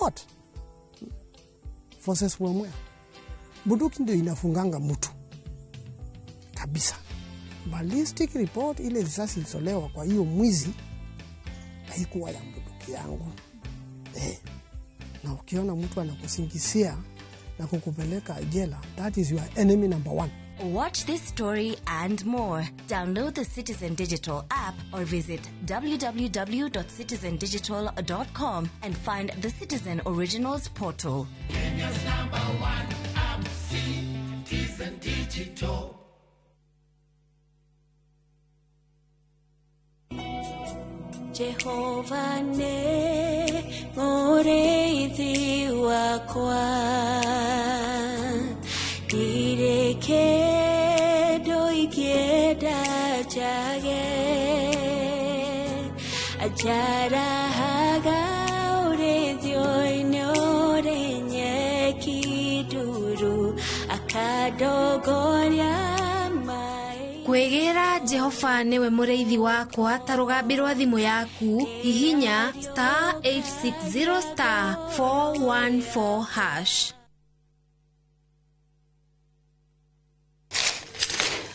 court. Forces Wamwea. Bunduki ndio inafunganga mtu kabisa. Ballistic report, ile risasi ilitolewa kwa hiyo mwizi haikuwa ya bunduki yangu. Na ukiona mtu anakusingizia na kukupeleka jela, that is your enemy number one. Watch this story and more. Download the Citizen Digital app or visit www.citizendigital.com and find the Citizen Originals portal. Kenya's number one app, Citizen Digital. Jehova ne mureithi wakwa, ndireke ndoikienda njage, anjarahaga ũrĩithio-inĩ ũrĩ nyeki nduru, akandongoria. Kwĩgĩra Jehova nĩwe mũrĩithi wakwa ta rũgambi rwa thimũ yaku, hihinya star 860 star 414 hash.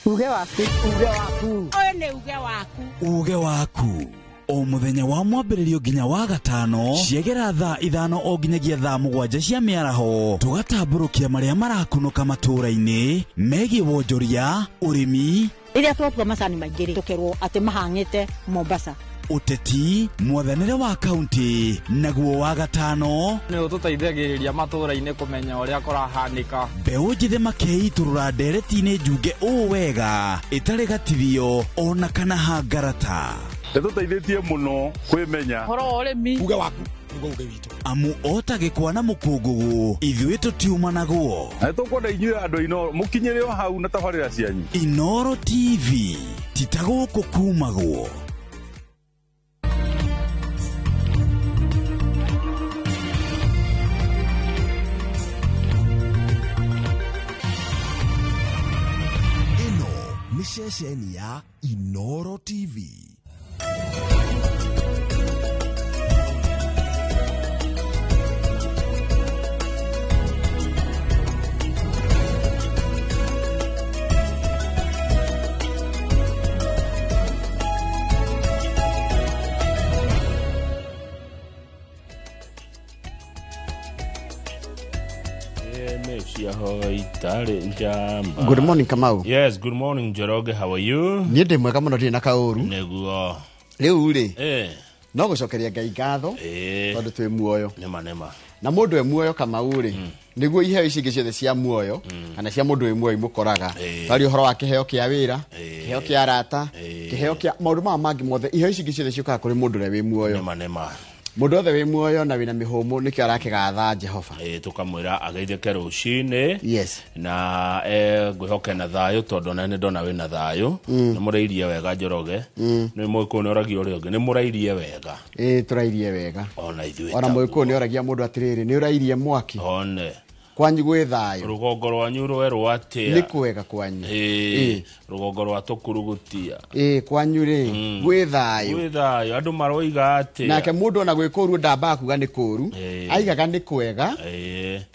Uge waku, uge waku, ũyũ nĩ uge waku, uge waku. O mũthenya wa mwambĩrĩrio nginya wa gatano ciegera thaa 5 o nginyagia thaa 7 cia mĩaraho, tũgatambũrũkia marĩa marakunũka matũũra-inĩ megiĩ wonjoria, ũrĩmi. Rĩrĩa twatua macani maingĩ rĩ, tũkerwo atĩ mahang'ĩte Mombasa. Ũteti, mwathanĩre wa kaunti, naguo wa gatano nĩ ũtũteithagĩrĩria matũũra-inĩ kũmenya ũrĩa kũrahanĩka. Mbeũ njĩthĩ makeitũrũra ndereti-inĩ njunge ũũ wega ĩtarĩ gatithio ona kana hangarata. Nĩtũteithĩtie mũno kwĩmenya ũhoro wa ũrĩmi. Uge waku nĩguo uge witũ. Amu ota gĩkwa na mũkũngũgũ ithuĩ tũtiumanagwo. Na nĩtũkwenda inyuĩ andũ a Inooro mũkinyĩre o hau na tabarĩra cianyu. Inooro TV ti ta gũkũ kumagwo. Ĩno nĩ ceceni ya Inooro TV. Good morning, Kamau. Yes, good morning, Njoroge. How are you? Niĩ ndĩ mwega mũno, ndirĩ na kaũru. Nĩguo. Rĩu rĩ, no gũcokeria Ngai ngatho tondũ twĩ muoyo. Nĩma nĩma. Na mũndũ e muoyo Kamau rĩ, nĩguo iheo ici ingĩ ciothe cia muoyo kana cia mũndũ wĩ muoyo imũkoraga. Twaria ũhoro wa kĩheo kĩa wĩra, kĩheo kĩa arata, kĩheo kĩa maũndũ maya mangĩ mothe, iheo ici ingĩ ciothe ciũkaga kũrĩ mũndũ ũrĩa wĩ muoyo. Nĩma nĩma. Mũndũ wothe wĩ muoyo na wĩna mĩhũmũ nĩkĩo arakĩgatha Jehova. Tũkamwĩra ageithĩke rũcinĩ. Yes. Na ngwĩhoke na thayũ tondũ ona nĩ ndona wĩna thayũ. Nĩ mũrairie wega Njoroge. Nĩ mũgĩkũyũ nĩ oragia ũrĩa ũngĩ, nĩ mũrairie wega. Tũrairie wega. Ona ithuĩ. Ona mũgĩkũyũ nĩ oragia mũndũ atĩrĩrĩ, nĩ ũrairie mwaki? One. Kwanyu gwĩ thayũ. Rũgongo rwanyu rwerwo atĩa? Nĩ kwega kwanyu. Rũgongo rwa tũkurugutia. Kwanyu rĩ, gwĩ thayũ. Gwĩ thayũ, andũ maroiga atĩa? Nake mũndũ ona gwĩ kũũru ndambaga kuga nĩ kũũru, aigaga nĩ kwega,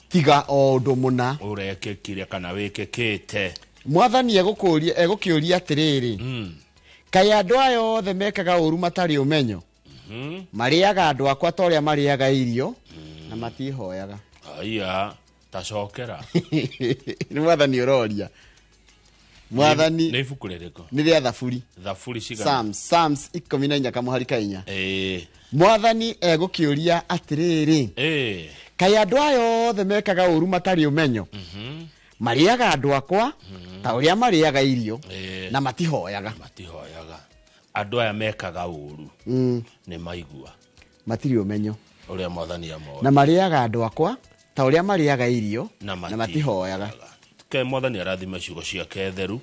tiga o ũndũ mũna ũrekĩkire kana wĩkĩkĩte. Mwathani egũkĩũria atĩrĩrĩ, kaĩ andũ aya othe mekaga ũũru matarĩ ũmenyo? Marĩaga andũ akwa ta ũrĩa marĩaga irio na matihoyaga. Aya, tacokera. Nĩ mwathani ũroria. Mwathani nĩ ibuku rĩrĩkũ? Nĩ rĩa Thaburi. Thaburi cigana? Psalms 14 kamũhari ka 4. Mwathani egũkĩũria atĩrĩrĩ, kaĩ andũ aya othe mekaga ũũru matarĩ ũmenyo? Marĩaga andũ akwa ta ũrĩa marĩaga irio na matihoyaga. Matihoyaga. Andũ aya mekaga ũũru nĩ maigua. Matirĩ ũmenyo. Ũrĩa mwathani amoĩ. Na marĩaga andũ akwa ta ũrĩa marĩaga irio na matihoyaga. Ke mwathani arathime ciugo ciake theru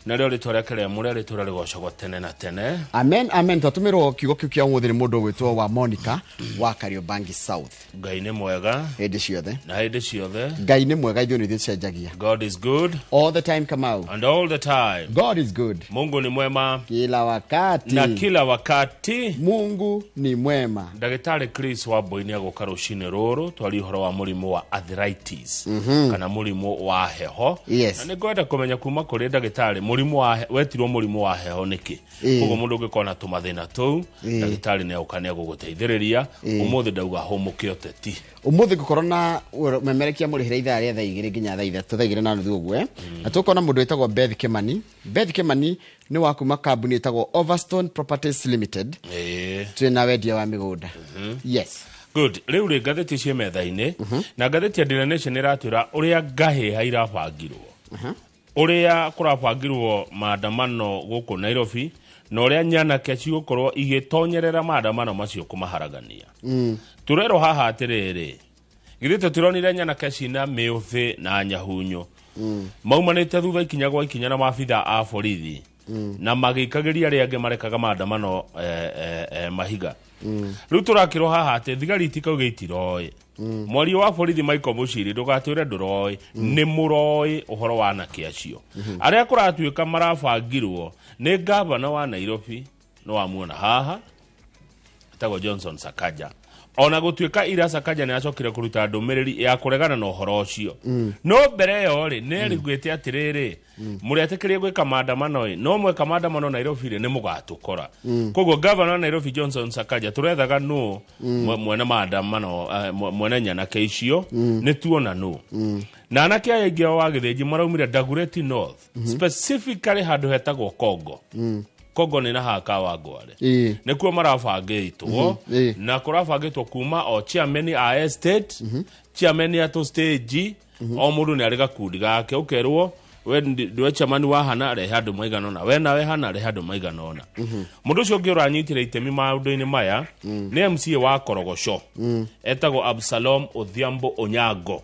Narĩo rĩtwa rĩake rĩamũre rĩtũre rĩgocagwo tene na tene. Amen, amen. Twatũmĩrwo kiugo kĩu kĩa ũmũthĩ nĩ mũndũ ũgwĩtwo wa Monica wa Kariobangi South. Ngai nĩ mwega hĩndĩ ciothe. Na hĩndĩ ciothe. Ngai nĩ mwega, ithuĩ nĩ ithuĩ tũcenjagia. God is good all the time, Kamau. And all the time. God is good. Mungu ni mwema kila wakati. Na kila wakati. Mungu ni mwema. Ndagĩtarĩ Chris Wambui nĩ agũka rũcinĩ rũrũ twarie ũhoro wa mũrimũ wa arthritis kana mũrimũ wa heho. Yes. Na nĩ ngwenda kũmenya kuma kũrĩ ndagĩtarĩ mũrimũ wa wetirwo mũrimũ wa heho nĩkĩ. Koguo mũndũ ũngĩkorwo na tũmathĩna tũu, ndagĩtarĩ nĩ agũka nĩ agũgũteithĩrĩria. Ũmũthĩ ndauga hũmũke ũteti. Ũmũthĩ ngũkorwo na memerekia mũrĩhĩre ithaa rĩa thaa 2 nginya thaa 3, 2:30 ũguo, eh? Na tũkona mũndũ wĩtagwo Beth Kimani. Beth Kimani nĩ wa kuma kambuni ĩtagwo Overstone Properties Limited. Twĩna wendia wa mĩgũnda. Yes. Good. Rĩu rĩ, ngathĩti ciĩ metha-inĩ na ngathĩti ya Daily Nation ĩratwĩra ũrĩa ngahĩha irabangirwo, ũrĩa kũrabangirwo maandamano gũkũ Nairobi na ũrĩa nyanake cigũkorwo igĩtonyerera maandamano macio kũmaharagania. Tũrerwo haha atĩrĩrĩ, githĩ tũtironire nyanake cina mĩũthĩ na nyahunyo maumanĩte thutha ikinya gwa ikinya na maabitha a borithi na magĩikagĩria arĩa angĩ marekaga maandamano mahiga. Rĩu tũrakĩrwo haha atĩ thigari itikauge itiroĩ. Mwaria wa borithi Michael Muchiri, ndũgatwĩre ndũroĩ, nĩ mũroĩ ũhoro wa anake acio arĩa kũratuĩka marabangirwo nĩ gavana wa Nairobi. Nĩ wamuona haha, etagwo Johnson Sakaja. Ona gũtuĩka ira Sakaja nĩ acokire kũruta ndũmĩrĩri ya kũregana na ũhoro ũcio, no mbere ĩyo rĩ, nĩ eriguĩte atĩrĩrĩ, mũrĩetĩkĩrie gwĩka maandamano ĩ, no mweka maandamano Nairobi rĩ, nĩ mũgatũkora. Koguo gavana wa Nairobi Johnson Sakaja, tũrethaga nũ mwene maandamano, mwene nyanake icio. Nĩ tuona nũ na anake aya aingĩ ao wa Gĩthĩnji maraumire Dagoretti North, specifically handũ hetagwo Kongo. Kongo nĩ na haka wa Ngware. Nĩkuo marabangĩtwo. Na kũrabangĩtwo kuma o chairman a estate, chairman a tũ stage, o mũndũ nĩ arĩ gakundi gake, ũkerwo we ndiwe chairman wa hana, rehe andũ maigana ũna, we nawe hana, rehe andũ maigana ũna. Mũndũ ũcio ũngĩ ũranyitire itemi maũndũ-inĩ maya nĩ MCA wa Korogoco, etagwo Absalom Odhiambo Onyango,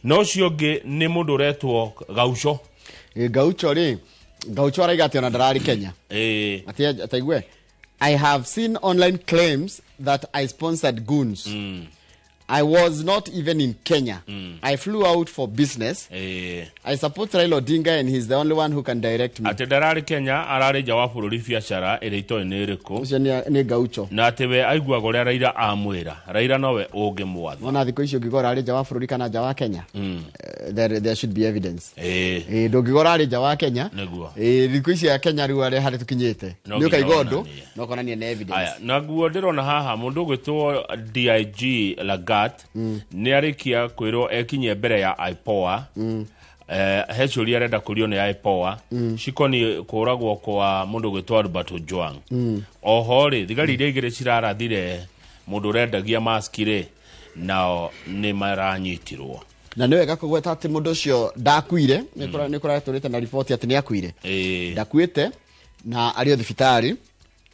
na ũcio ũngĩ nĩ mũndũ ũretwo Gaucho. Gaucho rĩ, Gaucho araiga atĩ ona ndararĩ Kenya. Ati ataigue, "I have seen online claims that I sponsored goons. I was not even in Kenya. I flew out for business. I support Raila Odinga and he's the only one who can direct me." Atĩ ndararĩ Kenya, ararĩ nja wa bũrũri, biacara ĩrĩa itoĩ nĩ ĩrĩkũ. Ũcio nĩ Gaucho. Na atĩ we aiguaga ũrĩa Raila amwĩra, Raila nowe ũngĩmwatha. Ona thikũ ici ũngĩgora arĩ nja wa bũrũri kana nja wa Kenya, there should be evidence. Ndũngĩgora arĩ nja wa Kenya. Thikũ ici ya Kenya rĩu arĩa harĩa tũkinyĩte, No nĩ nginya ũkaiga ũndũ wonanie. na ũkonania na evidence. Aya, naguo ndĩrona haha mũndũ ũgwĩtwo DIG Lagat nĩ arĩkia kwĩrwo ekinyie mbere ya IPOA. He ciũria arenda kũrio nĩ IPOA cikoniĩ kũragwo kwa mũndũ ũgwĩtwo Albert Ojwang. Oho rĩ, thigari iria igĩrĩ cirarathire mũndũ ũrendagia maski rĩ, nao nĩ maranyitirwo. Na nĩ wega kũgweta atĩ mũndũ ũcio ndakuire. Nĩ kũratũrĩte na riboti atĩ nĩ akuire. Ndakuĩte na arĩ o thibitarĩ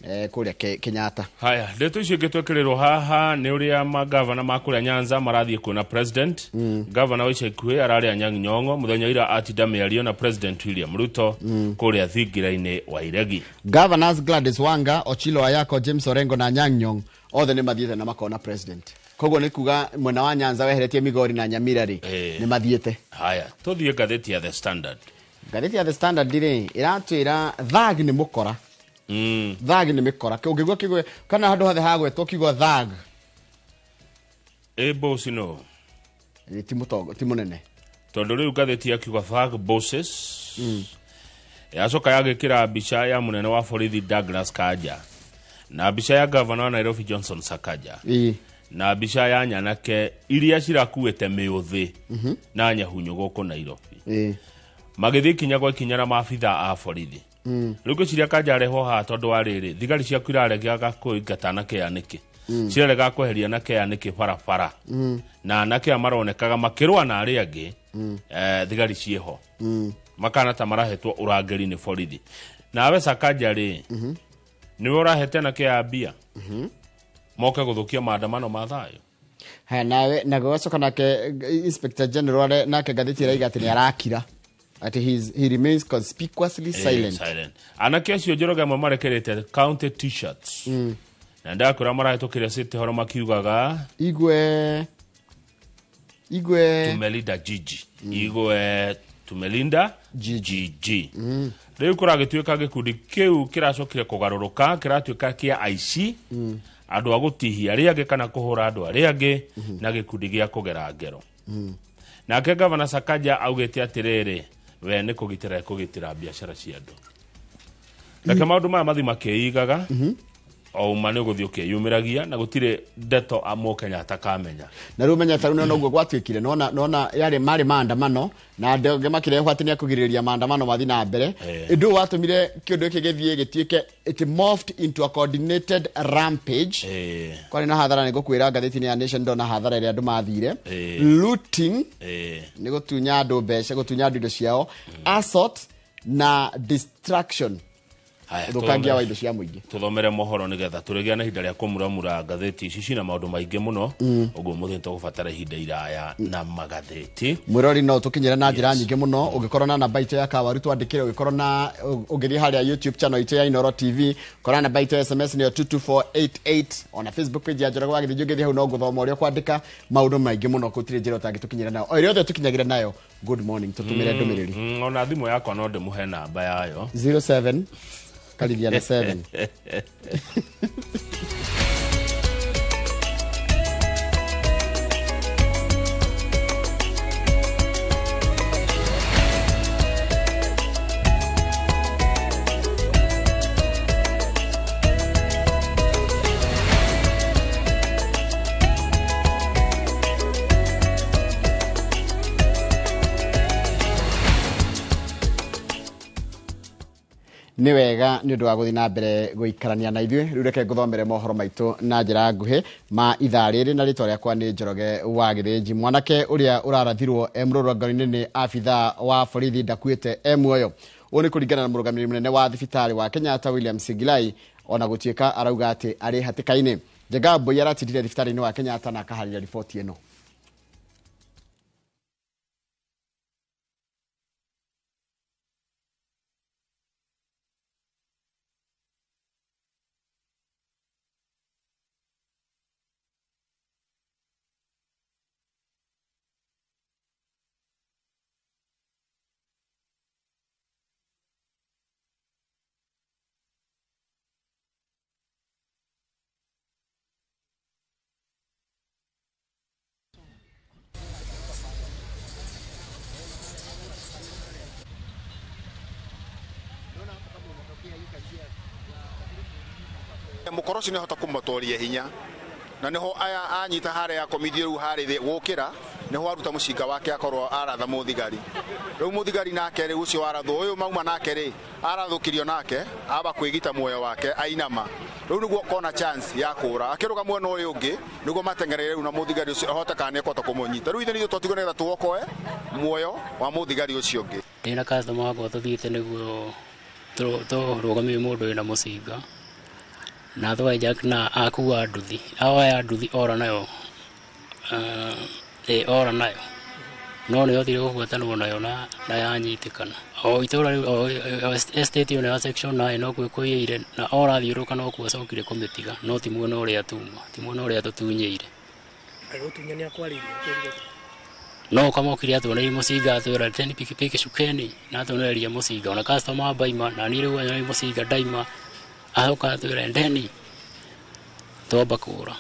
kũrĩa Kenyatta. Haya, ndeto icio ingĩ twekĩrĩrwo haha nĩ ũrĩa magavana ma kũrĩa Nyanza marathiĩ kuona president. Gavana wa ica ikuhĩ ararĩ Anyang' Nyong'o mũthenya ira atinda mĩario na President William Ruto kũrĩa thingira-inĩ wa Iregi. Governors Gladys Wanga, Ochilo Ayako, James Orengo na Anyang' Nyong'o othe nĩ mathiĩte na makona president. Koguo nĩ kuga mwena wa Nyanza weheretie Migori na Nyamira rĩ, nĩ mathiĩte. Haya, tũthiĩ ngathĩti ya The Standard. Ngathĩti ya The Standard rĩ, ĩratwĩra thag nĩ mũkora. Thag nĩ mĩkora. Ũngĩigua kiugo kana handũ hothe hagwetwo kiugo thag, Ĩ boss no ti mũtongo, ti mũnene. Tondũ rĩu ngathĩti ya kiuga thug bosses yacoka yagĩkĩra mbica ya mũnene wa borithi Douglas Kanja na mbica ya gavana wa Nairobi Johnson Sakaja na mbica ya nyanake iria cirakuĩte mĩũthĩ na nyahunyu gũkũ Nairobi magĩthiĩ ikinya gwa ikinya na maabitha a borithi. Rĩu ngwĩciria Kanja arehwo haha tondũ wa rĩrĩ, thigari ciaku iraregaga kũingata anake aya nĩkĩ? Cirarega kweheria anake aya nĩkĩ barabara? Na anake aya maronekaga makĩrũa na arĩa angĩ, thigari ciĩho, makana ta marahetwo ũrangĩri nĩ borithi. Nawe Sakaja rĩ, nĩwe ũrahete anake aya mbia moke gũthũkia maandamano ma thayũ. Haya, nawe nago gacoka nake Inspector General nake ngathĩti ĩraiga atĩ nĩ arakira. Ati he remains conspicuously silent. Silent. Anake acio Njoroge amwe marekerete county t-shirts. Na ndakwĩra marahĩtũkĩre City Hall makiugaga igwe igwe tumelinda jiji. Igwe tumelinda jiji. Rĩu kũragĩtuĩka gĩkundi kĩu kĩracokire kũgarũrũka kĩratuĩka kĩa aici, andũ a gũtihia arĩa angĩ kana kũhũra andũ arĩa angĩ, na gĩkundi gĩa kũgera ngero. Nake Gavana Sakaja augĩte atĩrĩrĩ, we nĩ kũgitĩra ekũgitĩra biacara cia andũ. Reke maũndũ maya mathiĩ makĩigaga, o uma nĩ ũgũthiĩ ũkĩyumĩragia na gũtirĩ ndeto Mũkenya atakamenya. Na rĩu menya ta rĩu noguo gwatuĩkire, nona nona yarĩ marĩ maandamano na andũ angĩ makĩrehwo atĩ nĩ akũgirĩrĩria maandamano mathiĩ na mbere. Ũndũ ũyũ watũmire kĩũndũ gĩkĩ gĩthiĩ gĩtuĩke it morphed into a coordinated rampage. Kwarĩ na hathara, nĩ ngũkwĩra ngathĩti-inĩ ya Nation ndona hathara ĩrĩa andũ mathire. Looting, nĩ gũtunya andũ mbeca, gũtunya andũ indo ciao, assault na destruction, ũthũkangia wa indo cia mũingĩ. Tuthomere mohoro nigetha tũrĩgĩa na ihinda rĩa kũmuramura ngathĩti ici cina maũndũ maingĩ mũno, ũguo mũthĩ nĩtũgũbatara ihinda iraya na magathĩti. Mwĩrori no tũkinyĩre na njĩra nyingĩ mũno, ũngĩkorwo na namba itũ ya kawaru twandĩkĩre, ũngĩkorwo na ũngĩthiĩ harĩa YouTube channel itũ ya Inooro TV, korwo na namba itũ ya SMS nĩyo 22488, ona Facebook page ya Njoroge wa Gĩthĩnji ũngĩthiĩ hau no ngũthoma ũrĩa ũkwandĩka maũndũ maingĩ mũno, gũtirĩ njĩra ũtangĩtũkinyĩra nayo, o ĩrĩa yothe tũkinyagĩra nayo. Good morning, tũtũmĩre ndũmĩrĩri. Ona thimũ yakwa no ndĩmũhe namba yayo 07 karibia na 7. Nĩ wega nĩ ũndũ wa gũthiĩ na mbere gũikarania na ithuĩ. Rĩu reke ngũthomere mohoro maitũ na njĩra nguhĩ ma ithaa rĩrĩ, na rĩtwa rĩakwa nĩ Njoroge wa Gĩthĩnji. Mwanake ũrĩa ũrarathirwo e mũrũrũngano-inĩ nĩ abithaa wa borithi ndakuĩte e muoyo. Ũũ nĩ kũringana na mũrũgamĩrĩri mũnene wa thibitarĩ wa Kenyatta William Sigilai, ona gũtuĩka arauga atĩ arĩ hatĩka-inĩ. Njenga Mbui aratindire thibitarĩ-inĩ wa Kenyatta na akaharĩria riboti ĩno. Mukoro ũcio nĩahota kũmũtoria hinya, na nĩho aya anyita harĩa akomithio rĩu harĩ thĩ gũkĩra, nĩho aruta mũcinga wake akorwo aratha mũthigari. Rĩu mũthigari nake rĩu ũcio warathwo ũyũ mauma nake rĩ arathũkirio nake aba kwĩgita muoyo wake ainama. Rĩu nĩguo kona chance ya kũra akĩrũga mwena ũyũ ũngĩ nĩguo mateng'erere rĩu na mũthigari ũcio ahote kana nĩekũhota kũmũnyita. Rĩu ithuĩ nithuĩ twatigwo nĩgetha tuokoe muoyo wa mũthigari ũcio ũngĩ. Ndĩna customer wakwa tũthiĩte nĩguo tũrũgamie mũndũ wĩna mũcinga na thwa Jack na akua nduthi aoya nduthi ora nayo, ora nayo no nĩ othire gũbuatanwo nayo na yanyitĩkana o itũra rĩu o estate ĩyo ya section 9 no kuo kũiyĩire na ora thiũrũka no kuo acokire kũmĩtiga, no ti mwena ũrĩa tuma, ti mwena ũrĩa tũtunyĩire. No kamokire atuoneire mũcinga atwĩra teni pikipiki cukeni na atuonereria mũcinga ona customer baima na niĩ rĩu anyoneire mũcinga ndaima acoka atwĩra ndeni twamba kũra.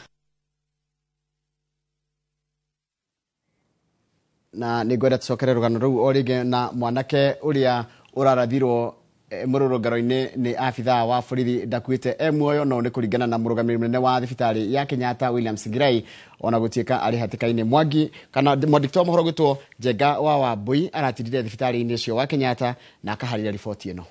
Na nĩ ngwenda tũcokere rũgano rũu o rĩngĩ na mwanake ũrĩa ũrarathirwo mũrũrũngano-inĩ nĩ abithaa wa borithi ndakuĩte e muoyo, no nĩ kũringana na mũrũgamĩrĩri mũnene wa thibitarĩ ya Kenyatta William Sigilai, ona gũtuĩka arĩ hatĩka-inĩ. Mwangi kana mwandĩki wa mohoro gwĩtwo Njenga wa Wambui aratindire thibitarĩ-inĩ ũcio wa Kenyatta na akaharĩria riboti ĩno.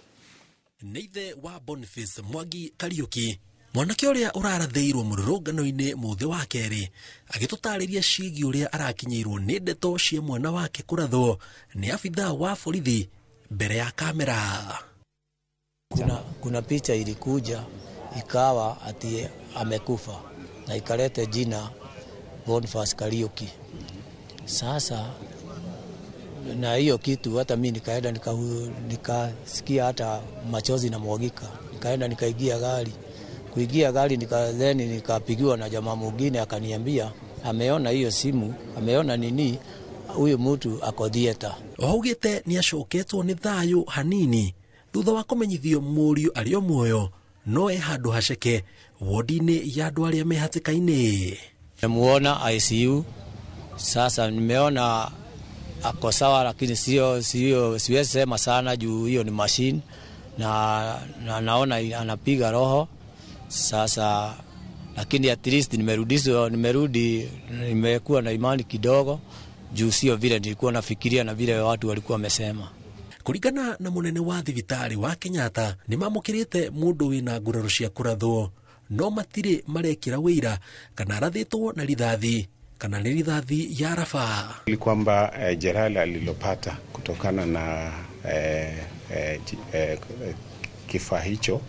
Nĩ ithe wa Boniface Mwangi Kariuki, mwanake ũrĩa ũrarathĩirwo mũrũrũngano-inĩ mũthĩ wa kerĩ, agĩtũtarĩria ciĩgiĩ ũrĩa arakinyĩirwo nĩ ndeto cia mwana wake kũrathwo nĩ abithaa wa borithi mbere ya kamera. Kuna picha ilikuja ikawa ati amekufa na ikalete jina Boniface Kariuki. Sasa Na hiyo kitu hata mimi nikaenda nikasikia hata machozi na mwagika. Nikaenda nikaingia gari. Kuingia gari then nikapigiwa na jamaa mwingine akaniambia ameona hiyo simu, ameona nini, huyu mtu ako theater. Augĩte nĩ acoketwo nĩ thayũ hanini thutha wa kũmenyithio mũriũ arĩ o muoyo no e handũ haceke wodi-inĩ ya andũ arĩa me hatĩka-inĩ. Nimemuona ICU sasa, nimeona ako sawa, lakini sio siwezi sema sana juu hiyo ni machine na naona anapiga roho sasa, lakini at least nimerudi, nimekuwa na imani kidogo juu sio vile nilikuwa nafikiria na vile watu walikuwa wamesema. Kuringana na munene wa thibitarĩ wa Kenyatta nĩ mamũkĩrĩte mũndũ wĩna nguraro cia kũrathwo no matirĩ marekĩra wĩira kana arathĩtwo na rithathi kana nĩ rithathi ya raba. Ni kwamba jeraha alilopata kutokana na kifaa hicho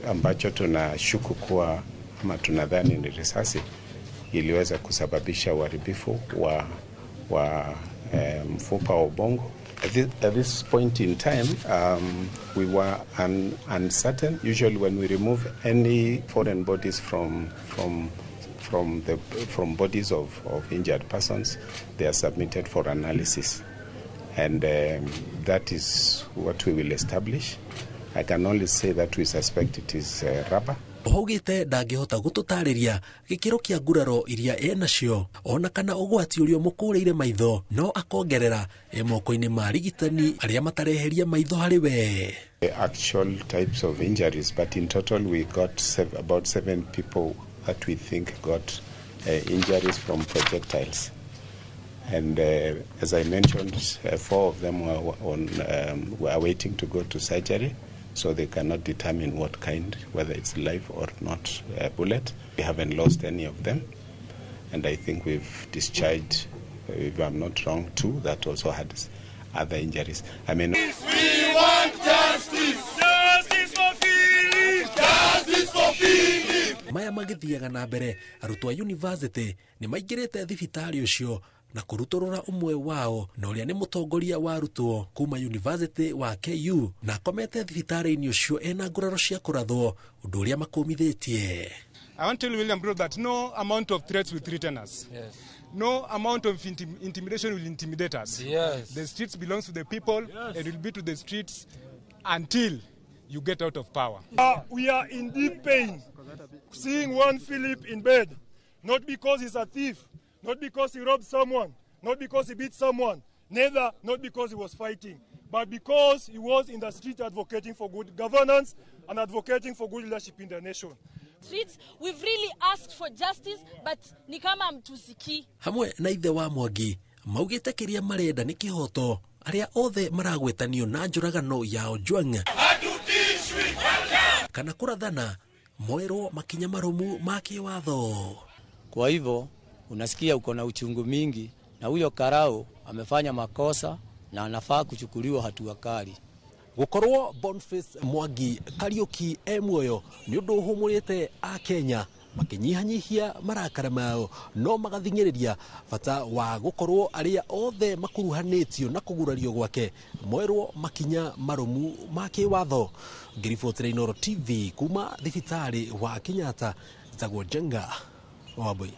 ambacho tunashuku kuwa ama tunadhani ni risasi iliweza kusababisha uharibifu wa mfupa wa ubongo. At this point in time, we were uncertain. Usually when we remove any foreign bodies from bodies of injured persons, they are submitted for analysis. And that is what we will establish. I can only say that we suspect it is rubber. Augĩte ndangĩhota gũtũtarĩria gĩkĩro kĩa nguraro iria enacio ona kana ũgwati ũrĩa ũmũkũrĩire maitho, no akongerera e moko-inĩ ma arigitani arĩa matareheria maitho harĩ we. The actual types of injuries, but in total we got about 7 people that we think got injuries from projectiles. And as I mentioned, 4 of them were waiting to go to surgery. So they cannot determine what kind, whether it's live or not bullet. We haven't lost any of them. And I think we've discharged, if I'm not wrong, 2 that also had other injuries. I mean, we want justice! Justice for Philip! Justice for Philip! Maya magĩthiaga na mbere, arutwo a university nĩ maingĩrĩte thibitarĩ ũcio na kũrutũrũra ũmwe wao na ũrĩa nĩ mũtongoria wa arutwo kuma university wa KU na akomete thibitarĩ-inĩ ũcio ena nguraro cia kũrathwo, ũndũ ũrĩa makũmithĩtie. I want to tell William Ruto that no amount of threats will threaten us. Yes. No amount of intimidation will intimidate us. Yes. The streets belongs to the people. Yes. And will be to the streets until you get out of power. We are in deep pain seeing one Philip in bed, not because he's a thief, not because he robbed someone, not because he beat someone, neither not because he was fighting, but because he was in the street advocating for good governance and advocating for good leadership in the nation. Streets, we've really asked for justice, but ni kama mtusikii. Hamwe na ithe wa Mwangi maugĩte kĩrĩa marenda nĩ kĩhoto arĩa othe maragwetanio na njũragano ya Ojwang kana kũrathana moerwo makinya marumu ma kĩwatho. Kwa hivyo unasikia uko na uchungu mingi, na huyo karao amefanya makosa na anafaa kuchukuliwa hatua kali. Gukorwo Boniface Mwangi Kariuki e muoyo nĩ ũndũ ũhũmũrĩte a Kenya makinyihanyihia marakara mao no magathing'ĩrĩria bata wa gukorwo arĩa othe makuruhanĩtio na kũgurario gwake moerwo makinya marumu ma kĩwatho. Ngĩribotera Inooro TV kuma thibitarĩ wa Kenyatta, njĩtagwo Njenga Wambui.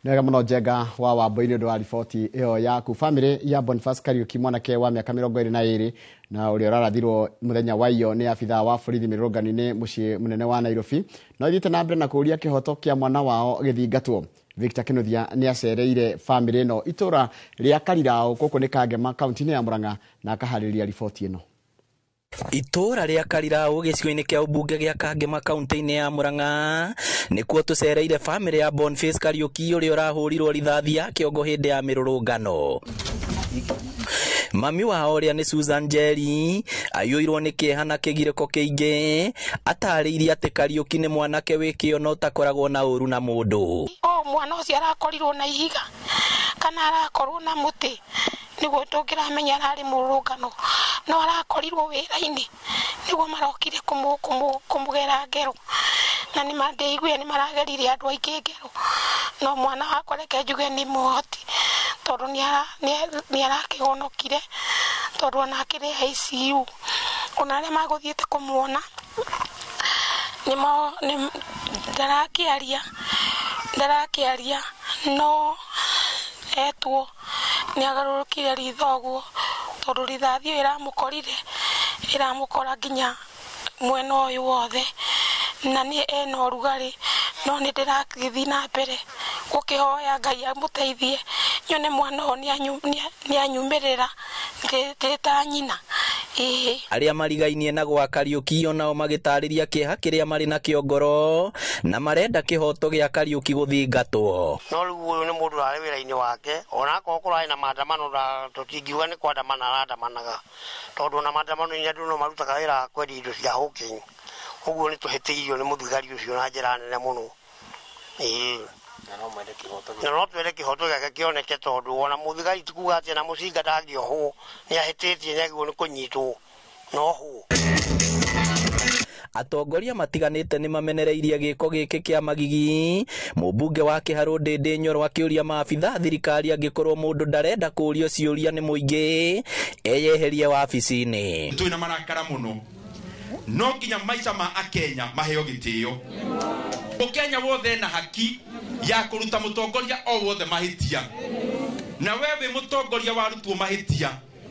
Nĩwega mũno Njenga wa Wambui nĩ ũndũ wa riboti ĩyo yaku. Famĩlĩ ya Boniface Kariuki mwanake wa mĩaka 22 na ũrĩa ũrarathirwo mũthenya wa iyo nĩ abithaa wa borithi mĩrũrũngano-inĩ mũciĩ mũnene wa Nairobi no ithiĩte na mbere na kũũria kĩhoto kĩa mwana wao gĩthingatwo. Victor Kinuthia nĩ acereire famĩlĩ ĩno itũra rĩa Karirao gũkũ nĩ Kangema kaunti-inĩ ya Murang'a na akaharĩria riboti ĩno. Itũra rĩa Karirao gĩcigo-inĩ kĩa ũmbunge gĩa Kangema kaunti-inĩ ya Murang'a nĩkuo tũcereire famĩlĩ ya Boniface Kariuki ũrĩa ũrahũrirwo rithathi ya kĩongo hĩndĩ ya mĩrũrũngano. Mami wao ũrĩa nĩ Susan Njeri aiyũirwo nĩ kĩeha na kĩgirĩko kĩingĩ atarĩirie atĩ Kariuki nĩ mwanake wĩ kĩo na ũtakoragwo na ũru na mũndũ. O mwana ũcio arakorirwo na ihiga kana arakorwo na mũtĩ nĩguo tũngĩramenya ararĩ mũrũrũngano no arakorirwo wĩra-inĩ nĩguo marokire kũmũgera ngero na nĩmandeiguire nĩmaragerire andũ aingĩ ngero no mwana wakwa reke njuge nĩ mũhoti Tondũ nĩ arakĩhonokire tondũ ona akĩrĩ ICU ona arĩa magũthiĩte kũmuona ndarakĩaria no etwo nĩ agarũrũkire ritho ũguo tondũ rithathi ĩyo ĩramũkorire ĩramũkora nginya mwena ũyũ wothe na nĩ ena ũrugarĩ no nĩ ndĩragĩthiĩ na mbere gũkĩhoya Ngai amũteithie nyone mwana ũyũ nĩ anyumĩrĩra ndĩ ta nyina. Arĩa marigainie na gwa Kariuki onao magĩtarĩria kĩeha kĩrĩa marĩ nakĩo ngoro na marenda kĩhoto gĩa Kariuki gũthingatwo. No rĩu ũyũ nĩ mũndũ ũrarĩ wĩra-inĩ wake ona akorwo kũrarĩ na maandamano tũtingiuga nĩ kwandamana arandamanaga tondũ ona maandamano-inĩ andũ no marutaga wĩra wa kwendia indo cia hawking. Ũguo nĩ tũhĩtĩirio nĩ mũthigari ũcio na njĩra nene mũno. Na no twende kĩhoto gĩake kĩoneke tondũ ona mũthigari ti kuga atĩ ona mũcinga ndangĩohwo nĩ ahĩtĩtie nĩ agĩrĩirwo nĩ kũnyitwo na ohwo. Atongoria matiganĩte nĩ mamenereirie gĩko gĩkĩ kĩa magigi. Mũmbunge wa Kĩharũ Ndĩndĩ Nyoro akĩũria maabitha thirikari angĩkorwo mũndũ ndarenda kũũrio ciũria nĩ mũingĩ eyeherie wabici-inĩ. Twĩna marakara mũno no nginya maica ma akenya maheo gĩtĩo. Mũkenya wothe na haki ya kũruta mũtongoria o wothe mahĩtia na we wĩ mũtongoria warutwo mahĩtia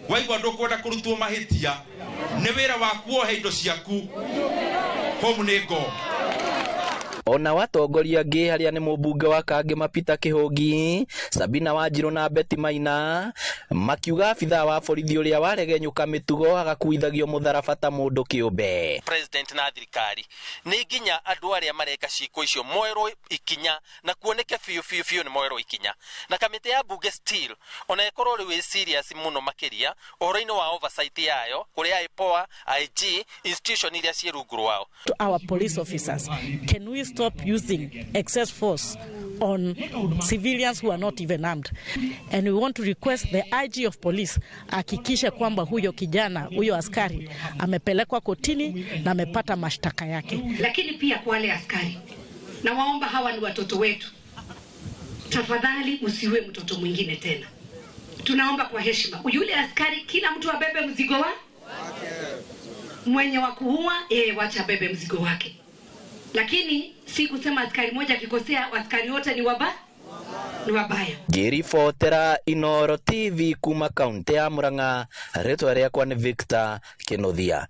waigua ndũkwenda kũrutwo mahĩtia nĩ wĩra waku wohe indo ciaku home nĩ ngo. Ona watongoria angĩ arĩa nĩ mũmbunge wa Kangema Peter Kĩhũngi, Sabina Wanjirũ na Betty Maina makiuga abithaa wa borithi ũrĩa waregenyũka mĩtugo agakuithagio mũtharaba ta mũndũ kĩũmbe. President na thirikari nĩ nginya andũ arĩa mareka ciĩko icio moerwo ikinya na kuoneke biũ biũ biũ nĩ moerwo ikinya na kamĩtĩ ya bunge still ona ĩkorwo rĩu ĩ serious mũno makĩria ũhoro-inĩ wa oversight yayo kũrĩ IPOA, IG institution iria ciĩ rungu rwao. To our police officers, can we stop using excess force on civilians who are not even armed? And we want to request the IG of police hakikishe kwamba huyo kijana, huyo askari amepelekwa kotini na amepata mashtaka yake. Lakini pia kwa wale askari, na waomba, hawa ni watoto wetu, tafadhali usiwe mtoto mwingine tena. Tunaomba kwa heshima, yule askari, kila mtu abebe mzigo wa mwenye wa kuua, yeye wacha abebe mzigo wake. Lakini si kusema askari moja akikosea askari wote ni wabaya. Ngĩribotera Inooro TV kuma kaunti ya Murang'a, rĩtwa rĩakwa nĩ Victor Kĩnuthia.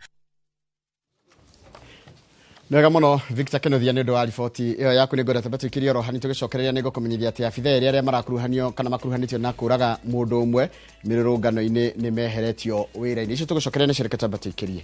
Wega mũno Victor Kĩnuthia nĩ ũndũ wa riboti ĩyo yaku. Nĩ ngwenda twambe tũikĩrie oro hani tũgĩcokereria nĩ ngũkũmenyithia atĩ abithaa erĩ arĩa marakuruhanio kana makuruhanĩtio na kũraga mũndũ ũmwe mĩrũrũngano-inĩ nĩ meheretio wĩra-inĩ. Icio tũgũcokereria nĩ cireke twambe tũikĩrie.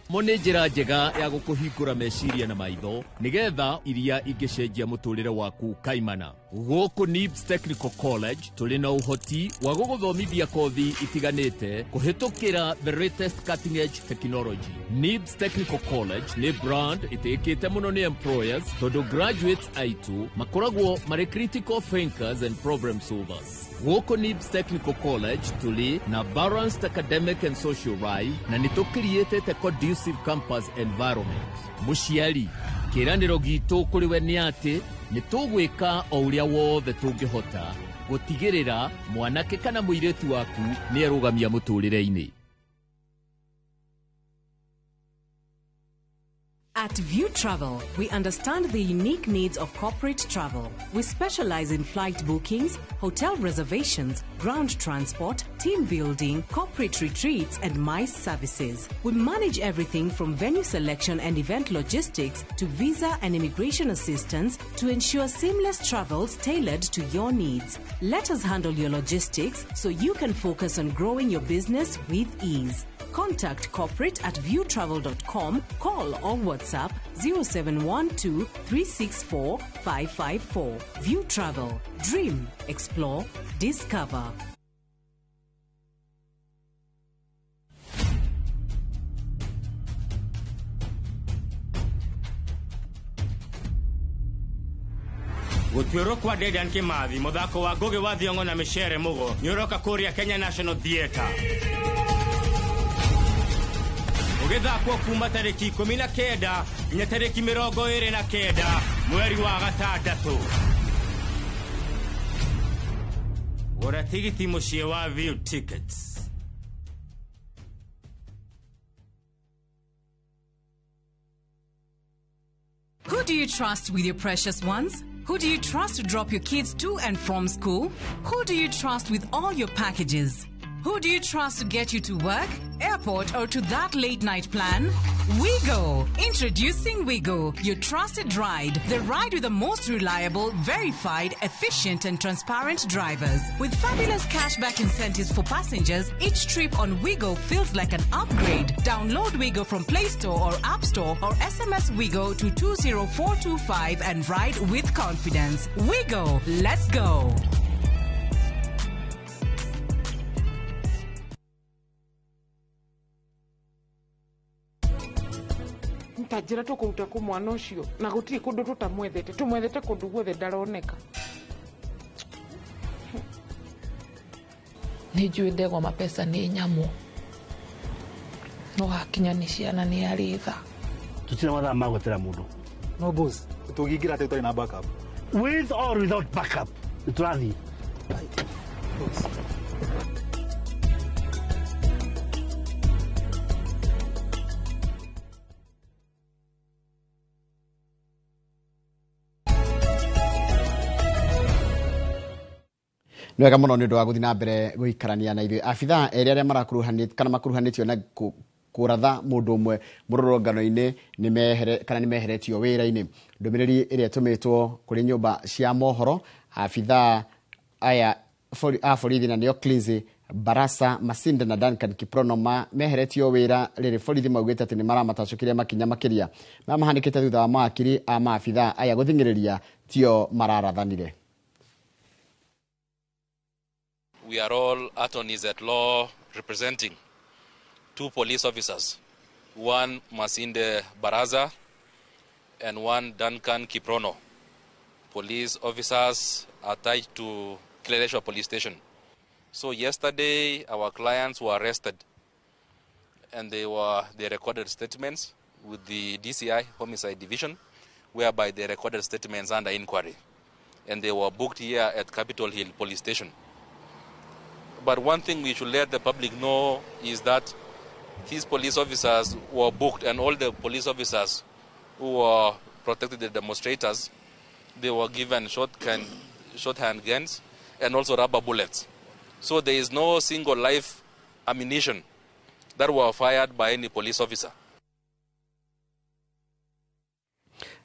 Mo nĩ njĩra njega ya gũkũhingũra meciria na maitho nĩgetha iria ingĩcenjia mũtũrĩre waku kaimana. Gũkũ NIBS Technical College tũrĩ na ũhoti wa gũgũthomithia kothi itiganĩte kũhĩtũkĩra the latest cutting edge technology. NIBS Technical College nĩ brand ĩtĩkĩte mũno nĩ employers tondũ graduates aitũ makoragwo marĩ critical thinkers and problem solvers. Gũkũ NIBS Technical College tũrĩ na balanced academic and social life na nĩ tũkiriĩtĩte conducive campus environment. Mũciari, kĩĩranĩro gitũ kũrĩ we nĩ atĩ nĩ tũgwĩka o ũrĩa wothe tũngĩhota gũtigĩrĩra mwanake kana mũirĩtu waku nĩ erũgamia mũtũrĩre-inĩ. At View Travel, we understand the unique needs of corporate travel. We specialize in flight bookings, hotel reservations, ground transport, team building, corporate retreats, and MICE services. We manage everything from venue selection and event logistics to visa and immigration assistance to ensure seamless travels tailored to your needs. Let us handle your logistics so you can focus on growing your business with ease. Contact corporate at viewtravel.com, call or WhatsApp 0712 364 554. View Travel. Dream, explore, discover. Gũtuĩrwo kwa Dedan Kimathi mũthako wa Ngũgĩ wa Thiong'o na Micere Mũgo nĩũroka kũrĩa Kenya National Theatre. Ũgĩthakwo kuma tarĩki 19 nginya tarĩki 29 mweri wa gatandatũ. Gũra tigiti mũciĩ wa View Tickets. Who do you trust with your precious ones? Who do you trust to drop your kids to and from school? Who do you trust with all your packages? Who do you trust to get you to work, airport, or to that late night plan? WeGo! Introducing WeGo, your trusted ride. The ride with the most reliable, verified, efficient, and transparent drivers. With fabulous cashback incentives for passengers, each trip on WeGo feels like an upgrade. Download WeGo from Play Store or App Store or SMS WeGo to 20425 and ride with confidence. WeGo! Let's go! Ta njĩra tũkũruta kũ mwana ũcio na gũtirĩ kũndũ tũtamwethete tũmwethete kũndũ guothe ndaroneka. Nĩ njũĩ ndegwa mapesa nĩ nyamũ no hakinya nĩ ciana nĩ arĩ tha. Tũtirĩ mathaa ma gwetera mũndũ. No boss, tũngĩingĩra atĩ ũtarĩ na backup. With or without backup, nĩ tũrathiĩ. Boss. Nĩ wega mũno nĩ ũndũ wa gũthiĩ na mbere gũikarania na ithuĩ. Abithaa erĩ arĩa marakuruhanĩtio kana makuruhanĩtio na kũratha mũndũ ũmwe mũrũrũngano-inĩ kana nĩ meheretio wĩra-inĩ. Ndũmĩrĩri ĩrĩa ĩtũmĩtwo kũrĩ nyũmba cia mohoro, abithaa aya a borithi na nĩo Cleansy Barasa Masinde na Duncan Kiprono meheretio wĩra rĩrĩ borithi maugĩte atĩ nĩ maramatacũkĩria makinya makĩria. Maya mahanĩkĩte thutha wa mawakiri a maabithaa aya gũthing'ĩrĩria tio mararathanire. We are all attorneys at law representing two police officers, one Masinde Baraza and one Duncan Kiprono. Police officers attached to Kileleshwa Police Station. So yesterday our clients were arrested and they recorded statements with the DCI Homicide Division, whereby they recorded statements under inquiry, and they were booked here at Capitol Hill Police Station. But one thing we should let the public know is that these police officers were booked, and all the police officers who were protected the demonstrators, they were given shorthand guns and also rubber bullets. So there is no single live ammunition that were fired by any police officer.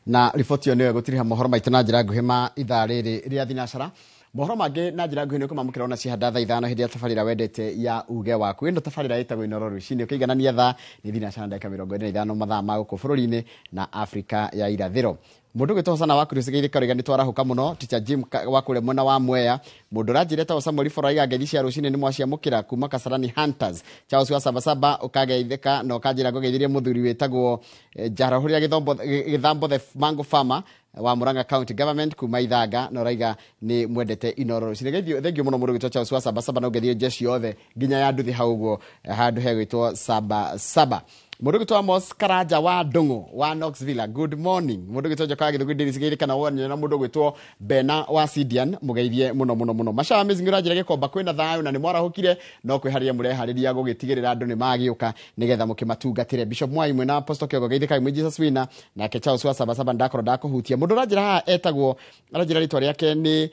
Na riboti ĩyo nĩyo ĩgũtiriha mohoro maitũ na njĩra nguhĩ ma ithaa rĩrĩ rĩa thinacara. Mohoro mangĩ na njĩra nguhĩ nĩ ũkũmamũkĩra ona cihanda thaa 5 hĩndĩ ya tabarĩra wendete ya uge waku. Ĩno tabarĩra ĩtagwo Inooro rũcinĩ ũkĩiganania thaa nĩ thinacara ndagĩka 45 mathaa ma gũkũ bũrũri-inĩ na Afrika ya irathĩro. Mũndũ ũgwĩtwo Hosana wa Kũrĩcĩgĩire Karũiga nĩ twarahũka mũno. Teacher Jim wa kũrĩa mwena wa Mwea. Mũndũ ũranjĩra etagwo Samuel Boraiga ngeithi cia rũcinĩ nĩ mwaciamũkĩra kuma Kasarani Hunters. Charles wa Sabasaba ũkageithĩka na ũkanjĩra ngũgeithirie mũthuri wĩtagwo Njarahũrĩra Gĩthambo the Mango Farmer wa Murang'a County Government kuma Ithanga na ũraiga nĩ mwendete Inooro rũcinĩ. Thengio mũno mũndũ ũgwĩtwo Charles wa Sabasaba na ũngeithie jeshi yothe nginya ya nduthi hau ũguo handũ hegwĩtwo Sabasaba. Mũndũ ũgwĩtwo Amos Karanja wa Ndung'u wa Knoxville, good morning. Mũndũ ũgwĩtwo Njoka wa Gĩthũngũri Ndĩricigĩire kana wonye na mũndũ ũgwĩtwo Bena wa Sidian mũgeithie mũno mũno mũno. Macawa Amazing ũranjĩra Gĩkomba kwĩna thayũ na nĩ mwarahũkire no kwĩharĩria mũreharĩria gũgĩtigĩrĩra andũ nĩ magĩũka nĩgetha mũkĩmatungatĩre. Bishop Mwai mwena Apostle Kĩongo geithĩkai mwĩ Jesus Wina nake Charles wa Sabasaba ndakorwo ndakũhutia. Mũndũ ũranjĩra haha etagwo aranjĩra rĩtwa rĩake nĩ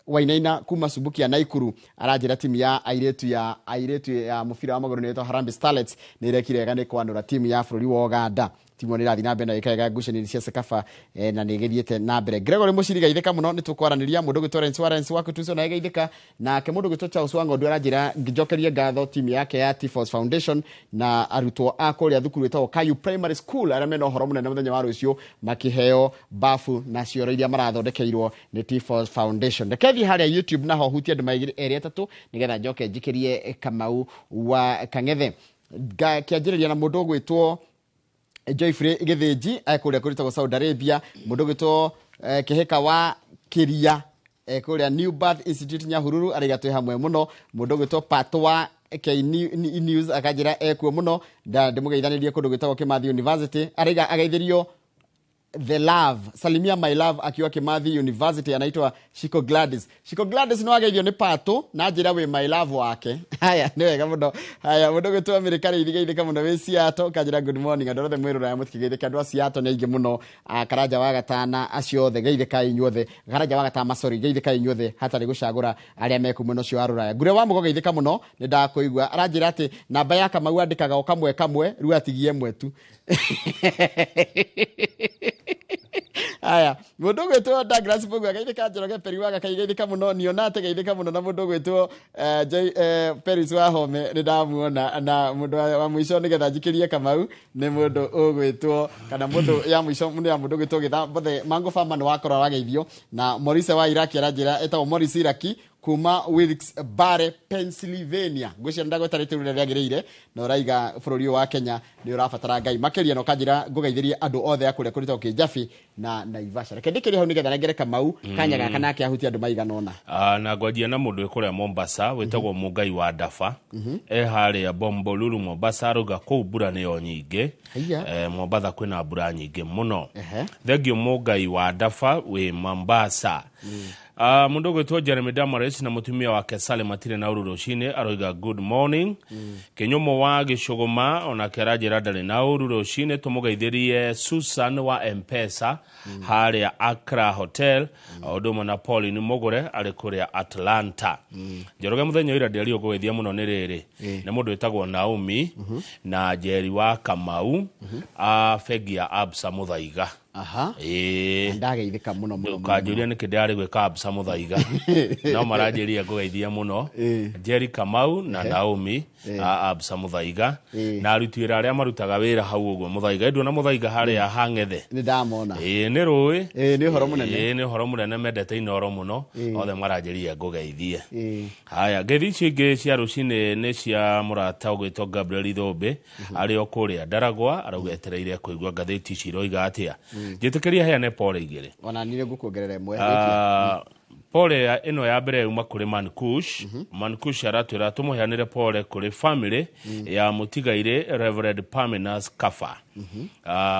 Wainaina kuma Subukia Naikuru aranjĩra timu ya airĩtu ya mũbira wa magũrũ nĩĩtwo Harambee Starlets nĩ ĩrekire wega nĩ kwanũra timu ya bũrũri wa Uganda. Timu ĩno ĩrathiĩ na mbere na ĩka wega ngucanio cia CECAFA na nĩ ĩgĩthiĩte na mbere. Gregory Mũciri geithĩka mũno nĩ tũkwaranĩria. Mũndũ ũgwĩtwo Lawrence Warrens wa Kutuso na geithĩka nake mũndũ ũgwĩtwo Charles wa Ng'ondu aranjĩra njokerie ngatho timu yake ya T-Force Foundation na arutwo a kũrĩa thukuru ĩtagwo Kayu Primary School arĩa mena ũhoro mũnene mũthenya wa rũciũ makĩheo bafu na cioro iria marathondekeirwo nĩ T-Force Foundation. Reke thiĩ harĩa YouTube naho hutie andũ erĩ atatũ nĩgetha njoke njikĩrie Kamau wa Kang'ethe. Ngakĩanjĩrĩria na mũndũ ũgwĩtwo Joyfrey Gĩthĩnji kũrĩa kũrĩtagwo Saudi Arabia, mũndũ ũgwĩtwo Kĩhĩka wa Kĩria kũrĩa New Birth Institute Nyahururu araiga twĩ hamwe mũno. Mũndũ ũgwĩtwo Patwa K News akanjĩra ekuo mũno ndĩmũgeithanĩrie kũndũ gwĩtagwo Kimathi University. Araiga ageithĩrio The Love, salimia my love akiwa Kimathi University, anaitwa Shiko Gladys. Shiko Gladys no ageithio nĩ Pato na njĩra wĩ my love wake. Haya nĩ wega mũno. Haya mũndũ gwĩtwo Amerika rĩ geithĩka mũno wĩ Seattle, kanjĩra good morning andũ othe mwĩ rũraya mũtikĩgeithĩke andũ a Seattle nĩ aingĩ mũno. Karanja wa Gatana acio othe geithĩkai inyuothe. Karanja wa Gatama sorry geithĩkai inyuothe hatarĩ gũcagũra arĩa meku mwena ũcio wa rũraya. Ngure wa Mũgo geithĩka mũno nĩ ndakũigua. Aranjĩra atĩ namba ya Kamau andĩkaga o kamwe kamwe rĩu atigie ĩmwe tu. Aya, mundu gwitwo Douglas Mbugua geithĩka Njoroge Peri wa Gakai geithĩka mũno Nionate geithĩka mũno na mundu gwitwo Peris wa Home nĩ ndamuona na mundu wa mũico nĩgetha njikĩrie Kamau nĩ mundu ũgwĩtwo kana mundu ya mũico nĩ ya mundu gwĩtwo Gĩthambothe Mango Farmer nĩ wakorwo wageithio na Maurice wa Iraki aranjĩra etagwo Maurice Iraki kuma Wilkes Barre Pennsylvania. Ngwĩciria ndagweta rĩtwa rĩrĩa rĩagĩrĩire na ũraiga bũrũri ũyũ wa Kenya nĩ ũrabatara Ngai makĩria na ũkanjĩra ngũgeithĩrie andũ othe a kũrĩa kũrĩtagwo Kĩnjabi na Naivasha. Reke ndĩkĩrie hau nĩgetha nengere Kamau kanya gaka nake ahutie andũ maigana ũna. Na ngwanjia na mũndũ wĩ kũrĩa Mombasa wĩtagwo Mũngai wa Ndafa e harĩa Bombolulu Mombasa arauga kũu mbura nĩyo nyingĩ. Mombatha kwĩna mbura nyingĩ mũno. Thengiũ Mũngai wa Ndafa wĩ Mombasa. Mundu gwitwo Jeremy Damaris na mutumia wake Sally matirĩ na ũru rũcinĩ aroiga good morning. Kĩnyũmũ wa Gĩcũgũma onake aranjĩra ndarĩ na ũru rũcinĩ tũmũgeithĩrie Susan wa M-Pesa harĩa Accra Hotel o ũndũ ũmwe na Pauline Mũgũre arĩ kũrĩa Atlanta. Njoroge mũthenya ũira ndĩario ngũgeithia mũno nĩ rĩrĩ nĩ mũndũ wĩtagwo Naomi na Njeri wa Kamau a bengi ya Absa Muthaiga. Aha. Ndageithĩka mũno mũno. Ũkanjũria nĩkĩ ndĩrarĩ gwĩka Absa Muthaiga. No maranjĩria ngũgeithia mũno Jerry Kamau na Naomi a Absa Muthaiga na aruti wĩra arĩa marutaga wĩra hau ũguo Muthaiga. Nduona Muthaiga harĩa Hang'ethe. Nĩ ndamona. Nĩ rũĩ. Nĩ ũhoro mũnene. Nĩ ũhoro mũnene mendete Inooro mũno. Othe maranjĩria ngũgeithie. Haya, ngeithi icio ingĩ cia rũcinĩ nĩ cia mũrata ũgwĩtwo Gabriel Ithũmbĩ arĩ o kũrĩa Ndaragwa arauga etereire kũigua ngathĩti ici iroiga atĩa. Njĩtĩkĩria heane pole igĩrĩ. Ona niĩ ngũkuongerera ĩmwe. Pole ĩno ya mbere yuma kũrĩ Mankush. Mankush aratwĩra tũmũheanĩre pole kũrĩ family ya mũtigairĩ Reverend Parmenas Kafa.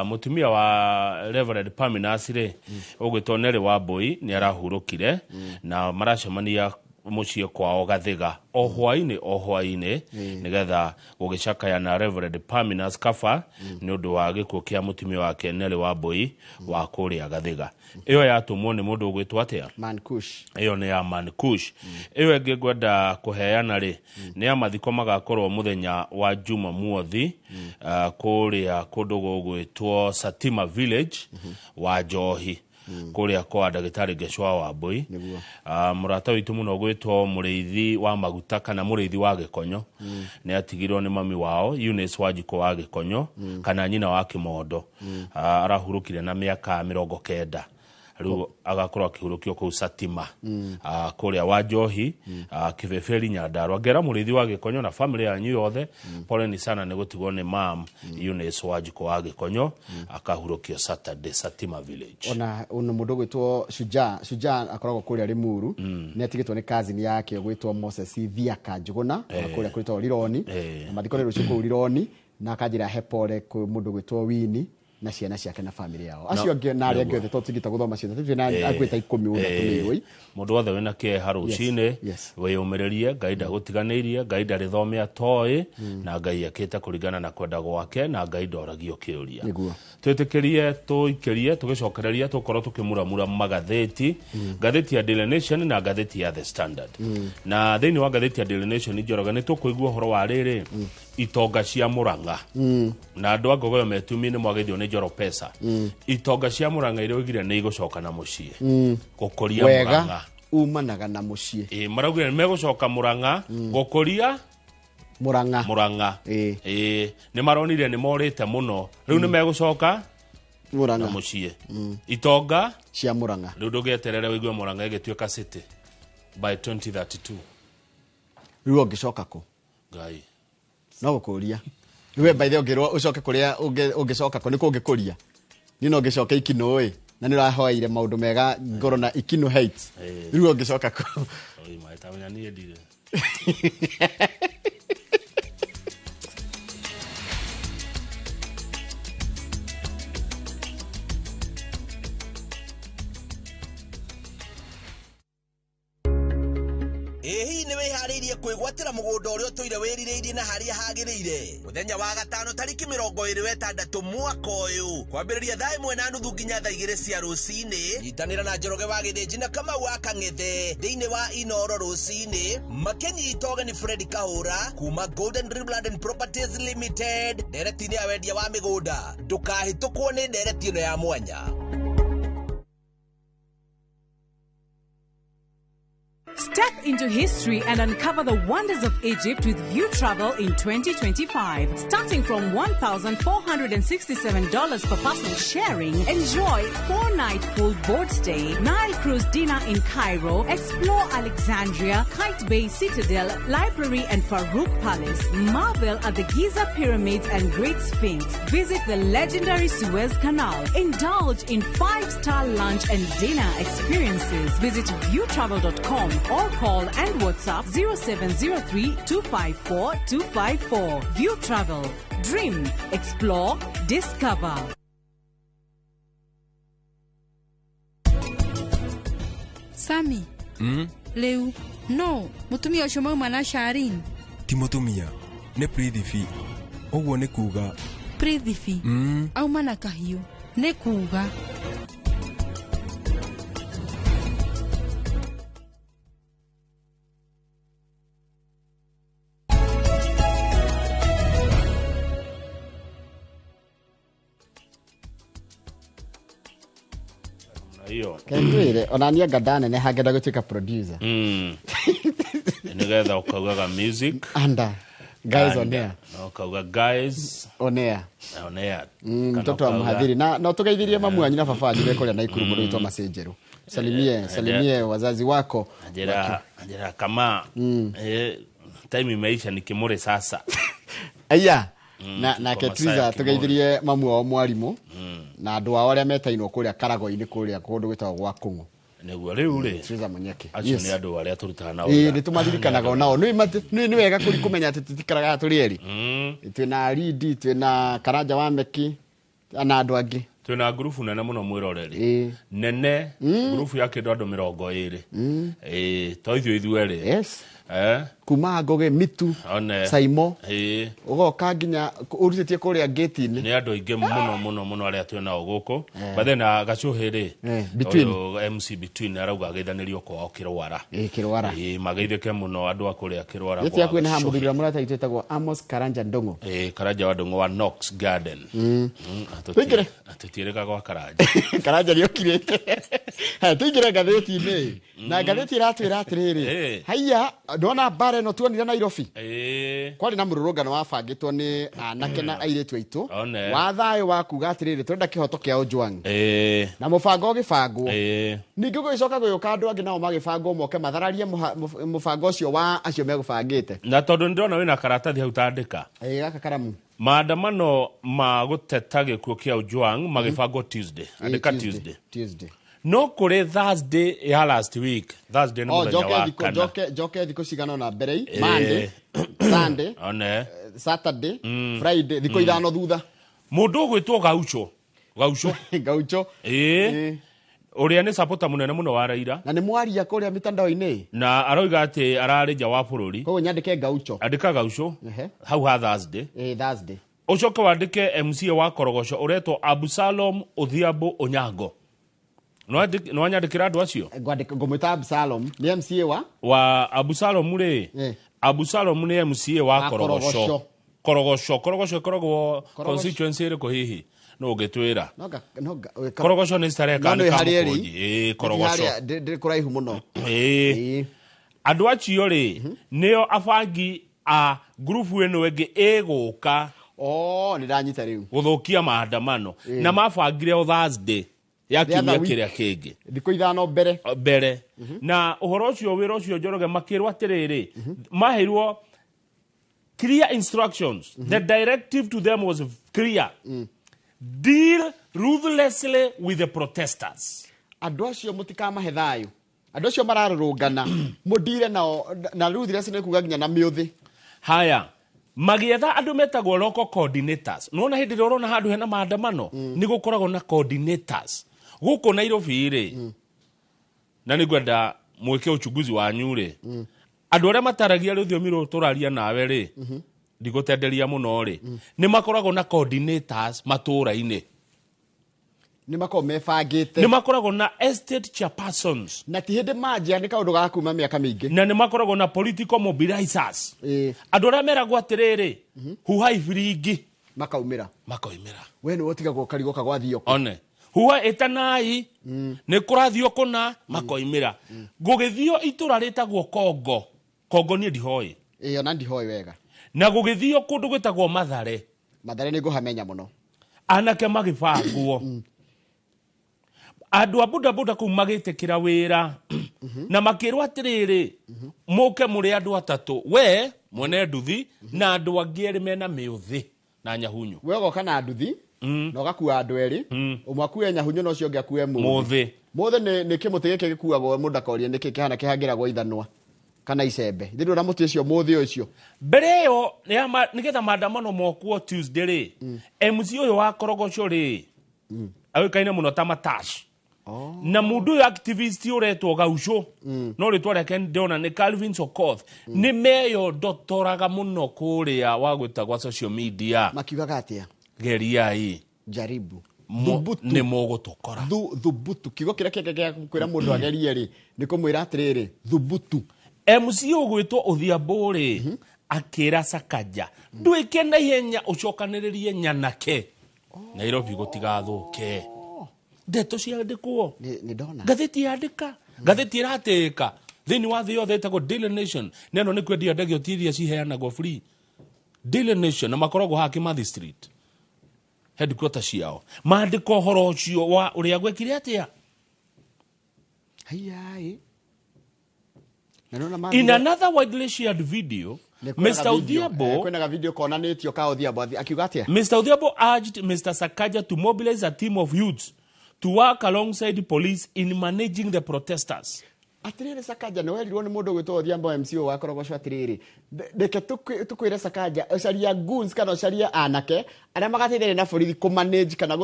Mũtumia wa Reverend Parmenas rĩ ũgwĩtwo Nelly Wambui nĩ arahurũkire na maracemania mũciĩ kwao Gathiga o hwaĩ-inĩ nĩgetha gũgĩcakaya na Reverend Parmenas Kafa nĩ ũndũ wa gĩkuũ kĩa mũtumia wake Nelly Wambui wa kũrĩa Gathiga. Ĩyo yatũmwo nĩ mũndũ ũgwĩtwo atĩa? Mankush. Ĩyo nĩ ya Mankush. Ĩyo ĩngĩ ngwenda kũheana rĩ nĩ ya mathiko magakorwo mũthenya wa Jumamothi kũrĩa kũndũ gũgwĩtwo Satima Village wa Njohi kũrĩa kwa ndagĩtarĩ Gecwa Wambui. Mũrata witũ mũno gwĩtwo mũrĩithi wa maguta kana mũrĩithi wa Gĩkonyo nĩ atigirwo nĩ mami wao Eunice Wanjikũ wa Gĩkonyo kana nyina wa Kĩmondo. Arahurũkire na mĩaka 90. Rĩu agakorwo akĩhurũkio kũu Satima kũrĩa wa Njohi Kĩbĩbĩri Nyandarua. Ngera mũrĩithi wa Gĩkonyo na family yanyu yothe poleni sana nĩ gũtigwo nĩ mam Eunice Wanjikũ wa Gĩkonyo akahurũkio Saturday Satima Village. Ona mũndũ gwĩtwo Shujaa akoragwo kũrĩa Limuru nĩ atigĩtwo nĩ cousin yake gwĩtwo Moses Thiaka Njuguna kũrĩa kwĩtwo Rironi na mathiko nĩ rũciũ kũu Rironi na akanjĩra he pole kwĩ mũndũ gwĩtwo Winnie na ciana ciake na family yao. Acio angĩ na arĩa angĩ othe tũtingĩta gũthoma ciothe tũtirĩ na akuĩta 10 ũna tũmĩũĩ. Mũndũ wothe wĩna kĩeha rũcinĩ wĩyũmĩrĩrie Ngai ndagũtiganĩirie Ngai ndarĩ thome atoĩ na Ngai ekĩte kũringana na kwenda gwake na Ngai ndoragio kĩũria. Twĩtĩkĩrie tũikĩrie tũgĩcokereria tũkorwo tũkĩmuramura magathĩti ngathĩti ya Daily Nation na ngathĩti ya The Standard. Na thĩinĩ wa ngathĩti ya Daily Nation Njoroge nĩ tũkũigua ũhoro wa rĩrĩ itonga cia Murang'a na andũ a Ngogoyo metumi nĩ mwageithio nĩ Njoro Pesa. Itonga cia Murang'a iraugire nĩ igũcoka na mũciĩ gũkũria Murang'a umanaga na mũciĩ. Maraugire nĩ megũcoka Murang'a gũkũria Murang'a. Nĩ maronire nĩ morĩte mũno rĩu nĩ megũcoka Murang'a na mũciĩ. Itonga cia Murang'a rĩu ndũgĩeterere ũigue Murang'a ĩgĩtuĩka city by 2032. Rĩu ũngĩcoka kũ? Ngai no gũkũria rĩu by the way ũngĩrwo ũcoke kũrĩa ũngĩcoka kũ nĩ kũ ũngĩkũria niĩ no ngĩcoke Ikino ĩ na nĩ ũrahoeire maũndũ mega ngoro na Ikino Heights rĩu ũngĩcoka kũ? Oi maita niĩ ndirĩ. Hihi nĩ wĩharĩirie kwĩgwatĩra mũgũnda ũrĩa ũtũire wĩrirĩirie na harĩa hagĩrĩire? Mũthenya wa gatano tarĩki 26 mwaka ũyũ kwambĩrĩria thaa 1:30 nginya thaa 2 cia rũcinĩ, nyitanĩra na Njoroge wa Gĩthĩnji na Kamau wa Kang'ethe thĩinĩ wa Inoro rũcinĩ makĩnyita ũgeni Fred Kahũra kuma Golden Dream Land and Properties Limited ndereti-inĩ ya wendia wa mĩgũnda. Ndũkahĩtũkwo nĩ ndereti ĩno ya mwanya. Step into history and uncover the wonders of Egypt with View Travel in 2025. Starting from $1,467 per person sharing, enjoy 4-night full board stay, Nile cruise dinner in Cairo, explore Alexandria, Kite Bay Citadel, Library and Farouk Palace, marvel at the Giza Pyramids and Great Sphinx, visit the legendary Suez Canal, indulge in 5-star lunch and dinner experiences. Visit viewtravel.com or call and WhatsApp 0703 254 254. View Travel. Dream, explore, discover. Sami. Leu. No, mutumia ucio mauma na Sharin. Ti mutumia, nĩ Prithvi. Ũguo nĩ kuga. Prithvi. Auma na kahiũ. Nĩ kuga. Hiyo Kendwire ona niĩ anga ndaneneha ngenda gũtuĩka producer. Nĩgetha ũkaugaga music anda guys on air. Na ũkauga guys on air. On air. Mtoto wa mhadhiri na no tugeithirie mamu wanyu na baba wanyu me kũrĩa Naikuru mũndũ witwa Macenjeru. Salimie, salimie wazazi wako. Njira kama time imeisha nikimure sasa. Aya. Na nake Triza tugeithirie mamu wao mwarimu na andu ao aria metainwo kuria Karago-inĩ kuria kundu gwitagwo gwa Kung'u. Nĩguo rĩu rĩ Triza Munyeki. Acio nĩ andũ arĩa tũrutaga nao. Ĩĩ nĩ tũmaririkanaga onao. Nĩ wega kũmenya atĩ tũtikaraga tũrĩ erĩ. Twĩna Ridi, twĩna Karanja wa Meki na andũ angĩ. Twĩna ngurubu nene mũno mwĩroreri. Nene ngurubu ya kĩndũ andũ 20. Ĩĩ to ithuĩ ithuerĩ. Yes. Kuma Ngoge Mitu Saimo ugoka nginya urutĩtie kũrĩa gate-inĩ. Nĩ andũ aingĩ mũno mũno mũno arĩa twĩ nao gũkũ. But then Gacuhĩ rĩ MC Between arauga ageithanĩrio kwao Kĩrwara. Kĩrwara. Mageithĩke mũno andũ a kũrĩa Kĩrwara. Gĩti hakuhĩ na ha mũthuri ũrĩa mũrata witũ wĩtagwo Amos Karanja Ndung'u. Karanja wa Ndung'u wa Knox Garden. Tũingĩre. Tũtiĩrĩga gwa Karanja. Karanja nĩokirĩte. Tũingĩre ngathĩti-inĩ. Na ngathĩti ĩratwĩra atĩrĩrĩ. Haiya ndona mbara ĩno tuonire Nairobi. Kwarĩ na mũrũrũngano wabangĩtwo nĩ anake na airĩtu aitũ wa thayũ wa kuga atĩrĩrĩ tũrenda kĩhoto kĩa Ojwang. Na mũbango ũgĩbangwo. Ningĩ gũgĩcoka gũgĩũka andũ angĩ nao magĩbangwo moke mathararie mũbango ũcio wa acio megũbangĩte. Na tondũ nĩndĩrona wĩna karatathi hau tandĩka. Gaka karamu. Maandamano ma gũteta gĩkuũ kĩa Ojwang magĩbangwo Tuesday. Andĩka Tuesday. Tuesday. No kũrĩ Thursday ya last week. Thursday nĩ mũthenya wa kana. Njoke thikũ cigana ũna mbere. Monday, Sunday, Saturday, Friday, thikũ 5 thutha. Mũndũ ũgwĩtwo Gaucho. Gaucho. Gaucho. Ũrĩa nĩ supporter mũnene mũno wa Raila. Na nĩ mwaria kũrĩa mitandao-inĩ. Na aroiga atĩ ararĩ nja wa bũrũri. Koguo nyandĩke Gaucho. Andĩka Gaucho. Hau ha Thursday. Thursday. Ũcoke wandĩke MCA wa Korogoco ũretwo Absalom Odhiambo Onyango. No anyandĩkĩra andũ acio? Ngũmwĩta Absalom. Nĩ MCA wa? Wa Absalom rĩ. Absalom nĩ MCA wa Korogoco. Korogoco. Korogoco ĩkoragwo constituency ĩrĩkũ hihi? No ũngĩtwĩra. Korogoco nĩ Starehe kana nĩ Kamũkũnji? Korogoco. Ndĩ kũraihu mũno. Andũ acio rĩ nĩo abangi a ngurubu ĩno ĩngĩ ĩgũka. Nĩ ndanyita rĩu. Gũthũkia maandamano. Na mabangire o Thursday. Ya kiumia kĩrĩa kĩngĩ. Thikũ 5 mbere. Mbere. Na ũhoro ũcio wĩra ũcio Njoroge makĩrwo atĩrĩrĩ, maheirwo clear instructions. The directive to them was clear. Deal ruthlessly with the protesters. Andũ acio mũtikamahe thayũ. Andũ acio mararũrũngana mũndire nao na ruthless nĩ kuga nginya na mĩũthĩ. Haya. Magĩetha andũ metagwo local coordinators. Nĩwona hĩndĩ ĩrĩa ũrona handũ hena maandamano nĩ gũkoragwo na coordinators. Gũkũ Nairobi rĩ, na nĩngwenda mwĩke uchunguzi wanyu rĩ, Andũ arĩa mataragia rũthiomi rũrũ tũraria nawe rĩ, ndigũtenderia mũno rĩ, nĩ makoragwo na coordinators matũũra-inĩ. Nĩ makoragwo mebangĩte. Nĩ makoragwo na estate chairpersons. Na ti hĩndĩ manjia, nĩ kaũndũ ga kuma mĩaka mĩingĩ. Na nĩ makoragwo na political mobilizers, andũ arĩa meragwo atĩrĩrĩ, huhai biringi. Makaumĩra. Makoimĩra. We nĩwe ũtigagwo ũkarigwo kagwathio. One huha ĩtanai nĩ kũrathio kũna, makoimĩra. Gũgĩthio itũra rĩtagwo Kongo. Kongo niĩ ndihoĩ. Ĩĩ, ona ndihoĩ wega. Na gũgĩthio kũndũ gwĩtagwo Mathare. Mathare nĩ ngũhamenya mũno. Anake magĩbangwo, andũ a bodaboda kũu magĩtĩkĩra wĩra na makĩrwo atĩrĩrĩ, mũke mũrĩ andũ atatũ, we mwene nduthi na andũ angĩ erĩ mena mĩũthĩ na nyahunyu. We ũgoka na nduthi na ũgakua andũ erĩ, ũmwe akue nyahunyu na ũcio ũngĩ akue mũthĩ. Mũthĩ. Mũthĩ nĩ kĩmũtĩ gĩkĩ gĩkuagwo, mũndũ akoria nĩkĩ kĩhana kĩhangĩragwo ithanwa kana icembe. Ithe ndũra mũtĩ ũcio, mũthĩ ũcio. Mbere ĩyo nĩgetha maandamano mokwo Tuesday rĩ, MC ũyũ wa Korogocho rĩ, aũĩkaine mũno ta Matash, na mũndũ ũyũ activist ũretwo Gaucho, no rĩtwa rĩake ndĩrona nĩ Calvin Sokoth, nĩ meyondotoraga mũno kũrĩa wa gwĩtagwa social media. Makiugaga atĩa? Geriai. Jaribu. Nĩ mũgũtũkora. Thubutu. Kiugo kĩrĩa kĩngĩ gĩa kwĩra mũndũ agerie rĩ, nĩ kũmwĩra atĩrĩrĩ, thubutu. MC ũgwĩtwo Odhiambo rĩ, akĩra Sakaja, ndwĩke na ihenya ũcokanĩrĩrie nyanake Nairobi gũtigathũke. Ndeto ciandĩkwo. Nĩ ndona. Ngathĩti yandĩka, ngathĩti ĩratĩĩka thĩinĩ wa thĩ yothe ĩtagwo Daily Nation. Neno nĩ kwendio ndagio, ti iria ciheanagwo free. Daily Nation, na makoragwo haha Kimathi Street headquarter ciao, mandĩka ũhoro ũcio wa ũrĩa gwekire atĩa. Haiya. Na nĩwona In another widely shared video, Nĩ kwĩna Mr. ga video, Odhiambo kwĩna ga video konanĩtio ka Odhiambo akiuga atĩa? Mr. Odhiambo urged Mr. Sakaja to mobilize a team of youths to work alongside police in managing the protesters. Atĩrĩrĩ, Sakaja, nĩ werirwo nĩ mũndũ ũgwĩtwo Odhiambo, MCO wa Korogocho, atĩrĩrĩ, reke tũkwĩre Sakaja, ũcaria goons kana ũcarie anake arĩa magateithĩrĩria na borithi kũmanage kana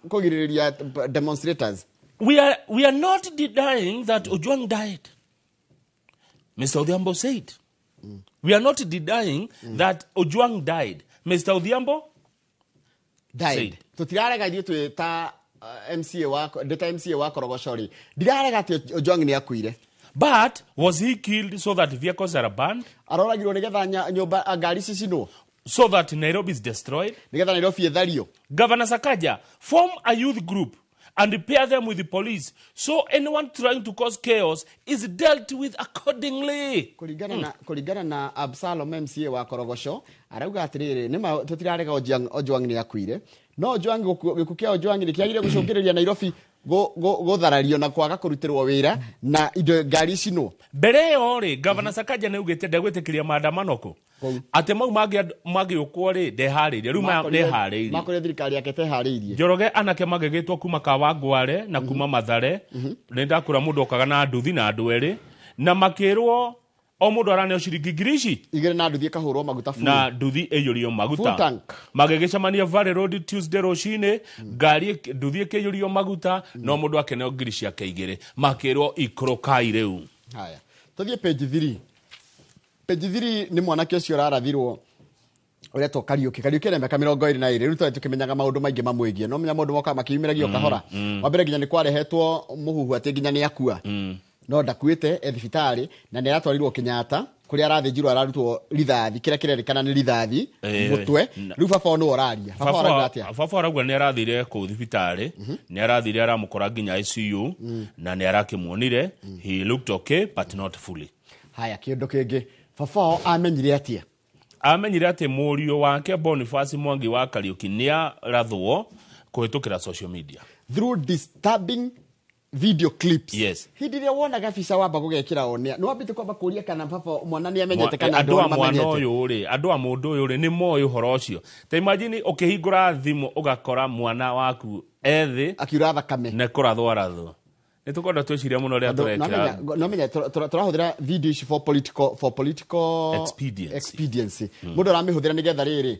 kũgirĩrĩria demonstrators. We are not denying that Ojwang died, Mr. Odhiambo said. We are not denying that Ojwang died, Mr. Odhiambo died. Said. Tũtirarega ithuĩ twĩ ta MCA wa ndĩ ta MCA wa Korogoco rĩ, ndirarega atĩ Ojwang nĩ akuire. But was he killed so that vehicles are banned? Aroragirwo nĩgetha nyũmba, ngari cicinwo? So that Nairobi is destroyed? Nĩgetha Nairobi ĩthario? Governor Sakaja, form a youth group and pair them with the police so anyone trying to cause chaos is dealt with accordingly. Kũringana na Absalom, MCA wa Korogoco, arauga atĩrĩrĩ, nĩma tũtirarega Ojwang nĩ akuire, no Ojwang gĩkuũ kĩa Ojwang nĩ kĩagire gũcũngĩrĩria Nairobi gũtharario na kwaga kũrutĩrwo wĩra na indo ngari icinwo. Mbere ĩyo rĩ, Governor Sakaja nĩ augĩte ndegwĩtĩkĩria maandamano kũ atĩ mau mangĩũkwo rĩ, ndeharĩirie rĩu maya ndeharĩirie. Makorire thirikari yake teharĩirie. Njoroge, anake magĩgĩtwo kuma Kawangware na kuma Mathare, nĩ ndakũra mũndũ okaga na nduthi na andũ erĩ, na makĩrwo o mũndũ araneo ciringi ngiri ici 2 na nduthi ĩkahũrwo maguta full. Na nduthi ĩiyũrio maguta. Full tank. Magĩgĩcemania Valley Road Tuesday rũcinĩ, ngari nduthi ĩkĩiyũrio maguta, no mũndũ akeneo ngiri ciake 2, makĩrwo ikũrũkai rĩu. Haya, tũthiĩ page 3. Page 3 nĩ mwanake ũcio ũrarathirwo ũretwo Kariũki. Kariũki ena mĩaka 22. Rĩu tũrĩ tũkĩmenyaga maũndũ maingĩ mamwĩgiĩ, no menya maũndũ mokaga makĩyumĩragia o kahora. Wa mbere, nginya nĩ kwarehetwo mũhuhu atĩ nginya nĩ akua, no ndakuĩte, e thibitarĩ na nĩ aratwarirwo Kenyatta kũrĩa arathĩnjirwo, ararutwo rithathi, kĩrĩa kĩrerĩkana nĩ rithathi mũtwe. Rĩu baba nĩwe ũraria. Baba arauga atĩa? Baba arauga nĩ arathire kũu thibitarĩ, nĩ arathire aramũkora nginya ICU na nĩ arakĩmuonire. He looked okay but not fully. Haya, kĩndũ kĩngĩ, baba wao amenyire atĩa? Amenyire atĩ mũriũ wake Boniface Mwangi wa Kariũki nĩ arathwo kũhĩtũkĩra social media. Through disturbing video clips. Yes. Hĩndĩ ĩrĩa wonaga bica wamba gũgekĩra onia, nĩ wambĩte kwamba kũria kana baba mwana nĩ amenyete kana andũ a andũ mwana mamenyete. Ũyũ rĩ, andũ a mũndũ ũyũ rĩ, nĩ moĩ ũhoro ũcio. Ta imagine ũkĩhingũra thimũ ũgakora mwana waku ethĩ akiura thakame. Nĩ kũrathwo arathwo. Nĩ tũkwenda twĩcirie mũno rĩrĩa tũrekĩra. No menya tũrahũthĩra video ici for political Expediency. Expediency. Mũndũ aramĩhũthĩra nĩgetha rĩrĩ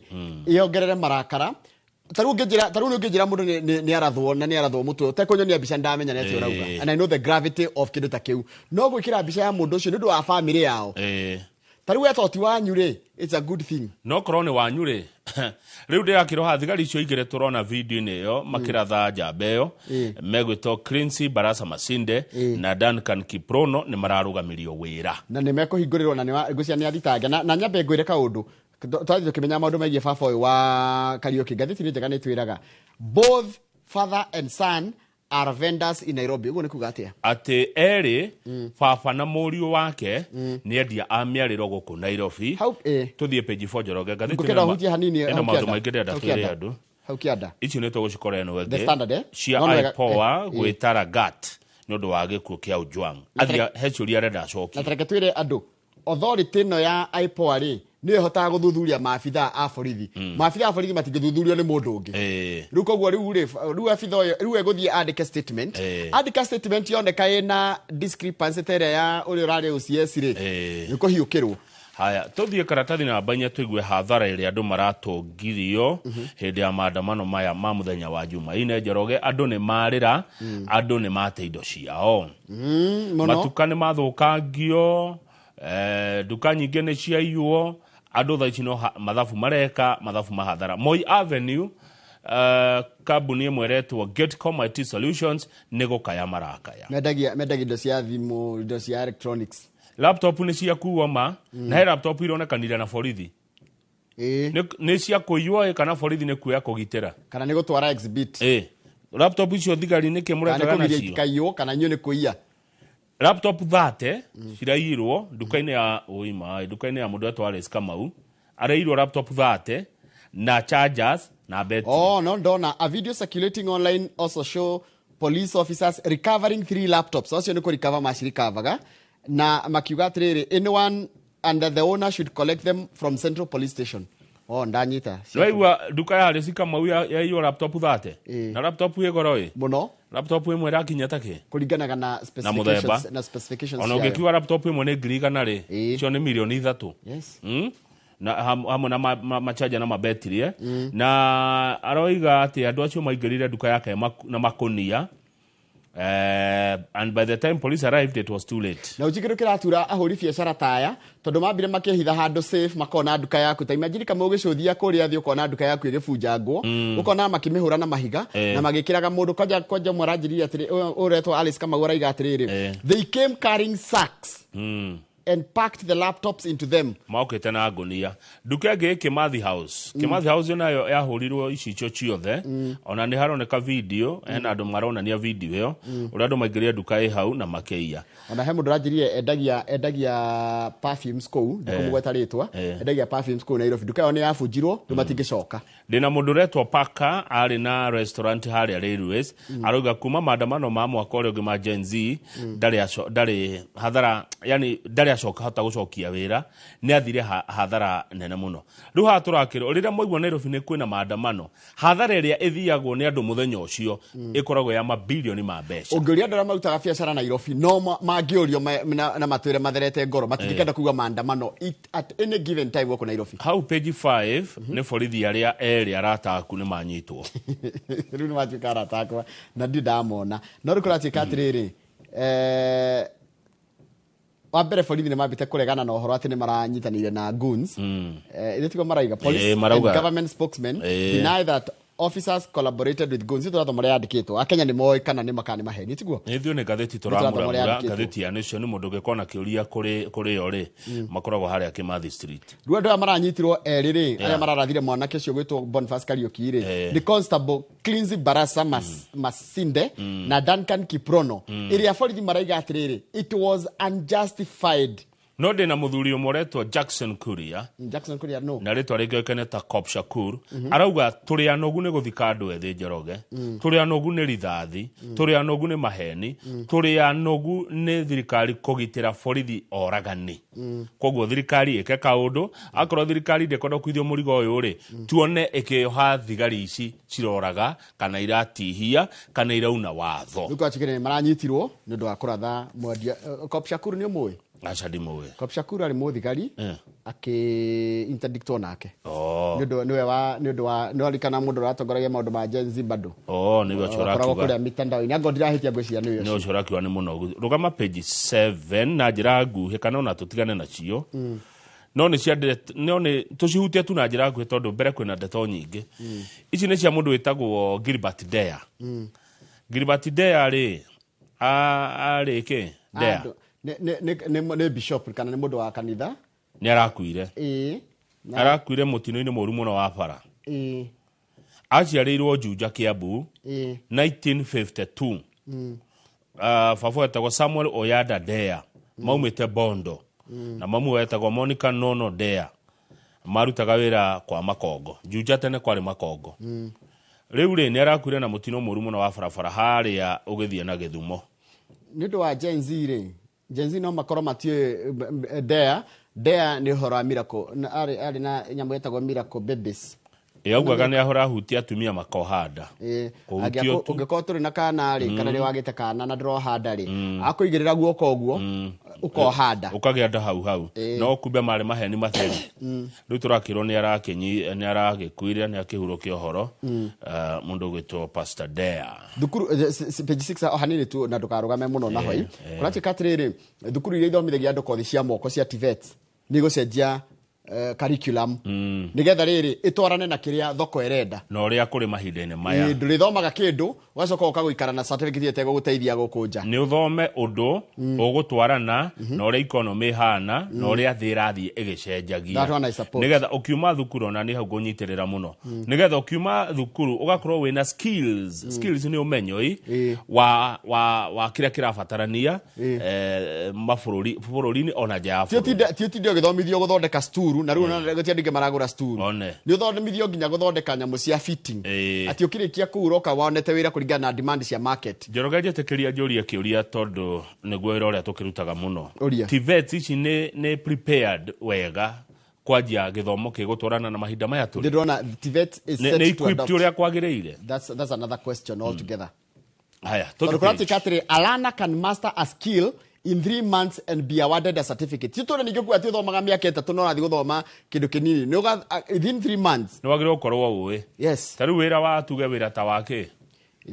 yongerere marakara. Tarĩu ũngĩnjĩra, tarĩu nĩ ũngĩnjĩra mũndũ nĩ arathwo na nĩ arathwo mũtwe ũtekũnyonia mbica, ndamenya nĩ atĩa ũrauga. And I know the gravity of kĩndũ ta kĩu, no gwĩkĩra mbica ya mũndũ ũcio nĩ ũndũ wa family yao, tarĩu weta ti wanyu rĩ, it's a good thing. No korwo nĩ wanyu rĩ, rĩu ndĩrakĩroha thigari icio igĩrĩ tũrona video-inĩ ĩyo makĩratha njamba ĩyo, megwĩtwo Clincy Barasa Masinde na Duncan Kiprono, nĩ mararũgamirio wĩra. Na nĩ mekũhingũrĩrwo na ngwĩciria nĩ athitange na nyambe ngwĩre kaũndũ. Twathiĩ tũkĩmenya maũndũ megiĩ baba ũyũ wa Kariũki, ngathĩti nĩ njega, nĩ twĩraga both father and son are vendors in Nairobi. Ũguo nĩ kuga atĩa? Atĩ erĩ, baba na mũriũ wake, nĩ endia a mĩarĩro gũkũ Nairobi. Tũthiĩ page 4, Njoroge, ngathĩti. Ngũkĩenda ũhutie hanini ĩna hau maũndũ kĩanda. maingĩ ndĩrenda Hau twĩre kĩanda. andũ. Hau kĩanda. Icio nĩ tũgũcikora ĩno The ĩngĩ Standard, eh? cia No, no, IPOA gwĩta Lagat nĩ ũndũ wa gĩkuũ kĩa Ojwang. Athia he ciũria arenda acokie. Na tareke twĩre andũ, authority ĩno ya IPOA rĩ, nĩyo ĩhotaga gũthuthuria maabithaa a borithi. Maabithaa a borithi matingĩthuthurio nĩ mũndũ ũngĩ. Rĩu koguo rĩu rĩ, rĩu abithaa ũyũ rĩu egũthiĩ andĩke statement. Andĩka statement, yoneka ĩna discrepancy ta ĩrĩa ya ũrĩa ũrarĩ OCS rĩ, nĩ kũhiũkĩrwo. Haya, tũthiĩ karatathi namba 4 tũigue hathara ĩrĩa andũ maratũngirio hĩndĩ ya maandamano maya ma mũthenya wa Jumaine. Njoroge, andũ nĩ marĩra, andũ nĩ mate indo ciao. Mũno. Matuka nĩ mathũkangio, nduka nyingĩ nĩ ciaiywo. Andũ thaa ici no mathabu mareka, mathabu mahathara. Moi Avenue, kambuni ĩmwe ĩretwo Getcom IT Solutions nĩ gũkaya marakaya. Mendagia indo cia thimũ, indo cia electronics. Laptop nĩ ciakuo ma, na he laptop ironekanire na borithi. Nĩ cia kũiywo ĩ, kana borithi nĩ kuoya kũgitĩra? Kana nĩ gũtwara exhibit? Laptop icio thigari nĩkĩ Kana nĩ mũrekaga kũgiria nacio? itikaiywo, kana inyuĩ nĩ kũiya? Laptop 30 ciraiyirwo nduka-inĩ ya ũima, nduka-inĩ ya mũndũ etwo Alice Kamau. Araiyirwo laptop 30 na chargers na betri. Oh, no ndona a video circulating online also show police officers recovering three laptops. Acio nĩ kũrecover macirikavaga na makiuga atĩrĩrĩ, anyone and the owner should collect them from Central Police Station. Oh, ndanyita. Nĩwaigua nduka ya Alice Kamau yaiywo laptop 30, na laptop ĩ goro ĩ mũno. Laptop ĩmwe ĩrakinya takĩ? Kũringanaga na Na specifications mũthemba. Na specifications Ona ciayo. ũngĩkiuga laptop ĩmwe nĩ 100,000 rĩ, icio nĩ 3 milioni. Na hamwe na machaja na mabetiri, eh? Na aroiga atĩ andũ acio maingĩrire nduka yake na makonia, and by the time police arrived it was too late. Na ũnjikĩrũ kĩratura ahũri biacara taya, tondũ mambire makĩhitha handũ safe, makona nduka yaku. Ta imagine kama ũgĩcũthia kũrĩa thĩ, ũkona nduka yaku ĩgĩbunjangwo, ũkona makĩmĩhũra na mahiga, na magĩkĩraga mũndũ kwanja kwanja. Ũmwe aranjĩrire atĩrĩ, ũyũ ũretwo Alice Kamau araiga atĩrĩrĩ, they came carrying sacks and packed the laptops into them. Mokĩte na ngũnia. Nduka ĩngĩ ĩ Kimathi House. Kimathi House nayo yahũrirwo icicio ciothe. Ona nĩ haroneka video, hena andũ maronania video ĩyo, ũrĩa andũ maingĩrire nduka ĩ hau na makĩiya. Ona he mũndũ ũranjĩrire endagia perfumes kũu, ndikũmũgweta rĩtwa. Endagia perfumes kũu Nairobi, nduka ĩyo nĩ yabunjirwo, rĩu matingĩcoka. Ndĩna mũndũ ũretwo Paka, arĩ na restaurant harĩa Railways. Arauga kuma maandamano ma mwaka ũrĩa ũngĩ ma Gen Z, ndarĩ hathara, yani ndarĩ acoka hota gũcokia wĩra, nĩ athire hathara nene mũno. Rĩu haha tũrakĩrwo, rĩrĩa mwaigua Nairobi nĩ kwĩna maandamano, hathara ĩrĩa ĩthiagwo nĩ andũ mũthenya ũcio ĩkoragwo ya mabilioni ma mbeca. Ũngĩũria andũ arĩa marutaga biacara Nairobi, no mangĩũrio na matwĩre matherete ngoro, matingĩkenda kuga maandamano at any given time gũkũ Nairobi. Hau page 5 nĩ borithi arĩa erĩ arata aku nĩ manyitwo. Rĩu nĩ matuĩka arata akwa na ndirĩ ndamona, no rĩu kũratuĩka atĩrĩrĩ, wa mbere borithi nĩ mambĩte kũregana na ũhoro atĩ nĩ maranyitanĩire na goons. Ithe tiguo maraiga? Police Marauga. and government spokesmen deny that officers collaborated with goons. Tũrathoma ũrĩa yandĩkĩtwo, akenya nĩ moĩ kana nĩ makana nĩ maheni, tiguo? Ithuĩ nĩ ngathĩti Nĩ tũrathoma ũrĩa tũramuramura. yandĩkĩtwo. Ngathĩti ya Nation, mũndũ ũngĩkorwo na kĩũria kũrĩ yo rĩ, makoragwo harĩa Kimathi Street. Rĩu andũ aya maranyitirwo erĩ rĩ, arĩa mararathire mwanake ũcio gwĩtwo Boniface Kariũki rĩ, nĩ Constable Clincy Barasa Masinde na Duncan Kiprono, ĩrĩa borithi maraiga atĩrĩrĩ, it was unjustified. No ndĩna mũthuri ũmwe ũretwo Jackson Kuria. Jackson Kuria no. Na rĩtwa rĩngĩ oĩkaine ta Cop Shakur. Arauga tũrĩ anogu nĩ gũthika andũ ethĩ, Njoroge. Tũrĩ anogu nĩ rithathi, tũrĩ anogu nĩ maheni, tũrĩ anogu nĩ thirikari kũgitĩra borithi oragani. Koguo thirikari ĩke kaũndũ. Akorwo thirikari ndĩkwenda gũkuithio mũrigo ũyũ rĩ, tuone ĩkĩoha thigari ici ciroraga kana iratihia kana irauna watho. Rĩu kwachikire nĩ maranyitirwo nĩ ũndũ wa kũratha mwendia. Cop Shakur nĩ ũmũĩ? Aca ndimũĩ. Cop Shakuru arĩ mũthigari akĩ interdictwo nake. Oh. Nĩ ũndũ nĩwe wa nĩ ũndũ wa nĩ warikana mũndũ ũratongoragia maũndũ ma Gen Z bado. Oh, nĩwe ũcio Akoragwo ũrakiuga. kũrĩa mitandao-inĩ angorwo ndirahĩtia ngwĩciria nĩwe Nĩ ũcio. ũcio ũrakiuga nĩ mũnogu. Rũgama page 7 na njĩra nguhĩ kana ona tũtigane nacio. No nĩ cia no nĩ tũcihutie tu na njĩra nguhĩ tondũ mbere kwĩna ndeto nyingĩ. Ici nĩ cia mũndũ wĩtagwo Gilbert Deya. Gilbert Deya rĩ arĩ kĩ? Deya. Andũ- nĩ bishop kana nĩ mũndũ wa kanitha. Nĩ arakuire. Ĩĩ. Arakuire mũtino-inĩ mũru mũno wa bara. Ĩĩ. Aciarĩirwo Juja Kiambu Ĩĩ. 1952. Baba wetagwo Samuel Oyada Deya maumĩte Bondo na mamu wetagwo Monica Nono Deya marutaga wĩra kwa Makongo. Juja tene kwarĩ Makongo. Rĩu rĩ nĩ arakuire na mũtino mũru mũno wa barabara harĩa ũgĩthiĩ na Gĩthumo. Nĩ ũndũ wa Gen Z rĩ, Gen Z no makorwo matiũĩ Deya. Deya nĩ ũhoro wa miracle. Na arĩ na nyamũ ĩtagwo miracle babies. Ĩ augaga nĩ ahũrahutia atumia makoha nda. Kũhutio tu. Ũngĩkorwo tũrĩ na kana rĩ, kana nĩ wagĩte kana na ndũroha nda rĩ, akũigĩrĩra guoko ũguo ũkoha nda. Ũkagĩa nda hau hau. No kumbe marĩ maheni matheri. Rĩu tũrakĩrwo nĩ aragĩkuire nĩ akĩhurũkia ũhoro. Mũndũ ũgwĩtwo Pastor Deya. Thukuru page 6 o hanini tu na ndũkarũgame mũno na hoi. Kũratuĩka atĩrĩrĩ, thukuru iria ithomithagia andũ kothi cia moko cia TVET nĩ igũcenjia curriculum nĩgetha rĩrĩ ĩtwarane na kĩrĩa thoko ĩrenda. Na ũrĩa kũrĩ mahinda-inĩ maya. Ndũrĩthomaga kĩndũ ũgacoka ũka gũikara na certificate ĩtegũgũteithia gũkũ nja. Nĩ ũthome ũndũ ũgũtwarana na ũrĩa economy ĩhana na ũrĩa thĩ ĩrathiĩ ĩgĩcenjagia. That one I support. Nĩgetha ũkiuma thukuru ona nĩ hau ngũnyitĩrĩra mũno. Nĩgetha ũkiuma thukuru ũgakorwo wĩna skills. Skills nĩ ũmenyo ĩ wa kĩrĩa kĩrabatarania mabũrũri bũrũri-inĩ ona nja ya bũrũri. Ti ũtinde ũgĩthomithio gũthondeka sturu na rĩu ona gũtirĩ andũ aingĩ maragũra sturu. One. Nĩ ũthomithio nginya gũthondeka nyamũ cia fitting. Atĩ ũkĩrĩkia kũu ũroka wonete wĩra kũringana na demand cia market. Njoroge njĩtĩkĩria njũrie kĩũria tondũ nĩguo wĩra ũrĩa tũkĩrutaga mũno. Ũria. TVET ici nĩ prepared wega kwanjia gĩthomo gĩgũtwarana na mahinda maya tũrĩ. Ndĩrona TVET is Nĩ set to equipped adopt. ũrĩa kwagĩrĩire. That's another question altogether. Haya, Tondũ tũthiĩ page. kũratuĩka atĩrĩ, a learner can master a skill in 3 months and be awarded a certificate. Ti tũrĩ ningĩ kuga atĩ ũthomaga mĩaka 3 no ũrathiĩ gũthoma kĩndũ kĩnini. Nĩ within 3 months. Nĩ wagĩrĩirwo gũkorwo ũĩ. Yes. Ta rĩu wĩra wa tuge wĩra ta wa kĩ?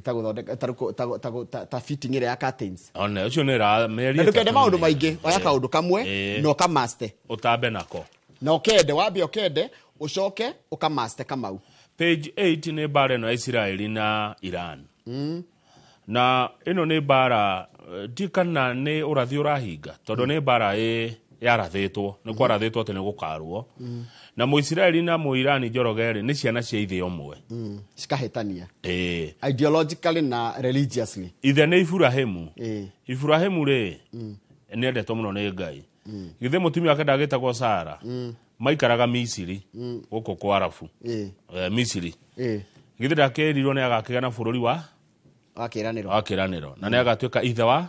Ta gũthondeka, ta fitting ĩrĩa ya curtains. One, ũcio nĩ ra mĩeri Na ndũkende 3 maũndũ nĩ. maingĩ, oya kaũndũ kamwe na ũkamaste. Ũtambe nako. Na ũkende, wambe ũkende, ũcoke ũkamaste kamau. Page 8 nĩ mbara ĩno ya Isiraeli na Iran. Na ĩno nĩ mbara ti kana nĩ ũrathi ũrahinga tondũ nĩ mbara yarathĩtwo, nĩ kwarathĩtwo atĩ nĩ gũkarũo. Na Mũisiraeli na Mũirani Njoroge rĩ nĩ ciana cia ithe ũmwe. Cikahĩtania. Ideologically na religiously. Ithe nĩ Iburahĩmu. Iburahĩmu rĩ nĩ endetwo mũno nĩ Ngai. Githĩ mũtumia wake ndagĩtagwo Sara. Maikaraga Misiri gũkũ kwa Arabu. Misiri. Githĩ ndakĩrirwo nĩ agakĩgĩa na bũrũri wa wa kĩĩranĩro. Wa kĩĩranĩro. Na nĩ agatuĩka ithe wa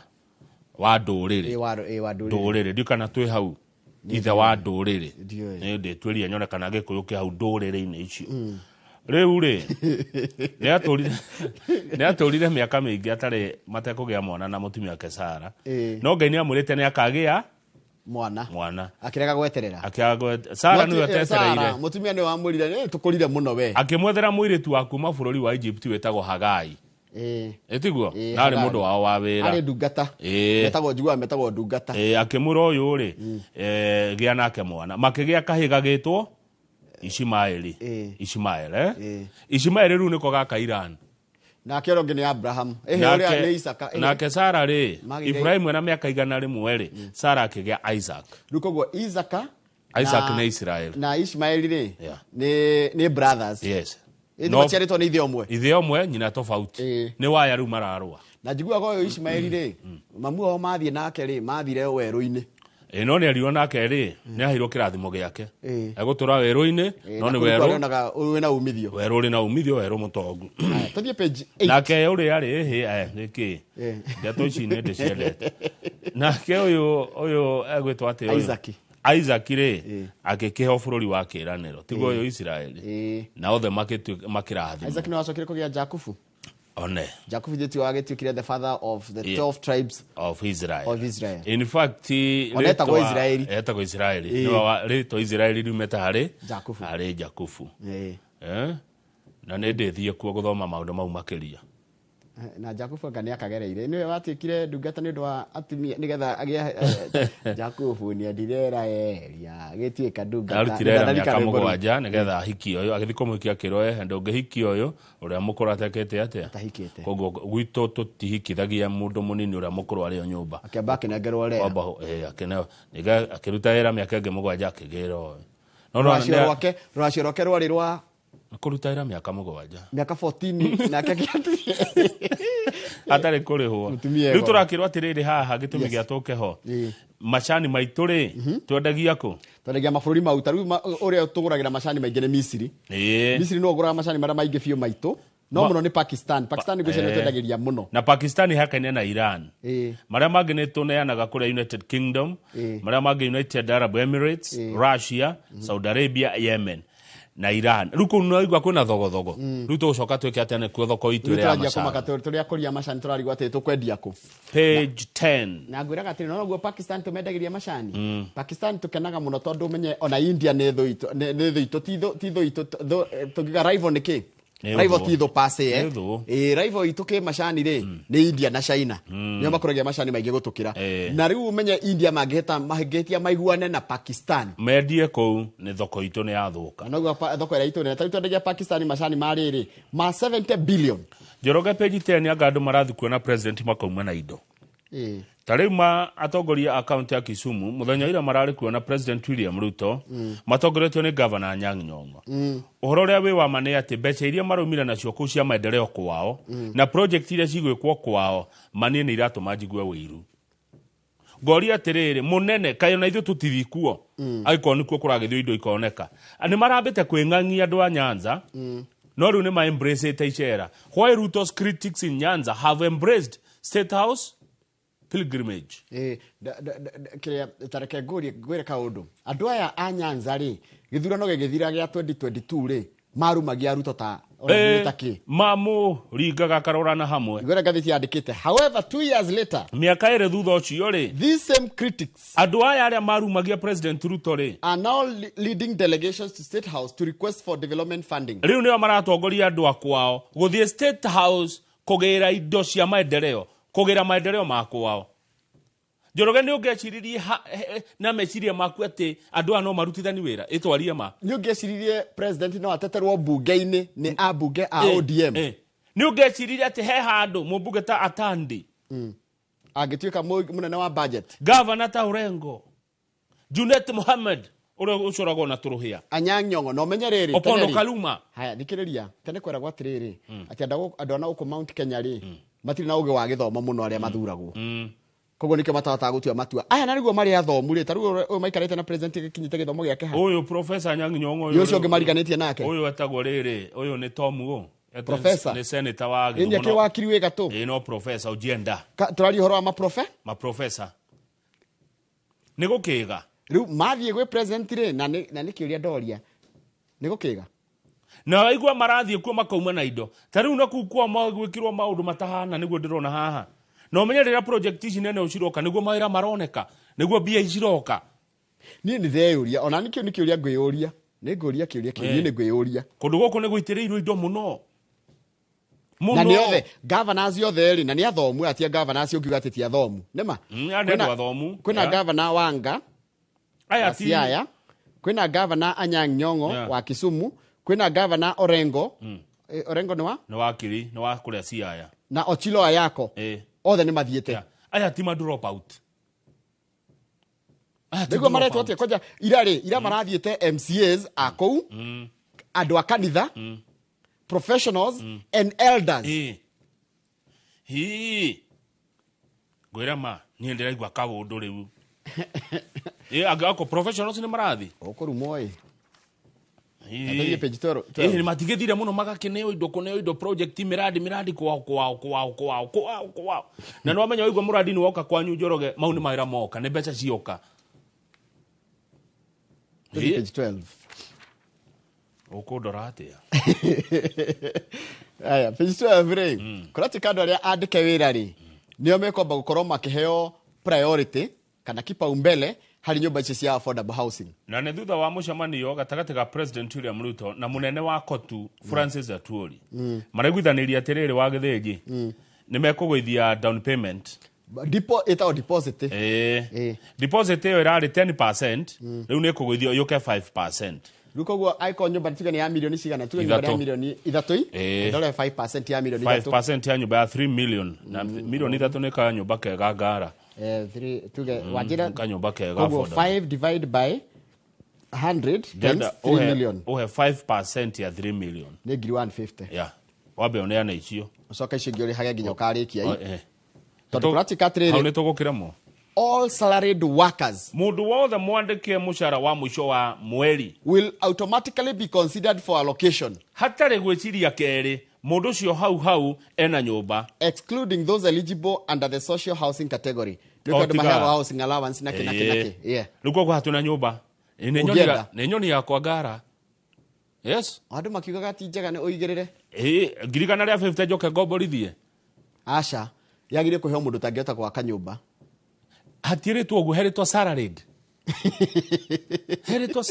ndũrĩrĩ. Wa ndũrĩrĩ. Ndũrĩrĩ. Ndiũĩ kana twĩ hau. Ithe wa ndũrĩrĩ. Ndiũĩ. Nĩ ndĩtuĩrie nyone kana Gĩkũyũ kĩ hau ndũrĩrĩ-inĩ icio. Rĩu rĩ, nĩ atũrire mĩaka mĩingĩ atarĩ matekũgĩa mwana na mũtumia wake Sara. No Ngai nĩ amwĩrĩte nĩ akagĩa mwana. Mwana. Akĩrega gweterera. Akĩrega gweterera. Sara nĩwe atetereire. Sara, mũtumia nĩwe wamwĩrire, tũkũrire mũno we. Akĩmwethera mũirĩtu wa kuma bũrũri wa Egypt wĩtagwo Hagai. Ĩtiguo? Na arĩ Hagai. mũndũ wao wa wĩra. Arĩ ndungata. Metagwo njiguaga metagwo ndungata. Akĩmwĩra ũyũ rĩ, gĩa nake mwana. Makĩgĩa kahĩĩ gagĩtwo Ishimaeli. Ishimael, Ishimaeli rĩu nĩko gaka Iran. Nake ũrĩa ũngĩ nĩ Abraham. Ũrĩa nĩ Isaka. Nake Sara rĩ, Magĩrĩire. Ibrahim ena mĩaka 100 rĩ, Sara akĩgĩa Isaac. Rĩu koguo Isaka Isaac nĩ Israel. Na Ishmael rĩ, Yeah. nĩ brothers. Yes. Ĩ, No. maciarĩtwo nĩ ithe ũmwe. Ithe ũmwe, nyina tofauti. Nĩ waya rĩu mararũa. Na njiguaga ũyũ Ishmael rĩ, mamu wao mathiĩ nake rĩ, mathire werũ-inĩ. No nĩ arirwo nake rĩ, nĩ aheirwo kĩrathimo gĩake. Egũtũra werũ-inĩ, no Na nĩ kũu werũ. arĩonaga wĩna umithio. Werũ ũrĩ na umithio, werũ mũtongu. Tũthiĩ page 8. Nake ũrĩa rĩ, nĩkĩ? Ndeto ici nĩ ndĩciendete. Nake ũyũ egwĩtwo atĩa ũyũ? Isaac. Isaac rĩ, agĩkĩheo bũrũri wa kĩĩranĩro. Tiguo ũyũ Isiraeli. Na othe makĩrathimwo. Isaac nĩ wacokire kũgĩa Jakubu. One. Jakubu gĩtuĩ wagĩtuĩkire the father of the 12 tribes of Israel. Of Israel. In fact, Ona etagwo Israeli. Etagwo Israeli. Ĩĩ. Nĩwe rĩtwa Israeli riumĩte harĩ Jakubu. Harĩ Jakubu. Ĩĩ. Eh? Na nĩ ndĩthiĩ kuo gũthoma maũndũ mau makĩria. Na Jakubu anga nĩ akagereire, nĩwe watuĩkire ndungata nĩ ũndũ wa atumia nĩgetha agĩe Jakubu nĩendire Raeli agĩtuĩka ndungata. Arutire wĩra Ndatharika mĩaka rwĩmbo rũu. 7 nĩgetha ahikie ũyũ, agĩthiĩ kũmũhikia akĩrwo ehe, ndũngĩhikia ũyũ ũrĩa mũkũrũ atekĩte atĩa. Atahikĩte. Koguo gwitũ tũtihikithagia mũndũ mũnini ũrĩa mũkũrũ arĩ o nyũmba. Akĩamba akĩnengerwo Lea. Kwamba, akĩneo, ningĩ akĩruta wĩra mĩaka ĩngĩ 7 akĩgĩra ũyũ. No Rũracio rwake, rũracio rwake rwarĩ rwa kũruta wĩra mĩaka 7. Mĩaka 14 nake atarĩ kũrĩhwo. Mũtumia Rĩu ego. tũrakĩrwo atĩrĩrĩ haha gĩtũmi gĩa tũke ho. Macani maitũ rĩ, twendagia kũ? Twendagia mabũrũri mau, ta rĩu ũrĩa tũgũragĩra macani maingĩ nĩ Misiri. Misiri nĩo ũgũraga macani marĩa maingĩ biũ maitũ. No mũno nĩ Pakistan. Pakistan ngwĩciria nĩ twendagĩria mũno. Na Pakistan hakaine na Iran. Marĩa mangĩ nĩ tũneanaga kũrĩa United Kingdom, marĩa mangĩ United Arab Emirates, Russia, Saudi Arabia, Yemen na Iran. Rĩu kũu nĩwaigua kwĩna thogothogo. Rĩu tũgũcoka twĩke atĩa nĩkuo thoko itũ Rĩu ĩrĩa ya tũranjia macani. kũmaka tũrĩa akũria macani tũrarigwo atĩ tũkwendia kũ. Page 10. Na ngwĩraga atĩrĩ, no noguo Pakistan tũmendagĩria macani. Pakistan tũkenaga mũno tondũ ũmenye ona India nĩ thũ itũ, nĩ thũ itũ, ti thũ, ti thũ itũ, thũ, tũngiuga rival nĩ kĩ? Nĩ Rival thũ. ti thũ per se, eh. Nĩ thũ. Rival itũ kĩ macani rĩ, nĩ India na China. Nĩo makũragia macani maingĩ gũtũkĩra. Na rĩu ũmenye India mangĩhĩtia maiguane na Pakistan. Mendie kũu nĩ thoko itũ nĩ yathũka. Na noguo thoko ĩrĩa itũ nene. Ta rĩu twendagia Pakistan macani ma rĩrĩ, ma 70 billion. Njoroge page 10 anga andũ marathiĩ kuona president makauma na indo. Ta rĩu ma atongoria a kaunti ya Kisumu mũthenya ũrĩa mararĩ kuona President William Ruto matongoretio nĩ Governor Anyang' Nyong'o. Ũhoro ũrĩa wĩ wa ma nĩ atĩ mbeca iria maraumire nacio kũu cia maendeleo kwao na project iria cigwĩkwo kwao ma niĩ nĩ iratũma njigue wĩiru. Ngoria atĩrĩrĩ, mũnene kaĩ ona ithuĩ tũtithiĩ kuo? Angĩkorwo nĩkuo kũragĩthio indo ikoneka. Nĩ marambĩte kwĩng'ang'ia andũ a Nyanza, no rĩu nĩ ma-embraceĩte icera. Why Ruto's critics in Nyanza have embraced State House pilgrimage. Kĩrĩa tareke ngũrie ngwĩre kaũndũ. Andũ aya a Nyanza rĩ, gĩthurano gĩgĩthira gĩa 2022 rĩ, marumagia Ruto ta ona ta kĩ? Mamũringaga karorana hamwe. Ngwĩra ngathĩti yandĩkĩte, however 2 years later, mĩaka 2 thutha ũcio rĩ, these same critics, andũ aya arĩa marumagia President Ruto rĩ, are now leading delegations to State House to request for development funding. Rĩu nĩo maratongoria andũ a kwao gũthiĩ State House kũgĩra indo cia maendeleo, kũgĩra maendeleo ma kwao. Njoroge nĩ ũngĩeciririe na meciria maku atĩ andũ aya no marutithani wĩra, ĩtwarie ma. Nĩ ũngĩeciririe president no ateterwo mbunge-inĩ nĩ ambunge a ODM. Nĩ ũngĩeciririe atĩ he handũ mũmbunge ta Atandi. Angĩtuĩka mũnene wa budget. Governor ta Orengo. Junet Mohammed ũrĩa ũcoragwo na tũrũhĩa. Anyang' Nyong'o, na ũmenye rĩrĩ, Opondo tene rĩ. Kaluma. Haya, thikĩrĩria, tene kweragwo atĩrĩrĩ, atĩ andũ a na gũkũ Mount Kenya rĩ, matirĩ na ũgĩ wa gĩthomo mũno arĩa mathuragwo. Koguo nĩkĩo matahotaga gũtua matua. Aya na nĩguo marĩ athomu rĩ, ta rĩu ũyũ maikarĩte na president gĩkinyĩte gĩthomo gĩake ha? Ũyũ Professor Anyang' Nyong'o Nĩ ũcio ũngĩ mariganĩtie nake? Ũyũ etagwo rĩrĩ, ũyũ nĩ Tom ũũ. Professor. Nĩ senator wa Ĩĩ, Gĩthumo. nĩ akĩrĩ wakiri wĩ gatũ? Ĩĩ, no professor Ojienda. Tũraria ũhoro wa maprofe? Maprofessor. Nĩ gũkĩga. Rĩu mathiĩ gwĩ president rĩ, na nĩ kĩũria ndoria. Nĩ gũkĩga? Na waigua marathiĩ kuo makauma na indo. Ta rĩu na kũu kwao magwĩkĩrwo maũndũ matahana nĩguo ndĩrona haha. Na ũmenye rĩrĩa project ici nene ciroka nĩguo mawĩra maroneka, nĩguo mbia ciroka. Niĩ nĩ ndeyũria, ona nĩkĩo nĩ kĩũria ngwĩyũria. Nĩ ngũria kĩũria kĩu, niĩ nĩ ngwĩyũria. Kũndũ gũkũ nĩ gũitĩrĩirwo indo mũno. Na nĩ Mũno. othe, governors othe rĩ, na nĩ athomu, aya ti a governors ũngiuga atĩ ti athomu. Nĩ ma? Aya nĩ andũ athomu. Kwĩna governor Wanga, Aya wa ti- Siaya, kwĩna governor Anyang' Nyong'o wa Kisumu, kwĩna governor Orengo. Orengo nĩ wa? Nĩ wakiri, nĩ wa kũrĩa Siaya. Na Ochilo Ayako. Othe nĩ mathiĩte. Aya ti ma drop out. Aya ti Nĩguo drop maretwo out. atĩa? Kwanja ira rĩ, ira marathiĩte MCAs a kũu, andũ a kanitha, professionals and elders. Hii. Ngwĩra ma, niĩ ndĩraigua kaũndũ rĩu. Anga ako professionals nĩ marathi? Ũkũrumwo ĩ. Athiĩ page 12. Nĩ matigĩthire mũno magakĩneo indo, kũneo indo project, miradi, miradi kwao, kwao, kwao, kwao, kwao, kwao. Na nĩ wamenya waigua mũradi nĩ woka kwanyu Njoroge, mau nĩ mawĩra moka, nĩ mbeca cioka. Tũthiĩ page 12. Ũkũndora atĩa? Aya, page 12 rĩ, kũratuĩka andũ arĩa andĩke wĩra rĩ, nĩo mekwamba gũkorwo makĩheo priority kana kipaumbele harĩ nyũmba icio cia affordable housing. Na nĩ thutha wa mũcemanio gatagatĩ ga President William Ruto na mũnene wa Kotu Francis Atwoli, maraiguithanĩria atĩrĩrĩ wa Gĩthĩnji, nĩ mekũgũithia down payment. Ĩtagwo deposit. Ĩĩ, deposit ĩyo ĩrarĩ 10%, rĩu nĩ ĩkũgũithio yũke 5%. Rĩu koguo angĩkorwo nyũmba tuge nĩ ya milioni cigana, tuge nyũmba nĩ ya Ithatũ. milioni 3 i, ndore 5% ya milioni 3. 5% ya nyũmba ya 3 million, na milioni 3 nĩ kanyũmba kega ngara. Tuge wanjĩra. Kanyũmba kega Koguo affordable. 5 divide by 100 times Ndĩrenda 3 million ũhe 5% ya 3 million. Nĩ ngiri 150. Yeah, wambe ũneane icio. Ũcoke icio ingĩ ũrĩhage nginya ũkarĩkia O, i. Tondũ kũratuĩka Hau atĩrĩrĩ, nĩ tũgũkĩremwo. All salaried workers, mũndũ wothe mwandĩke mũcara wa mũico wa mweri, will automatically be considered for allocation, hatarĩ gwĩciria kerĩ, mũndũ ũcio hau hau ena nyũmba, excluding those eligible under the social housing category. Nĩ O andũ tiga. maheagwo housing allowance na kĩ na kĩ na kĩ. Yeah. Rĩu koguo hatuna nyũmba. Ĩ, nĩ nyoni Ũngĩenda. Nĩ nyoni yakwa ngara, yes. Andũ makiugaga ti njega nĩ ũigĩrĩre. Ĩ, 150,000 njoke ngomborithie. Aca, yagĩrĩire kũheo mũndũ ũtangĩhota gwaka nyũmba. Hatirĩtwo ũguo, herĩtwo salaried, herĩtwo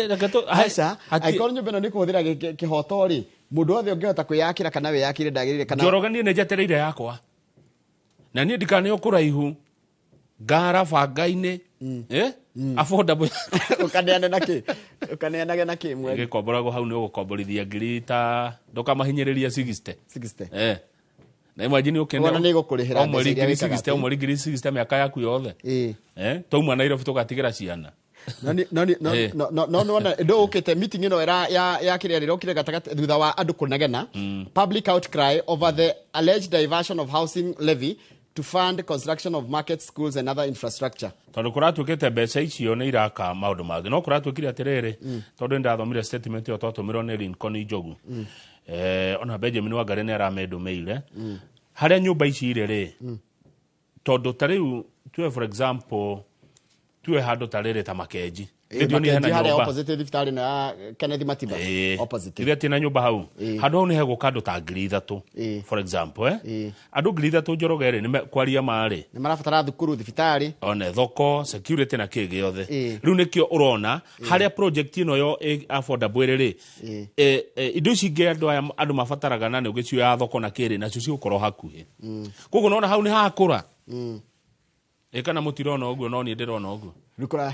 reke Aca, angĩkorwo nyũmba ĩno nĩ kũhũthĩra kĩhoto rĩ, mũndũ wothe ũngĩhota kwĩyakĩra kana wĩyakĩre ndagĩrĩire kana Njoroge, niĩ nĩ njetereire yakwa na niĩ ndikaneo kũraihu ngara banga-inĩ, affordable. Ũkaneane na kĩ? Ũkaneanage na kĩ mweri? Gĩkomboragwo hau nĩ ũgũkomborithia ngiri ta ndũkamahinyĩrĩria 60. 60. Na imagine ũkene Wona nĩ ĩgũkũrĩhĩra o mweri mbeca iria ngiri wĩkaga 60, o atĩ. mweri ngiri 60 mĩaka yaku yothe. Twauma Nairobi tũgatigĩra ciana. No ni- no ni- no no no no nĩwona ndũũkĩte meeting ĩno ĩra ya kĩrĩa rĩrokire gatagatĩ thutha wa andũ kũnegena, public outcry over the alleged diversion of housing levy to fund construction of markets, schools and other infrastructure. Tondũ kũratuĩkĩte mbeca icio nĩ iraka maũndũ mangĩ, no kũratuĩkire atĩrĩrĩ, tondũ nĩ ndathomire statement ĩyo twatũmĩrwo nĩ Lincoln Njogu, ona Benjamin Wangari nĩ aramĩndũmĩire, harĩa nyũmba ici irĩ rĩ, tondũ ta rĩu tuwe, for example, tuwe handũ ta rĩrĩ ta Makenji. Nĩndionire Makenji hena harĩa nyũmba. Opposite thibitarĩ ĩno ya Kenneth Matiba. Opposite. Ithe atirĩ na nyũmba hau, handũ hau nĩ hegũka andũ ta 3000, for example, andũ 3000, Njoroge rĩ, nĩ kwaria marĩ Nĩ marabatara thukuru, thibitarĩ. One thoko, security na kĩ gĩothe. Rĩu nĩkĩo ũrona harĩa project ĩno yo affordable ĩrĩ rĩ, indo ici ingĩ andũ aya andũ mabataraga na nĩ ũgĩcioya thoko na kĩrĩ nacio cigũkorwo hakuhĩ. Koguo nona hau nĩ hakũra. Ĩ, kana mũtirona ũguo? No niĩ ndĩrona ũguo. Rĩu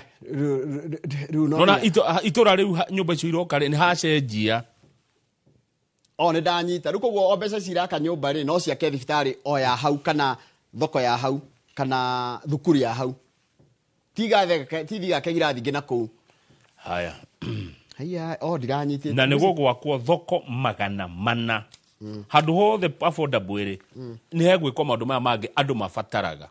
rĩu no Nona itũra rĩu nyũmba icio iroka rĩ, nĩ hacenjia. O nĩ ndanyita rĩu. Koguo o mbeca ciraka nyũmba rĩ, no ciake thibitarĩ o ya hau kana thoko ya hau kana thukuru ya hau, tiga irathi ngĩ na kũu. Haya. Haya, o ndiranyitĩte. Na nĩ gũgwakwo thoko 400 handũ hothe affordable ĩrĩ, nĩ hegwĩkwo maũndũ maya mangĩ andũ mabataraga.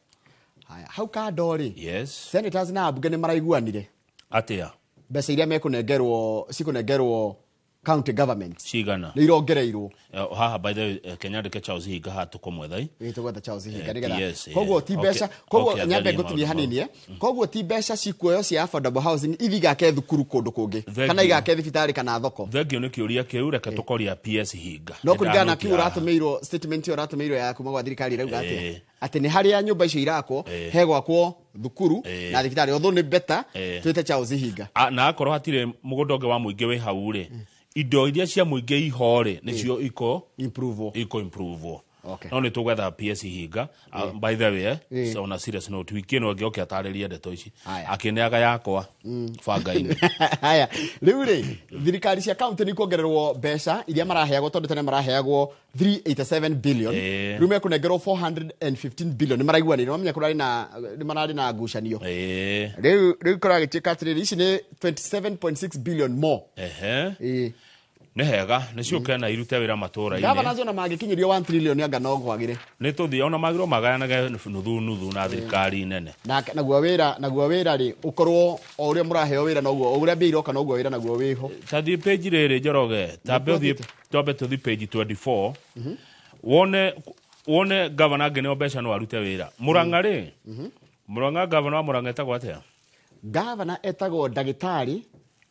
Haya, hau kando rĩ, yes, senators na ambunge nĩ maraiguanire. Atĩa? Mbeca iria mekũnengerwo, cikũnengerwo county government. Cigana? Nĩ irongereirwo. Haha, by the way, Kenya ndĩke Charles Hinga haha tũkũmwetha. Ĩ, tũgwetha Charles Hinga nĩgetha yes, koguo ti mbeca, koguo Okay, nyambe atherie ngũtinie maũndũ hanini, koguo ti mbeca cikuoyo cia affordable housing ithi igake thukuru kũndũ kũngĩ Thank kana you. igake thibitarĩ kana thoko. Thengio nĩ kĩũria kĩu, reke tũkoria PS Hinga. No kũringana na Nĩndanotia kiu haha. ũratũmĩirwo, statement ĩyo ũratũmĩirwo ya kuma gwa thirikari ĩrauga atĩa? Atĩ nĩ harĩa nyũmba icio irakwo hegwakwo thukuru na thibitarĩ, although nĩ better twĩte Charles Hinga. Ah, na akorwo hatirĩ mũgũnda ũngĩ wa mũingĩ wĩ hau rĩ, indo iria cia mũingĩ iho rĩ, nĩcio iko improve, iko improve. Okay. No nĩ tũgwetha PS Hinga. Ah, by the way, so on a serious note, wiki ĩno ĩngĩ oke atarĩrie ndeto ici. Akĩneaga yakwa banga-inĩ. Haya, rĩu rĩ, thirikari cia kaunti nĩ kuongererwo mbeca iria maraheagwo, tondũ tene maraheagwo 387 billion, rĩu mekũnengerwo 415 billion. Nĩ maraiguanĩire, mamenya kũrarĩ na nĩ mararĩ na ngucanio. Rĩu kũragĩtuĩka atĩrĩrĩ, ici nĩ 27.6 billion more. Ehe, nĩ hega, nĩ ciũke na irute wĩra matũra-inĩ. Governors ona mangĩkinyĩrio 1 trillion anga no kwagĩre. Nĩ tũthiĩ ona magĩrwo magayanage nuthu nuthu na thirikari nene. Na naguo wĩra rĩ, ũkorwo o ũrĩa mũraheo wĩra noguo, o ũrĩa mbia iroka noguo wĩra naguo wĩho. Ta thiĩ page rĩrĩ, Njoroge, tambe ũthiĩ, twambe tũthiĩ page 24 wone gavana angĩneo mbeca no arute wĩra. Mũrang'a rĩ, Mũrang'a, gavana wa Mũrang'a etagwo atĩa? Gavana etagwo ndagĩtarĩ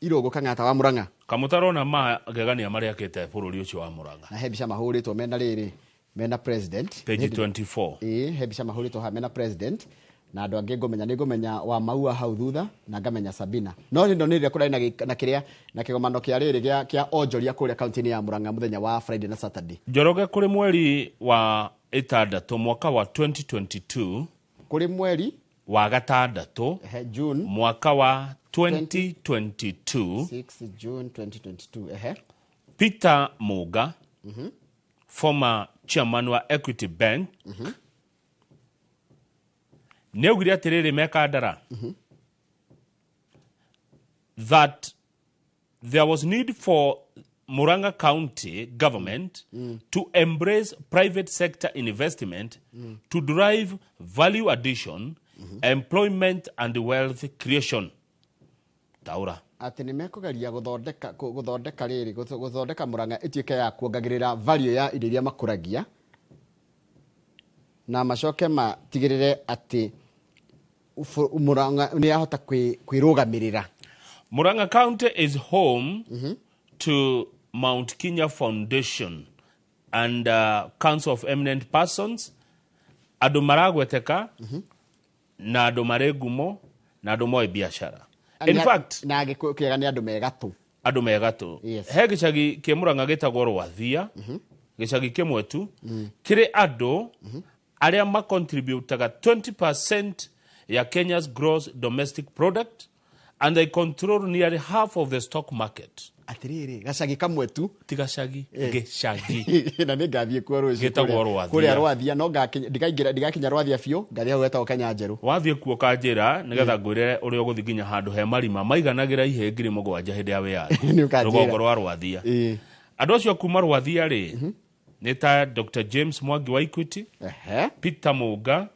Irũngũ Kang'ata wa Murang'a. Kamũtaro na magegania marĩa akĩte bũrũri ũcio wa Murang'a. Na he mbica mahũrĩtwo mena rĩrĩ, mena president. Page 24. Ĩĩ, he mbica mahũrĩtwo haha mena president na andũ angĩ ngũmenya, nĩ ngũmenya wa Maua hau thutha na ngamenya Sabina. No ĩno nĩ rĩrĩa kũrarĩ na kĩrĩa na kĩgomano kĩa rĩrĩ kĩa onjoria kũrĩa kaunti-inĩ ya Murang'a mũthenya wa Friday na Saturday. Njoroge, kũrĩ mweri wa ĩtandatũ mwaka wa 2022, kũrĩ mweri wa gatandatũ, June, mwaka wa 2022, 6 June 2022, ehe. Peter Muga, former chairman wa Equity Bank, nĩ augire atĩrĩrĩ mekandara that there was need for Murang'a County government to embrace private sector investment to drive value addition, employment and wealth creation. Taura. Atĩ nĩ mekũgeria gũthondeka rĩrĩ, gũthondeka Murang'a ĩtuĩke ya kuongagĩrĩra value ya indo iria makũragia, na macoke matigĩrĩre atĩ Murang'a nĩ yahota kwĩrũgamĩrĩra. Murang'a County is home to Mount Kenya Foundation and Council of Eminent Persons, andũ maragweteka na andũ marĩ ngumo na andũ moĩ biacara. In fact, na Gĩkũyũ kĩega nĩ andũ me gatũ. Andũ me gatũ. He gĩcagi kĩ Murang'a gĩtagwo Rwathia, gĩcagi kĩmwe tu kĩrĩ andũ arĩa macontributaga 20% ya Kenya's gross domestic product and they control nearly half of the stock market. Atĩrĩrĩ, gacagi kamwe tu? Ti gacagi, gĩcagi. Na nĩ ngathiĩ kuo rũciũ. Gĩtagwo Rwathia. Kũrĩa Rwathia, no ndigakinya Rwathia biũ, ngathiĩ hau getagwo Kenya Njerũ. Wathiĩ kuo kanjĩra nĩgetha ngwĩre ũrĩa ũgũthiĩ nginya handũ he marima maiganagĩra ihĩ 7,000 hĩndĩ ya wĩyathi. Nĩ ũkanjĩra. Rũgongo rwa Rwathia. Andũ acio kuma Rwathia rĩ, nĩ ta Dr. James Mwangi wa Equity, Peter Muga,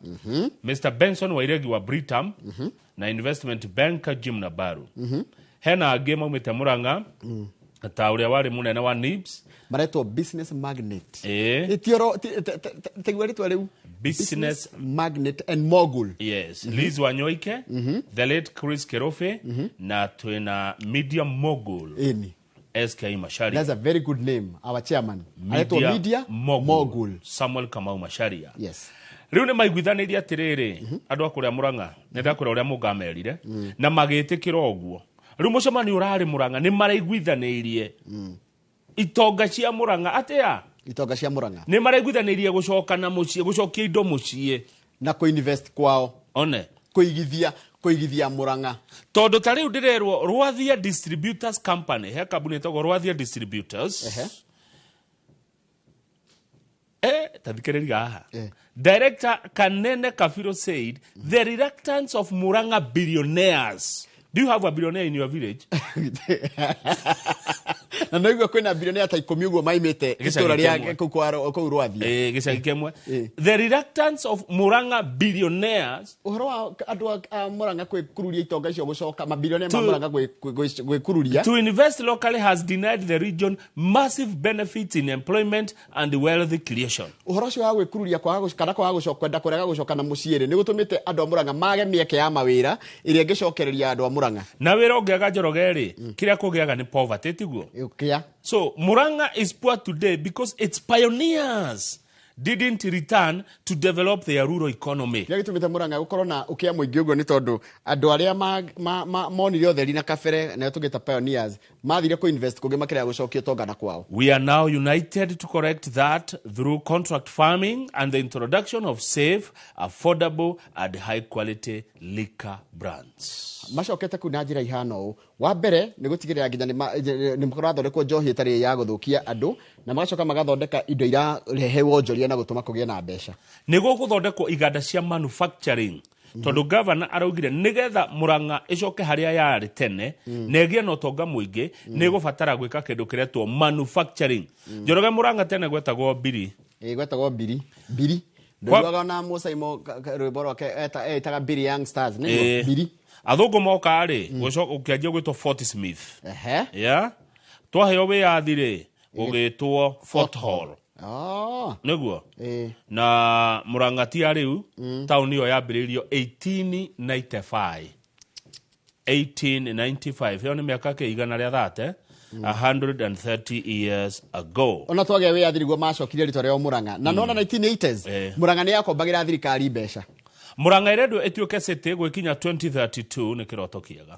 Mr. Benson Wairegi wa Britam, na investment banker Jim Nabaru. Hena angĩ maumĩte Murang'a ta ũrĩa warĩ mũnene wa NIBS. Maretwo business magnate. Ĩĩ. Tigua rĩtwa rĩu. Business magnate and mogul. Yes. Liz Wanyoike, the late Chris Kerofe, na twina media mogul. Ĩni. SK Macharia. That's a very good name, our chairman. Aretwo media mogul. Samuel Kamau Macharia. Yes. Rĩu nĩ maiguithanĩirie atĩrĩrĩ, andũ a kũrĩa Murang'a, nĩ ndakwĩra ũrĩa mũngamerire, na magĩtĩkĩra ũguo. Rĩu mũcemanio ũrarĩ Murang'a, nĩ maraiguithanĩirie itonga cia Murang'a atĩa? Itonga cia Murang'a. Nĩ maraiguithanĩirie gũcoka na mũciĩ, gũcokia indo mũciĩ. Na kũ-invest kwao. One. Kũigithia Murang'a. Tondũ ta rĩu ndĩrerwo Rwathia Distributors Company, he kambuni ĩtagwo Rwathia Distributors. Tathikĩrĩria haha. Director Kanene Kafiro said the reluctance of Murang'a billionaires. Do you have a billionaire in your village? Na no igua kwĩna billionaire ta 10 ũguo maimĩte Gĩcagi itũra rĩa kĩmwe. kũu Rwathia. Gĩcagi kĩmwe. The reluctance of Murang'a billionaires. Ũhoro wa andũ a Murang'a kwĩkururia itonga icio gũcoka, mabilionaire ma Murang'a gwĩkururia. To invest locally has denied the region massive benefits in employment and wealth creation. Ũhoro ũcio wa gwĩkururia kana kwaga gũcoka, kwenda kũrega gũcoka na mũciĩ rĩ, nĩ gũtũmĩte andũ a Murang'a mage mĩeke ya mawĩra ĩrĩa ĩngĩcokereria andũ a Murang'a. Na wĩra ũngĩaga Njoroge rĩ, kĩrĩa kũgĩaga nĩ poverty, tiguo? Ũkĩa. So Murang'a is poor today because its pioneers didn't return to develop their rural economy. Kĩrĩa gĩtũmĩte Murang'a gũkorwo na ũkĩa mũingĩ ũguo nĩ tondũ andũ arĩa monire ũtheri na kabere, na tũngĩta pioneers, mathire kũ-invest kũngĩ makĩrega gũcokia ũtonga na kwao. We are now united to correct that through contract farming and the introduction of safe, affordable and high quality liquor brands. Macokete kuu na njĩra ihana ũũ. Wa mbere nĩ gũtigĩrĩra nginya nĩ kũrathondekwo njohi ĩtarĩ ya gũthũkia andũ, na magacoka magathondeka indo irarehe wonjoria na gũtũma kũgĩe na mbeca. Nĩ gũgũthondekwo iganda cia manufacturing. Tondũ governor araugire nĩgetha Murang'a ĩcoke harĩa yarĩ tene, na ĩgĩe na ũtonga mũingĩ, nĩ ĩgũbatara gwĩka kĩndũ kĩretwo manufacturing. Njoroge, Murang'a tene gwetagwo Mbiri. Ĩĩ, gwetagwo Mbiri. Mbiri. Ndũiguaga ona Musaimo rwĩmbo rwake etaga Mbiri Young Stars, nĩguo? Mbiri. Athũngũ moka rĩ, gũcoka ũkĩanjia gwĩtwo Fort Smith. Yeah. Twaheo wĩyathi rĩ, gũgĩtwo Fort Hall. Nĩguo? Na Murang'a ti ya rĩu, taũni ĩyo yambĩrĩirio 1895. 1895. Ĩyo nĩ mĩaka kĩ igana rĩa 30, 130 years ago. Ona twagĩa wĩyathi nĩguo macokirie rĩtwa rĩao Murang'a. Na nona 1980s Murang'a nĩ yakombagĩra thirikari mbeca. Murang'a ĩrendwo ĩtuĩke city gwĩkinya 2032 nĩ kĩroto kĩega.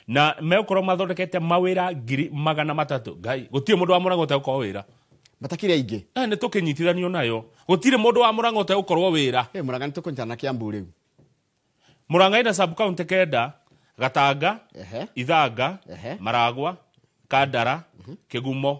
Na megũkorwo mathondekete mawĩra 300,000. Ngai, gũtirĩ mũndũ wa Murang'a ũtegũkorwo wĩra. Matakĩrĩ aingĩ. Nĩ tũkĩnyitithanio nayo. Gũtirĩ mũndũ wa Murang'a ũtegũkorwo wĩra. Murang'a nĩ tũkũnyitana na Kiambu rĩu. Murang'a ĩna sub county 9, Gatanga, Ithanga, Maragwa, Kandara, Kĩgumo,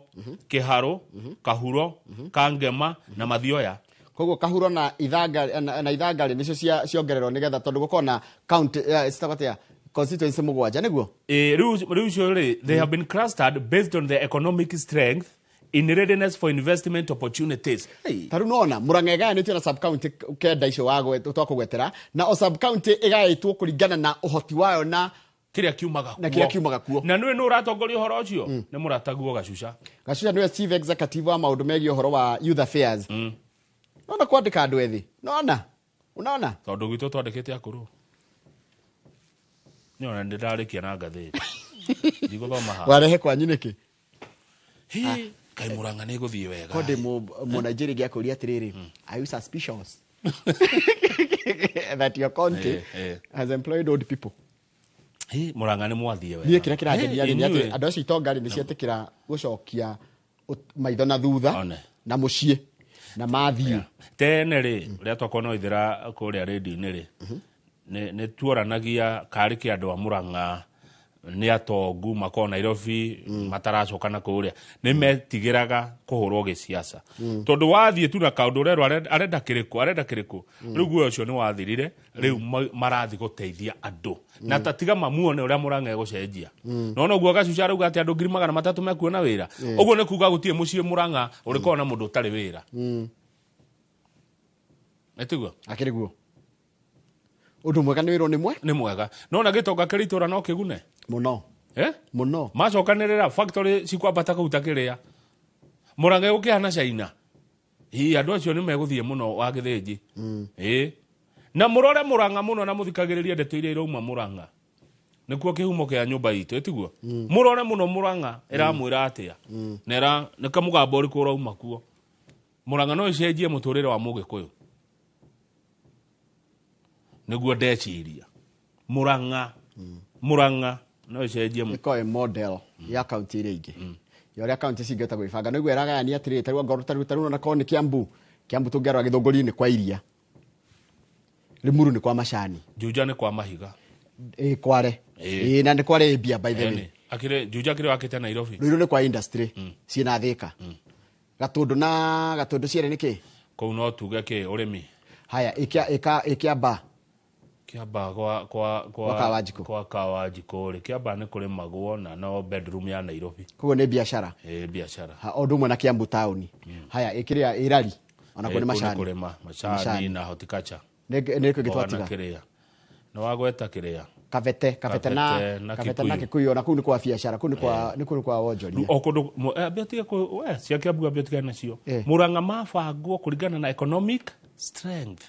Kĩharũ, Kahuro, Kangema na Mathioya. Koguo Kahuro na Ithanga na Ithanga rĩ nĩcio ciongererwo nĩgetha tondũ gũkorwo na county citagwo constituency 7 nĩguo? Rĩu icio rĩ, they have been clustered based on their economic strength in readiness for investment opportunities. Ta rĩu nona Murang'a ĩgayanĩtio na sub county 9 icio twakũgwetera, na o sub county ĩgaĩtwo kũringana na ũhoti wayo na kĩrĩa kiumaga kuo. Na kĩrĩa kiumaga kuo. Na nĩwe nũ ũratongoria ũhoro ũcio? Nĩ mũrataguo Gacuca. Gacuca nĩwe chief executive wa maũndũ megiĩ ũhoro wa youth affairs. Nona kwandĩka andũ ethĩ. Nona. Unaona? Tondũ gwitũ twandĩkĩte akũrũ. Nĩona nĩndarĩkia na ngathĩti. Ndigũthoma haha. Warehe kwanyu nĩkĩ? Hi, kai Murang'a nĩ ĩgũthiĩ wega. Kode mu Nigeria gĩakũria atĩrĩrĩ, are you suspicious that your county has employed old people? Hi, Murang'a nĩ mwathiĩ wega. Niĩ kĩrĩa kĩrangenia nĩ atĩ andũ acio itonga rĩ nĩ cietĩkĩra gũcokia maitho na thutha na mũciĩ na mathiĩ. Tene rĩ, rĩrĩa twakorwo no ithĩra kũrĩa rĩndiũ-inĩ rĩ, nĩ tuoranagia karĩ kĩ andũ a Murang'a nĩ atongu makorwo Nairobi mataracoka na kũrĩa nĩ metigĩraga kũhũrwo gĩciaca. Tondũ wathiĩ tu na kaũndũ ũrerwo arenda kĩrĩkũ, arenda kĩrĩkũ. Rĩu guoya ũcio nĩ wathirire, rĩu marathiĩ gũteithia andũ. Na ta tiga mamuone ũrĩa Murang'a ĩgũcenjia. No noguo Gacuca arauga atĩ andũ 300,000 mekuona wĩra. Ũguo nĩ kuga gũtirĩ mũciĩ Murang'a ũrĩkorwo na mũndũ ũtarĩ wĩra. Ĩtiguo? Akĩrĩ guo. Ũndũ mwega nĩ wĩrwo nĩ mwe? Nĩ mwega. No na gĩtonga kĩrĩ itũra no kĩgune? Mũno. Mũno. Macokanĩrĩra factory cikwambata kũu ta kĩrĩa. Murang'a ĩgũkĩhana China. Ii andũ acio nĩ megũthiĩ mũno wa Gĩthĩnji. Na mũrore Murang'a mũno na mũthikagĩrĩrie ndeto iria irauma Murang'a. Nĩkuo kĩhumo kĩa nyũmba itũ, ĩtiguo? Mũrore mũno Murang'a ĩramwĩra atĩa. Na ĩra nĩ kamũgambo ũrĩkũ ũrauma kuo. Murang'a no ĩcenjie mũtũrĩre wa Mũgĩkũyũ. Nĩguo ndeciria. Murang'a. Murang'a no ĩcenjie ĩkorwo ĩ model ya county iria ingĩ. Ya ũrĩa county cingĩhota gwĩbanga. Nĩguo ĩragayania atĩrĩrĩ, ta rĩu angorwo ta rĩu ona korwo nĩ Kiambu. Kiambu tũngĩarora Gĩthũngũri-inĩ kwa iria. Limuru nĩ kwa macani. Juja nĩ kwa mahiga. Kware. Na nĩ kware mbia by the way. Akĩrĩ Juja kĩrĩa wakĩte Nairobi. Ruiru nĩ kwa industry. Ciĩna Thika. Gatũndũ na Gatũndũ cierĩ nĩ kĩ? Kũu no tuge kĩ ũrĩmi. Haya, ĩkĩamba. Kĩamba Kwa Kawanjikũ. kwa Kawanjikũ rĩ, Kĩamba nĩ kũrĩmagwo na no bedroom ya Nairobi. Koguo nĩ biacara. Biacara. Ha, o ũndũ ũmwe na Kiambu taũni. Haya, ĩkĩrĩa ĩrari. Ona kuo nĩ Kũu nĩ macani. kũrĩma, macani na horticulture. Nĩ nĩ kĩngĩ Mboga na twatiga. kĩrĩa. Nĩ wagweta kĩrĩa. Kabete, Kabete na Kabete na Kabete na Kikuyu. Kikuyu, ona kũu nĩ kwa biacara, kũu nĩ kwa nĩ kũu nĩ kwa wonjoria. Rĩu o kũndũ, ambia tige kũ-, cia Kiambu ambia tige nacio. Murang'a mabangwo kũringana na economic strength.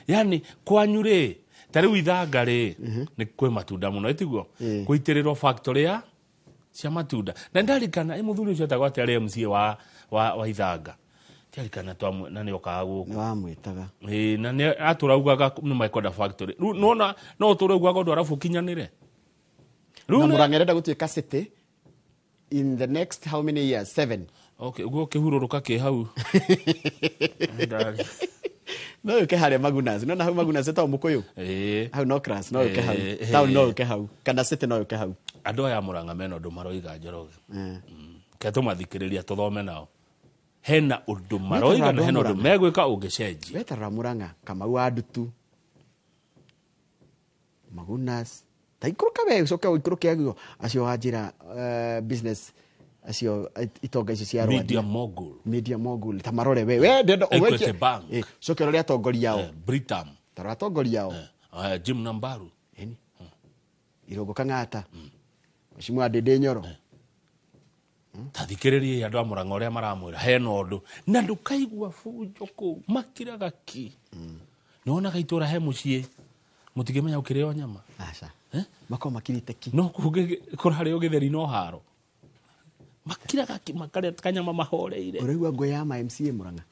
Yani kwanyu rĩ, ta rĩu Ithanga rĩ, nĩ kwĩ matunda mũno, ĩtiguo? Kũitĩrĩrwo factory ya cia matunda. Na ndarikana, mũthuri ũcio etagwo atĩa arĩ MCA wa Ithanga. Ndarikana twamwe, na nĩokaga gũkũ. Nĩ wamwĩtaga. Na nĩ atũraugaga nĩ mekwenda factory. Rĩu nĩwona, no ũtũre ugaga ũndũ arabu ũkinyanĩre. Rĩu Na nĩ Murang'a ĩrenda gũtuĩka city in the next how many years? 7. Okay, ũguo kĩhurũrũka kĩ hau. No ũke harĩa Magunas. No na hau Magunas ĩtagwo Mũkũyũ. Hau no class, no ũke hau. Town no ũke hau. Kana city no ũke hau. Andũ aya Murang'a mena ũndũ maroiga Njoroge. Ke tũmathikĩrĩria tũthome nao. Hena ũndũ maroiga na hena ũndũ megwĩka ũngĩcenjia. Weterera Murang'a, Kamau wa Ndutu. Magunas. Ta ikũrũka we, ũcoke ũikũrũke aguo. Acio wa njĩra, business acio itonga icio cia Rwanda. Media mogul. Media mogul. Ta marore we. We, ndenda Equity ũwekie. Bank. Coke ũrore atongoria ao. Britam. Ta rora atongoria ao. Jim Nambaru. Eni. Irũngũ Kang'ata. Mheshimiwa Ndindi Nyoro. Ta thikĩrĩria andũ a Murang'a ũrĩa maramwĩra hena ũndũ. Na ndũkaigua bunjo kũu, makiraga ki. Nĩwonaga itũra he mũciĩ. Mũtingĩmenya ũkĩrĩo nyama. Aca. Makorwo makirĩte ki. No kũrarĩo gĩtheri no haro. Makiraga makarĩa kanyama mahoreire. Ũraigua ngũ ya ma MCA Murang'a.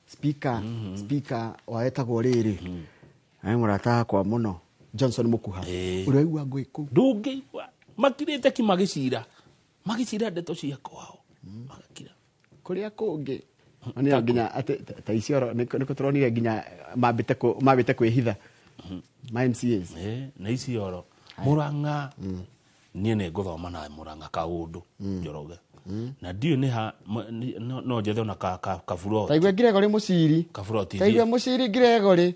Speaker, speaker waetagwo rĩrĩ. Nĩ mũrata wakwa mũno Johnson Mukuha. Ũraigua ngũ kũu. Ndũngĩigua. Makirĩte ki magĩcira. Magĩcira ndeto cia kwao. Magakira. Kũrĩa kũngĩ. Nĩ nginya atĩ ta Isiolo nĩkuo tũronire nginya mambĩte kwĩhitha. Ma MCAs. Nĩ Isiolo. Murang'a. Niĩ nĩ ngũthoma na Murang'a kaũndũ Njoroge. Na ndiũĩ nĩ ha no njethe ona kaburoti. Taigua Gregory Mũciri. Kaburoti. Taigua Mũciri Gregory.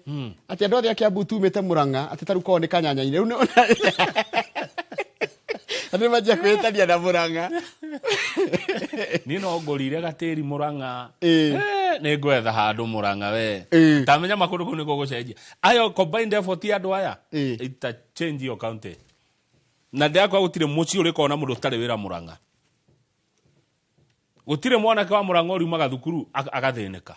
Atĩ andũ othe a Kiambu tumĩte Murang'a atĩ tarĩu korwo nĩ kanyanya-inĩ. Rĩu andũ nĩ manjia kwĩtania na Murang'a. Niĩ no ngũrire gatĩri Murang'a. Nĩ ngwetha handũ Murang'a we. Tamenya makũndũ kũu nĩkuo gũcenjia. Ayo combined effort ya andũ aya. Ita change your county. Na ndĩrakwa gũtirĩ mũciĩ ũrĩ kona mũndũ ũtarĩ wĩra Murang'a. Gũtirĩ mwanake wa Murang'a ũriumaga thukuru agathĩnĩka.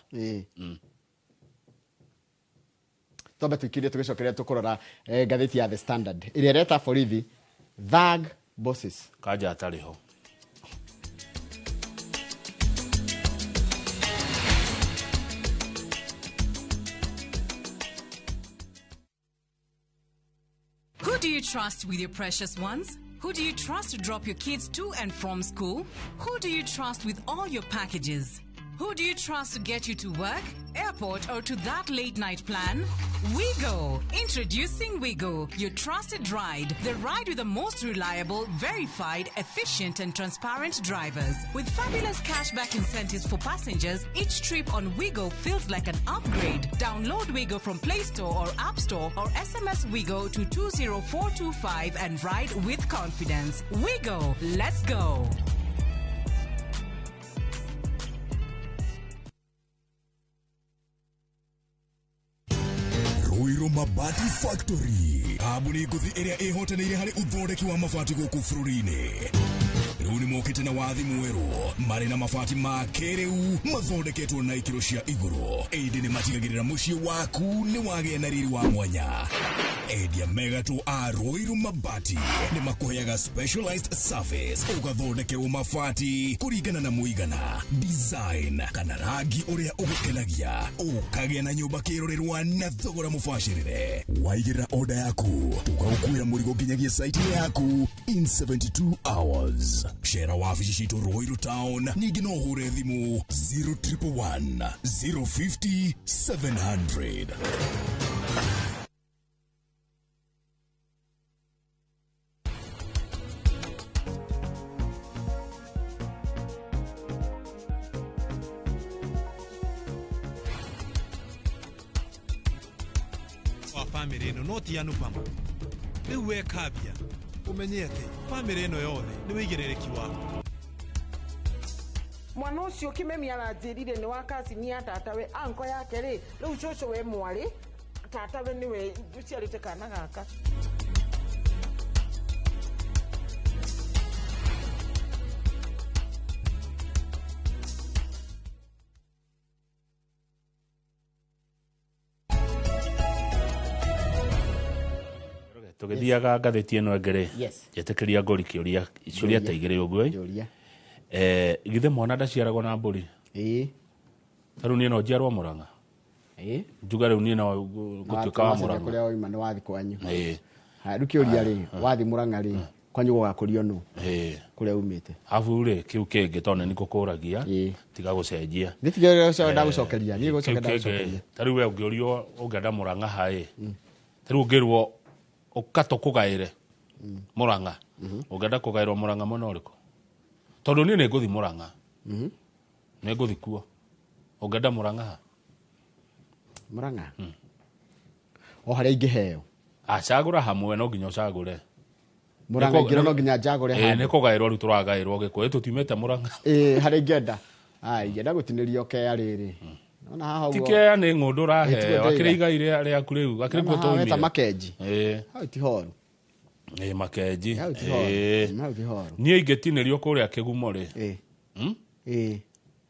Twambe tũikirie tũgĩcokeria tũkũrora ngathĩti ya The Standard ĩrĩa ĩreta borithi thug bosses. Kanja atarĩ ho. Who do you trust with your precious ones? Who do you trust to drop your kids to and from school? Who do you trust with all your packages? Who do you trust to get you to work, airport, or to that late night plan? Wigo! Introducing Wigo, your trusted ride. The ride with the most reliable, verified, efficient, and transparent drivers. With fabulous cashback incentives for passengers, each trip on Wigo feels like an upgrade. Download Wigo from Play Store or App Store or SMS Wigo to 20425 and ride with confidence. Wigo, let's go! Ruiru Mabati Factory kambuni ngũthi ĩrĩa ĩhotanĩire harĩ ũthondeki wa mabati gũkũ bũrũri-inĩ. Rĩu nĩ mokĩte na wathi mwerũ marĩ na mabati ma kĩrĩu mathondeketwo na ikĩro cia igũrũ, ĩndĩ nĩ matigagĩrĩra mũciĩ waku nĩ wagĩa na riri wa mwanya. Endia megatũ a Ruiru Mabati nĩ makũheaga specialized service, ũgathondekerwo mabati kũringana na mũigana, design kana rangi ũrĩa ũgũkenagia, ũkagĩa na nyũmba kĩrorerwa na thogora mũbacĩrĩre. Waigĩrĩra order yaku tũgagũkuĩra mũrigo nginyagia site yaku in 72 hours. Cera wabici citũ Ruiru Town, ningĩ no ũhũre thimũ 0111 050 700. Wa famĩlĩ ĩno no ti Anupama. Rĩu we Kavya, ũmenye atĩ famĩlĩ ĩno yothe nĩ wĩigĩrĩrĩki waku. Mwana ũcio Kĩmemi aranjĩrire nĩ wa kacini ya tatawe, anko yake rĩ, rĩu cũcũ we mwarĩ, tatawe nĩwe ũciarĩte kana gaka. Tũgĩthiaga ngathĩti ĩno ĩngĩ rĩ, njĩtĩkĩria ngũri kĩũria ciũria ta igĩrĩ ũguo. Githĩ mwana ndaciaragwo na mbũri? Ta rĩu niĩ no njiarwo Murang'a? Njuga rĩu niĩ no ngũtuĩka wa Murang'a. Kũrĩa wauma nĩ wathi kwanyu. Rĩu kĩũria rĩ, wathi Murang'a rĩ, kwanyu gũgakũrio nũ? Kũrĩa umĩte. Arabu rĩ, kĩu kĩngĩ tondũ nĩ ngũkũragia, tiga gũcenjia. Nĩ tiga ndagũcokeria, niĩ gũcoka ndagũcokeria. Ta rĩu we ũngĩũrio ũngĩenda Murang'a ha ĩ? Ta rĩu ũngĩrwo ũka tũkũgaĩre Murang'a, ũngĩenda kũgaĩrwo Murang'a mwena ũrĩkũ? Tondũ niĩ nĩ ngũthi Murang'a. Nĩ ngũthi kuo. Ũngĩenda Murang'a ha? Murang'a? O harĩa ingĩheo. Acagũra hamwe no nginya ũcagũre. Murang'a ingĩra no nginya njagũre handũ. Nĩ kũgaĩrwo rĩu tũragaĩrwo Gĩkũyũ tũtiumĩte Murang'a. Harĩa ingĩenda. Ingĩenda gũtinĩrio kea rĩrĩ. Nona haha ũguo. Ti kea nĩ ng'ũndũ ũraheo, akĩrĩ igai rĩaku rĩu, akĩrĩ kuo tũumire. Weta Makenji. Hau ti horu. Makenji. Hau ti horu. Hau ti horu. Niĩ ingĩtinĩrio kũrĩa Kĩgumo rĩ.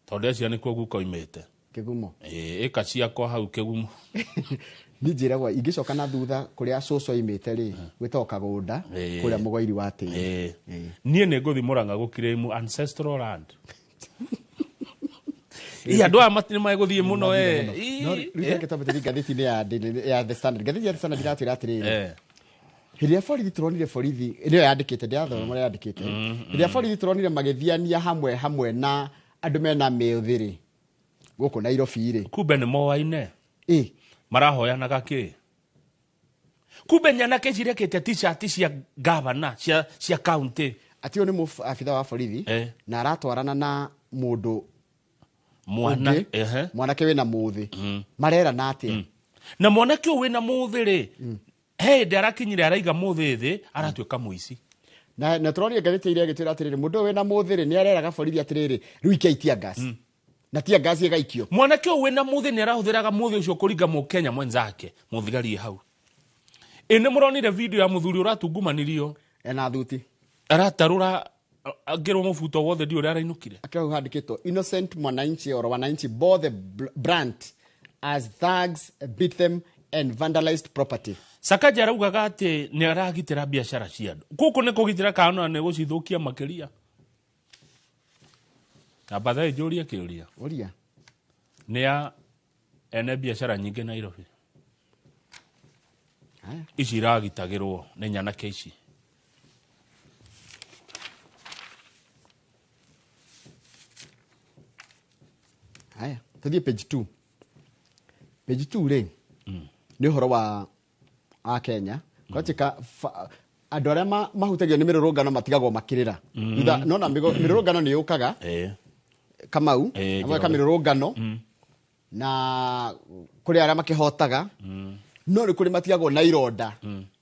Tondũ ndeciria nĩkuo guka oimĩte. Kĩgumo. Ĩka ciakwa hau Kĩgumo. Niĩ njĩragwo ingĩcoka na thutha kũrĩa cũcũ aimĩte rĩ, gwĩtagwo Kagũnda, kũrĩa Mũgoiri wa tĩri. Niĩ nĩ ngũthiĩ Mũrang'a gũclaim ancestral land. Ĩ andũ aya matirĩ magũthiĩ mũno. No rĩu reke twambe tũthiĩ ngathĩti-inĩ ya The Standard. Ngathĩti ya The Standard iratwĩra atĩrĩrĩ, hĩndĩ ĩrĩa borithi tũronire, borithi nĩyo yandĩkĩte, ndĩrathoma ũrĩa yandĩkĩte, hĩndĩ ĩrĩa borithi tũronire magĩthiania hamwe hamwe na andũ mena mĩũthĩ rĩ, gũkũ Nairobi rĩ, kumbe nĩ moaine marahoyanaga kĩ, kumbe nyanake cirekĩte t-shirt cia gavana cia county. Ati ũyũ nĩ abitha wa borithi na aratwarana na mũndũ mwana ũngĩ, mwanake wĩna mũthĩ, marerana atĩa? Na mwanake ũyũ wĩna mũthĩ rĩ, he hĩndĩ arakinyire araiga mũthĩ thĩ, aratuĩka mũici. Na tũronire ngathĩti ĩrĩa ĩgĩtwĩra atĩrĩrĩ, mũndũ ũyũ wĩna mũthĩ rĩ, nĩ areraga borithi atĩrĩrĩ, rĩu ikiai tear gas, na tear gas ĩgaikio. Mwanake ũyũ wĩna mũthĩ nĩ arahũthĩraga mũthĩ ũcio kũringa mũkenya mwenzake mũthigari hau. Ĩ nĩ mũronire video ya mũthuri ũratungumanirio ena thuti, aratarũra angĩrwo mũbuto wothe, ndi ũrĩa arainũkire. Akĩrwo hau handĩkĩtwo innocent mwananchi or wananchi bore the brunt as thugs beat them and vandalized property. Sakaja araugaga atĩ nĩ aragitĩra biacara cia andũ. Gũkũ nĩ kũgitĩra kana nĩ gũcithũkia makĩria? Amba thaa njũrie kĩũria. Ũria. Nĩ ya ene biacara nyingĩ Nairobi Haya. Ici iragitagĩrwo nĩ nyanake ici. Haya, tũthiĩ page 2. Page 2 rĩ, nĩ ũhoro wa a Kenya kwatuĩka andũ arĩa mahutagio nĩ mĩrũrũngano matigagwo makĩrĩra. Thutha nona mĩrũrũngano nĩ yũkaga, Kamau, na gweka Njoroge. Mĩrũrũngano na kũrĩ arĩa makĩhotaga, no nĩ kũrĩ matigagwo na ironda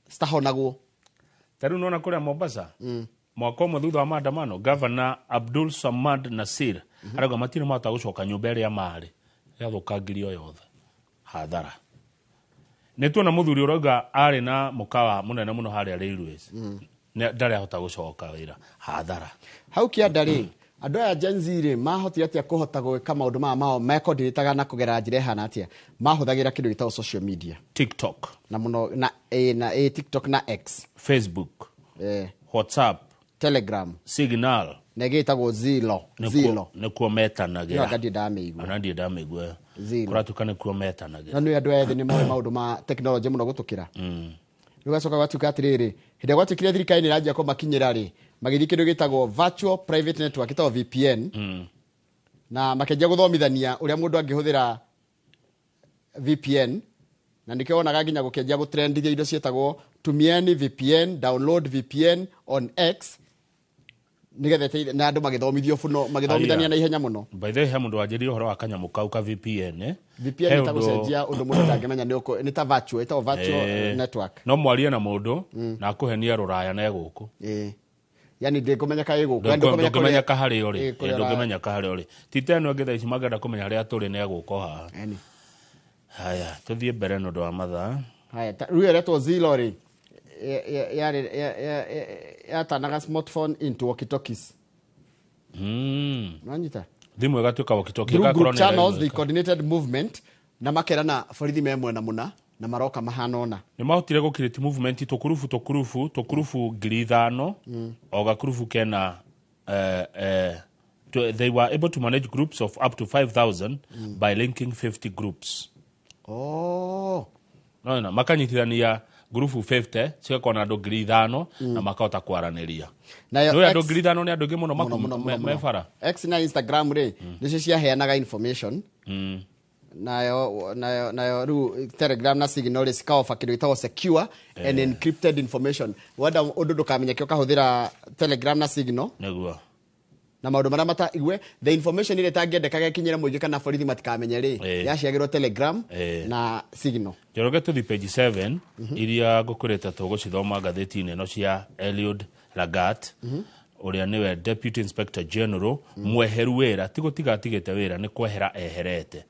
citahonagwo. Ta rĩu nona kũrĩa Mombasa, mwaka ũmwe thutha wa maandamano, Governor Abdul Samad Nasir arauga matirĩ mahota gũcoka nyũmba ĩrĩa marĩ, yathũkangirio yothe, hathara. Nĩ tuona mũthuri ũrauga arĩ na mũkawa mũnene mũno harĩa Railways, ndarĩ ahota gũcoka wĩra, hathara. Hau kĩanda rĩ, andũ aya Gen Z rĩ, mahotire atĩa kũhota gwĩka maũndũ maya mao mekondĩrĩtaga na kũgerera njĩra ĩhana atĩa? Mahũthagĩra kĩndũ gĩtagwo social media, TikTok, na mũno na, na TikTok na X, Facebook, WhatsApp, Telegram, Signal, na ĩngĩ ĩtagwo Zilo. Zilo. Nĩkuo metanagĩra. Ĩyo anga ndirĩ ndamĩigua. Ona ndirĩ ndamĩigua. Zilo. Kũratuĩka nĩkuo metanagĩra. Na nĩ andũ ethĩ nĩ moĩ maũndũ ma tekinoronjĩ mũno gũtũkĩra. Rĩu gacoka gwatuĩka atĩrĩrĩ, hĩndĩ ĩrĩa gwatuĩkire thirikari nĩ ĩranjia kũmakinyĩra rĩ, magĩthiĩ kĩndũ gĩtagwo virtual private network, ĩtagwo VPN, na makĩanjia gũthomithania ũrĩa mũndũ angĩhũthĩra VPN, na nĩkĩo wonaga nginya gũkĩanjia gũtrendithia indo ciĩtagwo tumieni VPN, download VPN on X, nĩgetha ĩteithie, na andũ magĩthomithio buno, magĩthomithania na ihenya mũno. By the way, he mũndũ wanjĩrire ũhoro wa kanyamũ kau ka VPN, eh? VPN He nĩ ta gũcenjia ũndũ mũndũ ndangĩmenya nĩ nĩ ta virtual, ĩtagwo virtual network. No mwarie na mũndũ na akũhenia rũraya na egũkũ. Yani ndĩkũmenyeka ĩ gũkũ. Yani ndũkũmenya Ndũngĩmenyeka harĩa ũrĩ. Kũrĩa Ndũngĩmenyeka harĩa ũrĩ. Ti ta ĩno ĩngĩ thaa ici mangĩenda kũmenya harĩa tũrĩ na egũka haha. Eni. Haya, tũthiĩ mbere nĩ ũndũ wa mathaa. Haya, rĩu ĩretwo Zilo rĩ, yatanaga smartphone into walkie-talkies. Nĩwanyita? Thimũ ĩgatuĩka walkie-talkie, Through ĩgakorwo group nĩ channels, they ĩraiguĩka. coordinated movement, na makerana borithi me mwena mũna na maroka mahana ũna. Nĩ mahotire gũ create movement tũkurubu tũkurubu tũkurubu 5,000, o gakurubu kena, they were able to manage groups of up to 5,000 by linking 50 groups. No, no, makanyitithania ngurubu 50 cigakorwo na andũ 5,000 na makahota kwaranĩria. Nayo Nĩ andũ X 5,000 nĩ andũ aingĩ mũno Mũno, mũno, mũno, me mũno. bara. X na Instagram rĩ, nĩcio ciaheanaga information. Nayo rĩu Telegram na Signal rĩ, cikaofa kĩndũ gĩtagwo secure and encrypted information. Wenda ũndũ ndũkamenyeke ũkahũthĩra Telegram na Signal. Nĩguo. Na maũndũ marĩa mata igue, the information ĩrĩa ĩtangĩendekaga ĩkinyĩre mũingĩ kana borithi matikamenye rĩ, yaciagĩrwo Telegram na Signal. Njoroge, tũthi page 7 iria ngũkwĩrĩte tũgũcithoma ngathĩti-inĩ ĩno cia Eliud Lagat, ũrĩa nĩwe Deputy Inspector General mweheru wĩra, ti gũtiga atigĩte wĩra, nĩ kwehera eherete.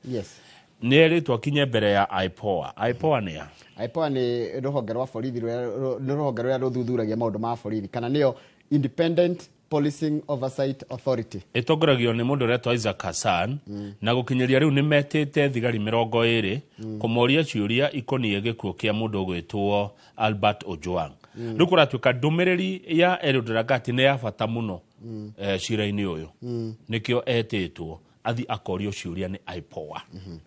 Nĩ erĩtwo akinye mbere ya IPOA. IPOA nĩ ya? IPOA nĩ rũhonge rwa borithi rũrĩa, nĩ rũhonge rũrĩa rũthuthuragia maũndũ ma borithi, kana nĩyo Independent Policing Oversight Authority. Ĩtongoragio nĩ mũndũ ũretwo Isaac Hassan, na gũkinyĩria rĩu nĩ metĩte thigari 20 kũmoria ciũria ikoniĩ gĩkuũ kĩa mũndũ ũgwĩtwo Albert Ojwang. Rĩu kũratuĩka ndũmĩrĩri ya Eliud Lagat nĩ ya bata mũno cira-inĩ ũyũ, nĩkĩo etĩtwo athi akorio ciũria nĩ IPOA.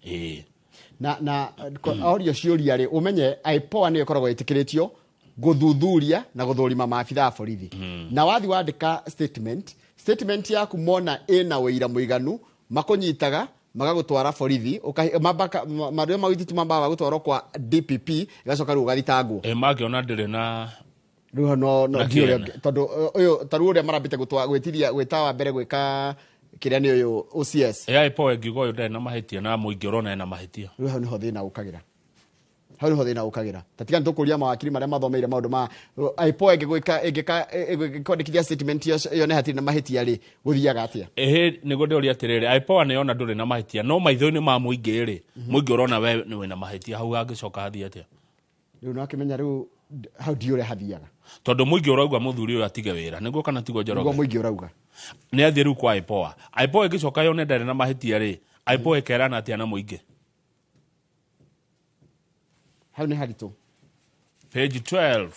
Ĩĩ. Na orio ciũria rĩ, ũmenye IPOA nĩyo ĩkoragwo ĩtĩkĩrĩtio gũthuthuria na gũthũrima maabitha a borithi. Na wathi wandĩka statement yaku mona ĩna ũira mũiganu, makũnyitaga magagũtwara borithi, marĩa magwĩtĩtio mambaga gũtwarwo kwa DPP, ĩgacoka rĩu ũgathitangwo. Mangĩona ndĩrĩ na rĩu no na ndiũrĩa kĩene. Tondũ ũyũ ta rĩu ũrĩa marambĩte gwĩtiria gwĩta wa mbere gwĩka kĩrĩa nĩ ũyũ OCS. IPOA ĩngiuga ũyũ ndarĩ na mahĩtia na mũingĩ ũrona ena mahĩtia. Rĩu hau nĩho thĩna ũkagĩra. Hau nĩho thĩna ũkagĩra. Ta tiga nĩtũkũria mawakiri marĩa mathomeire maũndũ ma IPOA ĩngĩgwĩka ĩngĩkwandĩkithia statement yone hatirĩ na mahĩtia rĩ, gũthiaga atĩa? Ĩhĩ, nĩguo ndĩũria atĩrĩrĩ, IPOA nĩyona ndũrĩ na mahĩtia, no maitho-inĩ ma mũingĩ rĩ, mũingĩ ũrona we nĩ wĩna mahĩtia, hau hangĩcoka hathiĩ atĩa? Rĩu no akĩmenya rĩu hau ndiũ ũrĩa hathiaga. Tondũ mũingĩ ũrauga mũthuri ũyũ atige wĩra, nĩguo kana tiguo Njoroge? Nĩguo mũingĩ ũrauga. Nĩ athiĩ rĩu kwa IPOA. IPOA ĩngĩcoka yone ndarĩ na mahĩtia rĩ, IPOA ĩkerana atĩa na mũingĩ? Hau nĩ haritũ. Page 12.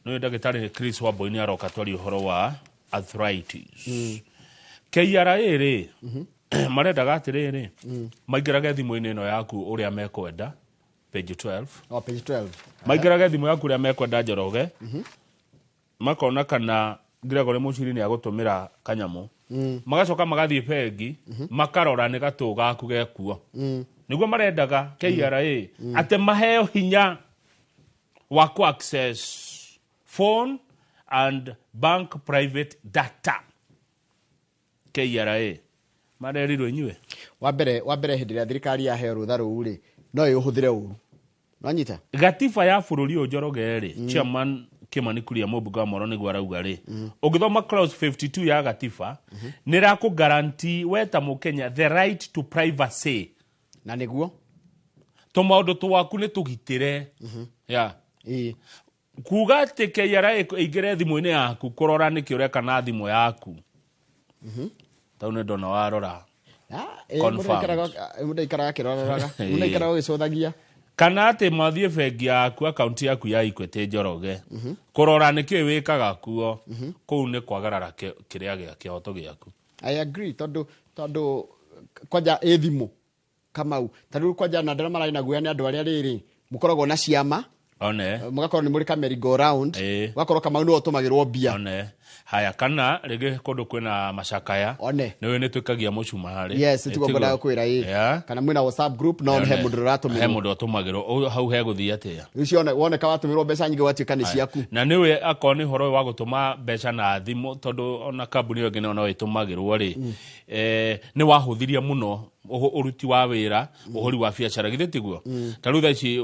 Nĩwe ndagĩtarĩ Chris Wambui nĩ aroka twarie ũhoro wa arthritis. KRA rĩ, marendaga atĩrĩrĩ, maingĩrage thimũ-inĩ ĩno yaku ũrĩa mekwenda. Page 12. Oh, page 12. Maingĩrage thimũ yaku ũrĩa mekwenda Njoroge. Makona kana Gregory Muchiri nĩ agũtũmĩra kanyamũ. Magacoka magathiĩ bengi, makarora nĩ gatũ gaku gekuo. Nĩguo marendaga KRA atĩ maheo hinya wa ku access phone and bank private data. KRA marerirwo inyuĩ. Wa mbere hĩndĩ ĩrĩa thirikari yaheo rũtha rũu rĩ, no ĩũhũthĩre ũru. Nwanyita? Gatiba ya bũrũri ũyũ Njoroge rĩ, Chairman Kimani Kuria mũmbunge wa Moro nĩguo arauga rĩ, ũngĩthoma clause 52 ya gatiba, nĩ ĩrakũ guarantee we ta mũkenya the right to privacy. Na nĩguo? Tũmaũndũ twaku nĩ tũgitĩre. Yeah. Kuga atĩ KRA ĩingĩre thimũ-inĩ yaku kũrora nĩkĩ ũreka na thimũ yaku. Tau nĩ ndona warora. Confirmed. Mũndũ aikaraga akĩroraga. Mũndũ aikaraga agĩcũthagia. Kana atĩ mathiĩ bengi yaku, akaunti yaku ya Equity Njoroge, kũrora nĩkĩ wĩkaga kuo, kũu nĩ kwagarara kĩrĩa gĩa kĩhoto gĩaku. I agree, tondũ kwanja ĩ thimũ Kamau, ta rĩu kwanja na andũ arĩa mararĩ na guoya nĩ andũ arĩa rĩrĩ mũkoragwo na ciama. One. Mũgakorwo nĩ mũrĩ ka merry go round. Ũgakorwo Kamau nĩwe ũtũmagĩrwo mbia. One. Haya, kana rĩngĩ kũndũ kwĩna macakaya. One. Nĩũĩ nĩ twĩkagia mũcumarĩ. Yes, tiguo ngwendaga gũkwĩra ĩ. Yeah. Kana mwĩna WhatsApp group, no he mũndũ ũratũmĩrwo. He mũndũ ũtũmagĩrwo. Ũyũ hau hegũthiĩ atĩa? Rĩu woneka watũmĩrwo mbeca nyingĩ gwatuĩka nĩ ciaku. Na nĩũĩ akorwo nĩ ũhoro ũyũ wa gũtũma mbeca na thimũ, tondũ ona kambuni ĩyo ĩngĩ no ĩtũmagĩrwo rĩ, nĩ wahũthirie mũno ũruti wa wĩra, ũhũri wa biacara, githĩ tiguo? Ta rĩu thaa ici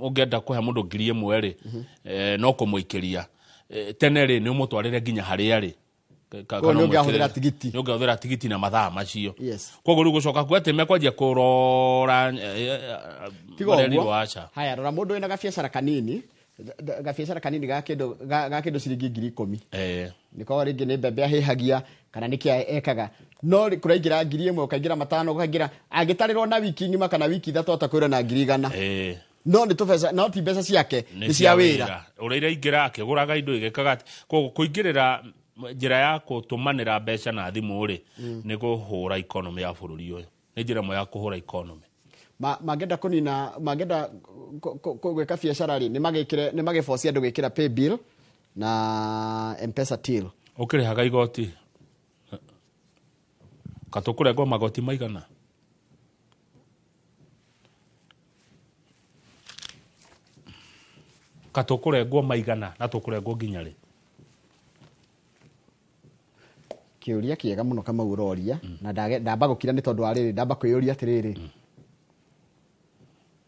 ũngĩenda kũhe mũndũ 1000 rĩ, no kũmũikĩria. Tene rĩ, nĩ ũmũtwarĩre nginya harĩa rĩ. Koguo Kana nĩ ũngĩahũthĩra ũmwĩkĩrĩre. tigiti. Nĩ ũngĩahũthĩra tigiti na mathaa macio. Yes. Koguo rĩu gũcoka kuga atĩ mekwanjia kũrora, Tiga ũguo. marerirwo aca. Haya, rora mũndũ wĩna gabiacara kanini, gabiacara kanini ga kĩndũ ciringi 10,000. Nĩkorwo rĩngĩ nĩ mbembe ahĩhagia kana nĩkĩ ekaga. No kũraingĩra 1000, ũkaingĩra 5, ũkaingĩra, angĩtarĩrwo na wiki ng'ima kana wiki 3 atakwĩra na 100,000. No nĩ tũbeca, no ti mbeca ciake, Nĩ nĩ cia cia wĩra. wĩra. Ũrĩa iraingĩra akĩgũraga indo igĩkaga atĩ, koguo kũingĩrĩra njĩra ya gũtũmanĩra mbeca na thimũ rĩ, nĩ kũhũra economy ya bũrũri ũyũ. Nĩ njĩra ĩmwe ya kũhũra economy. Mangĩenda kũnina, mangĩenda gwĩka biacara rĩ, nĩ magĩbocia andũ gwĩkĩra pay bill na M-Pesa till. Ũkĩrĩhaga igoti? Katũkũrengwo magoti maigana? Katũkũrengwo maigana na tũkũrengwo nginya rĩ? Kĩũria kĩega mũno Kamau ũroria, na ndamba gũkira nĩ tondũ wa rĩrĩ, ndamba kwĩyũria atĩrĩrĩ.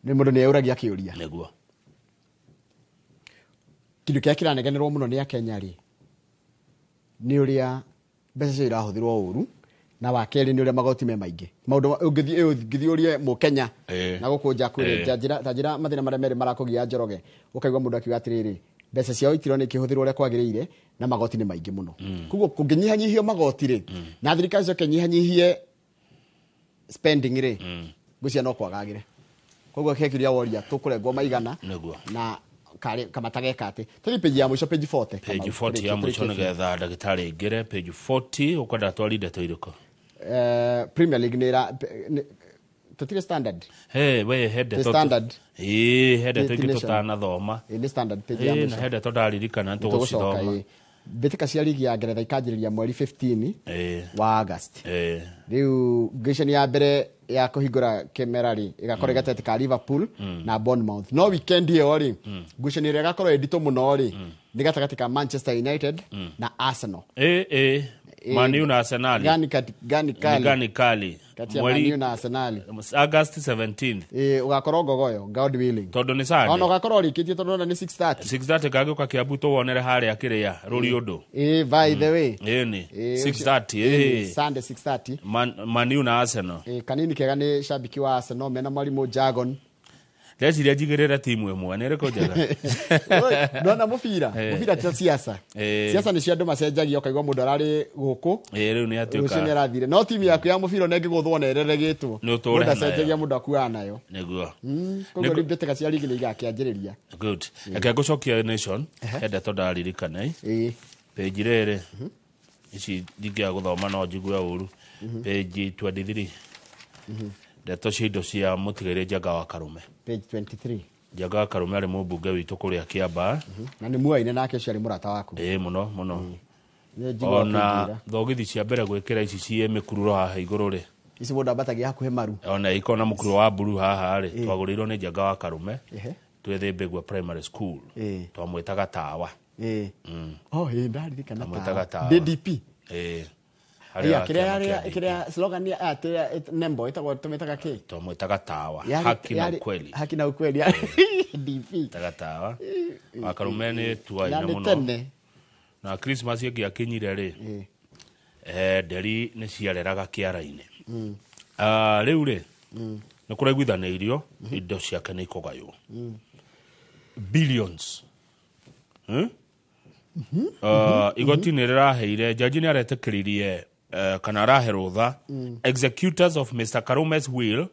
Nĩ mũndũ nĩ eyũragia kĩũria. Nĩguo. Kĩndũ kĩrĩa kĩranegenerwo mũno nĩ Akenya rĩ, nĩ ũrĩa mbeca icio irahũthĩrwo ũru, na wa kerĩ nĩ ũrĩa magoti me maingĩ. Maũndũ ũngĩthiĩ ũrie Mũkenya na gũkũ nja kwĩrĩ, ta njĩra mathĩna marĩa merĩ marakũgia Njoroge, ũkaigua mũndũ akiuga atĩrĩrĩ, Mbeca ciao itironeka ikĩhũthĩrwo ũrĩa kwagĩrĩire na magoti nĩ maingĩ mũno. Koguo kũngĩnyihanyihio magoti rĩ, na thirikari coke nyihanyihie spending rĩ, ngwĩciria no kwagagĩre. Koguo he kĩũria woria tũkũrengwo maigana Nĩguo. na kamata geka atĩ tũthiĩ page ya mũico, page 40. Page 40 ya mũico nĩgetha ndagĩtarĩ aingĩre page 40. Ũkwenda twari ndeto irĩkũ? Premier League nĩ tũtirĩ Standard. He we he ndeto Nĩ Standard. Ĩĩ, he ndeto Ti ingĩ Nation. tũtanathoma. Ĩĩ, nĩ Standard page ya Ĩĩ, na mũico. he ndeto ndaririkana Nĩtũgũcoka, tũgũcithoma. ĩĩ. Mbĩtĩka cia ligi ya Ngeretha ikanjĩrĩria mweri 15 wa August. Rĩu ngĩcani ya mbere ya kũhingũra kĩmera rĩ, ĩgakorwo ĩgatagatĩ ka Liverpool na Bournemouth. No weekend ĩyo rĩ, ngucanio ĩrĩa ĩgakorwo ĩ nditũ mũno rĩ, nĩ gatagatĩ ka Manchester United na Arsenal. Ĩĩ, ĩĩ. Man U na Arsenal. Gani gani Ni kali gani kali kati ya Man U na Arsenal? August 17th. Ĩĩ, ũgakorwo Ngogoyo, God willing. Tondũ nĩ Sunday. Ona ũgakorwo ũrĩkĩtie tondũ ona nĩ 6:30. 6:30 kagĩũka Kiambu tũwonere harĩa kĩrĩa rũri ũndũ. Ĩĩ, by the way. Ĩni. Ĩĩ, 6:30. ĩĩ, Ĩĩ. Sunday 6:30. Man U na Arsenal. Ĩĩ, kanini kega nĩ shabiki wa Arsenal mena mwarimũ Jargon. Ndeciria njigĩrĩre timu ĩmwe, nĩ ĩrĩkũ njega? Oi, ndona mũbira. Mũbira ti siasa. Siasa nĩcio andũ macenjagia, ũkaigua mũndũ ararĩ gũkũ, Ĩĩ, rĩu nĩ rũciũ nĩ atuĩka arathire. No timu yaku ya mũbira ona ĩngĩgũthwo na ĩreregĩtwo, Nĩ ũtũũre mũndũ nayo. acenjagia, mũndũ akuaga nayo. Nĩguo. Koguo rĩu mbĩtĩka cia ligi nĩ igakĩanjĩrĩria. Good, reke ngũcokia Nation, he ndeto ndaririkana. Page rĩrĩ, ici ndingĩaga gũthoma no njigue ũru. Page 23, ndeto cia indo cia mũtigairĩ Njenga wa Karume. Page 23. Njenga wa Karume arĩ mũmbunge witũ kũrĩa Kĩambaa. Na nĩ muoaine nake, ũcio arĩ mũrata waku. Ĩĩ, mũno mũno. Nĩ njiguaga Ona ũkĩnjĩra. thogithi cia mbere gwĩkĩra ici ciĩ mĩkururo haha igũrũ rĩ, Ici mũndũ ambatagia hakuhĩ maru. Ona ikona mũkururo wa mburu haha rĩ, twagũrĩirwo nĩ Njenga wa Karume twĩ Thĩmbĩgua Primary School. Twamwĩtaga tawa. Oh, ĩĩ, ndaririkana. Twamwĩtaga tawa. DDP. Ĩĩ. Iya, Harĩa kĩrĩa kĩama kĩa kĩrĩa slogan ya kĩrĩa nembo ĩtagwo, tũmĩtaga kĩ? Twamwĩtaga tawa. Haki na ukweli. Haki na ukweli, DP. Taga tawa wa Karume nĩ Na tuaine nĩ mũno. tene. Na Christmas ĩngĩakinyire rĩ, nderi nĩ ciareraga kĩara-inĩ. Ah, rĩu rĩ, nĩ kũraiguithanĩirio indo ciake nĩ ikũgaywo billions. Igoti nĩ rĩraheire, jaji nĩ aretĩkĩririe, kana arahe rũtha executors of Mr Karume's will,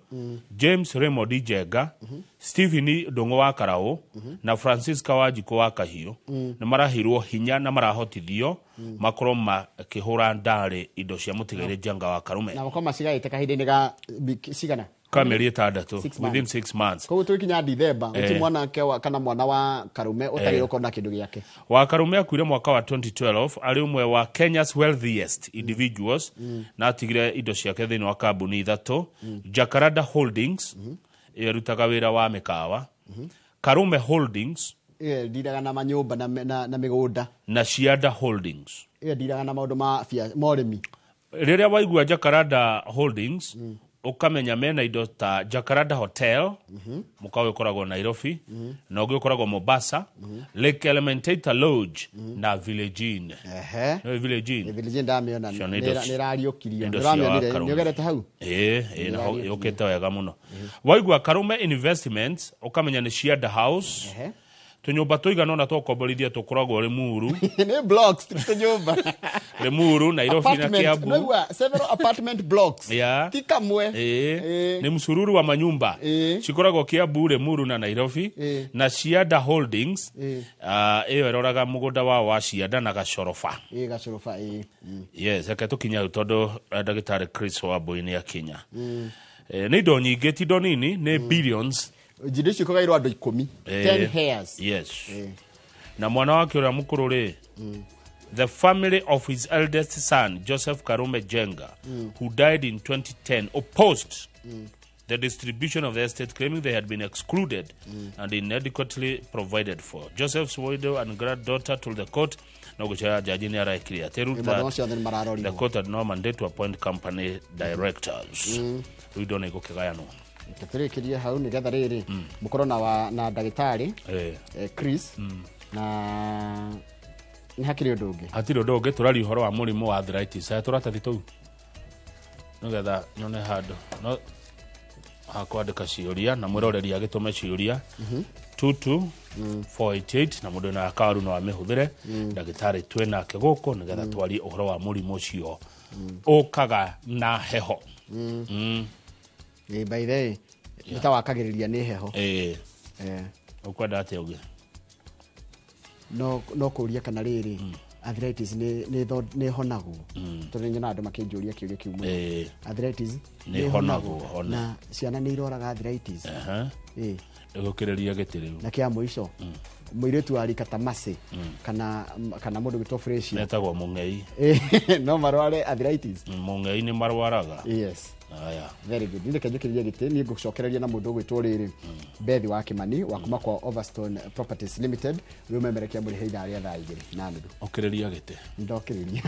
James Raymond Njenga, Stephen Ndũng'ũ wa Karaũ na Francisca Wanjikũ wa Kahiũ, nĩ maraheirwo hinya na marahotithio makorwo makĩhũra ndarĩ indo cia mũtigairĩ Njenga wa Karume. Na makorwo macigaĩte kahinda-inĩ ga wiki cigana? Ka mĩeri 6 6 within months. 6 months. Koguo tũgĩkinya Dithemba, gũtirĩ mwanake wa kana mwana wa Karume ũtagĩrĩirwo gũkorwo na kĩndũ gĩake. Wa Karume akuire mwaka wa 2012 arĩ ũmwe wa Kenya's wealthiest individuals, na atigire indo ciake thĩinĩ wa kambuni ithatũ: Jacaranda Holdings, ĩyo ĩrutaga wĩra wa mĩkawa, Karume Holdings, Ĩyo ndiraga na manyũmba na mĩgũnda. Na Cianda Holdings. Ĩyo ndiraga na maũndũ ma ũrĩmi. Rĩrĩa waigua Jacaranda Holdings, ũkamenya mena indo ta Jacaranda Hotel, mũkawa ũkoragwo Nairobi, na ũngĩ ũkoragwo Mombasa, Lake Elementaita Lodge na Village Inn. Nĩũĩ Village Inn? Village Inn ndamĩona. Icio nĩ indo nĩ ĩrariũkirio. Indo cia Nĩũramĩonire? Karume. Nĩũgerete hau? Ĩĩ, naho Nĩrariũkirio. yũkĩte wega mũno. Waigua Karume Investments, ũkamenya nĩ Cianda House, tũnyũmba tũigana ũna twakomborithia tũkoragwo Limuru. Nĩ blocks, ti tũnyũmba. Limuru, Nairobi na Apartment, Kiambu. nĩwaigua several apartment blocks, ti kamwe. Ĩĩ, nĩ msururu wa manyumba cikoragwo Kiambu, Limuru na Nairobi. Na Cianda Holdings, ĩyo ĩroraga mũgũnda wao wa Cianda na Gacoroba. Ĩĩ, Gacoroba, ĩĩ. Yes, reke tũkinye hau tondũ ndagĩtarĩ Chris Wambui nĩ akinya. Nĩ indo nyingĩ, ti indo nini, nĩ billions. Indo icio ikũgaĩrwo andũ 10. 10 hairs. Yes, na mwana wake ũrĩa mũkũrũ rĩ, the family of his eldest son Joseph Karume Njenga, who died in 2010, opposed the distribution of the estate, claiming they had been excluded and inadequately provided for. Joseph's widow and granddaughter told the court, no gũcera jaji nĩ araĩkire atĩ Maũndũ that macio othe nĩ mararorirwo. The court had no mandate to appoint company directors. Rĩu indo nĩ igũkĩgayanwo. Reke tũrĩkĩrie hau nĩgetha rĩrĩ mũkorwo na ndagĩtarĩ Chris, na nĩ hakĩrĩ ũndũ ũngĩ? Hatirĩ ũndũ ũngĩ, tũraria ũhoro wa mũrimũ wa arthritis. Aya tũratathi tũu nĩgetha nyone handũ no hakwandĩka ciũria na mwĩroreri agĩtũme ciũria. 22 488 na mũndũ na kawaru no amĩhũthĩre. Ndagĩtarĩ twĩ nake gũkũ nĩgetha twarie ũhoro wa mũrimũ ũcio ũkaga na heho. Ĩ, by the way, nĩ ta wakagĩrĩria nĩ heho. Ĩĩ. Ũkwenda atĩa ũngĩ? No kũria kana rĩrĩ arthritis nĩ honagwo, tondũ nyonaga andũ makĩnjũria kĩũria kĩu mũno. Arthritis nĩ honagwo? Na ciana nĩ iroraga arthritis? Ĩĩ. Ĩgũkĩrĩria gĩtĩ rĩu. Na kĩa mũico, mũirĩtu wa rika ta Mercy kana mũndũ gwĩtwo Fresia metagwo mũng'ei. No marware arthritis? Mũng'ei nĩ marwaraga. Yes. Aya. Very good. Nĩ njũkĩrĩrie gĩtĩ, niĩ ngũcokereria na mũndũ ũgwĩtwo rĩrĩ Bethi wa Kimani wa kuma kwa Overstone Properties Limited, rĩu memerekia mũrĩhe ithaa rĩa 2:30. Ũkĩrĩria gĩtĩ. Ndokĩrĩria.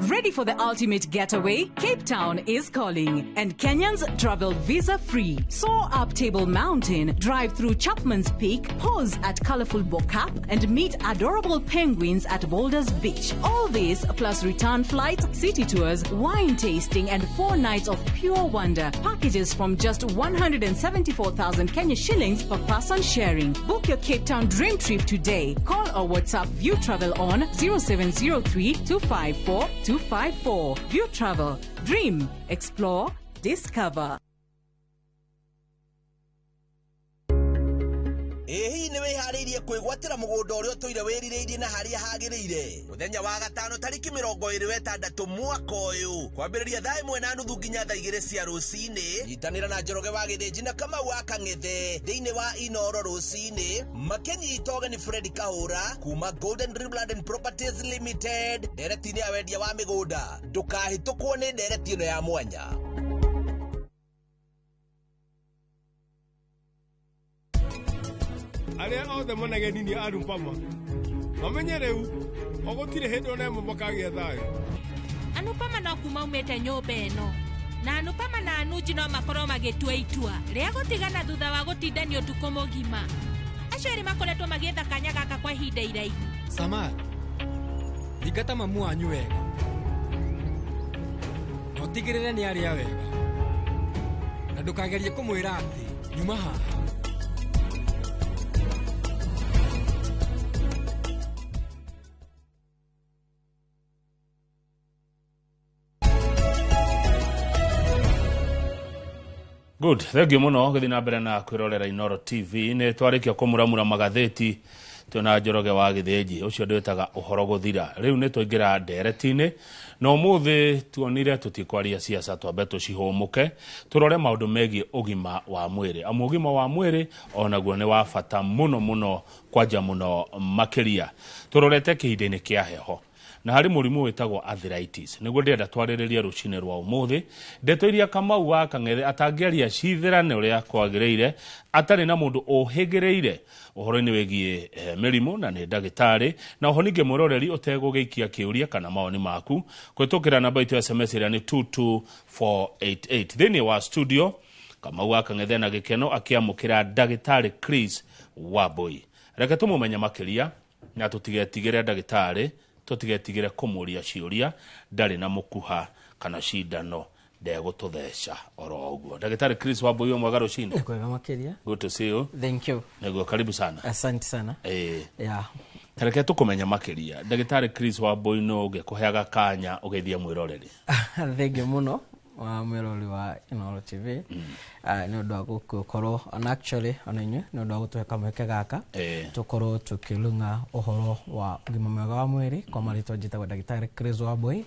Ready for the ultimate getaway? Cape Town is calling, and Kenyans travel visa-free. Soar up Table Mountain, drive through Chapman's Peak, pause at colorful Bo-Kaap, and meet adorable penguins at Boulders Beach. All this plus return flights, city tours, wine tasting, and 4 nights of pure wonder. Packages from just 174,000 Kenya shillings per person sharing. Book your Cape Town dream trip today. Call or WhatsApp View Travel on 0703 254 254. View Travel. Dream, explore, discover. Ĩ hihi nĩ wĩharĩirie kwĩgwatĩra mũgũnda ũrĩa ũtũire wĩrirĩirie na harĩa hagĩrĩire? Mũthenya wa gatano tarĩki 26 mwaka ũyũ, kwambĩrĩria 1:30 nginya 2:00 cia rũcinĩ, nyitanĩra na Njoroge wa Gĩthĩnji na Kamau wa Kang'ethe thĩinĩ wa Inoro rũcinĩ, makĩnyita ũgeni Fred Kahũra kuma Golden Dream Land and Properties Limited ndereti-inĩ ya wendia wa mĩgũnda. Ndũkahĩtũkwo nĩ ndereti ĩno ya mwanya. Arĩa othe manegenirie Anupama mamenye rĩu o gũtirĩ hĩndĩ ona ĩmwe makagĩa thayũ. Anupama no kuma umĩte nyũmba ĩno, na Anupama na Anuji no makorwo magĩtua itua rĩa gũtigana thutha wa gũtindania ũtukũ mũgima. Acio erĩ makoretwo magĩetha kanya gaka kwa ihinda iraihu. Samar, thingata mamu wanyu wega na ũtigĩrĩre nĩ arĩa wega, na ndũkagerie kũmwĩra atĩ nyuma haha. Good, thank you muno gũthiĩ na mbere na kwĩrorera Inoro TV. Nĩ twarĩkia kũmuramura magathĩti twĩna Njoroge wa Gĩthĩnji ũcio ndwĩtaga ũhoro gũthira. Rĩu nĩ twaingĩra ndereti-inĩ na ũmũthĩ tuonire tũtikwaria siasa, twambe tũcihũmũke tũrore maũndũ megiĩ ũgima wa mwĩrĩ, amu ũgima wa mwĩrĩ onaguo nĩ wa bata mũno mũno, kwanja mũno makĩria tũrorete kĩhinda-inĩ kĩa heho. Na harĩ mũrimũ wĩtagwo arthritis nĩguo ndĩrenda twarĩrĩrie rũcinĩ rwa ũmũthĩ. Ndeto iria Kamau wa Kang'ethe atangĩaria cithĩrane ũrĩa kwagĩrĩire atarĩ na mũndũ ũhĩgĩrĩire ũhoro-inĩ wĩgiĩ mĩrimũ na nĩ ndagĩtarĩ. Na oho ningĩ mwĩroreri ũtegũgĩikia kĩũria kana mawoni maku kũhĩtũkĩra namba itũ ya SMS ĩrĩa nĩ 22488. Thĩinĩ wa studio Kamau wa Kang'ethe na gĩkeno akĩamũkĩra ndagĩtarĩ Chris Wambui. Reke tũmũmenye makĩria na tũtigetigĩre ndagĩtarĩ, tũtigetigĩre kũmũria ciũria, ndarĩ na mũkuha kana cindano, ndegũtũtheca oro ũguo. Ndagĩtarĩ Chris Wambui, mwega rũcinĩ. Kwega makĩria. Good to see you. Thank you. Nĩguo, karibu sana. Asante sana. Yeah. Tareke tũkũmenya makĩria. Ndagĩtarĩ Chris Wambui, no ũngĩkũheaga kanya ũgeithie mwĩroreri. Thank you mũno wa mwĩroreri wa Inoro TV. Nĩ ũndũ wa gũkorwo ona actually ona inyuĩ nĩ ũndũ wa gũtũhe kamweke gaka tũkorwo tũkĩrung'a ũhoro wa ũgima mwega wa mwĩrĩ. Kwa marĩtwa njĩtagwo ndagĩtarĩ Chris Wambui,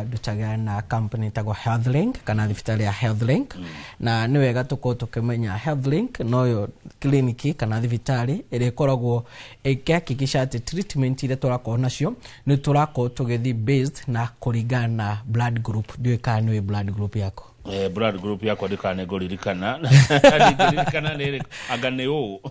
ndutaga na company ĩtagwo Healthlink kana thibitarĩ ya Healthlink. Na nĩ wega tũkorwo tũkĩmenya Healthlink noyo kliniki kana thibitarĩ ĩrĩa ĩkoragwo ĩkĩhakikisha atĩ treatment iria tũrakorwo nacio nĩ tũrakorwo tũgĩthiĩ based na kũringana na blood group. Ndiũĩ kana nĩũĩ blood group yako. Blood group yakwa ndikana ngũririkana. Ndingĩririkana nĩ ĩrĩkũ, anga nĩ ũũ.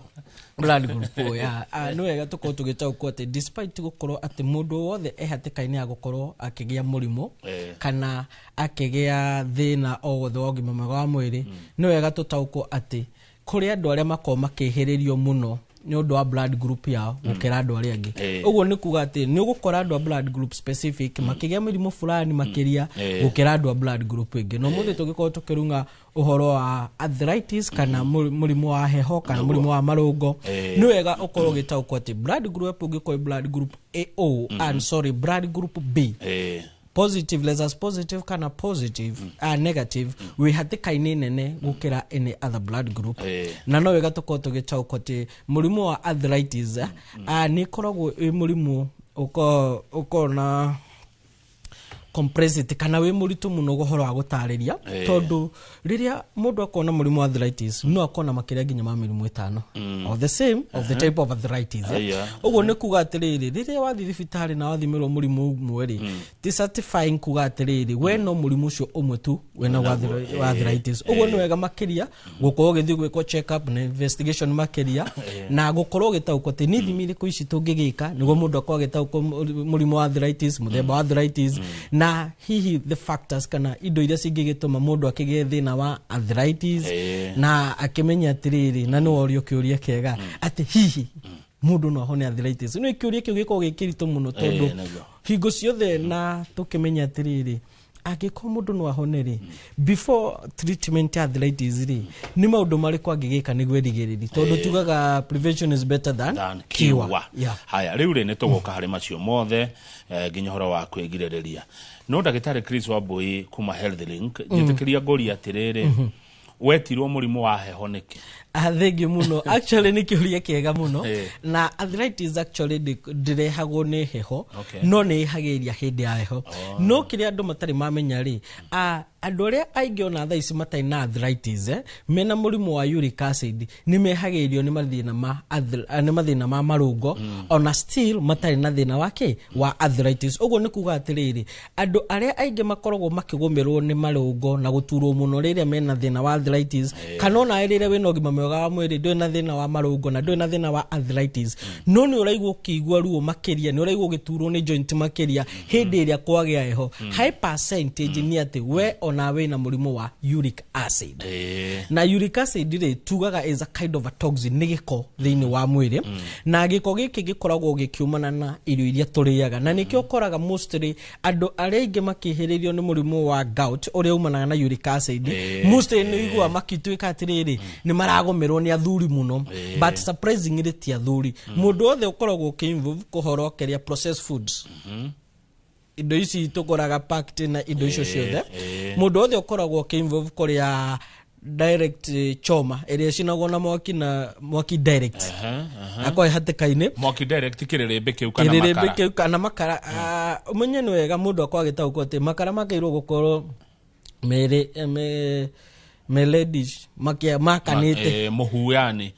Blood group ya nĩ wega tũkorwo tũgĩtaũkwo atĩ despite gũkorwo atĩ mũndũ wothe e hatĩka-inĩ ya gũkorwo akĩgĩa mũrimũ kana akĩgĩa thĩna o wothe wa ũgima mwega wa mwĩrĩ, nĩ wega tũtaũkwo atĩ kũrĩ andũ arĩa makoragwo makĩhĩrĩrio mũno Nĩ ũndũ wa blood group yao gũkĩra andũ arĩa angĩ. Ũguo nĩ kuga atĩ nĩ ũgũkora andũ a blood group specific makĩgĩa mĩrimũ fulani makĩria gũkĩra andũ a blood group ĩngĩ. No mũthĩ tũgĩkorwo tũkĩrung'a ũhoro wa arthritis kana mũrimũ wa heho kana mũrimũ wa marũngo, nĩ wega ũkorwo ũgĩtaũkwo atĩ blood group ũngĩkorwo blood group AO, and sorry, blood group B positive, less positive kana positive, negative, wĩ hatĩka-inĩ nene gũkĩra any other blood group. Na no wega tũkorwo tũgĩtaũkwo atĩ mũrimũ wa arthritis nĩ ĩkoragwo ĩ mũrimũ ũkoragwo na complexity kana wĩ mũritũ mũno ũhoro wa gũtarĩria, tondũ rĩrĩa mũndũ akona mũrimũ wa arthritis no akona makĩria nginya ma mĩrimũ 5 of the same of the type of arthritis, eh? Ũguo nĩ kuga atĩrĩrĩ, rĩrĩa wathiĩ thibitarĩ na wathimĩrwo mũrimũ ũmwe rĩ, ti certifying kuga atĩrĩrĩ we no mũrimũ ũcio ũmwe tu wĩna wa wa arthritis. Ũguo nĩ wega makĩria gũkorwo ũgĩthiĩ gwĩkwo check up na investigation makĩria na gũkorwo ũgĩtaũkwo atĩ nĩ ithimi irĩkũ ici tũngĩgĩka nĩguo mũndũ akorwo agĩtaũkwo mũrimũ wa arthritis, mũthemba wa arthritis, na hihi the factors kana indo iria cingĩgĩtũma mũndũ akĩgĩe thĩna wa arthritis na akĩmenya atĩrĩrĩ, na nĩ worio kĩũria kĩega atĩ hihi mũndũ no ahone arthritis. Nĩ kĩũria kĩu gĩkoragwo gĩ kĩritũ mũno tondũ hingo ciothe na tũkĩmenya atĩrĩrĩ, angĩkorwo mũndũ no ahone rĩ, before treatment ya arthritis rĩ, nĩ maũndũ marĩkũ angĩgĩka nĩguo erigĩrĩri, tondũ tugaga prevention is better than cure. Cure. Haya, rĩu rĩ, nĩ tũgũka harĩ macio mothe, nginya ũhoro wa kwĩgirĩrĩria. No ndagĩtarĩ Chris Wambui kuma Health Link, njĩtĩkĩria ngũria atĩrĩrĩ, wetirwo mũrimũ wa heho nĩkĩ? Ah, thank you mũno. Actually nĩ kĩũria kĩega mũno. Na arthritis actually ndĩrehagwo nĩ heho, no nĩ ĩhagĩria hĩndĩ ya heho. No kĩrĩa andũ matarĩ mamenya rĩ, andũ arĩa aingĩ ona thaa ici matarĩ na arthritis, mena mũrimũ wa uric acid, nĩ mehagĩrĩrio nĩ mathĩna ma nĩ mathĩna ma marũngo ona still matarĩ na thĩna wa kĩ wa arthritis. Ũguo nĩ kuga atĩrĩrĩ, andũ arĩa aingĩ makoragwo makĩgũmĩrwo nĩ marũngo na gũturwo mũno rĩrĩa mena thĩna wa arthritis, kana ona rĩrĩa wĩna ũgima mwega wa mwĩrĩ, ndũrĩ na thĩna wa marũngo na ndũrĩ na thĩna wa arthritis, no nĩ ũraigua ũkĩigua ruo makĩria, nĩ ũraigua ũgĩturwo nĩ joint makĩria hĩndĩ ĩrĩa kwagĩa heho, high percentage nĩ atĩ we ona wĩna mũrimũ wa uric acid. Na uric acid rĩ, tugaga is a kind of a toxin, nĩ gĩko thĩinĩ wa mwĩrĩ, na gĩko gĩkĩ gĩkoragwo gĩkiumana na irio iria tũrĩaga, na nĩkĩo ũkoraga mostly andũ arĩa aingĩ makĩhĩrĩrio nĩ mũrimũ wa gout ũrĩa umanaga na uric acid, mostly nĩ ũiguaga makĩtuĩka atĩrĩrĩ nĩ maragũmĩrwo nĩ athuri mũno. But surprisingly ti athuri, mũndũ wothe ũkoragwo ũkĩ-involve kũhorokeria processed foods, indo ici tũgũraga packed na indo icio ciothe, mũndũ wothe ũkoragwo ũkĩ-involve kũrĩa direct, choma ĩrĩa ĩcinagwo na mwaki, na mwaki direct, akorwo hatĩka-inĩ. Mwaki direct, kĩrĩrĩmbĩ kĩu kana kĩrĩrĩmbĩ makara? Kĩu kana makara. Ũmenye nĩ wega mũndũ akorwo agĩtaũkwo atĩ makara magĩrĩirwo gũkorwo merĩ me reddish makanĩte. Mũhu yani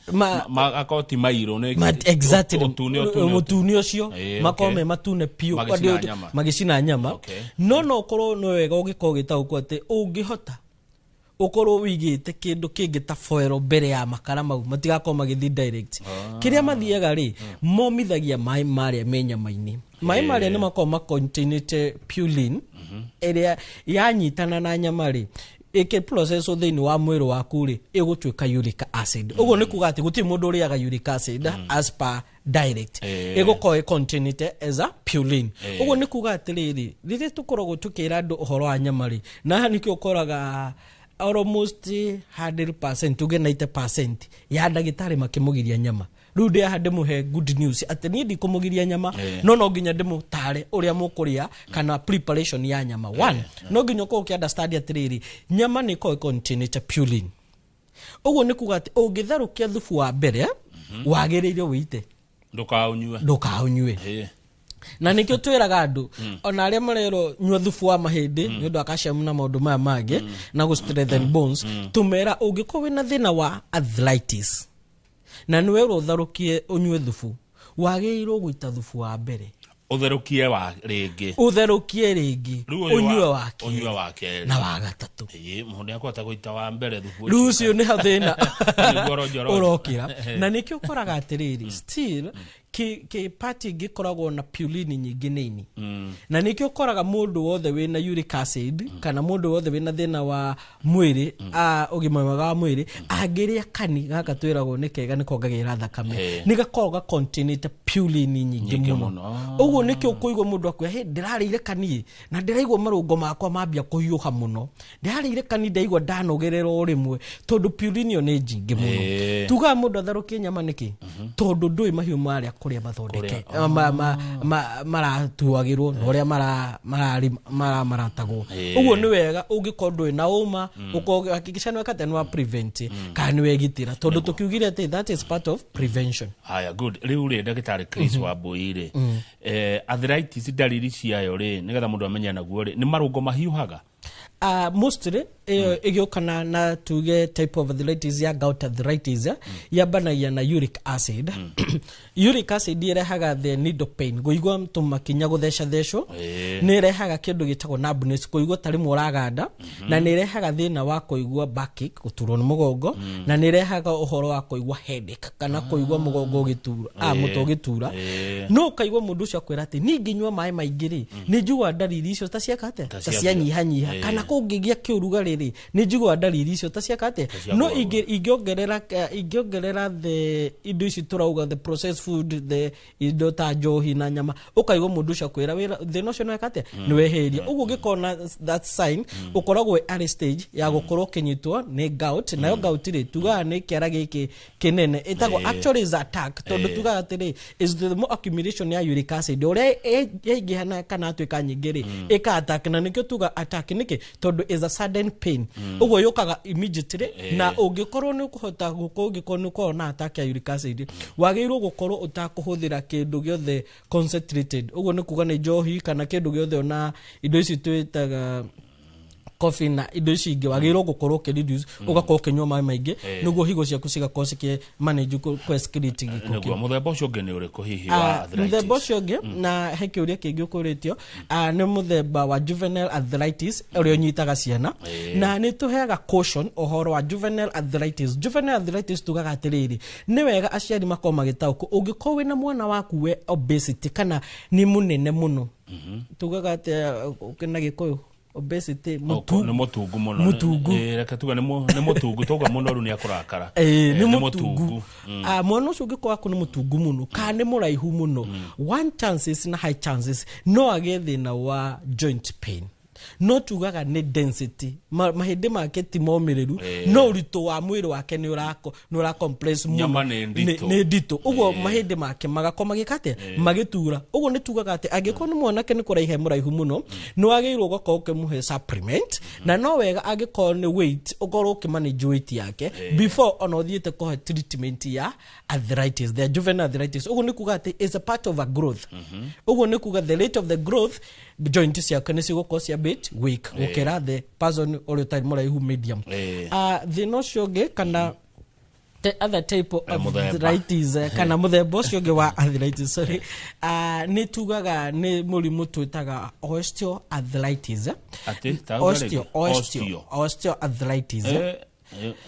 akorwo ti mairũ nĩ Exactly. Ũtune, ũtune. Mũtune ũcio, makorwo me matune piũ. Magĩcina nyama. Magĩcina nyama. No ũkorwo nĩ wega ũgĩkorwo ũgĩtaũkwo atĩ ũngĩhota ũkorwo wĩigĩte kĩndũ kĩngĩ ta foil mbere ya makara mau matigakorwo magĩthiĩ direct. Kĩrĩa mathiaga rĩ, momithagia maĩ marĩa me nyama-inĩ. Maĩ marĩa nĩ makoragwo macontainĩte purine ĩrĩa yanyitana na nyama rĩ, ĩkĩ process thĩinĩ wa mwĩrĩ waku rĩ, ĩgũtuĩka uric acid. Ũguo nĩ kuga atĩ gũtirĩ mũndũ ũrĩaga uric acid as per direct, ĩgũkorwo ĩcontainĩte as a purine. Ũguo nĩ kuga atĩrĩrĩ, rĩrĩa tũkoragwo tũkĩra andũ ũhoro wa nyama rĩ, na haha nĩkĩo ũkoraga almost 100%, tuge 90% ya ndagĩtarĩ makĩmũgiria nyama. Rĩu ndĩ haha ndĩmũhe good news atĩ niĩ ndikũmũgiria nyama, no nginya ndĩmũtare ũrĩa mũkũrĩa kana preparation ya nyama. One, no nginya ũkorwo ũkĩ understand atĩrĩrĩ, nyama nĩ ĩkoragwo ĩcontainĩte purine. Ũguo nĩ kuga atĩ ũngĩtherũkia thubu wa mbere, wagĩrĩire wĩite. Ndũkaũnyue. Ndũkaũnyue. Na nĩkĩo twĩraga andũ ona arĩa marerwo nyua thubu wa mahĩndĩ nĩ ũndũ wa calcium na maũndũ maya mangĩ na gũ strengthen bones, tũmera ũngĩkorwo wĩna thĩna wa arthritis na nĩ werwo ũtherũkie ũnyue thubu, wagĩrĩirwo gũita thubu wa mbere. Ũtherũkie wa rĩngĩ. Ũtherũkie rĩngĩ. Rĩu ũyũ ũnyue wa kerĩ. Ũnyue wa kerĩ. Na wa gatatũ. Mũndũ nĩakũhota gũita wa mbere thubu. Rĩu ũcio nĩ ho thĩna Nĩguo ronjo ronjo. ũrokĩra. Na nĩkĩo ũkoraga atĩrĩrĩ, still Kĩ part ĩngĩ ĩkoragwo na purine nyingĩ nĩ ini. Na nĩkĩo ũkoraga mũndũ wothe wĩna uric acid kana mũndũ wothe wĩna thĩna wa mwĩrĩ, ũgima mwega wa mwĩrĩ, angĩrĩa kani gaka twĩragwo nĩ kega, nĩ kongagĩrĩra thakame, nĩ gakoragwo gacontainĩte purine nyingĩ Nyingĩ mũno. Mũno. Ũguo nĩkĩo ũkũigua mũndũ akwĩra, "Hey, ndĩrarĩire kani na ndĩraigua marũngo makwa mambia kũhiũha mũno, ndĩrarĩire kani ndaigua ndanogerera o rĩmwe," tondũ purine ĩyo nĩ nyingĩ mũno. Tugaga mũndũ atherũkie nyama nĩkĩ? Tondũ ndũĩ mahiũ marĩa kũrĩa mathondeke maratuagĩrwo na ũrĩa maramaratagwo. Ũguo nĩ wega ũngĩkorwo ndũĩ na ũma, ũkorwo hakikisha nĩ weka atĩa, nĩ wa prevent kana nĩ wegitĩra, tondũ tũkiugire atĩ that is part of prevention. Haya, good. Rĩu rĩ, ndagĩtarĩ Chris Wambui rĩ, arthritis ndariri ciayo rĩ, nĩgetha mũndũ amenye naguo rĩ, nĩ marũngo mahiũhaga? Mostly ĩyo ĩgĩũka na tuge type of arthritis ya gout arthritis, yambanagia na uric acid. Uric acid ĩrehaga the needle pain, kũigua tũmakinya gũthecathecwo. Nĩ ĩrehaga kĩndũ gĩtagwo numbness, kũigua ta rĩmwe ũraganda, na nĩ ĩrehaga thĩna wa kũigua backache, gũturwo nĩ mũgongo, na nĩ ĩrehaga ũhoro wa kũigua headache kana kũigua mũgongo ũgĩtura, mũtwe ũgĩtura. No ũkaigua mũndũ ũcio akwĩra atĩ niĩ ngĩnyua maĩ maingĩ rĩ, nĩ njiguaga ndariri icio ta cieka atĩa, Ta ta ciathira. cianyihanyiha, kana kũngĩgĩa kĩũrugarĩ rĩ, nĩ njiguaga ndariri icio ta cieka atĩa. Ta cia No kũgagũra. Ingĩongerera the indo ici tũrauga, the processed food, the indo ta njohi na nyama, ũkaigua mũndũ ũcio akwĩra wĩra thĩna ũcio nĩweka atĩa, nĩ weheria. Ũguo ũngĩkona that sign, ũkoragwo wĩ early stage ya gũkorwo ũkĩnyitwo nĩ gout. Nayo gout rĩ, tugaga nĩ kĩara gĩkĩ kĩnene ĩtagwo, actually is attack, tondũ tugaga atĩrĩ is the more accumulation ya uric acid ũrĩa yaingĩha na kana atuĩka nyingĩ rĩ, ĩka attack. Na nĩkĩo tuga attack nĩkĩ? Tondũ is a sudden pain. Ũguo yũkaga immediately. Na ũngĩkorwo nĩ ũkũhota gũkorwo, ũngĩkorwo nĩ ũkorwo na attack ya uric acid, wagĩrĩirwo gũkorwo ũtakũhũthĩra kĩndũ gĩothe concentrated. Ũguo nĩ kuga nĩ njohi kana kĩndũ gĩothe, ona indo ici twĩtaga coffee na indo ici ingĩ, wagĩrĩirwo gũkorwo ũkĩ reduce, ũgakorwo ũkĩnyua maĩ maingĩ, nĩguo higo ciaku cigakorwo cikĩ manage kũ excrete gĩko Nĩguo. kĩu. Mũthemba ũcio ũngĩ nĩ ũrĩkũ hihi wa arthritis? Mũthemba ũcio ũngĩ, na he kĩũria kĩngĩ ũkũrĩtio, nĩ mũthemba wa juvenile arthritis ũrĩa ũnyitaga ciana. Na nĩ tũheaga caution ũhoro wa juvenile arthritis. Juvenile arthritis tugaga atĩrĩrĩ, nĩ wega aciari makorwo magĩtaũkwo, ũngĩkorwo wĩna mwana waku we obesity kana nĩ mũnene mũno, tugaga atĩa na Gĩkũyũ obesity? Nĩ mũtungu mũno. Mũtungu. Reke tuge nĩ mũtungu, tauga mũnoru nĩ akũrakara. Nĩ mũtungu. Mwana ũcio ũngĩkorwo waku nĩ mũtungu mũno kana nĩ mũraihu mũno, one chances na high chances no agĩe thĩna wa joint pain. No tugaga nĩ density, mahĩndĩ make ti momĩrĩru, no ũritũ wa mwĩrĩ wake nĩ ũrako nĩ ũra compress mũno. Nyama nĩ nditũ. Nĩ nditũ, ũguo mahĩndĩ make magakorwo magĩka atĩa? Magĩtura. Ũguo nĩ tugaga atĩ angĩkorwo nĩ mwanake nĩ kũraiha mũraihu mũno, nĩ wagĩrĩirwo ũgakorwo ũkĩmũhe supplement, na no wega angĩkorwo nĩ weight, ũkorwo ũkĩmanage weight yake before ona ũthiĩte kũhe treatment ya arthritis, the juvenile arthritis. Ũguo nĩ kuga atĩ is a part of a growth. Ũguo nĩ kuga the rate of the growth, joint ciake nĩ cigũkorwo cia bit weak gũkĩra the person ũrĩa ũtarĩ mũraihu, medium. Thĩna ũcio ũngĩ kana the other type of Mũthemba. arthritis, kana mũthemba ũcio ũngĩ wa arthritis, sorry, nĩ tugaga nĩ mũrimũ twĩtaga osteoarthritis. Atĩ, tauga rĩngĩ. Osteo, osteo, osteoarthritis.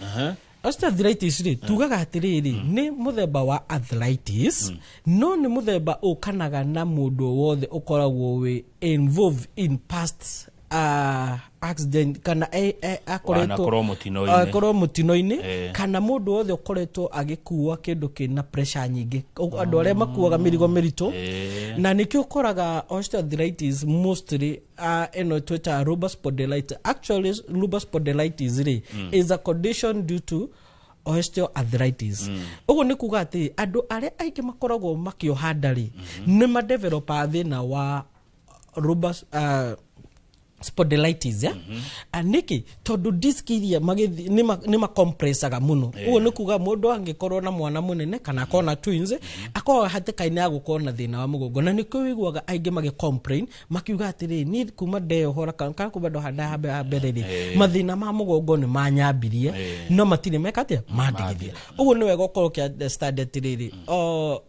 Aha. Osteoarthritis rĩ, tugaga atĩrĩrĩ, nĩ mũthemba wa arthritis, no nĩ mũthemba ũkanaga na mũndũ wothe ũkoragwo wĩ involved in past accident kana akoretwo Wanakorwo mũtino-inĩ. Akorwo mũtino-inĩ, kana mũndũ wothe ũkoretwo agĩkua kĩndũ kĩna pressure nyingĩ, andũ arĩa makuaga mĩrigo mĩritũ. Na nĩkĩo ũkoraga osteoarthritis mostly, ĩno twĩtaga lumbar spondylitis. Actually lumbar spondylitis rĩ, is a condition due to osteoarthritis. Ũguo nĩ kuga atĩ andũ arĩa aingĩ makoragwo makĩoha nda rĩ, nĩ madevelopaga thĩna wa lumbar spondylitis, yeah? Nĩkĩ? Tondũ disc iria nĩ macompressaga mũno. Ũguo nĩ kuga mũndũ angĩkorwo na mwana mũnene kana akorwo na twins, akoragwo hatĩka-inĩ ya gũkorwo na thĩna wa mũgongo. Na nĩkĩo wĩiguaga aingĩ magĩ complain makiuga atĩrĩ, niĩ kuma ndeyohora kana kuma ndoha nda ya mbere rĩ, mathĩna ma mũgongo nĩ manyambirie, no matirĩ meka atĩa, mandigithia. Ũguo nĩ wega ũkorwo ũkĩ understand atĩrĩrĩ,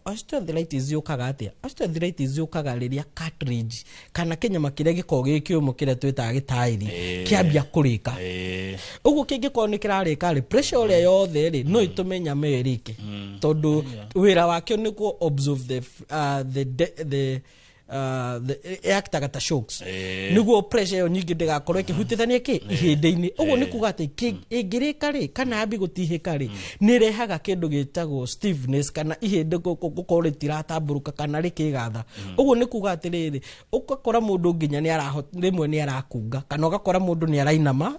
osteoarthritis yũkaga atĩa? Osteoarthritis yũkaga rĩrĩa cartilage kana kĩnyama kĩrĩa gĩkoragwo gĩ kĩũmũ kĩrĩa twĩtaga gĩtaĩri kĩambia kũrĩka. Ũguo kĩngĩkorwo nĩ kĩrarĩka rĩ, pressure ũrĩa yothe rĩ no ĩtũme nyama ĩyo ĩrĩke, tondũ wĩra wakĩo nĩ kũ absorb the actaga ta shocks, nĩguo pressure ĩyo nyingĩ ndĩgakorwo ĩkĩhutithania kĩ ihĩndĩ-inĩ. Ũguo nĩ kuga atĩ ĩngĩrĩka rĩ, kana yambi gũtihĩka rĩ, nĩ ĩrehaga kĩndũ gĩtagwo stiffness, kana ihĩndĩ gũkorwo rĩtiratambũrũka kana rĩkĩgatha. Ũguo nĩ kuga atĩrĩrĩ, ũgakora mũndũ nginya rĩmwe nĩ arakunga, kana ũgakora mũndũ nĩ arainama,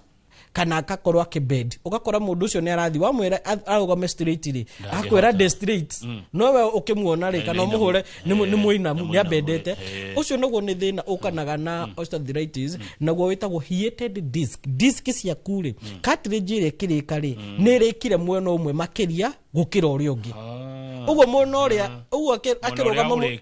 kana akakorwo akĩbend, ũgakora mũndũ ũcio nĩ arathiĩ wamwĩra arũgame straight rĩ, akwĩra ndĩ straight, no we ũkĩmuona rĩ, kana ũmũhũre nĩ mũinamu, nĩ abendete. Ũcio naguo nĩ thĩna ũkanaga na osteoarthritis, naguo wĩtagwo heated disc. Disc ciaku rĩ, cartilage ĩrĩa ĩkĩrĩka rĩ, nĩ ĩrĩkire mwena ũmwe makĩria gũkĩra ũrĩa ũngĩ. Ũguo mwena ũrĩa ũguo akĩrũgama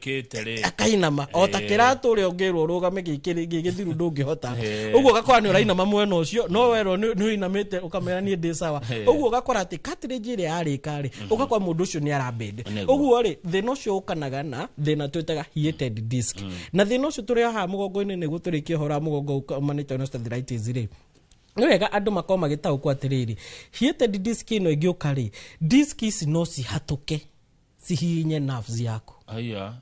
akainama, o ta kĩratũ ũrĩa ũngĩrwo ũrũgame gĩgĩthiru ndũngĩhota. Ũguo ũgakora nĩ ũrainama mwena ũcio, no werwo nĩ ũinamĩte ũkamera niĩ ndĩ sawa. Ũguo ũgakora atĩ cartilage ĩrĩa yarĩka rĩ, ũgakora mũndũ ũcio nĩ arabend. Ũguo rĩ, thĩna ũcio ũkanaga na thĩna twĩtaga heated disc. Na thĩna ũcio tũrĩ haha mũgongo-inĩ, nĩguo tũrĩkie ũhoro wa mũgongo umanĩte na osteoarthritis rĩ, nĩ wega andũ makorwo magĩtaũkwo atĩrĩrĩ, heated disc ĩno ĩngĩũka rĩ, disc ici no cihatũke cihihinye nerves yaku. Aya,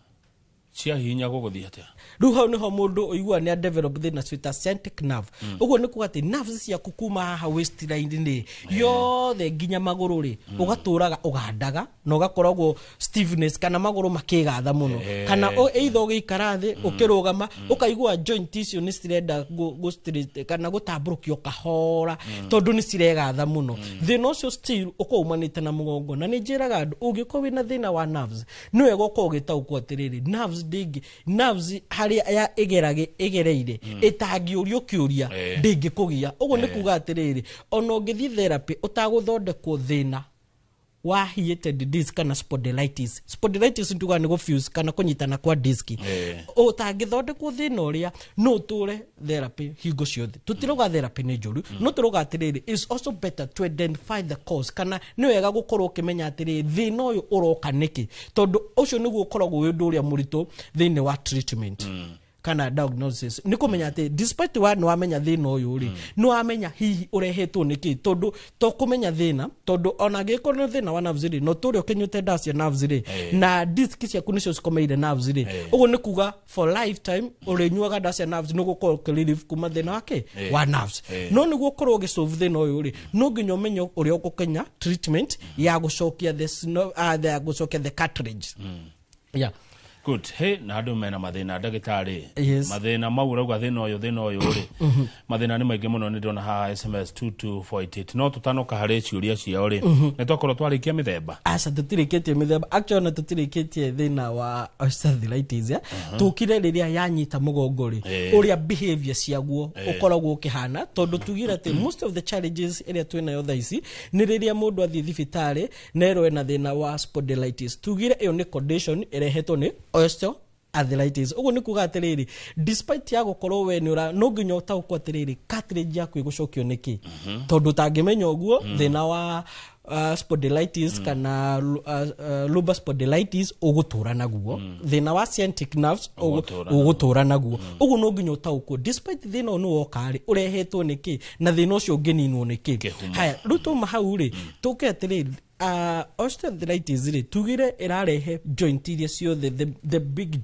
ciahihinya gũgũthiĩ atĩa? Rĩu hau nĩho mũndũ ũigua nĩ develop thĩna twĩta sciatic nerve. Ũguo nĩ kuga atĩ nerves ciaku kuma haha waistline rĩ yothe nginya magũrũ rĩ, ũgatũraga ũgandaga na ũgakoragwo stiffness, kana magũrũ makĩgatha mũno, kana either ũgĩikara thĩ ũkĩrũgama ũkaigua joint icio nĩ cirenda gũ kana gũtambũrũkio kahora, tondũ nĩ ciregatha mũno. Thĩna ũcio still ũkorwo umanĩte na mũgongo. Na nĩ njĩraga andũ, ũngĩkorwo wĩna thĩna wa nerves, nĩ wega ũkorwo ũgĩtaũkwo atĩrĩrĩ, nerves ndĩngĩ, nerves harĩa ya ĩgereire ĩtangĩũrio kĩũria ndĩngĩkũgia. Ũguo nĩ kuga atĩrĩrĩ, ona ũngĩthiĩ therapy ũtagũthondekwo thĩna wa heated disc kana spondylitis. Spondylitis nĩ tugaga nĩ gũfuse kana kũnyitana kwa disc. Ũtangĩthondekwo thĩna ũrĩa, no ũtũre therapy hingo ciothe. Tũtirauga therapy nĩ njũru, no tũrauga atĩrĩrĩ, it's also better to identify the cause, kana nĩ wega gũkorwo ũkĩmenya atĩrĩrĩ, thĩna ũyũ ũroka nĩkĩ, tondũ ũcio nĩguo ũkoragwo wĩ ũndũ ũrĩa mũritũ thĩinĩ wa treatment kana diagnosis. Nĩ kũmenya atĩ despite wa nĩ wamenya thĩna ũyũ rĩ, nĩ wamenya hihi ũrehetwo nĩkĩ, tondũ to kũmenya thĩna, tondũ ona angĩkorwo nĩ thĩna wa nerves rĩ, no tũrĩa ũkĩnyuĩte ndawa cia nerves rĩ, na disc ciaku nĩcio cikomeire nerves rĩ, ũguo nĩ kuga for lifetime ũrĩnyuaga ndawa cia nerves nĩ ũgũkorwo ũkĩrelieve kuma thĩna wake wa nerves. No nĩguo ũkorwo ũgĩsolve thĩna ũyũ rĩ, no nginya ũmenye ũrĩa ũgũkenya treatment ya gũcokia the ya gũcokia the cartilage. Yeah. Good. Hey, na andũ mena mathĩna ndagĩtarĩ. Yes. Mathĩna mau ũrauga thĩna ũyũ thĩna ũyũ rĩ, mathĩna nĩ maingĩ mũno. Nĩ ndĩrona haha SMS 22488, no tũtanoka harĩ ciũria ciao rĩ, nĩ twakorwo twarĩkia mĩthemba. Aca, tũtirĩkĩtie mĩthemba. Actually, ona tũtirĩkĩtie thĩna wa osteoarthritis ya tũkire rĩrĩa yanyita mũgongo rĩ, ũrĩa behavior ciaguo ũkoragwo ũkĩhana, tondũ tugire atĩ most of the challenges ĩrĩa twĩnayo thaa ici nĩ rĩrĩa mũndũ athiĩ thibitarĩ nerwo ena thĩna wa spondylitis. Tugire ĩyo nĩ condition ĩrehetwo nĩ osteoarthritis. Ũguo nĩ kuga atĩrĩrĩ, despite ya gũkorwo we nĩ ũra, no nginya ũtaũkwo atĩrĩrĩ, cartilage yaku ĩgũcokio nĩkĩ, tondũ ũtangĩmenya ũguo, thĩna wa spondylitis kana lumbar spondylitis ũgũtũra naguo, thĩna wa sciatic nerves ũgũtũra ũgũtũra naguo. Ũguo no nginya ũtaũkwo despite thĩna ũyũ nĩ woka rĩ, ũrehetwo nĩkĩ, na thĩna ũcio ũngĩninwo nĩkĩ. Haya, rĩu twauma hau rĩ, tũke atĩrĩrĩ, osteoarthritis rĩ, tugire ĩrarehe joint iria ciothe, the big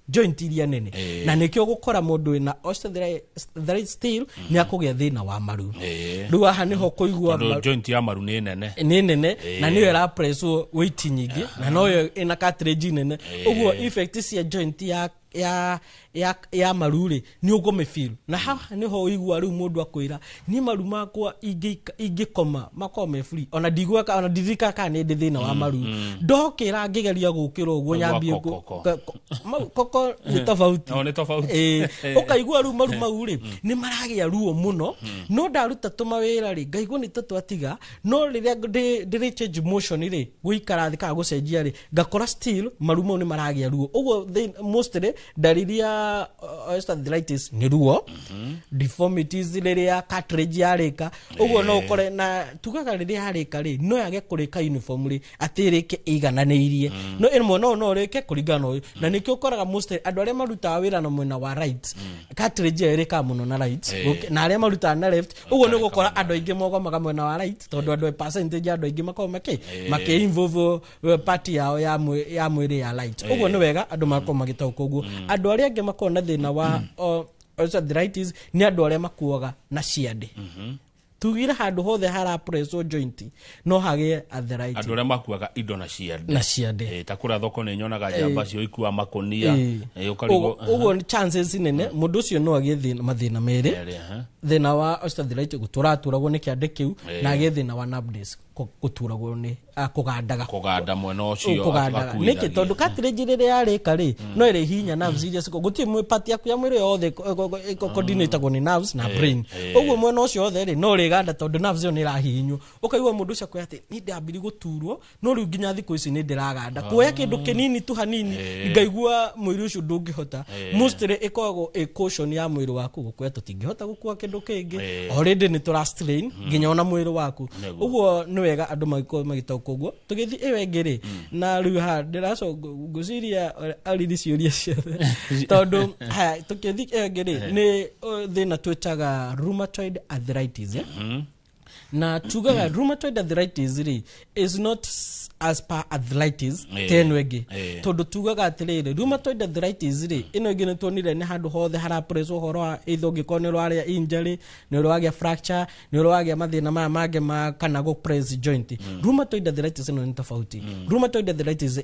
joint iria nene, na nĩkĩo gũkora mũndũ wĩna osteoarthritis still nĩ akũgĩa thĩna wa maru. Rĩu haha nĩho kũigua tondũ joint ya maru nĩ nene. Nĩ nene, na nĩyo ĩrapresswo weight nyingĩ, na noyo ĩna cartilage nene. Ũguo effect cia joint ya maru rĩ, nĩ ũkũmĩfeel. Na haha nĩho ũigua rĩu mũndũ akwĩra, niĩ maru makwa ingĩkoma makorwo me free, ona ndigweka, ona ndirikanaga kana nĩ ndĩ thĩna wa maru. Ndokĩra ngĩgeria gũkĩra ũguo Ũguo nyambie koko. Koko nĩ tofauti. No, nĩ tofauti. Ũkaigua rĩu maru mau rĩ nĩ maragĩa ruo mũno, no ndaruta tũmawĩra rĩ, ngaigua nĩ ta twatiga, no rĩrĩa ndĩrĩ change motion rĩ, gũikara thĩ kana gũcenjia rĩ, ngakora still maru mau nĩ maragĩa ruo. Ũguo mostly Ndariri ya osteoarthritis nĩ ruo, deformities rĩrĩa cartilage yarĩka ũguo, no ũkore na tugaga rĩrĩa yarĩka rĩ, no yage kũrĩka uniformly, atĩ ĩrĩke ĩigananĩirie, no ĩmwe no ĩrĩke kũringana na ũyũ. Na nĩkĩo ũkoraga most andũ arĩa marutaga wĩra na mwena wa right, cartilage ĩyo ĩrĩkaga mũno na right, na arĩa marutaga na left ũguo nĩ ũgũkora andũ aingĩ mogomaga mwena wa right, tondũ andũ percentage ya andũ aingĩ makoragwo makĩ involve part yao ya mwĩrĩ ya right. Ũguo nĩ wega andũ makorwo magĩtaũkwo ũguo. Andũ arĩa angĩ makoragwo na thĩna wa osteoarthritis nĩ andũ arĩa makuaga na ciande. Tugire handũ hothe harapresswo joint no hagĩe arthritis. Andũ arĩa makuaga indo na ciande. Na ciande. Ta kũrĩa thoko nĩ nyonaga njamba cio ikua makũnia. Ũkarigwo. Ũguo nĩ chances nene mũndũ ũcio no agĩe mathĩna merĩ. Merĩ, aha. Thĩna wa osteoarthritis, gũtũratũragwo nĩ kĩande kĩu, na agĩe thĩna wa nerve disc, gũturagwo nĩ kũgandaga. Kũganda mwena ũcio. Kũgandaga nĩkĩ? Tondũ cartilage rĩrĩa yarĩka rĩ, no ĩrĩ hinya nerves iria gũtirĩ part yaku ya mwĩrĩ yothe coordinatagwo nĩ nerves na brain. Ũguo mwena ũcio wothe rĩ, no ũrĩganda tondũ nerves ĩyo nĩ ĩrahihinywo. Ũkaigua mũndũ ũcio akwĩra atĩ niĩ ndambiri gũturwo, no rĩu nginya thikũ ici nĩ ndĩraganda, kuoya kĩndũ kĩnini tu hanini ngaigua mwĩrĩ ũcio ndũngĩhota. Mostly ĩkoragwo ĩ caution ya mwĩrĩ waku gũkwĩra tũtingĩhota gũkua kĩndũ kĩngĩ. Already nĩ tũra strain nginya ona mwĩrĩ waku. Ũguo nĩ wega andũ magĩkorwo magĩtaũkwo ũguo. Tũgĩthiĩ ĩyo ĩngĩ rĩ, na rĩu haha ndĩracoka ngwĩciria ariri ciũria ciothe, tondũ haya tũkĩthiĩ ĩyo ĩngĩ rĩ, nĩ thĩna twĩtaga rheumatoid arthritis, eh? Na tugaga rheumatoid arthritis rĩ is not as per arthritis ta ĩno ĩngĩ, tondũ tugaga atĩrĩrĩ, rheumatoid arthritis rĩ, ĩno ĩngĩ nĩ tuonire nĩ handũ hothe harapresswo, ũhoro wa either ũngĩkorwo nĩ ũrarĩa injury, nĩ ũragĩa fracture, nĩ ũragĩa mathĩna maya mangĩ ma kana gũ press joint. Rheumatoid arthritis ĩno nĩ tofauti. Rheumatoid arthritis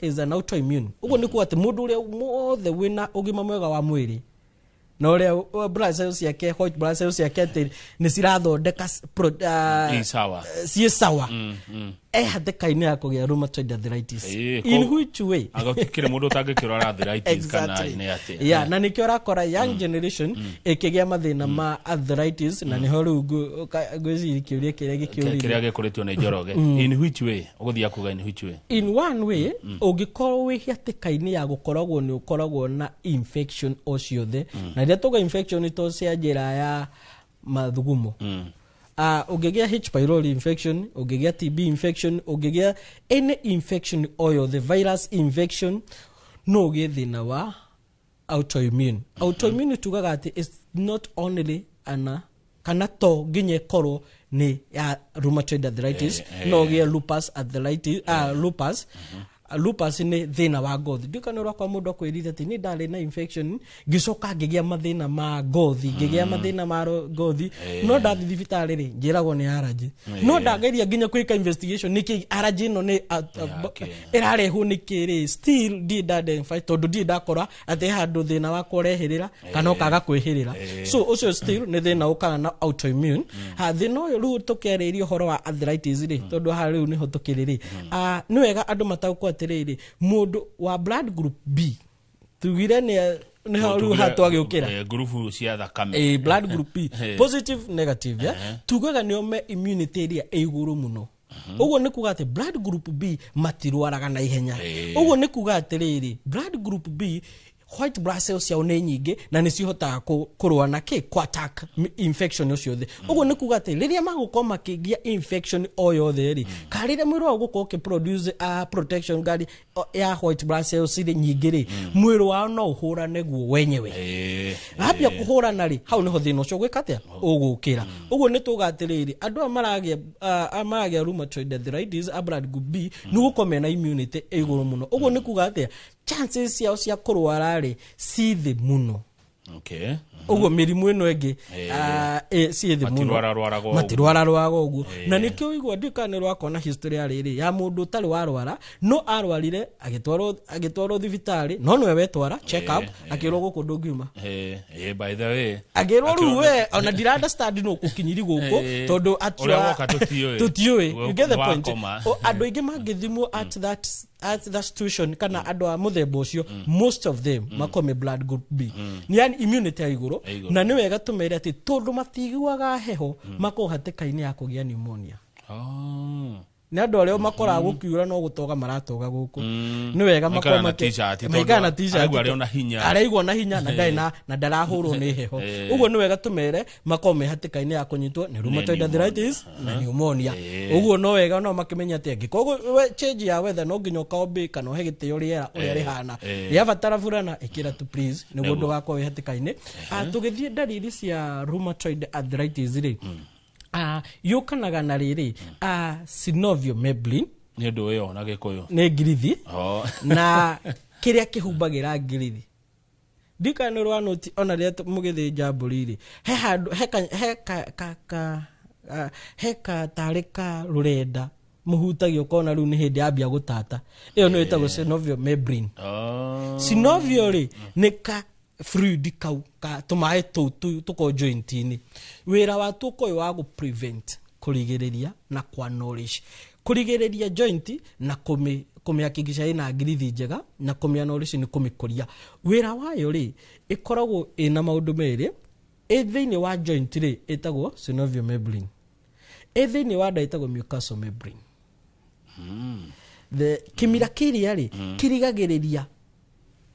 is an autoimmune. Ũguo nĩ kuga atĩ mũndũ ũrĩa wothe wĩna ũgima mwega wa mwĩrĩ na ũrĩa blood cells ciake, white blood cells ciake atĩ nĩ cirathondeka Ĩ sawa. Ciĩ sawa, e hatĩka-inĩ ya kũgĩa rheumatoid arthritis. In which way? Agũtikĩrĩ mũndũ ũtangĩkĩrwara arthritis kana nĩ atĩa? Yeah, na nĩkĩo ũrakora young generation ĩkĩgĩa mathĩna ma arthritis, na nĩho rĩu ngwĩciria kĩũria kĩrĩa gĩkĩũririo. Kĩrĩa gĩkũrĩtio nĩ Njoroge. In which way ũgũthiĩ kuga in which way? In one way, ũngĩkorwo wĩ hatĩka-inĩ ya gũkoragwo nĩ ũkoragwo na infection o ciothe, na rĩrĩa tuga infection to cia njĩra ya mathugumo, ũngĩgĩa H pylori infection, ũngĩgĩa TB infection, ũngĩgĩa any infection o yothe, virus infection, no ũgĩe thĩna wa autoimmune. Autoimmune tugaga atĩ it's not only ana kana to nginya ĩkorwo nĩ ya rheumatoid arthritis. No ũgĩe lupus arthritis. Lupus nĩ thĩna wa ngothi. Ndiũka nĩ ũrakwa mũndũ akwĩrire atĩ nĩ ndarĩ na infection, ngĩcoka ngĩgĩa mathĩna ma ngothi, ngĩgĩa mathĩna ma ngothi, no ndathiĩ thibitarĩ rĩ, njĩragwo nĩ allergy, no ndageria nginya gwĩka investigation nĩkĩ allergy ĩno nĩ ĩrarehwo nĩkĩ rĩ, still ndirĩ nda identify, tondũ ndirĩ ndakora atĩ he handũ thĩna wakwa ũrehĩrĩra kana ũkaga kwĩhĩrĩra. So ũcio still nĩ thĩna ũkaga na autoimmune. Ha thĩna ũyũ rĩu tũkĩarĩria ũhoro wa arthritis rĩ, tondũ haha rĩu nĩho tũkĩrĩ rĩ, nĩ wega andũ mataũkwo atĩrĩrĩ, mũndũ wa blood group B, tugire nĩ nĩho rĩu haha twagĩũkĩra. Ngurubu cia thakame. Blood group B, positive, negative, yeah? Tugaga nĩo me immunity ĩrĩa ĩ igũrũ mũno. Ũguo nĩ kuga atĩ blood group B matirwaraga na ihenya. Ũguo nĩ kuga atĩrĩrĩ, blood group B white blood cells ciao nĩ nyingĩ na nĩ cihotaga kũrũa na kĩ kũ attack infection ciothe. Ũguo nĩ kuga atĩ rĩrĩa magũkorwo makĩgĩa infection o yothe rĩ, kana rĩrĩa mwĩrĩ wao ũgũkorwo ũkĩproduce protection guard ya white blood cells irĩ nyingĩ rĩ, mwĩrĩ wao no ũhũrane guo wenyewe. Wambia kũhũrana rĩ, hau nĩho thĩna ũcio gwĩka atĩa ũgũkĩra. Ũguo nĩ tuga atĩrĩrĩ, andũ aya maragĩa aya maragĩa rheumatoid arthritis a blood group B nĩ gũkorwo mena immunity ĩ igũrũ mũno. Ũguo nĩ kuga atĩa, chances ciao cia kũrwara rĩ ci thĩ mũno. Ũguo mĩrimũ ĩno ĩngĩ ciĩ thĩ mũno. Matirwararwaraga ũguo. Matirwararwaraga ũguo. Na nĩkĩo ũigua ndiũĩ kana nĩ rwakona history ya rĩrĩ ya mũndũ ũtarĩ warwara, no arwarire agĩtwarwo thibitarĩ, no nĩwe wetwara check up, akĩrwo gũkũ ndũngiuma. By the way, agĩrwo rĩu we ona ndira understand no ũkinyiri gũkũ, tondũ Ũrĩa woka tũtiũĩ. Tũtiũĩ. You get the point? Wakoma. O, andũ aingĩ mangĩthimwo at that situation kana andũ a mũthemba ũcio, most of them makorwo me blood group B. Ni yani immunity ya igũrũ. Ya igũrũ. Na nĩ wega tũmere atĩ tondũ matiguaga heho, makorwo hatĩka-inĩ ya kũgĩa pneumonia. Nĩ andũ arĩa makoraga gũkiura no gũtoga maratoga gũkũ. Nĩ wega Maikaraga makorwo na t-shirt, tondũ maikaraga na t-shirt. Araigua arĩ ona hinya. Araigua na hinya na ndarĩ na ndarahũrwo nĩ heho. Ũguo nĩ wega tũmere makorwo me hatĩka-inĩ ya kũnyitwo nĩ rheumatoid pneumonia. arthritis na pneumonia. Ũguo no wega no makĩmenye atĩ angĩkorwo we change ya weather no nginya ũkaombĩ kana ũhe gĩtĩo rĩera ũrĩa rĩhana. Rĩabatara burana ĩkĩra tu please, nĩguo ndũgakorwo wĩ hatĩka-inĩ. Tũgĩthiĩ ndariri cia rheumatoid arthritis rĩ, yũkanaga na rĩrĩ, synovial membrane. Nĩ ũndũ ũyũ na Gĩkũyũ. Nĩ ngirithi. Oh. Na kĩrĩa kĩhumbagĩra ngirithi ndikana nĩ rwanũti ona rĩrĩa mũgĩthĩnja mbũri rĩ, he handũ he ka, he ka, ka, ka, he ka tarĩ ka rũrenda mũhutagia ũkona rĩu nĩ hĩndĩ yambia gũtata. Ĩyo nĩyo ĩtagwo synovial membrane. Synovial rĩ nĩ ka fluid kau ka tũmaĩ tũu tũkoragwo joint-inĩ. Wĩra watuo ũkoragwo wĩ wa gũ prevent, kũrigĩrĩria na kwa nourish, kũrigĩrĩria joint na kũmĩhakikisha ĩna ngirithi njega, na kũmĩa nourish nĩ kũmĩkũria. Wĩra wayo rĩ ĩkoragwo ĩna maũndũ merĩ. Ĩ thĩinĩ wa joint rĩ ĩtagwo synovial membrane, ĩ thĩinĩ wa nda ĩtagwo mucosal membrane. The kĩmira kĩrĩa rĩ kĩrigagĩrĩria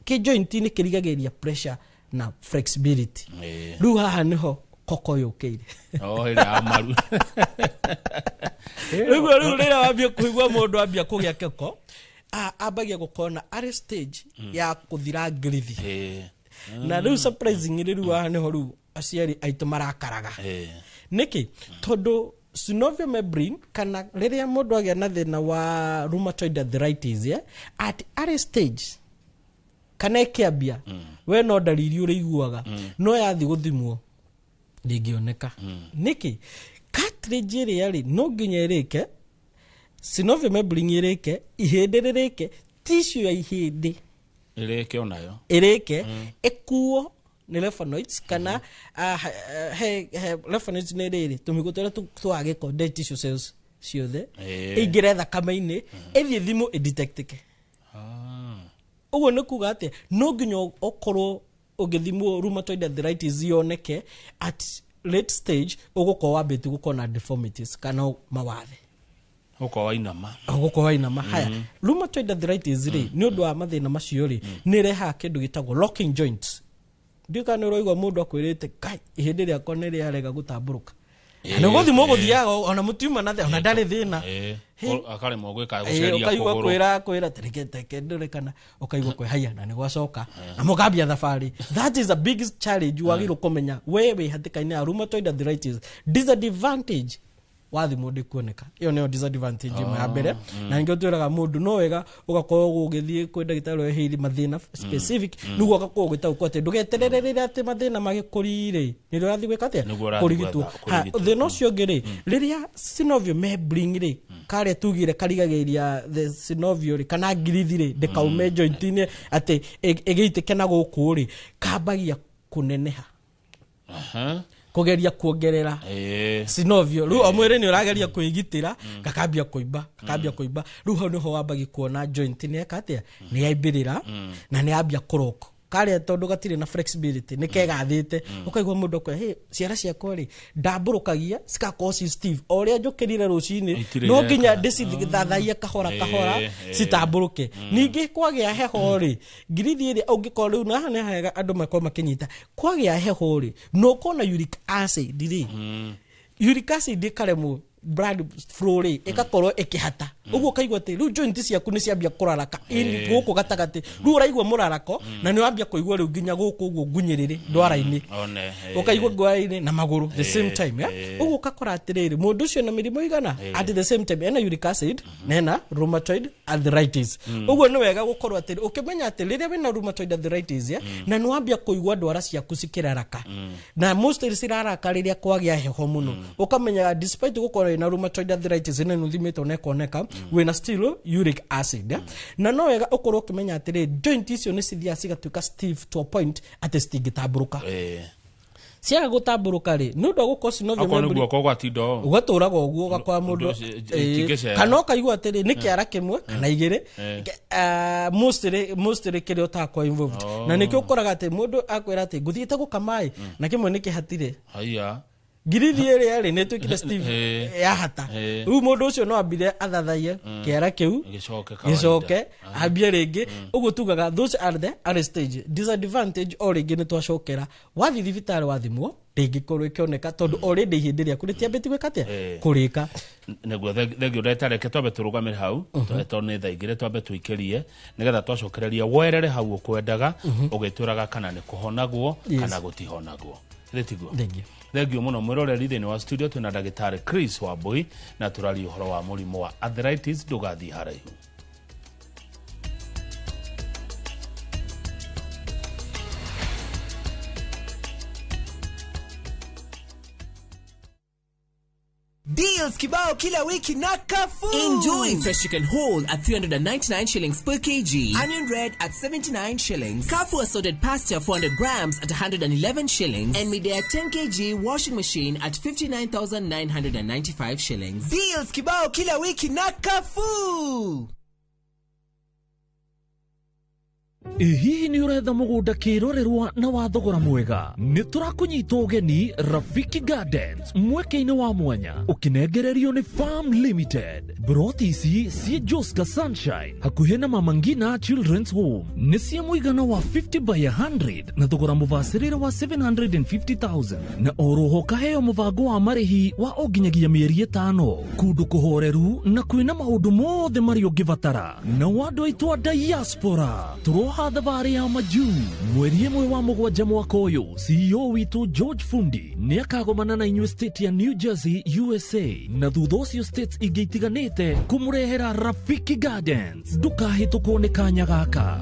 kĩ joint-inĩ, kĩrigagĩrĩria pressure na flexibility. Rĩu haha nĩho koko yũkĩire. Oh, ĩrĩa ya maru. Rĩu rĩrĩa wambia kũigua mũndũ ambia kũgĩa keko, ambagia gũkorwo na arĩ stage ya kũthira ngirithi. Na rĩu surprisingly rĩu haha nĩho rĩu aciari aitũ marakaraga. Nĩkĩ? Tondũ synovial membrane, kana rĩrĩa mũndũ agĩa na thĩna wa rheumatoid arthritis, at early stage kana ĩkĩambia, we no ndariri ũrĩiguaga, no yathi gũthimwo ndĩngĩoneka. Nĩkĩ? Cartilage ĩrĩa rĩ no nginya ĩrĩke, synovial membrane ĩrĩke, ihĩndĩ rĩrĩke, tissue ya ihĩndĩ Ĩrĩke onayo. Ĩrĩke, ĩkuo nĩ lymphnodes kana he lymphnodes nĩ rĩrĩ tũmĩgo tũrĩa twa gĩko, dead tissue cells ciothe, ĩingĩre thakame-inĩ, ĩthiĩ thimũ ĩdetectĩke. Ũguo nĩ kuga atĩ no nginya ũkorwo ũgĩthimwo rheumatoid arthritis yoneke at late stage, ũgũkorwo wambĩtie gũkorwo na deformities kana mawathe. Ũkorwo wainama. Ũgũkorwo wainama. Haya, rheumatoid arthritis rĩ, nĩ ũndũ wa mathĩna macio rĩ, nĩ ĩrehaga kĩndũ gĩtagwo locking joints. Ndiũĩ kana nĩ ũraigua mũndũ akwĩrĩte, "Kai, ihĩndĩ rĩakwa nĩ rĩarega gũtambũrũka." Na nĩ gũthimwo gũthiaga ona mũtiuma na ona ndarĩ thĩna. Akaremwo gwĩka gũceria ũkaigua kũgũrũ. Kwĩra tereke teke ndũrĩ kana ũkaigua kwĩ haya na nĩ gwacoka na mũkambia thabarĩ. That is a big challenge wagĩrĩirwo kũmenya we wĩ hatĩka-inĩ ya rheumatoid arthritis. Disadvantage, wathimwo ndĩkuoneka. Ĩyo nĩyo disadvantage ĩmwe ya mbere. Na ningĩ twĩraga mũndũ no wega ũgakorwo ũgĩthiĩ kwĩ ndagĩtarĩ weheire mathĩna specific, nĩguo ũgakorwo ũgĩtaũkwo atĩ ndũgeterere rĩrĩa atĩ mathĩna magĩkũrire nĩrĩo ũrathiĩ gwĩka atĩa? Nĩguo ũrathiĩ Kũrigitwo. gwetha- Ha, kũrigitwo. thĩna ũcio ũngĩ rĩ, rĩrĩa synovial membrane rĩ, karĩa tugire karigagĩrĩria the synovial rĩ, kana ngirithi rĩ, ndĩkaume joint-inĩ atĩ ĩgĩitĩke na gũkũ rĩ, kambagia kũneneha, kũgeria kuongerera synovial. Rĩu o mwĩrĩ nĩ ũrageria kwĩgitĩra, gakambia kũimba, gakambia kũimba. Rĩu hau nĩho wambagia kuona joint nĩ eka atĩa, nĩ yaimbĩrĩra na nĩ yambia kũroko karĩa, tondũ gatirĩ na flexibility, nĩ kegathĩte. Ũkaigua mũndũ akoya, "Hey, ciara ciakwa rĩ, ndambũrũkagia cigakorwo ci stiff o ũrĩa njũkĩrire rũcinĩ, Itirĩ no nginya ireka. ndĩcithathaie kahora kahora citambũrũke." Ningĩ kwagĩa heho rĩ, ngirithi ĩrĩa ũngĩkorwo rĩu naha nĩ hega andũ makorwo makĩnyita, kwagĩa heho rĩ, na ũkorwo na uric acid rĩ, uric acid ĩkaremwo blood flow rĩ, ĩgakorwo ĩkĩhata. Ũguo ũkaigua atĩ rĩu joint ciaku nĩ ciambia kũraraka gũkũ gatagatĩ. Rĩu ũraigua mũrarako na nĩ wambia kũigua rĩu nginya gũkũ ũguo ngunyĩrĩrĩ ndwara-inĩ. One, Ũkaigua ngwara-inĩ na magũrũ the same time, yeah? Ũguo ũgakora atĩrĩrĩ, mũndũ ũcio na mĩrimũ igana at the same time, ena uric acid na ena rheumatoid arthritis. Ũguo nĩ wega gũkorwo atĩrĩ ũkĩmenya atĩ rĩrĩa wĩna rheumatoid arthritis, yeah, na nĩ wambia kũigua ndwara ciaku cikĩraraka, na mostly ciraraka rĩrĩa kwagĩa heho mũno, ũkamenya despite gũkorwo wĩna rheumatoid arthritis na nĩ ũthimĩtwo na ĩkoneka, wĩna still uric acid, yeah? Na no wega ũkorwo ũkĩmenya atĩrĩ, joint icio nĩ cithiaga cigatuĩka stiff to a point atĩ citingĩtambũrũka. Ciaga gũtambũrũka rĩ, nĩ ũndũ wa gũkorwo synovial Akorwo nĩ membrane guoko gwatinda ũũ. Ũgatũraga ũguo, ũgakora mũndũ Ũndũ ũcio, itingĩcera. kana ũkaigua atĩrĩ nĩ kĩara kĩmwe kana igĩrĩ. Mostly kĩrĩa ũtakorwo involved. Oh. Na nĩkĩo ũkoraga atĩ mũndũ akwĩra atĩ ngũthiĩte gũkama ĩ, na kĩmwe nĩ kĩhatire. Haiya. Ngirithi ĩrĩa rĩ nĩ ĩtuĩkire Steve yahata. Rĩu mũndũ ũcio no ambire athathaiye kĩara kĩu gĩcoke, gĩcoke ambie rĩngĩ. Ũguo tugaga those are the early stage. Disadvantage, o rĩngĩ nĩ twacokera, wathiĩ thibitarĩ wathimwo ndĩngĩkorwo ĩkĩoneka tondũ already ihĩndĩ rĩaku rĩtiambĩtie gwĩka atĩa? Kũrĩka. Nĩguo, thengio ndagĩtarĩ. Reke twambe tũrũgamĩre hau tondũ nĩ thaa 2, twambe tũikĩrie nĩgetha twacokereria werere hau ũkwendaga ũgĩtwĩraga kana nĩ kũhonagwo kana gũtihonagwo. Githĩ tiguo? Thengio. Thengio mũno mwĩroreri. Thĩinĩ wa studio twĩna ndagĩtarĩ Chris Wambui na tũraria ũhoro wa mũrimũ wa arthritis. Ndũgathiĩ haraihu. Deals kibao kila wiki na Carrefour. Enjoy fresh chicken whole at 399 shillings per kg. Onion red at 79 shillings. Carrefour assorted pasta 400 grams at 111 shillings. And Midea 10 kg washing machine at 59,995 shillings. Deals kibao kila wiki na Carrefour. Ĩ hihi nĩ ũretha mũgũnda kĩrorerwa na wa thogora mwega? Nĩ tũrakũnyita ũgeni Rafiki Gardens, mweke-inĩ wa mwanya ũkĩnengererio nĩ Farm Limited. Broti ici ciĩ Joska Sunshine hakuhĩ na Mama Ngina Children's Home, nĩ cia mũigana wa 50 by 100 na thogora mũbacĩrĩre wa 750,000, na oroho kaheo mũbango wa marĩhi wa o nginyagia mĩeri 5, kũndũ kũhoreru na kwĩna maũndũ mothe marĩa ũngĩbatara. Na andũ aitũ a diaspora, tũroha thabarĩ ya majuu mweri 1 wa 7 mwaka ũyũ. CEO witũ George Fundi nĩ akagomana na inyuĩ state ya New Jersey, USA, na thutha ũcio states ingĩ itiganĩte kũmũrehera Rafiki Gardens. Ndũkahĩtũkwo nĩ kanya gaka.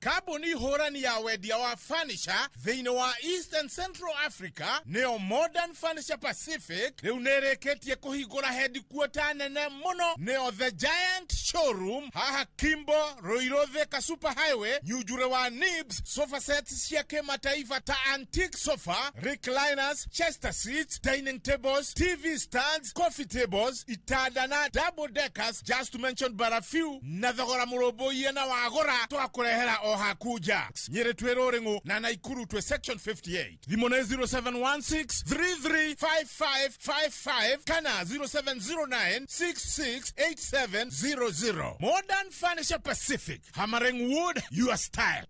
Kambuni hũrani ya wendia wa furniture thĩinĩ wa East and Central Africa, nĩyo Modern Furniture Pacific, rĩu nĩ ĩrĩkĩtie kũhingũra headquarter nene mũno, nĩyo The Giant Showroom, haha Kimbo, Ruiru, Thika Super Highway, nyunjure wa Nibs. Sofa sets cia kĩmataifa ta antique sofa, recliners, chester seats, dining tables, TV stands, coffee tables, itanda na double deckers, just to mention but a few, na thogora mũrũmbũiye, na wagũra twakũrehera o hakuja. Nyĩrĩ twĩ Rũrĩng'ũ na Naikuru twĩ section 58. Thimũ nĩ 0716 335555 kana 0709 668700. Modern Furniture Pacific, hammering wood your style.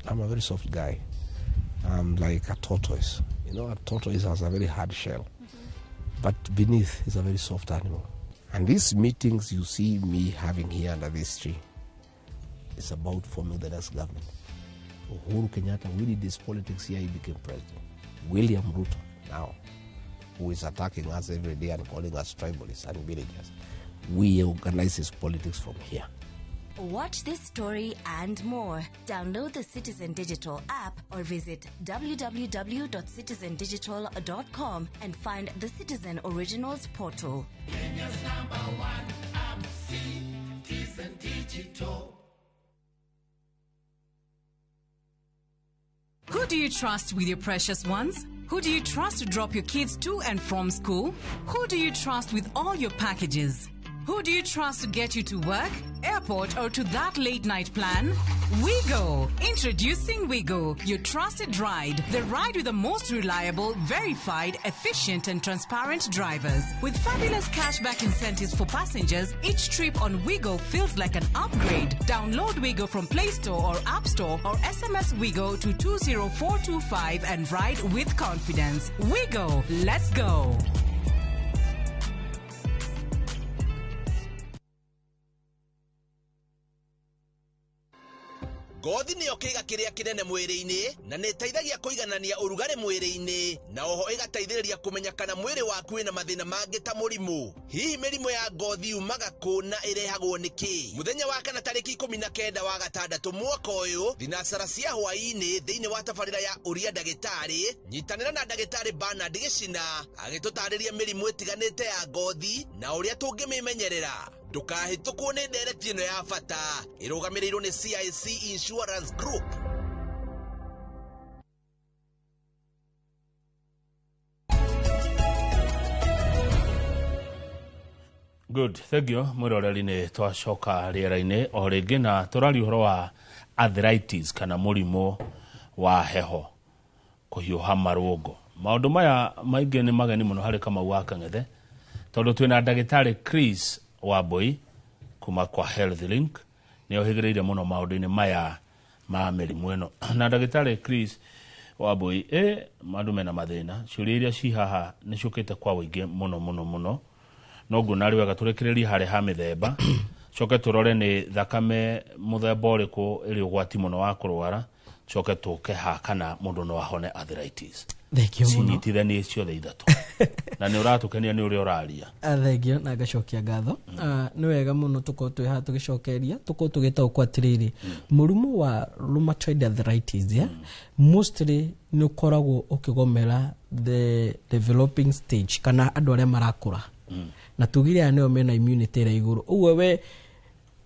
I'm a very soft guy. I'm like a tortoise. You know, a tortoise has a very hard shell, but beneath is a very soft animal. And these meetings you see me having here under this tree is about forming the next government. Uhuru Kenyatta, we did this politics here, he became president. William Ruto, now, who is attacking us every day and calling us tribalists and villagers, we organize his politics from here. Watch this story and more. Download the Citizen Digital app or visit www.citizendigital.com and find the Citizen Originals portal. Kenya's number one app, Citizen Digital. Who do you trust with your precious ones? Who do you trust to drop your kids to and from school? Who do you trust with all your packages? Who do you trust to get you to work, airport, or to that late night plan? WeGo! Introducing WeGo, your trusted ride. The ride with the most reliable, verified, efficient, and transparent drivers. With fabulous cashback incentives for passengers, each trip on WeGo feels like an upgrade. Download WeGo from Play Store or App Store or SMS WeGo to 20425 and ride with confidence. WeGo! Let's go! Ngothi nĩyo kĩĩga kĩrĩa kĩnene mwĩrĩ-inĩ na nĩ ĩteithagia kũiganania ũrugarĩ mwĩrĩ-inĩ, na oho ĩgateithĩrĩria kũmenya kana mwĩrĩ waku wĩna mathĩna mangĩ ta mũrimũ. Hihi mĩrimũ ya ngothi yumaga kũ na ĩrehagwo nĩ kĩ? Mũthenya wa kana tarĩki 19 wa 6 mwaka ũyũ, thinacara cia hwaĩ-inĩ, thĩinĩ wa tabarĩra ya Ũria Ndagĩtarĩ, nyitanĩra na ndagĩtarĩ Bernard Gĩcina agĩtũtarĩria mĩrimũ ĩtiganĩte ya ngothi na ũrĩa tũngĩmĩmenyerera. Ndũkahĩtũkwo nĩ ndereti ĩno ya bata ĩrũgamĩrĩirwo nĩ CIC Insurance Group. Good, thank you. Mwĩroreri, nĩ twacoka rĩera-inĩ o rĩngĩ na tũraria ũhoro wa arthritis kana mũrimũ wa heho, kũhiũha marũngo. Maũndũ maya maingĩ nĩ mageni mũno harĩ Kamau wa Kang'ethe, tondũ twĩna ndagĩtarĩ Chris Wambui kuma kwa Health Link, nĩ ohĩgĩrĩire mũno maũndũ-inĩ maya ma mĩrimũ ĩno. Na ndagĩtarĩ Chris Wambui, andũ mena mathĩna, ciũria iria ci haha nĩ ciũkĩte kwa ũingĩ mũno mũno mũno, no nguona arĩ wega tũrĩkĩrĩrie harĩa ha mĩthemba, coke tũrore nĩ thakame mũthemba ũrĩkũ ĩrĩ ũgwati mũno wa kũrwara, coke tũke ha kana mũndũ no ahone arthritis. Thank you mũno. Cinyitithanie ciothe ithatũ, na nĩ ũratũkenia nĩ ũrĩa ũraria. Thengiũ na ngacokia ngatho. Nĩ wega mũno tũkorwo twĩ haha tũgĩcokeria, tũkorwo tũgĩtaũkwo atĩrĩrĩ, mũrimũ wa rheumatoid arthritis, yeah? Mostly nĩ ũkoragwo ũkĩgomera the developing stage kana andũ arĩa marakũra, na tugire aya nĩo mena immunity ĩrĩa igũrũ ũguo we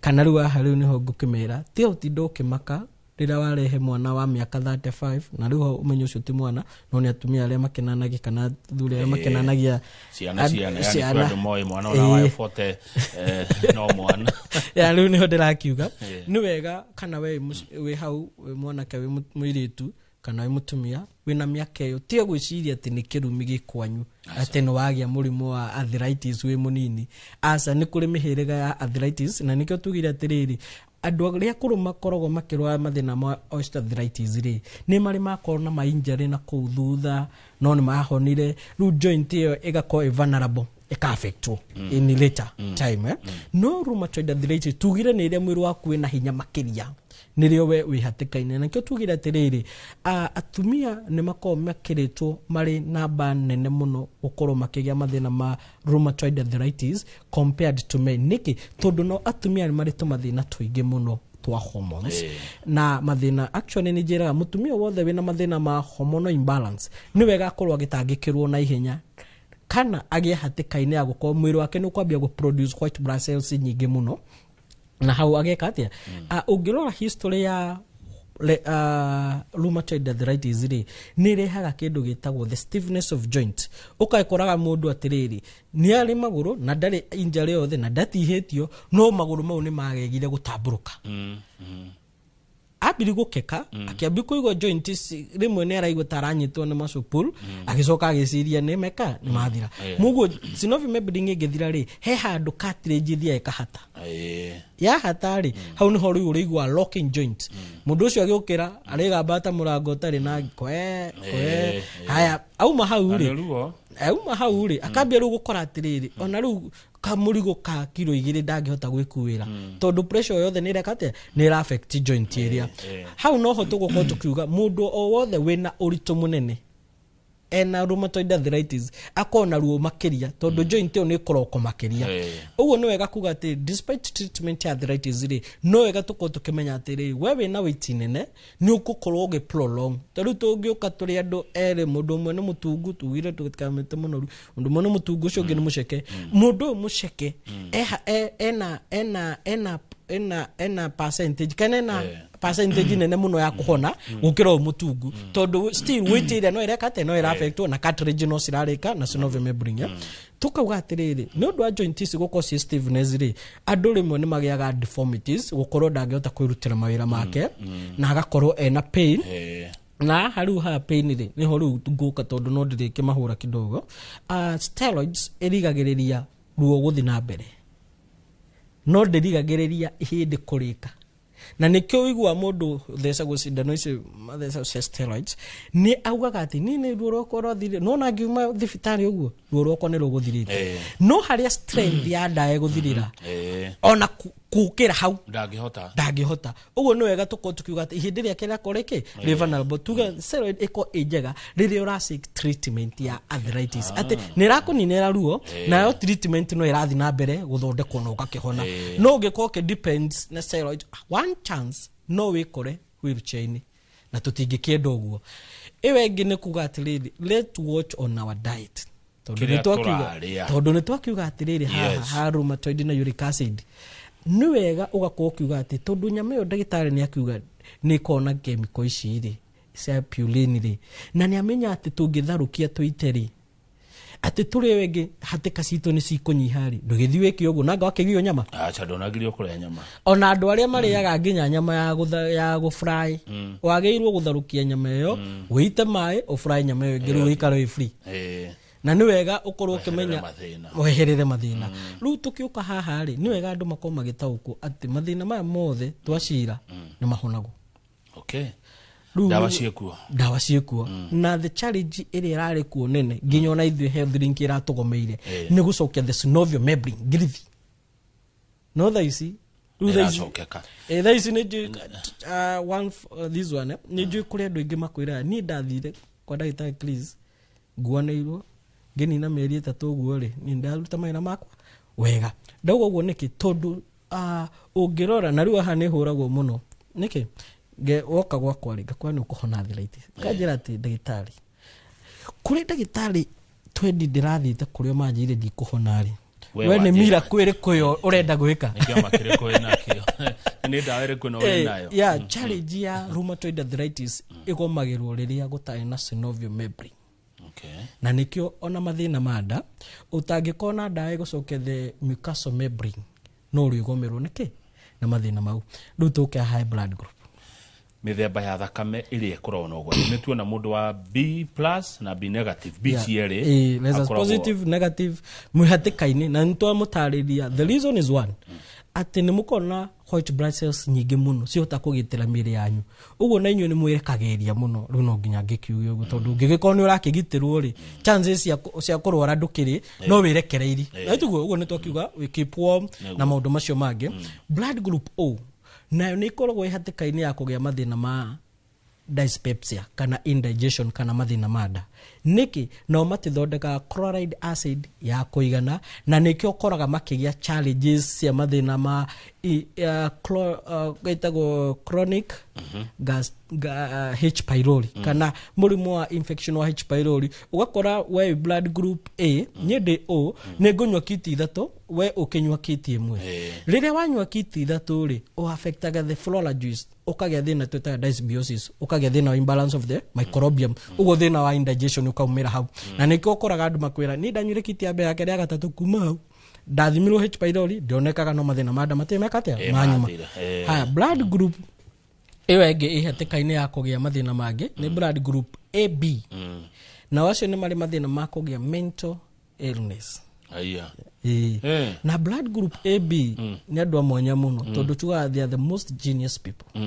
kana rĩu haha rĩu nĩho ngũkĩmera tiga ũtinda ũkĩmaka rĩrĩa warehe mwana wa mĩaka 35, na rĩu ho ũmenye ũcio ti mwana, no nĩ atumia arĩa makenanagia kana athuri arĩa makenanagia. Ciana, ciana, yani kwĩ andũ moĩ mwana ona wa 40 no mwana. Ya, rĩu nĩho ndĩrakiuga nĩ wega kana we wĩ hau wĩ mwanake, wĩ mũirĩtu kana wĩ mũtumia wĩna mĩaka ĩyo, tiga gwĩciria atĩ nĩ kĩrumi gĩkwanyu atĩ nĩ wagĩa mũrimũ wa arthritis wĩ mũnini. Aca, nĩ kũrĩ mĩhĩrĩga ya arthritis, na nĩkĩo tugire atĩrĩrĩ, andũ arĩa akũrũ makoragwo makĩrwara mathĩna ma osteoarthritis rĩ, nĩ marĩ makorwo na mainjury na kũu thutha, no nĩ mahonire, rĩu joint ĩyo ĩgakorwo ĩ vulnerable, ĩka-affectwo in later time, eh? No rheumatoid arthritis tugire nĩ ĩrĩa mwĩrĩ waku wĩna hinya makĩria, nĩrĩo we wĩ hatĩka-inĩ, na nĩkĩo tugire atĩrĩrĩ, atumia nĩ makoragwo makĩrĩtwo marĩ namba nene mũno gũkorwo makĩgĩa mathĩna ma rheumatoid arthritis compared to men. Nĩkĩ? Tondũ no atumia nĩ marĩ tũmathĩna tũingĩ mũno twa hormones na mathĩna. Actually, nĩ njĩraga mũtumia wothe wĩna mathĩna ma hormonal imbalance nĩ wega akorwo agĩtangĩkĩrwo na ihenya kana agĩe hatĩka-inĩ ya gũkorwo mwĩrĩ wake nĩ ũkwambia gũ produce white blood cells nyingĩ mũno, na hau ageka atĩa? Ũngĩrora history ya rheumatoid arthritis rĩ, nĩ ĩrehaga kĩndũ gĩtagwo the stiffness of joint. Ũgakoraga mũndũ atĩrĩrĩ, nĩ arĩ magũrũ na ndarĩ injury yothe na ndatihĩtio, no magũrũ mau nĩ magegire gũtambũrũka, ambiri gũkeka, akĩambia kũigua joint rĩmwe nĩ araigua ta aranyitwo nĩ muscle pull, agĩcoka agĩciria nĩ meka nĩ mathira. Mũguo synovial membrane ĩngĩthira rĩ, he handũ cartilage ĩthiaga ĩkahata. Yahata rĩ, hau nĩho rĩu ũrĩigua locking joint. Mũndũ ũcio agĩũkĩra arĩgamba ta mũrango ũtarĩ na kwe kwe. Haya, auma hau Na rĩ, nĩ ruo. Auma hau rĩ, akambia rĩu gũkora atĩrĩrĩ, ona rĩu kamũrigo ka kiro 2 ndangĩhota gwĩkuĩra, tondũ pressure yothe nĩ ĩreka atĩa? Nĩ ĩra affect joint ĩrĩa. Hau noho tũgũkorwo tũkiuga mũndũ o wothe wĩna ũritũ mũnene ena rheumatoid arthritis akorwo na ruo makĩria, tondũ joint ĩyo nĩ ĩkoroko makĩria. Ũguo nĩ wega kuga atĩ despite treatment ya arthritis rĩ, no wega tũkorwo tũkĩmenya atĩrĩ, we wĩna weight nene nĩ ũgũkorwo ũgĩ prolong. Ta rĩu tũngĩũka tũrĩ andũ erĩ, mũndũ ũmwe nĩ mũtungu, tugire tũtikamĩte mũnoru, mũndũ ũmwe nĩ mũtungu, ũcio ũngĩ nĩ mũceke. Mũndũ ũyũ mũceke eha ena ena ena ena ena percentage kana ena percentage nene mũno ya kũhona gũkĩra ũyũ mũtungu, tondũ still weight ĩrĩa no ĩreka atĩa? No ĩra affectwo na cartilage no cirarĩka na synovial membrane, eh? Tukauga atĩrĩrĩ, nĩ ũndũ wa joint ici gũkorwo ciĩ stiffness rĩ, andũ rĩmwe nĩ magĩaga deformities, gũkorwo ndangĩhota kwĩrutĩra mawĩra make na agakorwo ena pain. Na haha rĩu haha pain rĩ, nĩho rĩu ngũka, tondũ no ndĩrĩkĩmahũra kidogo. Steroids ĩrigagĩrĩria ruo gũthiĩ na mbere, no ndĩrigagĩrĩria ihĩndĩ kũrĩka, na nĩkĩo ũiguaga mũndũ thecagwo cindano ici mathecagwo cia steroids nĩ augaga atĩ niĩ nĩ ruo rwakwa rwathirire, no na ngiuma thibitarĩ ũguo ruo rwakwa nĩ rũgũthirĩte. No harĩa strength ya ndawa ĩgũthirĩra, ona kũkĩra hau ndangĩhota. Ndangĩhota. Ũguo nĩ wega tũkorwo tukiuga atĩ ihĩndĩ rĩake rĩakorwo rĩkĩ rĩ vulnerable. Tuge steroid ĩkorwo ĩ njega rĩrĩa ũra seek treatment ya arthritis, atĩ nĩ ĩrakũninĩra ruo, nayo treatment no ĩrathiĩ na mbere gũthondekwo na ũgakĩhona. No ũngĩkorwo ũkĩ depends na steroid, one chance no wĩkore wheelchair-inĩ, na tũtingĩkĩenda ũguo. Ĩyo ĩngĩ nĩ kuga atĩrĩrĩ, let's watch on our diet, tondũ Kĩrĩa nĩ twakiuga tũrarĩa. Tondũ nĩ twakiuga atĩrĩrĩ, haha ha rheumatoid na uric acid, nĩ wega ũgakorwo ũkiuga atĩ tondũ nyama ĩyo ndagĩtarĩ nĩ akiuga nĩ ĩkoragwo na chemical ici rĩ cia purine rĩ, na nĩ amenya atĩ tũngĩtharũkia tũite rĩ. Atĩ tũrĩ ĩyo ĩngĩ hatĩka citũ nĩ cikũnyiha rĩ, ndũgĩthiĩ wĩke ũguo nanga wakĩgio nyama. Acha, ndũnagirio kũrĩa nyama. Ona andũ arĩa marĩaga nginya nyama ya gũtha, ya gũfry, wagĩrĩirwo gũtherũkia nyama ĩyo, wĩite maĩ, ũfry nyama ĩyo ĩngĩ, rĩu ũikare wĩ free. Na nĩ wega ũkorwo ũkĩmenya mathĩna. Weherere mathĩna. Rĩu tũkĩũka haha rĩ, nĩ wega andũ makorwo magĩtaũkwo atĩ mathĩna maya mothe twacira nĩ mahonagwo. Rĩu Ndawa ciĩkuo. Ndawa ciĩkuo. Na the challenge ĩrĩa ĩrarĩ kuo nene nginya ona ithuĩ Health Link ĩratũgomeire nĩ gũcokia the synovial membrane ngirithi, no thaa ici rĩu thaa ici Nĩracokeka. Thaa ici nĩ njũĩ one this one, nĩ njũĩ kũrĩ andũ aingĩ makwĩraga niĩ ndathire kwa ndagĩtarĩ Chris nguanĩirwo ngĩnina mĩeri 3 ũguo rĩ, niĩ ndaruta mawĩra makwa wega. Ndauga ũguo nĩkĩ? Tondũ ũngĩrora na rĩu haha nĩ hũragwo mũno nĩkĩ, woka gwakwa rĩ, ngakora nĩ ũkũhona arthritis, kanjĩra atĩ ndagĩtarĩ, kũrĩ ndagĩtarĩ twendi ndĩrathiĩte kũrĩa manjĩrire ndikũhona rĩ, We we nĩ wanjĩra. mira kwĩrĩkũ ĩyo ũrenda gwĩka? Nĩ kĩama kĩrĩkũ wĩnakĩo? Nĩ ndawa ĩrĩkũ ĩno wĩnayo? Yeah, challenge ya rheumatoid arthritis ĩgomagĩrwo rĩrĩa gũtarĩ na synovial membrane. Na nĩkĩo ona mathĩna ma nda ũtangĩkorwo na ndawa ĩgũcokia the mucosal membrane no ũrĩgomĩrwo nĩkĩ na mathĩna mau. Rĩu tũke high blood group. Mĩthemba ya thakame ĩrĩa ĩkoragwo na ũgwati, nĩ tuona mũndũ wa B plus na B negative, B cierĩ There's a positive, negative mwĩhatĩka-inĩ, na nĩtwamũtarĩria the reason is one, atĩ nĩ mũkorwo white blood cells nyingĩ mũno cihota kũgitĩra mĩĩrĩ yanyu, ũguo na inyuĩ nĩ mwĩrekagĩria mũno. Rĩu no nginya ngĩkiuge ũguo tondũ ũngĩgĩkorwo nĩ ũrakĩgitĩrwo rĩ, chances cia kũrwara ndũkĩrĩ, no wĩrekereirie. Na tiguo ũguo nĩ twakiuga we keep warm na maũndũ macio mangĩ. Blood group O nayo nĩ ĩkoragwo ĩ hatĩka-inĩ ya kũgĩa mathĩna ma dyspepsia kana indigestion kana mathĩna ma nda. Nĩkĩ? Nao matithondekaga chloride acid ya kũigana, na nĩkĩo ũkoraga makĩgĩa challenges cia mathĩna ma ĩtagwo chronic gas, H pylori kana mũrimũ wa infection wa H pylori. Ũgakora we blood group A, niĩ ndĩ O, nĩ ngũnyua kiti 3, we ũkĩnyua kiti 1. Rĩrĩa wanyua kiti 3 rĩ, ũ affectaga the flora juice, ũkagĩa thĩna twĩtaga dysbiosis, ũkagĩa thĩna wa imbalance of the microbiome, ũguo thĩna wa indigestion ũkaumĩra hau. Na nĩkĩo ũkoraga andũ makwĩra niĩ ndanyuire kiti ya mbere, ya kerĩ, ya gatatũ, kuma hau ndathimirwo H pylori ndionekaga, no mathĩna ma nda matirĩ meka atĩa manyuma. Mathira. Haya, blood group ĩyo ĩngĩ ĩ hatĩka-inĩ ya kũgĩa mathĩna mangĩ nĩ blood group AB. Nao acio nĩ marĩ mathĩna ma kũgĩa mental illness. Aya. Na blood group AB nĩ andũ a mwanya mũno, tondũ tugaga they are the most genius people.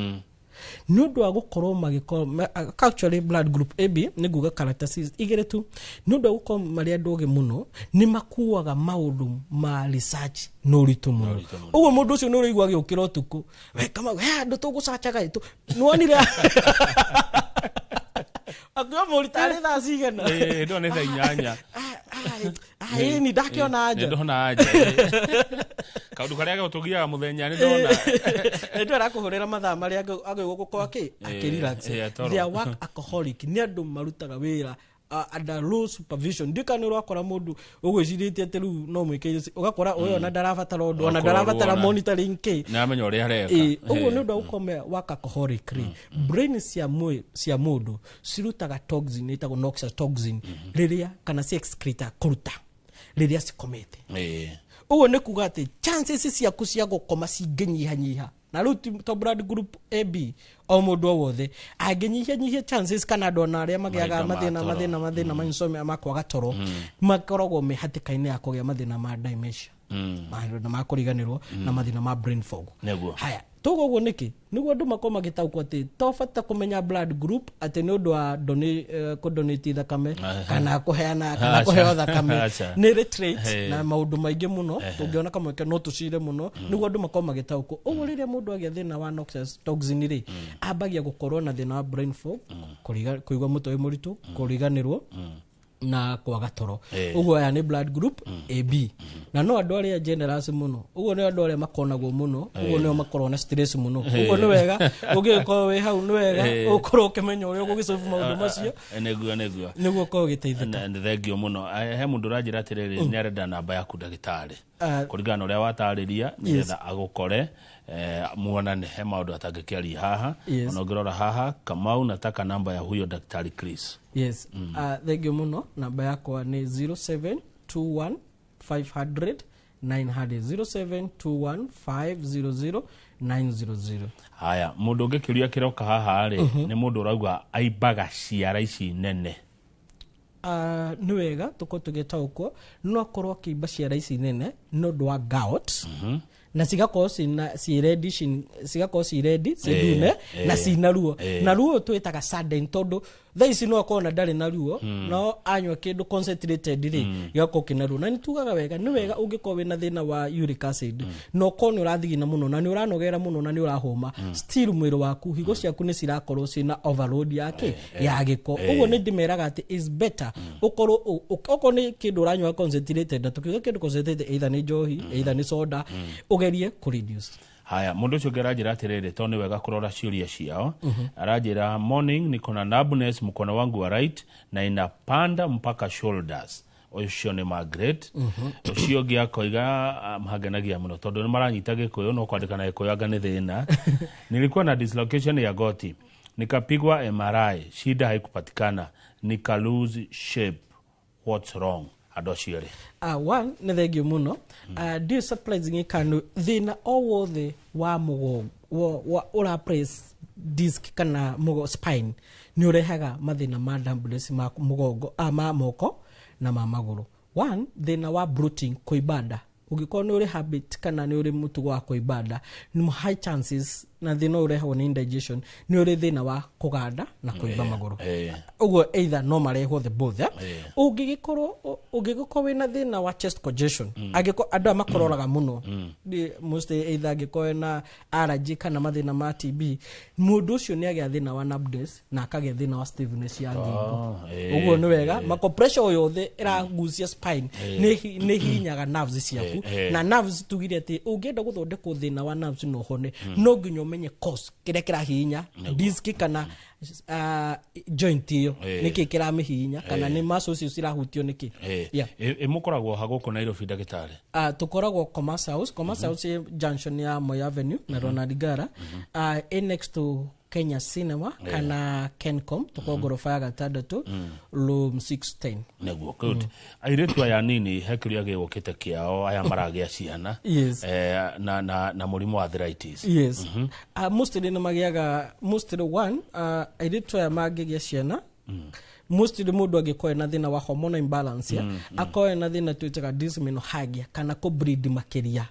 Nĩ ũndũ wa gũkorwo magĩkorwo actually blood group AB nĩ nguga characteristics igĩrĩ tu, nĩ ũndũ wa gũkorwo marĩ andũ ogĩ mũno, nĩ makuaga maũndũ ma research na ũritũ mũno. Ũguo mũndũ ũcio nĩ ũrĩigua agĩũkĩra ũtukũ, we Kamau, he andũ tũgũcacaga ĩ, nĩwonire akiuga mũrita arĩ thaa cigana? Ndo nĩ thaa 8. Ĩni ndakĩona anja. Nĩ ndona anja. Kaũndũ karĩa gagũtũgiaga mũthenya nĩ ndona. Nĩ ndona arakũhũrĩra mathaa marĩa agĩrĩirwo gũkorwo akĩ relax. Toro. They are work alcoholic, nĩ andũ marutaga wĩra under low supervision. Ndiũĩ kana nĩ ũrakora mũndũ ũgwĩcirĩtie atĩ rĩu no mwĩke, ũgakora ũyũ ona ndarabatara ũndũ, ona Okorwo ndarabatara ona. monitoring kĩ. Nĩ amenya ũrĩa areka. Ũguo nĩ ũndũ wa gũkorwo me work alcoholic rĩ, brain cia mũndũ cirutaga toxin ĩtagwo noxious toxin rĩrĩa kana ci excrete kũruta rĩrĩa cikomete. Ũguo nĩ kuga atĩ chances ciaku cia gũkoma cingĩnyihanyiha, na rĩu ti to blood group AB, o mũndũ o wothe angĩnyihanyihia chances, kana andũ ona arĩa magĩaga Mahinda ma mathĩna toro. mathĩna ma insomnia, ma kwaga toro, makoragwo me hatĩka-inĩ ya kũgĩa mathĩna ma dementia, mathĩna ma kũriganĩrwo na mathĩna ma brain fog. Haya, tuga ũguo nĩkĩ? Nĩguo andũ makorwo magĩtaũkwo atĩ to bata kũmenya blood group atĩ nĩ ũndũ wa kũdonate thakame kana kũheana kana kũheo thakame. Nĩ rĩ traits na maũndũ maingĩ mũno tũngĩona kamweke no tũcire mũno nĩguo andũ makorwo magĩtaũkwo. Ũguo rĩrĩa mũndũ agĩa thĩna wa noxious toxin rĩ, ambagia gũkorwo na thĩna wa brain fog, kũigua mũtwe wĩ mũritũ, kũriganĩrwo na kwaga toro. Ũguo aya nĩ blood group AB, na no andũ arĩa generous mũno, ũguo nĩ andũ arĩa makonagwo mũno, ũguo nĩo makoragwo na stress mũno. Ũguo nĩ wega ũngĩgĩkorwo wĩ hau, nĩ wega ũkorwo ũkĩmenya ũrĩa ũgũgĩsolve maũndũ macio. Nĩguo. Nĩguo ũkorwo ũgĩteithĩka. Nĩ thengio mũno. He mũndũ ũranjĩra atĩrĩrĩ, nĩ arenda namba yaku ndagĩtarĩ, kũringana na ũrĩa watarĩria, nĩgetha agũkore, muonane, he maũndũ atangĩkĩaria haha. Ona ũngĩrora haha, Kamau, nataka namba ya huyo daktari Chris. Yes. Thank you mũno. Namba yakwa nĩ 0721 500 900, 0721 500 900. Haya, mũndũ ũngĩ kĩũria kĩroka haha rĩ, nĩ mũndũ ũrauga aimbaga ciara ici nene. Nĩ wega tũkorwo tũgĩtaũkwo, no akorwo akĩimba ciara ici nene nĩ ũndũ wa gout, na cigakorwo cina ci ready, cigakorwo ci ready, ci ndune na cina ruo. Na ruo twĩtaga sudden, tondũ thaa ici no akorwo na ndarĩ na ruo, no anyua kĩndũ concentrated rĩ, gĩgakorwo kĩna ruo. Na nĩ tugaga wega, nĩ wega ũngĩkorwo wĩna thĩna wa uric acid, na ũkorwo nĩ ũrathigina mũno na nĩ ũranogera mũno na nĩ ũrahũma, still mwĩrĩ waku, higo ciaku nĩ cirakorwo ciĩna overload yake ya gĩko. Ũguo nĩ ndĩmeraga atĩ is better ũkorwo okorwo nĩ kĩndũ ũranyua concentrated, na tũkiuga kĩndũ concentrated, either nĩ njohi, either nĩ soda, ũgerie kũ reduce. Haya, mũndũ ũcio ũngĩ aranjĩra atĩrĩrĩ, tondũ nĩ wega kũrora ciũria ciao, aranjĩra, "Morning, niko na numbness mkono wangu wa right na inapanda mpaka shoulders." Ũcio nĩ Margaret. Ũcio ũngĩ akoiga, mahangenagia mũno tondũ nĩ maranyita Gĩkũyũ, no kwandĩka na Gĩkũyũ anga nĩ thĩna. "Nilikuwa na dislocation ya goti, nikapigwa MRI, shida haikupatikana, nika lose shape. What's wrong?" Andũ acio erĩ. One, nĩ thengiũ mũno. Ndiũ surprising kana thĩna o wothe wa mũgongo wa ũra press disc kana mũgo spine nĩ ũrehaga mathĩna ma numbness ma mũgongo, ma moko na ma magũrũ. One, thĩna wa bloating, kũimba nda. Ũngĩkorwo nĩ ũrĩ habit kana nĩ ũrĩ mũtugo wa kũimba nda, nĩ high chances, na thĩna ũyũ ũrehagwo nĩ indigestion, nĩ ũrĩ thĩna wa kũganda na kũimba magũrũ. Ũguo either no marehwo the both, eh? Ũngĩgĩkorwo wĩna thĩna wa chest congestion, angĩkorwo andũ aya makororaga mũno, mostly either angĩkorwo na allergy kana mathĩna ma TB, mũndũ ũcio nĩ agĩa thĩna wa numbness na akagĩa thĩna wa stiffness ya ngingo. Ũguo nĩ wega mako pressure o yothe ĩragucia spine nĩ hinyaga nerves ciaku. Na nerves, tugire atĩ ũngĩenda gũthondekwo thĩna wa nerves no ũhone, no nginya ũmenye cause, kĩrĩa kĩrahihinya disc kana joint ĩyo. Nĩkĩ kĩramĩhihinya, kana nĩ muscles icio cirahutio nĩkĩ? Yeah. Ĩ mũkoragwo ha gũkũ Nairobi, ndagĩtarĩ? Tukoragwo Commerce House. Commerce House ĩ junction ya Moi Avenue na Ronald Ngara, ĩ next to Kenya Cinema kana Kencom. Tukoragwo ngoroba ya gatandatũ, room 610. Nĩguo, good. Airĩtu aya nini, he kĩũria gĩgũkĩte kĩao, aya maragĩa ciana na mũrimũ wa arthritis. Yes. Mostly nĩ magĩaga, mostly one, airĩtu aya mangĩgĩa ciana, mostly mũndũ angĩkorwo ena thĩna wa hormonal imbalance, ya akorwo ena thĩna twĩtaga dysmenorrhagia kana kũ bleed makĩria,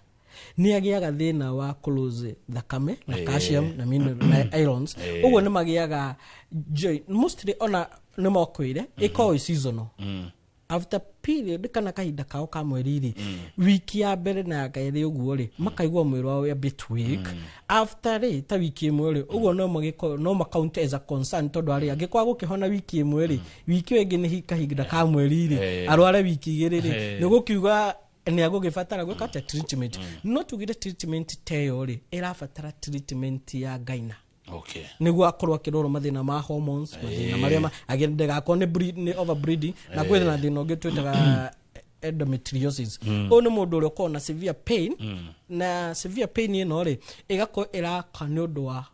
nĩ agĩaga thĩna wa kũ thakame na calcium na mineral na irons. Ũguo nĩ magĩaga joint mostly, ona nĩ mokwĩre ĩkoragwo ĩ seasonal. After period kana kahinda kao ka mweri rĩ, wiki ya mbere na ya kerĩ ũguo rĩ, makaigua mwĩrĩ wao a bit weak. After rĩ, ta wiki ĩmwe rĩ, ũguo no magĩkorwo no macount as a concern, tondũ arĩ angĩkorwo gũkĩhona wiki ĩmwe rĩ, wiki ĩyo ĩngĩ nĩ kahinda ka mweri rĩ, arware wiki igĩrĩ rĩ, nĩ gũkiuga nĩ agũgĩbatara gwĩka atĩa? Treatment. No tugire treatment ta ĩyo rĩ, ĩrabatara treatment ya gyna nĩguo akorwo akĩrorwo mathĩna ma hormones, mathĩna marĩa ndagakorwo nĩ nĩ overbleeding. Na kwĩna thĩna ũngĩ twĩtaga endometriosis. Ũyũ nĩ mũndũ ũrĩa ũkoragwo na severe pain, na severe pain ĩno rĩ, ĩgakorwo ĩraka nĩ ũndũ wa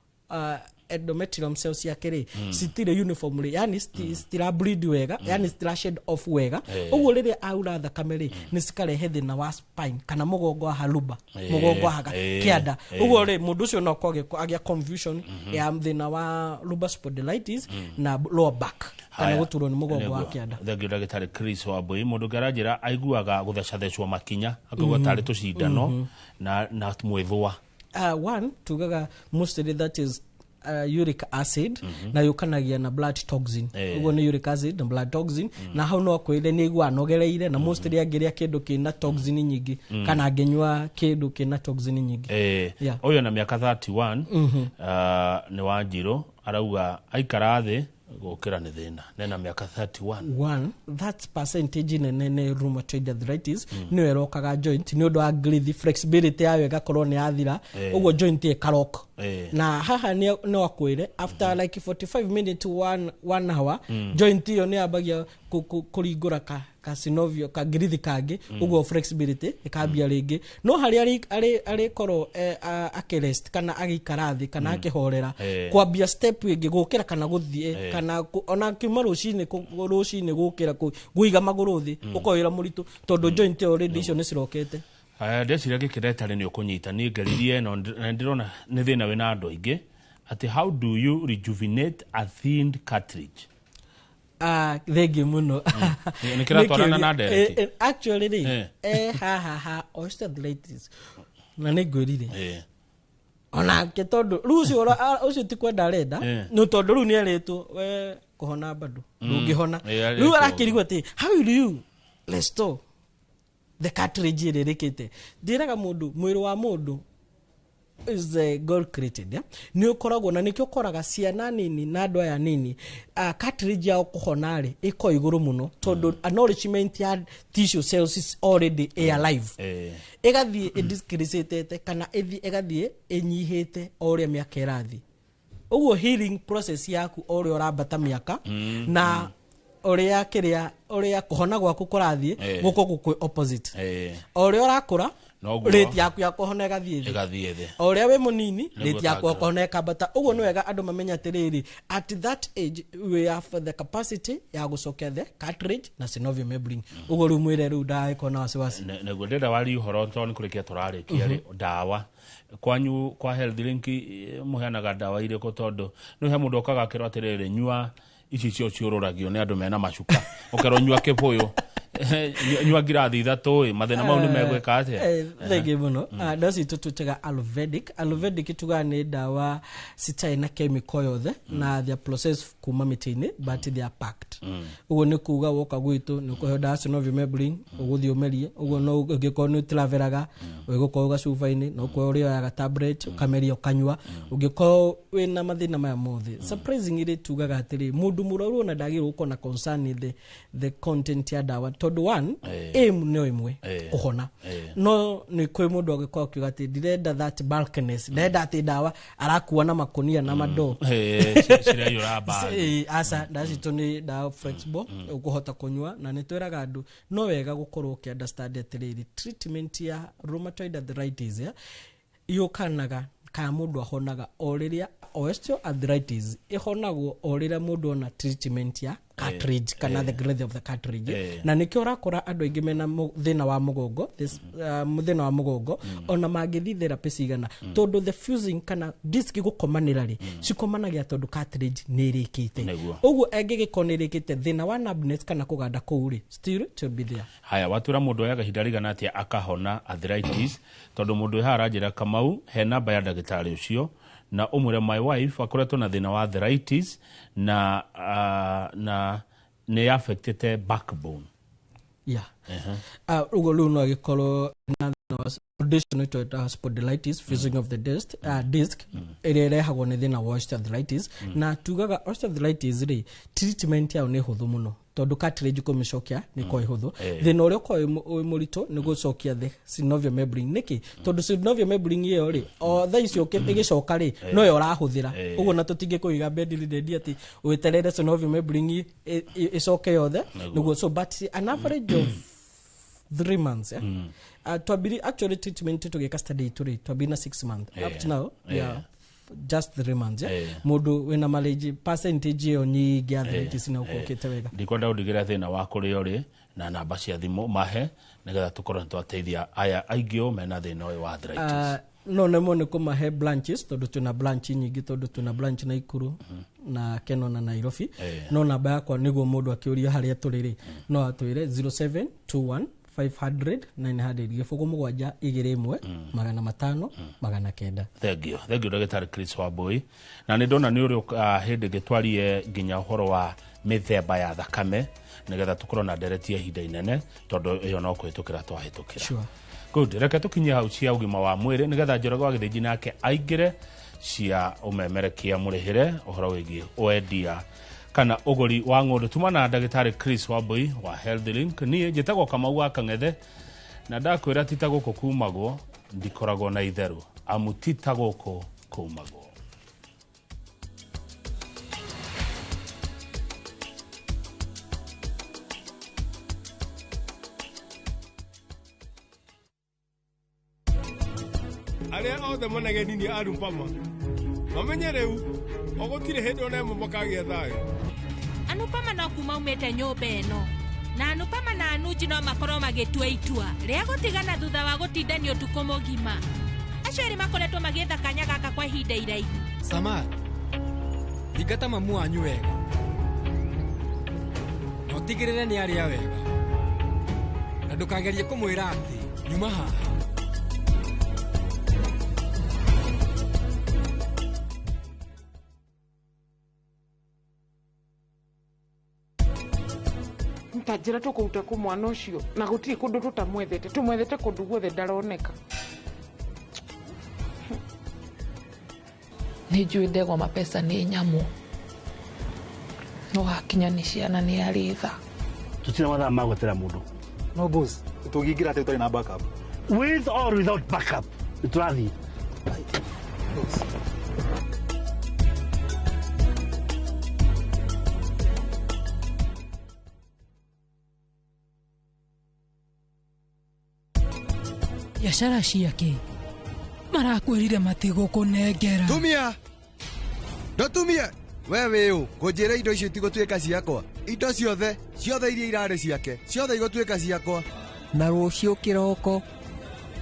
endometrium cells ciake rĩ, citirĩ uniformly, yani citira bleed wega, yani citira shed off wega. Ũguo rĩrĩa aura thakame rĩ, nĩ cikarehe thĩna wa spine kana mũgongo wa haluba, mũgongo wa haga kĩanda. Ũguo rĩ, mũndũ ũcio no akorwo agĩa confusion ya thĩna wa lumbar spondylitis na lower back kana gũturwo nĩ mũgongo wa kĩanda. Thengiũ, ndagĩtarĩ Chris Wambui. Mũndũ ũngĩ aranjĩra aiguaga gũthecathecwo makinya, akauga tarĩ tũcindano na mwĩthũa. One, tugaga mostly that is uric acid, na yũkanagia na blood toxin. Ũguo nĩ uric acid na blood toxin, na hau no akwĩre nĩ aigua anogereire, na mostly angĩrĩa kĩndũ kĩna toxin nyingĩ kana angĩnyua kĩndũ kĩna toxin nyingĩ. Ũyũ na mĩaka 31, nĩ Wanjirũ, arauga aikara thĩ gũkĩra nĩ thĩna, nena mĩaka 31. One, that percentage nene nĩ rheumatoid arthritis, nĩyo ĩrokaga joint nĩ ũndũ wa girth, flexibility yayo ĩgakorwo nĩ yathira. Ũguo joint ĩkaroka. Na haha no akwĩre after like 45 minutes to one hour, joint ĩyo nĩ yambagia kũringũra ka synovial kangirithi kangĩ, ũguo flexibility ĩkambia rĩngĩ. No harĩa arĩkorwo akĩrest kana agĩikara thĩ kana akĩhorera, kwambia step ĩngĩ gũkĩra kana gũthiĩ, kana ona kiuma rũcinĩ gũkĩra kũiga magũrũ thĩ, ũkorwo wĩra mũritũ tondũ joint already icio nĩ cirokete. Ndeciria gĩkĩ ndagĩtarĩ nĩ ũkũnyita, niĩ ngeririe no ndĩrona nĩ thĩna wĩna andũ aingĩ atĩ how do you rejuvenate a thinned cartridge? Thengiũ mũno. Nĩ kĩratwarana na ndereti? Actually rĩ, haha osteoarthritis na nĩ ngwĩrire onake tondũ rĩu ũcio ti kwenda arenda, no tondũ rĩu nĩ erĩtwo we kũhona bado ndũngĩhona. Rĩu arakĩrigwo atĩ how will you restore the cartridge ĩrĩa ĩrĩkĩte. Ndĩraga mũndũ mwĩrĩ wa mũndũ is God created, yeah? Nĩ ũkoragwo na nĩkĩo ũkoraga ciana nini na andũ aya nini cartridge yao kũhona rĩ ĩko igũrũ mũno tondũ nourishment ya tissue cells is already alive. Ĩgathiĩ ĩdecreasĩte kana ĩgathiĩ ĩnyihĩte o ũrĩa mĩaka ĩrathiĩ. Ũguo healing process yaku o ũrĩa ũrambata mĩaka na ũrĩa kĩrĩa ũrĩa kũhona gwaku kũrathiĩ gũkoragwo kwĩ opposite. O ũrĩa ũrakũra rate yaku ya kũhona ĩgathiĩ thĩ, o ũrĩa wĩ mũnini rate yaku ya kũhona ĩkambata. Ũguo nĩ wega andũ mamenye atĩrĩrĩ, at that age we have the capacity ya gũcokia the cartridge na synovial membrane. Ũguo rĩu mwĩre rĩu ndagĩkorwo na wasiwasi. Nĩguo ndĩrenda warie ũhoro tondũ nĩ kũrĩkia tũrarĩkia rĩ, ndawa kwanyu kwa Health Link mũheanaga ndawa irĩkũ? Tondũ nĩ he mũndũ okaga akĩrwo atĩrĩrĩ, nyua ici cio ciũrũragio nĩ andũ mena macuka, ũkerwo nyua kĩbũyũ, nyua ngirathi ithatũ ĩ, mathĩna mau nĩ megwĩka atĩa? Thengiũ mũno. Ndawa citũ twĩtaga Ayurvedic. Ayurvedic tugaga nĩ ndawa citarĩ na chemical yothe na they are processed kuma mĩtĩ-inĩ but they are packed. Ũguo nĩ kuga woka gwitũ nĩ ũkũheo ndawa synovial membrane ũgũthiĩ ũmerie. Ũguo no ũngĩkorwo nĩ ũtravelaga ũgũkorwo gacuba-inĩ, no ũkorwo ũrĩoyaga tablet ũkameria ũkanyua. Ũngĩkorwo wĩna mathĩna maya mothe, surprisingly tugaga atĩrĩ, mũndũ mũrwaru ona ndagĩrĩirwo gũkorwo na concern the content ya ndawa tondũ one aim no ĩmwe kũhona. No nĩ kwĩ mũndũ angĩkorwo akiuga atĩ ndirenda that bulkiness, ndĩrenda atĩ ndawa arakua na makũnia na mandoo ciraiyũra bag. Aca, ndawa citũ nĩ ndawa flexible ũkũhota kũnyua, na nĩ twĩraga andũ no wega gũkorwo ũkĩ understand atĩrĩrĩ, treatment ya rheumatoid arthritis yũkanaga kana mũndũ ahonaga o rĩrĩa osteoarthritis ĩhonagwo o rĩrĩa mũndũ ona treatment ya cartridge kana the growth of the cartridge. Na nĩkĩo ũrakora andũ aingĩ mena thĩna wa mũgongo, thĩna wa mũgongo ona mangĩthiĩ therapy cigana, tondũ the fusing kana disc gũkomanĩra rĩ cikomanagia tondũ cartridge nĩ ĩrĩkĩte. Ũguo ĩngĩgĩkorwo nĩ ĩrĩkĩte, thĩna wa numbness kana kũganda kũu rĩ still it will be there. Haya, watwĩra mũndũ oyaga ihinda rĩigana atĩa akahona arthritis? Tondũ mũndũ wĩ haha aranjĩra Kamau he namba ya ndagĩtarĩ ũcio na ũmwĩre my wife akoretwo na thĩna wa arthritis na na nĩ affectete backbone. Yeah. Ũguo rĩu no agĩkorwo na thĩna wa condition ĩtwĩtaga spondylitis, fusing of the disc, disc ĩrĩa ĩrehagwo nĩ thĩna wa osteoarthritis. Na tugaga osteoarthritis rĩ treatment yao nĩ hũthũ mũno tondũ cartilage kũmĩcokia nĩ kwa ihũthũ. Thĩna ũrĩa ũkoragwo wĩ mũritũ nĩ gũcokia the synovial membrane. Nĩkĩ? Tondũ synovial membrane ĩyo rĩ o thaa icio ĩgĩcoka rĩ noyo ũrahũthĩra. Ũguo na tũtingĩkũiga bedridden atĩ weterere synovial membrane ĩcoke yothe nĩguo. So but an average of 3 months, twambiri actually treatment tũgĩka study itũ rĩ twambiri na 6 months up to now we are just 3 months. Mũndũ wĩna mileage percentage ĩyo nyingĩ arthritis na ũkũkĩte wega. Ndikwenda ũndigĩre thĩna wa kũrĩa ũrĩ na namba cia thimũ mahe nĩgetha tũkorwo nĩ twateithia aya aingĩ o mena thĩna ũyũ wa arthritis. No nemwo nĩ kũmahe branches tondũ twĩna branch nyingĩ, tondũ twĩna branch Naikuru na Keno na Nairobi. No namba yakwa nĩguo mũndũ akĩũria harĩa tũrĩ rĩ no atwĩre 0721 500 900 0 7 21 500 900. Thank you thank you ndagĩtarĩ Chris Wambui. Na nĩ ndona nĩ ũrĩ hĩndĩ ĩngĩ twarie nginya ũhoro wa mĩthemba ya thakame nĩgetha tũkorwo na ndereti ya ihinda inene tondũ ĩyo no kũhĩtũkĩra twahĩtũkĩra. Good, reke tũkinye hau cia ũgima wa mwĩrĩ nĩgetha Njoroge wa Gĩthĩnji nake aingĩre cia ũmemerekia mũrĩhĩre ũhoro wĩgiĩ wendia kana ũgũri wa ng'ũndũ. Tuma na ndagĩtarĩ Chris Wambui wa Health Link. Niĩ njĩtagwo Kamau wa Kang'ethe na ndakwĩra ti ta gũkũ kumagwo ndikoragwo na itherũ, amu ti ta gũkũ kumagwo. Arĩa othe manegenirie Anupama mamenye rĩu o gũtirĩ hĩndĩ ona ĩmwe makagĩa thayũ. Anupama no kuma umĩte nyũmba ĩno na Anupama na Anuji no makorwo magĩtua itua rĩa gũtigana thutha wa gũtindanio ũtukũ mũgima. Acio erĩ makoretwo magĩetha kanya gaka kwa ihinda iraihu. Samar, thingata mamu wanyu wega na ũtigĩrĩre nĩ arĩa wega na ndũkagerie kũmwĩra atĩ nyuma haha. Ta njĩra tũkũruta kũ mwana ũcio na gũtirĩ kũndũ tũtamwethete, tũmwethete kũndũ guothe ndaroneka. Nĩ njũĩ ndegwa mapesa nĩ nyamũ no hakinya nĩ ciana nĩ arĩ tha. Tũtirĩ mathaa ma gwetera mũndũ. No boss, tũngĩingĩra atĩ ũtarĩ na backup. With or without backup, nĩtũrathiĩ. Biacara ciake marakwĩrire matigũkũnengera. Tumia ndotumia we wĩũ ngũnjĩra indo icio itigũtuĩka ciakwa, indo ciothe ciothe iria irarĩ ciake ciothe igũtuĩka ciakwa. Na rũciũ kĩroko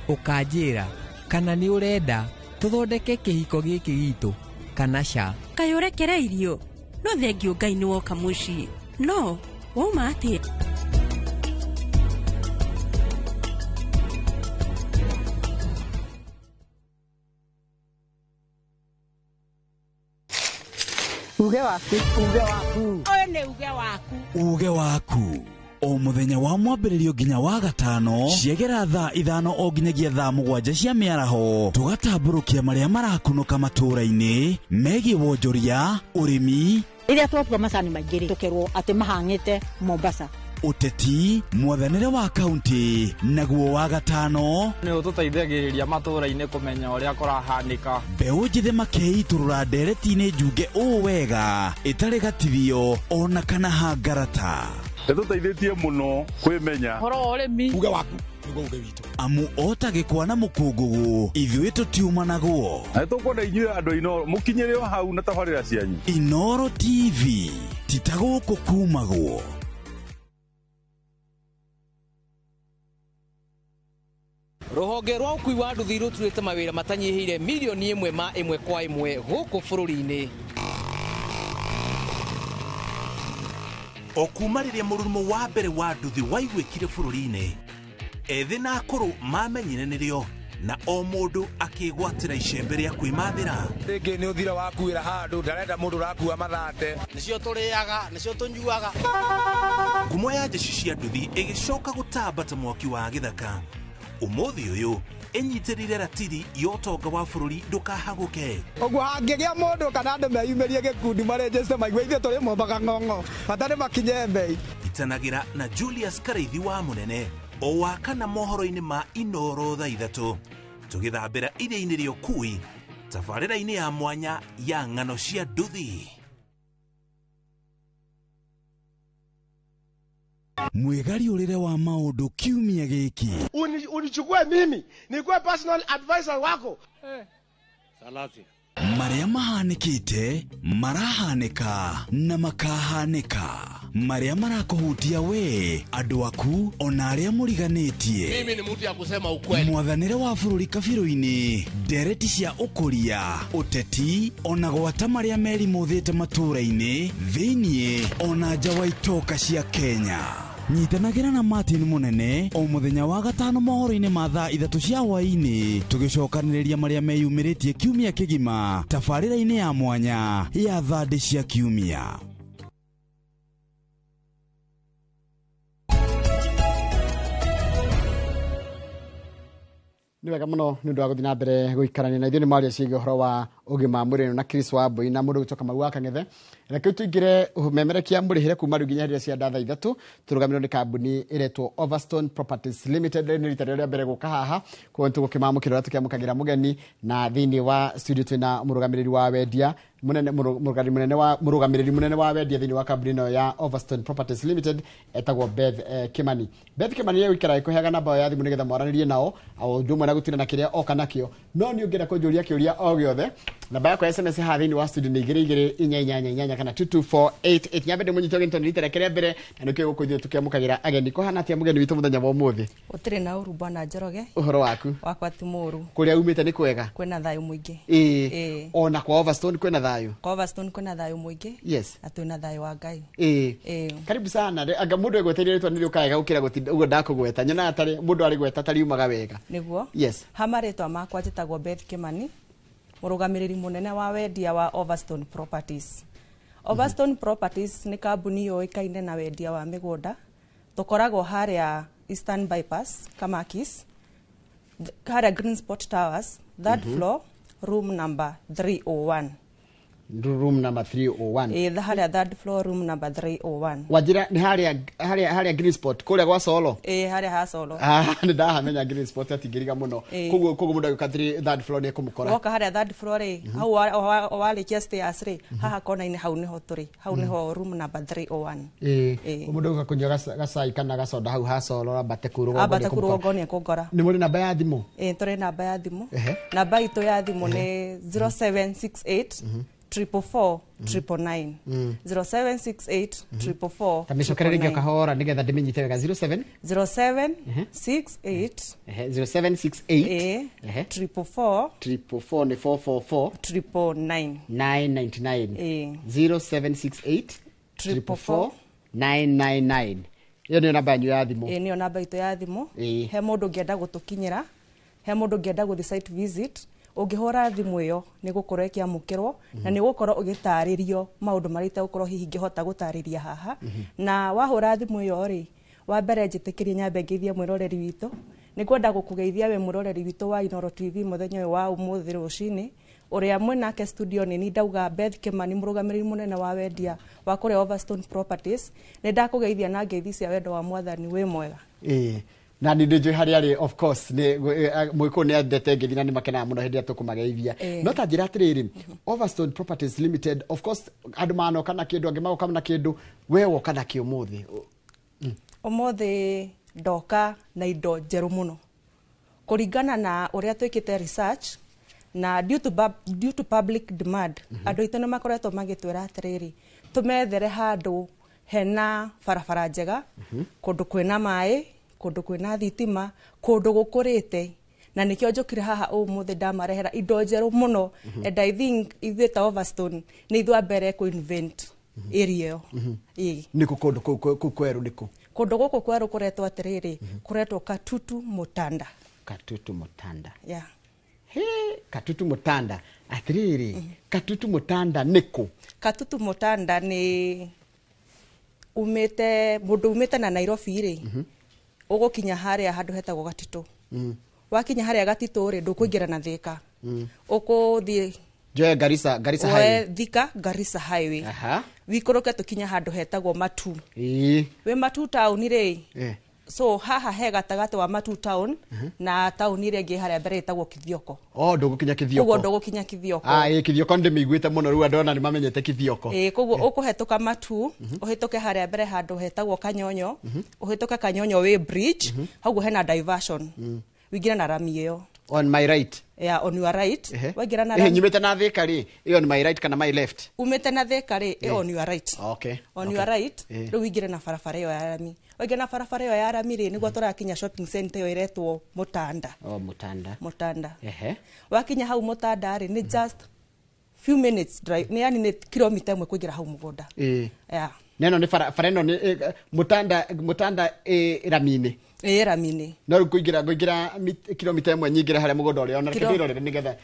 ũkanjĩra kana nĩ ũrenda tũthondeke kĩhiko gĩkĩ gitũ kana ca. Kaĩ ũrekereirio? No thengiũ Ngai nĩ woka mũciĩ. No wauma atĩa? Uge waku, uge waku. Ũyũ nĩ uge waku. Uge waku. O mũthenya wa mwambĩrĩrio nginya wa gatano ciegera thaa 5 o nginyagia thaa 7 cia mĩaraho tũgatambũrũkia marĩa marakunũka matũũra-inĩ megiĩ wonjoria, ũrĩmi, rĩrĩa twatua macani maingĩ rĩ tũkerwo atĩ mahang'ĩte Mombasa, ũteti, mwathanĩre wa kaunti, naguo wa gatano nĩ ũtũteithagĩrĩria matũũra-inĩ kũmenya ũrĩa kũrahanĩka. Mbeũ njĩthĩ makeitũrũra ndereti-inĩ njunge ũũ wega ĩtarĩ gatithio ona kana hangarata. Ĩtũteithĩtie mũno kwĩmenya ũhoro wa ũrĩmi. Uge waku nĩguo uge witũ. Amu o ta gĩkwa na mũkũngũgũ ithuĩ tũtiumanagwo. Na nĩtũkwenda inyuĩ andũ a Inooro mũkinyĩre o hau na tabarĩra cianyu. Inooro TV ti ta gũkũ kumagwo. Rũhonge rwa ũkui wa nduthi rũturĩte mawĩra matanyihĩire milioni 1 ma 1 kwa 1 gũkũ bũrũri-inĩ. O kuma rĩrĩa mũrurumo wa mbere wa nduthi waiguĩkire bũrũri-inĩ, ethĩ na akũrũ mamenyire nĩrĩo na o mũndũ akĩgwatĩra icembe rĩa kwĩmathĩra. Rĩngĩ nĩ ũthira wakuĩra handũ ndarenda mũndũ ũrakua mathate. Nĩcio tũrĩaga, nĩcio tũnyuaga. Ngumo ya njeci cia nduthi ĩgĩcoka gũtamba ta mwaki wa gĩthaka. Ũmũthĩ ũyũ ĩnyitĩrĩire ratiri ya ũtonga wa bũrũri ndũkahagũke. Ũguo hangĩgĩa mũndũ kana andũ meyumĩrie gĩkundi marenjeste maigue ithuĩ tũrĩ mombaga ng'ong'o bata nĩ makinye mbei. Itanagĩra na Julius Karaithi wa Mũnene o wa kana mohoro-inĩ ma Inooro thaa 3 tũgĩthambĩra iria-inĩ rĩa ũkui tabarĩra-inĩ ya mwanya ya ng'ano cia nduthi. Mwĩgariũrĩre wa maũndũ kiumia gĩkĩ. Unichukue mimi nikuwe personal advisor wako. Salasi. Marĩa mahanĩkĩte, marahanĩka na makahanĩka. Marĩa marakũhutia we, andũ aku ona arĩa mũriganĩtie. Mimi ni mtu ya kusema ukweli. Mwathanĩre wa bũrũri kabirũ-inĩ, ndereti cia ũkũria, ũteti ona gwata marĩa merimũthĩte matũũra-inĩ, thĩiniĩ ona nja wa itoka cia Kenya. Nyitanagĩra na Martin Mũnene o mũthenya wa gatano mohoro-inĩ ma thaa 3 cia hwaĩ-inĩ tũgĩcokanĩrĩria marĩa meyumĩrĩtie kiumia kĩgima tabarĩra-inĩ ya mwanya ya thandĩ cia kiumia. Nĩ wega mũno nĩ ũndũ wa gũthiĩ na mbere gũikarania na ithuĩ nĩ maria ciĩgiĩ ũhoro wa Ũgima wa mwĩrĩ na Chris Wambui na mũndũ ũgwĩtwo Kamau wa Kang'ethe. Reke tũingĩre ũmemerekia mũrĩhĩre kuma rĩu nginya hĩndĩ ĩrĩa cia 3:00, tũrũgamĩrĩrwo nĩ kambuni ĩretwo Overstone Properties Limited. Rĩrĩ nĩ rita rĩao rĩa mbere gũka haha, koguo nĩ tũgũkĩmamũkĩra ũrĩa tũkĩamũkagĩra mũgeni. Na thĩinĩ wa studio twĩna mũrũgamĩrĩri wa wendia munene, mũrũgamĩrĩri mũnene wa wendia thĩinĩ wa kambuni ĩno ya Overstone Properties Limited, etagwo Beth Kimani. Beth Kimani nĩ egũikara ĩkũheaga namba ya thimũ nĩgetha mwaranĩrie nao o ũndũ ũmwe na gũtinda na kĩrĩa oka nakĩo. No nĩ ũngĩenda kũnjũria kĩũria o gĩothe, namba yakwa ya SMS haha thĩinĩ wa studio nĩ 22488 kana 22488. Nyambe ndĩmũnyite ũgeni tondũ nĩ rita rĩake rĩa mbere na nĩkĩo gũkũ ithuĩ tũkĩamũkagĩra ageni. Kũhana atĩa mũgeni witũ mũthenya wa ũmũthĩ? Gũtirĩ na ũru, bwana Njoroge. Ũhoro waku? Wakwa ti mũru. Kũrĩa umĩte nĩ kwega? Kwĩna thayũ mũingĩ. Ĩĩ. Ĩĩ. Ona kwa Overstone kwĩna thayũ? Kwa Overstone kwĩna thayũ mũingĩ. Na twĩna thayũ wa Ngai. Ĩĩ. Ĩĩ. Karibu sana. Anga mũndũ egweteire rĩtwa nĩ rĩũkaga gũkĩra gũtinda ũguo ndakũgweta, nyonaga tarĩ mũndũ arĩgweta tariumaga wega. Nĩguo. Yes. Ha marĩtwa makwa njĩtagwo Beth Kimani, mũrũgamĩrĩri mũnene wa wendia wa Overstone Properties. Overstone Properties nĩ kambuni yũĩkaine na wendia wa mĩgũnda. Tũkoragwo harĩa Eastern Bypass, Kamakis, harĩa Green Spot Towers, third floor, room number 301. Room number 301? Ĩĩ, harĩa third floor, room number 301. Wanjĩra nĩ harĩa Green Spot kũrĩa gwa Solo? Ĩĩ, harĩa ha Solo. Ah, nĩ ndahamenya Green Spot, atingĩriga mũno. Koguo mũndũ agĩũka third floor nĩ ekũmũkora. Woka harĩa third floor rĩ, hau warĩkia stairs rĩ, haha kona-inĩ hau nĩho tũrĩ, hau nĩho room number 301. Ĩĩ. Ĩĩ. Mũndũ ũka kũnyua gacai kana gacoda hau ha Solo, ambate kũu rũgongo Ambata nĩ kũu ekũmũkora. rũgongo nĩ ekũngora. Nĩ mũrĩ namba ya thimũ? Ĩĩ, tũrĩ namba ya thimũ. Namba Namba itũ ya thimũ nĩ 0768 444 999. 0768 444. Ta mĩcokere rĩngĩ o kahora nĩgetha ndĩmĩnyite wega. 07 0768. 0768. Ĩĩ. 444. 444 nĩ 444. 999. 999. Ĩĩ. 0768 444 999, ĩyo nĩyo namba yanyu ya thimũ? Ĩĩ, nĩyo namba itũ ya thimũ. Ĩĩ. He mũndũ ũngĩenda gũtũkinyĩra, he mũndũ ũngĩenda gũthiĩ site visit, ũngĩhũra thimũ ĩyo nĩ gũkorwo ĩkĩamũkĩrwo na nĩ gũkorwo ũgĩtarĩrio maũndũ marĩa itagũkorwo hihi ngĩhota gũtarĩria haha. Na wahũra thimũ ĩyo rĩ, wa mbere njĩtĩkĩrie nyambe ngeithie mwĩroreri witũ. Nĩ ngwenda gũkũgeithia we mwĩroreri witũ wa Inooro TV mũthenya ũyũ wa ũmũthĩ rũcinĩ, ũrĩa mwĩnake studio nĩ ni ndauga Beth Kimani, mũrũgamĩrĩri mũnene wa wendia wa kũrĩa Overstone Properties. Nĩ ndakũgeithia na ngeithi cia wendo wa Mwathani. Wĩ mwega? Ĩĩ, na nĩ ndĩnjũĩ harĩa arĩ, of course nĩ mũgĩkũyũ nĩ endete ngeithi na nĩ makenaga mũno hĩndĩ ĩrĩa tũkũmageithia. No ta njĩra atĩrĩrĩ, Overstone Properties Limited, of course andũ manoka na kĩndũ, angĩ magoka na kĩndũ, we woka na kĩ ũmũthĩ? Ũmũthĩ ndoka na indo njerũ mũno kũringana na ũrĩa twĩkĩte research na due to public demand. Andũ aitũ nĩ makoretwo magĩtwĩra atĩrĩrĩ, tũmethere handũ hena barabara njega, kũndũ kwĩna maĩ, kũndũ kwĩna thitima, kũndũ gũkũrĩte, na nĩkĩo njũkire haha ũmũthĩ ndamarehera indo njerũ mũno. And I think ithuĩ ta Overstone nĩ ithuĩ a mbere kũ invent area ĩyo. Ĩĩ. Nĩ kũ kũndũ kũu kwerũ nĩ kũ? Kũndũ gũkũ kwerũ kũretwo atĩrĩrĩ, kũretwo Katutu Mutanda. Katutu Mutanda? Yeah. He, Katutu Mutanda, atĩrĩrĩ, Katutu Mutanda nĩ kũ? Katutu Mutanda nĩ umĩte, mũndũ umĩte na Nairobi rĩ, ũgũkinya harĩa handũ hetagwo Gatitũ. Wakinya harĩa Gatitũ rĩ, ndũkũingĩra na Thĩka, ũkũthiĩ Njoe Garissa woe Highway. Thika Garissa Highway. Wikũrũke tũkinya handũ hetagwo Matu. Wĩ Matu town rĩ, so haha he gatagatĩ wa Matu town na taũni ĩrĩa ĩngĩ harĩa mbere ĩtagwo Kithioko. Oh, ndũgũkinya Kithioko? Koguo ndũgũkinya Kithioko. Ah, ĩĩ, Kithioko nĩndĩmĩiguĩte mũno, rĩu andũ ona nĩ mamenyete Kithioko. Ĩĩ, koguo ũkũhetũka Matu, ũhĩtũke harĩa mbere handũ hetagwo Kanyonyo, ũhĩtũke Kanyonyo wĩ bridge, hau hena diversion, wĩingĩre na rami ĩyo. On my right? Yeah, on your right. Waingĩra na rami Nyumĩte na Thĩka rĩ, ĩ on my right kana my left? Umĩte na Thĩka rĩ, ĩ on your right. On your right. Rĩu wĩingĩre na barabara ĩyo ya rami. Waingĩra na barabara ĩyo ya rami rĩ, nĩguo tũrakinya shopping center ĩyo ĩretwo Mutanda. Oh, Mutanda. Mutanda. Wakinya hau Mutanda rĩ, nĩ just few minutes drive, nĩ yani nĩ kilomita 1 kũingĩra hau mũgũnda. Yeah. Neno nĩ bara ĩno nĩ Mutanda ĩ rami-inĩ? Ĩ rami-inĩ. No rĩu ngũingĩra kilomita 1 nyingĩre harĩa mũgũnda ũrĩa ona reke ndĩrorere nĩgetha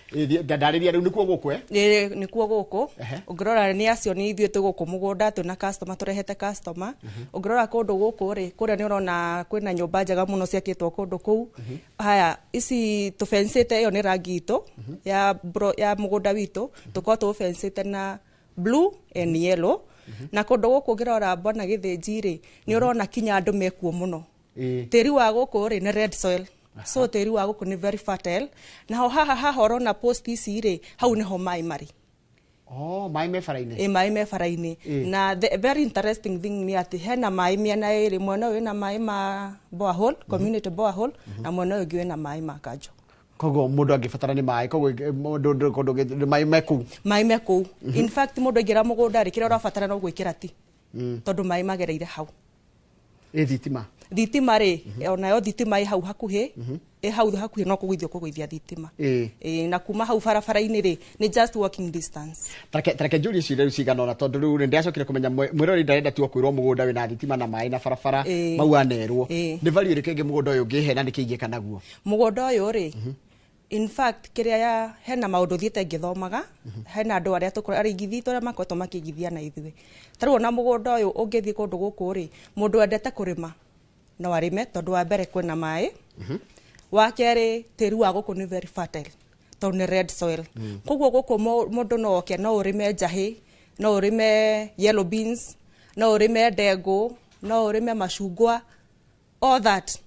ndarĩria rĩu nĩkuo gũkũ, eh? Ĩ, nĩkuo gũkũ. Ũngĩrora nĩ acio nĩ ithuĩ twĩ gũkũ mũgũnda, twĩna customer, tũrehete customer. Ũngĩrora kũndũ gũkũ rĩ, kũrĩa nĩ ũrona kwĩna nyũmba njega mũno ciakĩtwo kũndũ kũu. Haya, ici tũbensĩte ĩyo nĩ rangi itũ. Ya, bro, ya mũgũnda witũ tũkorwo tũũbensĩte na blue and yellow. Na kũndũ gũkũ ũngĩrora mbona gĩthĩnji rĩ, nĩ ũrona kinya andũ mekuo mũno. Tĩri wa gũkũ rĩ nĩ red soil, so tĩri wa gũkũ nĩ very fertile. Naho haha haha ũrona post ici rĩ, hau nĩho maĩ marĩ. Oh, maĩ me bara-inĩ. Ĩ, maĩ me bara-inĩ. Na the very interesting thing nĩ atĩ hena maĩ mĩena ĩrĩ, mwena ũyũ wĩna maĩ ma borehole, community borehole, na mwena ũyũ ũngĩ wĩna maĩ ma kanjo. Koguo mũndũ angĩbatara nĩ maĩ, koguo mũndũ kũndũ maĩ me kũu. Maĩ me kũu. In fact, mũndũ aingĩra mũgũnda rĩ, kĩrĩa ũrabatara no gwĩkĩra ti, tondũ maĩ magereire hau. Ĩ thitima? Thitima rĩ, onayo thitima ĩ hau hakuhĩ, ĩ hau hakuhĩ, no kũgũithio kũgũithia thitima. Ĩ, na kuma hau barabara-inĩ rĩ, nĩ just walking distance. Tareke njũrie ciũria rĩu cigana ũna, tondũ rĩu rĩ ndĩracokire kũmenya mwĩrori ndarenda tu kwĩrwo mũgũnda wĩna thitima na maĩ na barabara. Mau anerwo. Nĩ value ĩrĩkũ ĩngĩ mũgũnda ũyũ ũngĩhe na nĩkĩ ingĩka naguo? Mũgũnda ũyũ rĩ, in fact, kĩrĩa ya hena maũndũ thiĩte ngĩthomaga, hena andũ arĩa tũkorwo arĩigithia itũ arĩa makoretwo makĩigithia na ithuĩ. Ta rĩu ona mũgũnda ũyũ ũngĩthiĩ kũndũ gũkũ rĩ, mũndũ wendete kũrĩma no arĩme, tondũ wa mbere kwĩna maĩ, wa kerĩ tĩri wa gũkũ nĩ very fertile tondũ nĩ red soil. Koguo gũkũ mũndũ no oke, no ũrĩme njahĩ, no ũrĩme yellow beans, no ũrĩme ndengũ, no ũrĩme macungwa, all that,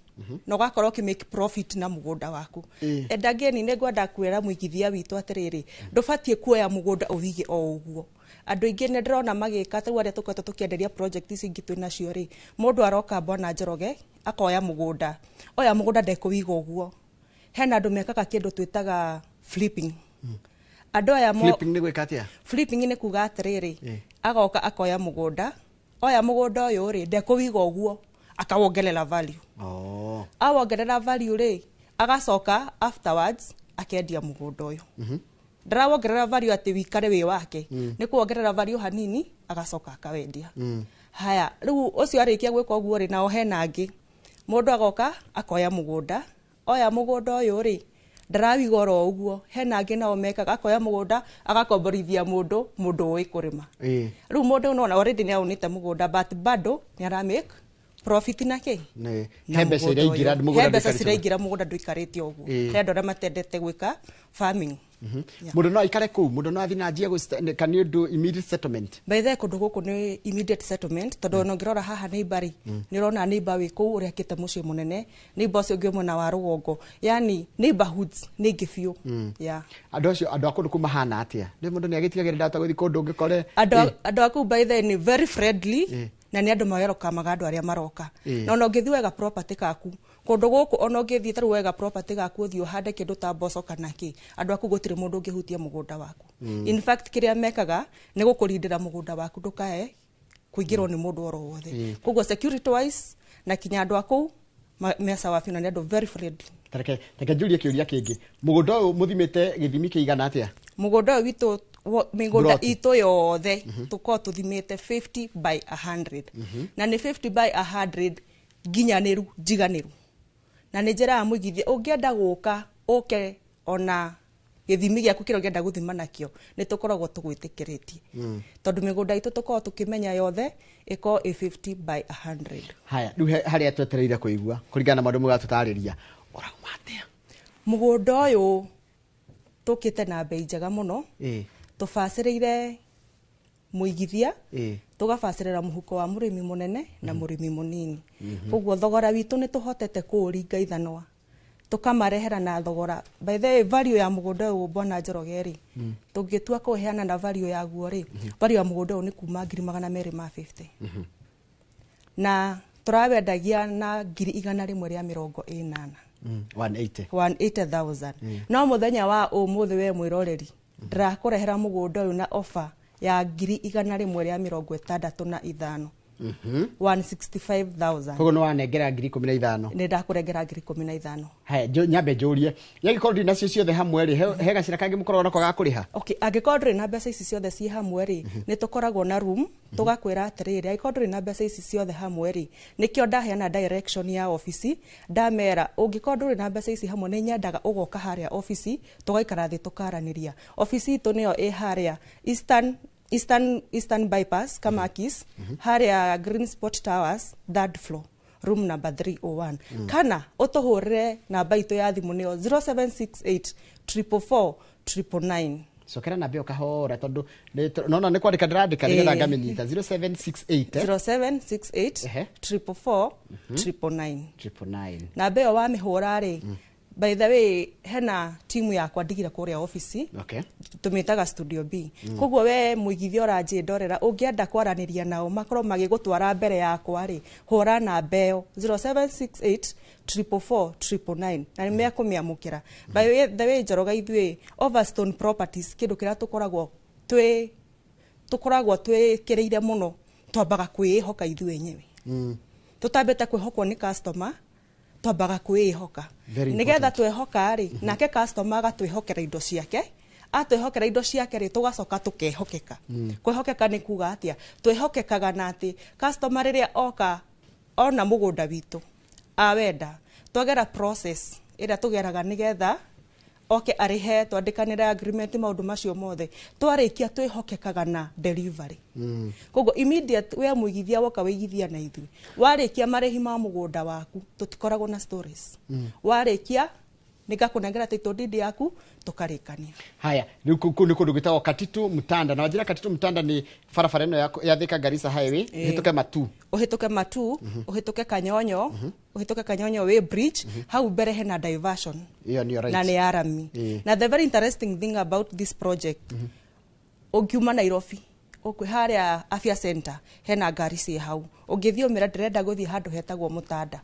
na ũgakorwo ũkĩ make profit na mũgũnda waku. And again, nĩ ngwenda kwĩra mũigithia witũ atĩrĩrĩ, ndũbatiĩ kuoya mũgũnda ũwige o ũguo. Andũ aingĩ nĩ ndĩrona magĩka tarĩu arĩa tũkoretwo tũkĩenderia project ici ingĩ twĩ nacio rĩ, mũndũ aroka mbona Njoroge akoya mũgũnda, oya mũgũnda ndekũwiga ũguo. Hena andũ mekaga kĩndũ twĩtaga flipping. Andũ aya mo Flipping nĩ gwĩka atĩa? Flipping nĩ kuga atĩrĩrĩ, agoka akoya mũgũnda, oya mũgũnda ũyũ rĩ, ndekũwiga ũguo, akawongerera value. Awongerera value rĩ, agacoka afterwards akendia mũgũnda ũyũ. Ndarawongerera value atĩ wikare wĩ wake, nĩ kuongerera value hanini, agacoka akawendia. Haya, rĩu ũcio arĩkia gwĩka ũguo rĩ, nao hena angĩ, mũndũ agoka akoya mũgũnda, oya mũgũnda ũyũ rĩ, ndarawiga oro ũguo. Hena angĩ nao mekaga, akoya mũgũnda agakomborithia mũndũ, mũndũ ũĩ kũrĩma. Rĩu mũndũ ũyũ nona already nĩ aunĩte mũgũnda, but bado nĩ ara make profit na kĩ. Nĩ Na he mbeca mũgũnda iraingĩra. ũyũ. Mũgũnda He mbeca ndũikarĩte. ciraingĩra, mũgũnda ndũikarĩte ũguo. He andũ arĩa matendete gwĩka farming. Mũndũ no aikare kũu, mũndũ no athiĩ na anjie can you do immediate settlement? By the way, kũndũ gũkũ nĩ immediate settlement, tondũ ona ũngĩrora haha neighbor rĩ, nĩ ũrona neighbor wĩ kũu ũrĩa akĩte mũciĩ mũnene, neighbor ũcio ũngĩ mwena wa rũgongo, yani neighborhoods nĩ ingĩ biũ. Yeah. Andũ acio, andũ a kũndũ kũu mahana atĩa? Nĩ mũndũ nĩ agĩtigagĩrĩra ndahota gũthiĩ kũndũ ũngĩkore. Andũ a kũu by the way nĩ very friendly, na nĩ andũ mawerokamaga andũ arĩa maroka. Na ona ũngĩthiĩ wega property gaku kũndũ gũkũ, ona ũngĩthiĩ tarĩu wega property gaku, ũthiĩ ũhande kĩndũ ta mboco kana kĩ, andũ aku gũtirĩ mũndũ ũngĩhutia mũgũnda waku. In fact, kĩrĩa mekaga nĩ gũkũrindĩra mũgũnda waku ndũkae kũingĩrwo nĩ mũndũ oro wothe. Koguo security wise, na kinya andũ a kũu me sawa biũ, na nĩ andũ very friendly. Reke njũrie kĩũria kĩngĩ. Mũgũnda ũyũ mũthimĩte gĩthimi kĩigana atĩa? Mũgũnda ũyũ witũ mĩgũnda Ploti. itũ yothe tũkorwo tũthimĩte 50 by 100, na nĩ 50 by 100 nginyanĩru njiganĩru, na nĩ njĩraga mũigithia ũngĩenda gũka ũke ona gĩthimi gĩaku kĩrĩa ũngĩenda gũthima nakĩo, nĩ tũkoragwo tũgwĩtĩkĩrĩtie, tondũ mĩgũnda itũ tũkoragwo tũkĩmenya yothe ĩkorwo ĩ 50 by 100. Haya, rĩu harĩa twetereire kũigua kũringana na maũndũ mũgatũtarĩria. Mũgũnda ũyũ tũkĩte na bei njega mũno. Tũbacĩrĩire mũigithia, tũgabacĩrĩra mũhuko wa mũrĩmi mũnene na mũrĩmi mũnini. Koguo thogora witũ nĩ tũhotete kũũringa ithanwa, tũkamarehera na thogora. By the way, value ya mũgũnda ũyũ bwana Njoroge rĩ, tũngĩtua kũheana na value yaguo rĩ, value ya mũgũnda ũyũ nĩ kuma 250,000, na tũrawendagia na 180,000. 180. 180,000. No mũthenya wa ũmũthĩ, we mwĩroreri, ndĩrakũrehera mũgũnda ũyũ na offer ya 165,000, 165,000. Koguo nĩ wanengera 15,000. Nĩ ndakũrengera 15,000. Haya, nyambe njũrie, yangĩkorwo ndĩ nacio ciothe hamwe rĩ, he gacĩra kangĩ mũkoragwo nako ga kũrĩha? Okay, angĩkorwo ndũrĩ na mbeca ici ciothe ciĩ hamwe rĩ, nĩ tũkoragwo na room, tũgakwĩra atĩrĩrĩ, angĩkorwo ndũrĩ na mbeca ici ciothe hamwe rĩ, nĩkĩo ndaheana direction ya ofici, ndamera ũngĩkorwo ndũrĩ na mbeca ici hamwe, nĩ nyendaga ũgoka harĩa ofici, tũgaikara thĩ tũkaranĩria. Ofici itũ nĩyo ĩ harĩa Eastern Bypass, Kamakis, harĩa Green Spot Towers, third floor. Room number 301. Kana ũtũhũrĩre namba itũ ya thimũ nĩyo 0768 444 999. Cokera namba ĩyo kahora, tondũ nona nĩ kwandĩka ndĩrandĩka nĩgetha ngamĩnyita. 0768, eh? 0768 444 999. 999. Namba ĩyo wamĩhũra rĩ, by the way, hena timu yakwa ndigire kũrĩa ofici, tũmĩtaga Studio B. Koguo we mũigithia ũranjĩndorera, ũngĩenda kwaranĩria nao makorwo magĩgũtwara mbere yakwa rĩ, hũra namba ĩyo 0768 444 999 na nĩ mekũmĩamũkĩra. By the way, Njoroge, ithuĩ Overstone Properties, kĩndũ kĩrĩa tũkoragwo twĩkĩrĩire mũno, twambaga kwĩĩhoka ithuĩ enyewe. Tũtambĩte kwĩhokwo nĩ customer, twambaga kwĩĩhoka. Very Nĩgetha important. twehoka rĩ, nake customer agatwĩhokera indo ciake. Atwĩhokera indo ciake rĩ, tũgacoka tũkehokeka. Kwĩhokeka nĩ kuga atĩa? Twĩhokekaga na atĩ customer rĩrĩa oka ona mũgũnda witũ awenda, twagera process ĩrĩa tũgeraga nĩgetha oke arĩhe, twandĩkanĩre agreement, maũndũ macio mothe twarĩkia, twĩhokekaga na delivery. Koguo immediate we mũigithia woka wĩigithia na ithuĩ, warĩkia marĩhi ma mũgũnda waku, tũtikoragwo na stories. Warĩkia, nĩngakũnengera title deed yaku, tũkarĩkania. Haya, rĩu kũu nĩ kũndũ gwĩtagwo Katitu Mutanda, na wanjĩra Katitu Mutanda nĩ barabara ĩno ya Thika Garissa Highway. Hĩtũke Matu. Ũhĩtũke Matu, ũhĩtũke Kanyonyo, ũhĩtũke Kanyonyo way bridge, hau mbere hena diversion. Ĩyo nĩyo, right. Na nĩ ya rami. Na the very interesting thing about this project, ũngiuma Nairobi ũkwĩ harĩa Afya Center, hena ngari ciĩ hau, ũngĩthiĩ ũmĩra ndĩrenda gũthiĩ handũ hetagwo Mũtanda,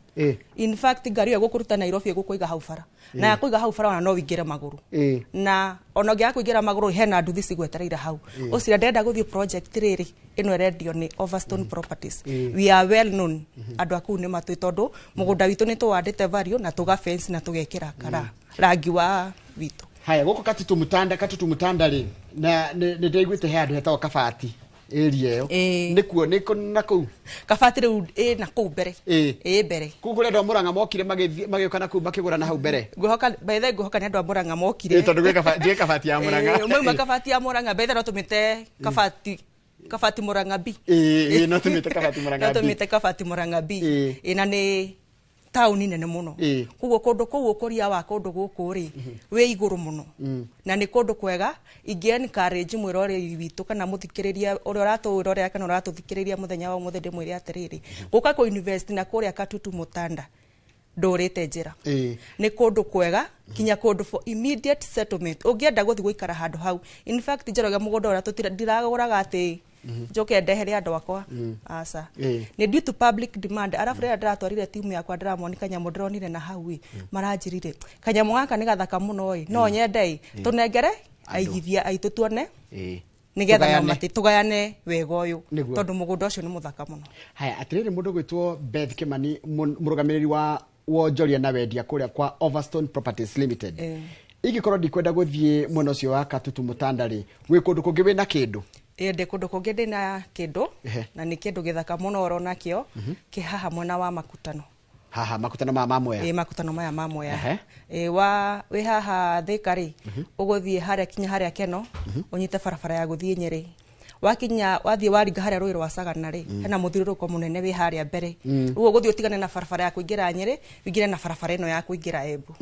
in fact ngari ĩyo ĩgũkũruta Nairobi ĩgũkũiga hau bara, na yakũiga hau bara ona no ũingĩre magũrũ. Na ona ũngĩaga kũingĩra magũrũ, hena nduthi cigwetereire hau. Ũcira ndĩrenda gũthiĩ project rĩrĩ ĩno ĩrendio nĩ Overstone Properties. We are well known, andũ a kũu nĩ matũĩ, tondũ mũgũnda witũ nĩ tũwandĩte value na tũga fence na tũgekĩra kara rangi wa witũ. Haya, gũkũ Katitu Mutanda, Katitu Mutanda rĩ, na nĩ ndĩraiguĩte he handũ hetagwo Kabati, area ĩyo. Nĩkuo nĩ na kũu? Kabati rĩu ĩ na kũu mbere. Ĩ mbere. Kũu kũrĩa andũ a Mũrang'a mokire magĩũka na kũu makĩgũra na hau mbere. Ngwĩhoka, by the way, ngwĩhoka nĩ andũ a Mũrang'a mokire. Ĩ, tondũ gwĩ njũĩ Kabati ya Mũrang'a. Ĩ, mauma Kabati ya Mũrang'a. By the way, no tũmĩte Kabati Mũrang'a B. Ĩ, no tũmĩte Kabati Mũrang'a No B. tũmĩte Kabati Mũrang'a B. Ĩ, na nĩ taũni nene mũno. Koguo kũndũ kũu, ũkũria wa kũndũ gũkũ rĩ, wĩ igũrũ mũno. Na nĩ kũndũ kwega ingĩ encourage mwĩroreri witũ kana mũthikĩrĩria ũrĩa ũratũrorera kana ũratũthikĩrĩria mũthenya wa ũmũthĩ, ndĩmwĩre atĩrĩrĩ, gũka kũ invest na kũrĩa Katutu Mutanda, ndũrĩte njĩra. Nĩ kũndũ kwega, kinya kũndũ for immediate settlement ũngĩenda gũthiĩ gũikara handũ hau. In fact, Njoroge, mũgũnda ũrĩa ndiragũraga atĩ njoke ndehere andũ akwa, aca. Nĩ due to public demand. Arabu rĩrĩa ndĩratwarire timu yakwa, ndĩramoni kanyamũ ndĩronire na hau ĩ, maranjĩrire kanyamũ gaka nĩ gathaka mũno ĩ, no nyende ĩ, tũnengere aigithia aitũ tuone, nĩgetha Tũgayane. tũgayane wega ũyũ. Nĩguo. Tondũ mũgũnda ũcio nĩ mũthaka mũno. Haya, atĩrĩrĩ, mũndũ gwĩtwo Beth Kimani, mũrũgamĩrĩri wa wonjoria na wendia kũrĩa kwa Overstone Properties Limited, ingĩkorwo ndikwenda gũthiĩ mwena ũcio wa Katutu Mutanda rĩ, gwĩ kũndũ kũngĩ wĩna kĩndũ? Ĩ, ndĩ kũndũ kũngĩ ndĩna kĩndũ. Na nĩ kĩndũ gĩthaka mũno oro nakĩo, kĩ haha mwena wa Makutano. Haha Makutano maya ma Mwea? Ĩ, Makutano maya ma Mwea. Ĩ, wa wĩ haha Thĩka rĩ, ũgũthiĩ harĩa kinya harĩa Keno, ũnyite barabara ya gũthiĩ Nyĩrĩ. Wakinya, wathiĩ waringa harĩa rũĩ rwa Sagana rĩ, hena mũthiũrũrũko mũnene wĩ harĩa mbere. Rĩu ũgũthiĩ ũtigane na barabara ya kũingĩra Nyĩrĩ, ũingĩre na barabara ĩno ya kũingĩra Embu.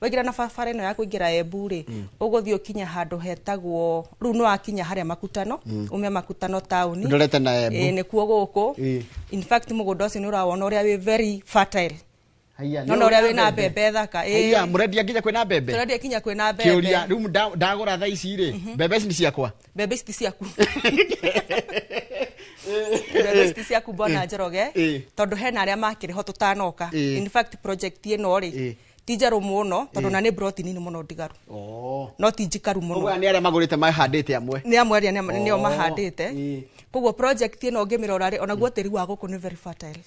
Waingĩra na barabara ĩno ya kũingĩra Embu rĩ, ũgũthiĩ ũkinya handũ hetagwo, rĩu nĩ wakinya harĩa Makutano, ume Makutano taũni. Ndorete na Embu. Ĩ, nĩkuo gũkũ. In fact, mũgũnda ũcio nĩ ũrawona ũrĩa wĩ very fertile. Haiya, nĩ Nona ũrĩa ũrĩ wĩna mbembe thaka. Ĩ. Haiya, mũrendia nginya kwĩna mbembe? Tũrendia kinya kwĩna mbembe. Kĩũria rĩu, ndagũra thaa ici rĩ, mbembe ici nĩ ciakwa? Mbembe ici ti ciaku, mbembe ici ti ciaku, bwana Njoroge, tondũ hena arĩa makĩrĩ ho tũtanoka. In fact, project ĩno rĩ, ti njerũ mũno, tondũ na nĩ broti nini mũno ndigaru, no ti njikaru mũno. Ũguo nĩ arĩa magũrĩte mahandĩte amwe? Nĩ amwe arĩa nĩo mahandĩte. Koguo project ĩno ũngĩmĩrora rĩ, onaguo tĩri wa gũkũ nĩ very fertile.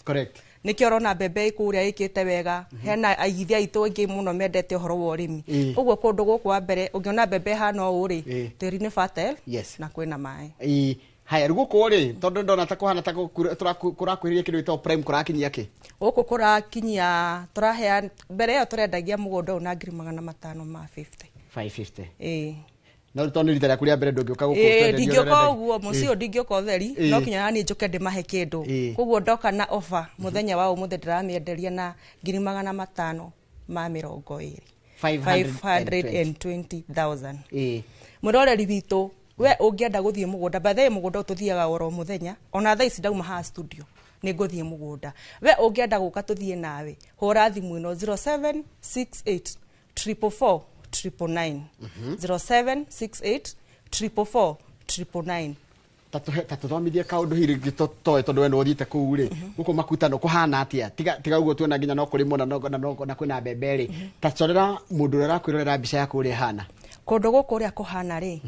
Nĩkĩo ũrona mbembe ĩkũrĩa ĩkĩte wega. Hena aigithia aitũ aingĩ mũno mendete ũhoro wa ũrĩmi. Koguo kũndũ gũkũ, wa mbere, ũngĩona mbembe ĩhana ũũ rĩ, tĩri nĩ fertile na kwĩna maĩ. Ĩ. Haya, rĩu gũkũ rĩ, tondũ ndona ta kũhana ta kũrakuhĩrĩria kĩndũ gĩtagwo prime, kũrakinyia kĩ? Gũkũ kũrakinyia, tũrahea, mbere ĩyo tũrendagia mũgũnda ũyũ na 550,000. 550? Ĩĩ. No tondũ nĩ rita rĩaku rĩa mbere ndũngĩũka gũkũ Ĩĩ, ũtwenderie ũrĩa ndingĩũka ũrenda. ũguo mũciĩ ũyũ ndingĩũka ũtheri, no kinya nani njũke ndĩmahe kĩndũ. Koguo ndoka na offer mũthenya wa ũmũthĩ, ndĩramĩenderia na 520,000, 520,000. Mwĩroreri witũ, we ũngĩenda gũthiĩ mũgũnda, by the way, mũgũnda ũyũ tũthiaga oro mũthenya, ona thaa ici ndauma haha studio nĩ ngũthiĩ mũgũnda. We ũngĩenda gũka tũthiĩ nawe, hũra thimũ ĩno 0768 444 999, 0768 444 999. Ta tũthomithie kaũndũ hihi rĩngĩ toĩ, tondũ we nĩ ũthiĩte kũu rĩ, gũkũ makutano kũhana atĩa? Tiga ũguo tuona nginya no kũrĩmwo na kwĩna mbembe rĩ, ta corera mũndũ ũrĩa ũrakwĩrorera mbica yaku ũrĩa ĩhana. Kũndũ gũkũ ũrĩa kũhana rĩ,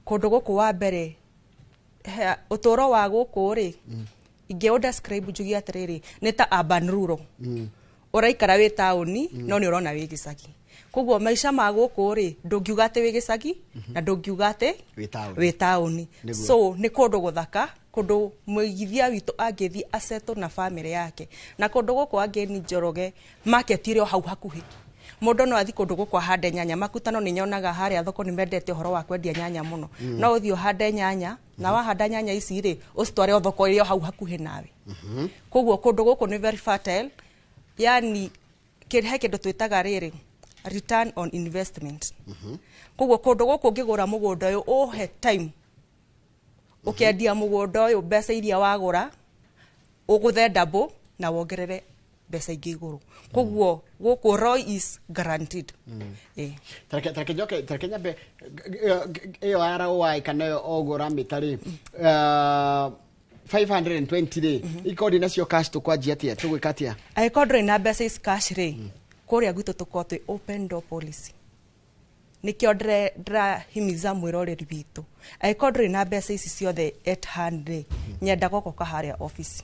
kũndũ gũkũ wa mbere ũtũũro wa gũkũ rĩ, ingĩ describe njuge atĩrĩrĩ, nĩ ta urban rural. Ũraikara wĩ taũni no nĩ ũrona wĩ gĩcagi. Koguo maica ma gũkũ rĩ, ndũngiuga atĩ wĩ gĩcagi na ndũngiuga atĩ wĩ taũni. Wĩ taũni. Nĩguo. So nĩ kũndũ gũthaka, kũndũ mũigithia witũ angĩthiĩ acetwo na bamĩrĩ yake. Na kũndũ gũkũ angĩni Njoroge, market ĩrĩ o hau hakuhĩ. Mũndũ no athiĩ kũndũ gũkũ ahande nyanya. Makutano nĩ nyonaga harĩa thoko nĩ mendete ũhoro wa kwendia nyanya mũno. No ũthiĩ ũhande nyanya, na wahanda nyanya ici rĩ, ũcitware o thoko ĩrĩ o hau hakuhĩ nawe. Koguo kũndũ gũkũ nĩ very fertile, yani he kĩndũ twĩtaga rĩrĩ, return on investment. Koguo kũndũ gũkũ ũngĩgũra mũgũnda ũyũ, ũhe time, ũkendia mũgũnda ũyũ, mbeca iria wagũra ũgũthe double na wongerere mbeca ingĩ igũrũ. Koguo gũkũ ROI is guaranteed. Ĩĩ. Tareke njoke, tareke nyambe ĩyo ya ROI kana ĩyo o ũguo ũramĩta rĩ, 520 rĩ, ikorwo ndinacio cash tũkwanjia atĩa, tũgwĩka atĩa? Angĩkorwo ndũrĩ na mbeca ici cash rĩ, kũrĩa gwitũ tũkorwo twĩ open door policy. Nĩkĩo ndĩrahimiza mwĩroreri witũ, angĩkorwo ndũrĩ na mbeca ici ciothe at hand rĩ, nyendaga ũgoka harĩa office.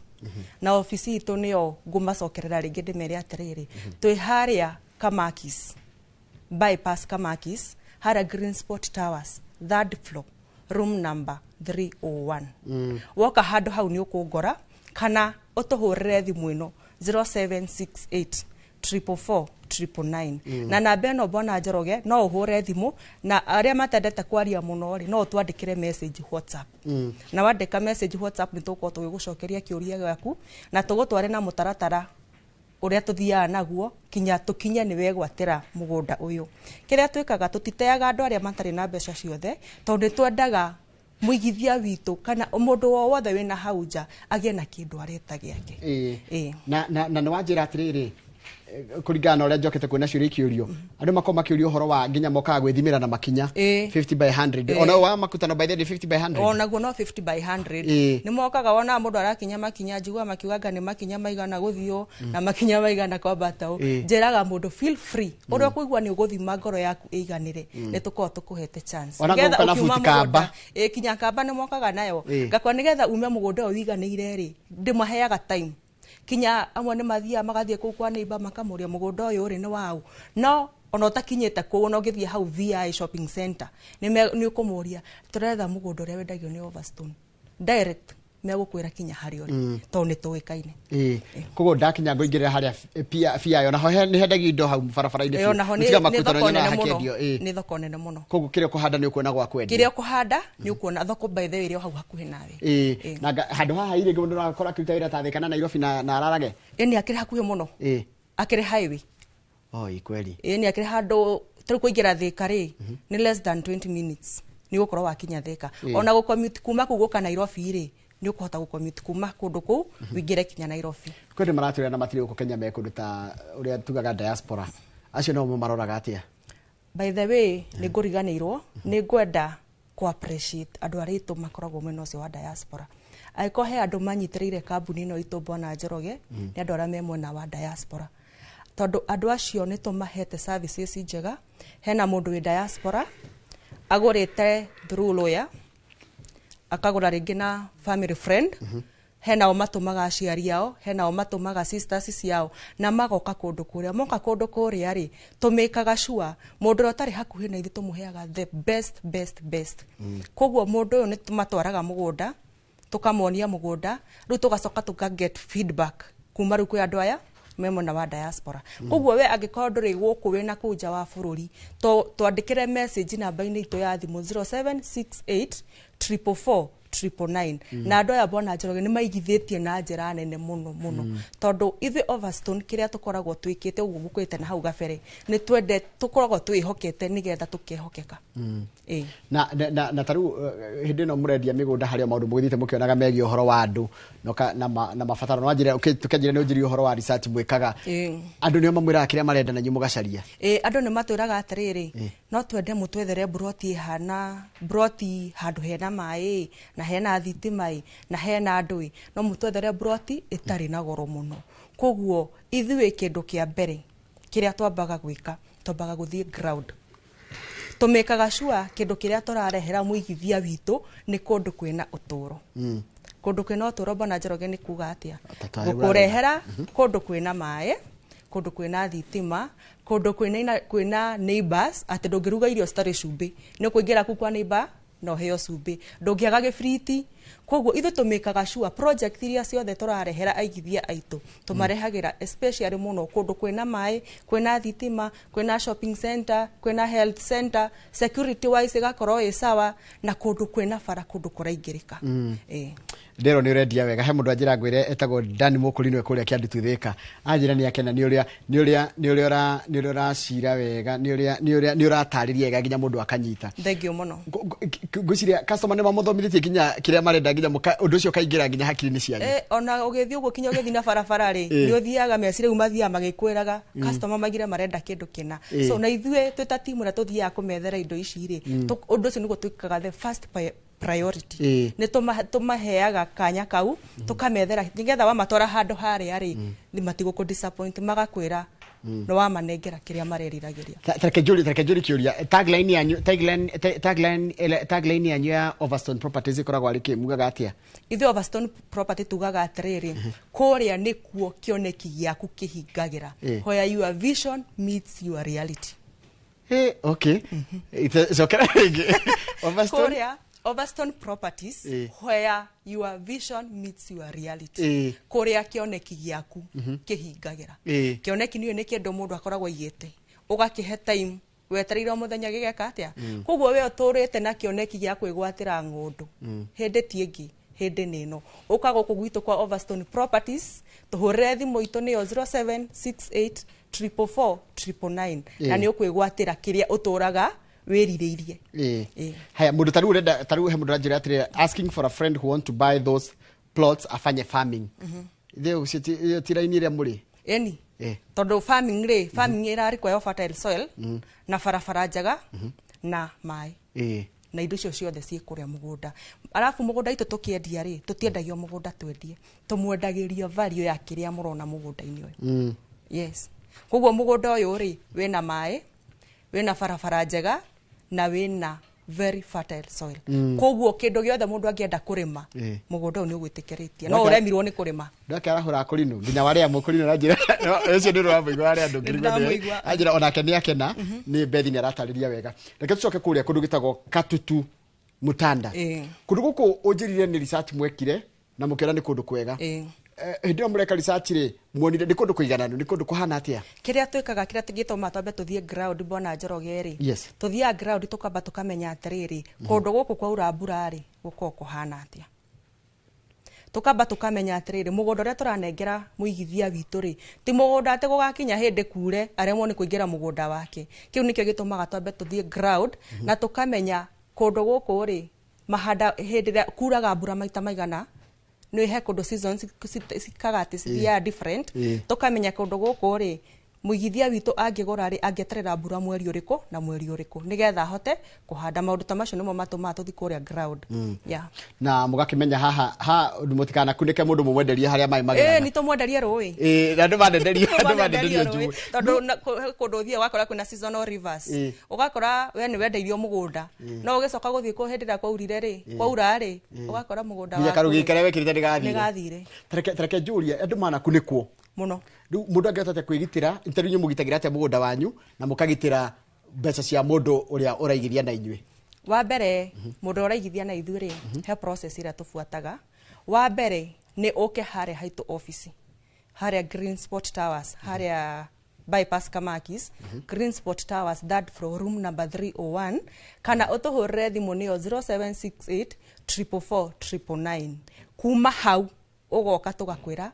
Na ofici itũ nĩyo ngũmacokerera rĩngĩ ndĩmere atĩrĩrĩ, twĩ harĩa Kamakis bypass, Kamakis harĩa Green Spot Towers, third floor, room number 301. Woka handũ hau nĩ ũkũngora kana ũtũhũrĩre thimũ ĩno 0768 444 999. Na namba ĩno, Bwana Njoroge, no ũhũre thimũ, na arĩa matendete kwaria mũno rĩ, no ũtwandĩkĩre message WhatsApp. Na wandĩka message WhatsApp, nĩ tũgũkorwo tũgĩgũcokeria kĩũria gĩaku na tũgũtware na mũtaratara ũrĩa tũthiaga naguo kinya tũkinye nĩ wegwatĩra mũgũnda ũyũ. Kĩrĩa twĩkaga, tũtiteaga andũ arĩa matarĩ na mbeca ciothe, tondũ nĩ twendaga mũigithia witũ kana mũndũ o wothe wĩna hau nja agĩe na kĩndũ areta gĩake. Ĩĩ. Na nĩ wanjĩra atĩrĩrĩ, kũringana na ũrĩa njokete kuona ciũria ikĩũrio, andũ makorwo makĩũria ũhoro wa nginya mokaga gwĩthimĩra na makinya 50 by 100. Ona wa makutano by the way 50 by 100. Onaguo no 50 by 100. Nĩ mokaga wonaga mũndũ arakinya makinya, njiguaga makiuga nĩ makinya maigana gũthiũ na makinya maigana kwambata ũ. Njĩraga mũndũ feel free, ũrĩa ũkũigua nĩ ũgũthima ngoro yaku ĩiganĩre, nĩ tũkoragwo tũkũhete chance. Ona Nĩgetha gũka na ũkiuma buti kamba. mũgũnda, ĩĩ, kinya kamba nĩ mokaga nayo. Ngakwa nĩgetha ume mũgũnda ũyũ ũiganĩire rĩ, ndĩmaheaga time. Kinya amwe nĩ mathiaga magathiĩ kũu kwa neighbor makamũria mũgũnda ũyũ rĩ nĩ waũ. No ona ũtakinyĩte kũu, ona ũngĩthiĩ hau VI shopping center, nĩ ũkũmũria tũretha mũgũnda ũrĩa wendagio nĩ Overstone, direct megũkwĩra kinya harĩa ũrĩ, tondũ nĩ tũĩkaine. Ĩĩ, koguo ndakinya ngũingĩrĩra harĩa bia onaho nĩ hendagio indo hau barabara-inĩ Ĩĩ, biũ. onaho Gũtiga nĩ makutano thoko nyonaga nene mũno. hakĩendio, ĩĩ. Nĩ thoko nene mũno. Koguo kĩrĩa ũkũhanda nĩ ũkuona gwa kwendia. Kĩrĩa ũkũhanda nĩ ũkuona thoko, by the way, ĩrĩ o hau hakuhĩ nawe. Ĩĩ, na handũ haha irĩ mũndũ no akorwo akĩruta wĩra ta Thĩka na Nairobi na ararage. Ĩni, akĩrĩ hakuhĩ mũno. Akĩrĩ highway. Oi, kweli. Ĩni, akĩrĩ handũ tarĩu kũingĩra Thĩka rĩ, nĩ less than 20 minutes nĩ ũgũkorwo wakinya Thĩka. Ona gũcommute kuma kũu gũka Nairobi rĩ, nĩ ũkũhota gũcommute kuma kũndũ kũu ũingĩre kinya Nairobi. Kwĩ andũ maratwĩra na matirĩ gũkũ Kenya, me kũndũ ta ũrĩa tugaga diaspora, acio no maroraga atĩa? By the way, nĩ ngũriganĩirwo, nĩ ngwenda kũ appreciate andũ arĩa aitũ makoragwo mwena ũcio wa diaspora. Angĩkorwo he andũ manyitĩrĩire kambuni ĩno itũ, Bwana Njoroge, nĩ andũ arĩa me mwena wa diaspora, tondũ andũ acio nĩ tũmahete services njega. Hena mũndũ wĩ diaspora agũrĩte through lawyer, akagũra rĩngĩ na family friend, hena o matũmaga aciari ao, hena o matũmaga sisters ciao na magoka kũndũ kũrĩa. Moka kũndũ kũrĩa rĩ, tũmĩkaga sure mũndũ ũrĩa ũtarĩ hakuhĩ na ithuĩ tũmũheaga the best, best, best. Koguo mũndũ ũyũ nĩ tũmatwaraga mũgũnda, tũkamonia mũgũnda, rĩu tũgacoka tũka get feedback kuma rĩu kwĩ andũ aya Me mwena wa diaspora. Koguo we angĩkorwo ndũrĩ gũkũ, wĩna kũu nja wa bũrũri, twandĩkĩre message namba-inĩ itũ ya thimũ 0768 444 999. Na andũ aya, Bwana Njoroge, nĩ maigithĩtie na njĩra nene mũno mũno, tondũ ithuĩ Overstone kĩrĩa tũkoragwo twĩkĩte ũguo gũkwĩte na hau gabere nĩ twende tũkoragwo twĩhokete nĩgetha tũkehokeka. Ĩĩ. Na tarĩu hĩndĩ ĩno mũrendia mĩgũnda, harĩ o maũndũ mũgĩthiĩte mũkĩonaga megiĩ ũhoro wa andũ na mabataro. No wanjĩre, tũkĩanjĩra nĩ ũnjĩrie ũhoro wa research mwĩkaga. Andũ nĩo mamwĩraga kĩrĩa marenda na inyuĩ mũgacaria? Ĩ, andũ nĩ matwĩraga atĩrĩrĩ, no twende mũtwethere mburoti ĩhana mburoti handũ hena maĩ na hena thitima ĩ na hena andũ ĩ, no mũtwethere mburoti ĩtarĩ na goro mũno. Koguo ithuĩ kĩndũ kĩa mbere kĩrĩa twambaga gwĩka, twambaga gũthiĩ ground, tũmĩkaga sure kĩndũ kĩrĩa tũrarehera mũigithia witũ nĩ kũndũ kwĩna ũtũro. Kũndũ kwĩna ũtũro, Bwana Njoroge, nĩ kuga atĩa? Ta Gũkũrehera kũndũ kwĩna maĩ, kũndũ kwĩna thitima, kũndũ kwĩna neighbors, atĩ ndũngĩruga irio citarĩ cumbĩ, nĩ ũkũingĩra kuu kwa neighbor na ũheo cumbĩ, ndũngĩaga gĩbiriti. Koguo ithuĩ tũmĩkaga sure project iria ciothe tũrarehera aigithia aitũ, tũmarehagĩra especially mũno kũndũ kwĩna maĩ, kwĩna thitima, kwĩna shopping center, kwĩna health center, security wise ĩgakorwo ĩ sawa, na kũndũ kwĩna bara, kũndũ kũraingĩrĩka. Ĩĩ. Ndĩrwo nĩ ũrendia wega. He mũndũ anjĩra ngwĩre etagwo Dan Mũkũrinwe kũrĩa Kĩandutu Thĩka, anjĩra nĩ akena nĩ ũrĩa nĩ ũrĩa nĩ ũrĩa ũra nĩ ũrĩa ũracira wega, nĩ ũrĩa nĩ ũratarĩria wega nginya mũndũ akanyita. Thank you mũno. Ngwĩciria customer nĩ mamũthomithĩtie nginya kĩrĩa marenda, nginya ũndũ ũcio ũkaingĩra nginya hakiri-inĩ cianyu. Ona ũgĩthiĩ ũguo, kinya ũgĩthiĩ na barabara rĩ, nĩ ũthiaga meciria rĩu mathiaga magĩkwĩraga, customer maigire marenda kĩndũ kĩna. So na ithuĩ twĩ ta timu ĩrĩa tũthiaga kũmethera indo ici rĩ, ũndũ ũcio nĩguo twĩkaga the first priority. Nĩ tũmaheaga kanya kau tũkamethera nĩgetha wamatwara handũ harĩa rĩ, nĩ matigũkũ disappoint, magakwĩra nĩ wamanengera kĩrĩa mareriragĩria. Ta reke njũrie kĩũria. Tagline yanyu ya Overstone Properties ĩkoragwo arĩ kĩ? Mugaga atĩa? Ithuĩ Overstone Property tugaga atĩrĩrĩ, kũrĩa nĩkuo kĩoneki gĩaku kĩhingagĩra, where your vision meets your reality. Okay. Cokera rĩngĩ. Overstone. Kũrĩa Overstone Properties, where your vision meets your reality. Kũrĩa kĩoneki gĩaku kĩhingagĩra. Kĩoneki nĩyo nĩ kĩndũ mũndũ akoragwo aigĩte, ũgakĩhe time, wetereire o mũthenya gĩgeka atĩa. Koguo we ũtũrĩte na kĩoneki gĩa kwĩgwatĩra ng'ũndũ, hĩndĩ ti ĩngĩ, hĩndĩ nĩ ĩno. Ũka gũkũ gwitũ kwa Overstone Properties, tũhũrĩre thimũ itũ nĩyo 0768 444 999, na nĩ ũkwĩgwatĩra kĩrĩa ũtũraga wĩrirĩirie. Haya, mũndũ tarĩu ũrenda, tarĩu he mũndũ aranjĩra atĩrĩrĩ, asking for a friend who want to buy those plots afanye farming. Ithĩ ũcio ĩyo ti raini ĩrĩa mũrĩ? Ĩni. Tondũ farming rĩ, farming ĩra require fertile soil na barabara njega na maĩ, na indo icio ciothe ciĩ kũrĩa mũgũnda. Arabu mũgũnda itũ tũkĩendia rĩ, tũtiendagio mũgũnda twendie, tũmwendagĩria value ya kĩrĩa mũrona mũgũnda-inĩ ũyũ. Yes, koguo mũgũnda ũyũ rĩ, wĩna maĩ, wĩna barabara njega na wĩna very fertile soil. Koguo kĩndũ gĩothe mũndũ angĩenda kũrĩma, mũgũnda ũyũ nĩ ũgwĩtĩkĩrĩtie, no ũremirwo nĩ kũrĩma. Ndake arahũra akũrinũ nginya warĩa mũkũrinũ aranjĩra ũcio nĩ ũramũigua warĩa andũ ngiri. Nĩndamũigua. Anjĩra onake nĩ akena nĩ Bethi nĩ aratarĩria wega. Reke tũcoke kũrĩa kũndũ gĩtagwo Katutu Mutanda. Kũndũ gũkũ ũnjĩrire nĩ research mwekire na mũkĩona nĩ kũndũ kwega. Hĩndĩ ĩyo mũreka research rĩ, muonire nĩ kũndũ kũigananu? Nĩ kũndũ kũhana atĩa? Kĩrĩa twĩkaga, kĩrĩa gĩtũmaga twambe tũthiĩ ground, Bwana Njoroge rĩ, tũthiaga ground tũkamba tũkamenya atĩrĩrĩ, kũndũ gũkũ kwaura mbura rĩ, gũkoragwo kũhana atĩa. Tũkamba tũkamenya atĩrĩrĩ, mũgũnda ũrĩa tũranengera mũigithia witũ rĩ, ti mũgũnda atĩ gũgakinya hĩndĩ kure aremwo nĩ kũingĩra mũgũnda wake. Kĩu nĩkĩo gĩtũmaga twambe tũthiĩ ground na tũkamenya kũndũ gũkũ rĩ, mahanda hĩndĩ ĩrĩa kuraga mbura maita maigana. Nĩ he kũndũ seasons cikaga atĩ cithiaga different. Tũkamenya kũndũ gũkũ rĩ, mũigithia witũ angĩgũra rĩ, angĩeterera mbura mweri ũrĩkũ na mweri ũrĩkũ nĩgetha ahote kũhanda. Maũndũ ta macio nĩmo matũmaga tũthiĩ kũrĩa ground. Yeah. Na mũgakĩmenya haha ha mũtikanakunĩke mũndũ mũmwenderie harĩa maĩ Ĩ, magerana. nĩ tũmwenderie rũĩ. Ĩ, na andũ manenderio andũ Tũmwenderie manenderio rũĩ. njũĩ. Tondũ he kũndũ ũthiaga ũgakora kwĩna seasonal rivers. Ũgakora we nĩ wendeirio mũgũnda, no ũgĩcoka gũthiĩ kũ hĩndĩ ĩrĩa kwaurire rĩ, kwaura rĩ, ũgakora mũgũnda nginya waku karũgĩ rĩ, karĩa wekĩrĩte nĩ gathire. Nĩ gathire. Tareke njũrie, andũ manakunĩkwo mũno. Rĩu mũndũ angĩhota atĩa kwĩgitĩra? Tarĩu inyuĩ mũgitagĩra atĩa mũgũnda wanyu na mũkagitĩra mbeca cia mũndũ ũrĩa ũraigithia na inyuĩ? Wa mbere, mũndũ ũraigithia na ithuĩ rĩ, he process ĩrĩa tũbuataga. Wa mbere nĩ ũke harĩa haitũ office. Harĩa Green Spot Towers, harĩa bypass Kamakis, Green Spot Towers, third floor, room number 301, kana ũtũhũrĩre thimũ nĩyo 0768 444 999. Kuma hau ũgoka tũgakwĩra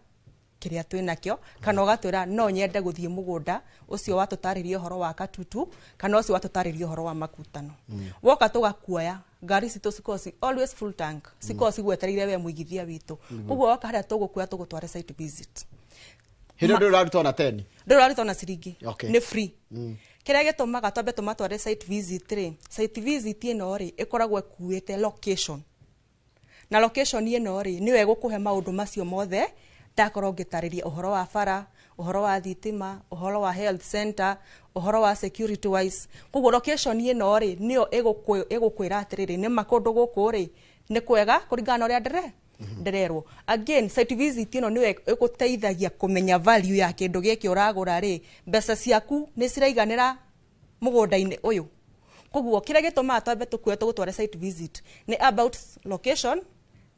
kĩrĩa twĩ nakĩo, kana ũgatwĩra no nyende gũthiĩ mũgũnda ũcio watũtarĩria ũhoro wa Katutu, kana ũcio watũtarĩria ũhoro wa Makutano. Woka tũgakuoya. Ngari citũ cikoragwo ci always full tank, cikoragwo cigwetereire we mũigithia witũ. Koguo woka harĩa tũgũkuoya tũgũtware site visit. Hĩndĩ ndå ũraruta ona 10? Ndũrĩ ũraruta ona ciringi. Nĩ free. Kĩrĩa gĩtũmaga twambe tũmatware site visit rĩ, site visit ĩno rĩ ĩkoragwo ĩkuĩte location, na location ĩno rĩ nĩyo ĩgũkũhe maũndũ macio mothe ndakorwo ngĩtarĩria, ũhoro wa bara, ũhoro wa thitima, ũhoro wa health center, ũhoro wa security wise. Koguo location ĩno rĩ nĩyo ĩgũkwĩra atĩrĩrĩ, nĩma kũndũ gũkũ rĩ nĩ kwega kũringana na ũrĩa ndĩrerwo. Again, site visit ĩno nĩyo ĩgũteithagia kũmenya value ya kĩndũ gĩkĩ ũragũra rĩ, mbeca ciaku nĩ ciraiganĩra mũgũnda-inĩ ũyũ. Koguo kĩrĩa gĩtũmaga twambe tũkue tũgũtware site visit nĩ about location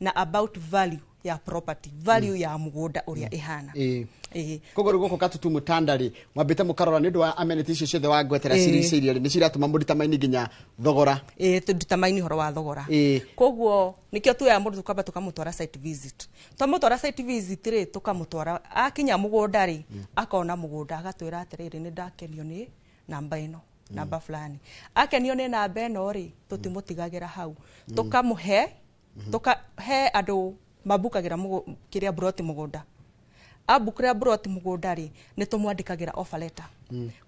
na about value ya property, value ya mũgũnda ũrĩa ĩhana. Ĩĩ. Koguo rĩu gũkũ Katutu Mũtanda rĩ, mwambĩte mũkarora nĩ ũndũ wa amenities icio ciothe wangwetera, ciricĩirie rĩ, nĩ ciratũma mũnditamaini nginya thogora. Ĩĩ, tũnditamaini ũhoro wa thogora. Koguo nĩkĩo tuoya mũndũ tũkamba tũkamũtwara site visit. Twamũtwara site visit rĩ, tũkamũtwara akinya mũgũnda rĩ, akona mũgũnda agatwĩra atĩrĩrĩ, nĩ ndakenio nĩ namba ĩno, namba fulani. Akenio nĩ namba ĩno rĩ, tũtimũtigagĩra hau, tũkamũhe, tũkahe andũ mabukagĩra kĩrĩa broti mũgũnda. Abukĩra broti mũgũnda rĩ, nĩ tũmwandĩkagĩra offer letter,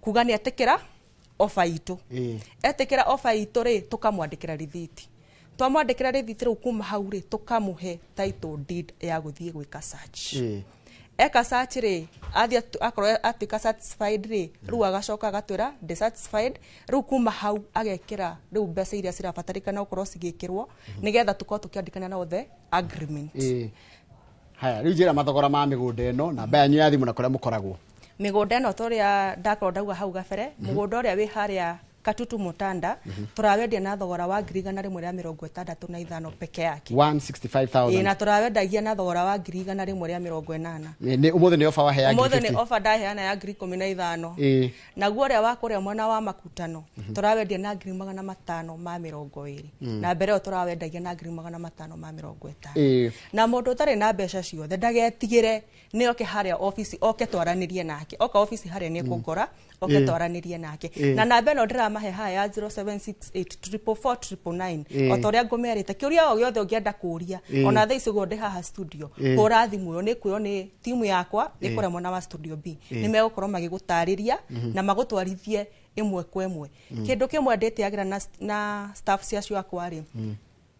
kuga nĩ etĩkĩra offer itũ. Etĩkĩra offer itũ rĩ, tũkamwandĩkĩra rithiti. Twamwandĩkĩra rithiti rĩu, kuma hau rĩ, tũkamũhe title deed ya gũthiĩ gwĩka search. Eka search rĩ, athiĩ akorwo atuĩka satisfied rĩ, rĩu agacoka agatwĩra ndĩ satisfied. Rĩu kuma hau agekĩra rĩu mbeca iria cirabatarĩkana gũkorwo cigĩkĩrwo, nĩgetha tũkorwo tũkĩandĩkana na othe agreement. Haya, rĩu njĩra mathogora ma mĩgũnda ĩno, namba yanyu ya thimũ na kũrĩa mũkoragwo. Mĩgũnda ĩno, tũrĩa ndakorwo ndauga hau gabere, mũgũnda ũrĩa wĩ harĩa Katutu Mutanda tũrawendia na thogora wa 165,000 peke yake. 165,000. Ĩĩ, na tũrawendagia na thogora wa 180,000. Nĩ ũmũthĩ nĩ offer waheya? Ũmũthĩ 50? Nĩ offer ndaheana ya 15,000. Naguo ũrĩa wa kũrĩa mwena wa Makutano tũrawendia na 520,000. Na mbere ĩyo tũrawendagia na 550,000. Na mũndũ ũtarĩ na mbeca ciothe ndagetigĩre, nĩ oke harĩa ofici, oke twaranĩrie nake. Oka ofici harĩa nĩ ekũngora, oke twaranĩrie nake. Na namba ĩno ndĩramahe haha ya 0768 444 999, o ta ũrĩa ngũmerĩte, kĩũria o gĩothe ũngĩenda kũũria, ona thaa ici ũguo ndĩ haha studio, hũra thimũ ĩyo, nĩ kwĩrwo nĩ timu yakwa ĩ kũrĩa mwena wa studio B, nĩ megũkorwo magĩgũtarĩria na magũtwarithie ĩmwe kwa ĩmwe. Kĩndũ kĩmwe ndĩtĩagĩra na staff ciacio akwa rĩ,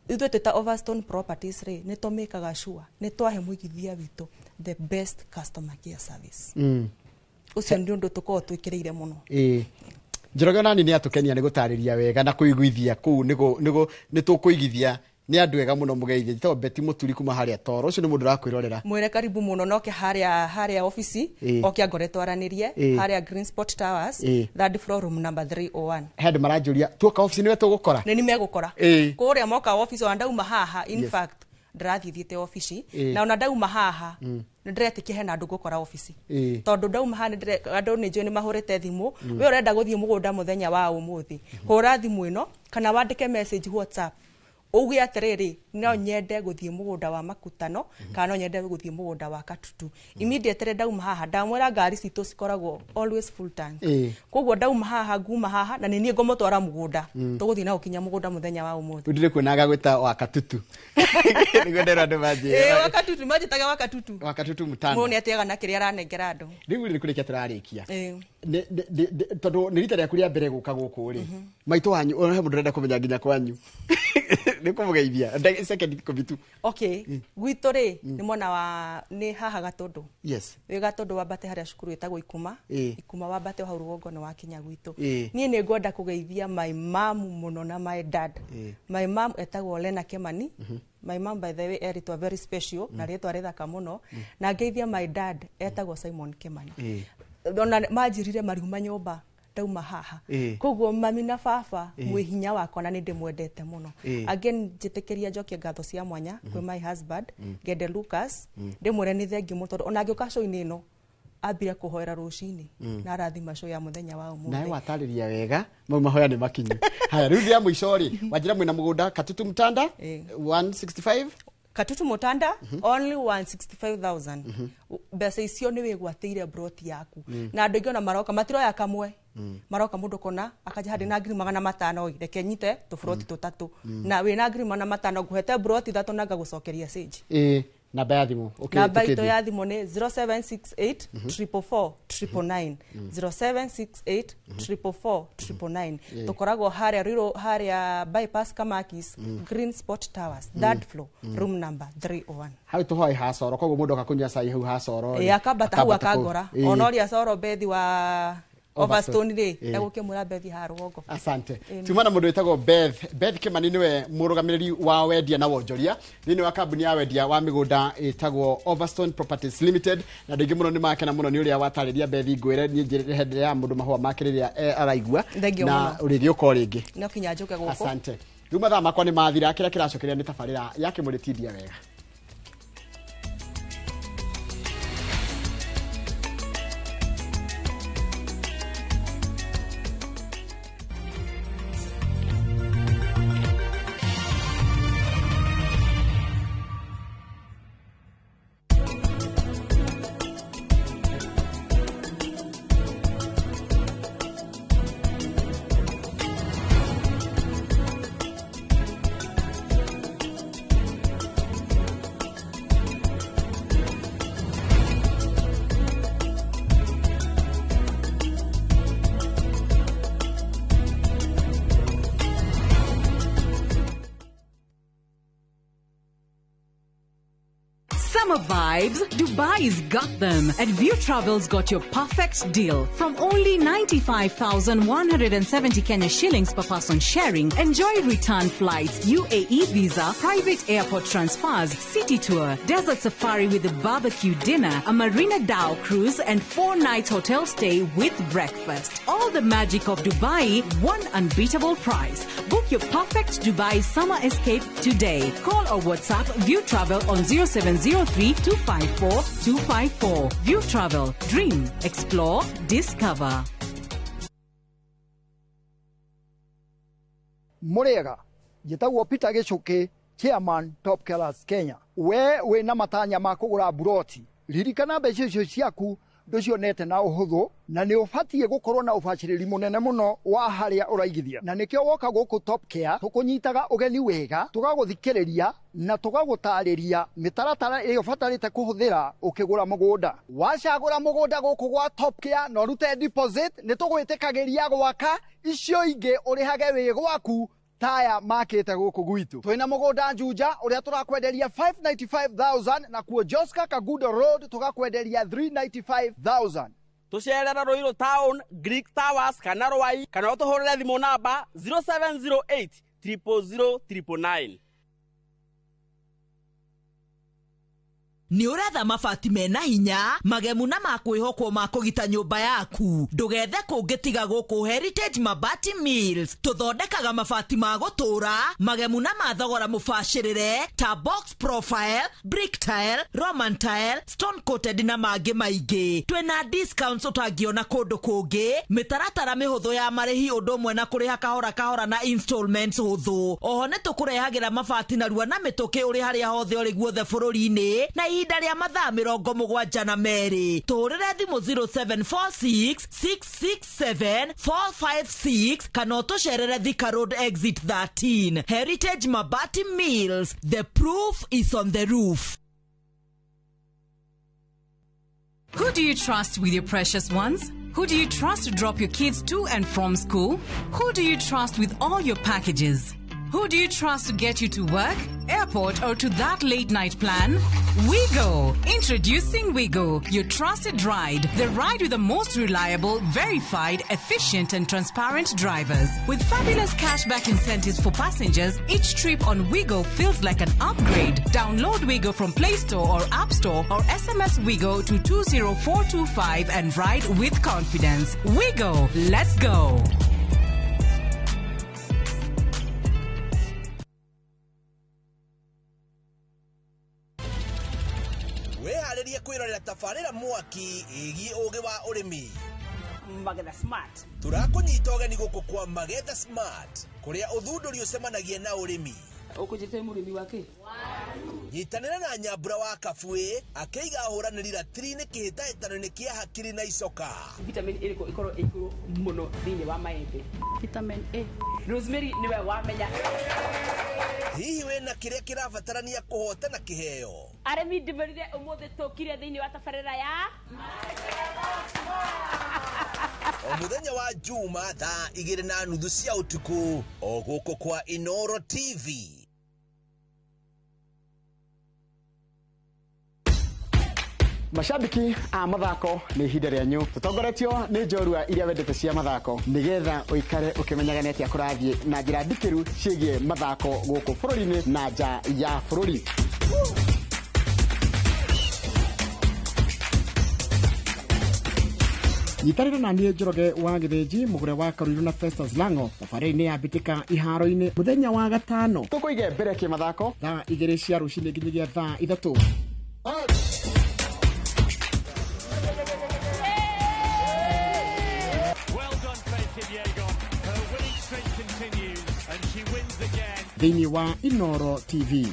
ithuĩ twĩ ta Overstone Properties rĩ, nĩ tũmĩkaga sure nĩ twahe mũigithia witũ the best customer care service. Ũcio nĩ ũndũ tũkoragwo twĩkĩrĩire mũno. Ĩĩ, Njoroge, onani nĩ atũkenia nĩ gũtarĩria wega na kũiguithia kũu nĩgũ nĩ tũkũigithia nĩ andũ ega mũno. Mũgeithia, njĩtagwo Betty Mũturi kuma harĩa Toro. Ũcio nĩ mũndũ ũrakwĩrorera. Mwĩre karibu mũno, noke harĩa ofici, oke angore twaranĩrie, harĩa Green Spot Towers, third floor, room number 301. He andũ maranjũria, tuoka ofici nĩwe tũgũkora? Nĩ nimegũkora kũrĩa moka ofici. Ona ndauma haha, in fact ndĩrathiĩ thiĩte ofici, na ona ndauma haha nĩ ndĩretĩkia hena andũ ngũkora ofici, tondũ ndauma haha andũ nĩ njũĩ nĩ mahũrĩte thimũ. We ũrenda gũthiĩ mũgũnda mũthenya wa ũmũthĩ, hũra thimũ ĩno kana wandĩke message WhatsApp, uge atĩrĩrĩ, no nyende gũthiĩ mũgũnda wa Makutano kana no nyende gũthiĩ mũgũnda wa Katutu. Immediately ndauma haha, ndamwĩra ngari citũ cikoragwo always full tank. Koguo ndauma haha, nguma haha na nĩ niĩ ngũmũtwara mũgũnda. Tũgũthiĩ na gũkinya mũgũnda mũthenya wa ũmũthĩ. Rĩu ndĩrĩ kuonaga gwĩta wa Katutu nĩguo nderwo andũ manjĩra. Wa Katutu, manjĩtaga wa Katutu. Wa Katutu Mutanda. Mũndũ nĩ atĩaga na kĩrĩa aranengera andũ. Rĩu rĩ, nĩ kũrĩkia tũrarĩkia. Tondũ nĩ rita rĩaku rĩa mbere gũka gũkũ rĩ, maitũ wanyu, ona he mũndũ ũrenda kũmenya nginya kwanyu, nĩ kũmũgeithia second 10 tu. Okay, gwitũ rĩ nĩ mwena wa nĩ haha Gatũndũ. Wĩ Gatũndũ, wambate harĩa cukuru ĩtagwo Ikuma. Ikuma wambate o hau rũgongo nĩ wakinya gwitũ. Niĩ nĩ ngwenda kũgeithia my mom mũno na my dad. My mom etagwo Lena Kemani. My mom, by the way, erĩtwa very special na rĩtwa rĩthaka mũno. Na ngeithia my dad etagwo Simon Kemani. Ona manjĩrire mariuma nyũmba. Ndauma haha. Ĩĩ. Koguo mami na baba, Ĩĩ. mwĩ hinya wakwa na nĩ ndĩmwendete mũno. Ĩĩ. Again, njĩtĩkĩria njokie ngatho cia mwanya kwĩ my husband, Gede Lucas. Ndĩmwĩre nĩ thengiũ mũno, tondũ ona angĩũka show-inĩ ĩno ambire kũhoera rũcinĩ na arathima show ya mũthenya wa Nawe ũmũthĩ. Watarĩria wega, mau mahoya nĩ makinyu. Haya, rĩu rĩa mũico rĩ, wanjĩra mwĩna mũgũnda Katutu Mtanda 165. Katutu Mutanda, only 165,000. Mbeca icio nĩ wĩgwatĩire broti yaku. Na andũ aingĩ ona maroka matiroya kamwe. Maroka mũndũ kona akanja handĩ na 500,000 ĩ, reke nyite tũburoti tũtatũ. Na wĩna 500,000 ngũhete broti ithatũ na ngagũcokeria cĩnji. Ĩĩ, namba ya thimũ Namba itũ ũkĩthiĩ. ya thimũ nĩ 0768 444 999, 0768 444 999. Tũkoragwo harĩa Ruiru, harĩa bypass Kamakis, Green Spot Towers, third floor, room number 301. Hau tũhoe hacoro, koguo mũndũ oka kũnyua cai hau hacoro rĩ, Ĩ, akambata hau akambata kũu. akangora. Ona ũrĩa coro bethi wa Overstone rĩ, egũkĩmwĩra bethi ha rũgongo. Asante. Ĩĩ. Tuma na mũndũ wĩtagwo Beth. Beth Kimani nĩwe mũrũgamĩrĩri wa wendia na wonjoria thĩinĩ wa kambuni ya wendia wa mĩgũnda ĩtagwo Overstone Properties Limited, na andũ aingĩ mũno nĩ makena mũno nĩ ũrĩa watarĩria. Beth, ngwĩre niĩ njĩre ya mũndũ mahũa make rĩrĩa araigua. Thengiũ Na mũno. ũrĩgĩũka o rĩngĩ. No kinya njũke gũkũ. Asante. Rĩu mathaa makwa nĩ mathira, kĩrĩa kĩracokeria nĩ tabarĩra ya kĩmũrĩtindia wega. Summer vibes, Dubai's got them. And View Travel's got your perfect deal. From only 95,170 Kenya shillings per person sharing, enjoy return flights, UAE visa, private airport transfers, city tour, desert safari with a barbecue dinner, a Marina Dhow cruise, and 4-night hotel stay with breakfast. All the magic of Dubai, one unbeatable price. Book your perfect Dubai summer escape today. Call or WhatsApp View Travel on 0703 254 254. View Travel. Dream, explore, discover. Mũrĩega, njĩtagwo Peter Gĩcũkĩ, chairman Top Killers Kenya. We wĩna matanya ma kũgũra mburoti, ririkana mbeca icio ciaku ndũcionete na ũhũthũ, na nĩ ũbatiĩ gũkorwo na ũbacĩrĩri mũnene mũno wa harĩa ũraigithia, na nĩkĩo woka gũkũ Top Care tũkũnyitaga ũgeni wega, tũgagũthikĩrĩria na tũgagũtarĩria mĩtaratara ĩrĩa ũbatarĩte kũhũthĩra ũkĩgũra mũgũnda. Wacagũra mũgũnda gũkũ gwa Top Care na ũrute deposit, nĩ tũgwĩtĩkagĩria gwaka icio ingĩ ũrĩhage wĩ gwaku taya makĩte gũkũ gwitũ. Twĩna mũgũnda Juja ũrĩa tũrakwenderia 595,000, na kuo Joska Kagudo Road tũgakwenderia 395,000. Tũcerere Ruiru Town, Greek Towers kana Rwai, kana ũtũhũrĩre thimũ namba 0708 000 999. Nĩ ũretha mabati mena hinya, magemu na makwĩhokwo ma kũgita nyũmba yaku? Ndũgethe kũngĩ tiga gũkũ Heritage Mabati Mills. Tũthondekaga mabati ma gũtũũra, magemu na ma thogora mũbacĩrĩre, ta box profile, brick tile, roman tile, stone coated na mangĩ maingĩ. Twĩna discounts ũtangĩona kũndũ kũngĩ, mĩtaratara mĩhũthũ ya marĩhi, ũndũ ũmwe na kũrĩha kahora kahora na installments hũthũ. Oho nĩ tũkũrehagĩra mabati narua na mĩtũkĩ ũrĩ harĩa hothe ũrĩ guothe bũrũri-inĩ na ihinda rĩa mathaa 72. Tũhũrĩre thimũ 0746 667 456 kana ũtũcerere Thika Road exit 13. Heritage Mabati Mills, the proof is on the roof. Who do you trust with your precious ones? Who do you trust to drop your kids to and from school? Who do you trust with all your packages? Who do you trust to get you to work, airport, or to that late night plan? Wigo! Introducing Wigo, your trusted ride. The ride with the most reliable, verified, efficient, and transparent drivers. With fabulous cashback incentives for passengers, each trip on Wigo feels like an upgrade. Download Wigo from Play Store or App Store or SMS Wigo to 20425 and ride with confidence. Wigo, let's go! Wĩharĩrie kwĩrorera tabarĩra mwaki ĩgiĩ ũgĩ wa ũrĩmi. Magetha Smart. Tũrakũnyita ũgeni gũkũ kwa Magetha Smart, kũrĩa ũthundũri ũcemanagia na ũrĩmi. Ũkũnjĩte mũrĩmi wake? Nyitanĩra na Nyambura wa Kabuĩ akĩiga ahũranĩri ratiri-inĩ kĩhĩtahĩtano-inĩ kĩa hakiri na icoka. Vitamin ĩrĩkũ ĩkorwo ĩ igũrũ mũno thĩinĩ wa maembe? Vitamin A. Rosemary nĩwe wamenya. Hihi wĩna kĩrĩa kĩrabatarania kũhotana kĩheo? Arĩmi ndĩmerire ũmũthĩ tũkire thĩinĩ wa tabarĩra ya O mũthenya wa Juma thaa 2:30 cia ũtukũ o gũkũ kwa Inoro TV. Mashabiki a mathako nĩ ihinda rĩanyu tũtongoretio nĩ njorua iria wendete cia mathako nĩgetha ũikare ũkĩmenyaga nĩ atĩa kũrathiĩ na njĩra ndikĩru ciĩgiĩ mathako gũkũ bũrũri-inĩ na nja ya bũrũri. Nyitanĩra na niĩ Njoroge wa Gĩthĩnji mũgũre wa Karuiru na Festus Lango thabarĩ-inĩ ya mbĩtĩka iharo-inĩ mũthenya wa gatano tũkũige mbere kĩmathako thaa 2 cia rũcinĩ nginyagia thaa 3. Thĩinĩ wa Inoro TV.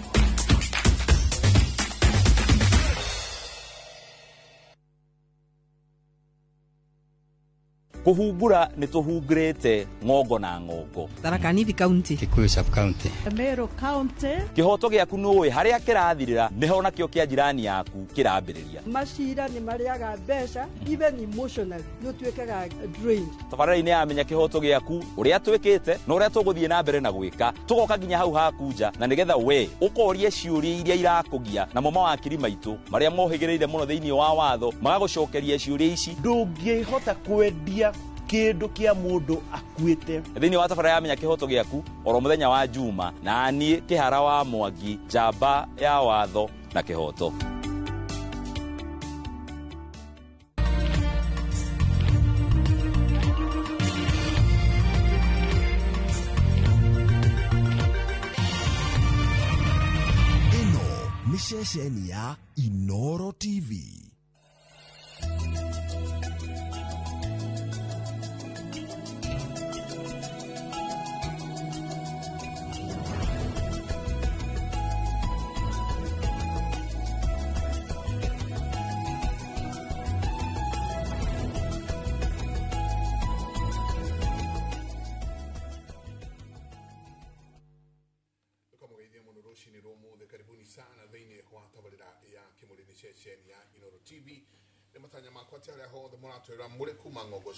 Kũhungura nĩ tũhungurĩte ng'ongo na ng'ongo. Tharaka Nithi County, Kikuyu sub county, Meru County. Kĩhoto gĩaku nĩũĩ harĩa kĩrathirĩra nĩho nakĩo kĩa jirani yaku kĩrambĩrĩria. Macira nĩ marĩaga mbeca even emotionally nĩ ũtuĩkaga drained. Tabarĩra-inĩ ya Menya Kĩhoto Gĩaku ũrĩa twĩkĩte na ũrĩa tũgũthiĩ na mbere na gwĩka tũgoka nginya hau haku nja na nĩgetha we ũkorie ciũria iria irakũgia namo mawakiri maitũ marĩa mohĩgĩrĩire mũno thĩinĩ wa watho magagũcokeria ciũria ici. Ndũngĩhota kwendia kĩndũ kĩa mũndũ akuĩte. Thĩinĩ wa tabarĩra ya Menya Kĩhoto Gĩaku oro mũthenya wa Juma na niĩ Kĩhara wa Mwangi, njamba ya watho na kĩhoto. Ĩno nĩ ceceni ya Inoro TV.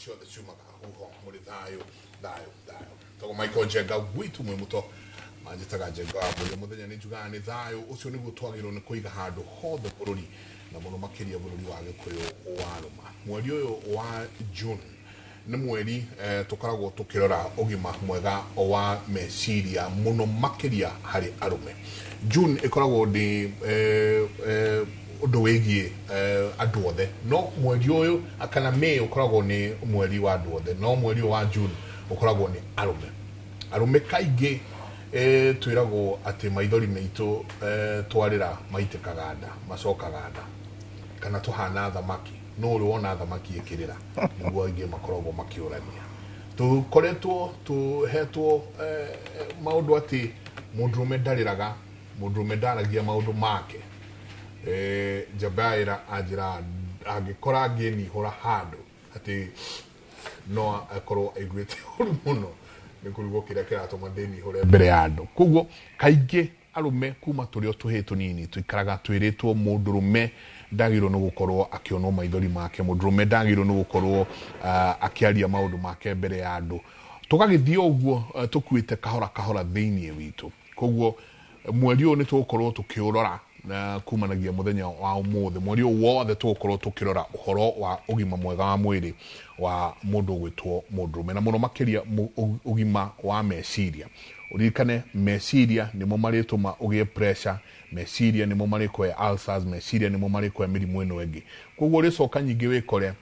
Ciothe ciumaga huho muri thayo thayo thayo togo Michael Njenga gwitu mwe muto manjitaga Njenga wa mbũri muthenya nĩ njugaga nĩ thayo ũcio nĩguo twagĩrĩirwo nĩ kũiga handũ hothe bũrũri na mũno makĩria bũrũri wa Gĩkũyũ wa rũma. Mweri ũyũ wa June nĩ mweri tũkoragwo tũkĩrora ũgima mwega wa meciria mũno makĩria harĩ arũme. June ĩkoragwo nĩ ũndũ wĩgiĩ andũ othe no mweri ũyũ kana May ũkoragwo nĩ mweri wa andũ othe no mweri ũyũ wa June ũkoragwo nĩ arũme. Arũme kaingĩ twĩragwo atĩ maithori maitũ twarĩra maitĩkaga nda macokaga nda kana tũhana thamaki no ũrĩ wona thamaki ĩkĩrĩra nĩguo aingĩ makoragwo makĩũrania. Tũkoretwo tũhetwo maũndũ atĩ mũndũrũme ndarĩraga mũndũrũme ndaragia maũndũ make. Njamba ĩra anjĩra angĩkora ngĩnihũra handũ atĩ no akorwo aiguĩte ũru mũno nĩ kũrigwo kĩrĩa kĩratũma ndĩnihũre mbere ya andũ. Koguo kaingĩ arũme kuma tũrĩ o tũhĩĩ tũnini tũikaraga twĩrĩtwo mũndũrũme ndagĩrĩirwo nĩ gũkorwo akĩonwo maithori make mũndũrũme ndagĩrĩirwo nĩ gũkorwo akĩaria maũndũ make mbere ya andũ. Tũgagĩthiĩ ũguo tũkuĩte kahora kahora thĩinĩ witũ. Koguo mweri ũyũ nĩ tũgũkorwo tũkĩũrora na kumanagia mũthenya wa ũmũthĩ. Mweri ũyũ wothe tũgũkorwo tũkĩrora ũhoro wa ũgima mwega wa mwĩrĩ wa mũndũ ũgwĩtwo mũndũrũme, na mũno makĩria ũgima wa meciria. Ũririkane meciria nĩmo marĩtũma ũgĩe pressure, meciria nĩmo marĩkũhe ulcers, meciria nĩmo marĩkũhe mĩrimũ ĩno ĩngĩ. Koguo ũrĩcoka nyingĩ wĩkore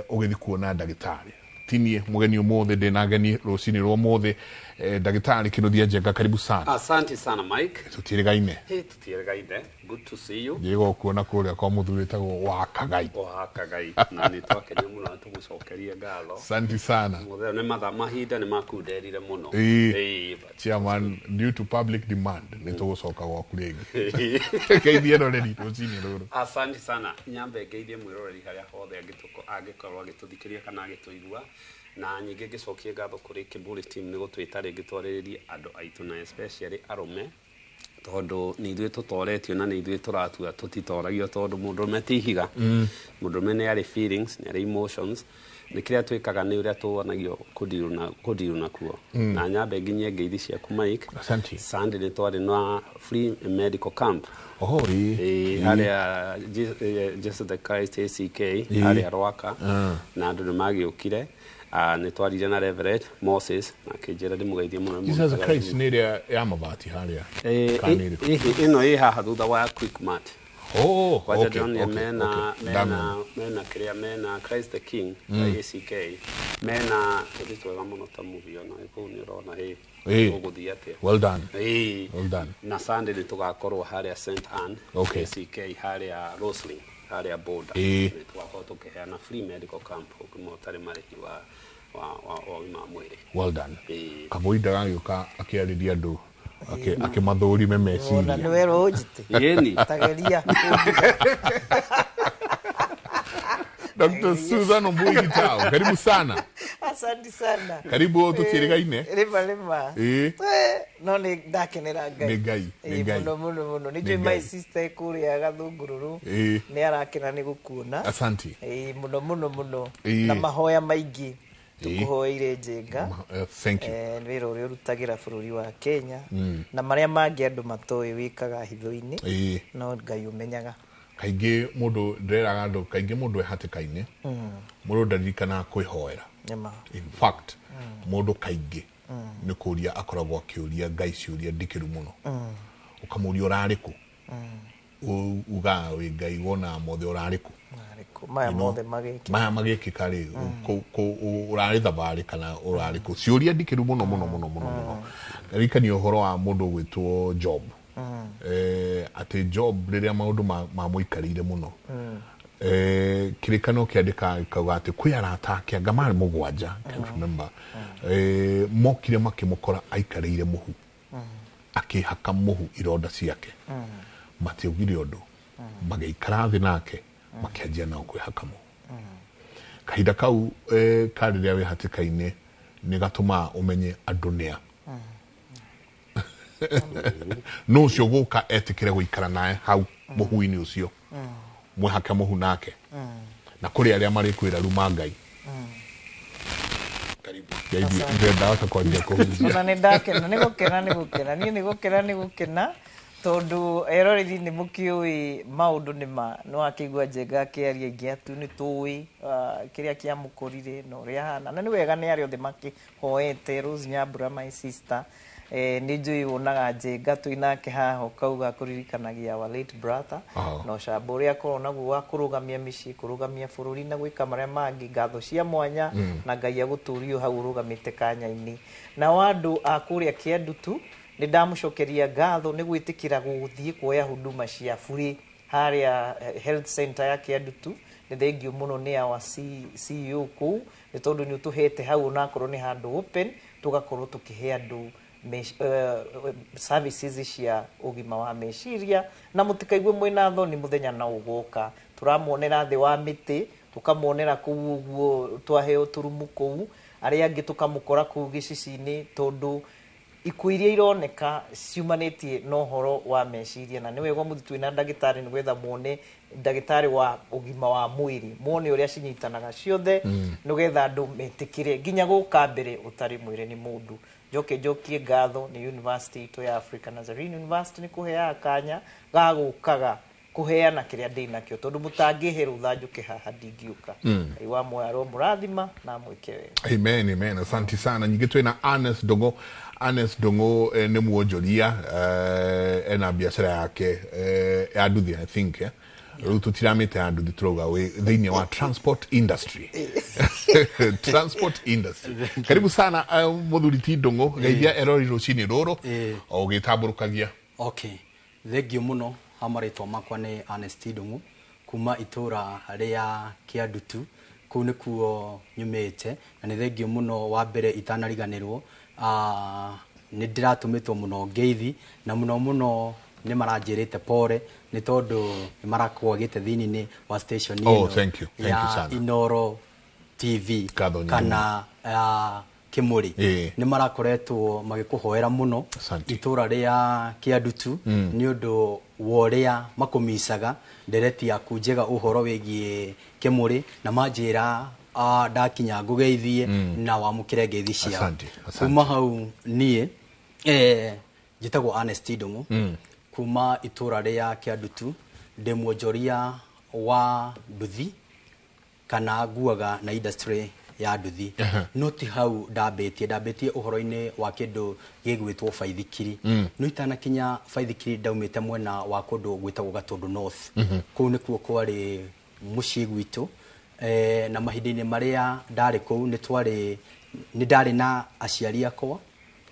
ũgĩthiĩ kuona ndagĩtarĩ. Tinie mũgeni ũmũthĩ, ndĩna ageni rũcinĩ rwa ũmũthĩ. Ndagĩtarĩ Kĩnuthia Njenga, karibu sana. Asante sana, Mike. Tũtiĩrĩgaine. Hey, tutiĩrĩgaine. Good to see you. Njĩrĩga gũkuona kũrĩa kwa mũthuri wĩtagwo wa Kagai. Wa Kagai. Na nĩ twakenia mũno na tũgũcokerie ngatho. Asante sana. Mũthenya nĩ mathaa mahinda nĩ makunderire mũno. Ĩĩ. Ĩĩ, but Chairman, due to public demand nĩ tũgũcoka gwaku rĩngĩ. Geithie roreri rũcinĩ rũrũ. Asante sana. Nyambe ngeithie mwĩroreri harĩa hothe angĩkorwo agĩtũthikĩria kana agĩtũigua. Na nyingĩ ngĩcokie ngatho kũrĩ Kiburi team nĩ gũtwĩta rĩngĩ twarĩrĩrie andũ aitũ na especially arũme, tondũ nĩ ithuĩ tũtoretio na nĩ ithuĩ tũratua tũtitoragio, tondũ mũndũrũme ti ihiga. Mũndũrũme nĩ arĩ feelings, nĩ arĩ emotions, nĩ kĩrĩa twĩkaga nĩ ũrĩa tuonagio kũndirũ nakuo. Na nyambe nginyie ngeithi ciaku, Mike. Asante. Sunday nĩ twarĩ na free medical camp. Oho, ĩĩ. Ĩĩ, harĩa Jesus the Christ ACK, harĩa Rwaka. Na andũ nĩ magĩũkire. Nĩ twarire na Reverend Moses na akĩnjĩra ndĩmũgeithie mũno. Nĩ Jesus mũndũ Christ nĩ ĩrĩa ya mabati harĩa? Kana nĩ ĩrĩkũ? Ĩno ĩ haha thutha wa Quickmart. Oh, Kwanja okay, ndĩronire okay, mena okay. mena Ndamenya. mena kĩrĩa mena Christ the King ACK, mena tũthi twega mũno ta movie ona kũu nĩ ũrona hĩ ũgũthiĩ atĩa. Well done. Ĩĩ. Well done. Na Sunday nĩ tũgakorwo harĩa St Anne ACK, harĩa Roslyn, harĩa border. Nĩ tũgakorwo tũkĩheana free medical camp ũgima ũtarĩ marĩhi wa ũgima wa mwĩrĩ. Well done. Ĩĩ. Kabũi ndagagĩũka akĩarĩria andũ akĩmathũrime Wona meciria. nĩ werwo ũnjite. Yeni. Tageria. Dr. Susan Ombui Gitau, karibu sana. Asante sana. Karibu tũtiĩrĩgaine. Rĩma rĩma. Ĩĩ. No nĩ ndakenera Ngai. Nĩ Ngai, nĩ Ĩĩ, Ngai. mũno mũno mũno. Nĩ Nĩ njũĩ my Ngai. sister kũrĩa Gathũngũrũrũ. Nĩ arakena nĩ gũkuona. Asante. Ĩĩ, mũno mũno mũno. Ĩĩ. Na mahoya maingĩ tũkũhoeire Njenga. Thank you. Nĩ wĩra ũrĩa ũrutagĩra bũrũri wa Kenya na marĩa mangĩ andũ matoĩ wĩkaga hitho-inĩ, no Ngai ũmenyaga. Kaingĩ mũndũ ndĩreraga andũ, kaingĩ mũndũ e hatĩka-inĩ, mũndũ ndaririkanaga kwĩhoera. Nĩma. In fact, mũndũ kaingĩ nĩ kũria akoragwo akĩũria Ngai ciũria ndikĩru mũno. Ũkamũria ũrarĩ kũ? Ugaga wĩ Ngai wonaga mothe, ũrarĩ kũ? Maya You know, mothe magĩkĩka. Maya magĩkĩka rĩ, ũrarĩ thabarĩ kana ũrarĩ kũ? Ciũria ndikĩru mũno mũno mũno mũno mũno. Ndirikania ũhoro wa mũndũ ũgwĩtwo Job. Atĩ Job rĩrĩa maũndũ mamũikarĩire mũno, kĩrĩkanĩro kĩandĩka gĩkauga atĩ kwĩ arata ake anga marĩ 7, can't remember, mokire makĩmũkora aikarĩire mũhu, akĩhaka mũhu ironda ciake. Matiaugire ũndũ, magĩikara thĩ nake, makĩanjia nao kwĩhaka mũhu. Kahinda kau ka rĩrĩa wĩ hatĩka-inĩ nĩ gatũmaga ũmenye andũ nĩa no ũcio gũka etĩkĩre gũikara nawe hau mũhu-inĩ ũcio, mwĩhake mũhu nake. Na kũrĩ arĩa marĩkwĩra ruma Ngai. Ndĩrenda kwanjia kũhunjia. Ona nĩ ndakena, nĩ gũkena, nĩ gũkena, niĩ nĩ gũkena, nĩ gũkena, tondũ eroreri nĩ mũkĩũĩ maũndũ nĩ ma nĩ wakĩigua Njenga akĩaria aingĩ atu nĩ tũĩ kĩrĩa kĩamũkorire na ũrĩa ahana, na nĩ wega nĩ arĩa othe makĩhoete. Rose Nyambura, my sister, nĩ njũĩ wonaga Njenga twĩ nake haha ũkauga kũririkanagia our late brother na ũcamba ũrĩa akorwo naguo wa kũrũgamia mĩciĩ, kũrũgamia bũrũri na gwĩka marĩa mangĩ. Ngatho cia mwanya na Ngai agũtũrie hau ũrũgamĩte kanya-inĩ. Nao andũ a kũrĩa Kĩandutu nĩ ndamũcokeria ngatho nĩ gwĩtĩkĩra gũthiĩ kuoya huduma cia bure harĩa health center ya Kĩandutu. Nĩ thengio mũno nĩ our CEO kũu, nĩ tondũ nĩ ũtũhete hau onakorwo nĩ handũ open, tũgakorwo tũkĩhe andũ services cia ũgima wa meciria. Na mũtikaigue mwĩna thoni, mũthenya na ũgoka tũramuonera thĩ wa mĩtĩ, tũkamuonera kũu ũguo twaheo tũrumu kũu, arĩa angĩ tũkamũkora kũu gĩcici-inĩ, tondũ Ikuũ iria ironeka ciumanĩtie na ũhoro wa meciria, na nĩ wega mũthiĩ twĩna ndagĩtarĩ nĩgetha muone ndagĩtarĩ wa ũgima wa mwĩrĩ, muone ũrĩa cinyitanaga ciothe, nĩgetha andũ metĩkĩre nginya gũka mbere ũtarĩ mwĩre nĩ mũndũ. Njoke njokie ngatho nĩ university itũ ya Africa Nazarene University nĩ kũheaga kanya ga gũkaga kũheana kĩrĩa ndĩ nakĩo, tondũ mũtangĩhe rũtha njũke haha ndingĩũka. Ngai wa muoyo aromũrathima na amwĩke wega. Amen, amen. Asante sana. Nyingĩ twĩna Ernest Ndung'u. Ernest Ndung'u nĩ mwonjoria, ena biacara yake ya nduthi, I think, eh? Rĩu tũtiramĩte ya nduthi, tũrauga wĩ thĩinĩ wa transport industry. Transport industry. Karibu sana, mũthuri ti Ndung'u, geithia erori rũcinĩ rũrũ o ũgĩtambũrũkagia. Okay, thengio mũno. Ha marĩtwa makwa nĩ Ernest Ndung'u kuma itũra rĩa Kĩandutu, kũu nĩkuo nyumĩte, na nĩ thengio mũno. Wa mbere itanariganĩrwo, nĩ ndĩratũmĩtwo mũno ngeithi, na mũno mũno nĩ maranjĩrĩte pore nĩ tondũ nĩ marakwagĩte thĩinĩ wa station Oh, ĩno thank you. Thank you ya sana. Inoro TV Ngatho nyingĩ. kana Kĩmũrĩ. Nĩ marakoretwo magĩkũhoera mũno itũra rĩa Kĩandutu nĩ ũndũ wa ũrĩa makũmicaga ndereti yaku njega ũhoro wĩgiĩ Kĩmũrĩ, na manjĩra ndakinya ngũgeithie na wamũkĩre ngeithi ciao. Asante, asante. Kuma hau niĩ njĩtagwo Ernest Ndung'u kuma itũra rĩa Kĩandutu, ndĩ mwonjoria wa nduthi kana nguaga na industry ya nduthi. No ti hau ndambĩtie ũhoro-inĩ wa kĩndũ gĩgwĩtwo baithikiri. No itanakinya baithikiri, ndaumĩte mwena wa kũndũ gwĩtagwo Gatũndũ North. Kũu nĩkuo kwarĩ mũciĩ gwitũ, na mahinda-inĩ marĩa ndarĩ kũu nĩ ndarĩ na aciari akwa.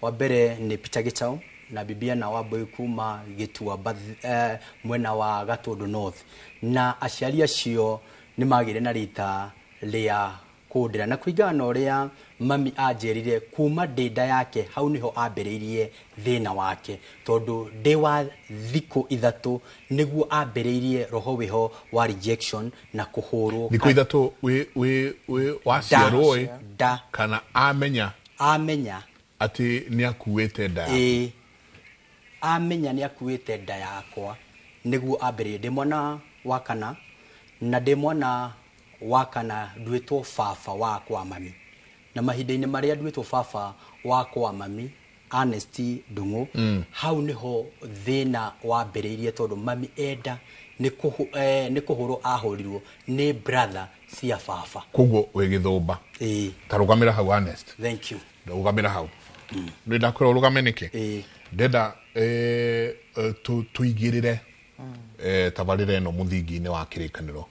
Wa mbere nĩ Peter Gĩchau na Bibiana Wambui kuma Gĩtuamba, mwena wa Gatũndũ North, na aciari acio nĩ magĩire na rita rĩa kũndĩra, na kũringana na ũrĩa mami anjĩrire, kuma ndĩ nda yake hau nĩho ambĩrĩirie thĩna wake, tondũ ndĩ wa thikũ 3 nĩguo ambĩrĩirie roho wĩho wa rejection na kũhũrwo. Thikũ 3 wĩ waciarwo ĩ? Nda. Kana amenya? Amenya atĩ nĩ akuĩte nda yaku. Ĩĩ, amenya nĩ akuĩte nda yakwa nĩguo ambĩrĩirie. Ndĩ mwana wa kana, na ndĩ mwana wa kana nduĩtwo baba wa kwa mami, na mahinda-inĩ marĩa nduĩtwo baba wa kwa mami Ernest Ndung'u, hau nĩho thĩna wambĩrĩirie, tondũ mami enda nĩ kũhũrwo ahũrirwo nĩ brother cia baba. Koguo wĩ gĩthũmba. Ĩĩ. Ta rũgamĩra hau, Ernest. Thank you. Rũgamĩra hau. Nĩ ndakwĩra ũrũgame nĩkĩ? Ndenda tũigĩrĩre tabarĩra ĩno mũthingi-inĩ wa kĩrĩkanĩro.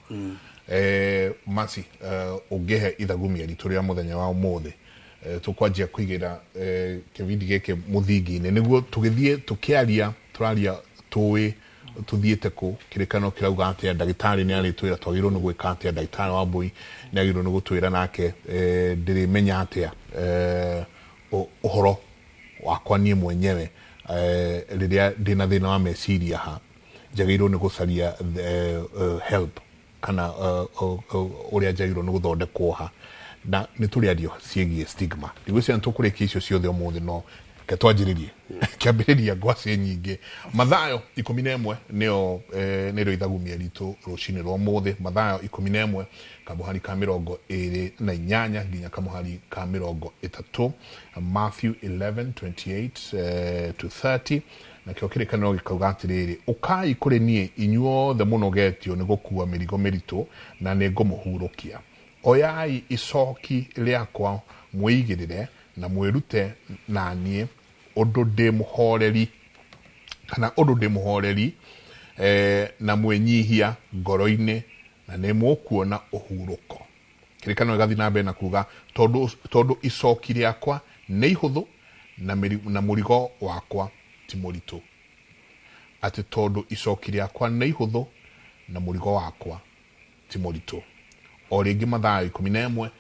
Masi, ũngĩhe ithagumia ritũ rĩa mũthenya wa ũmũthĩ, tũkwanjia kũigĩra kĩbindi gĩkĩ mũthingi-inĩ nĩguo tũgĩthiĩ tũkĩaria, tũraria tũĩ tũthiĩte kũ, kĩrĩkanĩro kĩrauga atĩa, ndagĩtarĩ nĩ arĩtwĩra twagĩrĩirwo nĩ gwĩka atĩa, ndagĩtarĩ Wambui nĩ agĩrĩirwo nĩ gũtwĩra nake, ndĩrĩmenya atĩa ũhoro wakwa niĩ mwenyewe, rĩrĩa ndĩna thĩna wa meciria, ha njagĩrĩirwo nĩ gũcaria help kana ũrĩa njagĩrĩirwo nĩ gũthondekwo ha, na nĩ tũrĩario ciĩgiĩ stigma. Ndigwĩciria nĩ tũkũrĩkia icio ciothe ũmũthĩ, no reke twanjĩrĩrie kĩambĩrĩria ngwacĩ nyingĩ. Mathayo 11 nĩyo nĩrĩo ithagumia ritũ rũcinĩ rwa ũmũthĩ. Mathayo 11 kamũhari ka 28 nginya kamũhari ka 30, Matthew 11:28 to 30. Nakĩo kĩrĩkanĩro gĩkauga atĩrĩrĩ, ũkai kũrĩ niĩ inyuothe mũnogetio nĩ gũkua mĩrigo mĩritũ, na nĩ ngũmũhurũkia. Oyai icoki rĩakwa mwĩigĩrĩre na mwĩrute na niĩ, ũndũ ndĩ mũhoreri, kana ũndũ ndĩ mũhoreri na mwĩnyihia ngoro-inĩ, na nĩ mũkuona ũhurũko. Kĩrĩkanĩro gĩgathiĩ na mbere na kuga, tondũ icoki rĩakwa nĩ ihũthũ na mũrigo wakwa ti mũritũ. Atĩ tondũ icoki rĩakwa nĩ ihũthũ na mũrigo wakwa ti mũritũ. O rĩngĩ Mathayo 11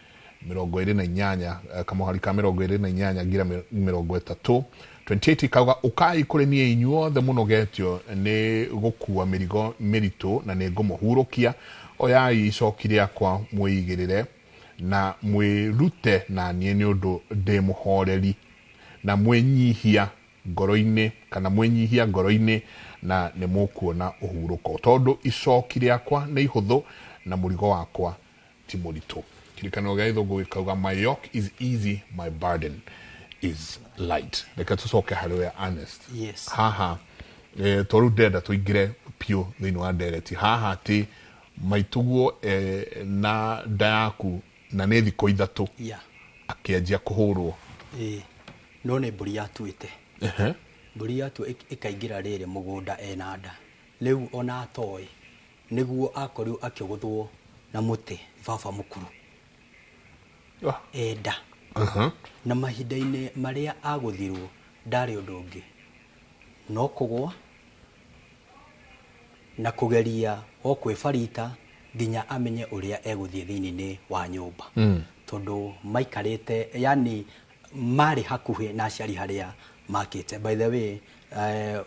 28, kamũhari ka 28 nginya 30, 28 ikauga, ũkai kũrĩ niĩ inyuothe mũnogetio nĩ gũkua mĩrigo mĩritũ, na nĩ ngũmũhurũkia. Oyai icoki rĩakwa mwĩigĩrĩre na mwĩrute na niĩ, nĩ ũndũ ndĩ mũhoreri Na mwĩnyihia ngoro-inĩ kana mwĩnyihia ngoro-inĩ na nĩ mũkuona ũhurũko, tondũ icoki rĩakwa nĩ ihũthũ na mũrigo wakwa ti mũritũ. Kĩrĩkanĩro gĩa gĩthũngũ gĩkauga, "My yoke is easy, my burden is light." Reke tũcoke harĩ we, Ernest. Yes. Haha to rĩu ndĩrenda tũingĩre piũ thĩinĩ wa ndereti haha, atĩ maituguo na nda yaku na nĩ thikũ 3 akĩanjia kũhũrwo. Ĩĩ, no nĩ mbũri yatuĩte. Mbũri yatua ĩkaingĩra rĩrĩ mũgũnda ena nda, rĩu ona atoĩ nĩguo akorirwo akĩgũthwo na mũtĩ baba mũkũrũ enda. Na mahinda-inĩ marĩa agũthirwo ndarĩ ũndũ ũngĩ no kũgwa na kũgeria o kwĩbarita nginya amenye ũrĩa egũthiĩ thĩinĩ wa nyũmba. Tondũ maikarĩte, yani marĩ hakuhĩ na aciari harĩa makĩte. By the way,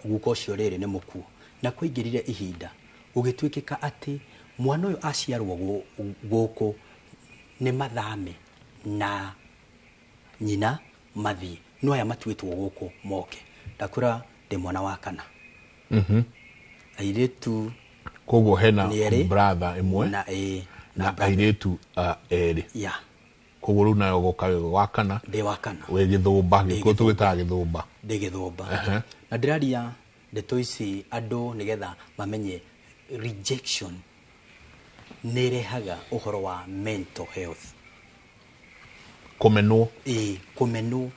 guka ũcio rĩrĩ nĩ mũkuo, na kwaingĩrire ihinda gũgĩtuĩkĩka atĩ mwana ũyũ aciarwo gũkũ nĩ mathame na nyina mathiĩ, no aya matuĩtwo gũkũ moke. Ndakũra ndĩ mwana wa kana, airĩtu. Koguo hena Nĩ erĩ. Brother ĩmwe na ĩĩ, na airĩtu erĩ. Ya. Koguo rĩu nayo goka wĩ wa kana. Ndĩ wa kana. Wĩ gĩthũmba. Ndĩ. Gĩkũyũ tũgĩtaga gĩthũmba. Ndĩ gĩthũmba. Na ndĩraria ndeto ici andũ nĩgetha mamenye rejection nĩ ĩrehaga ũhoro wa mental health. Kũmenwo. Ĩĩ, kũmenwo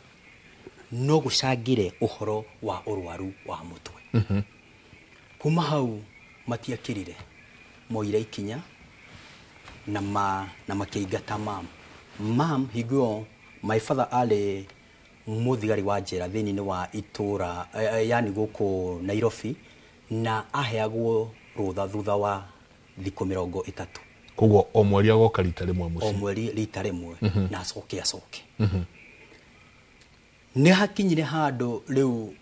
no gũcangĩre ũhoro wa ũrwaru wa mũtwe. Kuma hau matiakĩrire, moire ikinya na makĩingata mam. Hingo ĩyo my father arĩ mũthigari wa njera thĩinĩ wa itũra, yani gũkũ Nairobi, na aheagwo rũtha thutha wa thikũ 30. Koguo o mweri agoka rita rĩmwe o mũciĩ. Mweri rita rĩmwe. Na acoke acoke. Nĩ hakinyire handũ rĩu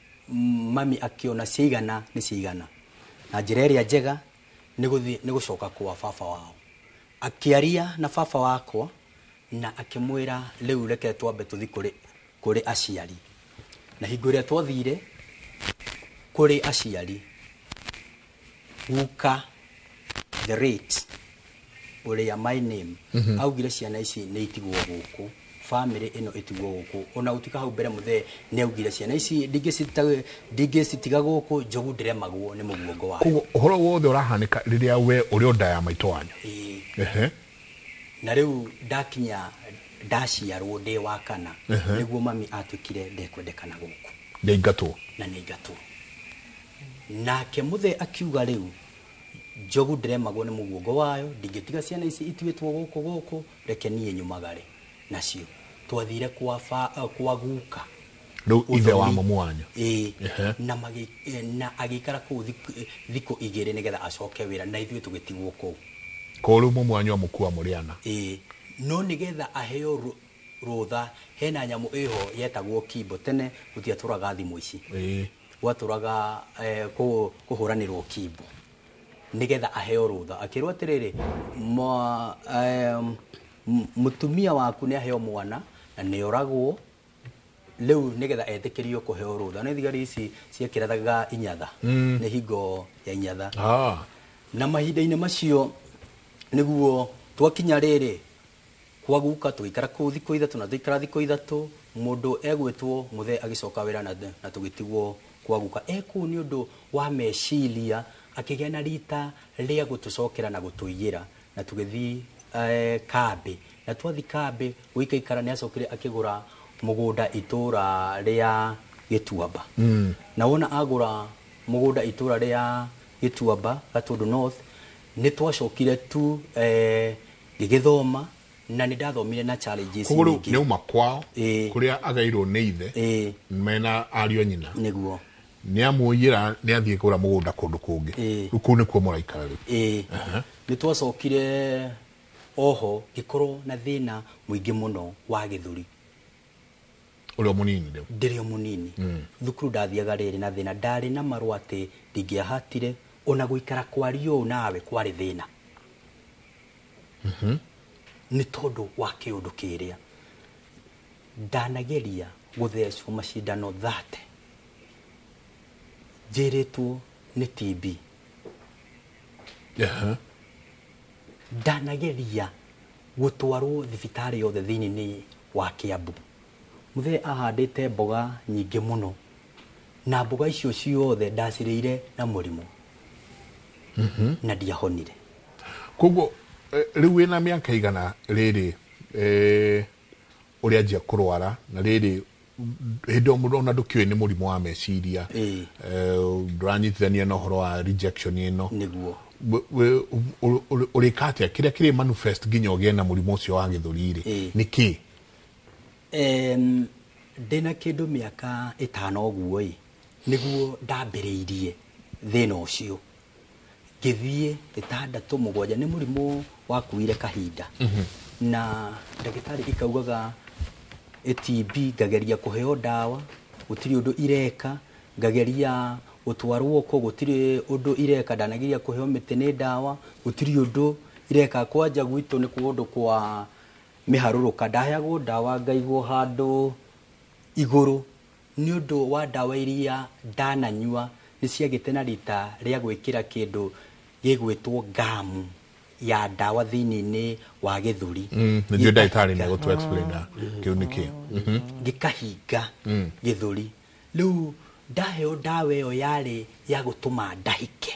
mami akĩona ciigana nĩ ciigana, na njĩra ĩrĩa njega nĩ gũthiĩ nĩ gũcoka kwa baba wao. Akĩaria na baba wakwa na akĩmwĩra, rĩu reke twambe tũthiĩ kũrĩ aciari. Na hingo ĩrĩa twathire kũrĩ aciari, guka the rate ũrĩa my name augire ciana ici nĩ itigwo gũkũ, family ĩno ĩtigwo gũkũ. Ona gũtuĩka hau mbere mũthee nĩ augire ciana ici ndingĩcitiga gũkũ, njogu ndĩremagwo nĩ mũguongo wayo. Koguo ũhoro wothe ũrahanĩka rĩrĩa we ũrĩ o nda ya maitũ wanyu. Ĩĩ. Na rĩu ndakinya ndaciarwo ndĩ wa kana, nĩguo mami atuĩkire ndekwendekana gũkũ. Nĩaingatwo. Na nĩaingatwo. Nake mũthee akiuga, rĩu njogu ndĩremagwo nĩ mũguongo wayo, ndingĩtiga ciana ici ituĩtwo gũkũ, reke niĩ nyumagare nacio. Twathire kwa guka. Rĩu ithe wa Ũthoni. mamu wanyu. Ĩĩ. Na agĩikara kũu thikũ 2 nĩgetha acoke wĩra, na ithuĩ tũgĩtigwo kũu. Koguo rĩu mamu wanyu amũkua mũrĩ ana. Ĩĩ, no nĩgetha aheo rũtha, hena nyamũ ĩho yetagwo kimbo. Tene gũtiatũraga thimũ ici. Gwatũraga kũhũranĩrwo kimbo nĩgetha aheo rũtha. Akĩrwo atĩrĩrĩ, mũtumia waku nĩ aheo mwana na nĩ oragwo, rĩu nĩgetha etĩkĩrio kũheo rũtha. Nĩ thigari ici ciekĩraga inyatha. Nĩ hingo ya inyatha. Na mahinda-inĩ macio nĩguo twakinya rĩrĩ kwa guka, tũgĩikara kũu thikũ 3, na tũikara thikũ 3, mũndũ egwĩtwo mũthee agĩcoka wĩra, na tũgĩtigwo kwa guka. E kũu nĩ ũndũ wa meciria akĩgĩa na rita rĩa gũtũcokera na gũtũiyĩra, na tũgĩthiĩ kambĩ. Na twathiĩ kambĩ gũikaikara, nĩ acokire akĩgũra mũgũnda itũra rĩa Gĩtuamba. Na wona agũra mũgũnda itũra rĩa Gĩtuamba, Gatũndũ North, nĩ twacokire tu ngĩgĩthoma, na nĩ ndathomire na challenges Koguo rĩu nyingĩ. nĩ auma kwao kũrĩa agairwo nĩ ithe mena ariũ a nyina. Nĩguo. Nĩ amũiyĩra, nĩ athiĩ kũgũra mũgũnda kũndũ kũngĩ. Rĩu kũu nĩkuo mũraikara rĩu. Ĩĩ. Nĩ twacokire oho ngĩkorwo na thĩna mũingĩ mũno wa gĩthũri. Ũrĩ o mũnini rĩu. Ndĩrĩ o mũnini. Thukuru ndathiaga rĩrĩ na thĩna, ndarĩ na marũa atĩ ndingĩahatire ona gũikara kwario ũũ nawe kwarĩ thĩna. Nĩ tondũ wa kĩũndũ kĩrĩa ndanageria. Gũthecwo macindano 30 njĩrĩtwo nĩ TB. Ndanageria gũtwarwo thibitarĩ yothe thĩinĩ wa Kiambu. Mũthee ahandĩte mboga nyingĩ mũno na mboga icio ciothe ndacirĩire na mũrimũ na ndiahonire. Koguo rĩu wĩna mĩaka igana rĩrĩ ũrĩanjia kũrwara na rĩrĩ hĩndĩ ĩyo mũndũ ona ndũkĩũĩ nĩ mũrimũ wa meciria, ndũranyitithania na ũhoro wa rejection ĩno. Nĩguo. Ũrĩka atĩa kĩrĩa kĩrĩ manifest nginya ũgĩe na mũrimũ ũcio wa gĩthũri rĩ nĩ kĩ? Ndĩna kĩndũ mĩaka 5 ũguo ĩ nĩguo ndambĩrĩirie thĩna ũcio, ngĩthiĩ 6 7 nĩ mũrimũ wakuire kahinda. Na ndagĩtarĩ ikaugaga TB, ngageria kũheo ndawa gũtirĩ ũndũ ireka, ngageria gũtwarwo kũ gũtirĩ ũndũ ireka, ndanageria kũheo mĩtĩ nĩ ndawa gũtirĩ ũndũ ireka. Kwanja gwitũ nĩ kũndũ kwa mĩharũrũka, ndaheagwo ndawa ngaigwo handũ igũrũ nĩ ũndũ wa ndawa iria ndananyua nĩ ciagĩte na rita rĩa gwĩkĩra kĩndũ gĩgwĩtwo ngamu ya ndawa thĩinĩ wa gĩthũri. Nĩnjũĩ ndagĩtarĩ nĩ egũtũ explain kĩu nĩ kĩ. Gĩkahinga gĩthũri. Rĩu ndaheo ndawa ĩyo yarĩ ya gũtũma ndahĩke,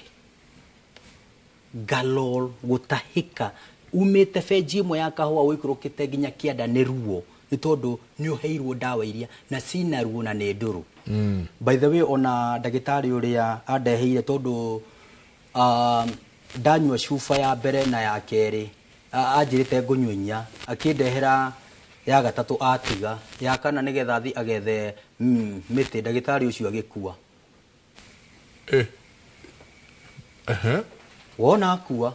ngalol gũtahĩka umĩte benji ĩmwe ya kahũa ũikũrũkĩte nginya kĩanda nĩ ruo, nĩ tondũ nĩ ũheirwo ndawa iria na cina ruo na nĩ ndũrũ. By the way, ona ndagĩtarĩ ũrĩa andeheire tondũ ndanyua cuba ya mbere na ya kerĩ anjĩrĩte ngũnyua 4, akĩndehera ya gatatũ atiga ya kana nĩgetha athi agethe mĩtĩ, ndagĩtarĩ ũcio agĩkua. Wona akua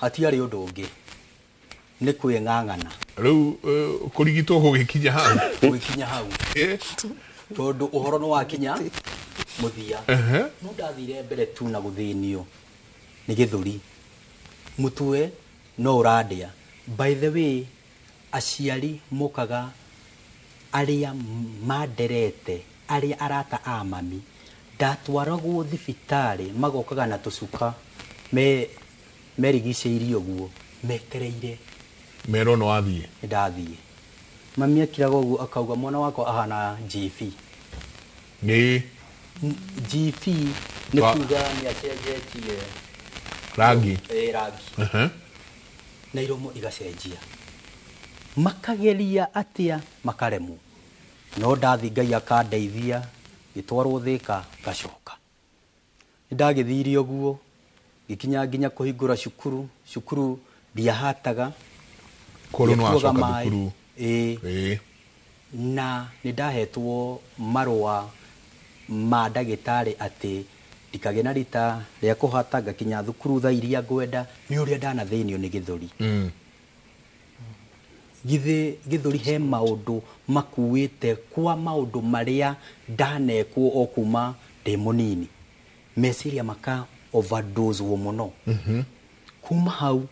hatiarĩ ũndũ ũngĩ nĩ kwĩng'ang'ana. Rĩu kũrigitwo gũgĩkinya hau, gũgĩkinya hau tondũ ũhoro nĩ wakinya mũthia. No ndathire mbere tu na gũthĩnio nĩ gĩthũri, mũtwe no ũrandĩa. By the way, aciari mokaga arĩa manderete, arĩa arata a mami, ndatwaragwo thibitarĩ magokaga na tũcuka merigicĩirie ũguo metereire merwo no wathiĩ. Ndathiĩ. Mami akiraga ũguo akauga mwana wakwa ahana GV. Nĩ GV nĩ kuga nĩ acenjetie rangi. Rangi. Na iromo igacenjia. Makageria atĩa makaremwo. No ndathi Ngai akandeithia ngĩtwarwo Thĩka ngacoka. Nĩndagĩthire ũguo ngĩkinya nginya kũhingũra cukuru, cukuru ndiahataga. Kũrũ nĩ wacoka thukuru. Na nĩndahetwo marũa ma ndagĩtarĩ atĩ ndikagĩe na rita rĩa kũhata, ngakinya thukuru thaa iria ngwenda nĩ ũrĩa ndanathĩnio nĩ gĩthũri. Githĩ gĩthũri he maũndũ makuĩte kwa maũndũ marĩa ndanekwo o kuma ndĩ mũnini, meciria maka overdose wo mũno. Kuma hau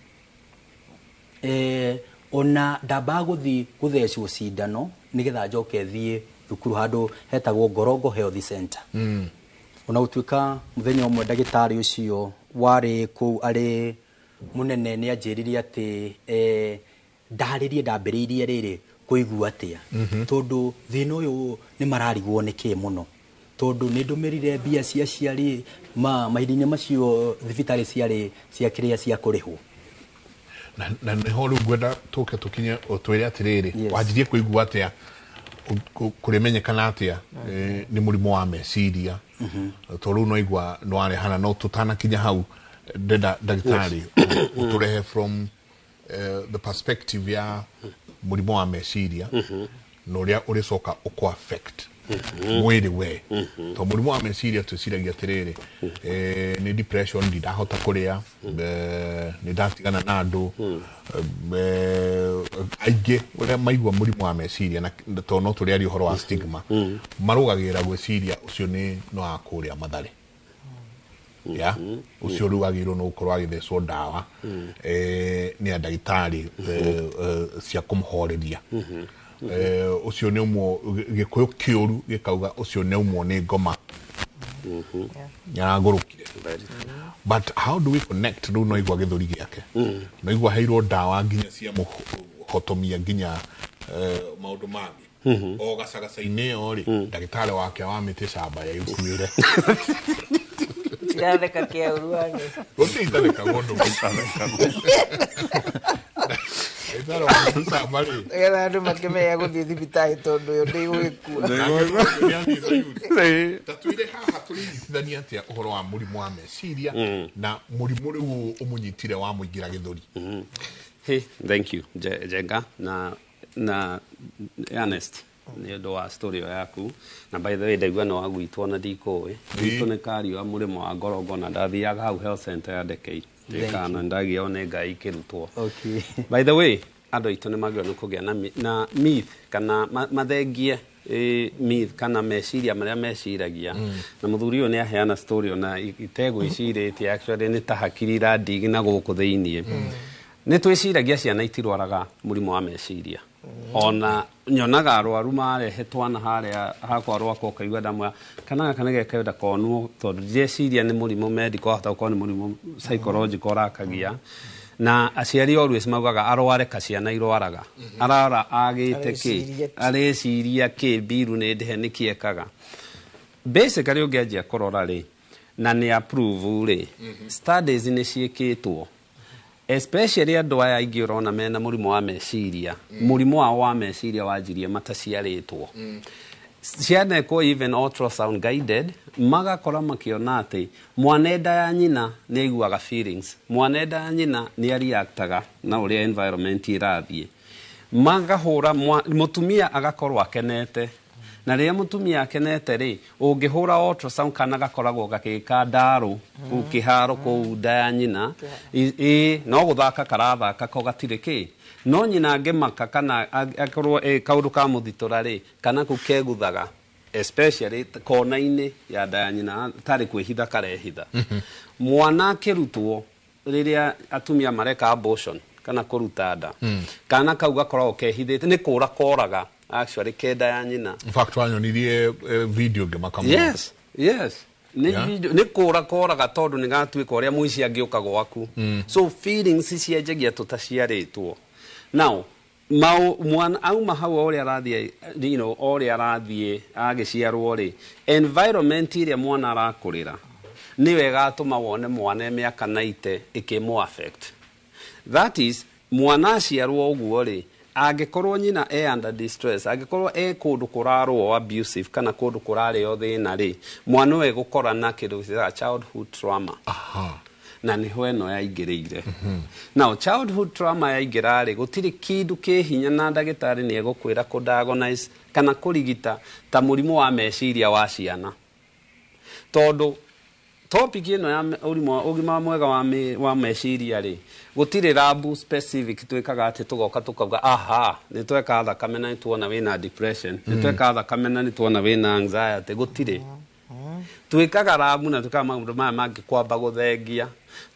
ona ndambaga gũthiĩ gũthecwo cindano nĩgetha njoke thiĩ thukuru handũ hetagwo Ngorongo Health Center. Ona gũtuĩka mũthenya ũmwe ndagĩtarĩ ũcio warĩ kũu arĩ mũnene nĩ anjĩrire atĩ ndarĩrie ndambĩrĩirie rĩrĩ kũigua atĩa, tondũ thĩna ũyũ nĩ mararigwo nĩ kĩ mũno, tondũ nĩ ndũmĩrire mbia cia aciari mahinda-inĩ macio thibitarĩ ciarĩ cia kĩrĩa cia kũrĩhwo. Na nĩho rĩu ngwenda tũke tũkinye ũtwĩre atĩrĩrĩ, wanjirie kũigua atĩa, kũrĩmenyekana atĩa nĩ mũrimũ wa meciria, tondũ rĩu no igua no warehana, no tũtanakinya hau ndenda ndagĩtarĩ ũtũrehe from the perspective ya mũrimũ wa meciria na ũrĩa ũrĩcoka ũkũ affect mwĩrĩ we. Tondũ mũrimũ wa meciria twĩciragia atĩrĩrĩ, nĩ depression, ndindahota kũrĩa, nĩ ndatigana na andũ aingĩ ũrĩa maigua mũrimũ wa meciria, na tondũ no tũrĩaria ũhoro wa stigma, marũgagĩrĩra gwĩciria ũcio nĩ no wa kũrĩa Mathare, ya ũcio rĩu agĩrĩirwo nĩ gũkorwo agĩthecwo ndawa nĩ ndagĩtarĩ cia kũmũhoreria. Ũcio nĩ ũmwe Gĩkũyũ kĩũru gĩkauga ũcio nĩ ũmwe nĩ ngoma nĩaragũrũkire. But how do we connect rĩu? No igua gĩthũri gĩake, no igua heirwo ndawa nginya cia mũhotomia nginya maũndũ mangĩ o gacagaca-inĩ ĩyo rĩ, ndagĩtarĩ wake wa mĩtĩ camba yaikuĩre. Tiratheka kĩaũruani. Gũtirĩ itathekagwo ndũ ndagĩtarĩ wa mĩtĩ camba rĩ. Nĩgetha andũ makĩmenya gũthiĩ thibitarĩ tondũ ĩyo ndĩgũgĩkua. Ta twĩre haha tũrĩnyitithania atĩa ũhoro wa mũrimũ wa meciria na mũrimũ rĩu ũmũnyitire wa mũingĩra gĩthũri? Hey, thank you Njenga na Ernest nĩ ũndũ wa story ĩyo yaku. Na by the way, ndaigua nĩ wagwitwo na ndikũĩ gwitũ nĩ kariũa mũrĩmo wa Ngorongo, na ndathiaga hau health center ya Ndekei ndĩkana ndagĩo nĩ Ngai ikĩrutwo. By the way, andũ aitũ nĩ magĩrĩirwo nĩ kũgĩa na myth kana mathengie myth kana meciria marĩa meciragia. Na mũthuri ũyũ nĩ aheana story ona itegwĩcirĩtie, actually nĩ ta hakiri irandigi na gũkũ thĩiniĩ. Nĩ twĩciragia ciana itirwaraga mũrimũ wa meciria. Ona nyonaga arwaru marehe twana harĩa hakwa rwakwa, ũkaigua ndamwĩra kana gaka nĩ gekenda konwo, tondũ ndireciria nĩ mũrimũ medical, wahota gũkorwo nĩ mũrimũ psychological ũrakagia. Na aciari always maugaga arware ka ciana irwaraga, arara agĩte kĩ, areciria kĩ, mbiru nĩ ndĩhe nĩkĩ ekaga. Basically, ũngĩanjia kũrora rĩ, na nĩ approve rĩ, studies nĩ ciĩkĩtwo, especially andũ aya aingĩ ũrona mena mũrimũ wa meciria, mũrimũ wao wa meciria wanjirie mataciarĩtwo. Cianekwo even ultrasound guided, magakora makĩona atĩ mwana nda ya nyina nĩ aiguaga feelings, mwana nda ya nyina nĩ areactaga na ũrĩa environment ĩrathiĩ. Magahũra mũtumia agakorwo akenete, na rĩrĩa mũtumia akenete rĩ, ũngĩhũra ultrasound kana gakoragwo gagĩka ndarũ kũu kĩharo kũu nda ya nyina, ĩ no gũthaka karathaka ko gatirĩ kĩ. No nyina angĩmaka kana akorwo kaũndũ ka mũthitũra rĩ, kana kau keguthaga especially kona-inĩ ya nda ya nyina tarĩ kwĩhitha karehitha. Mwana akĩrutwo, rĩrĩa atumia mareka abortion kana kũruta nda, kana kau gakoragwo kehithĩte, nĩ kũra koraga actually kenda ya nyina. In fact, wanyonirie video ngĩmaka mũno. Yes, nĩ video, nĩ kũra koraga tondũ nĩ gatuĩka ũrĩa mũici angĩũka gwaku. So feelings cianjagia tũtaciarĩtwo. Now mau mwana auma hau, o ũrĩa arathiĩ o ũrĩa arathiĩ agĩciarwo rĩ, environment ĩrĩa mwana arakũrĩra nĩyo ĩgatũma wone mwana e mĩaka 90 ĩkĩmũ affect. That is, mwana aciarwo ũguo rĩ, angĩkorwo nyina e under distress, angĩkorwo e kũndũ kũrarũo abusive kana kũndũ kũrarĩo thĩna rĩ, mwana ũyũ egũkora na kĩndũ gĩtaga childhood trauma, na nĩho ĩno yaingĩrĩire. Now childhood trauma yaingĩra rĩ, gũtirĩ kĩndũ kĩ hinya na ndagĩtarĩ nĩ egũkwĩra kũ-diagnose kana kũrigita ta mũrimũ wa meciria wa ciana, tondũ topic ĩno ya ũrimũ ũgima mwega wa meciria rĩ, gũtirĩ lab specific twĩkaga atĩ tũgoka tũkauga aha, nĩ tweka thakame na nĩ tuona wĩna depression, nĩ tweka thakame na nĩ tuona wĩna anxiety. Gũtirĩ. Twĩkaga lab na twĩkaga maũndũ maya mangĩ kwamba gũthengia,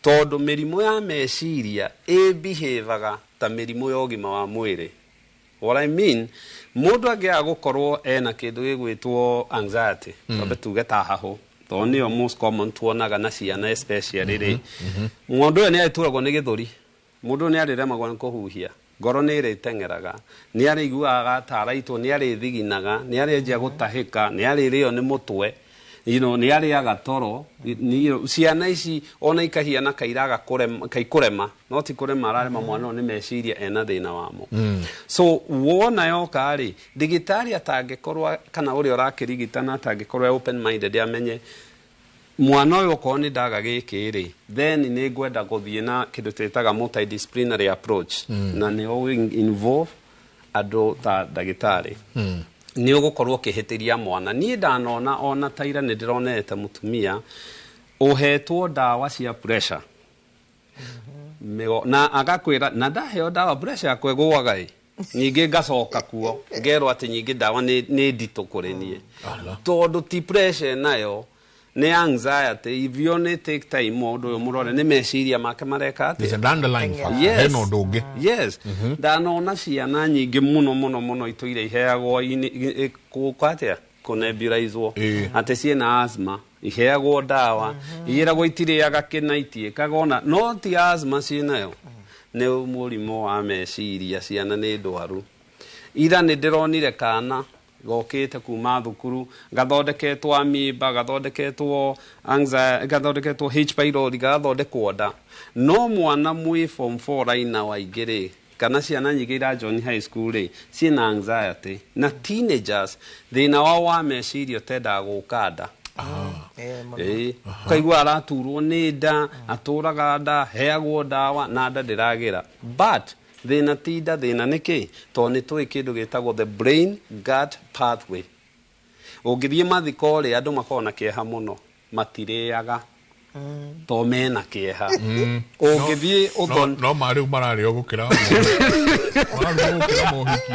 tondũ mĩrimũ ya meciria ĩbehavega ta mĩrimũ ya ũgima wa mwĩrĩ. What I mean, mũndũ angĩaga gũkorwo ena kĩndũ gĩgwĩtwo anxiety, twambe tuge ta hahũ, tondũ nĩyo most common tuonaga na ciana especially rĩ, mũndũ ũyũ nĩ arĩturagwo nĩ gĩthũri, mũndũ ũyũ nĩ arĩremagwo nĩ kũhuhia, ngoro nĩ ĩrĩteng'eraga, nĩ arĩiguaga ta araitwo, nĩ arĩthiginaga, nĩ arĩanjia gũtahĩka, nĩ arĩrĩo nĩ mũtwe, nĩ arĩaga toro. Ciana ici ona ikahiana kairaga kũrema, kaikũrema, no ti kũrema ararema, mwana ũyũ nĩ meciria ena thĩna wamo. So wona yoka rĩ, ndagĩtarĩ atangĩkorwo kana ũrĩa ũrakĩrigitana atangĩkorwo e open minded amenye mwana ũyũ okorwo nĩ ndaga gĩkĩ rĩ, then nĩ ngwenda gũthiĩ na kĩndũ twĩtaga multidisciplinary approach, na nĩ ũ involve andũ ta ndagĩtarĩ, nĩ ũgũkorwo ũkĩhĩtĩria mwana. Niĩ ndanona ona ta ira nĩ ndĩronete mũtumia ũhetwo ndawa cia pressure. Na agakwĩra na ndaheo ndawa pressure yakwa ĩgũaga ĩ, ningĩ ngacoka kuo ngerwo atĩ nyingĩ ndawa nĩ nditũ kũrĩ niĩ, tondũ ti pressure nayo. Nĩ anxiety. If you only take time mũndũ ũyũ mũrore nĩ meciria make mareka atĩa. There's an underlying factor. Yes. Hena ũndũ ũngĩ. Yes. Ndanona ciana nyingĩ mũno mũno mũno itũire iheagwo gũka atĩa, kũnebulaizwo atĩ ciĩna asthma, iheagwo ndawa, iyĩragwo itirĩaga kĩna, itiĩkaga ona, no ti asthma ciĩnayo, nĩ mũrimũ wa meciria. Ciana nĩ ndwaru. Ira nĩ ndĩronire kana gokĩte kuma thukuru gathondeketwo amimba, gathondeketwo anxiety, gathondeketwo H pylori, gagathondekwo nda, no mwana mwĩ form 4 raina waingĩ rĩ, kana ciana nyingĩ ira join high school rĩ, ciĩna anxiety, na teenagers thĩna wao wa meciria ũtendaga gũka nda. Ĩĩ, ũkaigua araturwo nĩ nda, atũraga nda, heagwo ndawa na nda ndĩragĩra, but thĩna ti nda. Thĩna nĩ kĩ? Tondũ nĩ tũĩ kĩndũ gĩtagwo the brain gut pathway. Ũngĩthiĩ mathiko rĩ, andũ makoragwo na kĩeha mũno, matirĩaga to mena kĩeha. Ũngĩthiĩ No ma rĩu mararĩo gũkĩra mararugwo gũkĩra mohiki.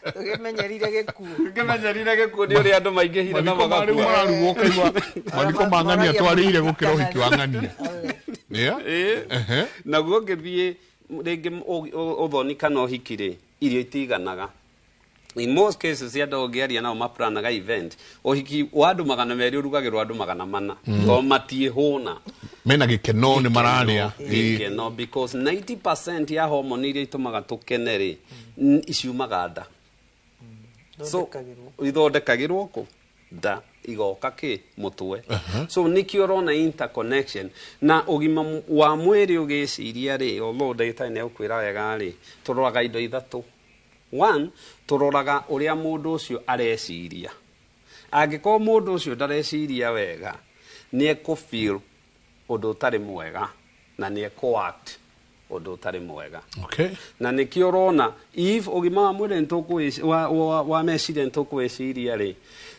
Tũkĩmenyerire gĩkuũ. Kĩmenyerire gĩkuũ nĩ ũrĩa andũ maingĩhire na Mathiko ma rĩu magakua. mararugwo, ũkaigua mathiko ma ng'ania twarĩire gũkĩra ũhiki wa ng'ania. Yeah. Ĩĩ. Naguo ũngĩthiĩ rĩngĩ ũthoni kana ũhiki rĩ, irio itiganaga. In most cases andũ ũngĩaria nao maplanaga event, ũhiki wa andũ 200 ũrugagĩrwo andũ 400 tondũ matiĩhũna. Mena gĩkeno, nĩ mararĩa. Ĩĩ. Gĩkeno, because 90% ya hormone iria itũmaga tũkene rĩ, ciumaga nda. So ithondekagĩrwo kũ? Nda, igoka kĩ? Mũtwe. So nĩkĩo ũrona interconnection na ũgima wa mwĩrĩ ũgĩciria rĩ, although ndagĩtarĩ nĩ egũkwĩra wega rĩ, tũroraga indo ithatũ. One, tũroraga ũrĩa mũndũ ũcio areciria. Angĩkorwo mũndũ ũcio ndareciria wega, nĩ ekũ feel ũndũ ũtarĩ mwega na nĩ ekũ act ũndũ ũtarĩ mwega. Na nĩkĩo ũrona if ũgima wa mwĩrĩ wa meciria nĩ tũkwĩciria rĩ,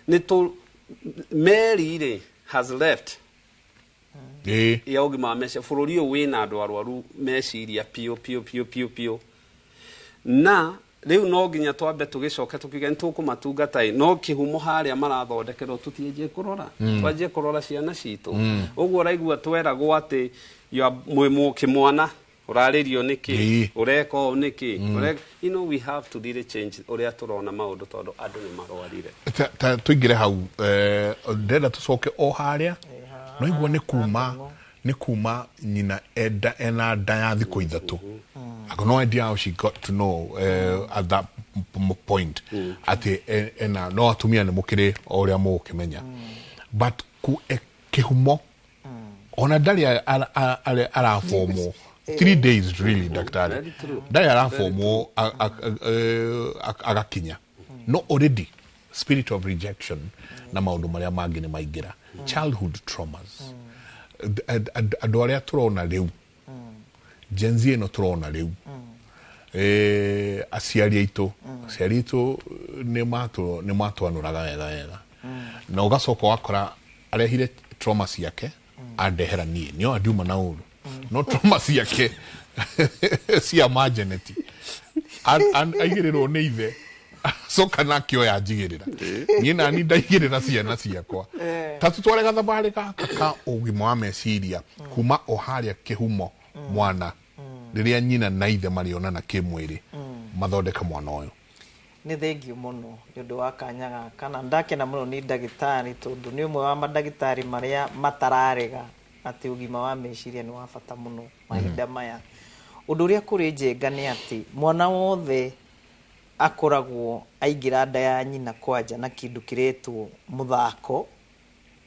nĩ tũ meri rĩ has left ya ũgima wa meciria. Bũrũri ũyũ wĩna andũ arwaru meciria piũ piũ piũ piũ piũ, na rĩu no nginya twambe tũgĩcoke tũkiuge nĩ tũkũmatungata ĩ, no kĩhumo harĩa marathondekerwo tũtianjie kũrora. Twanjie kũrora ciana citũ. Ũguo ũraigua tweragwo atĩ mwĩ kĩmwana ũrarĩrio nĩkĩ, ũreka ũũ nĩkĩ. We have to really change ũrĩa tũrona maũndũ tondũ andũ nĩ marwarire. Ta tũingĩre hau, ndĩrenda tũcoke o harĩa no igua nĩ kuma nyina enda ena nda ya thikũ 3. I got no idea how she got to know at that point atĩ ena no atumia nĩ mũkĩrĩ o ũrĩa mũgũkĩmenya, but kĩhumo ona ndarĩ arabomwo 3 days really, daktari. Very true. Ndarĩ arabomwo agakinya, no already spirit of rejection na maũndũ marĩa mangĩ nĩ maingĩra, childhood traumas. Andũ arĩa tũrona rĩu, Gen Z ĩno tũrona rĩu, aciari aitũ nĩ matwanũraga wega wega, na ũgacoka ũgakora arehire trauma ciake andehera niĩ nĩo andiuma na ũru, no trauma ciake cia majeneti aigĩrĩrwo nĩ ithe, acoka nake oya njigĩrĩra niĩ nani ndaigĩrĩra ciana ciakwa. Ta tũtware gathabarĩ gaka ka ũgima wa meciria kuma o harĩa kĩhumo, mwana rĩrĩa nyina na ithe marĩonana kĩmwĩrĩ mathondeke mwana ũyũ. Nĩ thengiũ mũno nĩ ũndũ wa kanya gaka, na ndakena mũno nĩ ndagĩtarĩ tondũ nĩ ũmwe wa mandagĩtarĩ marĩa matararega atĩ ũgima wa meciria nĩ wa bata mũno mahinda maya. Ũndũ ũrĩa kũrĩ njenga nĩ atĩ mwana wothe akoragwo aingĩra nda ya nyina kwanja na kĩndũ kĩretwo mũthako,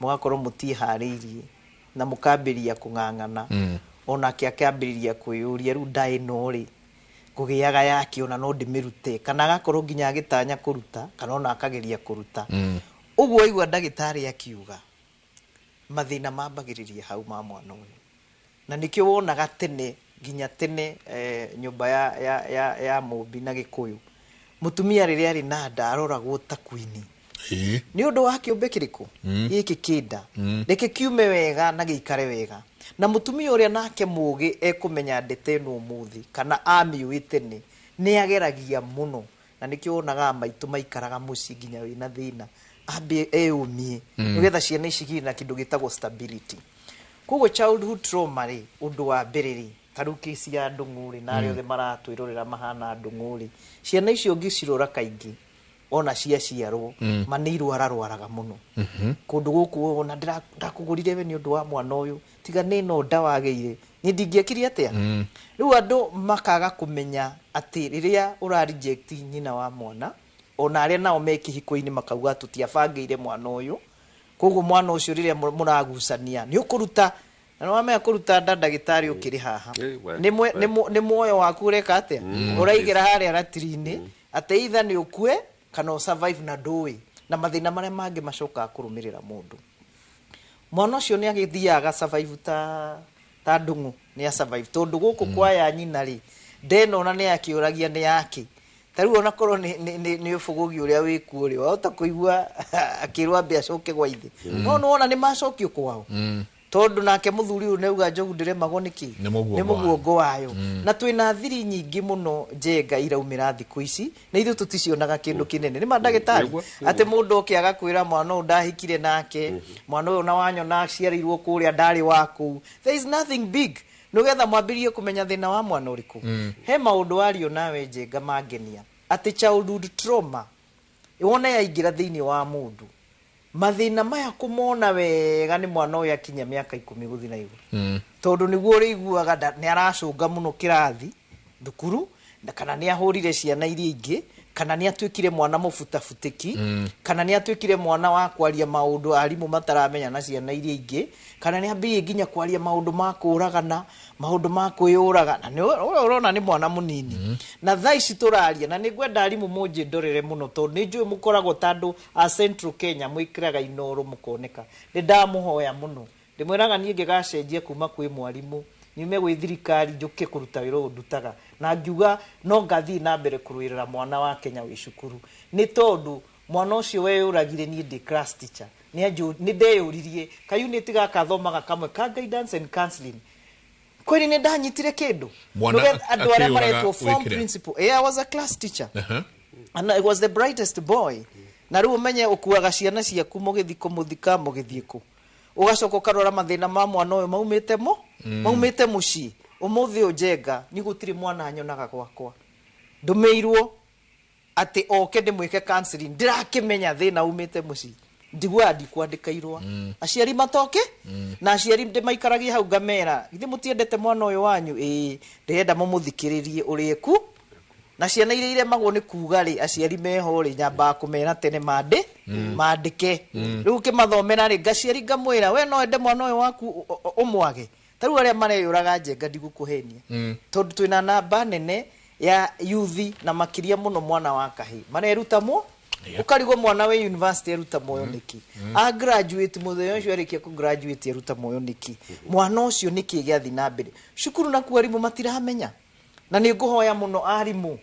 mũgakorwo mũtiharĩirie na mũkambĩrĩria kũng'ang'ana, onake akambĩrĩria kwĩyũria, rĩu nda ĩno rĩ, ngũgĩaga yake ona no ndĩmĩrute, kana agakorwo nginya agĩtanya kũruta kana ona akageria kũruta. Ũguo waigua ndagĩtarĩ akiuga mathĩna mambagĩrĩria hau ma mwana ũyũ, na nĩkĩo wonaga tene nginya tene, nyũmba ya mũmbi na Gĩkũyũ, mũtumia rĩrĩa arĩ na nda aroragwo ta queen. Nĩ ũndũ wa kĩũmbe kĩrĩkũ gĩkĩ kĩnda, reke kiume wega na gĩikare wega. Na mũtumia ũrĩa nake mũgĩ ekũmenya ndete ĩno ũmũthĩ kana amĩũĩ tene nĩ ageragia mũno, na nĩkĩo wonaga maitũ maikaraga mũciĩ nginya wĩna thĩna. Ambie eyũmie nĩgetha ciana ici igĩe na kĩndũ gĩtagwo stability. Koguo childhood trauma rĩ, ũndũ wa mbere rĩ, ta rĩu kesi ya Ndung'u rĩ, na arĩa othe maratwĩrorera mahana Ndung'u rĩ, ciana icio ũngĩcirora kaingĩ ona ciaciarwo ma nĩ irwararwaraga mũno kũndũ gũkũ, ona ndakũgũrire we nĩ ũndũ wa mwana ũyũ, tiga nĩ no nda wagĩire niĩ ndingĩekire atĩa. Rĩu andũ makaga kũmenya atĩ rĩrĩa ũra reject nyina wa mwana, ona arĩa nao me kĩhiko-inĩ makauga tũtiabangĩire mwana ũyũ, koguo mwana ũcio rĩrĩa mũragucania nĩ ũkũruta na nĩ wamenya kũruta nda, ndagĩtarĩ ũkĩrĩ haha nĩ muoyo waku ũreka atĩa, ũraigĩra harĩa ratiri-inĩ atĩ either nĩ ũkue kana ũsurvive, na ndũĩ na mathĩna marĩa mangĩ macokaga kũrũmĩrĩra mũndũ. Mwana ũcio nĩ agĩthiaga survive ta Ndung'u nĩ a survive, tondũ gũkũ kwa ya nyina rĩ, ndenona nĩ akĩũragia nĩ yake. Ta rĩu ona korwo nĩ ũbũgũgi ũrĩa wĩkuo rĩ, wahota kũigua akĩrwo ambe acoke gwa ithe, no nĩwona nĩ macokio kwao, tondũ nake mũthuri ũyũ nĩauga njogu ndĩremagwo nĩkĩ Nĩ mũguongo. Nĩ mũguongo wayo. Na twĩna thiri nyingĩ mũno njenga iraumĩra thikũ ici na ithuĩ tũticionaga kĩndũ kĩnene. Nĩ ma, ndagĩtarĩ? Nĩguo. Atĩ mũndũ oke agakwĩra mwana ũyũ ndahikire nake, mwana ũyũ na wanyona aciarĩirwo kũrĩa ndarĩ wa kũu. There is nothing big, nĩgetha mwambĩrĩrie kũmenya thĩna wa mwana ũrĩkũ. He maũndũ wario nawe njenga mangenia atĩ childhood trauma wona yaingĩra thĩinĩ wa mũndũ, mathĩna maya kũmona wega nĩ mwana ũyũ akinya mĩaka 10 gũthiĩ na igũrũ, tondũ nĩguo ũrĩiguaga nĩ aracũnga mũno kĩrathi thukuru, na kana nĩ ahũrire ciana iria ingĩ, kana nĩ atuĩkire mwana mũbutabutĩki, kana nĩ atuĩkire mwana wa kwaria maũndũ arimũ mataramenya na ciana iria ingĩ, kana nĩ ambĩrĩirie nginya kwaria maũndũ ma kũragana, maũndũ ma kwĩyũraga, na nĩ ũrĩa ũrona nĩ mwana mũnini. Na thaa ici tũraria na nĩ ngwenda arimũ mũnjĩndorere mũno, tondũ nĩ njũĩ mũkoragwo ta andũ a Central Kenya mwĩkĩraga inoro mũkoneka. Nĩ ndamũhoya mũno, ndĩmwĩraga niĩ ngĩgacenjia kuma kwĩ mwarimũ nyume gwĩ thirikari njũke kũruta wĩra ũyũ ndutaga, na ngiuga no ngathiĩ na mbere kũrũĩrĩra mwana wa Kenya wĩ cukuru, nĩ tondũ mwana ũcio weyũragire niĩ ndĩ class teacher nĩ ndeyũririe ka unit gaka thomaga kamwe ka guidance and counseling kweli nĩ ndanyitire kĩndũ. Mwana Nĩgetha andũ arĩa akĩyũraga maretwo form wĩkĩre. principal. Yeah, I was a class teacher and I was the brightest boy. Na rĩu ũmenye ũkuaga ciana ciaku mũgĩthiĩ kũmũthika, mũgĩthiĩ kũ, ũgacoka ũkarora mathĩna ma mwana ũyũ maumĩte mo maumĩte mũciĩ. Ũmũthĩ ũyũ njenga nĩ gũtirĩ mwana nyonaga gwakwa ndũmĩirwo atĩ oke ndĩmwĩke counseling ndĩrakĩmenya thĩna umĩte mũciĩ, ndiguaga ndikwandĩka irũa aciari matoke na aciari ndĩmaikaragia hau ngamera, githĩ mũtiendete mwana ũyũ wanyu? Ĩĩ, ndĩrenda mũmũthikĩrĩrie ũrĩa eku na ciana iria iremagwo nĩ kuga rĩ, aciari meho rĩ, nyambaga kũmera tene mandĩ mandĩke. Rĩu ũkĩmathomera rĩ, ngaciari ngamwĩra we no ende mwana ũyũ waku ũmwage. Ta rĩu arĩa mareyũraga njenga, ndigũkũhenia, tondũ twĩna namba nene ya yuthi na makĩria mũno mwana wa kahĩ mareruta mo, ũkarigwo mwana wĩ university eruta muoyo nĩkĩ, a graduate mũthenya ũcio arĩkia kũ graduate eruta muoyo nĩkĩ, mwana ũcio nĩkĩ gĩathiĩ na mbere cukuru nakuo arimũ matiramenya. Na nĩ ngũhoya mũno arimũ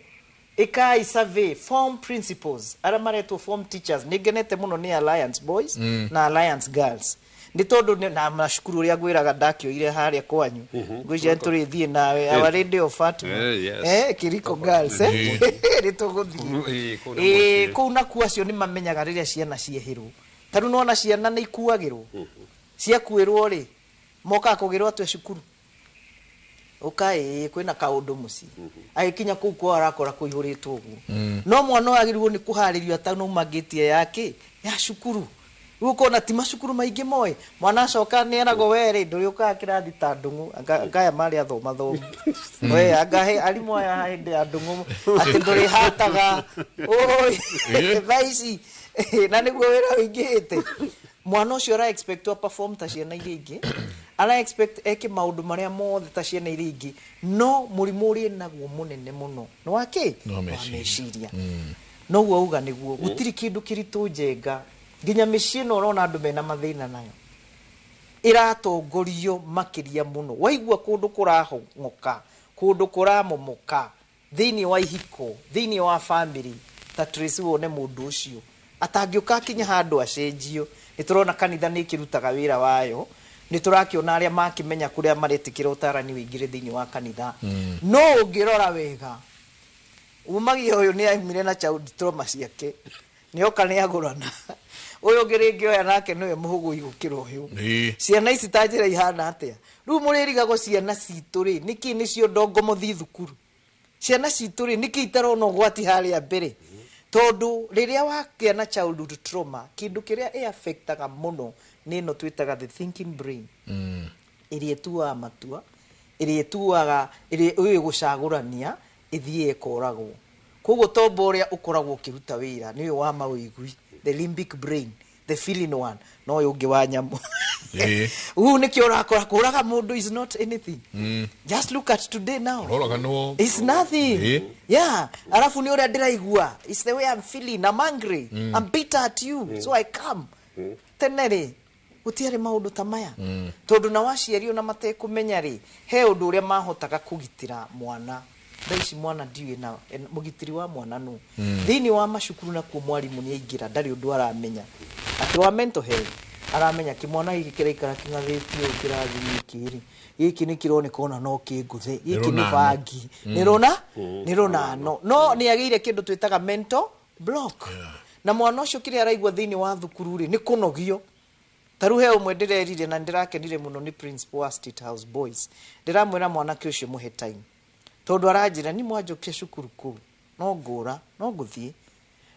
ĩkai survey, form principals arĩa maretwo form teachers. Nĩ ngenete mũno nĩ Alliance Boys na Alliance Girls, nĩ tondũ na macukuru ũrĩa ngwĩraga ndakĩoire harĩa kwanyu, ngwĩciria tũrĩthiĩ nawe Our Lady of Fatima. Yes. Kiriko Girls, nĩ tũgũthiĩ. Kũu nĩ mũciĩ. Kũu nakuo acio nĩ mamenyaga rĩrĩa ciana ciehĩrwo. Ta rĩu nĩwona ciana nĩ ikuagĩrwo, ciakuĩrwo rĩ, mokaga kũgĩrwo atĩa cukuru? Ũka ĩĩ kwĩna kaũndũ mũciĩ, agĩkinya kũu kwao arakora kũihũrĩtwo ũguo. No mwana ũyũ agĩrĩirwo nĩ kũharĩrio atanauma ngĩti yake ya cukuru. Rĩu ũkona ti macukuru maingĩ moĩ mwana acoka nĩ eragwo we rĩ ndũrĩũkaga kĩrathi ta Ndũng'ũ. Anga aya marĩ athoma thomu we anga arimũ aya hĩndĩ ya Ndũng'ũ atĩ ndũrĩhataga oi thaa ici na nĩguo wĩra ũingĩhĩte. Mwana ũcio ara expect a perform ta ciana iria ingĩ, ara expect eke maũndũ marĩa mothe ta ciana iria ingĩ, no mũrimũ ũrĩa naguo mũnene mũno nĩ wa kĩ? Nĩ wa Wa meciria. Meciria. Noguo auga nĩguo gũtirĩ kĩndũ kĩritũ njenga, nginya mĩciĩ ĩno ũrona andũ mena mathĩna nayo ĩratongorio makĩria mũno. Waigua kũndũ kũrahong'oka, kũndũ kũramomoka thĩinĩ wa ihiko, thĩinĩ wa family, ta Tracy, wone mũndũ ũcio atangĩũka akinya handũ acenjio. Nĩ tũrona kanitha nĩ ĩkĩrutaga wĩra wayo, nĩ tũrakĩona arĩa makĩmenya kũrĩa maretĩkĩra ũtarani wĩingĩre thĩinĩ wa kanitha, no ũngĩrora wega umagia ũyũ nĩ aumire na child trauma ciake, nĩ oka nĩ agũrana Ũyũ ũngĩ rĩngĩ oya nake nĩwe mũhũgũi gũkĩra ũyũ. Ciana ici ta njĩra ihana atĩa? Rĩu mũrĩrigagwo ciana citũ rĩ, nĩkĩ nĩcio ndongo mũthi thukuru? Ciana citũ rĩ, nĩkĩ itarona ũgwati harĩa mbere? Tondũ rĩrĩa wakĩa na childhood trauma, kĩndũ kĩrĩa ĩ-affectaga mũno nĩ ĩno twĩtaga the thinking brain, ĩrĩa ĩtuaga matua, ĩrĩa ĩtuaga, ĩrĩa ũyũ ĩgũcagũrania ĩthiĩ ĩkoragwo. Koguo tombo ũrĩa ũkoragwo ũkĩruta wĩra nĩ ũyũ wa mawĩigwi, the limbic brain, the feeling one, no ũyũ ũngĩ wa nyamũ. Rĩu nĩkĩo ũrakora kũraga mũndũ is not anything. Just look at today now. Ũroraganwo. It's nothing. Yeah. Alafu nĩ ũrĩa ndĩraigua. It's the way I'm feeling. I'm angry. I'm bitter at you. So I come. Tene rĩ, gũtiarĩ maũndũ ta maya. Tondũ na waciari ona matekũmenya rĩ, he ũndũ ũrĩa mahotaga kũgitĩra mwana. Thaa ici mwana ndiũĩ na mũgitĩri wa mwana nũ. Thĩinĩ wa macukuru nakuo mwarimũ nĩ aingĩra ndarĩ ũndũ aramenya. Atĩ wa mental health aramenya kĩmwana gĩkĩ kĩraikara kĩng'athĩtio ũũ kĩrathi gĩkĩ rĩ, gĩkĩ nĩ kĩroneka ona no kĩngũthe, gĩkĩ nĩ Rũnano. bangi, nĩ rũna nĩ rũnano. No nĩ agĩire kĩndũ twĩtaga mental block. Na mwana ũcio kĩrĩa araigua thĩinĩ wa thukuru rĩ, nĩ kũnogio. Ta rĩu he ũmwe ndĩrerire na ndĩrakenire mũno nĩ principal wa State House Boys. Ndĩramwĩra mwanake ũcio mũhe time. Tondũ aranjĩra ni mwanjokia cukuru kũu no ngũra no ngũthiĩ.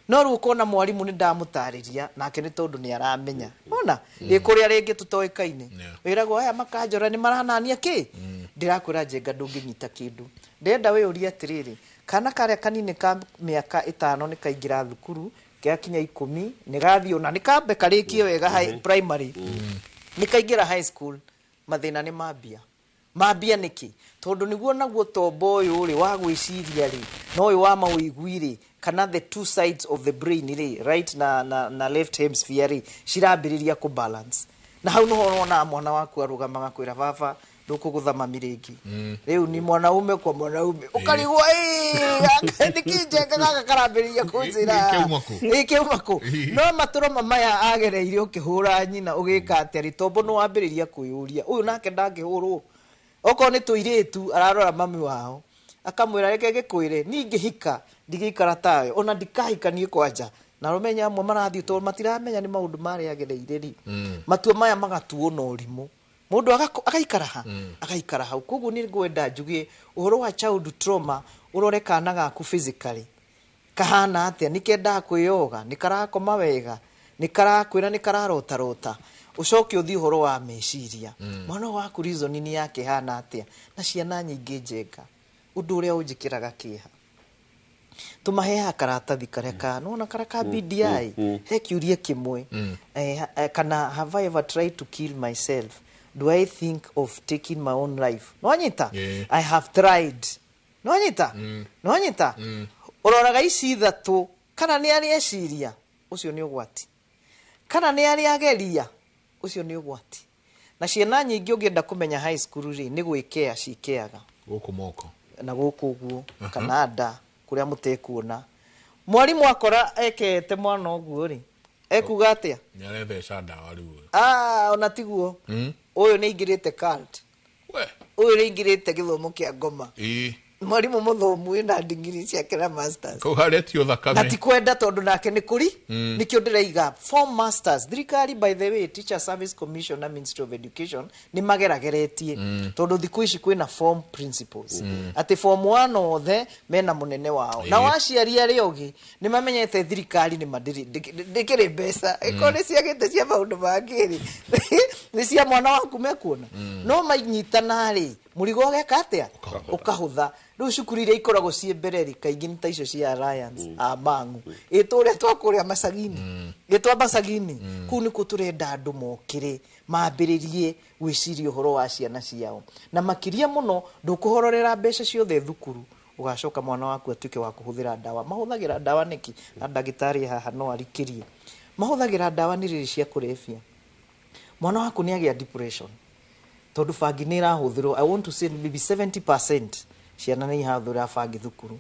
No rĩu ũkona mwarimũ nĩ ndamũtarĩria nake nĩ tondũ nĩ aramenya. Ona ĩ kũrĩa rĩngĩ tũtoĩkaine. Wĩragwo aya makanjora nĩ maranania kĩ? Ndĩrakwĩra Njenga ndũngĩnyita kĩndũ. Ndĩrenda wĩyũrie atĩrĩrĩ, kana karĩa kanini ka mĩaka 5 nĩ kaingĩra thukuru, gĩakinya 10 nĩ gathiĩ ona nĩ kambe karĩkie wega high primary. Nĩ kaingĩra high school, mathĩna nĩ mambia. Mambia nĩkĩ? Tondũ nĩguo naguo tombo ũyũ rĩ wa gwĩciria rĩ, na ũyũ wa mawĩigwi rĩ, kana the two sides of the brain rĩ, right na left hemisphere rĩ, cirambĩrĩria kũ balance. Na hau nĩho ũronaga mwana waku arũgamaga kwĩra baba ndũkũgũtha mami rĩngĩ. Rĩu ni mwanaume kwa mwanaume. Ũkarigwo ĩĩ nĩkĩ Njenga gaka karambĩrĩria kũnjĩra. Kĩauma kũ? Ĩ kĩauma kũ? No matũroma maya agereire ũkĩhũra nyina ũgĩka atĩa rĩ, tombo nĩ wambĩrĩria kwĩyũria ũyũ nake ndangĩhũrwo. Okorwo nĩ tũirĩtu ararora mami wao akamwĩra reke ngĩkwĩre niĩ ingĩhika ndigĩikara tawe ona ndikahika niĩ kwanja. Na arũme amwe marathiĩ tondũ matiramenya nĩ maũndũ marĩa agereire rĩ, matua maya magatuo na ũrimũ. Mũndũ agaikara ha? Agaikara hau. Koguo nĩ ngwenda njuge ũhoro wa child trauma ũrore kana gaku physically kahana atĩa, nĩ kendaga kwĩyoga, nĩ karakoma wega, nĩ karakwĩra nĩ kararotarota. Ũcoke ũthiĩ ũhoro wa meciria. Mwana waku reasoning yake hana atĩa? Na ciana nyingĩ Njenga, ũndũ ũrĩa ũnjĩkĩraga kĩeha, tũmaheaga karatathi karĩa ka nĩwona karĩa ka BDI, he kĩũria kĩmwe, kana have I ever tried to kill myself? Do I think of taking my own life? Nĩwanyita? I have tried. Nĩwanyita? Nĩwanyita? Ũroraga ici ithatũ, kana nĩ arĩa eciria, ũcio nĩ ũgwati. Kana nĩ arĩa ageria, ũcio nĩ ũgwati. Na ciana nyingĩ ũngĩenda kũmenya high school rĩ, nĩ gwĩkea cikeaga. Gũkũ moko. Na gũkũ ũguo, kana nda, kũrĩa mũtekuona. Mwarimũ akora ekete mwana ũguo rĩ, ekuga atĩa? Nĩ aretheca ndawa rĩu. Ah, ona tiguo. Ũyũ nĩ aingĩrĩte cult. Ũyũ nĩ aingĩrĩte gĩthomo kĩa ngoma. Mwarimũ mũthomu wĩna ndigiri ciake na masters. Kau harĩa tio thakame. Na ti kwenda tondũ nake nĩ kũri. Nĩkĩo ndĩraiga form masters. Thirikari by the way, Teacher Service Commission na Ministry of Education nĩ magerageretie. Tondũ thikũ ici kwĩna form principles. Atĩ form 1 othe mena mũnene wao. Na waciari arĩa ũngĩ nĩ mamenyete thirikari nĩ ndĩkĩrĩ mbeca. Ĩkorwo nĩ ciagĩte cia maũndũ mangĩ rĩ, nĩ cia mwana waku mekuona. No manyitana rĩ, mũrigo ũgeka atĩa? Ũkahũtha. Rĩu cukuru iria ikoragwo ciĩ mbere rĩ, kaingĩ nĩ ta icio cia Alliance, a Mang'u. Ĩ tũrĩa twa kũrĩa Macagini. Ĩ twa Macagini. Kũu nĩkuo tũrenda andũ mokĩre, mambĩrĩrie gwĩciria ũhoro wa ciana ciao. Na makĩria mũno ndũkũhororera mbeca ciothe thukuru, ũgacoka mwana waku atuĩke wa kũhũthĩra ndawa. Mahũthagĩra ndawa nĩkĩ? Na ndagĩtarĩ haha no arikĩrie. Mahũthagĩra ndawa nĩ rĩrĩ cia kũrebia. Mwana waku nĩ agĩa depression. Tondũ bangi nĩ ĩrahũthĩrwo, I want to say maybe 70% ciana nĩ ihũthĩra bangi thukuru.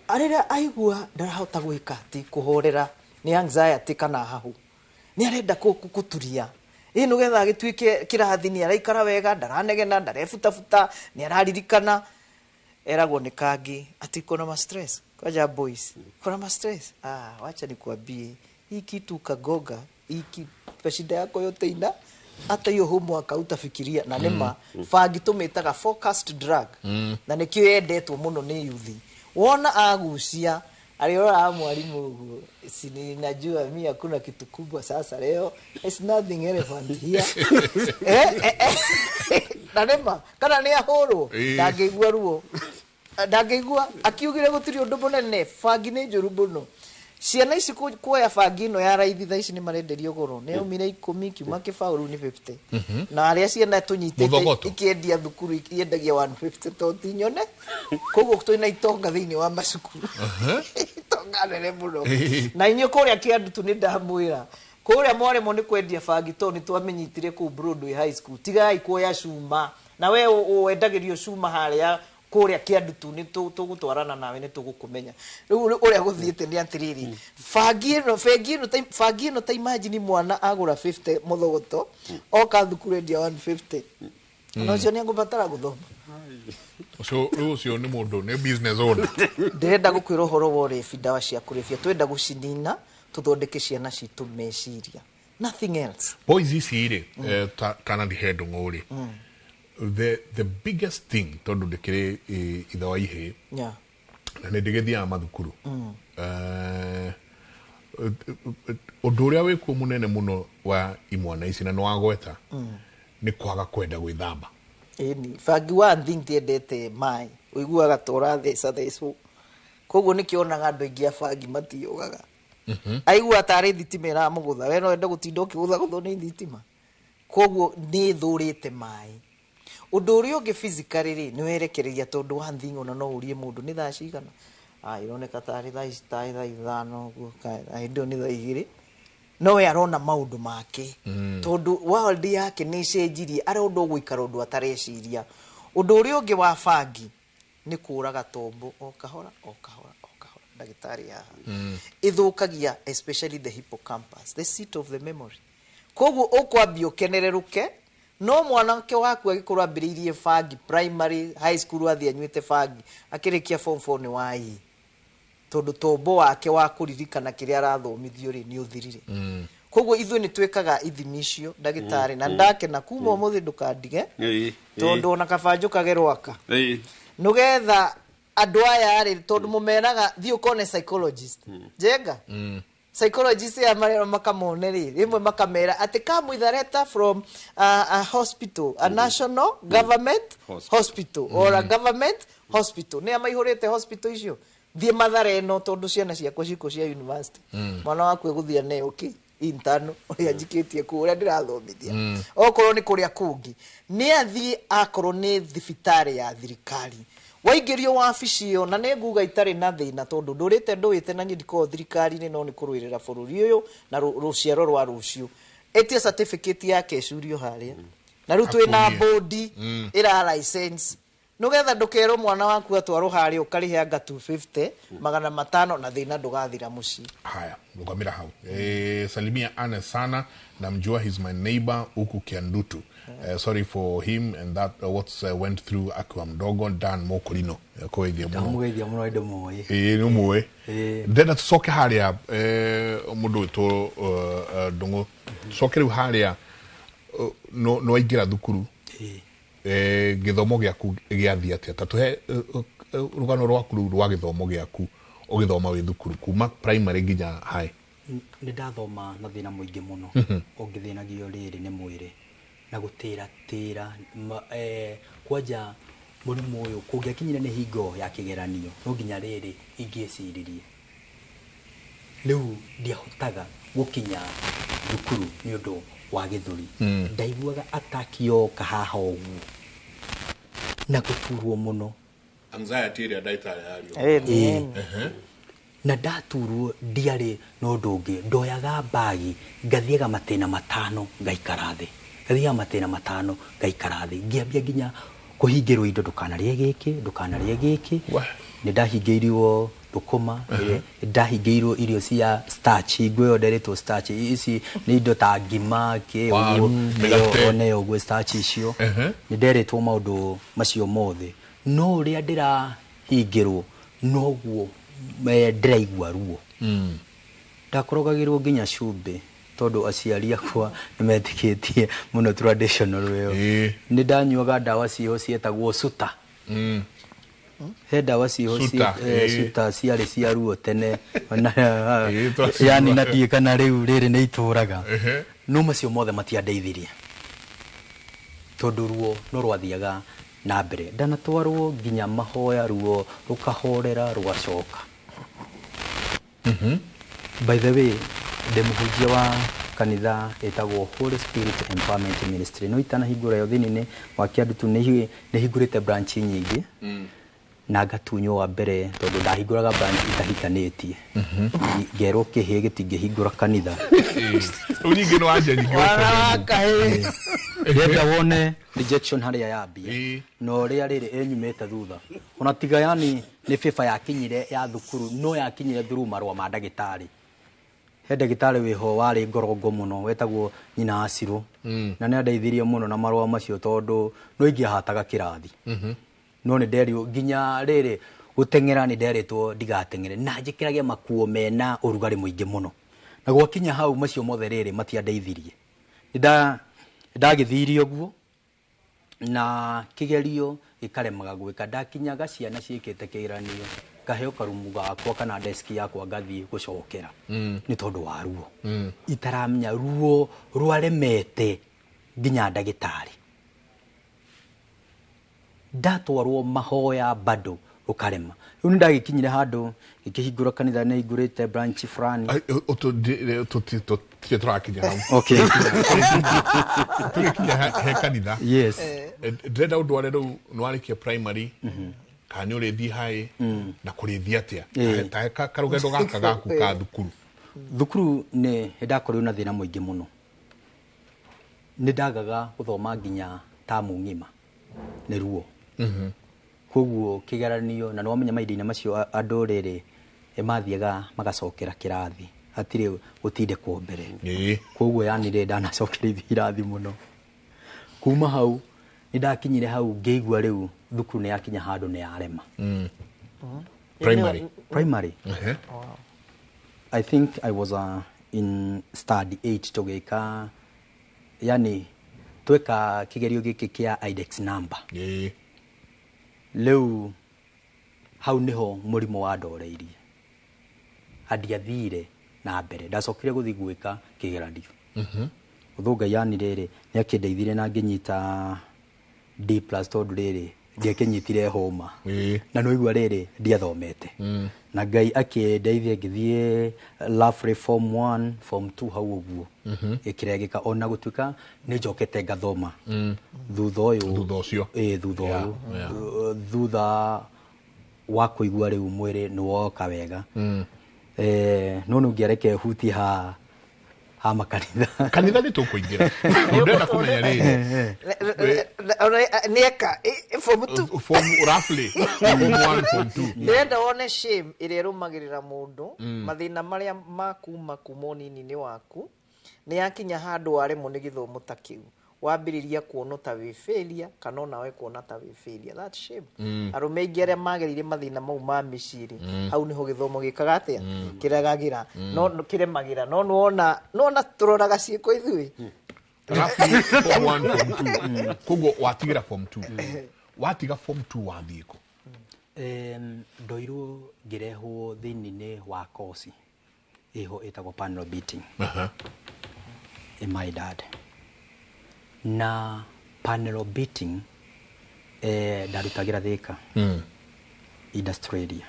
Rĩrĩa aigua ndarahota gwĩka atĩ kũhorera nĩ anxiety kana hahu, nĩ arenda kũturia. Ĩ nĩgetha agĩtuĩke kĩrathi nĩ araikara wega, ndaranegena, ndarebutabuta, nĩ araririkana. Eragwo nĩ kangĩ atĩ kuna ma stress. Kwaja boys, kuna ma stress. Ah, wacha nikuambie, Hii kitu ukagoga, hii shida yako yote ina hata hiyo homework hautafikiria. Na nĩma bangi tũmĩtaga focused drug, na nĩkĩo yendetwo mũno nĩ yuthi. Wona agucia aliona mwalimu ũguo, si ninajua mi hakuna kitu kubwa sasa leo, it's nothing elephant here. Na nĩma kana nĩ ahũrwo ndangĩigua ruo, ndangĩigua akiugire gũtirĩ ũndũ mũnene. Bangi nĩ njũru mũno. Ciana ici kuoya bangi ĩno ya raithi thaa ici nĩ marenderio goro, nĩ yaumire 10 kiuma kĩbaũ rĩu nĩ 50, na arĩa ciana tũnyitĩte ikĩendia thukuru iendagia 150 to ti nyone. Koguo twĩna itonga thĩinĩ wa macukuru, itonga nene mũno. Na inyuĩ kũrĩa Kĩandutu nĩ ndamwĩra kũrĩa mwaremwo nĩ kwendia bangi tondũ nĩ twamenyitire kũu Broadway High School. Tigai kuoya cuma, na we wendagĩrio cuma harĩa kũrĩa Kĩandutu, nĩ tũgũtwarana nawe, nĩ tũgũkũmenya. Rĩu ũrĩa gũthiĩte nĩ atĩrĩrĩ, bangi ĩno, bengi ĩno, bangi ĩno, ta imagine mwana agũra 50 mũthogoto, oka thukuru endia 150, na ũcio nĩ egũbatara gũthoma. Ũcio rĩu ũcio nĩ mũndũ nĩ business owner. Ndĩrenda gũkwĩra ũhoro wa ũrebi, ndawa cia kũrebia twenda gũcinina tũthondeke ciana citũ meciria, nothing else. Boys ici rĩ, kana ndihe ndũng'ũ rĩ, the biggest thing, tondũ ndĩkĩrĩ ithe wa ihĩĩ na nĩ ndĩgĩthiaga mathukuru, ũndũ ũrĩa wĩkuo mũnene mũno wa imwana ici na nĩ wagweta nĩ kwaga kwenda gwĩthamba. Ĩni bangi one thing tiendete maĩ, ũiguaga ta ũratheca thecwo, koguo nĩkĩo onaga andũ aingĩ a bangi matiũgaga. Aigua tarĩ thitima ĩramũgũtha, we no wende gũtinda ũkĩgũthagũthwo nĩ thitima? Koguo nĩ ĩthũrĩte maĩ. Ũndũ ũrĩa ũngĩ physically rĩ, nĩ werekereria, tondũ one thing ona no ũrie mũndũ nĩ thaa cigana, ironeka tarĩ thaa ici, tarĩ thaa 5 ũguo, hĩndĩ ĩyo nĩ thaa 2, no we arona maũndũ make, tondũ world yake nĩ ĩcenjirie, arenda gũikara ũndũ atareciria. Ũndũ ũrĩa ũngĩ wa bangi nĩ kũraga tombo o kahora o kahora o kahora. Ndagĩtarĩ haha, ĩthũkagia especially the hippocampus, the seat of the memory. Koguo ũkwambia ũkenererũke, no mwanake waku agĩkorwo ambĩrĩirie bangi primary, high school, athiĩ anyuĩte bangi akĩrĩkia form 4 nĩ waii, tondũ tombo wake wa kũririkana kĩrĩa arathomithio rĩ nĩ ũthirire. Koguo ithuĩ nĩ twĩkaga ithimi icio, ndagĩtarĩ, na ndakena kuma ũmũthĩ ndũkandige, tondũ ona kaba njũkage rwaka nĩgetha andũ aya rĩ, tondũ mũmeraga thiĩ ũkone psychologist Njenga, psychologist ya marĩa makamone rĩ, rĩmwe makamera atĩ come with a letter from a hospital, a national government hospital or a government hospital. Nĩ amaihũrĩte hospital icio, thiĩ Mathare ĩno, tondũ ciana ciakwa ciko cia university, mwana waku egũthiĩ aneo kĩ intano ũrĩa njikĩtie kũu ũrĩa ndĩrathomithia. Okorwo nĩ kũrĩa kũngĩ nĩ athiĩ, akorwo nĩ thibitarĩ ya thirikari waingĩrio wabici ĩyo, na nĩ nguga itarĩ na thĩna, tondũ ndũrĩte ndũĩte na niĩ ndikoragwo thirikari-inĩ, no nĩ kũrũĩrĩra bũrũri ũyũ na rũciaro rwa rũciũ. Ĩtie certificate yake ĩcurio harĩa, na rĩu twĩna bodi ĩra license, nĩgetha ndũkerwo mwana waku atwarwo harĩa ũkarĩhe anga 250 500 na thĩna ndũgathira mũciĩ. Haya, rugamira hau. Salimia Anne sana, namjua, he's my neighbor huku Kiandutu. Sorry for him and that what's went through akiwa mdogo. Dan Mokolino koithia muno. Ndamũgeithia mũno, ndĩmũĩ. Ĩĩ nĩ mũĩ. Ndenda tũcoke harĩa mũndũ wĩtwo Ndũng'ũ, tũcoke rĩu harĩa no waingĩra thukuru, gĩthomo gĩaku gĩathiĩ atĩa? Ta tũhe rũgano rwaku rũu rwa gĩthomo gĩaku ũgĩthoma wĩ thukuru kuma primary nginya high. Nĩ ndathoma na thĩna mũingĩ mũno, ũngĩthĩnagio rĩrĩ nĩ mwĩrĩ na gũtĩra tĩra, kwanja mũrimũ ũyũ kũngĩakinyire nĩ hingo ya kĩgeranio no nginya rĩrĩ ingĩeciririe. Rĩu ndiahotaga gũkinya thukuru nĩ ũndũ wa gĩthũri. Ndaiguaga ataki yoka haha ũguo na gũturwo mũno. Anxiety ĩrĩa ndagĩtarĩ yario. Na ndaturwo ndiarĩ na ũndũ ũngĩ, ndoyaga mbagi ngathiaga matĩna 5 ngaikara thĩ, ngathiaga matĩna 5 ngaikara thĩ, ngĩambia nginya kũhingĩrwo indo, ndũkanarĩe gĩkĩ, ndũkanarĩe gĩkĩ. Nĩ ndahingĩirwo thũkũma, nĩ ndahingĩirwo irio cia starch, hingo ĩyo nderetwo starch ici nĩ indo ta ngima kĩ ũguo, one ũguo starch icio. Nĩ nderetwo maũndũ macio mothe, no ũrĩa ndĩrahingĩrwo noguo ndĩraigua ruo. Ndakorogagĩrwo nginya cumbĩ tondũ aciari akwa nĩ metĩkĩtie mũno traditional ĩyo. Nĩ ndanyuaga ndawa ciĩho cietagwo suta. He ndawa ciĩho Suta, suta ciarĩ cia ruo tene. Twaciigua. Yani na ndiĩ kana rĩu rĩrĩ nĩ itũraga, no macio mothe matiandeithirie tondũ ruo no rwathiaga na mbere. Ndanatwarwo nginya mahoya, ruo rũkahorera rũgacoka. By the way, ndĩ mũhunjia wa kanitha ĩtagwo Holy Spirit Empowerment Ministry, no itanahingũra yo thĩinĩ wa Kĩandutu nĩ hingũrĩte branch nyingĩ na ngatunywo wa mbere tondũ ndahingũraga branch itahikanĩtie. Ngerwo kĩhĩ gĩtingĩhingũra kanitha. Rĩu ningĩ nĩ wanjia ningĩ. Wana. Ndĩrenda wone rejection harĩa yambia na ũrĩa rĩrĩ ĩnyumĩte thutha, ona tiga yani nĩ bĩba yakinyire ya thukuru, no yakinyire through marũa ma ndagĩtarĩ. He ndagĩtarĩ wĩho warĩ ngorongo mũno wetagwo nyina Acirũ, na nĩ andeithirie mũno na marũa macio tondũ no ingĩahataga kĩrathi, no nĩ nderirwo nginya rĩrĩ gũteng'era, nĩ nderĩtwo ndigateng'ere na njĩkĩrage makuo mena ũrugarĩ mũingĩ mũno. Na gwakinya hau macio mothe rĩrĩ matiandeithirie. Nĩ ndagĩthirie ũguo na kĩgerio gĩkaremaga gwĩka. Ndakinyaga ciana ciĩkĩte kĩgeranio, ngaheo karumu gakwa kana deski yakwa ngathiĩ gũcokera nĩ tondũ wa ruo. Itaramenya ruo rwaremete nginya ndagĩtarĩ. Ndatwarwo mahoya bado rũkarema. Rĩu nĩ ndagĩkinyire handũ ngĩkĩhingũra kanitha, nĩ hingũrĩte branch fulani. Tũtirĩ tũrakinya hau. Okay. Tũgĩkinya he kanitha. Yes. Ndĩrenda ũndware rĩu nĩ warĩkia primary, kana nĩ ũrĩthiĩ high na kũrĩthiĩ atĩa? Ta karũgendo gaka gaku ka thukuru. Thukuru nĩ ndakorirwo na thĩna mũingĩ mũno. Nĩ ndagaga gũthoma nginya tamu ng'ima nĩ ruo. Koguo kĩgeranio, na nĩwamenya mahinda-inĩ macio andũ rĩrĩ mathiaga magacokera kĩrathi, hatirĩ gũtindĩkwo mbere. Koguo yani rĩ ndanacokerithio irathi mũno. Kuma hau nĩ ndakinyire hau ngĩigua rĩu thukuru nĩ yakinya handũ nĩ yarema. Primary. Primary. I think I was in study 8 tũgĩka, yani tweka kĩgerio gĩkĩ kĩa index number. Rĩu hau nĩho mũrimũ wandoreirie. Andiathire na mbere, ndacokire gũthiĩ gwĩka kĩgeranio. Ũthũ Ngai yani rĩrĩ nĩ akĩndeithirie na ngĩnyita D plus tondũ rĩrĩ ndiakĩnyitire homa na no igua rĩrĩ ndiathomete, na Ngai akĩndeithia ngĩthiĩ Lafrey form 1 form 2 hau ũguo ĩkĩregeka, ona gũtuĩka nĩ njokete ngathoma thutha ũyũ. Thutha ũcio. Ĩĩ, thutha ũyũ. Thutha wa kũigua rĩu mwĩrĩ nĩ woka wega. No nĩ ũngĩareke hutie ha makanitha. Kanitha nĩ tũkũingĩra. Ndĩrenda kũmenya rĩrĩ. Nĩeka form 2. Form roughly form 1 form 2. Ndĩrenda wone shame ĩrĩa ĩrũmagĩrĩra mũndũ, mathĩna marĩa makuma kuma ũnini-inĩ waku nĩ yakinya handũ waremwo nĩ gĩthomo ta kĩu, wambĩrĩria kuona ta wĩ failure kana onawe kuona ta wĩ failure. That's shame. Arũme aingĩ arĩa magereire mathĩna mau ma mĩciĩ, hau nĩho gĩthomo gĩkaga atĩa, kĩregagĩra, no kĩremagĩra. No nĩwona nĩwona tũroraga ciĩko ithuĩ. Roughly form 1 form 2. Koguo watigĩra form 2. Watiga form 2 wathiĩ kũ? Ndoirwo ngĩrehwo thĩinĩ wa kosi ĩho ĩtagwo panel beating. In my dad. Na panel beating ndarutagĩra Thika industrial area.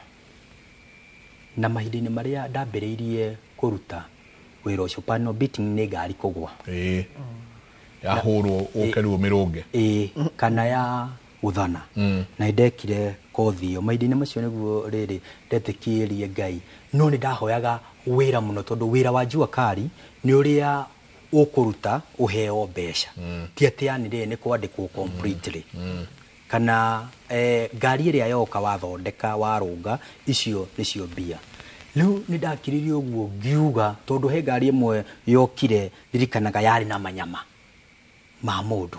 Na mahinda-inĩ marĩa ndambĩrĩirie kũruta wĩra ũcio, panel beating nĩ ngari kũgwa. Yahũrwo ũke rĩu ũmĩrũnge. Kana ya gũthana. Na ndekire kothi ĩyo mahinda-inĩ macio nĩguo rĩrĩ ndetĩkĩrie Ngai, no nĩ ndahoyaga wĩra mũno tondũ wĩra wa jua kali nĩ ũrĩa ũkũruta ũheo mbeca, ti atĩ yani rĩrĩ nĩ kwandĩkwo completely. Kana ngari ĩrĩa yoka wathondeka warũnga, icio nĩcio mbia. Rĩu nĩ ndakiririe ũguo ngiuga tondũ he ngari ĩmwe yokire ndirikanaga yarĩ na manyama ma mũndũ.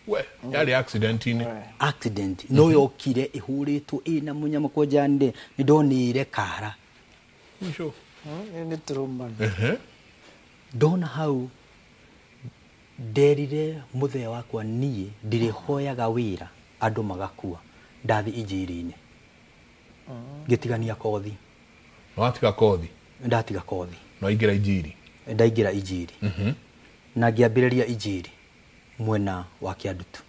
We, yarĩ accident-inĩ. Accident no yokire ĩhũrĩtwo ĩna mũnyama kwanja nĩ ndonire kara. Mũico. Nĩ trauma. Ndona hau nderire mũthee wakwa niĩ ndirĩhoyaga wĩra andũ magakua ndathi injiri-inĩ. Ngĩtigania kothi. Watiga kothi? Ndatiga kothi. Na waingĩra injiri? Ndaingĩra injiri. Na ngĩambĩrĩria injiri mwena wa Kĩandutu.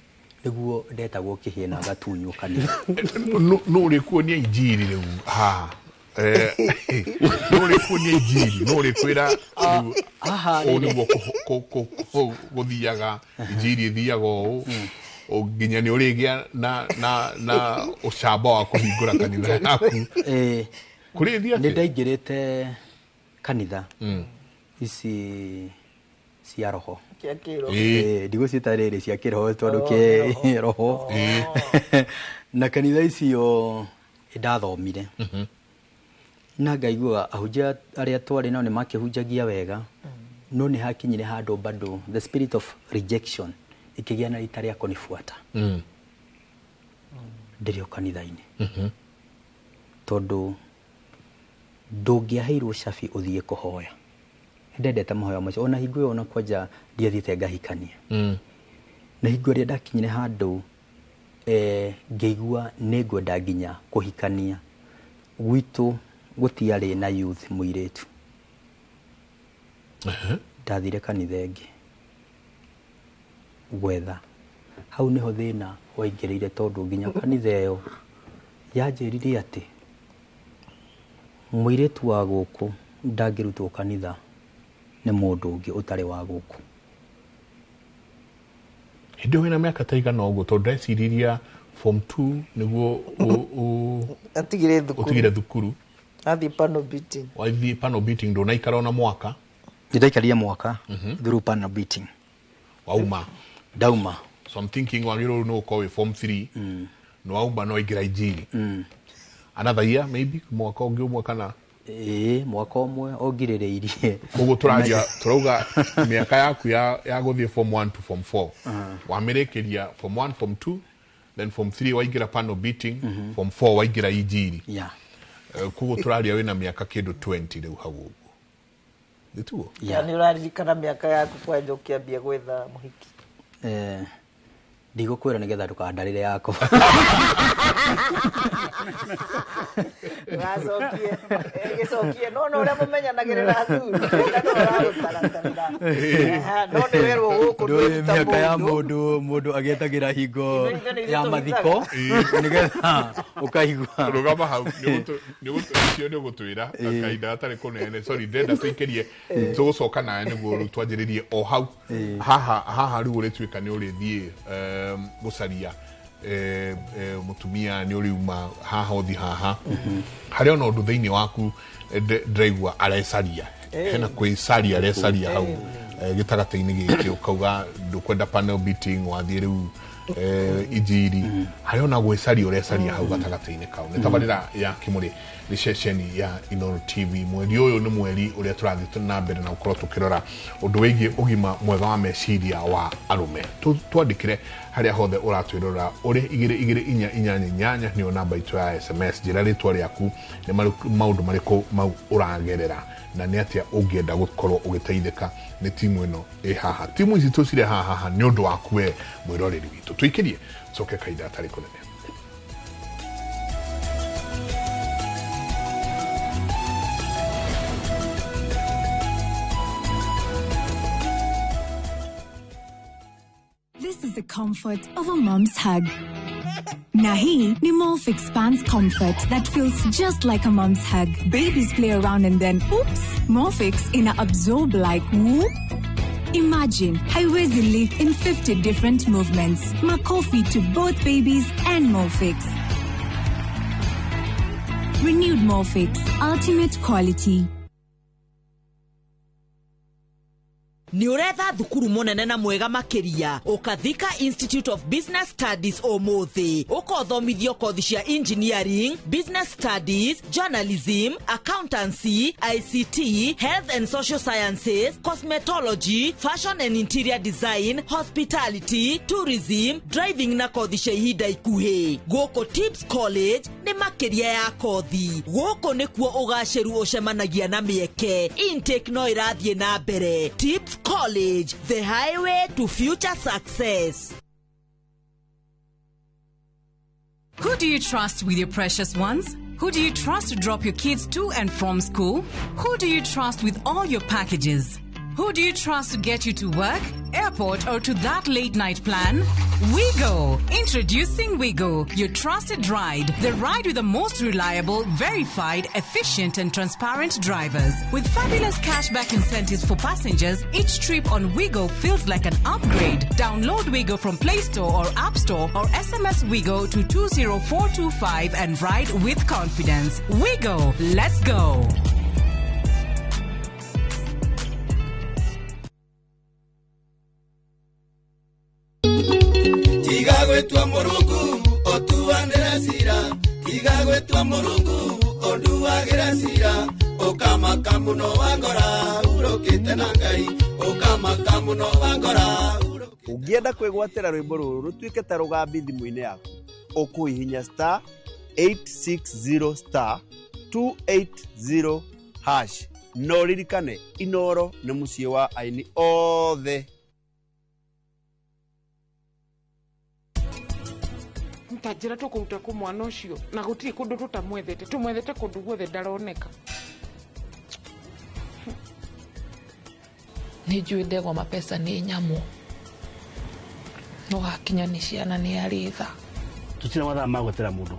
Nĩguo ndetagwo kĩhĩna na gatunywo kanitha. No ũrĩkuonia injiri rĩu haha. No ũrĩkuonia injiri, no ũrĩkwĩra rĩu ũũ nĩguo gũthiaga, injiri ĩthiaga ũũ, nginya nĩ ũrĩgĩa na ũcamba wa kũhingũra kanitha yaku. Kũrĩ ĩthiĩ atĩa? Nĩ ndaingĩrĩte kanitha ici cia roho. Ndigũciĩta rĩrĩ cia kĩroho tondũ kĩ roho. Na kanitha icio ndathomire. Na ngaigua ahunjia arĩa twarĩ nao nĩ makĩhunjagia wega, no nĩ hakinyire handũ bado the spirit of rejection ĩkĩgĩa na rita rĩa kũnibuata. Ndĩrĩ o kanitha-inĩ. Tondũ ndũngĩaheirwo cabi ũthiĩ kũhoya. Ndendete mahoya macio ona hingo ĩyo ona kwanja ndiathiĩte ngahikania. Na hingo ĩrĩa ndakinyire handũ ngĩigua nĩ ngwenda nginya kũhikania. Gwitũ gũtiarĩ na youth mũirĩtu. Ndathire kanitha ĩngĩ gwetha. Hau nĩho thĩna waingĩrĩire tondũ nginya kanitha ĩyo yanjĩrire atĩ mũirĩtu wa gũkũ ndangĩrutwo kanitha nĩ mũndũ ũngĩ ũtarĩ wa gũkũ. Hĩndĩ ĩyo wĩna mĩaka ta igana ũguo tondũ ndeciriria form 2 nĩguo atigire thukuru. Ũtigire thukuru. Athiĩ panel beating. Wathiĩ panel beating ndũnaikara ona mwaka? Nĩndaikarire mwaka through panel beating. Wauma? Ndauma. So I'm thinking wagĩrĩirwo nĩ gũkorwo wĩ form 3. Nĩ wauma no waingĩra injiri. Another year maybe mwaka ũngĩ ũmwe kana? Ĩĩ, mwaka ũmwe ũngirĩrĩirie. Koguo tũraria tũrauga mĩaka yaku ya gũthiĩ form 1 to form 4. Wamĩrĩkĩria form 1, form 2, then form 3 waingĩra panel beating, form 4 waingĩra injiri. Koguo tũraria wĩna mĩaka kĩndũ 20 rĩu hau ũguo. Nĩtuo? Nĩ ũraririkana mĩaka yaku kwanja ũkĩambia gwetha mũhiki? Ndigũkwĩra nĩgetha ndũkandarĩre yakwa. Gacokie, gĩcokie no no ũrĩa mũmenyanagĩrĩra athuri no nĩ werwo gũkũ ndũĩ mĩaka ya mũndũ mũndũ agĩetagĩra hingo ya mathiko nĩgetha ũkaigua. Rũgama hau nĩ ũgũtwĩra kahinda gatarĩ kũnene. Sorry, ndĩrenda tũikĩrie tũgũcoka nawe nĩguo rĩu twanjĩrĩrie o hau haha haha rĩu ũrĩtuĩka nĩ ũrĩthiĩ gũcaria mũtumia nĩ ũrĩuma haha ũthi haha. Harĩ ona ũndũ thĩinĩ waku ndĩraigua arecaria. Hena kwĩcaria arecaria hau gĩtagatĩ-inĩ gĩkĩ ũkauga ndũkwenda panel beating wathiĩ rĩu injiri. Harĩ ona gwĩcaria ũrecaria hau gatagatĩ-inĩ kau. Nĩ tabarĩra ya Kĩmũrĩ nĩ ceceni ya Inooro TV. Mweri ũyũ nĩ mweri ũrĩa tũrathiĩ na mbere na gũkorwo tũkĩrora ũndũ wĩgiĩ ũgima mwega wa meciria wa arũme. Twandĩkĩre harĩa hothe ũratwĩrora ũrĩ 2 2 4 8 8 nĩyo namba itũ ya SMS. Njĩra rĩtwa rĩaku nĩ maũndũ marĩkũ mau ũragerera na nĩ atĩa ũngĩenda gũkorwo ũgĩteithĩka nĩ timu ĩno ĩ haha. Timu ici tũcire haha nĩ ũndũ waku we mwĩroreri witũ. Tũikĩrie coke kahinda gatarĩ kũnene. This is the comfort of a mom's hug. Na hii ni Molfix Pants Comfort that feels just like a mom's hug. Babies play around and then, oops, Molfix ina absorb like whoop. Imagine haiwezi leak in 50 different movements. Makofi to both babies and Molfix. Renewed Molfix, ultimate quality. Nĩ ũretha thukuru mũnene na mwega makĩria, ũkathika Institute of Business Studies ũmũthĩ, ũkothomithio kothi cia engineering, business studies, journalism, accountancy, ICT, health and social sciences, cosmetology, fashion and interior design, hospitality, tourism, driving na kothi cia ihinda ikuhĩ. Gũkũ Tips College nĩ makĩria ya kothi. Gũkũ nĩkuo ũgacĩru ũcemanagia na mĩeke. Intake no ĩrathiĩ na mbere. Tips College, the highway to future success. Who do you trust with your precious ones? Who do you trust to drop your kids to and from school? Who do you trust with all your packages? Who do you trust to get you to work, airport, or to that late night plan? WeGo! Introducing WeGo, your trusted ride. The ride with the most reliable, verified, efficient, and transparent drivers. With fabulous cashback incentives for passengers, each trip on WeGo feels like an upgrade. Download WeGo from Play Store or App Store or SMS WeGo to 20425 and ride with confidence. WeGo! Let's go! Tiga gwĩtua Mũrungu ũtuanĩre cira, tiga gwĩtua Mũrungu ũnduagĩre cira, ũkamaka mũno wangora urũkĩte na Ngai, ũkamaka mũno wangora. Ũngĩenda kwĩgwatĩra rwĩmbo rũrũ rũtuĩke ta rũgambi thimũ-inĩ yaku, ũkũhihinya star 860 star 280 hash. No ririkane Inoro nĩ mũciĩ wa aini othe. Ta njĩra tũkũruta kũ mwana ũcio na gũtirĩ kũndũ tũtamwethete, tũmwethete kũndũ guothe ndaroneka. Nĩ njũĩ ndegwa mapesa nĩ nyamũ, no hakinya nĩ ciana nĩ arĩ tha. Tũtirĩ mathaa ma gwetera mũndũ.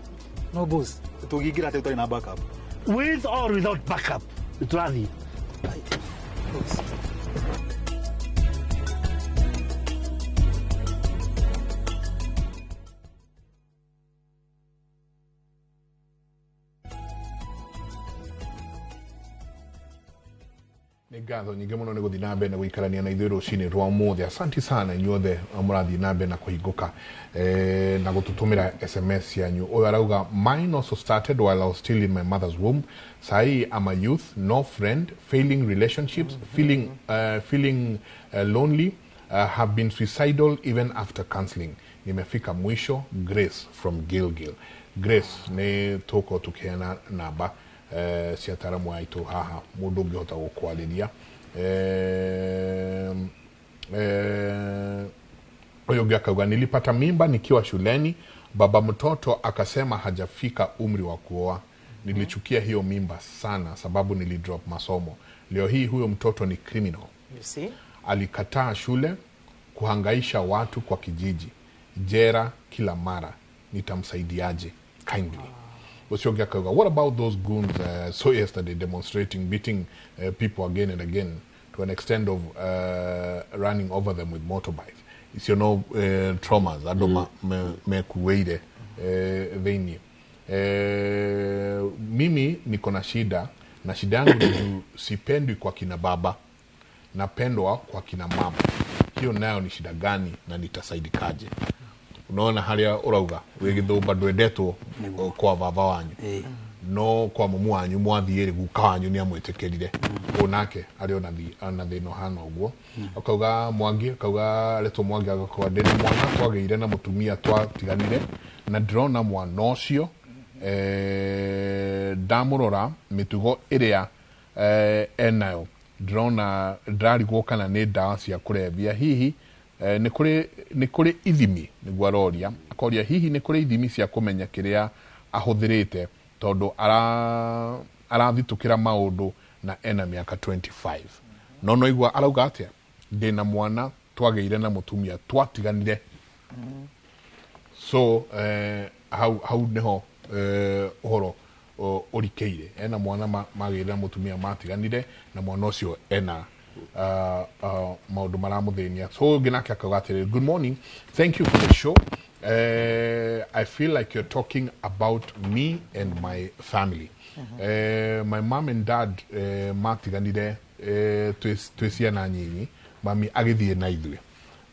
No boss, tũngĩingĩra atĩa ũtarĩ na backup? With or without backup, nĩtũrathiĩ. Boss. Ngatho nyingĩ mũno nĩ gũthiĩ na mbere na gũikarania na ithuĩ rũcinĩ rwa ũmũthĩ. Asanti sana inyuothe mũrathiĩ na mbere na kũhingũka na gũtũtũmĩra SMS cianyu. Ũyũ arauga, mine also started while I was still in my mother's womb. Sahi I'm a youth, no friend, failing relationships, feeling lonely, have been suicidal even after counseling. Nimefika mwisho. Grace from Gilgil. Grace, nĩ tũkorwo tũkĩheana namba cia ataramu aitũ haha mũndũ ũngĩhota gũkwarĩria. Ũyũ ũngĩ akauga, nilipata mimba nikiwa shuleni, baba mtoto akasema hajafika umri wa kuoa. Nilichukia hiyo mimba sana sababu nilidrop masomo. Leo hii huyo mtoto ni criminal. You see? Alikataa shule, kuhangaisha watu kwa kijiji, jera kila mara. Nitamsaidiaje? Kindly. Usioge akauga, what about those goons so yesterday demonstrating, beating people again and again to an extent of running over them with motorbikes? Icio no traumas andũ mekuĩire thĩinĩ. Mimi niko na shida, na shida yangu ni sipendwi kwa kina baba, napendwa kwa kina mama. Hiyo nayo ni shida gani na nitasaidikaje? Unaona haria urauga wĩ gĩthũmba ndwendetwo kwa baba wanyu, no kwa mumu wanyu mwathiĩ rĩ, guka wanyu nĩ amwĩtĩkĩrire, onake arĩ ona thĩna ũhana ũguo. Akauga Mwangi, akauga aretwo Mwangi, agakorwo ndĩna mwana twagĩire na mũtumia twatiganire, na ndĩrona mwana ũcio ndamũrora mĩtugo ĩrĩa enayo, ndĩrona ndĩrarigwo kana nĩ ndawa cia kũrebia hihi. Nĩ kũrĩ ithimi, nĩguo aroria, akoria hihi nĩ kũrĩ ithimi cia kũmenya kĩrĩa ahũthĩrĩte tondũ arathitũkĩra maũndũ na ena mĩaka 25. No igua arauga atĩa, ndĩna mwana twagĩire na mũtumia twatiganire. So hau nĩho ũhoro ũrikĩire. Ena mwana magĩire na mũtumia matiganire, na mwana ũcio ena maũndũ maramũthĩnia. So ũngĩ nake akauga atĩrĩrĩ, good morning, thank you for the show. I feel like you're talking about me and my family. My mom and dad matiganire twĩ ciana nyinyi, Mami agĩthiĩ na ithuĩ.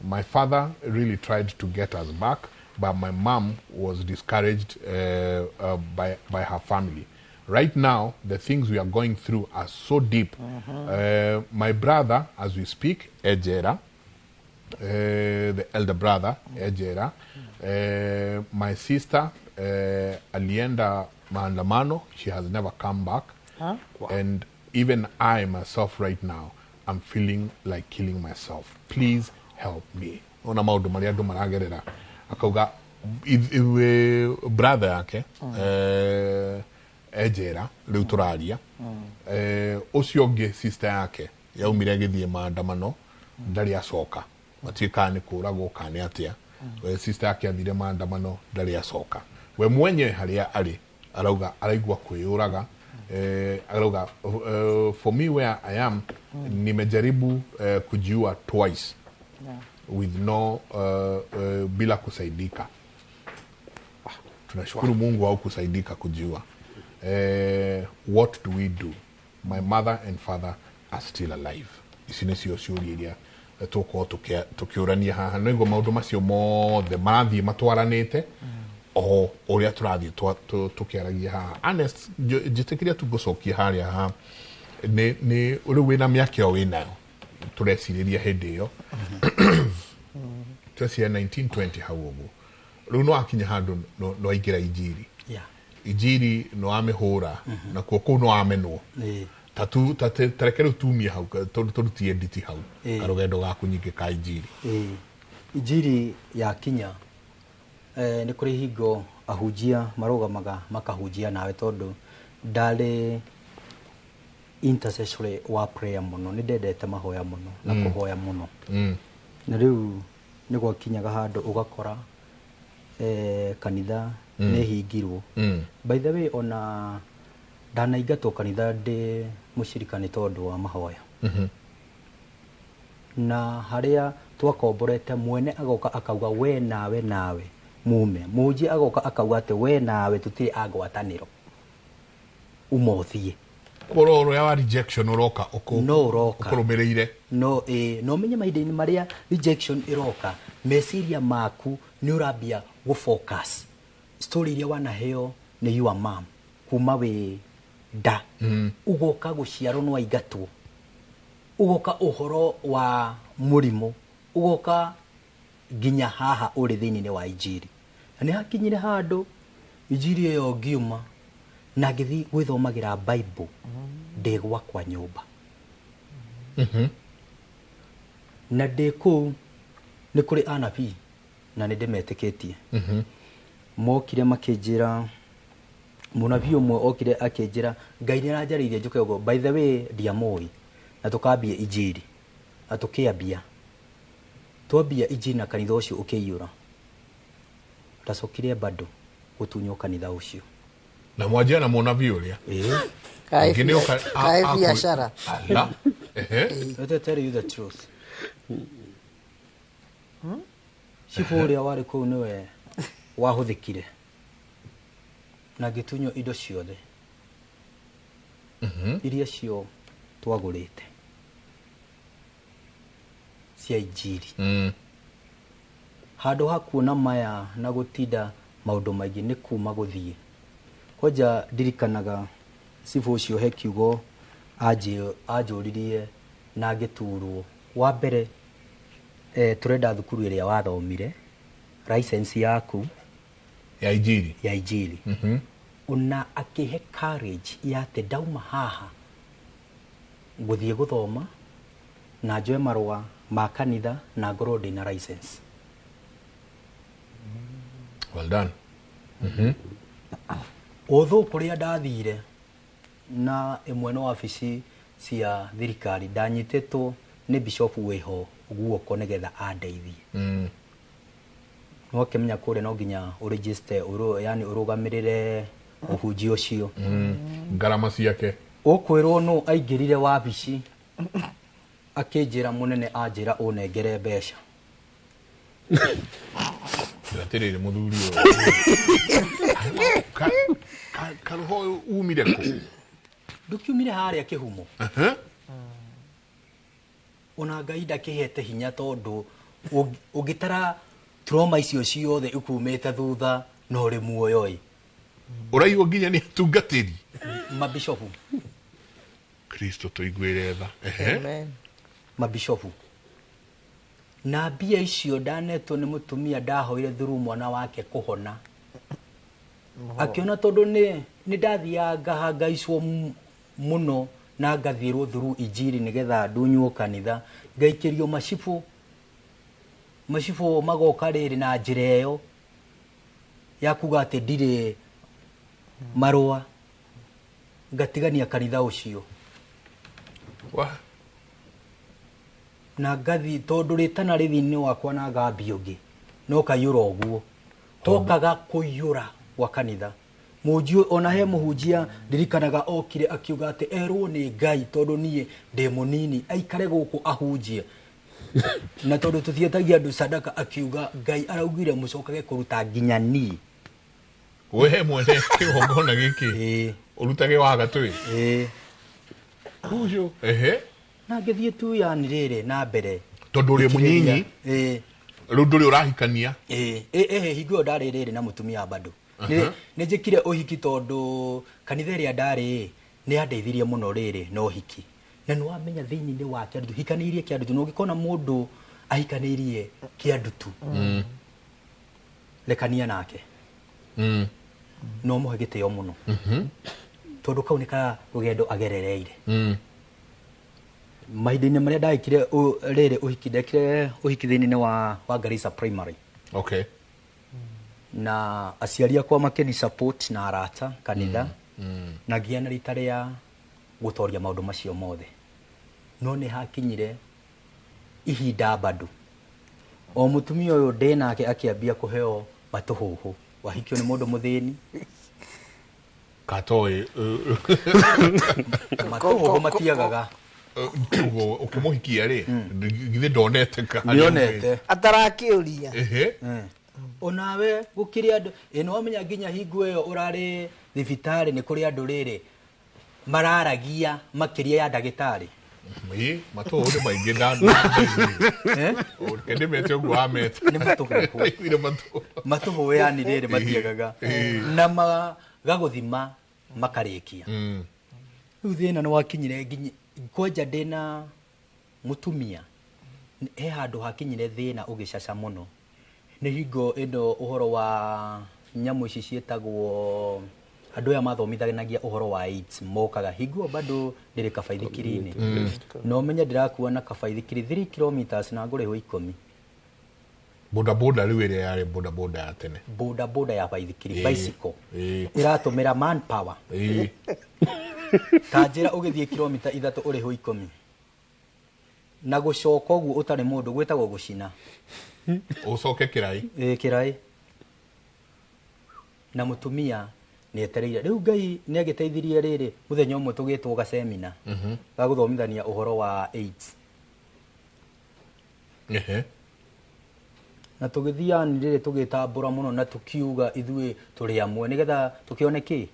My father really tried to get us back, but my mom was discouraged by her family. Right now, the things we are going through are so deep. My brother, as we speak, Ejera, the elder brother, Ejera. My sister, alienda maandamano. She has never come back. Huh? And even I myself right now, I'm feeling like killing myself. Please help me. Ona maundu maria andu maragerera. Akauga brother yake ejera riu turaria. Ucio ungi sister yake yaumire agithie maandamano ndari acoka. Matiĩ kana nĩ kũragwo kana nĩ atĩa. Sister yake athire maandamano ndari acoka. We mwenyewe harĩa arĩ arauga araigua kwĩyũraga. Arauga for me where I am, nimejaribu kujiua twice. With no bila kusaidika. Tunashukuru Mungu au kusaidika kujiua. What do we do? My mother and father are still alive. Ici nĩcio ciũria iria tũkorwo tũkĩũrania haha. No nĩguo maũndũ macio mothe marathiĩ matwaranĩte o ũrĩa tũrathiĩ tũkĩaragia haha. Ernest, njĩtĩkĩria tu ngũcokie harĩa haha. Nĩ rĩu wĩna mĩaka ĩyo wĩnayo tũrecirĩria hĩndĩ ĩyo tweciria 1920 hau ũguo. Rĩu no akinya handũ no aingĩra injiri. Injiri no amĩhũra nakuo kũu no amenwo. Tareke rĩu tumie hau tũrutie nditi hau karũgendo gaku nyingĩ ka injiri. Injiri yakinya nĩ kũrĩ hingo ahunjia marũgamaga makahunjia nawe tondũ ndarĩ intercessory wa prayer mũno, nĩ ndendete mahoya mũno na kũhoya mũno. Na rĩu nĩ gwakinyaga handũ ũgakora kanitha nĩ hingirwo. By the way, ona ndanaingatwo kanitha ndĩ mũcirika nĩ tondũ wa mahoya. Na harĩa twakomborete mwene agoka akauga we nawe nawe mume, mũhunjia agoka akauga atĩ we nawe tũtirĩ a ngwatanĩro, uma ũthiĩ. Kũrwo ũrĩa wa rejection ũroka no ũroka ũkũrũmĩrĩire. No no menye mahinda-inĩ marĩa rejection ĩroka, meciria maku nĩ ũrambia gũ focus story iria wanaheo nĩ your mom kuma wĩ nda. Ũgoka gũciarwo no aingatwo, ũgoka ũhoro wa mũrimũ, ũgoka nginya haha ũrĩ thĩinĩ wa injiri. Na nĩ hakinyire handũ injiri ĩyo ngiuma na ngĩthiĩ gwĩthomagĩra Bible ndĩ gwakwa nyũmba. Na ndĩ kũu nĩ kũrĩ anabii na nĩ ndĩmetĩkĩtie. Mokire makĩnjĩra, mũnabii ũmwe okire akĩnjĩra Ngai nĩ aranjarĩirie njũke ũguo. By the way, ndiamũĩ. Na tũkambia injiri na tũkĩambia, twambia injiri na kanitha ũcio ũkĩiyũra. Ndacokire bado gũtunywo kanitha ũcio. Na mwanjia na mũnabii ũrĩa? Kaĩ biacara. Let me tell you the truth. Cibũ ũrĩa warĩ kũu nĩwe wahũthĩkire na ngĩtunywo indo ciothe iria cio twagũrĩte cia injiri. Handũ ha kuona maya na gũtinda maũndũ maingĩ nĩ kuma gũthiĩ. Kwanja ndirikanaga cibũ ũcio he kiugo anjũririe na ngĩturwo. Wa mbere, tũrenda thukuru ĩrĩa wathomire, license yaku ya injiri, ya injiri. Ona akĩhe courage ya atĩ ndauma haha ngũthiĩ gũthoma na njoe marũa ma kanitha na ngorwo ndĩna license. Well done. Although kũrĩa ndathire na ĩmwe no wabici cia thirikari ndanyitĩtwo nĩ bishop wĩho guoko nĩgetha andeithie. No akĩmenya kũrĩa no nginya ũregister, yani ũrũgamĩrĩre ũhunjia ũcio. Ngarama ciake. Ũkwĩrwo nũ aingĩrire wabici akĩnjĩra mũnene anjĩra ũnengere mbeca. Atĩrĩrĩ mũthuri ũyũ. Karoho umire kũ? Ndũkiumire harĩa kĩhumo. Ona Ngai ndakĩhete hinya tondũ ũngĩtara trauma icio ciothe ikumĩte thutha na ũrĩ muoyo ĩ. Ũraigua nginya nĩ atungatĩri mabishopu. Kristo tũiguĩre tha. Ehe. Mabishopu na mbia icio ndanetwo nĩ mũtumia ndahoire through mwana wake kũhona, akiona tondũ nĩ ndathiaga ngahangaicwo mũno na ngathiĩrwo through injiri nĩgetha ndunywo kanitha, ngaikĩrio macibũ macibũ magoka rĩrĩ na njĩra ĩyo ya kuga atĩ ndirĩ marũa, ngatigania kanitha ũcio. Na ngathi tondũ rĩtana rĩthini wakwa na ngambia ũngĩ no kaiyũra ũguo tokaga kũiyũra gwa kanitha. Mũnji ona he mũhunjia ndirikanaga okire akiuga atĩ erwo nĩ Ngai tondũ niĩ ndĩ mũnini aikare gũkũ ahunjie, na tondũ tũtietagia andũ sadaka, akiuga Ngai araugire mũcokage kũruta nginya niĩ. We mwene kĩgongona gĩkĩ ũrutage wa gatũ ĩ ũcio. Ehe. Na ngĩthiĩ tu yani rĩrĩ na mbere tondũ ũrĩ mũnyinyi rĩu ndũrĩ ũrahikania. Ĩĩ hingo ĩyo ndarĩ rĩrĩ na mũtumia bado. Nĩ njĩkire ũhiki tondũ kanitha ĩrĩa ndarĩ nĩ yandeithirie mũno rĩrĩ na ũhiki. Na nĩ wamenya thĩinĩ wa Kĩandutu hikanĩirie Kĩandutu, na ũngĩkona mũndũ ahikanĩirie Kĩandutu rekania nake no mũhe gĩtĩo mũno tondũ kau nĩ ka rũgendo agerereire. Mahinda-inĩ marĩa ndagĩkire rĩrĩ ũhiki, ndekire ũhiki thĩinĩ wa Garissa Primary. Okay. Na aciari akwa makĩni support na arata kanitha na ngĩgĩa na rita rĩa gũtoria maũndũ macio mothe. No nĩ hakinyire ihinda bado o mũtumia ũyũ ndĩ nake akĩambia kũheo matũhũhũ, wahikio nĩ mũndũ mũthĩni katoĩ matũhũhũ matiagaga. Ũkĩmũhikia rĩ githĩ ndonete kana ndionete atarakĩũria. Ehe. Onawe gũkĩrĩ andũ ĩ no wamenya nginya hingo ĩyo ũrarĩ thibitarĩ nĩ kũrĩ andũ rĩrĩ mararagia makĩria ya ndagĩtarĩ. Ĩ matũhũhũ nĩ maingĩ na ndĩmete ũguo wamete nĩ matũhũhũ matũhũhũ yani rĩrĩ matiagaga na magagũthima makarĩkia. Rĩu thĩna nĩ wakinyire nginya kwanja ndĩna mũtumia he handũ hakinyire thĩna ũgĩcaca mũno. Nĩ hingo ĩno ũhoro wa nyamũ ici ciĩtagwo andũ aya mathomithanagia ũhoro wa AIDS mokaga hingo bado ndĩrĩ kabaithikiri-inĩ no menye ndĩrakua na kabaithikiri 3 kilometers na ngũrĩhwo 10. Boda boda rĩu ĩrĩa yarĩ boda boda ya tene, boda boda ya baithikiri bicycle ĩratũmĩra manpower ta njĩra ũgĩthiĩ kilomita 3 ũrĩhwo 10 na gũcoka ũguo ũtarĩ mũndũ gwĩtagwo gũcina ũcoke kĩrai. Ĩ kĩrai na mũtumia nĩ etereire. Rĩu Ngai nĩ agĩteithirie rĩrĩ mũthenya ũmwe tũgĩtwo gasemina ga gũthomithania ũhoro wa AIDS. Ehe. Na tũgĩthiĩ yani rĩrĩ tũgĩtambũra mũno na tũkiuga ithuĩ tũrĩ amwe nĩgetha tũkĩone kĩ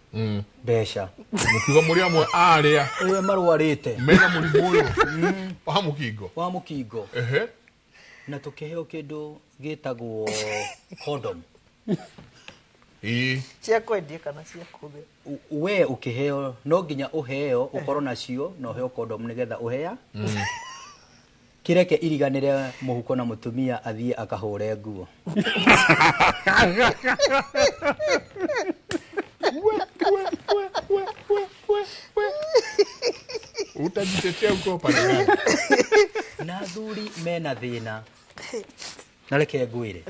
mbeca. Mũkiuga mũrĩ amwe arĩa marwarĩte mena mũrimũ ũyũ wa mũkingo, wa mũkingo. Ehe. Na tũkĩheo kĩndũ gĩtagwo condom. Ĩ cia kwendia kana cia kũhũthĩra? We ũkĩheo no nginya ũheo ũkorwo nacio na ũheo condom nĩgetha ũhea kireke iriganĩre mũhuko na mũtumia athiĩ akahũre nguo. Utajitetea uko pale gani? Na athuri mena thĩna na reke ngwĩre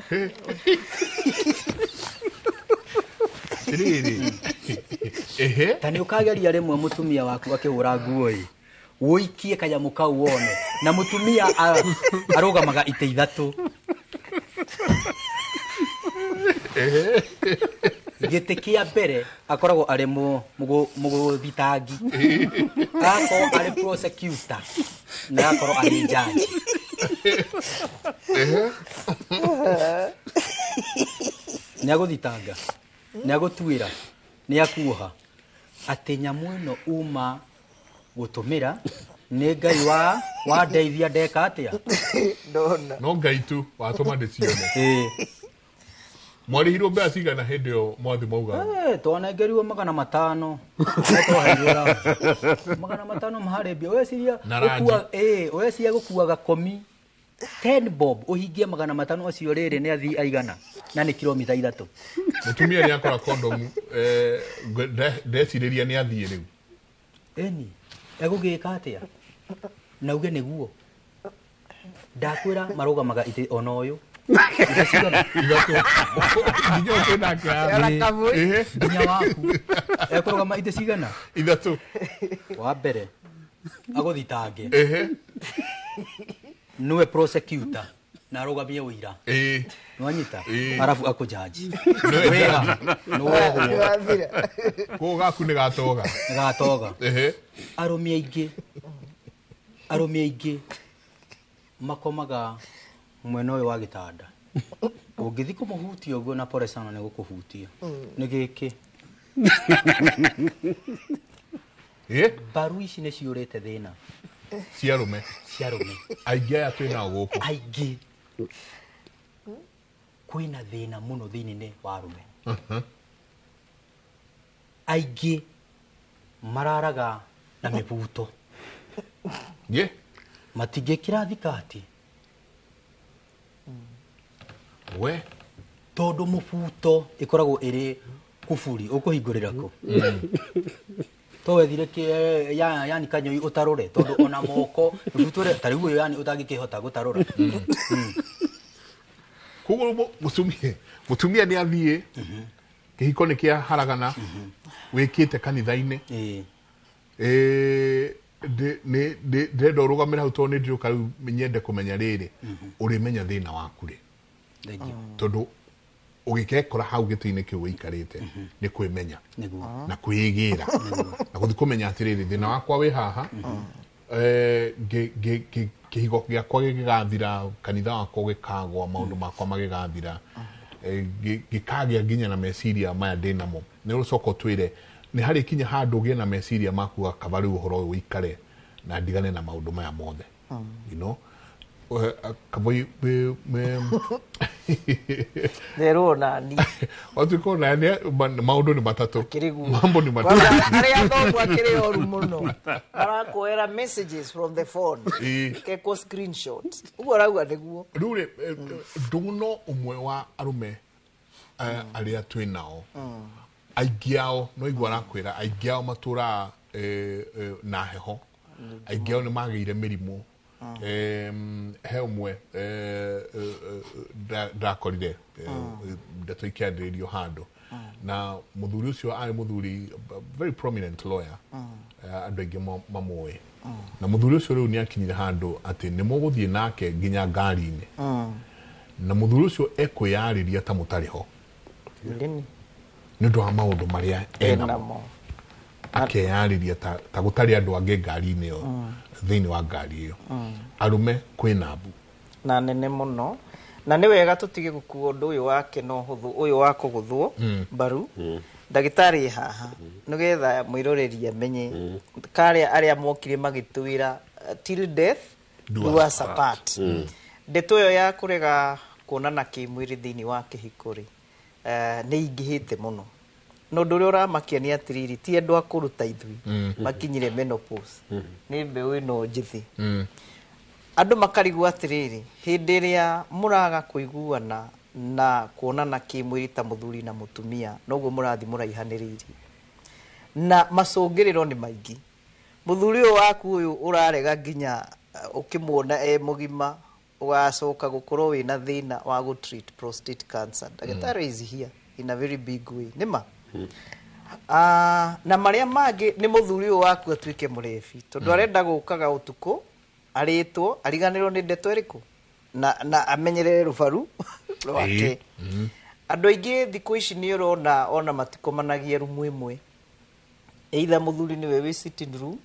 Ehe. Ta nĩ ũkageria rĩmwe mũtumia waku akĩhũra nguo ĩ ũikie kanyamũ kau wone na mũtumia arũgamaga itĩ 3. Gĩtĩ kĩa mbere akoragwo arĩ mũgũthitangi, agakorwo arĩ prosecutor na agakorwo arĩ judge. Nĩ agũthitanga, nĩ agũtuĩra, nĩ akuoha atĩ nyamũ ĩno uma gũtũmĩra Nĩ Ngai wa wandeithia ndeka atĩa? Ndona. No Ngai tu watũma ndĩcione. Mwarĩhirwo mbeca cigana hĩndĩ ĩyo mwathi mauga? Twanengerirwo 500. Twaheirwo ranji. 500 maharĩ mbia. Weciria Na ranji. Weciria gũkua gakomi 10 bob ũhingie 500 acio rĩrĩ nĩ athii aigana na nĩ kilomita 3. Mũtumia nĩ akora kondomu ndecirĩria nĩ athiĩ rĩu. Ĩni egũgĩka atĩa? Na uge nĩguo. Ndakwĩra marũgamaga itĩ ona ũyũ. Ithatũ. Nginya ũyũ twĩnake haha. Nginya waku. Ekũrũgama itĩ cigana? 3. Wa mbere agũthitange. Nĩwe prosecutor na arũgamie ũira. Nĩwanyita? Arabu akũjaji. Wĩra nĩwohwo. Koguo gaku nĩ gatoga. Nĩ gatoga. Arũme aingĩ makomaga mwena ũyũ wa gĩtanda. Ũngĩthiĩ kũmũhutia ũguo na pole sana nĩ gũkũhutia. Nĩ gĩkĩ. Mbaru ici nĩ ciũrĩte thĩna. Cia arũme. Cia arũme. Aingĩ aya twĩ nao gũkũ. Aingĩ. Kwĩna thĩna mũno thĩinĩ wa arũme. Aingĩ mararaga na mĩbuto. Matingĩkĩra thikati. We. Tondũ mũbuto ĩkoragwo ĩrĩ kuburi ũkũhingũrĩra kũ? To wethire yani kanyoi ũtarũre tondũ ona moko mĩbuto ĩrĩa ta rĩu ũyũ yani ũtangĩkĩhota gũtarũra. Koguo mũtumia nĩ athiĩ kĩhiko nĩ kĩaharagana wĩkĩte kanitha-inĩ. Ndĩrenda ũrũgamĩre hau tondũ nĩ ndĩrũka rĩu nyende kũmenya rĩrĩ ũrĩmenya thĩna waku rĩ. Tondũ ũgĩkekora hau gĩtĩ-inĩ kĩu ũikarĩte nĩ kwĩmenya na kwĩgĩra na gũthiĩ kũmenya atĩrĩrĩ thĩna wakwa wĩ haha kĩhiko gĩakwa gĩgĩgathira kanitha wakwa ũgĩkagwa maũndũ makwa magĩgathira gĩkagĩa nginya na meciria maya ndĩ namo. Nĩ ũcoka ũtwĩre nĩ harĩ kinya handũ ũgĩe na meciria maku kaba rĩu ũhoro ũyũ ũikare na ndigane na maũndũ maya mothe. You know? Kaboi Nderwo nani. Watuĩka ona maũndũ nĩ matatũ. Mambo nĩ matatũ. Arĩa thomu akĩrĩ oru mũno. Marakuoera messages from the phone. Kekwo screenshot. Ũguo arauga nĩguo. Rĩu rĩ ndũgũ no ũmwe wa arũme arĩa twĩ nao. Aingĩ ao no igua arakwĩra aingĩ ao matũraga na heho. Aingĩ ao nĩ magĩire mĩrimũ. He ũmwe ndakorire ndeto ikĩarĩrĩrio handũ na mũthuri ũcio arĩ mũthuri very prominent lawyer andũ aingĩ mamũĩ na mũthuri ũcio rĩu nĩ akinyire handũ atĩ nĩ mũgũthiĩ nake nginya ngari-inĩ na mũthuri ũcio ekwĩyarĩria ta mũtarĩ ho nĩ ũndũ wa maũndũ marĩa enamo akeyarĩria ta gũtarĩ andũ angĩ ngari-inĩ ĩyo thĩinĩ wa ngari ĩyo. Arũme kwĩna mbu na nene mũno na nĩ wega tũtige gũkua ũndũ ũyũ wake na ũhũthũ ũyũ wa kũgũthwo mbaru. Ndagĩtarĩ haha nĩgetha mwĩroreri amenye karĩa arĩa mokire magĩtwĩra till death do us apart. Ndeto ĩyo ya kũrega kuonana kĩmwĩrĩ thĩinĩ wa kĩhiko rĩ nĩ ingĩhĩte mũno. No ũndũ ũrĩa ũramakia nĩ atĩrĩrĩ ti andũ akũrũ ta ithuĩ makinyire menopause nĩ mbeũ ĩno njĩthĩ. Andũ makarigwo atĩrĩrĩ hĩndĩ ĩrĩa mũraga kũiguana na kuonana kĩmwĩrĩ ta mũthuri na mũtumia noguo mũrathiĩ mũraihanĩrĩirie na macũngĩrĩro nĩ maingĩ. Mũthuri ũyũ waku ũyũ ũrarega nginya ũkĩmuona e mũgima ũgacoka gũkorwo wĩna thĩna wa gũ treat prostate cancer. Ndagĩtarĩ is here in a very big way. Nĩma? Na marĩa mangĩ nĩ mũthuri ũyũ waku atuĩke mũrebi tondũ arenda gũkaga ũtukũ arĩtwo ariganĩrwo nĩ ndeto ĩrĩkũ na amenyerere rũbaru rwake. Andũ aingĩ thikũ ici nĩ ũrona ona matikomanagia rumu ĩmwe. Either mũthuri nĩwe wĩ sitting room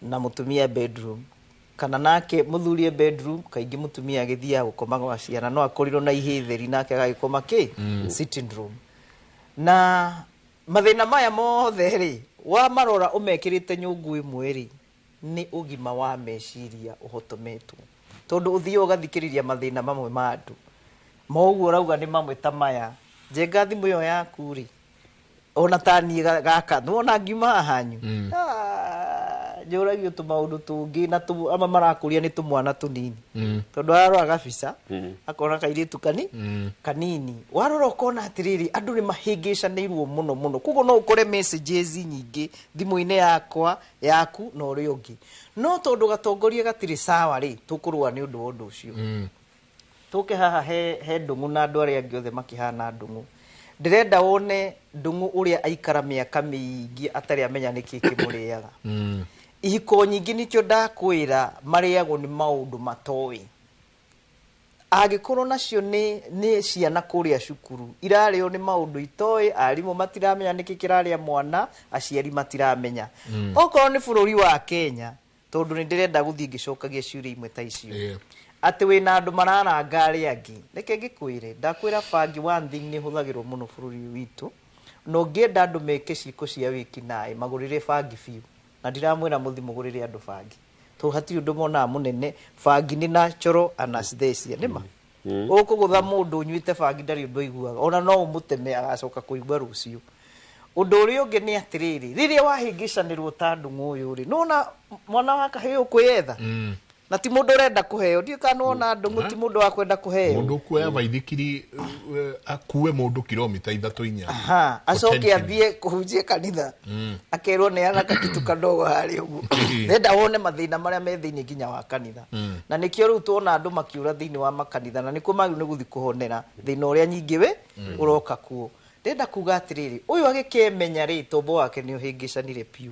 na mũtumia bedroom kana nake mũthuri e bedroom kaingĩ mũtumia agĩthiaga gũkoma gwa ciana no akorirwo na ihĩ theri nake agagĩkoma kĩ sitting room. Na mathĩna maya mothe rĩ wamarora ũmekĩrĩte nyũngũ ĩmwe rĩ Nĩ ũgima wa meciria ũhotometwo, tondũ ũthiĩ ũgathikĩrĩria mathĩna mamwe ma andũ ma ũguo ũrauga nĩ mamwe ta maya. Njenga, thimũ ĩyo yaku rĩ, ona ta niĩ gaka nĩwona ngiuma haha hanyu, njũragio tũmaũndũ tũngĩ na amwe marakũria nĩ tũmwana tũnini, tondũ ararora gabica akona kairĩtu kanini, warora ũkona atĩrĩrĩ, andũ nĩ mahĩngĩcanĩirwo mũno mũno. Koguo no ũkore messages nyingĩ thimũ-inĩ yakwa, yaku na ũrĩa ũngĩ, no tondũ gatongoria gatirĩ sawa rĩ, tũkũrũa nĩ ũndũ wa ũndũ ũcio. Tũke haha he Ndũng'ũ na andũ arĩa angĩ othe makĩhana Ndũng'ũ. Ndĩrenda wone Ndũng'ũ ũrĩa aikara mĩaka mĩingĩ atarĩ amenya nĩkĩ kĩmũrĩaga. Ihiko nyingĩ, nĩkĩo ndakwĩra, marĩagwo nĩ maũndũ matoĩ. Angĩkorwo nacio nĩ ciana kũrĩa cukuru irarĩo nĩ maũndũ itoĩ, arimũ matiramenya nĩkĩ kĩrarĩa mwana, aciari matiramenya. Okorwo nĩ bũrũri wa Kenya, tondũ nĩ ndĩrenda gũthiĩ ngĩcokagia ciũria imwe ta icio, atĩ wĩna andũ mararanga arĩa angĩ. Reke ngĩkwĩre, ndakwĩra bangi, one thing nĩ ĩhũthagĩrwo mũno bũrũri ũyũ witũ, na ũngĩenda andũ meke ciĩko cia wĩkinaĩ, magũrĩre bangi biũ. Na ndiramwĩra mũthi mũgũrĩre andũ bangi, tondũ hatirĩ ũndũ monaga mũnene. Bangi nĩ natural anesthesia, nĩma ũkũgũtha mũndũ ũnyuĩte bangi ndarĩ ũndũ aiguaga, ona no ũmũteme agacoka kũigua rũciũ. Ũndũ ũrĩa ũngĩ nĩ atĩrĩrĩ, rĩrĩa wahĩngĩcanĩrwo ta Ndũng'ũ ũyũ rĩ, nĩwona mwana wa kahĩĩ ũkwĩyetha, na ti mũndũ ũrenda kũheo. Ndiũĩ kana nĩwona Ndũng'ũ ti mũndũ wa kwenda kũheo. Mũndũ ũkuoya baithikiri akue mũndũ kilomita 3 4. Aha, acoke ambie kũhunjia kanitha, akerwo neana kakitu kadogo harĩa ũguo. Ndenda wone mathĩna marĩa me thĩinĩ nginya wa kanitha, na nĩkĩo rĩu tuona andũ makiũra thĩinĩ wa makanitha, na nĩkuo magĩrĩirwo nĩ gũthiĩ kũhonera thĩna ũrĩa nyingĩ we ũroka kuo. Ndĩrenda kuga atĩrĩrĩ, ũyũ agĩkĩmenya rĩ, tombo wake nĩ ũhĩngĩcanire biũ.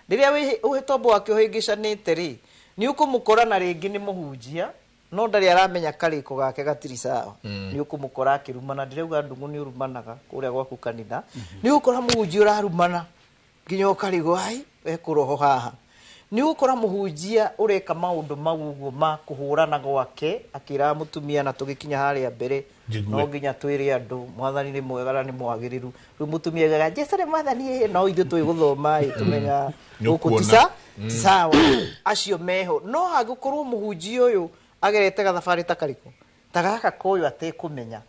Rĩrĩa tombo wake ũhĩngĩcanĩte rĩ, nĩ ũkũmũkora na rĩngĩ nĩ mũhunjia, no ndarĩ aramenya karĩko gake gatirĩ sawa. Nĩ ũkũmũkora akĩrumana. Ndĩrauga Ndũng'ũ nĩ ũrumanaga kũrĩa gwaku kanitha. Nĩ ũgũkora mũhunjia ũrarumana nginya ũkarigwo, ai wekũroho haha. Nĩ ũgũkora mũhunjia ũreka maũndũ mau ũguo ma kũhũrana gwake akĩraga mũtumia, na tũgĩkinya harĩa mbere no nginya twĩre andũ mwathani nĩ mwega na nĩ mwagĩrĩru. Rĩu mũtumia augaga Jesũ nĩ mwathani ĩ, no ithuĩ twĩ gũthoma ĩ, tũmenya gũkũ ti sawa. Acio meho, no hangĩkorwo mũhunjia ũyũ agerete gathabarĩ ta karĩkũ ta gaka koyũ atekũmenya,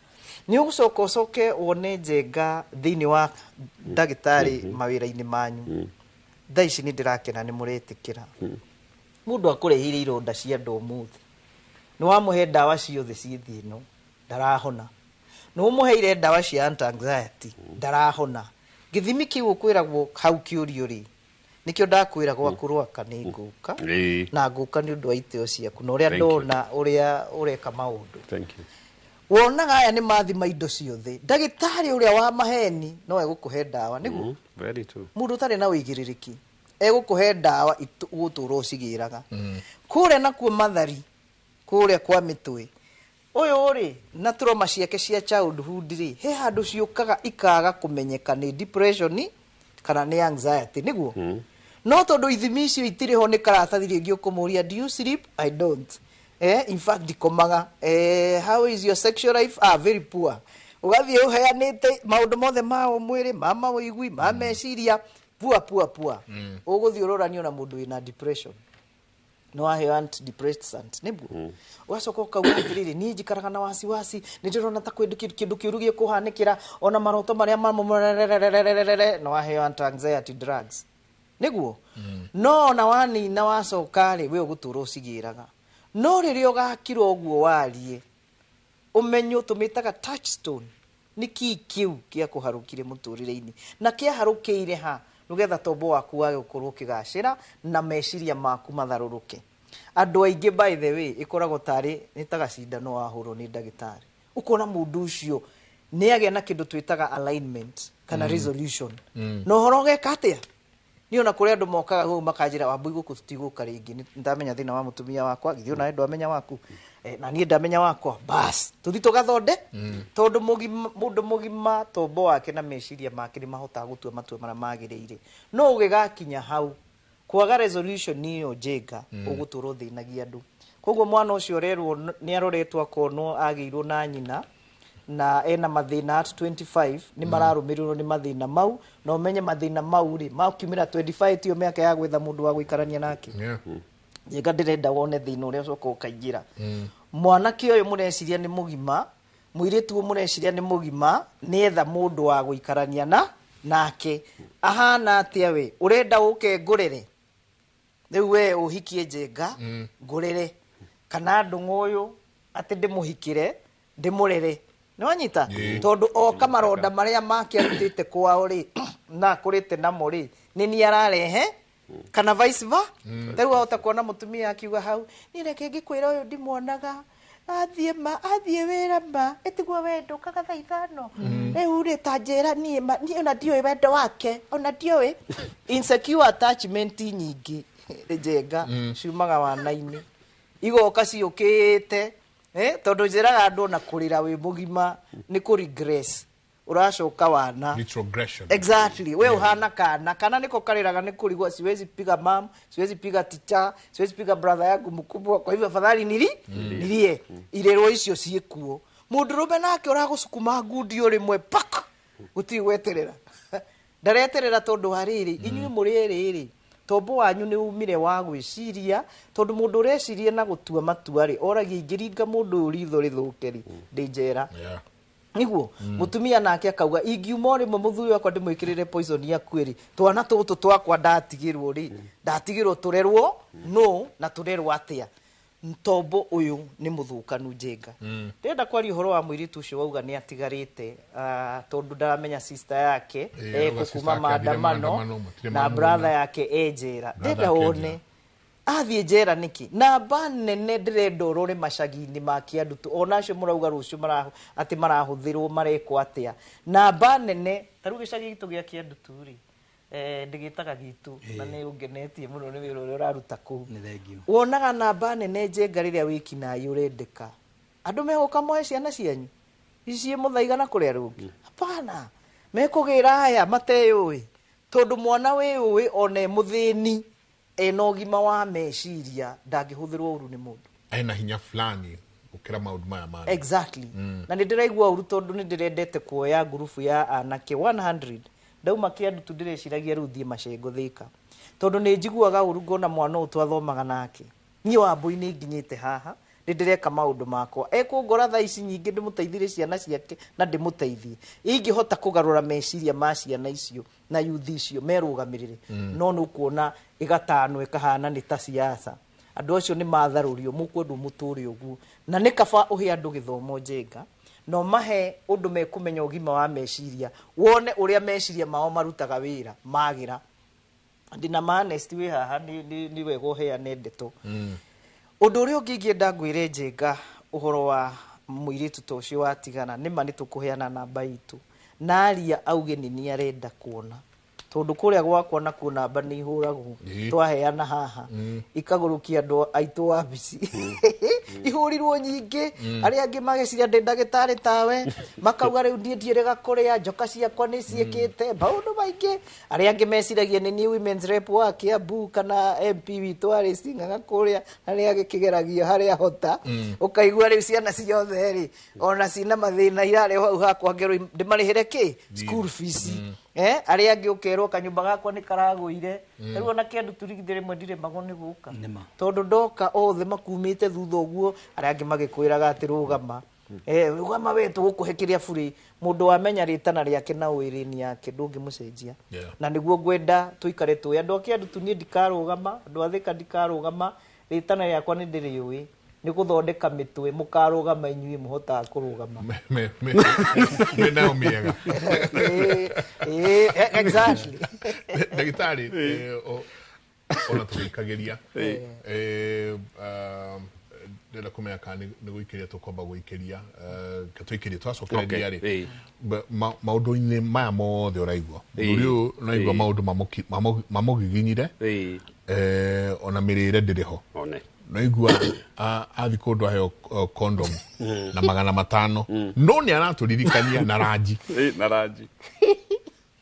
nĩ ũgũcoka ũcoke wone Njenga thĩinĩ wa ndagĩtarĩ mawĩra-inĩ manyu. Thaa ici nĩ ndĩrakena nĩ mũretĩkĩra mũndũ akũreheire ironda cia nda ũmũthĩ, nĩ wamũhe ndawa ciothe ciĩ thĩ ĩno, ndarahona. Nĩ ũmũheire ndawa cia anti anxiety, ndarahona. Gĩthimi kĩu ũkwĩragwo hau kĩũrio rĩ, nĩkĩo ndakwĩra gwaku rwaka nĩ ngũka, na ngũka nĩ ũndũ wa iteo ciaku na ũrĩa ndona ũrĩa ũreka maũndũ. Wonaga aya nĩ mathima indo ciothe. Ndagĩtarĩ ũrĩa wa maheni no egũkũhe ndawa, nĩguo mũndũ ũtarĩ na ũigĩrĩrĩki egũkũhe ndawa ũgũtũra ũcigĩraga. Kũrĩa nakuo mathari, kũrĩa kwa mĩtwe ũyũ rĩ, na trauma ciake cia childhood rĩ, he handũ ciũkaga ikaga kũmenyeka nĩ depression kana nĩ anxiety, nĩguo. No tondũ ithimi icio itirĩ ho, nĩ karatathi rĩngĩ ũkũmũria, "Do you sleep?" "I don't." In fact ndikomaga. How is your sexual life?" "Ah, very poor." Ũgathiĩ ũheanĩte maũndũ mothe ma mwĩrĩ, ma mawĩigui, ma meciria, pua pua pua. Ũgũthiĩ ũroranio na mũndũ wĩna depression, nĩ waheo antidepressant, nĩguo ũgacoka ũkauga atĩrĩrĩ, niĩ njikaraga na wasiwasi, nĩ ndĩrona ta kwĩ kĩndũ kĩũru gĩkũhanĩkĩra, ona maroto marĩa mamũrererererere, na waheo anti anxiety drugs, nĩguo. No ona wanina wacoka rĩ, we ũgũtũra ũcigĩraga. No rĩrĩa ũgakira ũguo warie ũmenyo, tũmĩtaga touchstone, nĩ kii kĩu gĩakũharũkire mũtũrĩre-inĩ na kĩaharũkĩire ha, nĩgetha tombo waku wage gũkorwo ũkĩgacĩra na meciria maku matharũrũke. Andũ aingĩ, by the way, ĩkoragwo tarĩ nĩ ta gacindano wahũrwo nĩ ndagĩtarĩ, ũkona mũndũ ũcio nĩ agĩa na kĩndũ twĩtaga alignment kana resolution. Na ũhoro ũgeka atĩa? Niĩ ona kũrĩ andũ mokaga hau makanjĩra, "Wambui, gũkũ tũtigũka rĩngĩ, nĩ ndamenya thĩna wa mũtumia wakwa." Githĩ onawe ndwamenya waku? Na niĩ ndamenya wakwa, bas tũthi tũgathonde. Tondũ mũndũ mũgima tombo wake na meciria make nĩ mahotaga gũtua matua marĩa magĩrĩire. No ũgĩgakinya hau kwaga resolution ĩyo, Njenga, ũgũtũra ũthĩnagia andũ. Koguo mwana ũcio ũrerwo nĩ aroretwo akonwo agĩirwo na nyina. Na ena mathĩna at 25 nĩ mararũmĩrĩrwo nĩ mathĩna mau, na ũmenye mathĩna mau rĩ makiumĩra 25 tiyo mĩaka ya gwetha mũndũ wa gũikarania nake. Njenga, ndĩrenda wone thĩna ũrĩa ũcoka ũkaingĩra. Mwanake ũyũ mũreciria nĩ mũgima, mũirĩtu ũyũ mũreciria nĩ mũgima, nĩetha mũndũ wa gũikarania na nake ahana atĩa? We ũrenda ũke ngũrere rĩu, we ũhikie Njenga, ngũrere kana ndũng'ũ ũyũ atĩ ndĩmũhikĩre ndĩmũrere, nĩwanyita? Tondũ oka maronda marĩa make arutĩte kwao rĩ na akũrĩte namo rĩ, nĩ niĩ ararehe kana vice versa. Rĩu wahota kuona mũtumia akiuga hau, niĩ reke ngĩkwĩra, ũyũ ndimwonaga athiĩ ma athiĩ wĩra ma ĩtiguo wendo ũkaga thaa 5. Rĩu rĩ ta njĩra niĩ ma niĩ ona ndiũĩ wendo wake, ona ndiũĩ. Insecure attachment nyingĩ, Njenga, ciumaga wana-inĩ, igoka ciũkĩte, tondũ njĩraga andũ ona kũrĩra wĩ mũgima nĩ kũ regress, ũracoka wana. Retrogression. Exactly. We uhana kana kana niko karĩraga nĩ kũrigwo, siwezi piga mam, siwezi piga teacher, siwezi piga brother yangu mkubwa, kwa hivyo afadhali nili nilie. Irerwo icio ciĩkuo. Mũndũrũme nake ũragũcukuma ngundi o rĩmwe pak, gũtirĩ gweterera, ndareterera, tondũ wa rĩrĩ inyuĩ mũrĩ erĩ rĩ, tombo wanyu nĩ umire wa gwĩciria, tondũ mũndũ ũreciria na gũtua matua rĩ, oragia ingĩringa mũndũ ũyũ ritho rĩthũke rĩ, ndĩ njera. Niguo mutumia nake akauga ingiuma o rĩmwe mũthuri wakwa ndĩmwĩkĩrĩre poison akue rĩ, twana tũtũ twakwa ndatigĩrwo rĩ, ndatigĩrwo tũrerwo no na tũrerwo atĩa? Tombo ũyũ nĩ mũthũkanu, Njenga. Ndĩrenda kwaria ũhoro wa mũirĩtu ũcio wauga nĩ atigarĩte, tondũ ndaramenya sister yake auga ekũ sister kuma yake athire maandamano maandamano, matirĩ na mamuona. Brother yake e njera. Brother Ndĩrenda yake e wone njera. Athiĩ njera nĩkĩ? Namba nene ndĩrenda ũrore macagi-inĩ ma Kĩandutu, ona acio mũrauga rũciũ atĩ marahũthĩrwo marekwo atĩa, namba nene ta rĩu gĩcagi gitũ gĩa Kĩandutu rĩ, ndĩgĩtaga gitũ na nĩ ũngenetie mũno nĩ wĩra ũrĩa ũraruta kũu. Nĩ thengio. Wonaga namba nene, Njenga, rĩrĩa wĩkinaĩ ũrendeka, andũ megũka moe ciana cianyu ici mũthaiga na kũrĩa rũngĩ? Hapana, mekũgĩra aya mateyũĩ, tondũ mwana wĩyũĩ ona e mũthĩni ena ũgima wa meciria ndangĩhũthĩrwo ũru nĩ mũndũ. Ena hinya fulani gũkĩra maũndũ maya mangĩ. Exactly. Na nĩ ndĩraigua ũru tondũ nĩ ndĩrendete kuoya ngurubu ya anake 100 ndauma Kĩandutu, ndĩreciragia rĩu thiĩ Macengo Thĩka, tondũ nĩ njiguaga ũru ngona mwana ũyũ twathomaga nake, niĩ Wambũi nĩ nginyĩte haha, nĩ ndĩreka maũndũ makwa, ekũngora thaa ici nyingĩ ndĩmũteithire ciana ciake na ndĩmũteithie ingĩhota kũgarũra meciria ma ciana icio na yuthi icio merũgamĩrĩre. No nĩ ũkuona ĩgatano ĩkahana nĩ ta siasa, andũ acio nĩ matharũrio, mũkwendwo mũtũre ũguo, na nĩ kaba ũhe andũ gĩthomo, Njenga, na ũmahe ũndũ mekũmenya ũgima wa meciria, wone ũrĩa meciria mao marutaga wĩra magĩra. Ndĩna ma honest wĩ haha, nĩ wega ũheane ndeto. Ũndũ ũrĩa ũngĩ ingĩenda ngwĩre, Njenga, ũhoro wa mũirĩtu ta ũcio watigana, nĩma nĩ tũkũheana namba itũ na aria auge nĩ niĩ arenda kuona, tondũ kũrĩa gwakwa nakuo namba nĩ ihũragwo. Twaheana haha ikagũrũkia andũ aitũ wabici, ihũrirwo nyingĩ. Arĩa angĩ mageciria ndĩ ndagĩtarĩ tawe, makauga rĩu niĩ ndiĩrĩga kũrĩa njoka ciakwa nĩ ciĩkĩte maũndũ maingĩ. Arĩa angĩ meciragia nĩ niĩ women's rep wa Kiambu kana MP witũ arĩ cing'ang'a kũrĩa na nĩ agĩkĩgeragia harĩa hota. Ũkaigua rĩu ciana ciothe rĩ, ona cina mathĩna irarehwo hau hakwa ngerwo ndĩmarĩhĩre kĩ school fees. Arĩa angĩ ũkerwo kanyũmba gakwa nĩ karagũire. Rĩu ona kĩndũ turigithĩ rĩmwe ndirĩmagwo nĩ gũka, tondũ ndoka othe makumĩte thutha ũguo, arĩa angĩ magĩkwĩraga atĩ rũgama, rũgama we, tũgũkũhe kĩrĩa burĩ. Mũndũ wamenya rĩtana rĩake na wĩrĩni yake ndũngĩmũcenjia. Na nĩguo ngwenda tũikare tũĩ andũ a Kĩandutu, niĩ ndikarũgama, andũ a Thĩka ndikarũgama, rĩtana rĩakwa nĩ ndĩrĩũĩ, nĩ gũthondeka mĩtwe. Mũkarũgama inyuĩ mũhotaga kũrũgama. Mĩnayo mĩega. Exactly. Ndagĩtarĩ, ona tũgĩikagĩria, ndĩrenda kũmenya kana nĩ gũikĩria tũkwamba gũikĩria, ke tũikĩrie twacokereria rĩ. Maũndũ-inĩ maya mothe ũraigua, mũthuri ũyũ naigua maũndũ mamũgiginyire, ona mĩrĩre ndĩrĩ ho. One. Naigua athi kũndũ aheo condom na 500, no nĩ aratũririkania na ranji. Na ranji.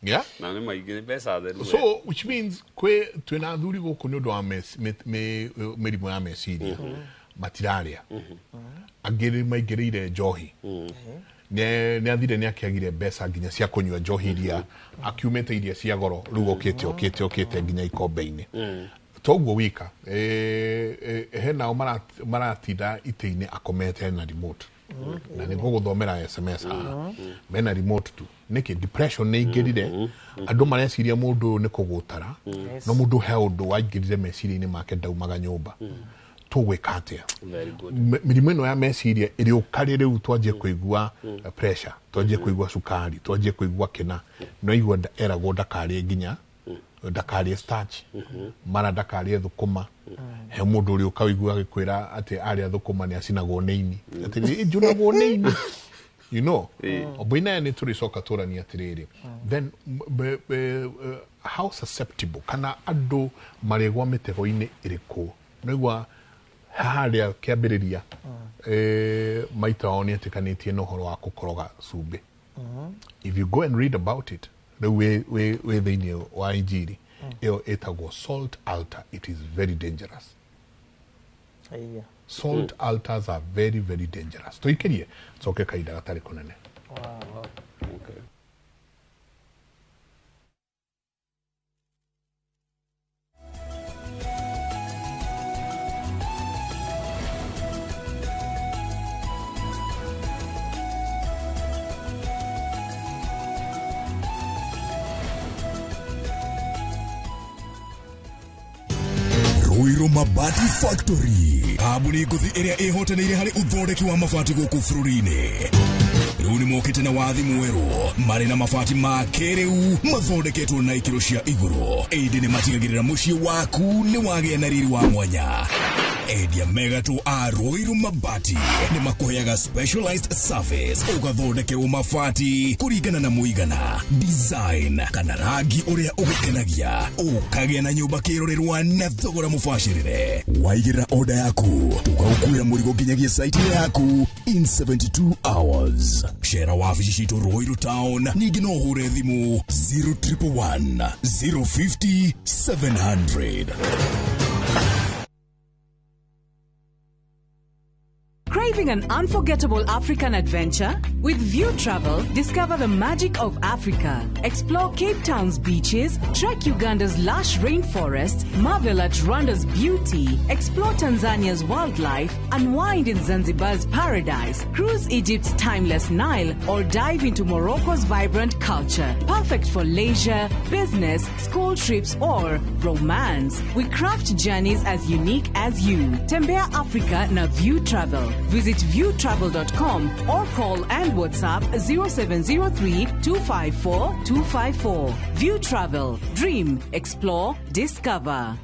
Yeah? Na nĩ maingĩ, nĩ mbeca theru. So which means kwĩ twĩna athuri gũkũ nĩ ũndũ wa mĩrimũ ya meciria matirarĩa, angĩ nĩ maingĩrĩire njohi. Nĩ athire nĩ akĩagire mbeca nginya cia kũnyua njohi iria akiumĩte iria cia goro rĩu okĩte nginya ikombe-inĩ. Toguo wika he nao maratinda itĩ-inĩ akomete na remote na nĩ ngũgũthomera SMS haha mena remote tu. Nĩkĩ depression nĩ ingĩrire andũ mareciria mũndũ ũyũ nĩ kũgũtara no mũndũ he ũndũ waingĩrire meciria-inĩ make ndaumaga nyũmba. Tũgwĩka atĩa? Very good. Mĩrimũ ĩno ya meciria ĩrĩũka rĩ rĩu twanjie kũigua pressure, twanjie kũigua cukari, twanjie kũigua kĩna no igua eragwo ndakarĩe nginya ndakarĩe starch mara ndakarĩe thũkũma. He mũndũ ũrĩ ũka ũigua agĩkwĩra atĩ arĩa thũkũma nĩ acinagwo nĩ ini, atĩ njunagwo nĩ ini, you know. Oboina nĩ tũrĩcoka tũranie atĩrĩrĩ, then how susceptible kana andũ marĩgwa mĩtego-inĩ ĩrĩkũ? Nĩgua harĩa kĩambĩrĩria maita wao nĩ etĩkanĩtie na ũhoro wa kũkoroga cumbĩ. If you go and read about it rĩu wĩ thĩinĩ wa injiri ĩyo ĩtagwo salt altar. It is very dangerous. Aya. Salt altars are very very dangerous. Tũikĩrie coke kahinda gatarĩ kũnene. Wow. Okay. Ruiru Mabati Factory, kambuni ngũthi ĩrĩa ĩhotanĩire harĩ ũthondeki wa mabati gũkũ bũrũri-inĩ. Rĩu nĩ mokĩte na wathi mwerũ marĩ na mabati ma kĩrĩu mathondeketwo na ikĩro cia igũrũ, ĩndĩ nĩ matigagĩrĩra mũciĩ waku nĩ wagĩa na riri wa mwanya. Endia megatũ a Ruiru Mabati nĩ makũheaga specialized service ũgathondekerwo mabati kũringana na mũigana, design kana rangi ũrĩa ũgũkenagia, ũkagĩa na nyũmba kĩrorerwa na thogora mũbacĩrĩre. Waigĩrĩra order yaku tũgaũkuĩra mũrigo nginyagia site yaku in 72 hours. Cera wabici citũ Ruiru Town, ningĩ no ũhũre thimũ 0111 050 700. Craving an unforgettable African adventure? With View Travel, discover the magic of Africa. Explore Cape Town's beaches, trek Uganda's lush rainforests, marvel at Rwanda's beauty, explore Tanzania's wildlife, unwind in Zanzibar's paradise, cruise Egypt's timeless Nile, or dive into Morocco's vibrant culture. Perfect for leisure, business, school trips, or romance. We craft journeys as unique as you. Tembea Africa na View Travel. Visit viewtravel.com or call and WhatsApp 0703 254 254. View Travel. Dream, explore, discover.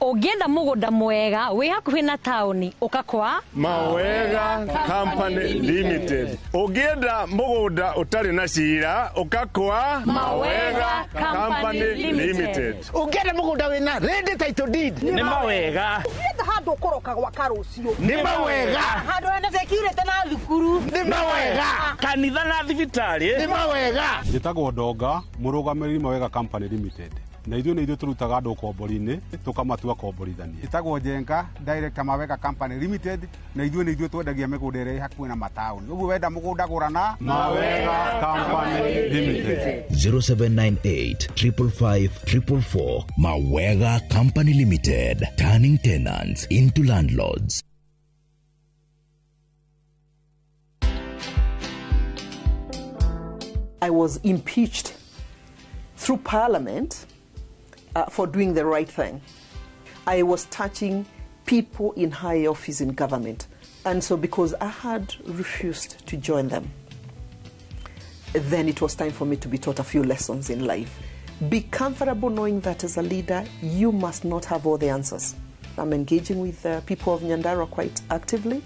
Ũngĩenda mũgũnda mwega wĩ hakuhĩ na taũni ũka kwa Mawega Company Limited. Ũngĩenda mũgũnda ũtarĩ na cira ũka kwa Mawega Company Limited. Ũngĩenda mũgũnda wĩna ready title deed Nĩ Mawega. Ũngĩenda handũ ũkũroka gwaka rũciũ Nĩ Mawega. Handũ hena security na thukuru Nĩ Mawega. Kanitha na thibitarĩ Nĩ Mawega. Njĩtagwo Ndonga, mũrũgamĩrĩri Mawega Company Limited. Na ithuĩ nĩ ithuĩ tũrutaga andũ ũkombori-inĩ tũkamatua komborithania. Njĩtagwo Njenga, director Mawega Company Limited, na ithuĩ nĩ ithuĩ twendagia mĩgũnda ĩrĩa ĩ hakuhĩ na mataũni. Ũguo wenda mũgũnda gũra na Mawega Company Limited. 0798 555 444. Mawega Company Limited, turning tenants into landlords. I was impeached through Parliament for doing the right thing. I was touching people in high office in government. And so because I had refused to join them, then it was time for me to be taught a few lessons in life. Be comfortable knowing that as a leader, you must not have all the answers. I'm engaging with the people of Nyandarua quite actively,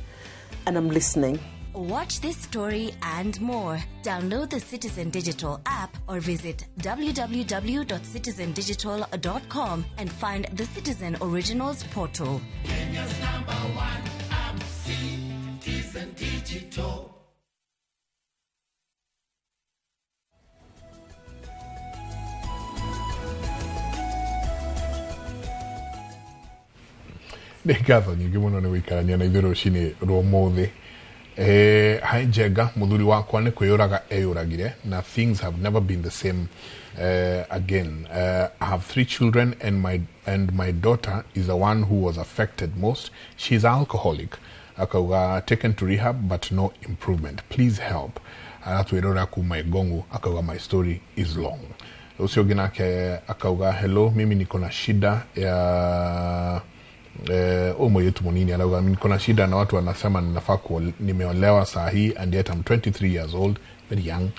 and I'm listening. Watch this story and more. Download the Citizen Digital app or visit www.citizendigital.com and find the Citizen Originals portal. Kenya's number one app, Citizen Digital. Nĩ ngatho nyingĩ mũno nĩ gũikarania na ithuĩ rũcinĩ rwa ũmũthĩ. Hi Njenga, mũthuri wakwa nĩ kwĩyũraga eyũragire na things have never been the same again. I have 3 children and my daughter is the one who was affected most. She is alcoholic. Akauga taken to rehab but no improvement. Please help. Aratwĩrora kuma Igongu, akauga my story is long. Ũcio ũngĩ nake akauga hello, mimi niko na shida ya huyu mũirĩtu mũnini arauga niko na shida na watu wanasema ninafaa nimeolewa saa hii and yet I'm 23 years old, very young.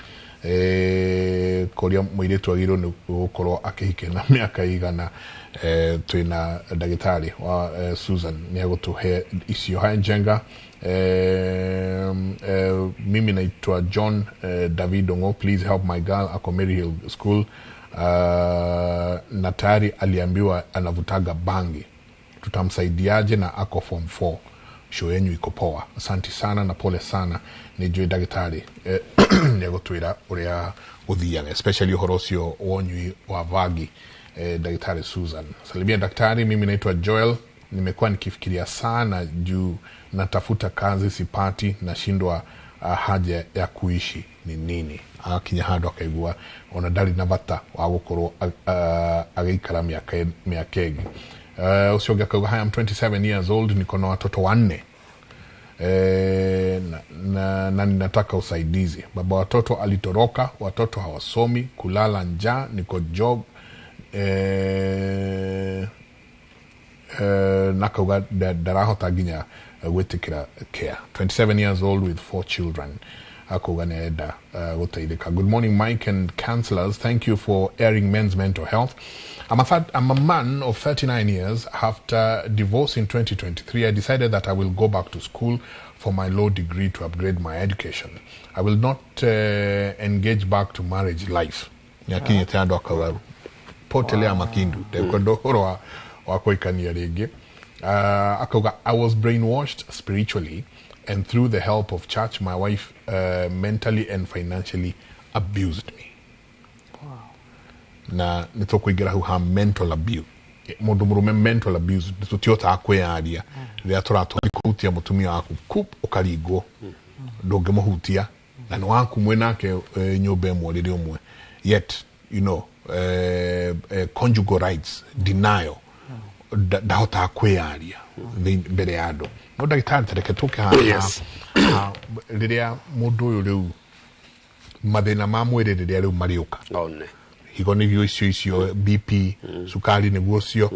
Koria mũirĩtu agĩrĩirwo nĩ gũkorwo akĩhikia na mĩaka igana. Twĩna ndagĩtarĩ wa Susan nĩ egũtũhe icio. Hi Njenga, mimi naitwa John David Ongo, please help my girl ako Maryhill School. Na tayari aliambiwa anavutaga bangi, tutamsaidiaje na ako form 4? Show yenyu iko poa, asante sana na pole sana. Nĩ njũĩ ndagĩtarĩ nĩ egũtwĩra ũrĩa gũthiaga, especially ũhoro ũcio wa ũnyui wa bangi. Daktari Susan, salimia daktari, mimi naitwa Joel, nimekuwa nikifikiria sana juu natafuta kazi sipati, nashindwa haja ya kuishi ni nini. Akinya handũ akaigua ona ndarĩ na bata wa gũkorwo agĩikara mĩaka ĩngĩ. Ũcio ũngĩ akauga hi, I'm 27 years old, niko na watoto 4 na ninataka usaidizi. Baba watoto alitoroka, watoto hawasomi, kulala njaa, niko job nakauga ndarahota nginya gwĩtĩkĩra care. 27 years old with 4 children, akauga nĩarenda gũteithĩka. Good morning Mike and counselors, thank you for airing men's mental health. I'm a man of 39 years. After divorce in 2023, I decided that I will go back to school for my law degree to upgrade my education. I will not engage back to marriage life. Nĩakinyĩte andũ akauga potelea makindu ndekwenda ũhoro wa kũikania rĩngĩ. Akauga I was brainwashed spiritually and through the help of church my wife mentally and financially abused me. Na nĩ tũkũingĩra hau ha mental abuse. Mũndũ mũrũme mental abuse tũtihotaga kwĩyaria rĩrĩa tũratwara kũhutia mũtumia waku kup ũkaringwo, ndũngĩmũhutia na nĩ waku mwĩ nake nyũmba ĩmwe rĩrĩ ũmwe, yet you know conjugal rights denial, ndahotaga kwĩyaria mbere ya andũ. No ndagĩtarĩ, tareke tũke haha rĩrĩa mũndũ ũyũ rĩu mathĩna ma mwĩrĩ rĩrĩa rĩu marĩũka higo nĩguo icio BP, cukari nĩguo ũcio,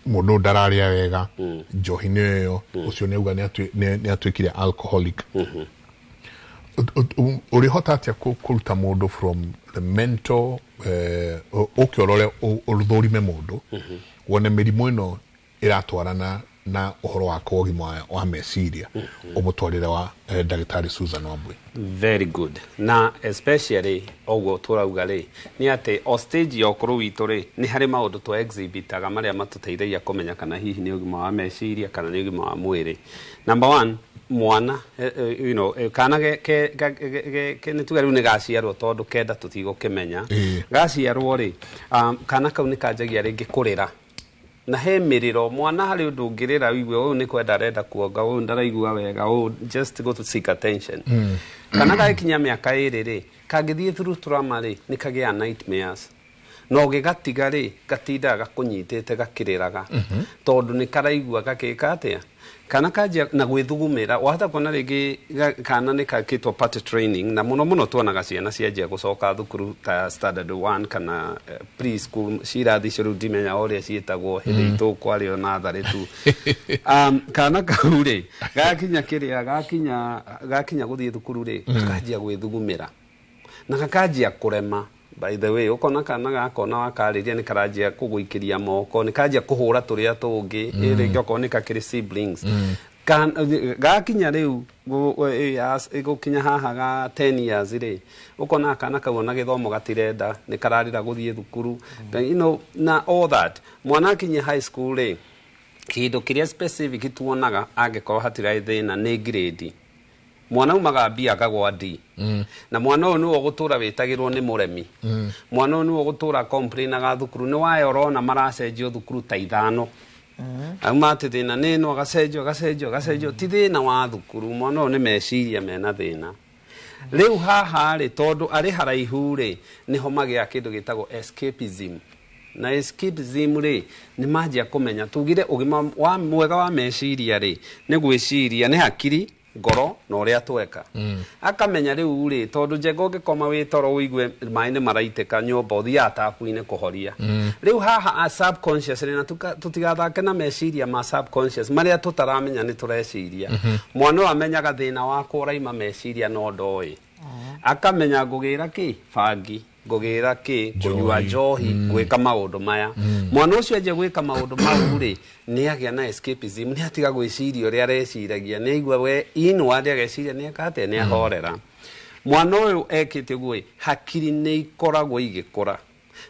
mũndũ ndararĩa wega, njohi nĩyo ĩyo, ũcio nĩauga nĩ atuĩkire alcoholic. Ũrĩhota atĩa kũruta mũndũ from the mental ũke ũrore ũthũrime mũndũ wone mĩrimũ ĩno ĩratwarana na ũhoro wake wa ũgima wa meciria, ũmũtwarĩre wa ndagĩtarĩ Susan Wambui? Very good. Na especially ũguo tũrauga rĩ nĩ atĩ o stage ya ũkũrũ witũ rĩ nĩ harĩ maũndũ twa exhibitaga marĩa matũteithagia kũmenya kana hihi nĩ ũgima wa meciria kana nĩ ũgima wa mwĩrĩ. Number 1, mwana you know, kana nĩ tuge rĩu nĩ gaciarwo tondũ kenda tũtigũkĩmenya gaciarwo rĩ, kana kau nĩ kanjagia rĩngĩ kũrĩra na he mĩrĩro. Mwana harĩ ũndũ ũngĩrĩra ũigue ũyũ nĩ kwenda arenda kuonga, ũyũ ndaraigua wega, ũyũ just go to seek attention. Kana gagĩkinya mĩaka 2 rĩ kangĩthiĩ through trauma rĩ nĩ kagĩa nightmares, na ũgĩgatiga rĩ gatindaga gakũnyitĩte gakĩrĩraga tondũ nĩ karaigua gakĩka atĩa kana kanjia na gwĩthugumĩra. Wahota kuona rĩngĩ kana nĩ kakĩtwo party training, na mũno mũno tuonaga ciana cianjia gũcoka thukuru ta standard 1 kana preschool, cirathi icio rĩu ndimenya ũrĩa ciĩtagwo, hĩndĩ itũ kwarĩ o natharĩ tu. Kana kau rĩ gakinya kĩrĩa gakinya gũthiĩ thukuru rĩ gakanjia gwĩthugumĩra na gakanjia kũrema. By the way, ũkona kana gakona wakarĩria nĩ karanjia kũgũikĩria moko, nĩ kanjia kũhũra tũrĩa tũngĩ, rĩngĩ okorwo nĩ kakĩrĩ siblings. Gakinya rĩu gũkinya haha ga 10 years rĩ ũkona kana kau ona gĩthomo gatirenda, nĩ kararĩra gũthiĩ thukuru, you know, na all that. Mwana akinya high school rĩ kĩndũ kĩrĩa specific tuonaga angĩkorwo hatirarĩ thĩna nĩ grade. Mwana umaga B akagwa D. Na mwana ũyũ nĩwe ũgũtũra wĩtagĩrwo nĩ mũremi. Mwana ũyũ nĩwe ũgũtũra complainaga thukuru, nĩ wayo ũrona maracenjio thukuru ta 5. Auma atĩ thĩna nĩ ĩno, agacenjio agacenjio agacenjio, ti thĩna wa thukuru, mwana ũyũ nĩ meciria mena thĩna. Rĩu haha rĩ, tondũ arĩ haraihu rĩ, nĩho magĩa kĩndũ gĩtagwo escapism. Na escapism rĩ, nĩ manjia kũmenya tugire ũgima wa mwega wa meciria rĩ, nĩ gwĩciria nĩ hakiri, ngoro na ũrĩa tweka. Akamenya rĩu rĩ, tondũ Njenga ũngĩkoma wĩ toro ũigue maĩ nĩ maraitĩka nyũmba, ũthiaga tabu-inĩ kũhoria. Rĩu haha a subconscious rĩ, na tũtigathake na meciria ma subconscious marĩa tũtaramenya nĩ tũreciria. Mwana ũyũ amenyaga thĩna wakwa ũraima meciria no ndoĩ. Akamenya ngũgĩra kĩ bangi, ngũgĩra kĩ kũnyua njohi, gwĩka maũndũ maya. Mwana ũcio anjia gwĩka maũndũ mau rĩ, nĩ agĩa na escapism, nĩ atiga gwĩciria ũrĩa areciragia, nĩ aigua we inward ageciria nĩ eka atĩa, nĩ ahorera. Mwana ũyũ ekĩte ũguo ĩ, hakiri nĩ ikoragwo igĩkũra.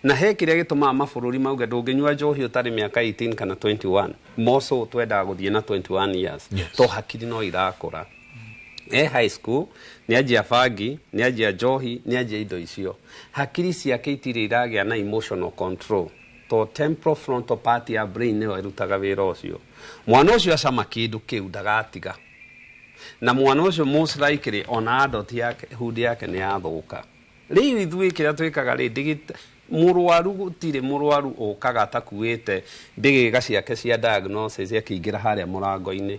Na he kĩrĩa gĩtũmaga mabũrũri mauge ndũngĩnyua njohi ũtarĩ mĩaka 18 kana 21. More so twendaga gũthiĩ na 21 years. To hakiri no irakũra. E high school nĩ anjia bangi, nĩ anjia njohi, nĩ anjia indo icio. Hakiri ciake itirĩ iragĩa na emotional control, to temporal frontal part ya brain nĩyo ĩrutaga wĩra ũcio. Mwana ũcio acama kĩndũ kĩu ndagatiga, na mwana ũcio most likely ona adult yake hood yake nĩ yathũka. Rĩu ithuĩ kĩrĩa twĩkaga rĩ, mũrwaru gũtirĩ mũrwaru ũkaga atakuĩte mbĩgĩga ciake cia diagnosis akĩingĩra harĩa mũrango-inĩ.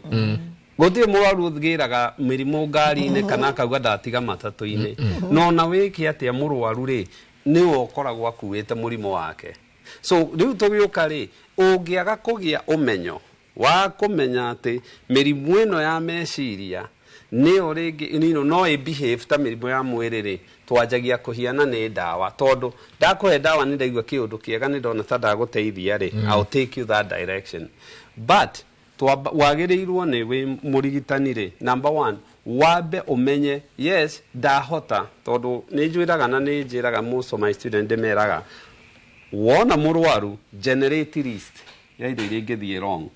Gũtirĩ mũrwaru ũgĩraga mĩrimũ ngari-inĩ kana akauga ndatiga matatũ-inĩ. No na wĩke atĩa, mũrwaru rĩ, nĩwe ũkoragwo akuĩte mũrimũ wake. So rĩu tũgĩũka rĩ, ũngĩaga kũgĩa ũmenyo wa kũmenya atĩ mĩrimũ ĩno ya meciria nĩyo rĩngĩ no ĩ behave ta mĩrimũ ya mwĩrĩ rĩ, twanjagia kũhiana nĩ ndawa, tondũ ndakũhe ndawa nĩ ndaigua kĩũndũ kĩega, nĩ ndona ta ndagũteithia rĩ, I'll take you that direction. But wagĩrĩirwo nĩ wĩ mũrigitani rĩ, number one, wambe ũmenye yes ndahota, tondũ nĩ njwĩraga na nĩ njĩraga most of my student, ndĩmeraga wona mũrwaru generate list ya indo iria ingĩthiĩ wrong,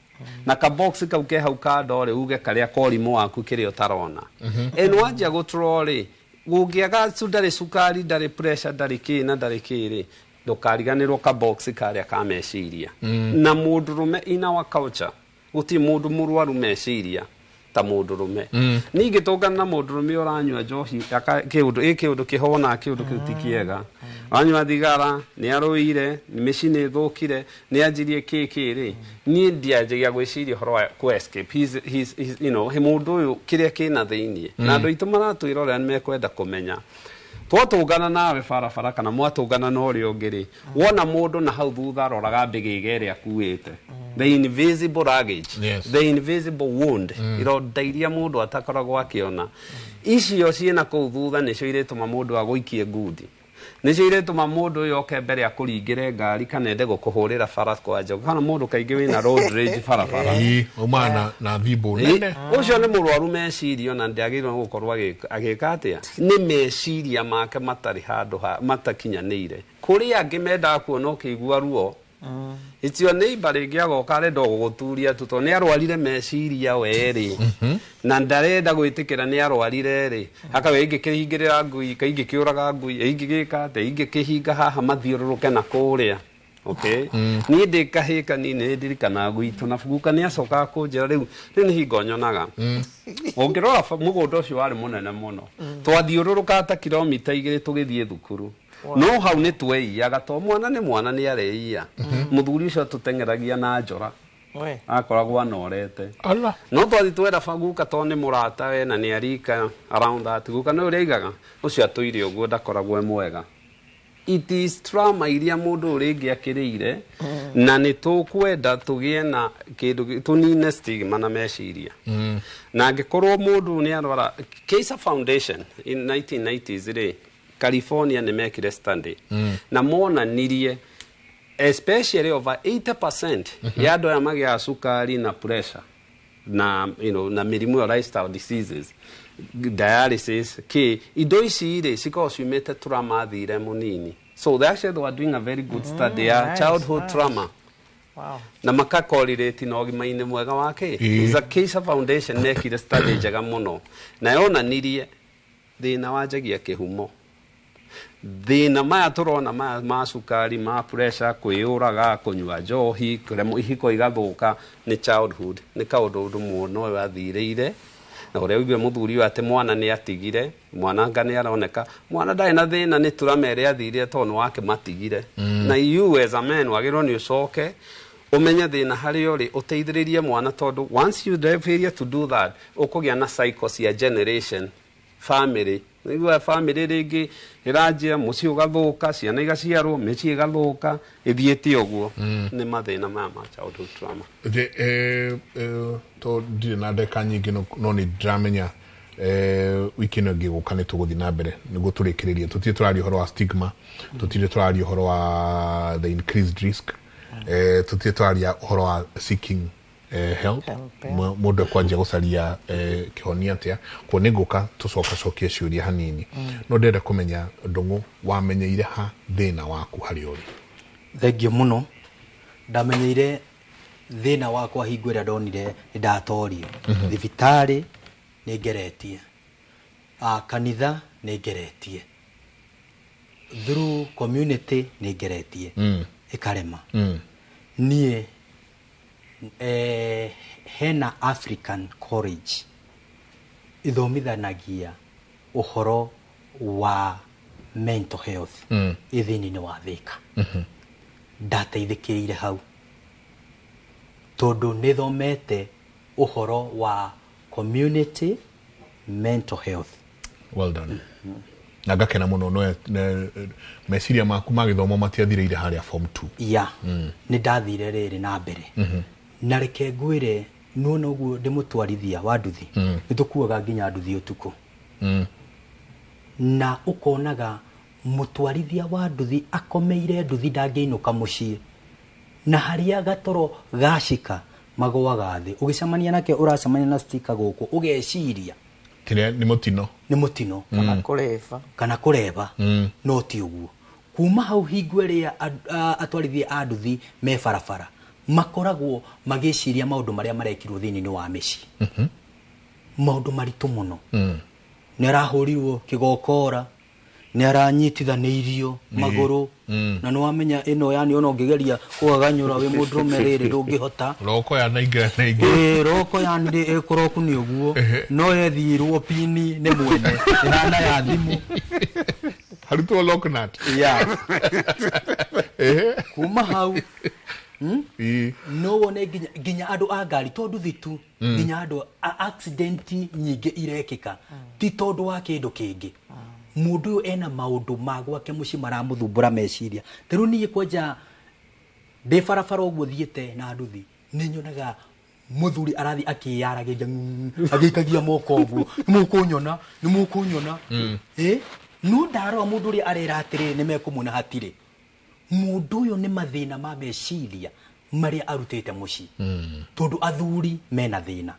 na ka box kau ke hau kando rĩ, uge karĩa korimũ waku kĩrĩa ũtarona. Ĩ wanjia gũtũro rĩ, gũngĩaga ndarĩ cukari, ndarĩ pressure, ndarĩ kĩ na ndarĩ kĩ rĩ, ndũkariganĩrwo ka box karĩa ka meciria. Na mũndũrũme in our culture gũtirĩ mũndũ mũrwaru meciria ta mũndũrũme. Ningĩ tũngana na mũndũrũme ũranyua njohi, kĩũndũ ĩ kĩũndũ kĩhona, kĩũndũ kĩu ti kĩega, anyua thigara, nĩ arũire, mĩciĩ nĩ ĩthũkire, nĩ anjirie kĩ kĩ rĩ, niĩ ndianjagia gwĩciria ũhoro wa kũ escape. He's, he mũndũ ũyũ kĩrĩa kĩna thĩiniĩ. Na andũ aitũ maratwĩrorera nĩ mekwenda kũmenya. Twatũngana nawe barabara kana mwatũngana na ũrĩa ũngĩ rĩ, wona mũndũ na hau thutha aroraga mbĩgĩga ĩrĩa akuĩte, the invisible luggage, the invisible wound, ironda iria mũndũ atakoragwo akĩona, icio ciĩna kũu thutha nĩcio irĩtũma mũndũ agũikie ngundi, nĩcio irĩtũma mũndũ ũyũ oke mbere akũringĩre ngari kana ende gũkũhũrĩra bara kwa njogu, kana mũndũ kaingĩ wĩna road rage barabara. Ĩĩ, auma na thimbo nene. Ũcio nĩ mũrwaru meciria, ona ndagĩrĩirwo nĩ gũkorwo agĩka atĩa, nĩ meciria make matarĩ handũ matakinyanĩire. Kũrĩ angĩ mendaga kuona ũkĩigua ruo. It's your neighbor rĩngĩ agoka arenda gũgũturia tu, tondũ nĩ arwarire meciria we rĩ, na ndarenda gwĩtĩkĩra nĩ arwarire rĩ, akauga ingĩkĩhingĩrĩra ngui, ingĩkĩũraga ngui, ingĩgĩka atĩa, ingĩkĩhinga haha mathiũrũrũke na kũrĩa. Okay. Niĩ ndĩ kahĩĩ kanini nĩ ndirikanaga gwitũ, na guka nĩ acokaga kũnjĩra rĩu nĩ hingo nyonaga. Ũngĩrora mũgũnda ũcio warĩ mũnene mũno. Twathiũrũrũkaga ta kilomita 2 tũgĩthiĩ thukuru. No hau nĩ tweiyaga, to mwana nĩ mwana nĩ areiya. Mũthuri ũcio atũteng'eragia na njora. Akoragwo anorete. No twathi twera guka to nĩ mũrata we na nĩ arika around that. Guka nĩ ũrĩa aigaga, ũcio atũire ũguo ndakoragwo e mwega. It is trauma iria mũndũ ũrĩa akĩrĩire, na nĩ tũkwenda tũgĩe na kĩndũ tũnine stigma na meciria. Na angĩkorwo mũndũ nĩ arwara, Kaiser Foundation in 1990s rĩ, California nĩ mekire study. Na monanirie especially over 80% ya andũ aya magĩaga cukari na pressure na na mĩrimũ ya lifestyle diseases, dialysis, kĩ indo ici rĩ cikoragwo ciumĩte trauma thire mũnini. So they actually were doing a very good study ya childhood trauma. Na makakorelate na ũgima-inĩ mwega wa kĩ. It's a Kaiser Foundation mekire study njega mũno, na yonanirie thĩna wanjagia kĩhumo. Thĩna maya tũrona maya ma cukari, ma pressure, kwĩyũraga, kũnyua njohi, kũremwo, ihiko igathũka, nĩ childhood, nĩ kaũndũ ũndũ mwana ũyũ athirĩire. Na ũrĩa uigire mũthuri ũyũ atĩ mwana nĩ atigire, mwana anga nĩ aroneka mwana ndarĩ na thĩna, nĩ turama ĩrĩa athirire tondũ nĩ wake matigire. Na you as a man wagĩrĩirwo nĩ ũcoke ũmenye thĩna harĩa ũrĩ, ũteithĩrĩrie mwana, tondũ once you failure to do that, ũkũgĩa na cycle cia generation family. Nĩguo family rĩngĩ ĩranjia, mũciĩ ũgathũka, ciana igaciarwo, mĩciĩ ĩgathũka, ĩthiĩte ũguo. Nĩ mathĩna maya ma childhood trauma. Je, to ndirĩ na ndagĩka nyingĩ, no nĩ ndĩramenya wiki ĩno ĩngĩ gũka nĩ tũgũthiĩ na mbere nĩguo tũrĩkĩrĩrie. Tũtirĩ tũraria ũhoro wa stigma, tũtirĩ tũraria ũhoro wa the increased risk, tũtirĩ tũraria ũhoro wa seeking help, mũndũ ekwanjia gũcaria kĩhonia atĩa. Kuo nĩ ngũka tũcokacokie ciũria hanini, no ndĩrenda kũmenya, Ndũng'ũ, wamenyeire ha thĩna waku harĩa ũrĩ? Thengiũ mũno. Ndamenyeire thĩna wakwa hingo ĩrĩa ndonire nĩ ndatorio. Thibitarĩ nĩ ngeretie, kanitha nĩ ngeretie, through community nĩ ngeretie, ĩkarema. Niĩ hena African College ithomithanagia ũhoro wa mental health ĩ thĩinĩ wa Thika. Ndateithĩkĩire hau tondũ nĩ thomete ũhoro wa community mental health. Well done. Na ngakena mũno no meciria maku ma gĩthomo matiathirĩire harĩa form 2. Ya, nĩ ndathire rĩrĩ na mbere. Na reke ngwĩre, nuona ũguo ndĩmũtwarithia wa nduthi, nĩ tũkuaga nginya nduthi ũtukũ. Na ũkonaga mũtwarithia wa nduthi akomeire nduthi, ndangĩinũka mũciĩ, na harĩa gatoro gacika magũaga thĩ, ũgĩcemania nake ũracemania na stika gũkũ, ũgeciria kĩrĩa nĩ mũtino. Nĩ mũtino. Kana kũreba. Kana kũreba. No ti ũguo. Kuma hau hingo ĩrĩa atwarithia a nduthi me barabara makoragwo magĩciria maũndũ marĩa marekirwo thĩinĩ wa mĩciĩ, maũndũ maritũ mũno. Nĩ arahũrirwo kĩgokora, nĩ aranyitithanĩirio magũrũ, na nĩ wamenya ĩno, yani ona ũngĩgeria kũgaganyũra wĩ mũndũrũme rĩrĩ ndũngĩhota. Roko ya na ingĩ na ingĩ. Ĩĩ, roko yani ĩkũroku nĩ ũguo, no yethirwo pini nĩ mwene ĩhana ya thimũ. Harutwo lock nut. Ya. Kuma hau no wone nginya andũ a ngari, to nduthi tu, nginya andũ a accident nyingĩ irekĩka ti tondũ wa kĩndũ kĩngĩ. Mũndũ ũyũ ena maũndũ ma gwake mũciĩ maramũthumbũra meciria. Ta rĩu niĩ kwanja ndĩ barabara ũguo thiĩte na nduthi, nĩ nyonaga mũthuri arathiĩ akĩyaragĩria, agĩikagia moko ũguo, nĩ mũkũnyona, nĩ mũkũnyona. No ndarora mũndũ ũrĩa arera atĩrĩrĩ, nĩ mekũmuona hatirĩ. Mũndũ ũyũ nĩ mathĩna ma meciria marĩa arutĩte mũciĩ, tondũ athuri mena thĩna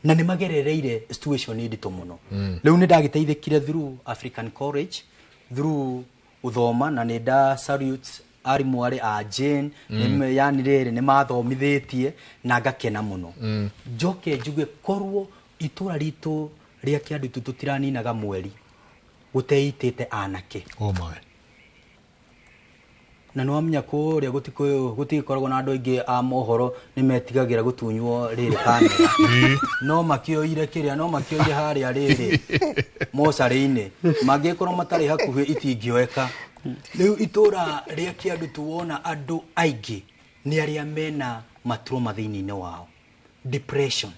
na nĩ magerereire situation nditũ mũno. Rĩu nĩ ndagĩteithĩkire through African College, through gũthoma, na nĩ nda salute arimũ arĩ a Jane, yani rĩrĩ nĩ mathomithĩtie na ngakena mũno. Njoke njuge korwo itũra ritũ rĩa Kĩandutu tũtiraninaga mweri gũteitĩte anake. Oh my. Na nĩ wamenya kũrĩa gũtigĩkoragwo na andũ aingĩ a mohoro nĩ metigagĩra gũtunywo rĩrĩ kamera. No makĩoire kĩrĩa, no makĩoire harĩa rĩrĩ mocarĩ-inĩ, mangĩkorwo matarĩ hakuhĩ itingĩoeka. Rĩu itũra rĩa Kĩandutu wona andũ aingĩ nĩ arĩa mena matroma thĩinĩ wao, depression,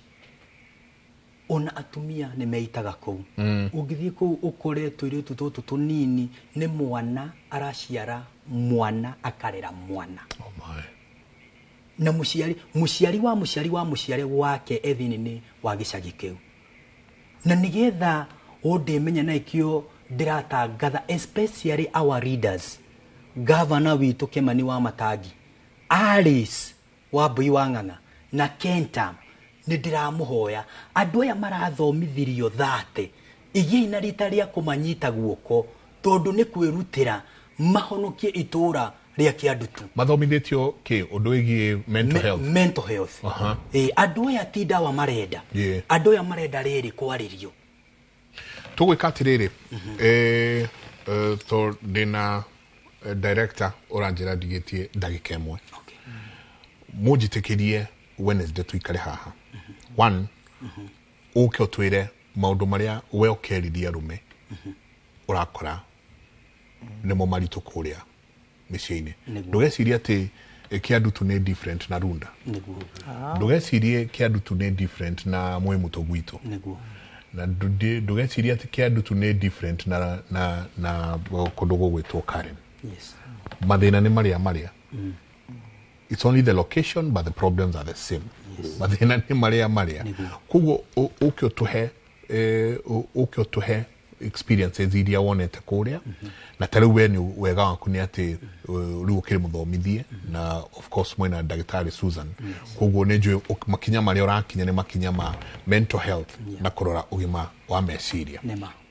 ona atumia nĩ meitaga kũu. Ũngĩthiĩ kũu ũkore tũirĩtu tũtũ tũnini, nĩ mwana araciara mwana akarera mwana. Oh my. Na mũciari, mũciari wa mũciari wa mũciari wake e thĩinĩ wa gĩcagi kĩu. Na nĩgetha ũndĩmenya na ikĩo ndĩratangatha, especially our leaders, governor witũ Kĩmani wa Matangi, Alice wa Mbui wa Ng'ang'a na Kenta, nĩ ndĩramũhoya andũ aya marathomithirio thate, igiai na rita rĩa kũmanyita guoko, tondũ nĩ kwĩrutĩra mahonokie itũra rĩa Kĩandutu. Mathomithĩtio kĩ ũndũ wĩgiĩ mental health? Mental health. Andũ aya ti ndawa marenda, andũ aya marenda rĩrĩ kwarĩrio. Tũgwĩka atĩrĩrĩ, To ndĩna director ũranjĩra ndigĩtie ndagĩka ĩmwe. Mũnjĩtĩkĩrie Wednesday tuikare haha. One, ũke ũtwĩre maũndũ marĩa we ũkerithia arũme ũrakora nĩmo maritũ kũrĩa mĩciĩ-inĩ. Ndũgecirie atĩ Kĩandutu nĩ different na Runda. Ndũgecirie Kĩandutu nĩ different na Mwĩmũtũ gwitũ. Na ndũgecirie atĩ Kĩandutu nĩ different na kũndũ gũgwĩtwo Karen. Mathĩna nĩ marĩa marĩa. It's only the location, but the problems are the same. Mathĩna nĩ marĩa marĩa. Koguo ũke ũtũhe ũke ũtũhe experiences iria wonete kũrĩa. Na ta rĩu we nĩ wega waku nĩ atĩ rĩu ũkĩrĩ mũthomithie, na of course mwĩna ndagĩtarĩ Susan. Koguo nĩ njũĩ makinya marĩa ũrakinya nĩ makinya ma mental health na kũrora ũgima wa meciria.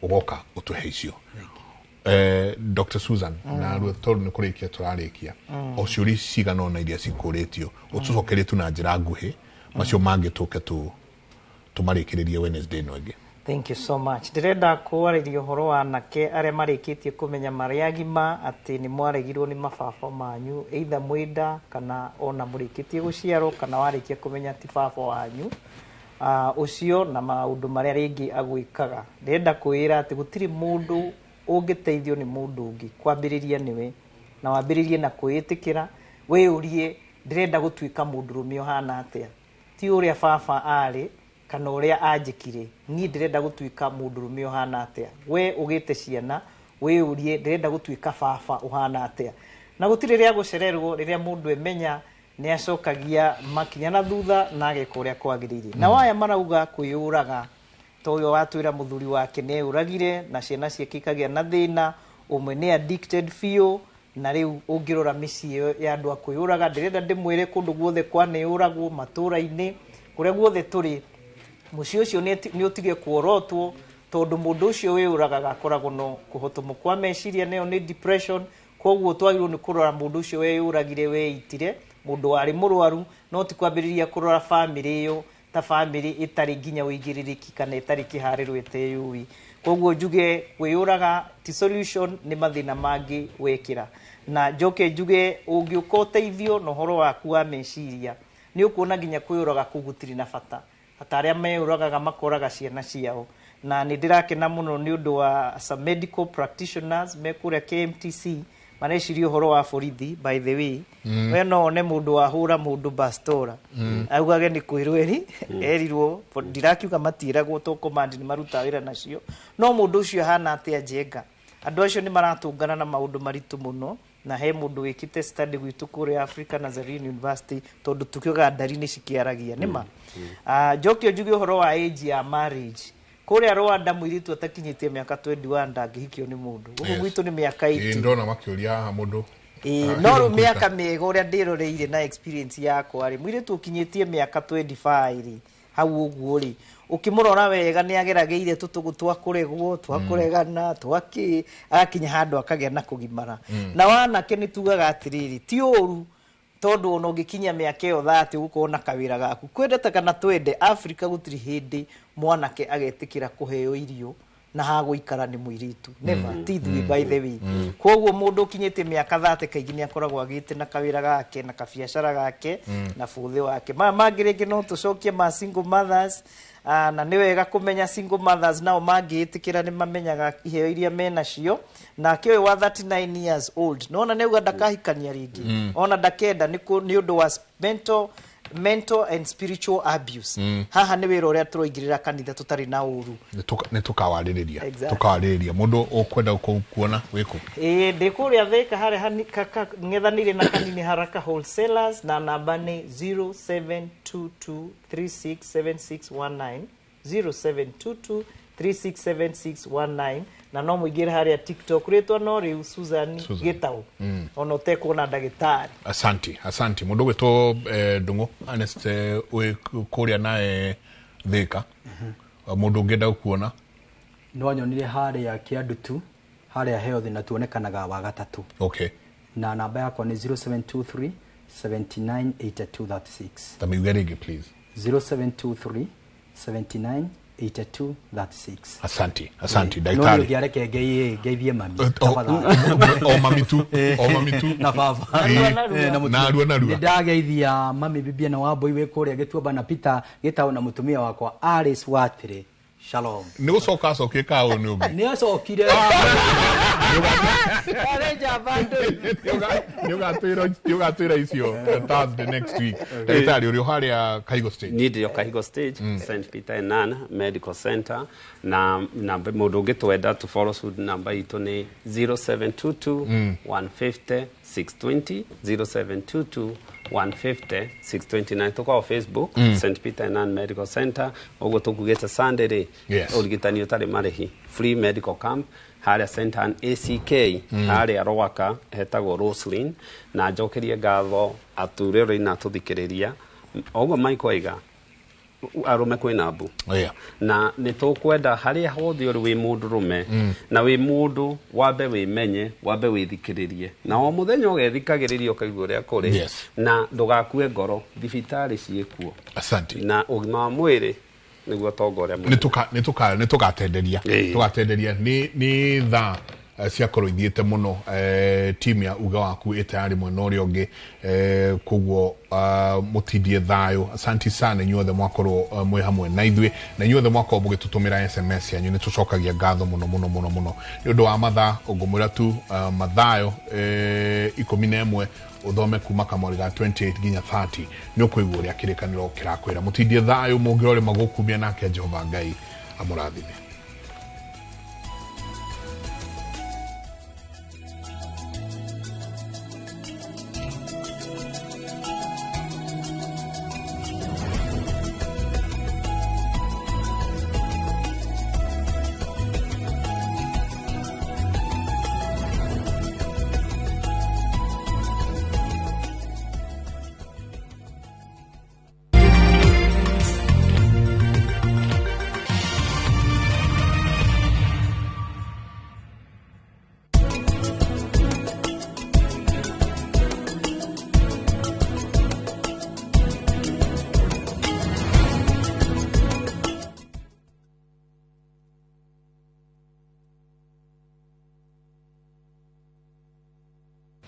Ũgoka ũtũhe icio. Dr. Susan, na ruo tondũ nĩ kũrĩkia tũrarĩkia, o ciũria cigana ũna iria cikũrĩtio ũtũcokerie tu na njĩra nguhĩ, macio mangĩ tũke tũmarĩkĩrĩrie Wednesday ĩno ĩngĩ. Thank you so much. Ndĩrenda kwarĩria ũhoro wa anake arĩa marĩkĩtie kũmenya marĩ agima atĩ nĩ mwaregirwo nĩ mababa manyu, either mwĩnda kana ona mũrĩkĩtie gũciarwo kana warĩkia kũmenya ti baba wanyu ũcio na maũndũ marĩa rĩngĩ agwĩkaga. Ndĩrenda kwĩra atĩ gũtirĩ mũndũ ũngĩteithio nĩ mũndũ ũngĩ, kwambĩrĩria nĩwe, na wambĩrĩrie na kwĩĩtĩkĩra, wĩyũrie ndĩrenda gũtuĩka mũndũrũme ũhana atĩa, ti ũrĩa baba arĩ kana ũrĩa anjĩkire, niĩ ndĩrenda gũtuĩka mũndũrũme ũhana atĩa. We ũgĩte ciana, wĩyũrie ndĩrenda gũtuĩka baba ũhana atĩa. Na gũtirĩ rĩa gũcererwo rĩrĩa mũndũ emenya nĩ acokagia makinya na thutha na ageka ũrĩa kwagĩrĩire. Na waya marauga kwĩyũraga, to ũyũ watwĩra mũthuri wake nĩ eyũragire na ciana ciake ikagĩa na thĩna, ũmwe nĩ addicted biũ, na rĩu ũngĩrora mĩciĩ ĩyo ya andũ a kwĩyũraga, ndĩrenda ndĩmwĩre kũndũ guothe kwaneyũragwo matũũra-inĩ kũrĩa guothe tũrĩ, mũciĩ ũcio nĩ ũtige kuorotwo, tondũ mũndũ ũcio wĩyũragaga akoragwo no kũhotomwo kwa meciria, nayo nĩ depression. Koguo twagĩrĩirwo nĩ kũrora mũndũ ũcio weyũragire, weitire, mũndũ warĩ mũrwaru, no ti kwambĩrĩria kũrora bamĩrĩ ĩyo ta bamĩrĩ ĩtarĩ nginya ũigĩrĩrĩki kana ĩtarĩ kĩharĩro ĩteyũĩ. Koguo njuge kwĩyũraga ti solution, nĩ mathĩna mangĩ wekĩra. Na njoke njuge ũngĩũka ũteithio na ũhoro waku wa meciria, nĩ ũkuona nginya kwĩyũraga kũu gũtirĩ na bata. Ata arĩa meyũragaga makoraga ciana ciao. Na nĩ ndĩrakena mũno nĩ ũndũ wa some medical practitioners me kũrĩa KMTC mareciria ũhoro wa borithi, by the way. We no one mũndũ wahũra mũndũ bastora, augage nĩ kwĩrwo eri erirwo, ndirakiuga matiĩragwo to command nĩ marutaga wĩra nacio, no mũndũ ũcio ahana atĩa njenga. Andũ acio nĩ maratũngana na maũndũ maritũ mũno, na he mũndũ wĩkĩte study gwitũ kũrĩa Africa Nazarene University, tondũ tukiuga ndari nĩ cikĩaragia nĩma. Njoke njuge ũhoro wa age ya marriage. Kũrĩa Rwanda mũirĩtu atakinyĩtie mĩaka 21 ndangĩhikio nĩ mũndũ. Gũkũ gwitũ nĩ mĩaka 80. Ndona makĩũria haha mũndũ. No rĩu mĩaka mĩega ũrĩa ndĩroreire na experience yakwa rĩ, mũirĩtu ũkinyĩtie mĩaka 25 rĩ, hau ũguo rĩ, ũkĩmũrora wega nĩ ageragĩire tũtũgũ twa kũregwo, twa kũregana, twa kĩ, agakinya handũ akagĩa na kũgimara. Na wanake nĩ tugaga atĩrĩrĩ, ti ũru tondũ ona ũngĩkinyia mĩaka ĩyo 30 ũgũkorwo na kawĩra gaku. Kwendete kana twende, Africa gũtirĩ hĩndĩ mwanake agetĩkĩra kũheo irio na hagũikara nĩ mũirĩtu. Never, ti ithuĩ by the way. Koguo mũndũ ũkinyĩtie mĩaka 30 kaingĩ nĩ akoragwo agĩte na kawĩra gake na kabiacara gake na bũthĩ wake. Maya mangĩ rĩngĩ no tũcokie ma single mothers, na nĩ wega kũmenya single mothers nao mangĩĩtĩkĩra nĩ mamenyaga iheo iria menacio. Nake ũyũ wa 39 years old, nona nĩ auga ndakahikania rĩngĩ, ona ndakenda nĩ ũndũ wa mental and spiritual abuse. Haha nĩ wĩra ũrĩa tũroingĩrĩra kanitha tũtarĩ na ũru. Nĩ tũkawarĩrĩria. Tũkawarĩrĩria. Mũndũ ũkwenda kuona wĩkũ? Ndĩ kũrĩa Thĩka harĩa ng'ethanĩire na Kanini Haraka Wholesalers, na namba nĩ 0722367619, 0722367619, na no mũingĩre harĩa TikTok rĩtwa no rĩu Susan Gĩtaũ, ona ũtekuona ndagĩtarĩ. Asante, asante. Mũndũ ũgwĩtwo Ndung'u Ernest wĩ kũrĩa nae Thĩka, mũndũ ũngĩenda gũkuona? Nĩ wanyonire harĩa Kĩandutu, harĩa Health, na tuonekanaga wa gatatũ. Na namba yakwa nĩ 0723 79 82 36. Ta miuge rĩngĩ please. 0723 79 82 36. Asanti, asanti No ndagĩtarĩ. Ũngĩareke ngeithie mami. O mami tu, o mami tu. Na baba. Ĩĩ. Na mũtumia. Narua, narua. Nĩ ndageithia mami Bibia na Wambui wĩ kũrĩa Gĩtuamba na Peter Gĩtaũ na mũtumia wakwa Alice Watire. Shalom. Nĩ gũcoka acokire kaũ nĩ ũngĩ. Nĩ acokire. Nĩ ũgatwĩra icio Thursday next week. Ndagĩtarĩ, ũrĩ o harĩa Kahigo Stage? Niĩ ndĩ o Kahigo Stage, St Peter and Ann Medical Center, na namba mũndũ ũngĩtwenda to follow suit, namba itũ nĩ 0722 150 620, 0722 150 629. Tũkoragwo Facebook, St Peter and Ann Medical Center. Ũguo tũkugĩte Sunday rĩ, ũrigitani ũtarĩ marĩhi, free medical camp harĩa St Ann ACK, harĩa Rwaka hetagwo Roslyn. Na njokerie ngatho ature ũrĩa inatũthikĩrĩria. Ũguo Mike oiga, arũme kwĩna mbu. Na nĩ tũkwenda harĩa hothe ũrĩ, wĩ mũndũ rũme na wĩ mũndũ, wambe wĩmenye, wambe wĩthikĩrĩrie, na o mũthenya ũgethikagĩrĩria ũkaigua ũrĩa kũrĩ. Na ndũgakue ngoro, thibitarĩ ciĩkuo. Asante. Na ũgima wa mwĩrĩ nĩguo tonga ũrĩa Nĩ tũgatenderia, tũgatenderia nĩ thaa ciakorwo ithiĩte mũno. Timu ya uga waku ĩ tayari mwena ũrĩa ũngĩ, koguo mũtindie thayũ. Asanti sana inyuothe mwakorwo mwĩ hamwe na ithuĩ, na inyuothe mwakorwo mũgĩtũtũmĩra SMS yanyu. Nĩ tũcokagia ngatho mũno mũno mũno mũno. Nĩ ũndũ wa mathaa, ũngũmwĩra tu Mathayo 11, ũthome kuma kamweri ga 28 nginya 30, nĩ ũkũigua ũrĩa kĩrĩkanĩro kĩrakwĩra. Mũtindie thayũ, mũngĩrorĩma gũkumia nake Jehova Ngai amũrathime.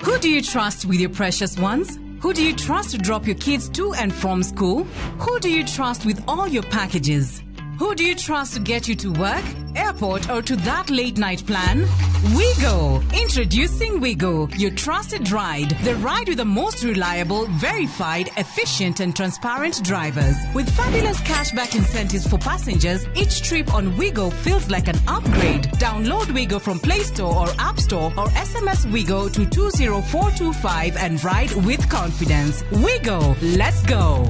Who do you trust with your precious ones? Who do you trust to drop your kids to and from school? Who do you trust with all your packages? Who do you trust to get you to work, airport, or to that late night plan? Wigo! Introducing Wigo, your trusted ride. The ride with the most reliable, verified, efficient, and transparent drivers. With fabulous cashback incentives for passengers, each trip on Wigo feels like an upgrade. Download Wigo from Play Store or App Store, or SMS Wigo to 20425 and ride with confidence. Wigo, let's go!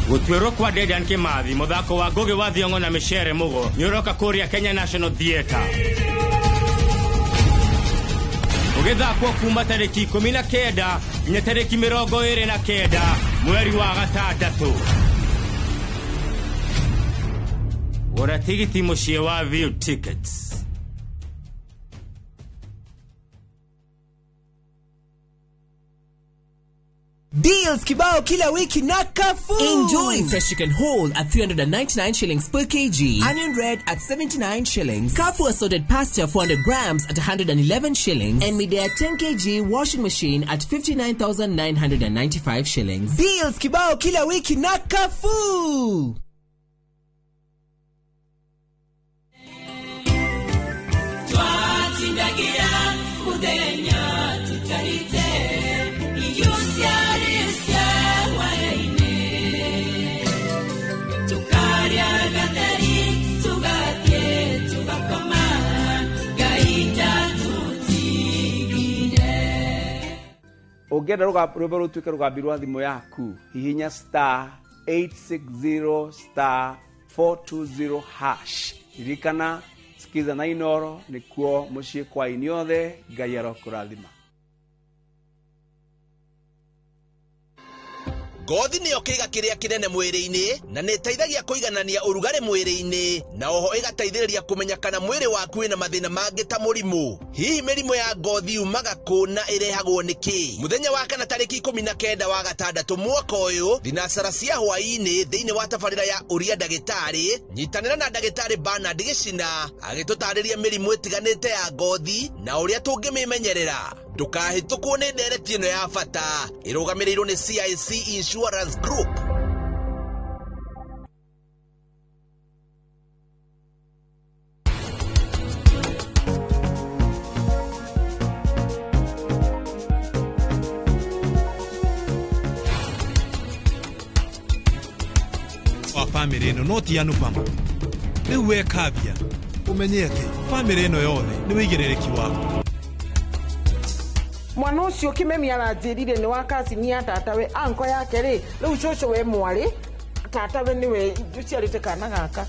Gũtuĩrwo kwa Dedan Kimathi, mũthako wa Ngũgĩ wa Thiong'o na Micere Mũgo, nĩ ũroka kũrĩa Kenya National Theatre, ũgĩthakwo kuma tarĩki 19 nginya tarĩki 29 mweri wa gatandatũ. Gũra tigiti mũciĩ wa View Tickets. Deals kibao kila wiki na Carrefour. Enjoy fresh chicken whole at 399 shillings per kg, onion red at 79 shillings, Carrefour assorted pasta 400 grams at 111 shillings, and Midea 10 kg washing machine at 59,995 shillings. Deals kibao kila wiki na Carrefour. Twatindagira muthenya tutarite irio ciarĩcia hwaĩ-inĩ, tũkarĩa gatheri tũgathiĩ tũgakoma, Ngai ndatũtigire. Ũngĩenda rwĩmbo rũtuĩke rũgambi rwa thimũ yaku, hihinya *860*420#. Ririkana, sikiza na Inoro nĩkuo mũciĩ kwa inyuothe. Ngai arokũrathima. Ngothi nĩyo kĩĩga kĩrĩa kĩnene mwĩrĩ-inĩ na nĩ ĩteithagia kũiganania ũrugarĩ mwĩrĩ-inĩ na oho ĩgateithĩrĩria kũmenya kana mwĩrĩ waku wĩna mathĩna mangĩ ta mũrimũ. Hihi mĩrimũ ya ngothi yumaga kũ na ĩrehagwo nĩ kĩ? Mũthenya wa kana tarĩki 19 wa gatandatũ mwaka ũyũ thinacara cia hwaĩ-inĩ thĩinĩ wa tabarĩra ya ũria ndagĩtarĩ, nyitanĩra na ndagĩtarĩ Bernard Gĩcina agĩtũtarĩria mĩrimũ ĩtiganĩte ya ngothi na ũrĩa tũngĩmĩmenyerera. Ndũkahĩtũkwo nĩ ndereti ĩno ya bata ĩrũgamĩrĩirwo nĩ CIC Insurance Group. Wa bamĩrĩ ĩno no ti Anupama. Rĩu we Kavya, ũmenye atĩ bamĩrĩ ĩno yothe nĩ wĩigĩrĩrĩki waku. Mwana ũcio Kĩmemi aranjĩrire nĩ wa kacini ya tatawe anko yake rĩ rĩu cũcũ we mwarĩ tatawe nĩwe ũciarĩte kana gaka.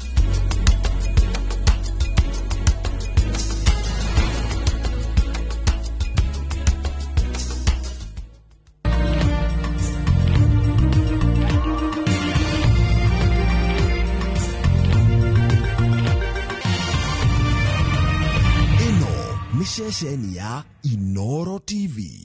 Ĩno nĩ ceceni ya Inoro TV.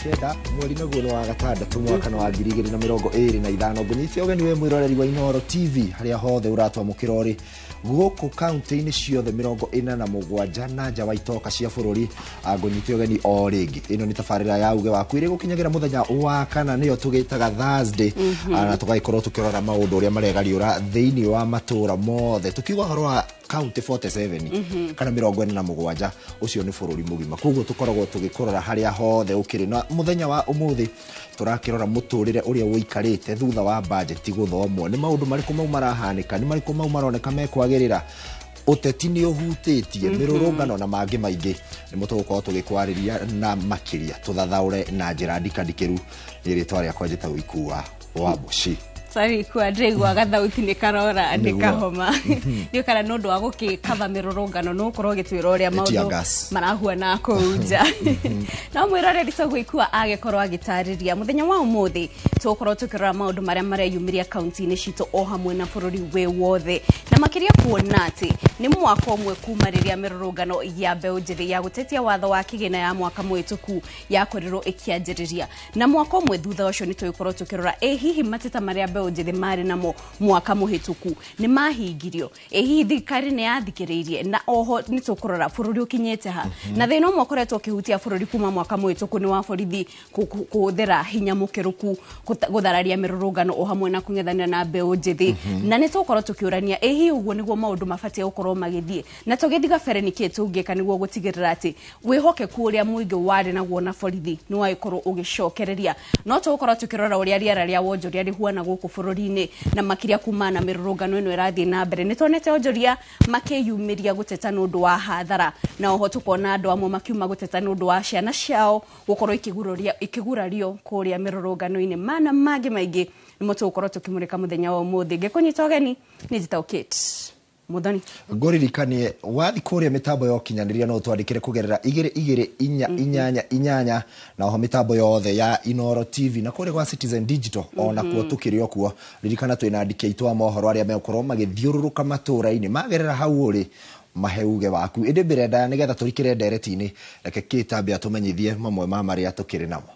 19 mweri naguo nĩ wa gatandatũ mwaka wa 2025. Ngũnyite ũgeni we mwĩroreri wa Inoro TV harĩa hothe ũratwamũkĩra ũrĩ gũkũ kaunti-inĩ ciothe 47 na nja wa itoka cia bũrũri. Ngũnyite ũgeni o rĩngĩ, ĩno nĩ tabarĩra ya uge waku ĩrĩ gũkinyagĩra mũthenya wa kana, nĩyo tũgĩtaga Thursday, na tũgagĩkorwo tũkĩrora maũndũ ũrĩa maregariũra thĩinĩ wa matũra mothe, tũkiuga ũhoro wa kaunti 47 kana 47, ũcio nĩ bũrũri mũgima. Koguo tũkoragwo tũgĩkũrora harĩa hothe ũkĩrĩ, na mũthenya wa ũmũthĩ tũrakĩrora mũtũrĩre ũrĩa ũikarĩte thutha wa bajeti gũthomwo. Nĩ maũndũ marĩkũ mau marahanĩka, nĩ marĩkũ mau maroneka mekwagĩrĩra, ũteti nĩ ũhutĩtie mĩrũrũngano na mangĩ maingĩ. Nĩmo tũgũkorwo tũgĩkwarĩria na makĩria tũthathaũre na njĩra ndikandikĩru. Nĩ rĩtwa rĩakwa njĩtagwo Ikua wa Mũciĩ. Sorry kwa ndĩraigua gathauti nĩ karora nĩ kahoma nĩ kana nĩ ũndũ wa gũkĩkava mĩrũrũngano no ũkorwo ũgĩtwĩra ũrĩa maũndũ marahuana kũu nja. No mwĩroreri Toguo Ikua agĩkorwo agĩtarĩria mũthenya wa ũmũthĩ tũgũkorwo tũkĩrora maũndũ marĩa mareyumĩria kaunti-inĩ citũ o hamwe na bũrũri wĩ wothe, na makĩria kuona atĩ nĩ mwaka ũmwe kuma rĩrĩa mĩrũrũngano ya mbeũ njĩthĩ ya gũtetia watho wa kĩgĩna ya mwaka mũhĩtũku yakorirwo ĩkĩanjĩrĩria, na mwaka ũmwe thutha ũcio nĩ tũgũkorwo tũkĩrora ĩ hihi mateta marĩa mbeũ njĩthĩ marĩ namo mwaka mũhĩtũku nĩ mahingirio, ĩ hihi thirikari nĩ yathikĩrĩirie, na oho nĩ tũkũrora bũrũri ũkinyĩte ha. Na thĩna ũmwe ũkoretwo ũkĩhutia bũrũri kuma mwaka mũhĩtũku nĩ wa borithi kũhũthĩra hinya mũkĩrũku gũthararia mĩrũrũngano o hamwe na kũng'ethanĩra na mbeũ njĩthĩ, na nĩ tũgũkorwo tũkĩũrania ĩ hihi ũguo nĩguo maũndũ mabatiĩ gũkorwo magĩthiĩ, na tũgĩthiĩ gabere nĩkĩ tũngĩka nĩguo gũtigĩrĩra atĩ wĩhokeku ũrĩa mũingĩ warĩ naguo na borithi nĩ wagĩkorwo ũgĩcokereria. No tũgũkorwo tũkĩrora ũrĩa rĩera rĩa wonjoria rĩhuana gũkũ bũrũri-inĩ, na makĩria kuma na mĩrũrũngano ĩno ĩrathiĩ na mbere. Nĩ tuonete onjoria makĩyumĩria gũteta nĩ ũndũ wa hathara, na oho tũkona andũ amwe makiuma gũteta nĩ ũndũ wa ciana ciao gũkorwo ikĩgurario kũrĩa mĩrũrũngano-inĩ. Mana mangĩ maingĩ nĩmo tũgũkorwo tũkĩmũrĩka mũthenya wa ũmũthĩ. Ngĩkũnyita ũgeni nĩ njĩtagwo Kate Muthoni. Ngũririkanie wathi kũrĩa mĩtambo ya ũkinyanĩria no ũtwandĩkĩre kũgerera 2 2 4 8 8 na oho mĩtambo yothe ya Inoro TV na kũrĩa gwa Citizen Digital ona kuo tũkĩrĩ o kuo. Ririkana twĩna andĩki aitũ a mohoro arĩa megũkorwo magĩthiũrũrũka matũũra-inĩ magerera hau ũrĩ mahe uge waku. Ĩndĩ mbere ndaya nĩgetha tũrikĩre ndereti-inĩ, reke Kĩtambia tũmenyithie mamwe ma marĩa tũkĩrĩ namo.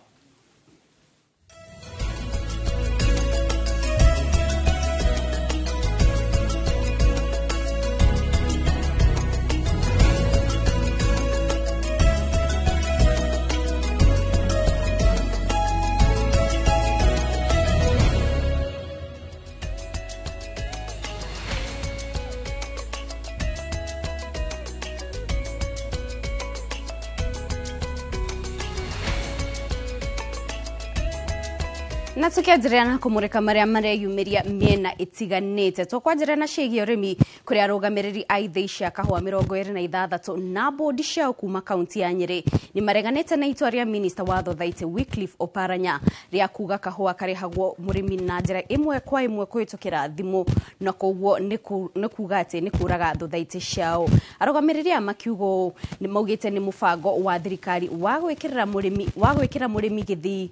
Na tukianjĩrĩra na kũmũrĩka marĩa mareyumĩria mĩena ĩtiganĩte, tũkwanjĩrĩra na ciĩgiĩ ũrĩmi kũrĩa arũgamĩrĩri a ithĩi cia kahũa 26 na bodi ciao kuma kaunti ya Nyĩrĩ nĩ mareganĩte na itua rĩa minista wa thothaitĩ Wycliffe Oparanya rĩa kuga kahũa karĩhagwo mũrĩmi na njĩra ĩmwe kwa ĩmwe kũhĩtũkĩra thimũ, na koguo nĩ kuga atĩ nĩ kũraga thothaitĩ ciao. Arũgamĩrĩri aya makiuga ũũ nĩ maugĩte nĩ mũbango wa thirikari wa gwĩkĩra mũrĩmi gĩthii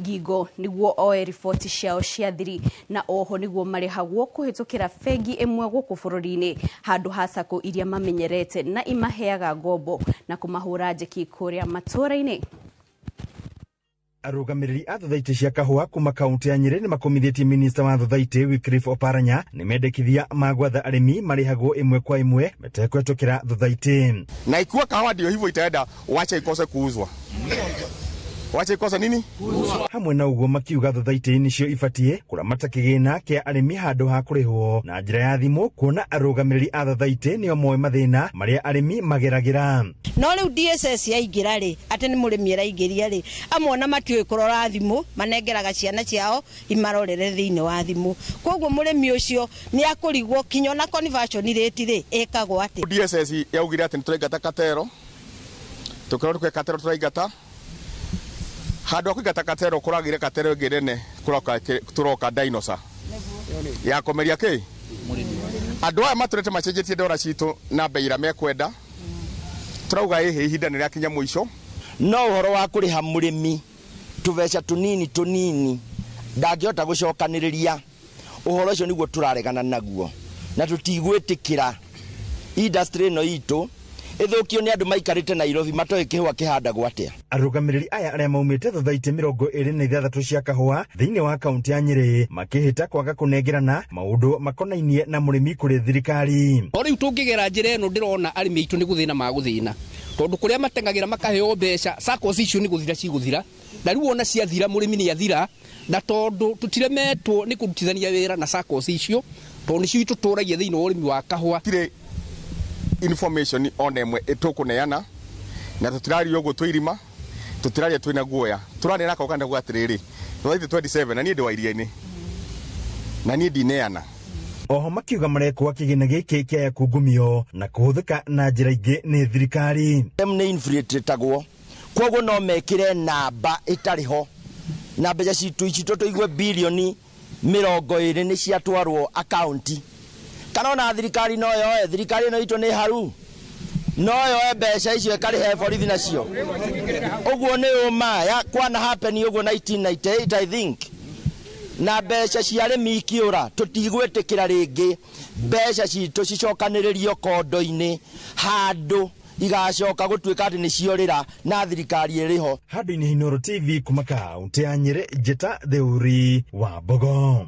ngingo nĩguo oe riboti ciao cia thiri, na oho nĩguo marĩhagwo kũhĩtũkĩra bengi ĩmwe gũkũ bũrũri-inĩ handũ ha sacco iria mamenyerete na imaheaga ngombo na kũmahũra njeki kũrĩa matũũra-inĩ. Arũgamĩrĩri a thothaitĩ cia kahũa kuma kaunti ya Nyĩrĩ nĩ makomithĩtie minista wa thothaitĩ Wycliffe Oparanya nĩ mendekithia ma gwatha arĩmi marĩhagwo ĩmwe kwa ĩmwe metekũhetũkĩra thothaitĩ. Na ikiwa kahawa ndio hivyo itaenda, wacha ikose kuuzwa. Wacha ikose nini? Kuuzwa. Hamwe na ũguo makiuga thothaitĩ nĩcio ibatiĩ kũramata kĩgĩna kĩa arĩmi handũ ha kũrĩhwo na njĩra ya thimũ, kuona arũgamĩrĩri a thothaitĩ nĩo moĩ mathĩna marĩa arĩmi mageragĩra. No rĩu DSS yaingĩra rĩ, atĩ nĩ mũrĩmi araingĩria rĩ, amwe ona matiũĩ kũrora thimũ, manengeraga ciana ciao imarorere thĩinĩ wa thimũ. Koguo mũrĩmi ũcio nĩ akũrigwo kinya ona conversion rate rĩ ĩkagwo atĩ. DSS yaugire atĩ nĩtũraingata katero, tũkĩrwo nĩ katero tũraingata. Handũ ha kũingata katero kũragire katero ĩngĩ nene tũroka dinosaur ya kũmeria kĩ andũ aya matũrĩte macenjetie ndora citũ na bei ĩrĩa mekwenda. Tũrauga ĩhĩ ihinda nĩ rĩakinya mũico. No ũhoro wa kũrĩha mũrĩmi tũbeca tũnini tũnini ndangĩhota gũcokanĩrĩria, ũhoro ũcio nĩguo tũraregana naguo na tũtigwĩtĩkĩra industry ĩno itũ ĩthũkio nĩ andũ maikarĩte Nairobi matoĩ kĩhũa kĩhandagwo atĩa. Arũgamĩrĩri aya arĩa maumĩte thothaitĩ 26 cia kahũa thĩinĩ wa kaunti ya Nyĩrĩ makĩhĩta kwaga kũnengerana maũndũ makonainie na mũrĩmi kũrĩ thirikari. O rĩu tũngĩgera njĩra ĩno ndĩrona arĩmi aitũ nĩ gũthĩna magũthĩna, tondũ kũrĩa mateng'agĩra makaheo mbeca SACCOs icio nĩ gũthira cigũthira, na rĩu ona ciathira mũrĩmi nĩ athira, na tondũ tũtiremetwo nĩ kũrutithania wĩra na SACCOs icio tondũ nĩcio itũtũragia thĩinĩ wa ũrĩmi wa kahũa. Information ona ĩmwe ĩtũkũneana na tũtiraria ũguo twĩ irima, tũtiraria twĩna guoya, tũraneana kauga ndauga atĩrĩrĩ, thothaitĩ 27 na niĩ ndĩ wa iria-inĩ na niĩ ndineana. Oho makiuga marekwo kĩgĩna gĩkĩ kĩaya kungumio na kũhũthĩka na njĩra ingĩ nĩ thirikari. Nĩ infiltratagwo, koguo no mekĩre namba ĩtarĩ ho na mbeca citũ ici tũigue bilioni 20 nĩ ciatwarwo akaunti. Kana ona thirikari no yoe, thirikari ĩno itũ nĩ haru, no yoe mbeca icio ĩkarĩhe borithi nacio. Ũguo nĩ ũma ya kwana happen ũguo 1998 I think. Na mbeca cia arĩmi ikĩũra, tũtigwĩtĩkĩra rĩngĩ mbeca citũ cicokanĩrĩrio kondo-inĩ handũ igacoka gũtuĩka atĩ nĩciorĩra na thirikari ĩrĩho. Handũ-inĩ Inooro TV kuma kaunti ya Nyĩrĩ, Njĩta Theuri wa Mbogo.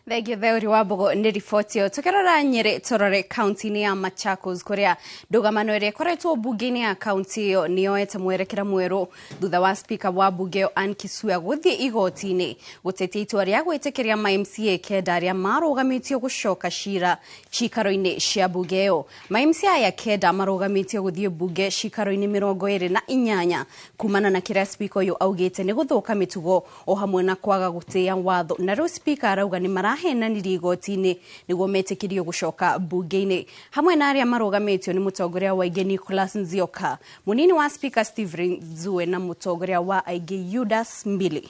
Thengio Theuri wa Mbogo nĩ riboti ĩyo. Tũkĩrora Nyĩrĩ tũrore kaunti-inĩ ya Machakos kũrĩa ndũgamano ĩrĩa ĩkoretwo mbunge-inĩ ya kaunti ĩyo nĩ yoete mwerekera mwerũ thutha wa speaker wa mbunge ĩyo Anne Kisuya gũthiĩ igoti-inĩ gũtetia itua rĩa gwĩtĩkĩria ma MCA kenda arĩa marũgamĩtio gũcoka cira cikaro-inĩ cia mbunge ĩyo. Ma MCA aya kenda marũgamĩtio gũthiĩ mbunge cikaro-inĩ 28 kumana na kĩrĩa speaker ũyũ augĩte nĩ gũthũka mĩtugo o hamwe na kwaga gũtĩĩa watho, na rĩu speaker arauga nĩ marahenanirie igoti-inĩ nĩguo metĩkĩrio gũcoka mbunge-inĩ. Hamwe na arĩa marũgamĩtio nĩ mũtongoria wa aingĩ Nicholas Nzioka, mũnini wa speaker Stephen Nzue na mũtongoria wa aingĩ Judas Mbili.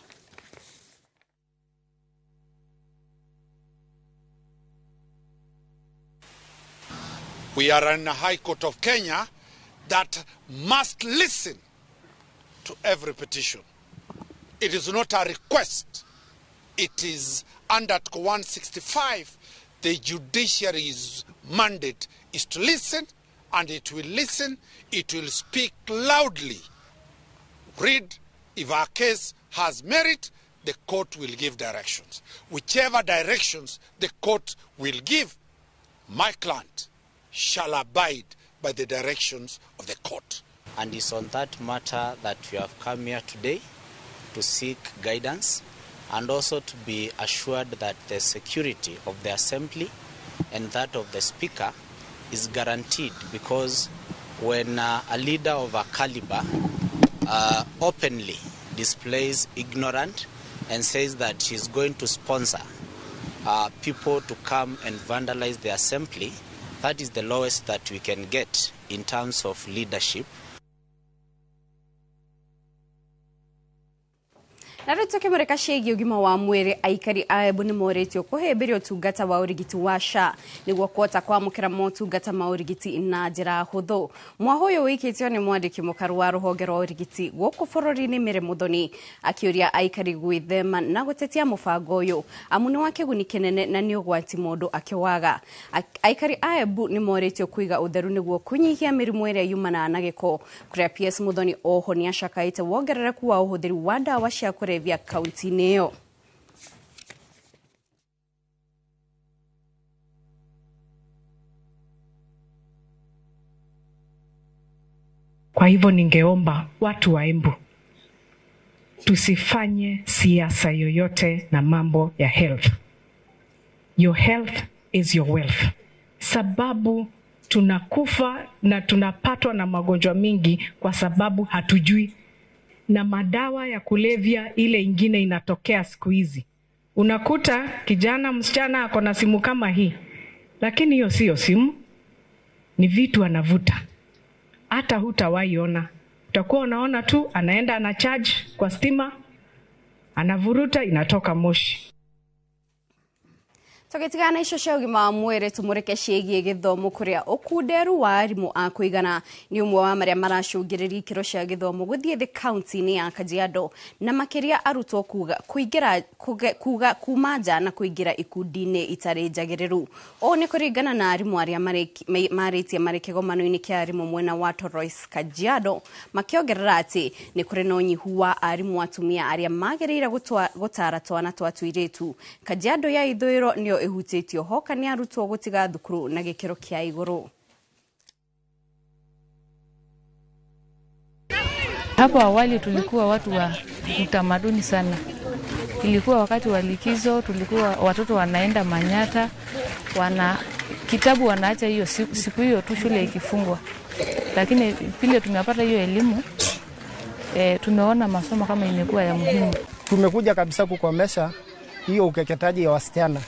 We are in a High Court of Kenya that must listen to every petition. It is not a request. It is under Article 165, the judiciary's mandate is to listen, and it will listen, it will speak loudly. Read, if our case has merit, the court will give directions. Whichever directions the court will give, my client shall abide by the directions of the court. And it's on that matter that we have come here today to seek guidance and also to be assured that the security of the assembly and that of the speaker is guaranteed, because when a leader of a caliber openly displays ignorant and says that she's going to sponsor people to come and vandalize the assembly, that is the lowest that we can get in terms of leadership. Na rĩu tũkĩmũrĩka ciĩgiĩ ũgima wa mwĩrĩ, aikari a Embu nĩ morĩtio kũhĩmbĩria ũtungata wa ũrigiti wa SHA nĩguo kũhota kwamũkĩra motungata ma ũrigiti na njĩra hũthũ. Mwaho ũyũ wĩkĩtio nĩ mwandĩki mũkaru wa rũhonge rwa ũrigiti gũkũ bũrũri-inĩ Mary Muthoni, akĩũria aikari gwĩthema na gũtetia mũbango ũyũ amu nĩ wa kĩguni kĩnene na nĩ ũgwati mũndũ akĩwaga. Aikari a Embu nĩ morĩtio kũiga ũtheru nĩguo kũnyihia mĩrimũ ĩrĩa yumanaga na gĩko. Kũrĩa PS Muthoni oho nĩ acakaĩte wongerereku wa ũhũthĩri wa ndawa cia kũrebia kaunti-inĩ ĩyo. Kwa hivyo ningeomba watu wa Embu tusifanye siasa yoyote na mambo ya health. Your health is your wealth. Sababu tunakufa na tunapatwa na magonjwa mingi kwa sababu hatujui. Na madawa ya kulevya ile ingine inatokea siku hizi. Unakuta kijana msichana ako na simu kama hii, lakini hiyo sio simu, ni vitu anavuta. Hata hutawahi ona. Utakuwa unaona tu anaenda ana charge kwa stima, anavuruta, inatoka moshi. Tũgĩtigana icio cia ũgima wa mwĩrĩ tũmũrĩke ciĩgiĩ gĩthomo kũrĩa ũkunderu wa arimũ a kũigana nĩ ũmwe wa marĩa maracũngĩrĩria ikĩro cia gĩthomo gũthiĩ thĩ kaunti-inĩ ya Kajiado, na makĩria arutwo kuga kũingĩra kuga kuma nja na kũingĩra ikundi-inĩ itarĩ njagĩrĩru. Ũũ nĩ kũringana na arimũ arĩa marĩtie marĩ kĩgomano-inĩ kĩa arimũ mwena wa Torois Kajiado, makĩongerera atĩ nĩ kũrĩ na ũnyihu wa arimũ atumia arĩa magĩrĩire gũtara twana twa tũirĩtu. Kajiado ya ithũĩro nĩyo ĩhutĩtio hoka nĩ arutwo gũtiga thukuru na gĩkĩro kĩa igũrũ. Hapo awali tulikuwa watu wa utamaduni sana. Ilikuwa wakati wa likizo tulikuwa watoto wanaenda Manyata, wana kitabu wanaacha hiyo siku hiyo tu shule ikifungwa. Lakini vile tumepata hiyo elimu, tumeona masomo kama imekuwa ya muhimu. Tumekuja kabisa kukomesha hiyo ukeketaji ya wasichana,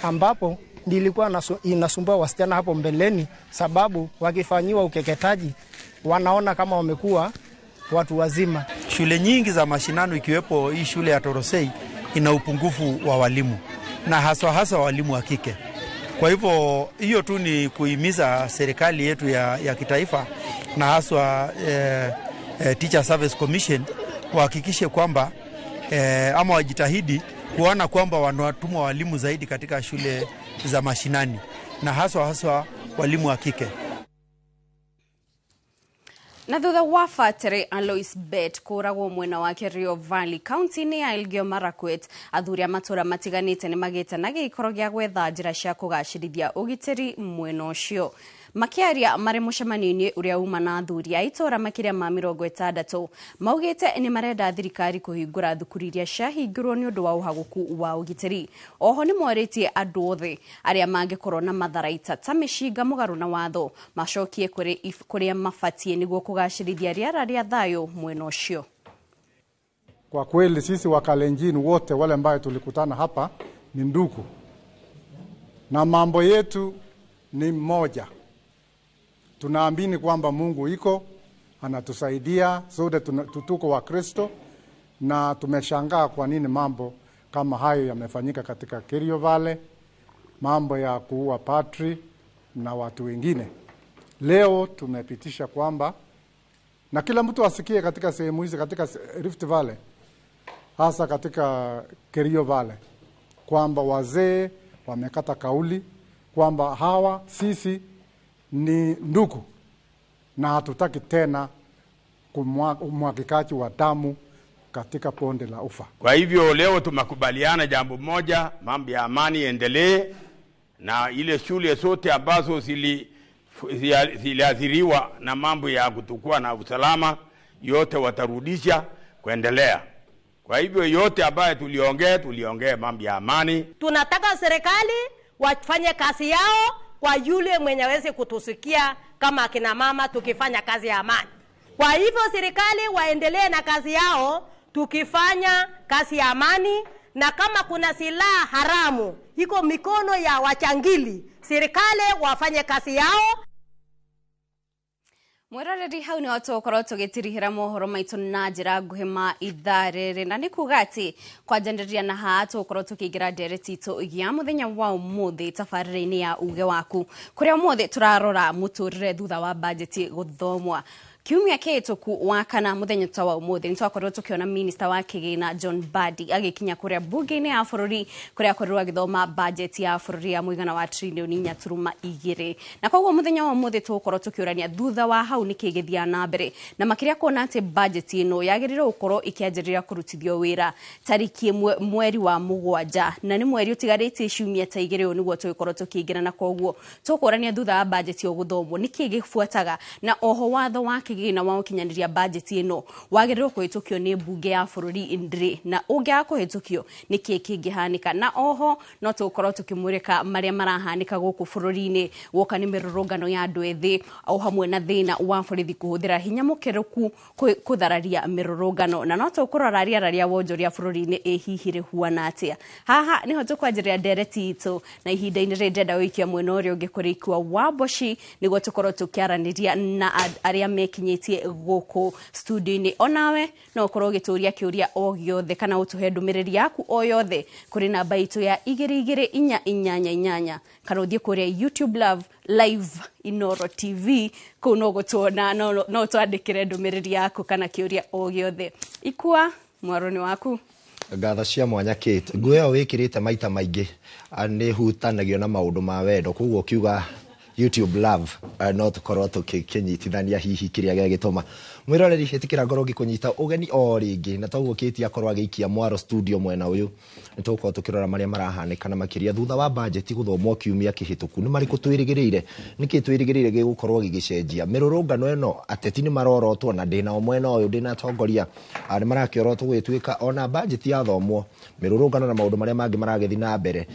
ambapo nilikuwa inasumbua wasichana hapo mbeleni, sababu wakifanyiwa ukeketaji wanaona kama wamekuwa watu wazima. Shule nyingi za mashinano ikiwepo hii shule ya Torosei ina upungufu wa walimu, na haswa hasa walimu wa kike. Kwa hivyo hiyo tu ni kuhimiza serikali yetu ya kitaifa na haswa Teacher Service Commission wahakikishe kwamba ama wajitahidi kuona kwamba wanatuma walimu zaidi katika shule za mashinani, na haswa haswa walimu wa kike. Na thutha wa Fatiri Alois Bet kũragwo mwena wa Kerio Valley kaunti-inĩ ya Elgeyo Marakwet, athuri a matũra matiganĩte nĩmagĩte na gĩikaro gĩa gwetha njĩra cia kũgacĩrithia ũgitĩri mwena ũcio. Makĩaria marĩ mũcemanio-inĩ ũrĩa uma na athuri a itũra makĩria ma 60 maugĩte nĩ marenda thirikari kũhingũra thukuru iria ciahingirwo nĩ ũndũ wa ũhagũku wa ũgitĩri. Oho nĩ morĩtie andũ othe arĩa mangĩkorwo na matharaita ta mĩcinga mũgarũ na watho macokie kũrĩa mabatiĩ nĩguo kũgacĩrithia rĩera rĩa thayũ mwena ũcio. Kwa kweli sisi Wakalenjin wote wale ambao tulikutana hapa ni ndugu, na mambo yetu ni moja. Tunaamini kwamba Mungu iko anatusaidia sote, tuko wa Kristo, na tumeshangaa kwa nini mambo kama hayo yamefanyika katika Kerio Valley, mambo ya kuua patri na watu wengine. Leo tumepitisha kwamba na kila mtu asikie katika sehemu hizi katika Rift Valley, hasa katika Kerio Valley, kwamba wazee wamekata kauli kwamba hawa sisi ni ndugu na hatutaki tena kumwagikaji wa damu katika bonde la ufa. Kwa hivyo leo tumekubaliana jambo moja, mambo ya amani endelee, na ile shule zote ambazo ziliathiriwa na mambo ya kutokuwa na usalama yote watarudisha kuendelea. Kwa hivyo yote ambayo tuliongea mambo ya amani. Tunataka serikali wafanye kazi yao kwa yule mwenye aweze kutusikia kama akina mama tukifanya kazi ya amani. Kwa hivyo serikali waendelee na kazi yao, tukifanya kazi ya amani, na kama kuna silaha haramu iko mikono ya wachangili, serikali wafanye kazi yao. Mwiroreri hau nĩ tũgũkorwo tũgĩtirihĩra mohoro maitũ na njĩra nguhĩ ma ithaa rĩrĩ, na nĩ kuga atĩ kwanjanĩria na haha tũgũkorwo tũkĩingĩra ndereti itũ ya mũthenya wa ũmũthĩ tabarĩra-inĩ ya uge waku, kũrĩa ũmũthĩ tũrarora mũtũrĩre thutha wa bajeti gũthomwa. Kiumia kĩhĩtũku wa kana mũthenya ta wa ũmũthĩ nĩtwakorirwo tũkĩona minista wa kĩgĩna John Mbadi agĩkinya kũrĩa mbunge-inĩ ya bũrũri kũrĩa akorirwo agĩthoma bajeti ya bũrũri ya mũigana wa trilioni 4.2, na koguo mũthenya wa ũmũthĩ tũgũkorwo tũkĩũrania thutha wa hau nĩkĩ gĩthiaga na mbere, na makĩria kuona atĩ bajeti ĩno yagĩrĩirwo gũkorwo ĩkĩanjĩrĩria kũrutithio wĩra tarĩki 1 mweri wa 7, na nĩ mweri ũtigarĩtie ciumia ta 2 ũũ nĩguo tũgĩkorwo tũkĩingĩra, na koguo tũkũrania thutha wa bajeti ĩyo gũthomwo nĩkĩ gĩbuataga, na oho watho wa kĩgĩna wa gũkinyanĩria bajeti ĩno wagĩrĩirwo kũhĩtũkio nĩ mbunge ya bũrũri ndĩ, na ũngĩaga kũhĩtũkio nĩkĩ kĩngĩhanĩka, na oho no tũgũkorwo tũkĩmũrĩka marĩa marahanĩka gũkũ bũrũri-inĩ guoka nĩ mĩrũrũngano ya andũ ethĩ o hamwe na thĩna wa borithi kũhũthĩra hinya mũkĩrũku kũthararia mĩrũrũngano, na no tũkũrora rĩera rĩa wonjoria bũrũri-inĩ ĩ hihi rĩhuana atĩa. Haha nĩho tũkwanjĩrĩria ndereti itũ, na ihinda-inĩ rĩrĩ ndĩrenda gũikia mwena ũrĩa ũngĩ kũrĩ Ikua wa Mboci nĩguo tũkorwo tũkĩaranĩria na arĩa mekinyĩtie gũkũ studio-inĩ. Onawe no ũkorwo ũgĩtũria kĩũria o gĩothe kana ũtũhe ndũmĩrĩri yaku o yothe kũrĩ namba itũ ya 22488 kana ũthiĩ kũrĩa YouTube Live Inoro TV kũu no gũtuona, no twandĩkĩre ndũmĩrĩri yaku kana kĩũria o gĩothe. Ikua, mwaro nĩ waku. Ngatho cia mwanya Kate, nguo ĩyo wĩkĩrĩte maita maingĩ nĩ hutanagio na maũndũ ma wendo, koguo ũkiuga YouTube Love no tũkorwo tũkĩnyitithania hihi kĩrĩa gĩgĩtũma mwĩroreri ĩtĩkĩra ngorwo ngĩkũnyita ũgeni o rĩngĩ, na toguo Kate akorwo agĩikia mwaro studio mwena ũyũ nĩ tũgũkorwo tũkĩrora marĩa marahanĩka na makĩria thutha wa bajeti gũthomwo kiumia kĩhĩtũku nĩ marĩkũ twĩrĩgĩrĩire, nĩkĩ twĩrĩgĩrĩire gĩgũkorwo gĩgĩcenjia mĩrũrũngano ĩno. Ateti nĩ marorotwo na ndĩna o mwena ũyũ ndĩna atongoria nĩ marakĩorotwo gũgĩtuĩka ona bajeti yathomwo mĩrũrũngano na maũndũ marĩa mangĩ maragĩthiĩ na mbere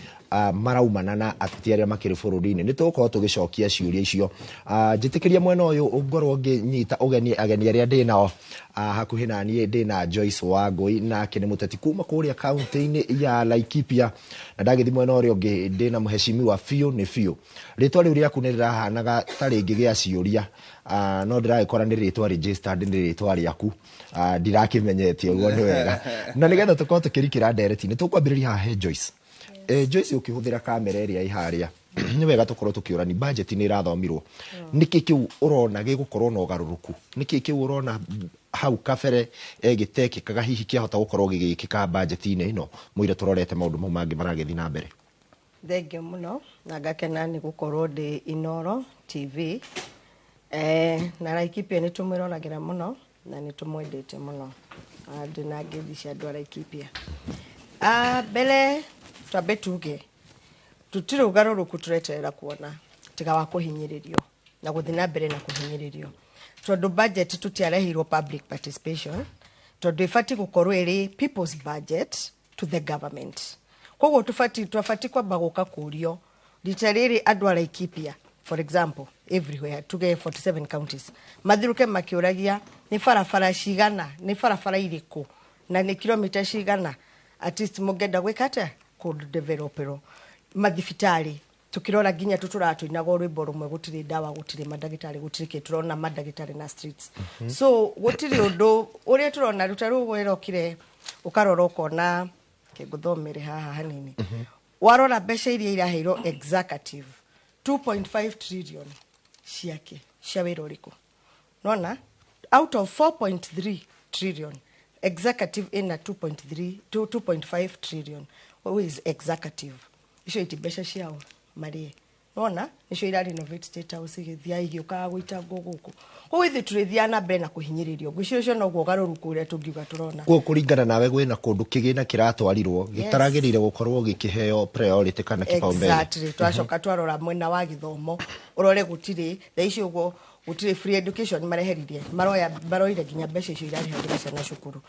maraumana na ateti arĩa makĩrĩ bũrũri-inĩ. Nĩ tũgũkorwo tũgĩcokia ciũria icio. Njĩtĩkĩria mwena ũyũ ngorwo ngĩnyita ũgeni ageni arĩa ndĩ nao hakuhĩ na niĩ ndĩ na Joyce Wangũi, nake nĩ mũteti kuma kũrĩa kaunti-inĩ ya Laikipia, na ndagĩthiĩ mwena ũrĩa ũngĩ ndĩ na mũheshimiwa biũ nĩ biũ. Rĩtwa rĩu rĩaku nĩ rĩrahanaga ta rĩngĩ gĩa ciũria, no ndĩragĩkora nĩ rĩtwa registered, nĩ rĩtwa rĩaku, ndirakĩmenyetie ũguo nĩ wega. Na nĩgetha tũkorwo tũkĩrikĩra ndereti nĩ tũkwambĩrĩria haha he Joyce. Joyce, ũkĩhũthĩra kamera ĩrĩa ĩ harĩa nĩ wega tũkorwo tũkĩũrani budget nĩ ĩrathomirwo, nĩkĩ kĩu ũrona gĩgũkorwo na ũgarũrũku, nĩkĩ kĩu ũrona hau kabere gĩtekĩkaga hihi kĩahota gũkorwo gĩgĩkĩka budget-inĩ ĩno mũira tũrorete maũndũ mau mangĩ maragĩthiĩ na mbere? Thengio mũno na ngakena nĩ gũkorwo ndĩ Inoro TV, na Laikipia nĩ tũmwĩroragĩra mũno na nĩ tũmwendete mũno, ndĩna ngeithi cia andũ a Laikipia. Mbere twambe tuge tutirĩ ũgarũrũku tũreterera kuona tiga wa kũhinyĩrĩrio na gũthiĩ na mbere na kũhinyĩrĩrio, tondũ budget tũtiareheirwo public participation, tondũ ĩbatiĩ gũkorwo ĩrĩ people's budget to the government. Koguo twabatiĩ kwamba gũka kũrio rita rĩrĩ andũ a Laikipia, for example, everywhere tuge 47 counties mathiũrũke makĩũragia nĩ barabara cigana, nĩ barabara irĩkũ na nĩ kilomita cigana at least mũngĩenda gwĩka atĩa kũdeveloperwo mathibitarĩ. Tukirora nginya tuturaga tuinaga rwimbo rumwe gutiri ndawa gutiri mandagitari gutiri ki turona mandagitari na streets. So gutiri undu uria turona ruta ru wirokire ukarora ukona kinguthomere haha hanini. Warora mbeca iria iraheirwo executive 2.5 trillion ciake cia wira uriku nona out of 4.3 trillion executive ina 2.3 to 2.5 trillion. Who is executive? Icio iti mbeca ciao marie nona nicio ira renovate State House igithia igiukaga gwitangwo guku. Koguo ithuĩ tũrĩthiaga na mbere na kũhinyĩrĩrio. Ngwĩciria ũcio noguo ũgarũrũku ũrĩa tũngiuga tũrona. Koguo kũringana nawe gwĩna kũndũ kĩgĩna kĩratwarirwo gĩtaragĩrĩire gũkorwo gĩkĩheo priority kana kĩpaumbele. Exactly. Twacoka twarora mwena wa gĩthomo ũrore gũtirĩ thaa ici ũguo gũtirĩ free education mareheririe maroya maroire nginya mbeca icio irarĩhagĩra ciana cukuru.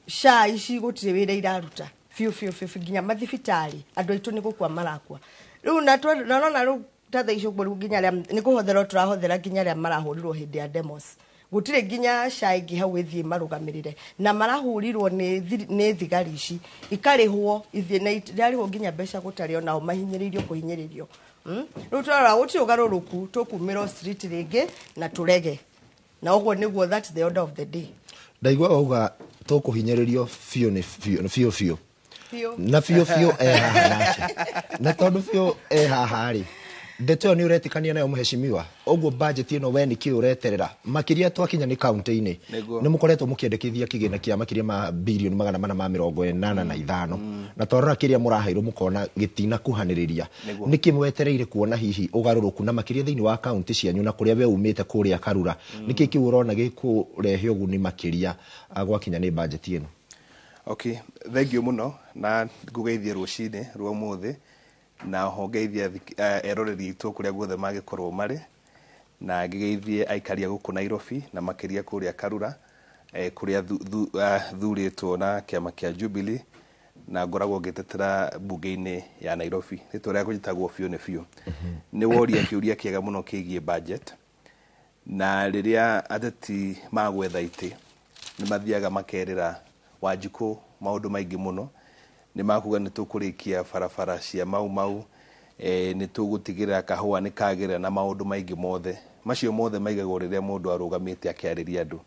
SHA ici gũtirĩ wĩra iraruta biũ biũ biũ nginya mathibitarĩ andũ aitũ nĩ gũkua marakua. Rĩu na nona rĩu ta thaa ici ũguo rĩu nginya arĩa nĩ kũhũthĩrwo tũrahũthĩra nginya arĩa marahũrirwo hĩndĩ ya demos Gũtirĩ nginya SHA ĩngĩ hau ĩthiĩ marũgamĩrĩre, na marahurirwo nĩ thigari ici ikarĩhwo ithiĩ na irarĩhwo nginya mbeca gũtarĩ, onao mahinyĩrĩirio kũhinyĩrĩrio. Rĩu twarora gũtirĩ ũgarũrũku, tũkumĩra street rĩngĩ na tũrege, na ũguo nĩguo, that's the order of the day. Ndaigua wauga tũkũhinyĩrĩrio biũ, nĩ biũ biũ biũ. Biũ. Na biũ biũ e haha nake, na tondũ biũ e haha rĩ, ndeto ĩyo nĩ ũretĩkania nayo, mheshimiwa? Ũguo budget ĩno we nĩkĩ ũreterera makĩria twakinya nĩ kaunti-inĩ? Nĩguo. Nĩ mũkoretwo mũkĩendekithia kĩgĩna kĩa makĩria ma 485,000, na twarora kĩrĩa mũraheirwo mũkona gĩtinakuhanĩrĩria. Nĩguo. Nĩkĩ mwetereire kuona hihi ũgarũrũku, na makĩria thĩinĩ wa kaunti cianyu na kũrĩa we umĩte kũrĩa Karura? Nĩkĩ kĩu ũrona gĩkũrehe ũguni makĩria gwakinya nĩ budget ĩno? Okay, thank you mũno, na ngũgeithie rũcinĩ rwa ũmũthĩ, na oho ngeithie eroreri aitũ kũrĩa guothe mangĩkorwo marĩ, na ngĩgeithie aikari a gũkũ Nairobi na makĩria kũrĩa Karura, kũrĩa thurĩtwo na kĩama kĩa Jubilee na ngoragwo ngĩtetera mbunge-inĩ ya Nairobi. Rĩtwa rĩakwa njĩtagwo Biũ nĩ Biũ. Nĩ woria kĩũria kĩega mũno kĩgiĩ budget, na rĩrĩa ateti magwetha itĩ nĩ mathiaga makerĩra Wanjikũ maũndũ maingĩ mũno. Nĩ makuga nĩ tũkũrĩkia barabara cia Mau Mau, nĩ tũgũtigĩrĩra kahũa nĩ kagĩrĩra, na maũndũ maingĩ mothe. Macio mothe maigagwo rĩrĩa mũndũ arũgamĩte akĩarĩria andũ,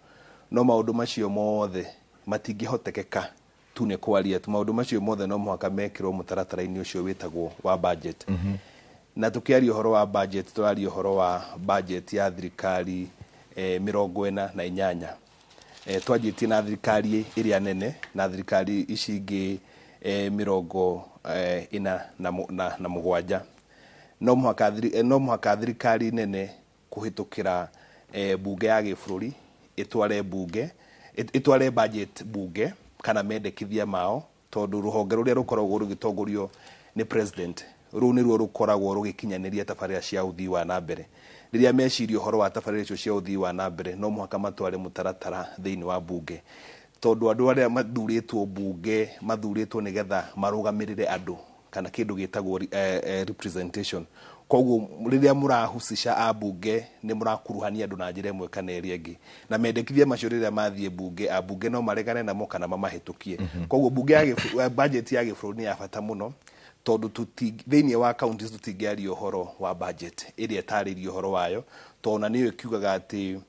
no maũndũ macio mothe matingĩhotekeka tu nĩ kwaria tu. Maũndũ macio mothe no mũhaka mekĩrwo mũtaratara-inĩ ũcio wĩtagwo wa budget. Na tũkĩaria ũhoro wa budget, tũraria ũhoro wa budget ya thirikari 48. Twanjĩtie na thirikari ĩrĩa nene na thirikari ici ingĩ 47. No mũhaka thirikari nene kũhĩtũkĩra bunge ya gĩbũrũri ĩtware bunge, ĩtware budget bunge kana mendekithia mao, tondũ rũhonge rũrĩa rũkoragwo rũgĩtongorio nĩ president rũu nĩruo rũkoragwo rũgĩkinyanĩria tabarĩra cia ũthii wa na mbere. Rĩrĩa meciria ũhoro wa tabarĩra icio cia ũthii wa na mbere, no mũhaka matware mũtaratara thĩinĩ wa bunge, tondũ andũ arĩa mathurĩtwo bunge mathurĩtwo nĩgetha marũgamĩrĩre andũ kana kĩndũ gĩtagwo representation. Koguo rĩrĩa mũrahusisha ambunge, nĩ mũrakuruhania andũ na njĩra ĩmwe kana ĩrĩa ĩngĩ, na mendekithia macio rĩrĩa mathiĩ bunge, ambunge no maregane namo kana mamahĩtũkie. Koguo bunge ya budget ya gĩbũrũri nĩ ya bata mũno, tondũ thĩinĩ wa counties tũtingĩaria ũhoro wa budget ĩrĩa ĩtarĩirie ũhoro wayo, tondũ ona nĩyo ĩkiugaga atĩ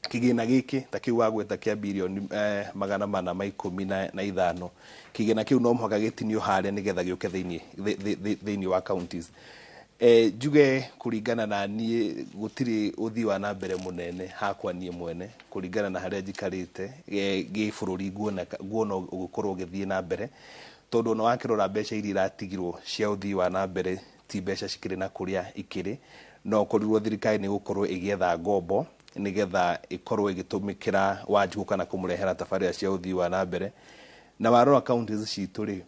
kĩgĩna gĩkĩ ta kĩu wagweta kĩa 415,000,000,000, kĩgĩna kĩu no mũhaka gĩtinio harĩa nĩgetha gĩũke thĩinĩ wa counties. Njuge kũringana na niĩ, gũtirĩ ũthii wa na mbere mũnene hakwa niĩ mwene kũringana na harĩa njikarĩte gĩbũrũri nguona ũgĩkorwo ũgĩthiĩ na mbere, tondũ ona wakĩrora mbeca iria iratigirwo cia ũthii wa na mbere ti mbeca cikĩrĩ na kũrĩa ikĩrĩ. No ũkorirwo thirikari nĩ gũkorwo ĩgĩetha ngombo nĩgetha ĩkorwo ĩgĩtũmĩkĩra Wanjikũ kana kũmũrehera tabarĩra cia ũthii wa na mbere. Na warora counties citũ rĩ,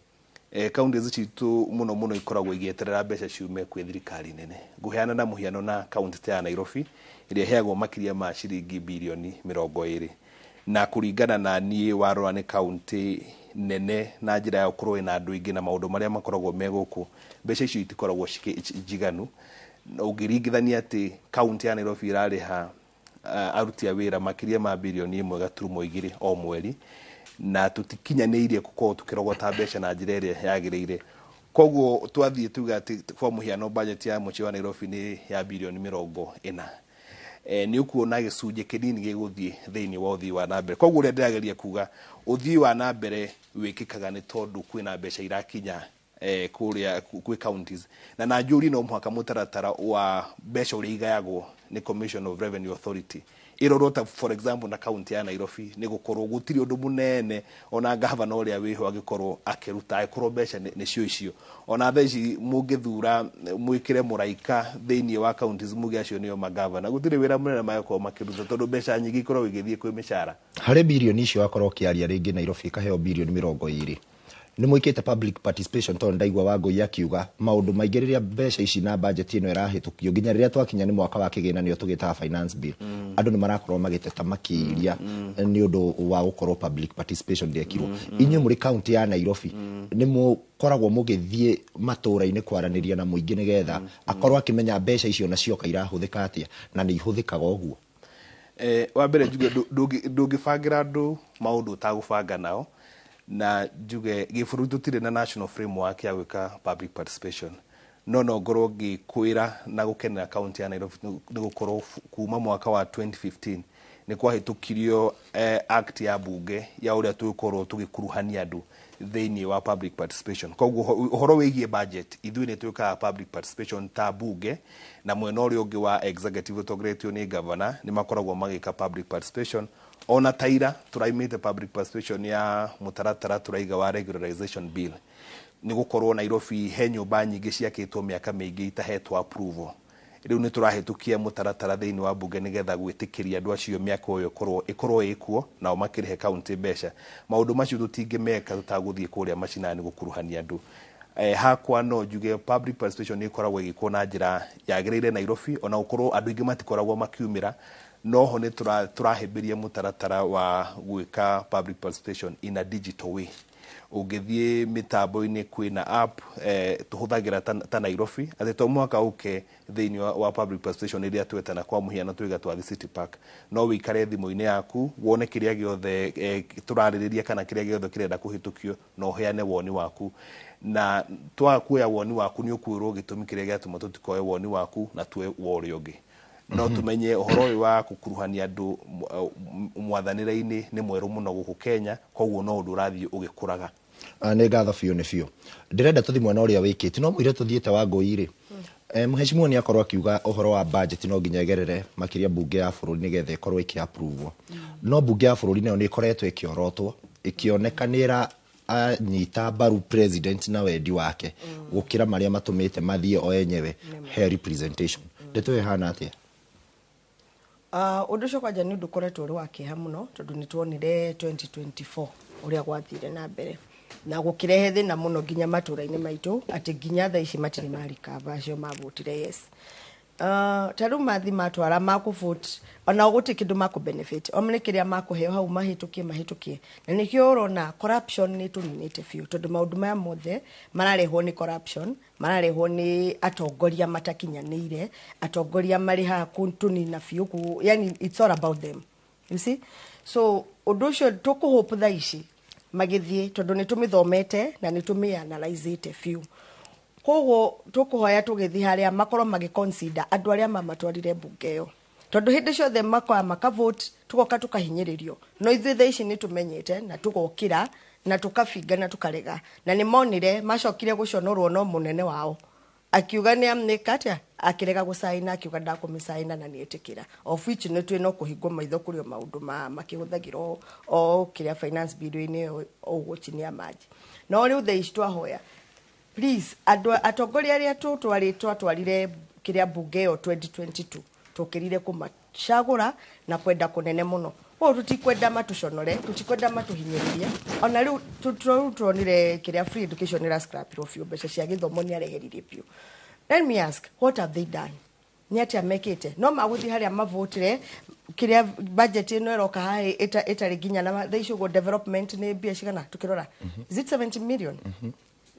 counties citũ mũno mũno ikoragwo igĩeterera mbeca ciume kwĩ thirikari nene. Ngũheana na mũhiano na county ta ya Nairobi ĩrĩa ĩheagwo makĩria ma ciringi 20,000,000,000, na kũringana na niĩ warora nĩ county nene na njĩra ya gũkorwo ĩna andũ aingĩ na maũndũ marĩa makoragwo me gũkũ, mbeca icio itikoragwo njiganu. Na ũngĩringithania atĩ county ya Nairobi ĩrarĩha aruti a wĩra makĩria ma 1.2 birioni o mweri, na tũtikinyanĩirie gũkorwo tũkĩrogota mbeca na njĩra ĩrĩa yagĩrĩire. Koguo twathiĩ tuga atĩ kwa mũhiano budget ya mũciĩ wa Nairobi nĩ ya 40,000,000,000, nĩ ũkuona gĩcunjĩ kĩnini gĩgũthiĩ thĩinĩ wa ũthii wa na mbere. Koguo ũrĩa ndĩrageria kuga, ũthii wa na mbere wĩkĩkaga nĩ tondũ kwĩna mbeca irakinya kũrĩa kwĩ counties. Na njũrie, no mũhaka mũtaratara wa mbeca ũrĩa igayagwo nĩ Commission of Revenue Authority ĩrorwo, ta for example na county ya Nairobi, nĩ gũkorwo gũtirĩ ũndũ mũnene ona gavana ũrĩa wĩho angĩkorwo akĩruta angĩkorwo mbeca nĩcio icio. Ona thaa ici mũngĩthura mwĩkĩre mũraika thĩinĩ wa counties, muge acio nĩo magavana, gũtirĩ wĩra mũnene mangĩkorwo makĩruta, tondũ mbeca nyingĩ ikoragwo igĩthiĩ kwĩ mĩcara. Harĩ birioni icio wakorwo ũkĩaria, rĩngĩ Nairobi ĩkaheo 20,000,000,000, nĩ mwĩkĩte public participation? Tondũ ndaigua Wangũi akiuga maũndũ maingĩ rĩrĩa mbeca ici na budget ĩno ĩrahĩtũkio, nginya rĩrĩa twakinya nĩ mwaka wa kĩgĩna, nĩyo tũgĩtaga finance bill, andũ nĩ marakorwo magĩteta makĩria nĩ ũndũ wa gũkorwo public participation ndĩekirwo. Inyuĩ mũrĩ county ya Nairobi, nĩ mũkoragwo mũgĩthiĩ matũũra-inĩ kwaranĩria na mũingĩ nĩgetha akorwo akĩmenya mbeca icio na cioka irahũthĩka atĩa, na nĩ ihũthĩkaga ũguo? Wa mbere njuge ndũngĩbangĩra andũ maũndũ ũtagũbanga nao, na njuge gĩbũrũri tũtirĩ na national framework ya gwĩka public participation, no ngorwo ngĩkwĩra na gũkenera kaunti ya Nairobi nĩ gũkorwo kuma mwaka wa 2015 nĩ kwahĩtũkirio act ya bunge ya ũrĩa tũgũkorwo tũgĩkuruhania andũ thĩinĩ wa public participation. Koguo ũhoro wĩgiĩ budget, ithuĩ nĩ twĩkaga public participation ta bunge, na mwena ũrĩa ũngĩ wa executive ũtongoretio nĩ governor nĩ makoragwo magĩka public participation. Ona taira tũraimĩte public participation ya mũtaratara tũraiga wa regularization bill, nĩ gũkorwo Nairobi he nyũmba nyingĩ ciakĩtwo mĩaka mĩingĩ itahetwo approval. Rĩu nĩ tũrahĩtũkia mũtaratara thĩinĩ wa bunge nĩgetha gwĩtĩkĩria andũ acio mĩaka ĩyo ĩkorwo ĩkuo, nao makĩrĩhe kaunti mbeca. Maũndũ macio tũtingĩmeka tũtagũthiĩ kũrĩa macinani gũkuruhania andũ. Hakwa no njuge public participation nĩ ĩkoragwo ĩgĩkwo na njĩra yagĩrĩire Nairobi, ona gũkorwo andũ aingĩ matikoragwo makiumĩra, noho nĩ tũrahĩmbĩria mũtaratara wa gwĩka public participation in a digital way. Ũngĩthiĩ mĩtambo-inĩ kwĩna app tũhũthagĩra ta Nairobi, atĩ to mũhaka ũke thĩinĩ wa public participation ĩrĩa twetana. Kwa mũhiano, twĩga twathi City Park, no wĩikare thimũ-inĩ yaku wone kĩrĩa gĩothe tũrarĩrĩria kana kĩrĩa gĩothe kĩrenda kũhĩtũkio, na ũheane woni waku. Na twaga kuoya woni waku, nĩ ũkwĩrwo gĩtũmi kĩrĩa gĩatũma tũtikoe woni waku na tuoe wa ũrĩa ũngĩ. No tumenye ũhoro ũyũ wa gũkuruhania andũ mwathanĩre-inĩ nĩ mwerũ mũno gũkũ Kenya, koguo no ũndũ ũrathiĩ ũgĩkũraga. Ah, nĩ ngatho biũ, nĩ biũ. Ndĩrenda tũthiĩ mwena ũrĩa wĩkĩte no mũire tũthiĩte wa ngũi rĩ. Mheshimiwa nĩ akorwo akiuga ũhoro wa budget no nginya ĩgerere makĩria bunge ya bũrũri nĩgetha ĩkorwo ĩkĩ approve. No bunge ya bũrũri nayo nĩ ĩkoretwo ĩkĩorotwo, ĩkĩoneka nĩ ĩra anyita mbaru president na wendi wake gũkĩra marĩa matũmĩte mathiĩ o enyewe he representation. Ndeto ĩyo ĩhana atĩa? Ũndũ ũcio kwanja nĩ ũndũ ũkoretwo ũrĩ wa kĩeha mũno, tondũ nĩ tuonire 2024 ũrĩa gwathire na mbere na gũkĩrehe thĩna mũno nginya matũra-inĩ maitũ, atĩ nginya thaa ici matirĩ marikaba acio mavotire yes. Ta rĩu mathi matwara makũvote, ona gũtirĩ kĩndũ makũ benefit o nĩ kĩrĩa makũheo hau mahĩtũkie mahĩtũkie, na nĩkĩo ũrona corruption nĩ tũninĩte biũ, tondũ maũndũ maya mothe mararehwo nĩ corruption, mararehwo nĩ atongoria matakinyanĩire, atongoria marĩ haha tũnina biũ yani it's all about them, you see. So ũndũ ũcio tũkũhope thaa ici magĩthiĩ, tondũ nĩ tũmĩthomete na nĩ tũmĩanalyzĩte biũ, koguo tũkũhoya tũgĩthiĩ harĩa makorwo magĩconsider andũ arĩa mamatwarire mbunge ĩyo, tondũ hĩndĩ ciothe makoya makavote, tũgoka tũkahinyĩrĩrio. No ithuĩ thaa ici nĩ tũmenyete na tũgokĩra na tũkabinga na tũkarega, na nĩ monire macokire gũconorwo no mũnene wao akiuga nĩ amnĩka atĩa, akĩrega gũcaina, akiuga ndakũmĩcaina na nĩetĩkĩra, of which nĩ twĩ no kũhingwo maitho kũrĩ o maũndũ ma makĩhũthagĩra o kĩrĩa finance bill-inĩ ĩyo ũguo chini ya maji. No rĩu thaa ici twahoya, please, andũ atongoria arĩa tũtwarĩ twatwarire kĩrĩa mbunge ĩyo 2022, tũkĩrire kũmacagũra na kwenda kũnene mũno, koguo tũtikwenda matũconore, tũtikwenda matũhinyĩrĩrie. Ona rĩu rĩu turonire kĩrĩa free education ĩrascrapirwo biũ, mbeca cia gĩthomo nĩ areheririe biũ. Let me ask, what have they done? Nĩ atĩa mekĩte? No magũthiĩ harĩa mavotire kĩrĩa budget ĩno ĩroka haha ĩtarĩ nginya na thaa ici ũguo development nĩ mbia cigana tũkĩrora, is it 70 million?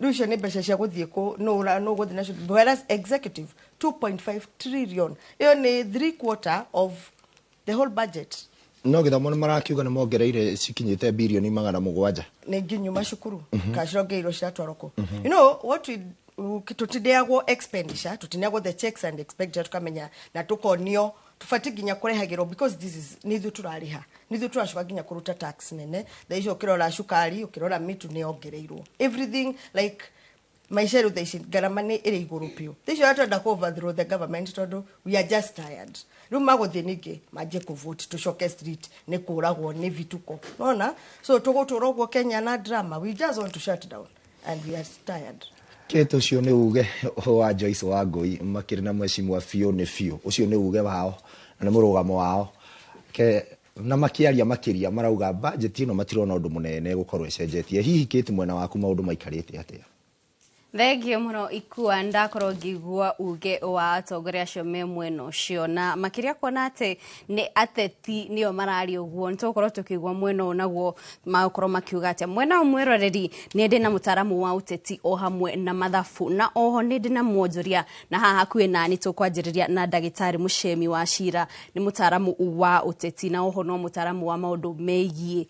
Rĩu icio nĩ mbeca cia gũthiĩ kũ nũ ũgũthiĩ nacio, whereas executive 2.5 trillion, ĩyo nĩ three quarter of the whole budget. No gĩthomo nĩ marakiuga nĩ mongereire cikinyĩte birioni 700. Nĩ nginyu macukuru kacirongeirwo ciratwarwo kũ? You know what, we tũtineagwo expenditure, tũtineagwo the checks and expenditure, tukamenya na tũkonio tũbatiĩ nginya kũrehagĩrwo, because this is nĩ ithuĩ tũrarĩha, nĩ ithuĩ tũracoka nginya kũruta tax nene. Thaa icio ũkĩrora cukari, ũkĩrora mĩtu nĩ yongereirwo, everything, like maica rĩu thaa ici ngarama nĩ ĩrĩ igũrũ biũ. Thaa icio twenda kũ overthrow the government, tondũ we are just tired. Rĩu magũthiĩ ningĩ manjie kũvote, tũcoke street, nĩ kũragwo, nĩ vituko nona. So tũgũtũra ũguo Kenya na drama? We just want to shut down and we are tired. Kĩtũ ũcio nĩ uge wa Joyce wa Ngũi makĩrĩ na mheshimiwa biũ, nĩ biũ ũcio nĩ uge wao na nĩ mũrũgamo wao ke na makĩaria makĩria marauga budget ĩno matirona ũndũ mũnene gũkorwo ĩcenjetie. Hihi Kate, mwena waku maũndũ maikarĩte atĩa? Thengio muno Ikua, ndakorwo ngĩigua uge wa atongoria acio me mwena ũcio, na makĩria kuona atĩ nĩ ateti nĩo mararia ũguo, nĩ tũgũkorwo tũkĩigua mwena ũyũ naguo magũkorwo makiuga atĩa. Mwena ũyũ mwĩroreri nĩ ndĩ na mũtaaramu wa ũteti o hamwe na mathabu, na oho nĩ ndĩ na mwonjoria, na haha hakuhĩ nani tũkwanjĩrĩria na ndagĩtarĩ Mũcemi wa Cira, nĩ mũtaaramu wa ũteti na oho no mũtaaramu wa maũndũ megiĩ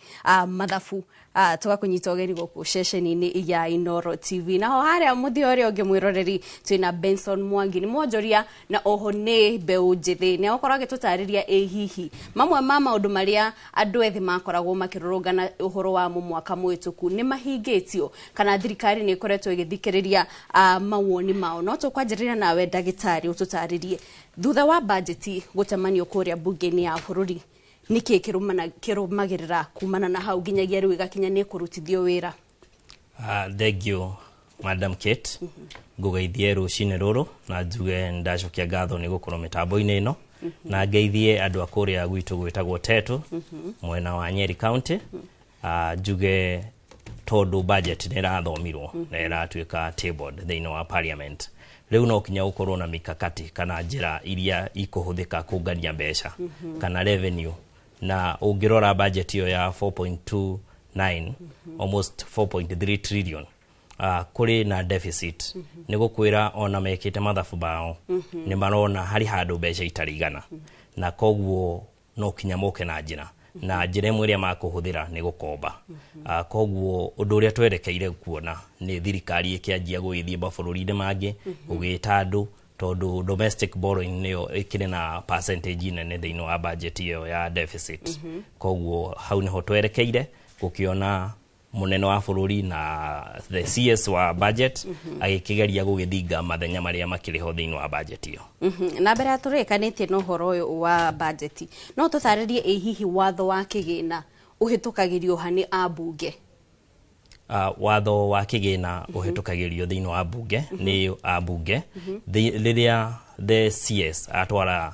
mathabu. Tũgakũnyita ũgeni gũkũ ceceni-inĩ ya Inooro TV. Naho harĩa mũthia ũrĩa ũngĩ mwĩroreri twĩna Benson Mwangi, nĩ mwonjoria na oho nĩ mbeũ njĩthĩ, nĩ agũkorwo agĩtũtarĩria ĩ hihi mamwe ma maũndũ marĩa andũ ethĩ makoragwo makĩrũrũngana ũhoro wamo mwaka mũhĩtũku nĩ mahingĩtio, kana thirikari nĩ ĩkoretwo ĩgĩthikĩrĩria mawoni mao. No tũkwanjĩrĩria nawe ndagĩtarĩ, ũtũtarĩrie thutha wa bajeti gũcemanio kũrĩa mbunge-inĩ ya bũrũri, nĩkĩ kĩrũmagĩrĩra kumana na hau nginyagia rĩu ĩgakinya nĩ kũrutithio wĩra? Thank you, Madam Kate. Ngũgeithie rũcinĩ rũrũ na njuge ndacokia ngatho nĩ gũkorwo mĩtambo-inĩ ĩno, na ngeithie andũ a kũrĩa gwitũ gwĩtagwo Tetu, mwena wa Nyeri County. Njuge tondũ budget nĩ ĩrathomirwo na ĩratuĩka tabled thĩinĩ wa parliament, rĩu no kinya gũkorwo na mikakati kana njĩra iria ikũhũthĩka kũngania mbeca kana revenue. Na ũngĩrora budget ĩyo ya 4.29, almost 4.3 trillion, kũrĩ na deficit. Nĩ gũkwĩra ona mekĩte mathabu mao, nĩ marona harĩ handũ mbeca itarigana, na koguo no kinya moke na njĩra, na njĩra ĩmwe ĩrĩa makũhũthĩra nĩ gũkomba. Koguo ũndũ ũrĩa twerekeire kuona nĩ thirikari ĩkĩanjia gũgĩthiĩ mabũrũri-inĩ mangĩ gũgĩta andũ, tondũ domestic borrowing nĩyo ĩkĩrĩ na percentage nene thĩinĩ wa budget ĩyo ya deficit. Koguo hau nĩho twerekeire gũkĩona mũnene wa bũrũri na the CS wa budget agĩkĩgeria gũgĩthinga mathenya marĩa makĩrĩ ho thĩinĩ wa budget ĩyo. Na mbere ya tũrĩkanĩtie na ũhoro ũyũ wa bajeti, no tũtarĩrie ĩ hihi watho wa kĩgĩna ũhĩtũkagĩrio ha nĩ ambunge? Watho wa kĩgĩna ũhĩtũkagĩrio thĩinĩ wa bunge nĩ ambunge rĩrĩa the CS atwara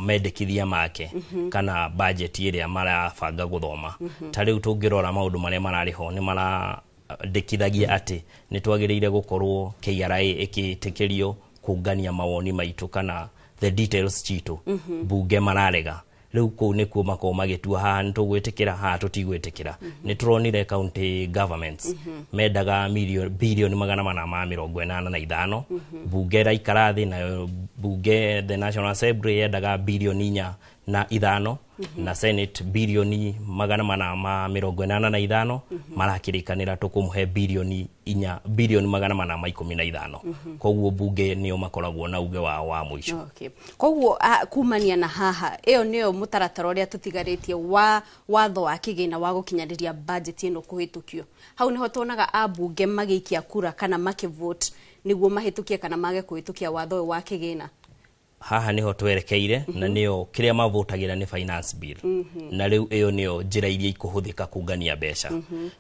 mendekithia make kana budget ĩrĩa marabanga gũthoma. Ta rĩu tũngĩrora maũndũ marĩa mararĩ ho, nĩ marandĩkithagia atĩ nĩ twagĩrĩire gũkorwo KRA ĩkĩtĩkĩrio kũngania mawoni maitũ kana the details citũ. Bunge mararega. Rĩu kũu nĩkuo makorwo magĩtua haha nĩ tũgwĩtĩkĩra, haha tũtigwĩtĩkĩra. Nĩ tũronire county governments mendaga bilioni 485. Bunge ĩraikara thĩ nayo, bunge, the National Assembly, yendaga bilioni 4 na 5, na Senate bilioni 485. Marakĩrĩkanĩra tũkũmũhe bilioni 4, bilioni 415. Koguo bunge nĩo makoragwo na uge wao wa mũico. Okay. Koguo kumania na haha, ĩyo nĩyo mũtaratara ũrĩa tũtigarĩtie wa watho wa kĩgĩna wa gũkinyanĩria bajeti ĩno kũhĩtũkio. Hau nĩho tuonaga ambunge magĩikia kura kana makĩvote nĩguo mahĩtũkie kana mage kũhĩtũkia watho ũyũ wa kĩgĩna. Haha niho twerekeire, na nĩyo kĩrĩa mavotagĩra nĩ finance bill, na rĩu ĩyo nĩyo njĩra iria ikũhũthĩka kũngania mbeca.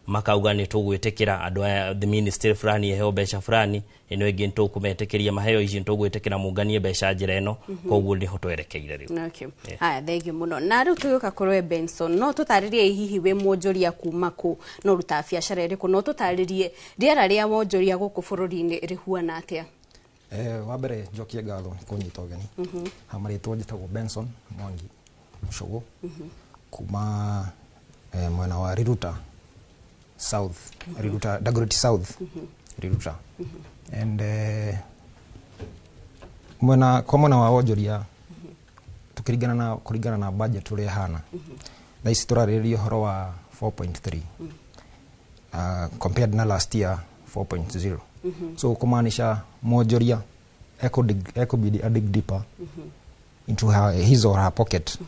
Makauga nĩ tũgwĩtĩkĩra andũ aya, the ministry fulani ĩheo mbeca fulani, ĩno ĩngĩ nĩ tũkũmetĩkĩria maheo ici, nĩ tũgwĩtĩkĩra mũnganie mbeca njĩra ĩno. Koguo nĩho twerekeire rĩu. Okay. Haya, thank you mũno. Na rĩu tũgĩũka kũrĩ we Benson, no tũtarĩrie hihi wĩ mwonjoria kuma kũ, no ũrutaga biacara ĩrĩkũ, no tũtarĩrie rĩera rĩa wonjoria gũkũ bũrũri-inĩ rĩhuana atĩa? Wa mbere njokie ngatho nĩ kũnyita ũgeni. Ha marĩtwa njĩtagwo Benson Mwangi Mũcũgũ, kuma mwena wa Riruta South, Riruta Dagoretti South, Riruta, and mwena kwa mwena wa wonjoria, tukĩringana na kũringana na budget ũrĩa ĩhana thaa ici, tũrarĩrĩria ũhoro wa 4.3 compared na last year 4.0. So kumaanisha mwonjoria ekubidi a dig deeper into his or her pocket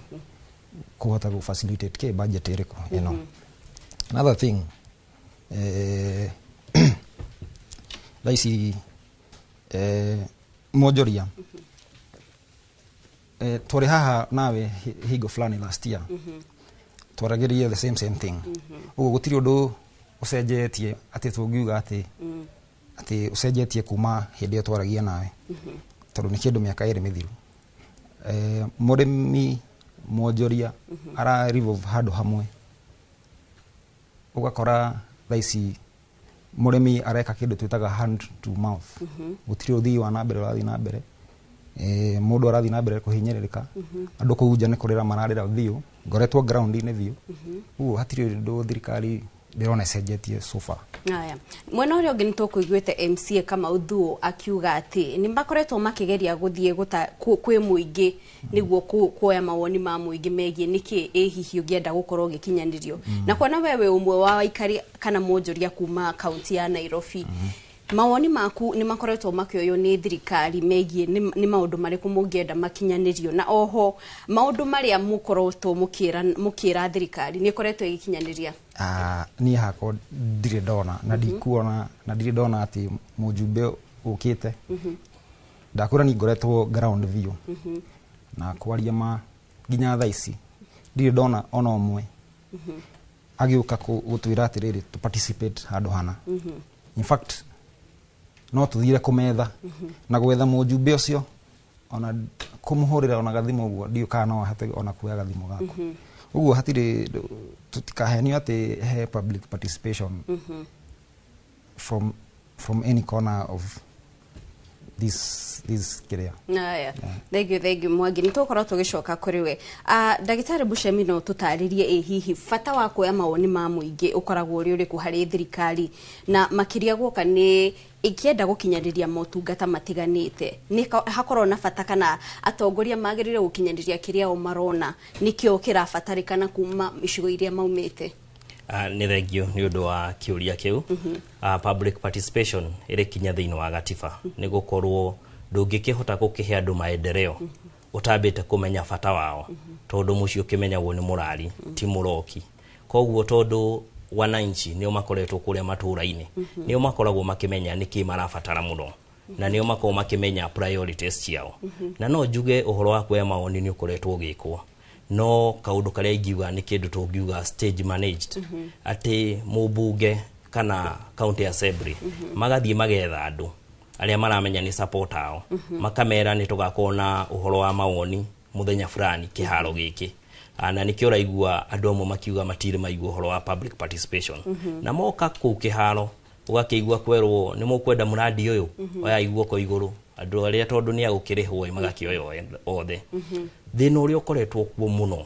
kuhota ku facilitate ke budget ĩrĩkũ ĩno. Another thing, thaa ici mwonjoria, twarĩ haha nawe hingo fulani last year, twaragĩria the same same thing. Ũguo gũtirĩ ũndũ ũcenjetie atĩ tũngiuga atĩ ũcenjetie kuma hĩndĩ ĩyo twaragia nawe, tondũ nĩ kĩndũ mĩaka 2 mĩthiru. Mũrĩmi mwonjoria ara revolve handũ hamwe, ũgakora thaa ici Mũrĩmi areka kĩndũ twĩtaga hand to mouth. Gũtirĩ ũthii wa na mbere ũrathiĩ na mbere. Mũndũ arathiĩ na mbere kũhinyĩrĩrĩka. Andũ kũu nja nĩ kũrĩra mararĩra biũ, ngoretwo ground-inĩ biũ. Ũguo hatirĩ ũndũ thirikari ndĩrona ĩcenjetie so far. Aya, mwena ũrĩa ũngĩ nĩ tũkũiguĩte MCA Kamau Thuo akiuga atĩ nĩ makoretwo makĩgeria gũthiĩ kwĩ mũingĩ nĩguo kuoya mawoni ma mũingĩ megiĩ nĩkĩ ĩ hihi ũngĩenda gũkorwo ũgĩkinyanĩrio. Na kuona we wĩ ũmwe wa aikari kana mwonjoria kuma kaunti ya Nairobi, mawoni maku nĩ makoretwo makĩoywo nĩ thirikari megiĩ nĩ maũndũ marĩkũ mũngĩenda makinyanĩrio, na oho maũndũ marĩa mũkoretwo mũkĩra thirikari nĩ ĩkoretwo ĩgĩkinyanĩria? Ah, niĩ hakwa ndirĩ ndona na ndikuona na ndirĩ ndona atĩ mũjumbe ũkĩte. Ndakwĩra niĩ ngoretwo ground biũ na kwaria ma nginya thaa ici ndirĩ ndona ona ũmwe agĩũka gũtwĩra atĩrĩrĩ to participate handũ hana. In fact, no tũthire kũmetha na gwetha mũjumbe ũcio, ona kũmũhũrĩra ona gathimũ ũguo ndiũ kana no ahote ona kuoya gathimũ gaku. Ũguo hatirĩ, tũtikahenio atĩ he public participation from any corner of this kĩrĩa. Aya, thank you, thank you Mwangi, nĩ tũgũkorwo tũgĩcoka kũrĩ we. Ndagĩtarĩ Bushemi, no tũtarĩrie ĩ hihi bata wa kuoya mawoni ma mũingĩ ũkoragwo ũrĩ ũrĩkũ harĩ thirikari, na makĩria guoka nĩ ĩkĩenda gũkinyanĩria motungata matiganĩte, nĩ hakorwo na bata kana atongoria magĩrĩire gũkinyanĩria kĩrĩa o marona nĩkĩo kĩrabatarĩkana kuma icigo iria maumĩte? Nĩ thengio nĩ ũndũ wa kĩũria kĩu. Public participation ĩrĩ kinya thĩinĩ wa gatiba, nĩ gũkorwo ndũngĩkĩhota gũkĩhe andũ maendeleo ũtambĩte kũmenya bata wao, tondũ mũciĩ ũkĩmenyagwo nĩ mũrari ti mũroki. Koguo tondũ wananchi nĩo makoretwo kũrĩa matũra-inĩ, nĩo makoragwo makĩmenya nĩkĩ marabatara mũno na nĩo makoragwo makĩmenya priorities ciao. Na no njuge ũhoro wa kuoya mawoni nĩ ũkoretwo ũgĩkwo, no kaũndũ karĩa ingiuga nĩ kĩndũ tũngiuga stage managed, atĩ mũmbunge kana county assembly magathiĩ magetha andũ arĩa maramenya nĩ support ao, makamera nĩ tũgakorwo na ũhoro wa mawoni mũthenya fulani kĩharo gĩkĩ. Na nĩkĩo ũraigua andũ amwe makiuga matirĩ maigua ũhoro wa public participation. Na moka kũu kĩharo ũgakĩigua kwerwo nĩ mũkwenda mũrandi ũyũ, oyai guoko igũrũ andũ arĩa, tondũ nĩ agũkĩrĩhwo, magakĩoya othe. Thĩna ũrĩa ũkoretwo kuo mũno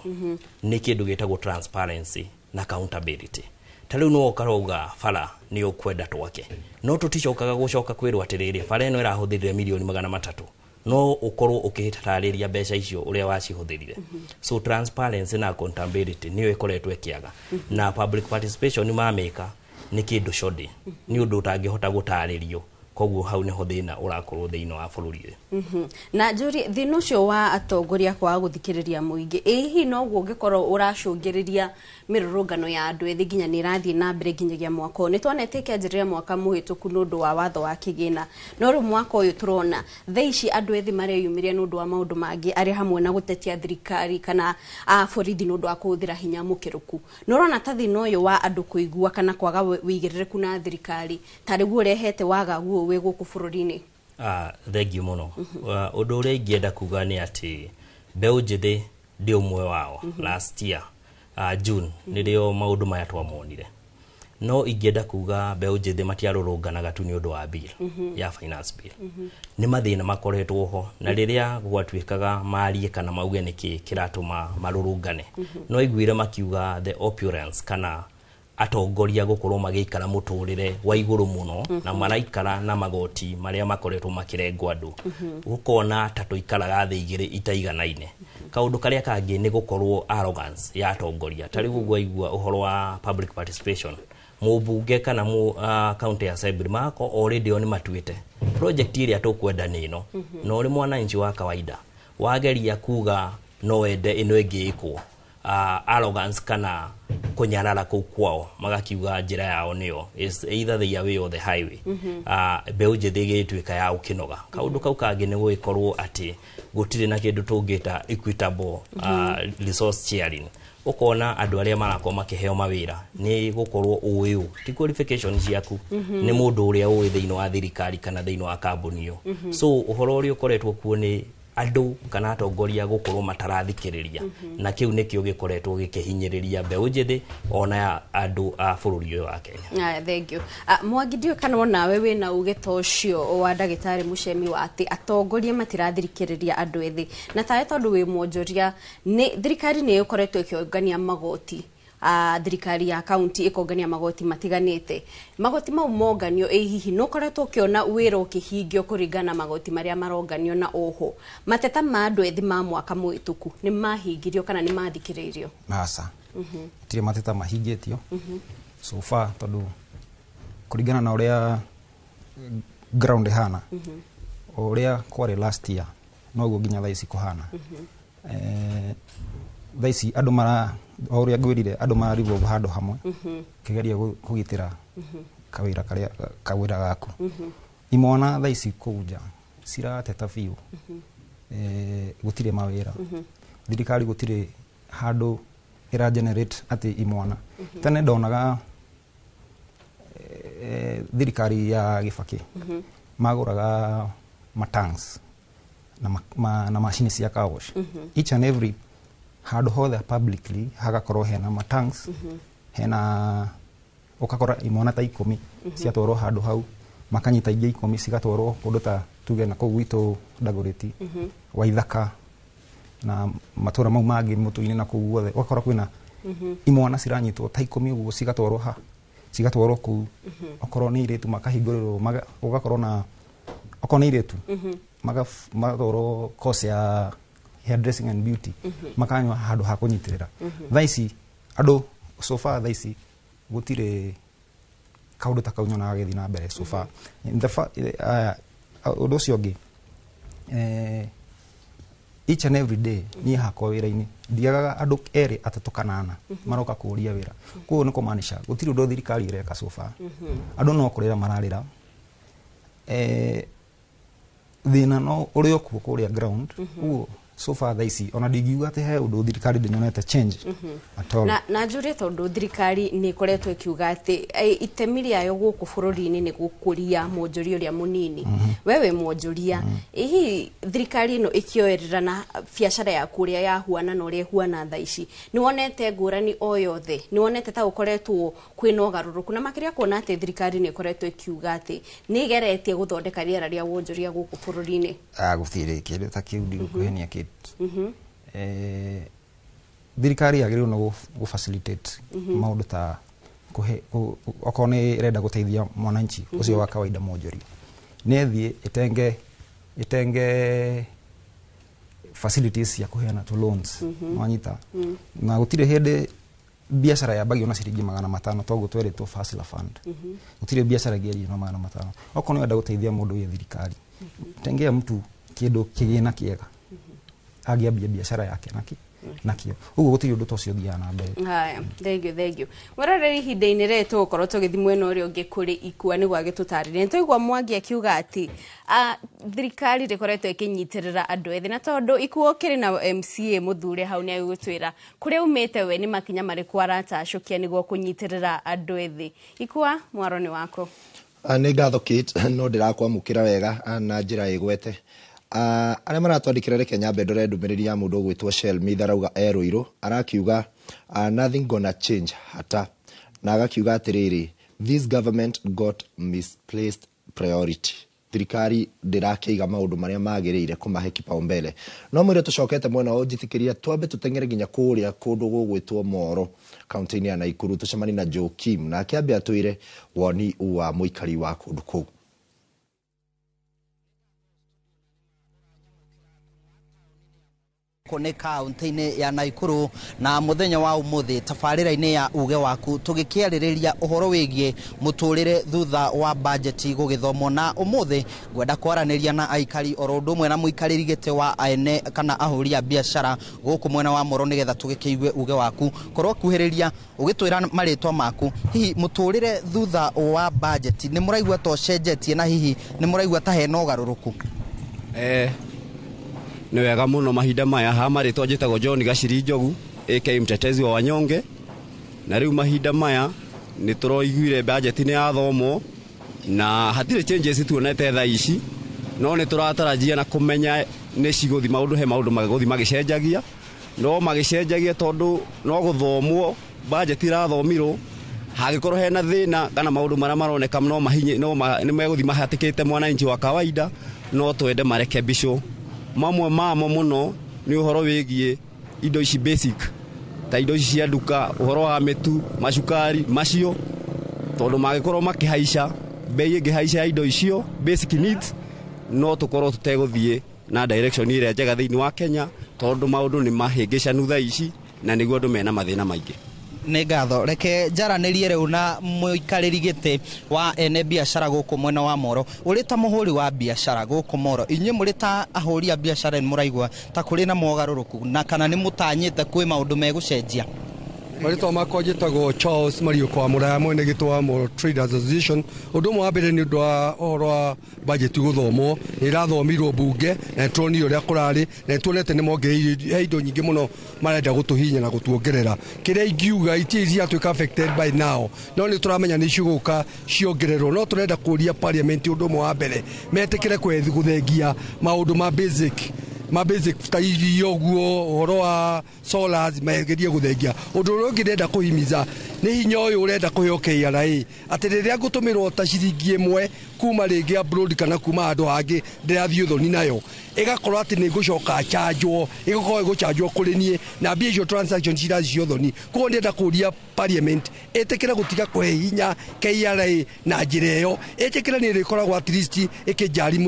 nĩ kĩndũ gĩtagwo transparency na accountability. Ta rĩu no ũkarauga bara nĩ ũkwenda twake, no tũticokaga gũcoka kwĩrwo atĩrĩrĩ bara ĩno ĩrahũthĩrire mirioni 300, no ũkorwo ũkĩtarĩria mbeca icio ũrĩa wacihũthĩrire. So transparency na accountability nĩyo ĩkoretwo ĩkĩaga, na public participation mamĩka nĩ kĩndũ shoddy, nĩ ũndũ ũtangĩhota gũtarĩrio. Koguo hau nĩho thĩna ũrakorwo thĩinĩ wa bũrũri ũyũ. Na njũrie, thĩna ũcio wa atongoria kwaga gũthikĩrĩria mũingĩ, ĩ hihi noguo ũngĩkorwo ũracũngĩrĩria mĩrũrũngano ya andũ ethĩ nginya nĩ ĩrathiĩ na mbere nginyagia mwaka ũyũ? Nĩ tuonete ĩkĩanjĩrĩria mwaka mũhĩtũku nĩ ũndũ wa watho wa kĩgĩna, no rĩu mwaka ũyũ tũrona thaa ici andũ ethĩ mareyumĩria nĩ ũndũ wa maũndũ mangĩ arĩ hamwe na gũtetia thirikari kana borithi nĩ ũndũ wa kũhũthĩra hinya mũkĩrũku. Nĩ ũrona ta thĩna ũyũ wa andũ kũigua kana kwaga wĩigĩrĩrĩku na thirikari ta rĩguo ũrehete wagagu ũyũ wĩ gũkũ bũrũri-inĩ? Thengiũ mũno. Ũndũ ũrĩa ingĩenda kuga nĩ atĩ mbeũ njĩthĩ ndĩ ũmwe wao. Last year June nĩrĩo maũndũ maya twamonire, no ingĩenda kuga mbeũ njĩthĩ matiarũrũnganaga tu nĩ ũndũ wa bill ya finance bill. Nĩ mathĩna makoretwo ho, na rĩrĩa gwatuĩkaga marie kana mauge nĩkĩ kĩratũma marũrũngane, no iguire makiuga the opulence kana atongoria gũkorwo magĩikara mũtũrĩre wa igũrũ mũno na maraikara na magoti marĩa makoretwo makĩrengwo andũ, gũkona ta tũikaraga thĩ igĩrĩ itaiganaine. Kaũndũ karĩa kangĩ nĩ gũkorwo arrogance ya atongoria. Ta rĩu ũguo aigua ũhoro wa public participation, mũmbunge kana county assembly magakorwo already o nĩ matuĩte project ĩrĩa tũkwenda nĩ ĩno, na ũrĩ mwananchi wa kawaida wageria kuga no wende ĩno ĩngĩ ĩkwo, arrogance kana kũnyarara kũu kwao, magakiuga njĩra yao nĩyo is either the way or the highway. Mbeũ njĩthĩ ĩgĩtuĩka ya gũkĩnoga. Kaũndũ kau kangĩ nĩ gũgĩkorwo atĩ gũtirĩ na kĩndũ tũngĩta equitable resource sharing. Ũkona andũ arĩa marakorwo makĩheo mawĩra nĩ gũkorwo ũĩ ũ ti qualification ciaku, nĩ mũndũ ũrĩa ũĩ thĩinĩ wa thirikari kana thĩinĩ wa kambuni ĩyo. So ũhoro ũrĩa ũkoretwo kuo nĩ Andũ kana atongoria gũkorwo matarathikĩrĩria, na kĩu nĩkĩo gĩkoretwo gĩkĩhinyĩrĩria mbeũ njĩthĩ ona ya andũ a bũrũri ũyũ wa Kenya. Aya, thank you. Mwangi, ndiũĩ kana onawe wĩna uge ta ũcio wa ndagĩtarĩ Mũcemi wa atĩ atongoria matirathikĩrĩria andũ ethĩ, na tawe tondũ wĩ mwonjoria, nĩ thirikari nĩ ĩkoretwo ĩkĩũngania magoti, thirikari ya kaunti ĩkongania magoti matiganĩte. Magoti mau monganio, ĩ hihi nĩ ũkoretwo ũkĩona wĩra ũkĩhingio kũringana na magoti marĩa maronganio, na oho mateta ma andũ ethĩ ma mwaka mũhĩtũku nĩ mahingirio kana nĩ mathikĩrĩirio? Aca, gũtirĩ mateta mahingĩtio so far, tondũ kũringana na ũrĩa ground ĩhana, o ũrĩa kwarĩ last year noguo nginya thaa ici kũhana. Thaa ici andũ mara, o ũrĩa ngwĩrire, andũ mara revolve handũ hamwe kĩgeria kũgitĩra kawĩra karĩa kawĩra gaku. Imwana thaa ici kũu nja cirateta biũ, gũtirĩ mawĩra. Thirikari gũtirĩ handũ ĩra generate atĩ imwana. Tene ndonaga thirikari ya Gĩbakĩ magũraga matanks na, na macini cia car wash. Each and every handũ hothe publicly hagakorwo hena matanks, hena ũgakora imwana ta 10 ciatwarwo handũ hau, makanyita ingĩ 10 cigatwarwo kũndũ ta tuge na kũu gwitũ Dagoretti, Waithaka na matũra mau mangĩ mũtũ-inĩ na kũu guothe, ũgakora kwĩna imwana ciranyitwo ta 10 ũguo, cigatwarwo ha, cigatwarwo kũu. Okorwo nĩ airĩtu makahingũrĩrwo, ũgakorwo na okorwo nĩ airĩtu magatwarwo course ya hairdressing and beauty, makanyua handũ ha kũnyitĩrĩra. Thaa ici andũ, so far thaa ici gũtirĩ kaũndũ ta kau nyonaga gagĩthiĩ na mbere so far. In the ũndũ ũcio ũngĩ, each and every day niĩ hakwa wĩra-inĩ ndiagaga andũ erĩ, atatũ kana ana maroka kũũria wĩra. Koguo nĩ kũmaanisha gũtirĩ ũndũ thirikari ĩreka so far. Andũ no kũrĩra mararĩra, thĩna no ũrĩ o kuo kũrĩa ground. Ũguo so far thaa ici ona ndingiuga atĩ he ũndũ thirikari ndĩnyonete change at all. Na njũrie, tondũ thirikari nĩ ĩkoretwo ĩkiuga atĩ itemi rĩayo gũkũ bũrũri-inĩ nĩ gũkũria mwonjoria ũrĩa mũnini. We wĩ mwonjoria, ĩ hihi thirikari ĩno ĩkĩoerera na biacara yaku ũrĩa yahuana na ũrĩa ĩhuana thaa ici, nĩ wonete ngũrani o yothe? Nĩ wonete ta gũkoretwo kwĩna ũgarũrũku, na makĩria kuona atĩ thirikari nĩ ĩkoretwo ĩkiuga atĩ nĩ ĩgeretie gũthondeka rĩera rĩa wonjoria gũkũ bũrũri-inĩ? Ah, gũtirĩ kĩndũ ta kĩu, ndigũkũhenia kĩtu. Thirikari yagĩrĩirwo nĩ gũ facilitate maũndũ ta kũhe okorwo nĩ ĩrenda gũteithia mwananchi ũcio wa kawaida mwonjoria, nĩ ĩthiĩ ĩtenge facilities cia kũheana to loans. Wanyita? Na gũtirĩ hĩndĩ biacara yambagio na ciringi 500, toguo twerĩtwo Hustler Fund. Gũtirĩ biacara ĩngĩanjio na 500. Okorwo nĩ ũrenda gũteithia mũndũ wĩ thirikari, tengea mtu kĩndũ kĩgĩna kĩega angĩambia biacara yake nakĩo. Ũguo gũtirĩ ũndũ ta ũcio ũthiaga na mbere. Haya, thank you, thank you. Mũroreri, ihinda-inĩ rĩrĩ tũgũkorwo tũgĩthiĩ mwena ũrĩa ũngĩ kũrĩ Ikua nĩguo agĩtũtarĩrie. Nĩ twaigua Mwangi akiuga atĩ thirikari ndĩkoretwo ĩkĩnyitĩrĩra andũ ethĩ, na tondũ Ikua ũkĩrĩ na MCA mũthure hau, nĩ agũgĩtwĩra kũrĩa umĩte we nĩ makinya marĩkũ aratacũkia nĩguo kũnyitĩrĩra andũ ethĩ. Ikua, mwaro nĩ wako. Nĩ ngatho Kate, no ndĩrakwamũkĩra wega na njĩra ĩgwete. Arĩa maratwandĩkĩra, reke nyambe ndore ndũmĩrĩri ya mũndũ ũgwĩtwo Shelmith, arauga e Rũirũ, arakiuga nothing gonna change hata, na agakiuga atĩrĩrĩ, this government got misplaced priority, thirikari ndĩrakĩiga maũndũ marĩa magĩrĩire kũmahe kipaumbele. No mwĩre tũcokete mwena wa ũnjĩtĩkĩria twambe tũteng'ere nginya kũrĩa kũndũ gũgwĩtwo Moro kaunti-inĩ ya Naikuru, tũcemanie na Joakim, nake ambe atwĩre woni wa mũikari wa kũndũ kũu. Gũkũ nĩ kaunti-inĩ ya Naikuru, na mũthenya wa ũmũthĩ tabarĩra-inĩ ya uge waku tũgĩkĩarĩrĩria ũhoro wĩgiĩ mũtũrĩre thutha wa bajeti gũgĩthomwo. Na ũmũthĩ ngwenda kwaranĩria na aikari oro ũndũ ũmwe na mũikarĩri gĩtĩ wa ene kana ahũri a biacara gũkũ mwena wa Moro, nĩgetha tũgĩkĩigue uge waku. Korwo kuhĩrĩria ũgĩtwĩra marĩtwa maku, hihi mũtũrĩre thutha wa bajeti nĩ mũraigua ta ũcenjetie, na hihi nĩ mũraigua ta hena ũgarũrũku? Nĩ wega mũno mahinda maya. Ha marĩtwa njĩtagwo John Gaciri Njogu, aka mtetezi wa wanyonge. Na rĩu mahinda maya nĩ tũroiguire bajeti nĩ yathomwo na hatirĩ changes tuonete thaa ici. No nĩ tũratarajia na kũmenya nĩ cigũthi maũndũ he maũndũ magũthi magĩcenjagia, no magĩcenjagia tondũ no gũthomwo budget irathomirwo, hangĩkorwo hena thĩna kana maũndũ marĩa maroneka no mahinye no nĩ megũthi mahatĩkĩte mwananchi wa kawaida, no twende marekebicwo. Mamwe mamo mũno nĩ ũhoro wĩgiĩ indo ici basic ta indo ici cia nduka, ũhoro wa mĩtu, macukari macio, tondũ mangĩkorwo makĩhaica bei ĩngĩhaica ya indo icio basic needs, no tũkorwo tũtegũthiĩ na direction ĩrĩa njega thĩinĩ wa Kenya, tondũ maũndũ nĩ mahĩngĩcanu thaa ici na nĩguo andũ mena mathĩna maingĩ. Nĩ ngatho. Reke njaranĩrie rĩu na mũikarĩri gĩtĩ wa ene biacara gũkũ mwena wa Moro. Ũrĩ ta mũhũri wa biacara gũkũ Moro, inyuĩ mũrĩ ta ahũri a biacara nĩ mũraigua ta kũrĩ na mogarũrũku na kana nĩ mũtanyĩte kwĩ maũndũ megũcenjia? Marĩtwa makwa njĩtagwo Charles Mariũko wa Mũraya, mwene gĩtĩ wa Moro Traders Association. Ũndũ ũmwe wa mbere nĩ ũndũ wa ũhoro wa budget gũthomwo, nĩ ĩrathomirwo mbunge na nĩtũronire ũrĩa kũrarĩ, na nĩtuonete nĩ mongereire he indo nyingĩ mũno marenda gũtũhihinya na gũtuongerera. Kĩrĩa ingiuga itirĩ ciatuĩka affected by now, no nĩ tũramenya nĩ cigũka ciongererwo, no tũrenda kũria parliament ũndũ ũmwe wa mbere metĩkĩre gũthengia maũndũ ma basic ta irio ũguo, ũhoro wa solars magerie gũthengia. Ũndũ ũrĩa ũngĩ ndĩrenda kũhimiza nĩ hinya ũyũ ũrenda kũheo KRA, atĩ rĩrĩa ngũtũmĩrwo ta ciringi ĩmwe kuma rĩngĩ abroad kana kuma handũ hangĩ ndĩrathiĩ ũthoni nayo, ĩgakorwo atĩ nĩ ngũcoka chanjwo, ĩgakorwo ĩgũchanjwo kũrĩ niĩ na mbia icio transaction cirathiĩ cia ũthoni. Koguo ndĩrenda kũria parliament ĩtĩkĩre gũtiga kũhe hinya KRA na njĩra ĩyo, ĩtĩkĩre nĩ ĩrĩkoragwo at least ĩkĩnjari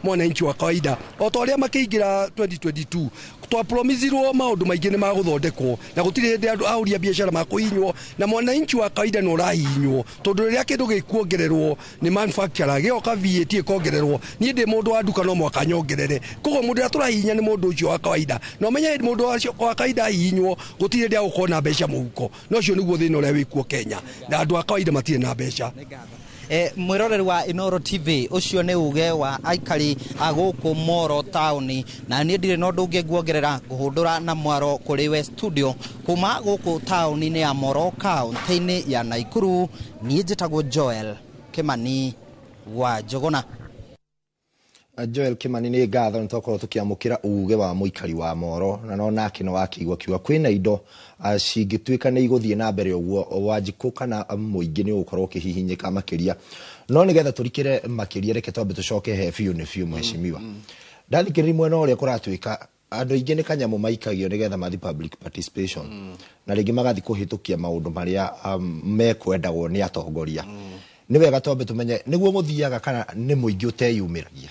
mwananchi wa kawaida. O ta ũrĩa makĩingĩra 2022 twapromisirwo maũndũ maingĩ nĩ magũthondekwo na gũtirĩ hĩndĩ andũ ahũri a biacara makũhihinywo, na mwananchi wa kawaida nĩ ũrahihinywo tondũ rĩrĩa kĩndũ gĩkuongererwo nĩ manufacturer gĩoka VAT ĩkongererwo, niĩ ndĩ mũndũ wa nduka no mwaka nyongerere. Koguo mũndũ ũrĩa tũrahihinya nĩ mũndũ ũcio wa kawaida, na ũmenye mũndũ wa kawaida ahihinywo gũtirĩ hĩndĩ agũkorwo na mbeca mũhuko, na ũcio nĩguo thĩna ũrĩa wĩkuo Kenya, na andũ a kawaida matirĩ na mbeca. Mwĩroreri wa Inooro TV, ũcio nĩ uge wa aikari a gũkũ Moro taũni, na niĩ ndirĩ na ũndũ ũngĩ nguongerera, ngũhũndũra na mwaro kũrĩ we studio kuma gũkũ taũni-inĩ ya Moro kaũntĩ-inĩ ya Naikuru. Niĩ njĩtagwo Joel Kimani wa Njũgũna. Joel Kimani, nĩ ngatho nĩ twakorwo tũkĩamũkĩra uge wa mũikari wa Moro, na no nake no wakĩigua kiuga kwĩna indo cingĩtuĩka nĩ igũthiĩ na mbere ũguo, Wanjikũ kana mũingĩ nĩ ũgũkorwo ũkĩhihinyĩka makĩria. No nĩgetha tũrikĩre makĩria, reke twambe tũcoke he biũ nĩ biũ mheshimiwa. Ndathikĩrĩria mwena ũrĩa kũratuĩka andũ aingĩ nĩ kanyamũ maikagio nĩgetha mathiĩ public participation, na rĩngĩ magathiĩ kũhĩtũkia maũndũ marĩa mekwendagwo nĩ atongoria. Nĩ wega twambe tũmenye nĩguo mũthiaga kana nĩ mũingĩ ũteyumĩragia.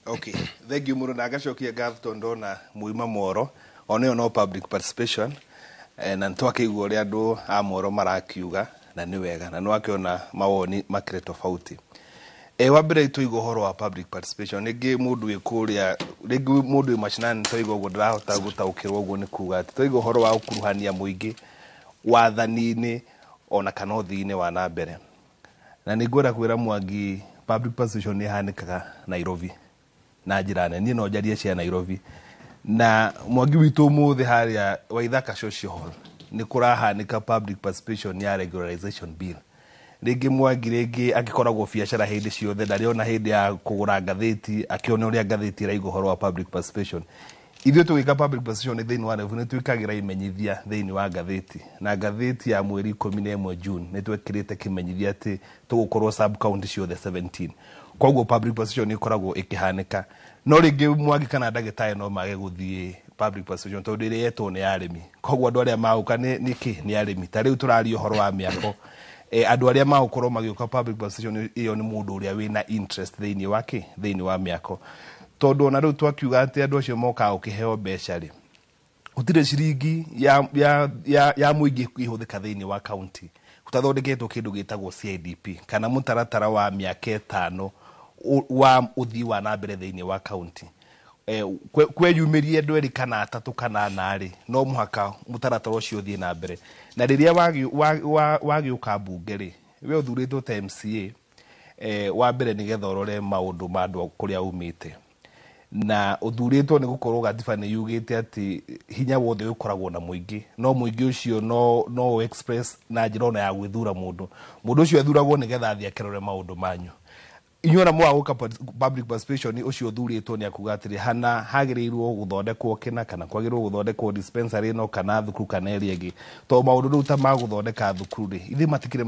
Okay, thank you mũno, na ngacokia ngatho tondũ ndona muima Moro ona ĩyo no public participation, na nĩtwakĩigua ũrĩa andũ a Moro marakiuga, na nĩ wega, na nĩwakĩona mawoni makĩrĩ tofauti. Wa mbere tũigua ũhoro wa public participation, rĩngĩ mũndũ wĩ kũrĩa, rĩngĩ mũndũ wĩ mashinani twaigua ũguo ndarahota gũtaũkĩrwo ũguo nĩ kuga atĩ twaigua ũhoro wa gũkuruhania mũingĩ wathani-inĩ ona kana ũthii-inĩ wa na mbere. Na nĩ ngwenda kwĩra Mwangi public participation nĩ ĩhanĩkaga Nairobi na njĩra nene. Niĩ no njarie cia Nairobi, na Mwangi witũ ũmũthĩ harĩa Waithaka Social Hall nĩ kũrahanĩka public participation ya regularization bill. Rĩngĩ Mwangi rĩngĩ angĩkoragwo biacara hĩndĩ ciothe, ndarĩ ona hĩndĩ ya kũgũra ngathĩti akĩona ũrĩa ngathĩti ĩraiga ũhoro wa public participation. Ithuĩ tũgĩka public participation thĩinĩ wa Nairobi nĩ twĩkagĩra imenyithia thĩinĩ wa ngathĩti, na ngathĩti ya mweri 11 June nĩ twekĩrĩte kĩmenyithia atĩ tũgũkorwo sub county ciothe 17. Koguo public participation ĩkoragwo ĩkĩhanĩka. No rĩngĩ Mwangi kana ndagĩtarĩ no mage gũthiĩ public participation tondũ ĩrĩa yetwo nĩ arĩmi. Koguo andũ arĩa magũka nĩ kĩ nĩ arĩmi. Ta rĩu tũraria ũhoro wa mĩako, andũ arĩa magũkorwo magĩũka public participation ĩyo nĩ mũndũ ũrĩa wĩna interest thĩinĩ wa kĩ thĩinĩ wa mĩako. Tondũ ona rĩu twakiuga atĩ andũ acio mokaga gũkĩheo mbeca rĩ, gũtirĩ ciringi ya mũingĩ ĩhũthĩka thĩinĩ wa county gũtathondeketwo kĩndũ gĩtagwo CIDP kana mũtaratara wa mĩaka 5 wa ũthii wa na mbere thĩinĩ wa county. Kweyumĩrie andũ erĩ kana atatũ kana ana rĩ, no mũhaka mũtaratara ũcio ũthiĩ na mbere. Na rĩrĩa wagĩũka mbunge rĩ, we ũthurĩtwo ta MCA, wa mbere nĩgetha ũrore maũndũ ma andũ kũrĩa umĩte, na ũthurĩtwo nĩ gũkorwo gatiba nĩ yugĩte atĩ hinya wothe ũkoragwo na mũingĩ, no mũingĩ ũcio no express na njĩra ona ya gwĩthura mũndũ. Mũndũ ũcio athuragwo nĩgetha athiĩ akĩrore maũndũ manyu. Inyuĩ ona mwaga gũka public participation, ũcio ũthurĩtwo nĩ akuga atĩrĩ, hana hagĩrĩirwo gũthondekwo kĩna, kana kwagĩrĩirwo gũthondekwo dispensary ĩno, kana thukuru, kana ĩrĩa ĩngĩ. Tondũ maũndũ rĩu ta ma gũthondeka thukuru rĩ, ithuĩ matikĩrĩ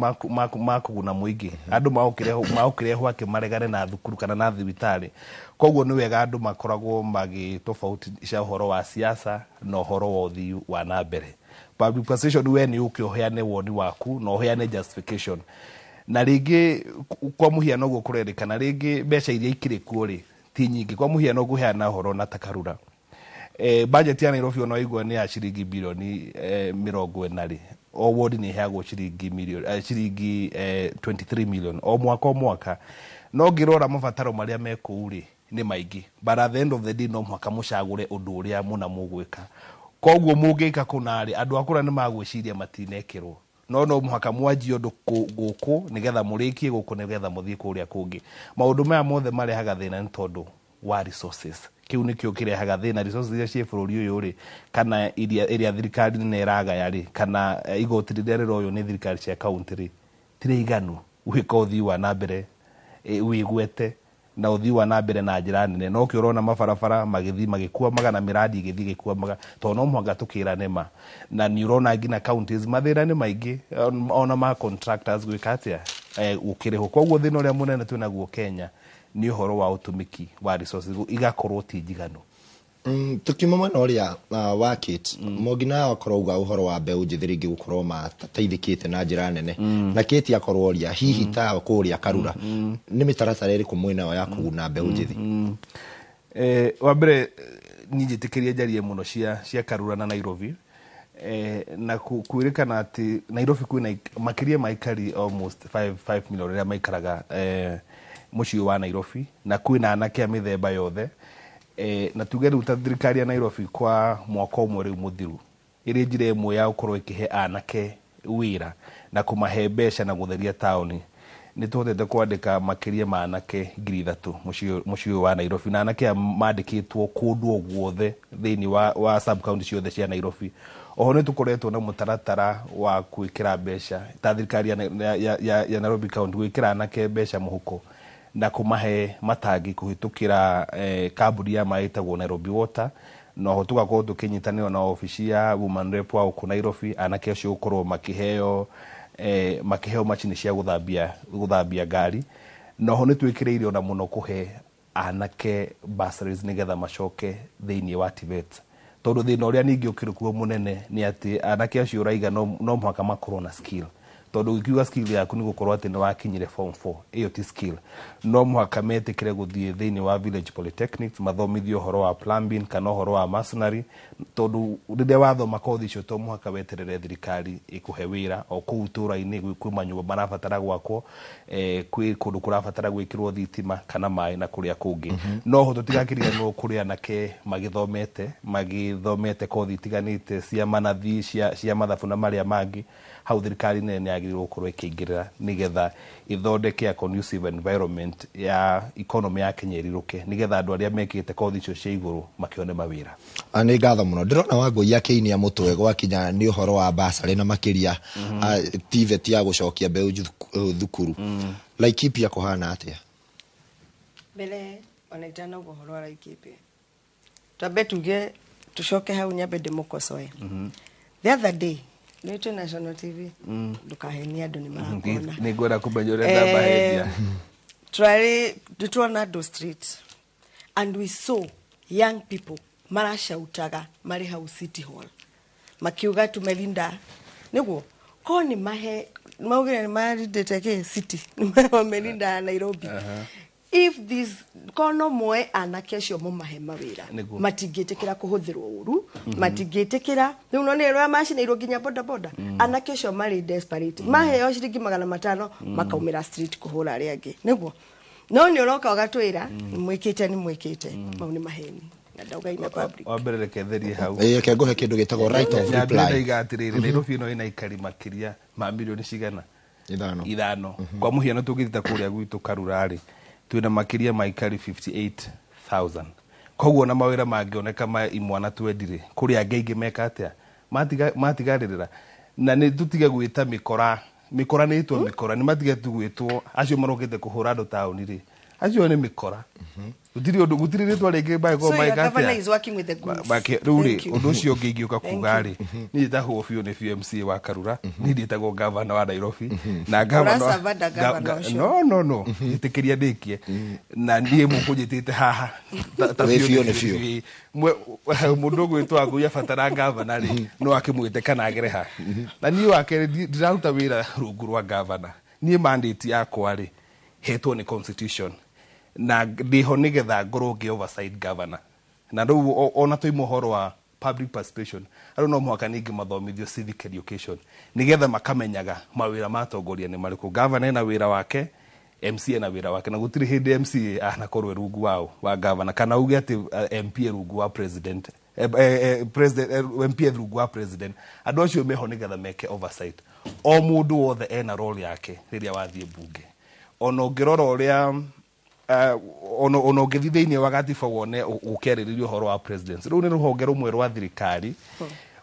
ma kũguna mũingĩ. Andũ magũkĩrehwo akĩ maregane na thukuru kana na thibitarĩ. Koguo nĩ wega andũ makoragwo magĩtofautisha ũhoro wa siasa na ũhoro wa ũthii wa na mbere. Public participation, we nĩ ũke ũheane woni waku na ũheane justification. Na rĩngĩ, kwa mũhiano, ũguo kũrerĩkana rĩngĩ mbeca iria ikĩrĩ kuo rĩ ti nyingĩ. Kwa mũhiano, ngũheana ũhoro na takarura, budget ya Nairobi ona waigua nĩ ya ciringi bilioni 40 rĩ, o ward nĩ ĩheagwo ciringi milioni ciringi 23 million o mwaka o mwaka. No ngĩrora mabataro marĩa me kũu rĩ nĩ maingĩ, but at the end of the day no mũhaka mũcagũre ũndũ ũrĩa mũna mũgwĩka. Koguo mũngĩka kũna rĩ, andũ akũra nĩ magwĩciria matinekĩrwo, no mũhaka mwanjie ũndũ gũkũ nĩgetha mũrĩkie gũkũ, nĩgetha mũthiĩ kũrĩa kũngĩ. Maũndũ maya mothe marehaga thĩna nĩ tondũ wa resources. Kĩu nĩkĩo kĩrehaga thĩna. Resources iria ciĩ bũrũri ũyũ rĩ, kana iria ĩrĩa thirikari nene ĩragaya rĩ, kana igoti rĩrĩa rĩroywo nĩ thirikari cia kaunti rĩ, tirĩ iganu gwĩka ũthii wa na mbere wĩgwete na ũthii wa na mbere na njĩra nene. No kĩo ũrona mabarabara magĩthiĩ magĩkwamaga na mĩradi ĩgĩthiĩ ĩgĩkwamaga, tondũ no mũhaka tũkĩrane ma. Na nĩ ũrona nginya counties mathĩna nĩ maingĩ, ona ma contractors gwĩka atĩa, gũkĩrĩhwo. Koguo thĩna ũrĩa mũnene twĩnaguo Kenya nĩ ũhoro wa ũtũmĩki wa resources, igakorwo ti njiganu. Tukiuma mwena ũrĩa wa Kate Mwangi, nawe akorwo uga ũhoro wa mbeũ njĩthĩ rĩngĩ gũkorwo matateithĩkĩte na njĩra nene, na Kate akorwo oria hihi ta kũrĩa Karura nĩ mĩtaratara ĩrĩkũ mwĩnayo ya kũguna mbeũ njĩthĩ? Wa mbere, niĩ njĩtĩkĩrie njarie mũno cia Karura na Nairobi, na kwĩrĩkana atĩ Nairobi kwĩna makĩria ma aikari almost 5 million arĩa maikaraga mũciĩ wa Nairobi, na kwĩna anake a mĩthemba yothe. Na tuge rĩu ta thirikari ya Nairobi kwa mwaka ũmwe rĩu mũthiru, ĩrĩ njĩra ĩmwe ya gũkorwo ĩkĩhe anake wĩra na kũmahe mbeca na gũtheria taũni, nĩ tũhotete kwandĩka makĩria ma anake 3,000 mũciĩ ũyũ wa Nairobi. Na anake aya mandĩkĩtwo kũndũ o guothe thĩinĩ wa sub county ciothe cia Nairobi. Oho nĩ tũkoretwo na mũtaratara wa gwĩkĩra mbeca ta thirikari ya Nairobi County, gwĩkĩra anake mbeca mũhuko na kũmahe matangi kũhĩtũkĩra kambuni ya maĩ ĩtagwo Nairobi Water. Na oho tũgakorwo tũkĩnyitanĩra na obici ya woman rep wa gũkũ Nairobi, anake acio gũkorwo makĩheo macini cia gũthambia ngari. Na oho nĩ twĩkĩrĩire ona mũno kũhe anake bursaries nĩgetha macoke thĩinĩ wa TVET, tondũ thĩna ũrĩa ningĩ ũkĩrĩ kuo mũnene nĩ atĩ anake acio ũraiga no mũhaka makorwo na skill, tondũ ũkiuga skill yaku nĩ gũkorwo atĩ nĩ wakinyire form 4, ĩyo ti skill. No mũhaka metĩkĩre gũthiĩ thĩinĩ wa village polytechnics mathomithio ũhoro wa plumbing kana ũhoro wa masonry, tondũ rĩrĩa wathoma kothi icio to mũhaka weterere thirikari ĩkũhe wĩra. O kũu itũũra-inĩ kwĩ manyũmba marabatara gwakwo, kwĩ kũndũ kũrabatara gwĩkĩrwo thitima kana maĩ na kũrĩa kũngĩ. No ho tũtigakĩriganĩrwo kũrĩ anake magĩthomete kothi itiganĩte cia manathi, cia mathabu na marĩa mangĩ. Hau thirikari nene nĩ yagĩrĩirwo gũkorwo ĩkĩingĩrĩra nĩgetha ĩthondeke a conducive environment ya economy ya Kenya ĩrirũke, nĩgetha andũ arĩa mekĩte kothi icio cia igũrũ makĩone mawĩra. Nĩ ngatho mũno. Ndĩrona Wangũi akĩinia mũtwe gwakinya nĩ ũhoro wa basarĩ na makĩria TVET ya gũcokia mbeũ thukuru. Laikipia kũhana atĩa? Mbere ona itanauga ũhoro wa Laikipia, twambe tuge tucoke hau nyambe ndĩmũkocoe. The other day nĩ twĩ National TV, ndũkahenie andũ nĩ marakuona. Nĩ ngwenda kũmenya ũrĩa ndambahendia. Twarĩ nĩtuona andũ street and we saw young people marashautaga marĩ hau City Hall makiuga tumelinda, nĩguo ko nĩ mahe maugire nĩ marindĩte kĩ city, wamelinda Nairobi. If this kono moe anake acio mũmahe mawĩra, matingĩtĩkĩra kũhũthĩrwo ũru, matingĩtĩkĩra. Rĩu no nĩ rĩa macinĩirwo nginya boda boda. Anake acio marĩ desperate, maheo ciringi 500 makaumĩra street kũhũra arĩa angĩ, nĩguo no nĩ ũroka ũgatwĩra nĩ mwĩkĩte, nĩ mwĩkĩte. Mau nĩ maheni na ndauga ina public. Wa mbere reke therie hau. Ĩĩ, reke ngũhe kĩndũ gĩtagwo right of Nyambĩrĩrie reply. Ndaiga atĩrĩrĩ, Nairobi ĩno ĩna aikari makĩria ma milioni cigana? 5. 5. Kwa mũhiano, tũngĩthiĩ ta kũrĩa gwitũ Karura-rĩ, twĩna makĩria ma aikari 58,000. Koguo na mawĩra mangĩoneka ma imwana 20-rĩ, kũrĩ angĩ aingĩ meka atĩa? Matigarĩrĩra. Na nĩ tũtige gwĩta mĩkora, mĩkora nĩ ĩtwo mĩkora, nĩ matige tu gwĩtwo acio marokĩte kũhũra andũ taũni rĩ. Acio nĩ mĩkora. Gũtirĩ ũndũ, gũtirĩ rĩtwa rĩngĩ mangĩkorwo So your magĩka governor atĩa. is working with the goons. Rĩu rĩ, Thank you. ũndũ ũcio ũngĩ ingĩũka Thank kuga you. rĩ, niĩ njĩtagwo biũ nĩ biũ MCA wa Karura, niĩ ndĩtagwo gavana wa Nairobi na gavana Ũracavanda gavana ũcio. No njĩtĩkĩria ndĩkie, na niĩ mũkũnjĩtĩte haha ta Wĩ biũ biũ nĩ nĩ biũ. biũ. Mũndũ ũgwĩtwo Wangũi abatara gavana rĩ, no akĩmwĩte kana agere ha. Na niĩ wa kerĩ, ndiraruta wĩra rungu rwa gavana. Niĩ mandate yakwa rĩ, hetwo nĩ constitution, na ndĩho nĩgetha ngorwo ngĩ oversight governor. Na rĩu ona twaima ũhoro wa public participation, andũ no mũhaka ningĩ mathomithio civic education nĩgetha makamenyaga mawĩra ma atongoria nĩ marĩkũ. Governor ena wĩra wake, MC ena wĩra wake, na gũtirĩ hĩndĩ MCA anakorwo e rungu wao wa governor, kana uge atĩ MP e rungu wa president, president, MP e rungu wa president. Andũ acio meho nĩgetha meke oversight. O mũndũ wothe ena role yake rĩrĩa wathiĩ bunge. Ona ũngĩrora ũrĩa ona ũngĩthiĩ thĩinĩ wa gatiba wone ũkĩarĩrĩria ũhoro wa presidency, rũu nĩ rũhonge rũmwe rwa thirikari,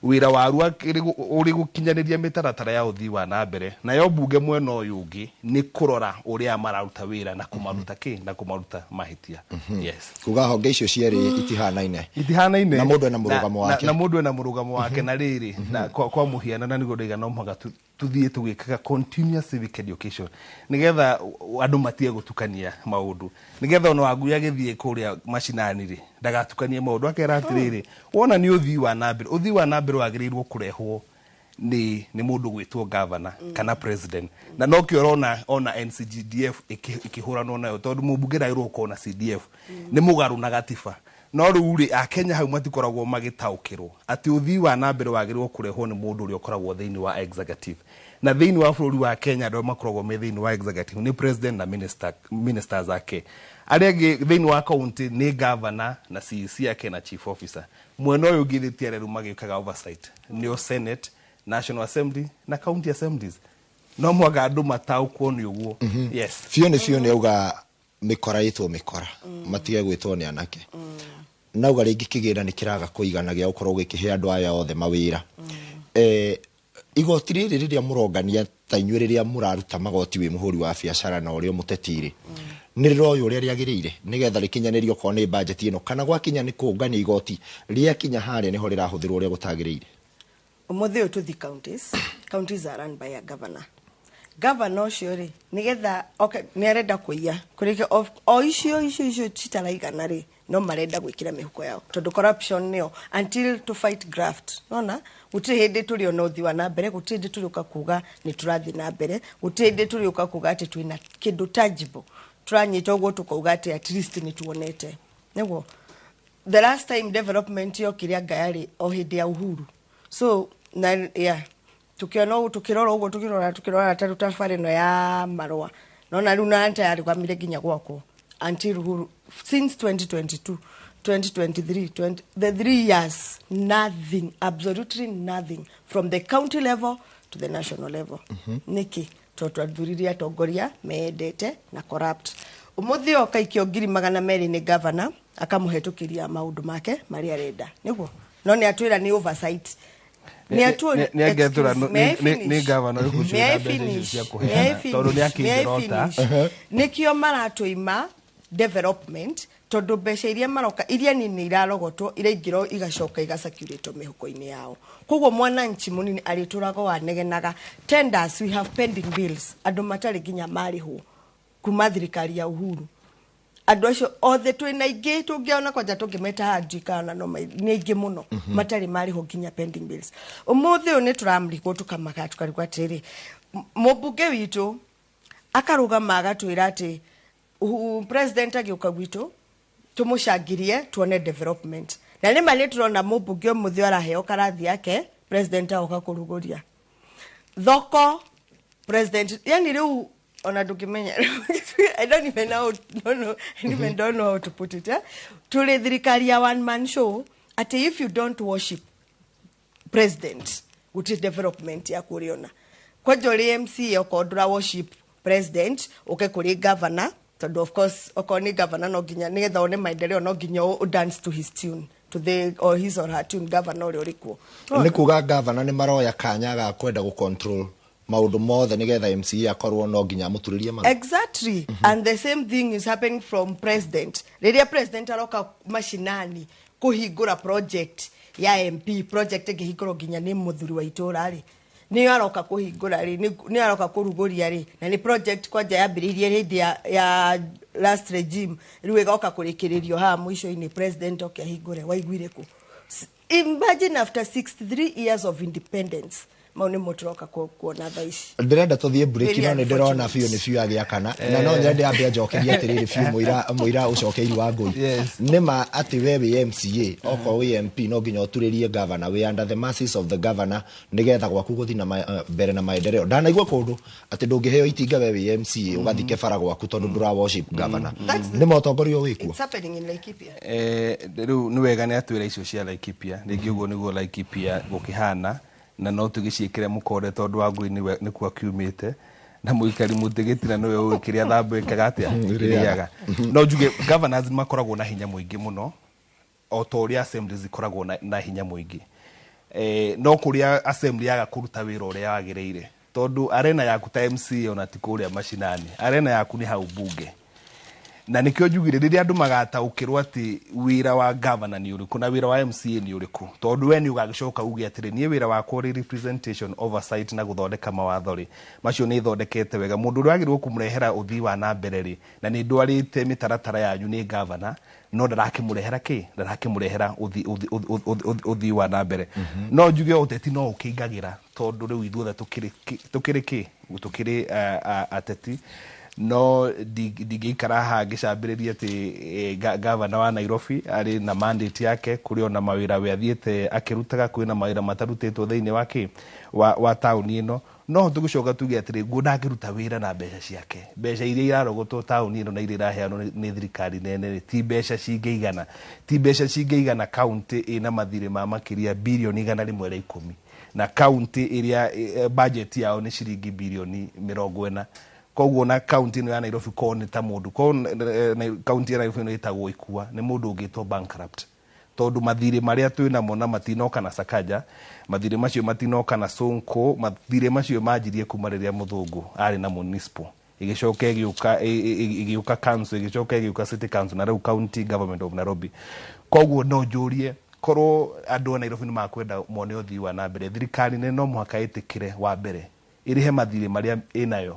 wĩra waruo ũrĩ gũkinyanĩria mĩtaratara ya ũthii wa na mbere. Nayo mbunge mwena ũyũ ũngĩ nĩ kũrora ũrĩa mararuta wĩra na kũmaruta kĩ na kũmaruta mahĩtia. Yes. Kuga honge icio cierĩ itihanaine. Itihanaine. Na mũndũ ena mũrũgamo wake. Na mũndũ ena mũrũgamo wake. Na rĩrĩ, na kwa mũhiano, na nĩguo ndaiga no mũhaka tuthiĩ tũgĩkaga continuous civic education nĩgetha andũ matige gũtukania maũndũ, nĩgetha ona Wangui agĩthiĩ kũrĩa macinani rĩ, ndagatukanie maũndũ, akera atĩrĩrĩ, wona nĩ ũthii wa na mbere, ũthii wa na mbere wagĩrĩirwo kũrehwo nĩ mũndũ gwĩtwo governor kana president. Na nokĩo ũrona ona NCGDF ĩkĩhũranwo nayo, tondũ mũmbunge ndagĩrĩirwo gũkorwo na CDF, nĩ mũgarũ na gatiba. No rĩu rĩ, akenya hau matikoragwo magĩtaũkĩrwo atĩ ũthii wa na mbere wagĩrĩirwo kũrehwo nĩ mũndũ ũrĩa ũkoragwo thĩinĩ wa executive. Na thĩinĩ wa bũrũri wa Kenya, andũ arĩa makoragwo me thĩinĩ wa executive nĩ president na ministers ake. Arĩa angĩ thĩinĩ wa county nĩ governor na CEC ake na chief officer. Mwena ũyũ ũngĩ thĩ arĩa rĩu magĩkaga oversight nĩo Senate, National Assembly na county assemblies. No mũhaka andũ mataũkwo nĩ ũguo. Yes. Biũ nĩ biũ nĩ auga mĩkora ĩtwo mĩkora, matige gwĩtwo nĩ anake. Nauga rĩngĩ kĩgĩna nĩ kĩraga kũigana gĩa gũkorwo gĩkĩhe andũ aya othe mawĩra. Igoti rĩrĩ rĩrĩa mũrongania ta inyuĩ, rĩrĩa mũraruta magoti wĩ mũhũri wa biacara na ũrĩa mũteti rĩ, nĩ rĩroywo ũrĩa rĩagĩrĩire nĩgetha rĩkinyanĩrio okorwo nĩ budget ĩno, kana gwakinya nĩ kũngania igoti rĩakinya harĩa nĩho rĩrahũthĩrwo ũrĩa gũtagĩrĩire? Ũmũthĩ ũyũ tũthi counties, counties are run by a governor. Governor ũcio rĩ, nĩgetha okay, nĩ arenda kũiya kũrĩke o icio citaraigana rĩ, no marenda gwĩkĩra mĩhuko yao, tondũ corruption nĩyo until to fight graft. Nona gũtirĩ hĩndĩ tũrĩ ona ũthii wa na mbere, gũtirĩ hĩndĩ tũrĩũka kuga nĩ tũrathiĩ na mbere, gũtirĩ hĩndĩ tũrĩũka kuga atĩ twĩna kĩndũ tangible tũranyita ũguo tũkauga atĩ at least nĩ tuonete. Nĩguo the last time development yokire anga yarĩ o hĩndĩ ya Uhuru. So na yeah, tukiona ũguo, tukirora ũguo, tukirora ta tabarĩ ĩno ya marũa, nona rĩu na yarũgamire nginya gwakwo until Uhuru since 2022, 2023, 20, the 3 years, nothing, absolutely nothing from the county level to the national level. Nĩkĩ? Tondũ twathuririe atongoria meyendete na corrupt. Ũmũthĩ oka ikio 200,000 nĩ governor, akamũhetũkĩria maũndũ make marĩa arenda, nĩguo no nĩ atwĩra nĩ oversight. Nĩ Nĩ angetũra nĩ governor ũrĩkũ ũcio May I wĩna mbeca icio finish? cia May I kũheana, tondũ nĩ finish? May I akĩnjorota. finish? Nĩkĩo maratũima development, tondũ mbeca iria maroka iria nini irarogotwo iraingĩra igacoka igacacuratwo mĩhuko-inĩ yao. Koguo mwananchi mũnini arĩtũraga wanegenaga. Tenders, we have pending bills, andũ matarĩ nginya marĩhwo kuma thirikari ya Uhuru. Andũ acio othe twĩna aingĩ tũngĩona kwanja tũngĩmeta haha kana no nĩ aingĩ mũno matarĩ marĩhwo nginya pending bills. Ũmũthĩ ũyũ nĩ tũramrigwo tũkamaka tũkarigwo atĩrĩrĩ, mũmbunge witũ akarũgama agatwĩra atĩ president agĩũka gwitũ tũmũcangirie tuone development, na nĩ ma nĩ tũrona mũmbunge ũmũthĩ araheo karathi yake, president agoka kũrugũria thoko president. Yani rĩu ona ndũngĩmenya, I don't even know, no, no, I even don't know how to put it, eh? Tũrĩ thirikari ya one man show, atĩ if you don't worship president gũtirĩ development ya kũrĩona. Kwanja ũrĩ MCA, okorwo ndũra worship president, ũke kũrĩ governor, tondũ of course okorwo nĩ governor no nginya nĩgetha one maendeleo no nginya ũ dance to his tune, to the or his or her tune, governor ũrĩa ũrĩ kuo. Nĩ kuga gavana nĩ maroya kanya ga kwenda gũ control Maũndũ mothe nĩgetha MCA akorwo no nginya amũturĩrie maru. Exactly. And the same thing is happening from president. Rĩrĩa president aroka mashinani kũhingũra project ya MP, project ĩngĩhingũrwo nginya nĩ mũthuri wa itũra rĩ, nĩyo aroka kũhingũra rĩ, nĩyo aroka kũrugũria rĩ, na nĩ project kwanja yambĩrĩirie hĩndĩ ya last regime, rĩu ĩgoka kũrĩkĩrĩrio haha mũico-inĩ, president oke ahingũre. Waiguire kũ? Imagine after 63 years of independence, mau nĩmo tũroka kuona thaa ici. Ndĩrenda tũthiĩ break. Very No nĩ ndĩrona unfortunate. biũ nĩ biũ agĩakana, na no nyende ambe anjokerie atĩrĩrĩ biũ, mũira ũcokeiri wa ngũi. Nĩ ma atĩ we wĩ MCA, okorwo wĩ MP, no nginya ũturĩrie governor, wĩ under the mercies of the governor nĩgetha gwaku gũthiĩ na mbere na maendeleo? Ndanaigua kũndũ atĩ ndũngĩheo itinga we wĩ MCA ũgathike bara gwaku tondũ ndũra worship governor. Nĩ motongoria wĩkuo? It's happening in Laikipia. Rĩu nĩ wega nĩ atwĩra icio cia Laikipia. Rĩngĩ ũguo nĩguo Laikipia gũkĩhana, na no tũgĩciĩkĩre mũkonde tondũ wa ngũi nĩkuo akiumĩte, na mũikari mũtĩ gĩtina nĩwe ũĩ kĩrĩa thambo ĩkaga atĩa. Ĩrĩaga. Ĩrĩaga. No njuge governors makoragwo na hinya mũingĩ mũno o ta ũrĩa assemblies ikoragwo na hinya mũingĩ, no kũrĩa assembly yaga kũruta wĩra ũrĩa wagĩrĩire, tondũ arena yaku ta MCA ona ti kũrĩa macinani, arena yaku nĩ hau bunge. Na nĩkĩo njugire rĩrĩa andũ magataũkĩrwo atĩ wĩra wa governor nĩ ũrĩkũ na wĩra wa MCA nĩ ũrĩkũ, tondũ we nĩ ũgagĩcoka uge atĩrĩ, niĩ wĩra wakwa ũrĩ representation, oversight na gũthondeka mawatho rĩ, macio nĩ thondekete wega. Mũndũ ũrĩa wagĩrĩirwo kũmũrehera ũthii wa na mbere rĩ, na nĩ ndwarĩte mĩtaratara yanyu, nĩ governor, no ndarakĩmũrehera kĩ, ndarakĩmũrehera ũthii wa na mbere. No njuge ũteti no ũkĩingagĩra, tondũ rĩu ithuothe tũkĩrĩ kĩ, tũkĩrĩ ateti. No ndingĩikara haha ngĩcambĩrĩria atĩ gavana wa Nairobi arĩ na mandate yake. Kũrĩ ona mawĩra we athiĩte akĩrutaga, kwĩna mawĩra matarutĩtwo thĩinĩ wa kĩ wa taũni ĩno. No tũgĩcoka tuge atĩrĩ, nguo ndangĩruta wĩra na mbeca ciake. Mbeca iria irarogotwo taũni ĩno na iria iraheanwo nĩ thirikari nene rĩ, ti mbeca cingĩigana, ti mbeca cingĩigana kaunti ĩna mathirĩ ma makĩria birioni 110, na kaunti ĩrĩa budget yao nĩ ciringi birioni 40. Koguo na kaunti ĩno ya Nairobi, korwo nĩ ta mũndũ, korwo kaunti ya Nairobi ĩno ĩtagwo Ikua, nĩ mũndũ ũngĩtwo bankrupt, tondũ mathirĩ marĩa twĩ namo na matinoka na Sakaja, mathirĩ macio matinoka na Sonko, mathirĩ macio manjirie kuma rĩrĩa mũthũngũ arĩ na municipal, ĩgĩcoka ĩgĩũka ĩgĩũka council, ĩgĩcoka ĩgĩũka city council, na rĩu county government of Nairobi. Koguo no njũrie, korwo andũ a Nairobi nĩ makwenda mone ũthii wa na mbere, thirikari nene no mũhaka ĩtĩkĩre wa mbere ĩrĩhe mathirĩ marĩa ĩnayo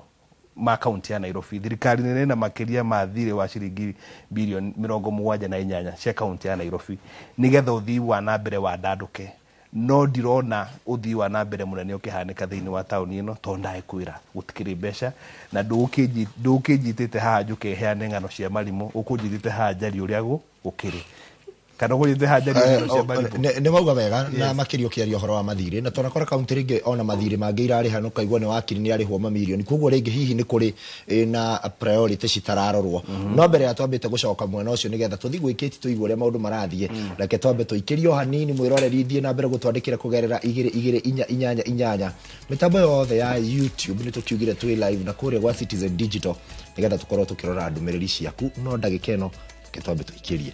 ma kaunti ya Nairobi. Thirikari nene na makĩria ma thirĩ wa ciringi birioni 78 cia kaunti ya Nairobi, nĩgetha ũthii wa na mbere wandandũke. No ndirona ũthii wa na mbere mũnene ũkĩhanĩka thĩinĩ wa taũni ĩno, tondũ ndagĩkwĩra gũtikĩrĩ mbeca. Na ndũkĩnjitĩte haha njũke heane ng'ano cia marimũ, ũkũnjitĩte haha njarie ũrĩa gũkĩrĩ, kana ũkũnjitĩte haha njarie ng'ano cia marimũ. Nĩ mauga wega na makĩria ũkĩaria ũhoro wa mathirĩ, na twanakora kaunti rĩngĩ ona mathirĩ mangĩ irarĩha, no kaigua nĩ wakiri nĩ arĩhwo mamirioni. Koguo rĩngĩ hihi nĩ kũrĩ na priority citararorwo. No mbere ya twambĩte gũcoka mwena ũcio nĩgetha tũthiĩ gwĩkĩti tũigue ũrĩa maũndũ marathiĩ, reke twambe tũikĩrio hanini. Mwĩroreri, thiĩ na mbere gũtwandĩkĩra kũgerera 22488. Mĩtambo yothe ya YouTube nĩ tũkiugire twĩ live, na kũrĩa gwa Citizen Digital, nĩgetha tũkorwo tũkĩrora ndũmĩrĩri ciaku. No ndagĩka ĩno reke twambe tũikĩrie.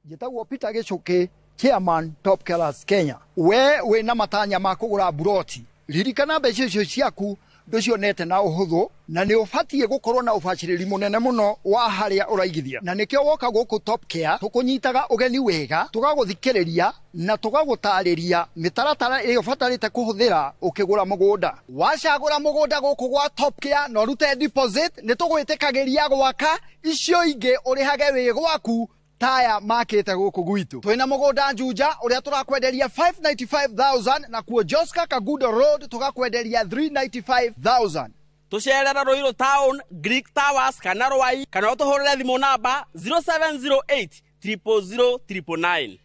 Njĩtagwo Peter Gĩcũkĩ, chairman Top Killers Kenya. We wĩna matanya ma kũgũra buroti, ririkana mbeca icio ciaku ndũcionete na ũhũthũ, na nĩ ũbatiĩ gũkorwo na ũbacĩrĩri mũnene mũno wa harĩa ũraigithia. Na nĩkĩo woka gũkũ Top Care tũkũnyitaga ũgeni wega, tũgagũthikĩrĩria na tũgagũtarĩria mĩtaratara ĩrĩa ũbatarĩte kũhũthĩra ũkĩgũra mũgũnda. Wacagũra mũgũnda gũkũ gwa Top Care na ũrute deposit, nĩ tũgwĩtĩkagĩria gwaka, icio ingĩ ũrĩhage wĩ gwaku taya makĩte gũkũ gwitũ. Twĩna mũgũnda Juja ũrĩa tũrakwenderia 595,000, na kuo Joska Kagudo Road tũgakwenderia 395,000. Tũcerere Ruiru Town, Greek Towers kana Rwai, kana ũtũhũrĩre thimũ namba 0708 000 999.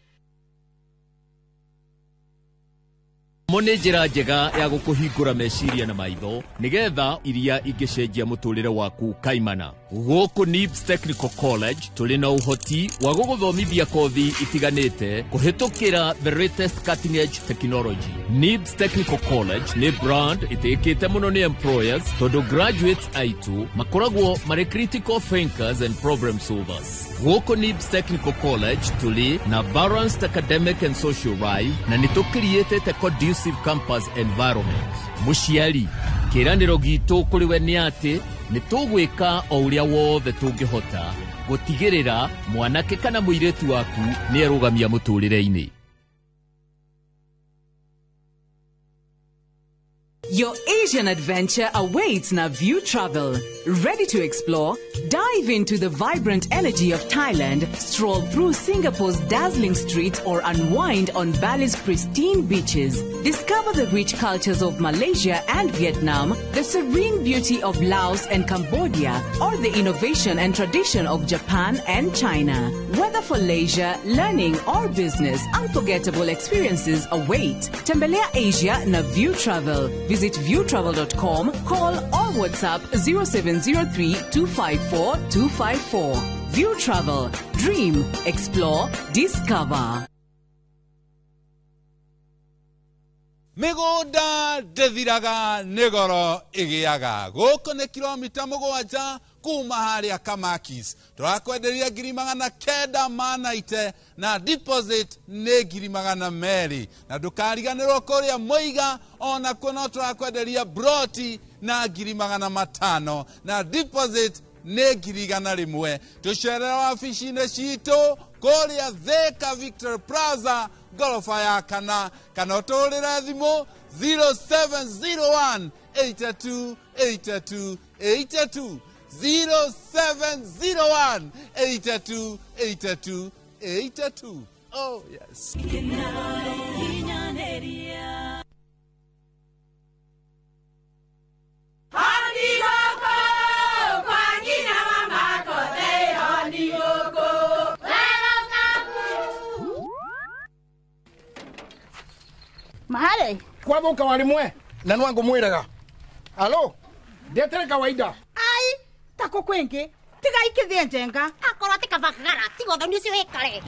Mo nĩ njĩra njega ya gũkũhingũra meciria na maitho nĩgetha iria ingĩcenjia mũtũrĩre waku kaimana. Gũkũ NIBS Technical College tũrĩ na ũhoti wa gũgũthomithia kothi itiganĩte kũhĩtũkĩra the latest cutting edge technology. NIBS Technical College nĩ brand ĩtĩkĩte mũno nĩ employers tondũ graduates aitũ makoragwo marĩ critical thinkers and problem solvers. Gũkũ NIBS Technical College tũrĩ na balanced academic and social life na nĩ tũkiriĩtĩte conducive campus environment. Mũciari, kĩĩranĩro gitũ kũrĩ we nĩ atĩ nĩ tũgwĩka o ũrĩa wothe tũngĩhota gũtigĩrĩra mwanake kana mũirĩtu waku nĩ erũgamia mũtũrĩre-inĩ. Your Asian adventure awaits na View Travel. Ready to explore? Dive into the vibrant energy of Thailand, stroll through Singapore's dazzling streets, or unwind on Bali's pristine beaches. Discover the rich cultures of Malaysia and Vietnam, the serene beauty of Laos and Cambodia, or the innovation and tradition of Japan and China. Whether for leisure, learning, or business, unforgettable experiences await. Tembelea Asia na View Travel. Visit viewtravel.com, call or WhatsApp 0703 254 254. View Travel. Dream, explore, discover. Mĩgũnda ndĩthiraga nĩ goro ĩgĩaga. Gũkũ nĩ kilomita 7 kuma harĩa Kamakis. Tũrakwenderia 990 na deposit nĩ 200,000. Na ndũkariganĩrwo kũrĩa Mũiga onakuo no tũrakwenderia broti na 500,000 na deposit nĩ 100,000. Tũcerere wabici-inĩ citũ kũrĩa Thika Victory Plaza ngoroba ya kana, kana ũtũhũrĩre thimũ 0701 82 82 82 0701 82 82 82. Oh yes. Mahale kwathuka warimwe na nwangu mwiraga alo ndetere kawaida ai tako kwingi tiga ikithie njenga akorwo ti kabagara tiga ũthoni ũcio wĩkare.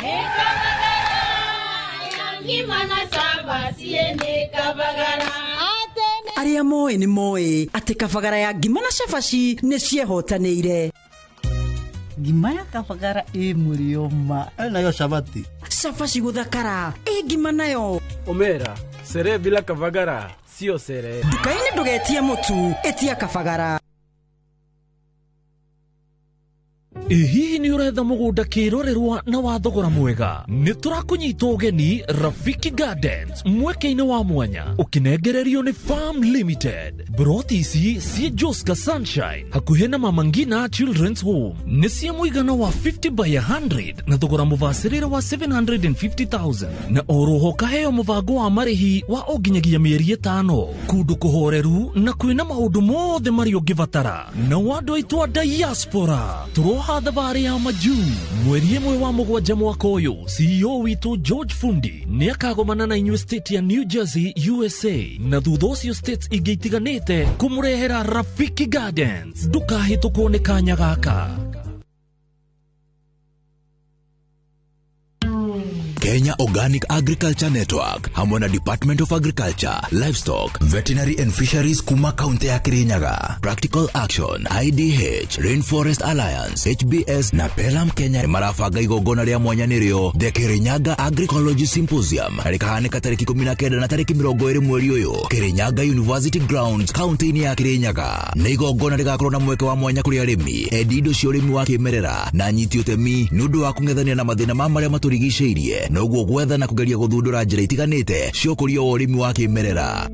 Arĩa moĩ nĩ moĩ atĩ kabagara ya ngima na cabaci nĩ ciehotanĩire. Ngima ya kabagara ĩ mũrĩo ma nayo cabaci. Cabaci gũthakara ĩ ngima nayo. Omera sere bila kabagara sio sere. Nduka-inĩ ndũgetie mũtu, ĩtia kabagara. Ĩ hihi nĩ ũretha mũgũnda kĩrorerwa na wa thogora mwega? Nĩ tũrakũnyita ũgeni Rafiki Gardens mweke-inĩ wa mwanya ũkĩnengererio nĩ Farm Limited. Broti ici ciĩ Joska Sunshine hakuhĩ na Mama Ngina Children's Home nĩ cia mũigana wa 50 by 100 na thogora mũbacĩrĩre wa 750,000 na oroho kaheo mũbango wa marĩhi wa o nginyagia mĩeri 5 kũndũ kũhoreru na kwĩna maũndũ mothe marĩa ũngĩbatara. Na andũ aitũ a diaspora tũroha thabarĩ ya majuu mweri 1 wa 7 mwaka ũyũ. CEO witũ George Fundi nĩ akagomana na inyuĩ state ya New Jersey USA na thutha ũcio states ingĩ itiganĩte kũmũrehera Rafiki Gardens. Ndũkahĩtũkwo nĩ kanya gaka. Kenya Organic Agriculture Network hamwe na Department of Agriculture, Livestock, Veterinary and Fisheries kuma kaunti ya Kirinyaga, Practical Action, IDH, Rainforest Alliance, HBS na Pelam Kenya marabanga igongona rĩa mwanya nĩrĩo The Kirinyaga Agricology Symposium rĩkahanĩka tarĩki 19 na tarĩki 20 mweri ũyũ Kirinyaga University Grounds kaunti-inĩ ya Kirinyaga. Nĩ igongona rĩgakorwo na mweke wa mwanya kũrĩ arĩmi, endi indo cia ũrĩmi wa kĩmerera na anyiti ũtemi nĩ ũndũ wa kũng'ethania na mathĩna ma marĩa matũrigicĩirie noguo gwetha na kũgeria gũthundũra njĩra itiganĩte cia ũkũria wa ũrĩmi wa kĩmerera.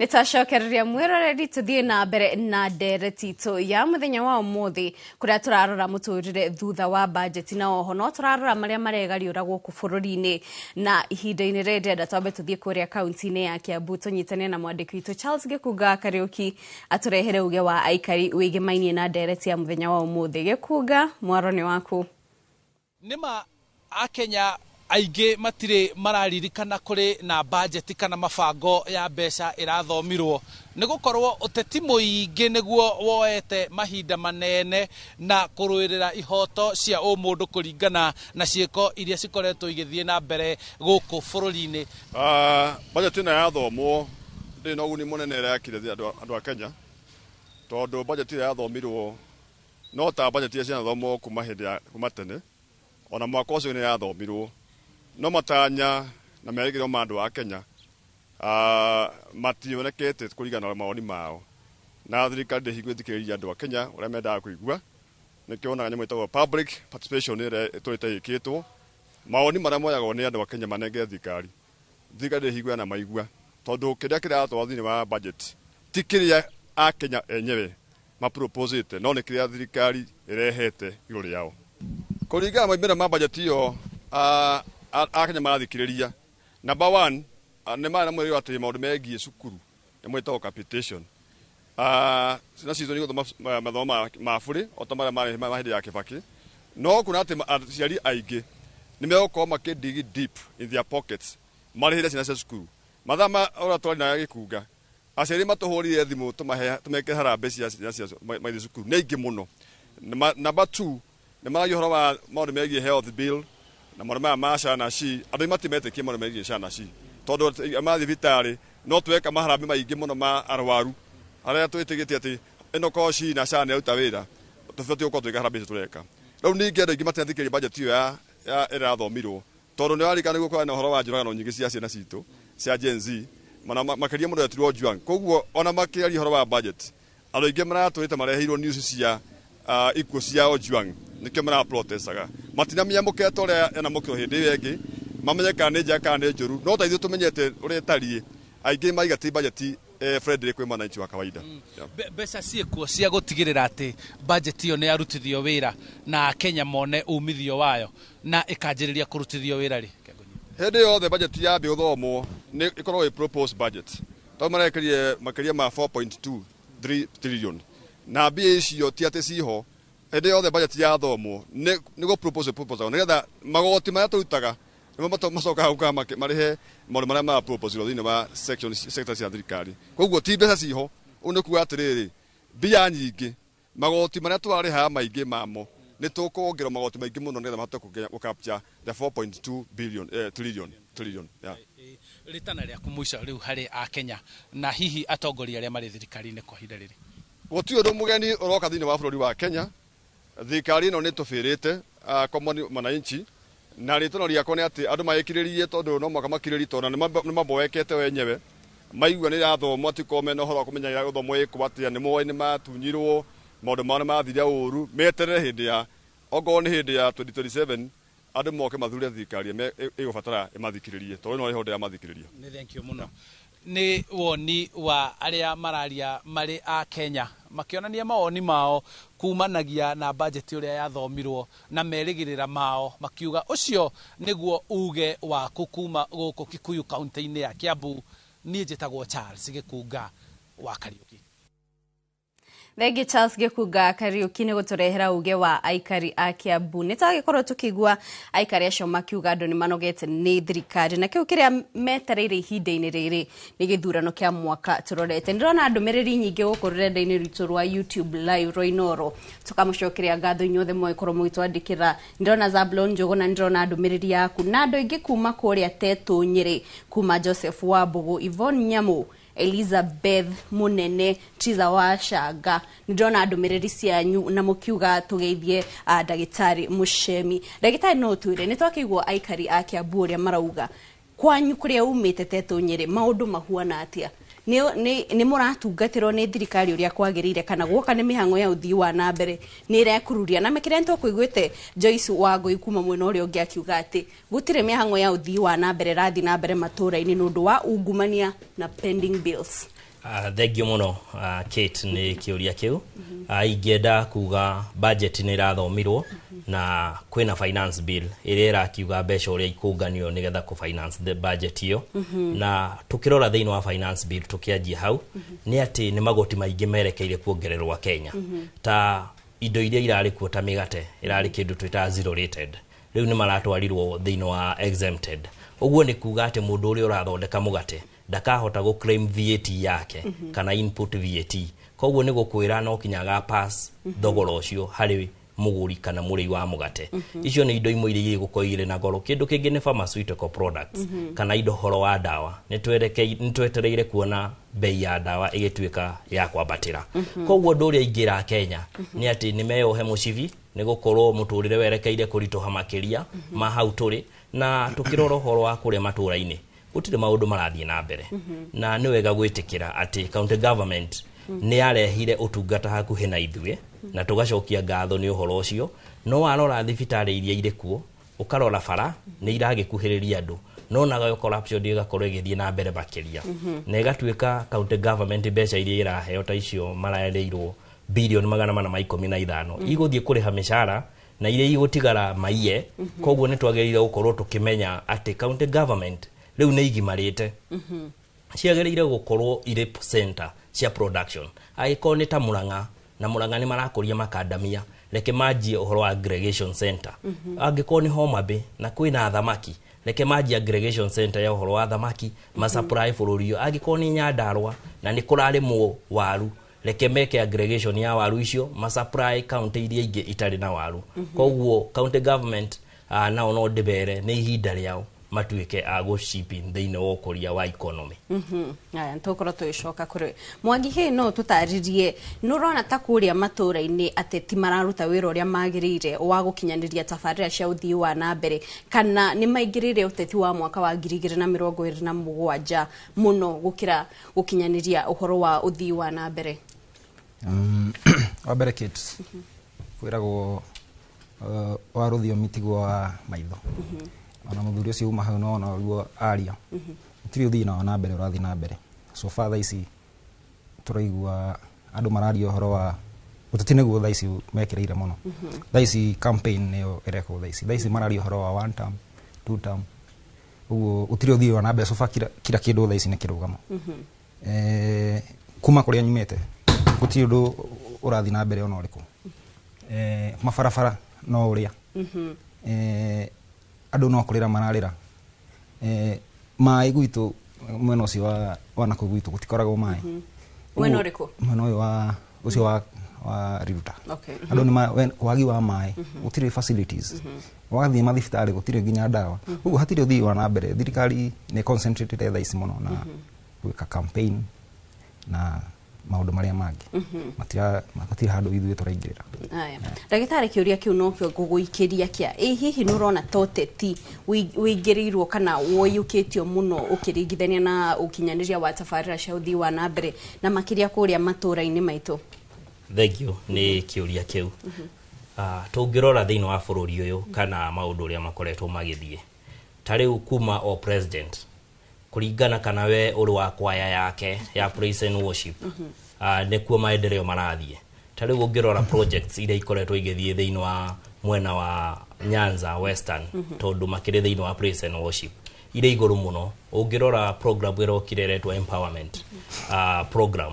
Nĩtwacokereria mwĩroreri tũthiĩ na mbere na ndereti itũ ya mũthenya wa ũmũthĩ kũrĩa tũrarora mũtũrĩre thutha wa bajeti na oho no tũrarora marĩa maregariũra gũkũ bũrũri-inĩ. Na ihinda-inĩ rĩrĩ ndĩrenda twambe tũthiĩ kũrĩa kaunti-inĩ ya Kiambu tũnyitane na mwandĩki witũ Charles Gĩkunga Kariũki atũrehere uge wa aikari wĩgĩmainie na ndereti ya mũthenya wa ũmũthĩ. Gĩkunga, mwaro nĩ waku. Nĩma akenya Aingĩ matirĩ mararirikana kũrĩ na bajeti kana mabango ya mbeca ĩrathomirwo, nĩ gũkorwo ũteti mũingĩ nĩguo woete mahinda manene na kũrũĩrĩra ihoto cia ũmũndũ kũringana na ciĩko iria cikoretwo igĩthiĩ na mbere gũkũ bũrũri-inĩ. Bajeti ĩno yathomwo ndĩrĩ na ũguni mũnene ĩrekire andũ a Kenya, tondũ bajeti ĩrĩa yathomirwo no ta bajeti iria ciathomwo kuma hĩndĩ ya kuma tene, ona mwaka ũcio nĩ yathomirwo, no matanya na merĩgĩrĩro ma andũ a Kenya mationekete kũringana na mawoni mao, na thirikari ndĩhingũrĩte thikĩrĩria andũ a Kenya ũrĩa mendaga kũigua. Nĩkĩo wonaga nyamũ ĩtagwo public participation ĩrĩa ĩtũrĩte ĩkĩtwo, mawoni marĩa moyagwo nĩ andũ a Kenya manengere thirikari, thirikari ndĩhingũra na maigua, tondũ kĩrĩa kĩratwarwo thĩinĩ wa budget ti kĩrĩa akenya enyewe maproposĩte, no nĩ kĩrĩa thirikari ĩrehete igũrũ rĩao. Kũringana na moimĩrĩro ma budget ĩyo, akenya marathikĩrĩria. Number one, nĩ marĩ na mwĩrĩ atĩ maũndũ megiĩ cukuru nĩ mwĩtagwo capitation. Ciana citũ nĩ igũthoma mathomo ma bũrĩ o ta marĩa marĩ ma hĩndĩ ya Kibaki, no kuona atĩ aciari aingĩ nĩ megũkorwo makĩ dig deep in their pockets marĩhĩre ciana cia cukuru. Mathaa ma ũrĩa twarĩ na gĩkunga, aciari matũhũrire thimũ tũmekĩre harambee cia ciana cia mathiĩ cukuru nĩ aingĩ mũno. Number two, nĩ maragia ũhoro wa maũndũ megiĩ health bill na maũndũ maya ma SHA na SHI. Andũ aingĩ matimetĩkie maũndũ megiĩ SHA na SHI, tondũ ma thibitarĩ no tweka maharambee maingĩ mũno ma arwaru arĩa twĩtĩkĩtie atĩ ĩno korwo SHI na SHA nĩ yaruta wĩra, tũbatiĩ gũkorwo tũgĩka harambee icio tũreka. Rĩu ningĩ andũ aingĩ matinathikĩrĩria budget ĩyo ya ĩrathomirwo, tondũ nĩ warikana nĩguo kũrarĩ na ũhoro wa njũragano nyingĩ cia ciana citũ cia Gen Z, mana makĩria mũndũ etirwo Ojwang. Koguo ona makĩaria ũhoro wa budget, andũ aingĩ maratũrĩte mareheirwo news cia ikuũ cia Ojwang, nĩkĩo maraprotestaga. Matinamĩamũkĩra ta ũrĩa yanamũkĩrwo hĩndĩ ĩyo ĩngĩ, mamenye kana nĩ njega kana nĩ njũru, no ta ithuĩ tũmenyete ũrĩa ĩtariĩ, aingĩ maiga ti budget friendly kwĩ mwananchi wa kawaida. Mbeca ciĩkuo cia gũtigĩrĩra atĩ budget ĩyo nĩ yarutithio wĩra na Kenya mone umithio wayo na ĩkanjĩrĩria kũrutithio wĩra rĩ? Hĩndĩ yothe budget yambia gũthomwo nĩ ĩkoragwo ĩ proposed budget, tondũ marekĩrire makĩria ma 4.23 trillion, na mbia icio ti atĩ ciho. Hĩndĩ yothe budget yathomwo nĩ gũ propose proposal nĩgetha magoti marĩa tũrutaga nĩmo macokaga gũka marĩhe maũndũ marĩa mara proposal thĩinĩ wa section sector cia thirikari. Koguo ti mbeca ciho, ũũ nĩ kuga atĩrĩrĩ, mbia nyingĩ magoti marĩa tũrarĩhaga maingĩ mamo nĩ tũkuongererwo magoti maingĩ mũno nĩgetha mahote gũ capture the 4.2 billion, trillion, yeah. Rĩtana rĩaku mũico rĩu harĩ Akenya na hihi atongoria arĩa marĩ thirikari-inĩ kwa ihinda rĩrĩ? Gũtirĩ ũndũ mũgeni ũroka thĩinĩ wa bũrũri wa Kenya. Thirikari ĩno nĩ tũbĩrĩte common mwananchi, na rĩtano rĩakwa nĩ atĩ andũ magĩkirĩrĩrie, tondũ no mũhaka makirĩrĩrie, tondũ nĩ maboekete wenyewe maigua nĩ irathomwo, atikorwo mena ũhoro wa kũmenya irathomwo ĩkwo atĩa, nĩ moĩ nĩ matunyirwo, maũndũ mao nĩ mathire ũru, meterere hĩndĩ ya okorwo nĩ hĩndĩ ya 2027 andũ moke mathure thirikari ĩgũbatara ĩmathikĩrĩrie, tondũ ĩno ĩho ndĩramathikĩrĩria. Nĩ thank you mũno. Nĩ woni wa arĩa mararia marĩ a Kenya makĩonania mawoni mao kumanagia na budget ũrĩa yathomirwo na merĩgĩrĩra mao, makiuga ũcio nĩguo uge waku kuma gũkũ Kikuyu kaunti-inĩ ya Kiambu. Niĩ njĩtagwo Charles Gĩkunga wa Kariũki. Thengi Charles Gĩkunga Kariũki nĩ gũtũrehera uge wa aikari a Kiambu. Nĩ twagĩkorwo tũkĩigua aikari acio makiuga andũ nĩ manogete nĩ thirikari, na kĩu kĩrĩa metereire ihinda-inĩ rĩrĩ nĩ gĩthurano kĩa mwaka tũrorete. Ndĩrona ndũmĩrĩri nyingĩ gũkũ rũrenda-inĩ rwitũ rwa YouTube live rwa Inooro, tũkamũcokeria ngatho inyuothe mwagĩkorwo mũgĩtwandĩkĩra. Ndĩrona Zablon Njũgũna, ndĩrona ndũmĩrĩri yaku na andũ aingĩ kuma kũrĩa Tetũ Nyĩrĩ, kuma Joseph Wambũgũ, Yvonne Nyamũ, Elizabeth Munene, Triza wa Shanga. Ndĩrona ndũmĩrĩri cianyu na mũkiuga tũgeithie ndagĩtarĩ Mũcemi. Ndagĩtarĩ, no ũtwĩre nĩ twakĩigua aikari a Kiambu ũrĩa marauga, kwanyu kũrĩa umĩte Tetũ Nyĩrĩ maũndũ mahuana atĩa? Nĩ mũratungatĩrwo nĩ thirikari ũrĩa kwagĩrĩire, kana guoka nĩ mĩhang'o ya ũthii wa na mbere nĩ ĩrekururia? Na makĩria nĩ tũkũiguĩte Joyce Wangũi kuma mwena ũrĩa ũngĩ akiuga atĩ gũtirĩ mĩhang'o ya ũthii wa na mbere ĩrathiĩ na mbere matũũra-inĩ nĩ ũndũ wa ungumania na pending bills. Thengiũ mũno Kate nĩ kĩũria kĩu. Ingĩenda kuga budget nĩ ĩrathomirwo na kwĩna finance bill ĩrĩa ĩrakiuga mbeca ũrĩa ikũnganio nĩgetha kũ finance the budget ĩyo. Na tukĩrora thĩinĩ wa finance bill tũkĩanjia hau nĩ atĩ nĩ magoti maingĩ merekeire kuongererwo Kenya, ta indo iria irarĩ kuo ta mĩgate ĩrarĩ kĩndũ twĩtaga zero rated, Rĩu nĩ maratwarirwo thĩinĩ wa exempted. Ũguo nĩ kuga atĩ mũndũ ũrĩa ũrathondeka mũgate ndakahota gũ claim VAT yake kana input VAT. Koguo nĩ gũkwĩra no kinya aga pass thogora ũcio harĩ mũgũri kana mũrĩi wa mũgate. Icio nĩ indo imwe iria igũkorwo irĩ na goro. Kĩndũ kĩngĩ nĩ pharmaceutical products kana indo horo wa ndawa. Nĩ twetereire kuona bei ya ndawa ĩgĩtuĩka ya kwambatĩra. Koguo ũndũ ũrĩa ingĩra Kenya nĩ atĩ nĩ meyohe mũcibi, nĩ gũkorwo mũtũrĩre werekeire kũritũha makĩria ma hau tũrĩ, na tũkĩrora ũhoro wa kũrĩa matũra-inĩ gũtirĩ maũndũ marathiĩ na mbere. Na nĩ wega gwĩtĩkĩra atĩ county government nĩ yarehire ũtungata hakuhĩ na ithuĩ, na tũgacokia ngatho nĩ ũhoro ũcio. No warora thibitarĩ iria irĩ kuo, ũkarora bara nĩ iragĩkuhĩrĩria andũ, no nayo corruption ĩgakorwo ĩgĩthiĩ na mbere makĩria, na ĩgatuĩka county government mbeca iria iraheo ta icio marerĩirwo bilioni 415 igũthiĩ kũrĩha mĩcara na iria igũtigara maiye. Koguo nĩ twagĩrĩire gũkorwo tũkĩmenya atĩ county government rĩu nĩ igimarĩte, ciagĩrĩire gũkorwo irĩ center cia production. Angĩkorwo nĩ ta Murang'a, na Murang'a nĩ marakũria makandamia, reke manjie ũhoro wa aggregation center. Angĩkorwo nĩ Homa Bay na kwĩna thamaki, reke manjie aggregation center ya ũhoro wa thamaki, masupply bũrũri ũyũ. Angĩkorwo nĩ Nyandarua na nĩ kũrarĩmwo waru, reke meke aggregation ya waru icio, masupply county iria ingĩ itarĩ na waru. Koguo county government nao no ndĩbere nĩ ihinda rĩao matuĩke a gũ-chip in thĩinĩ wa ũkũria wa economy. Aya nĩtũgũkorwo tũgĩcoka kũrĩ Mwangi. Hĩ, no tũtarĩrie, nĩ ũrona ta kũrĩa matũra-inĩ ateti mararuta wĩra ũrĩa magĩrĩire wa gũkinyanĩria tabarĩra cia ũthii wa na mbere, kana nĩ maingĩrĩire ũteti wa mwaka wa 2027 mũno gũkĩra gũkinyanĩria ũhoro wa ũthii wa na mbere? Wa mbere, Kate, kwĩragwo wa rũthiomi tiguo wa maitho. Ona mũthuri ũcio uma hau no ruo aria, gũtirĩ ũthii na mbere ũrathiĩ na mbere. So far thaa ici tũraigua andũ mararia ũhoro wa ũteti, nĩguo thaa ici mekĩrĩire mũno. Thaa ici campaign nĩyo ĩrekwo. Thaa ici mararia ũhoro wa one term, two term. Ũguo gũtirĩ ũthii wa na mbere. So far kila kĩndũ thaa ici nĩ kĩrũgamo. Kuma kũrĩa nyumĩte gũtirĩ ũndũ ũrathiĩ na mbere ona ũrĩkũ. Mabarabara no ũrĩa, andũ no kũrĩra mararĩra. Maĩ gwitũ mwena ũcio wa nakũu gwitũ gũtikoragwo maĩ. Mwena ũrĩkũ? Mwena ũyũ wa ũcio wa Riruta. Andũ nĩ wagi wa maĩ, gũtirĩ facilities. Wathiĩ mathibitarĩ gũtirĩ nginya ndawa. Ũguo hatirĩ ũthii wa na mbere. Thirikari nĩ concentrated thaa ici mũno na gwĩka campaign na maũndũ marĩa mangĩ. Matirĩ handũ ithuĩ tũraingĩrĩra. Aya, ndagĩtarĩ, kĩũria kĩu nokĩo ngũgũikĩria kĩa ĩ hihi nĩ ũrona ta ũteti wĩingĩrĩirwo kana woiyũkĩtio mũno ũkĩringithania na ũkinyanĩria wa tabarĩra cia ũthii wa na mbere, na makĩria kũrĩa matũra-inĩ maitũ? Thank you nĩ kĩũria kĩu. Tũngĩrora thĩinĩ wa bũrũri ũyũ kana maũndũ ũrĩa makoretwo magĩthiĩ ta rĩu kuma o president, kũringana kana we ũrĩ wa kwaya yake ya praise and worship, nĩkuo maendeleo marathiĩ. Ta rĩu ũngĩrora projects iria ikoretwo igĩthiĩ thĩinĩ wa mwena wa Nyanza Western, tondũ makĩrĩ thĩinĩ wa praise and worship irĩ igũrũ mũno. Ũngĩrora program ĩrokire ĩretwo empowerment program,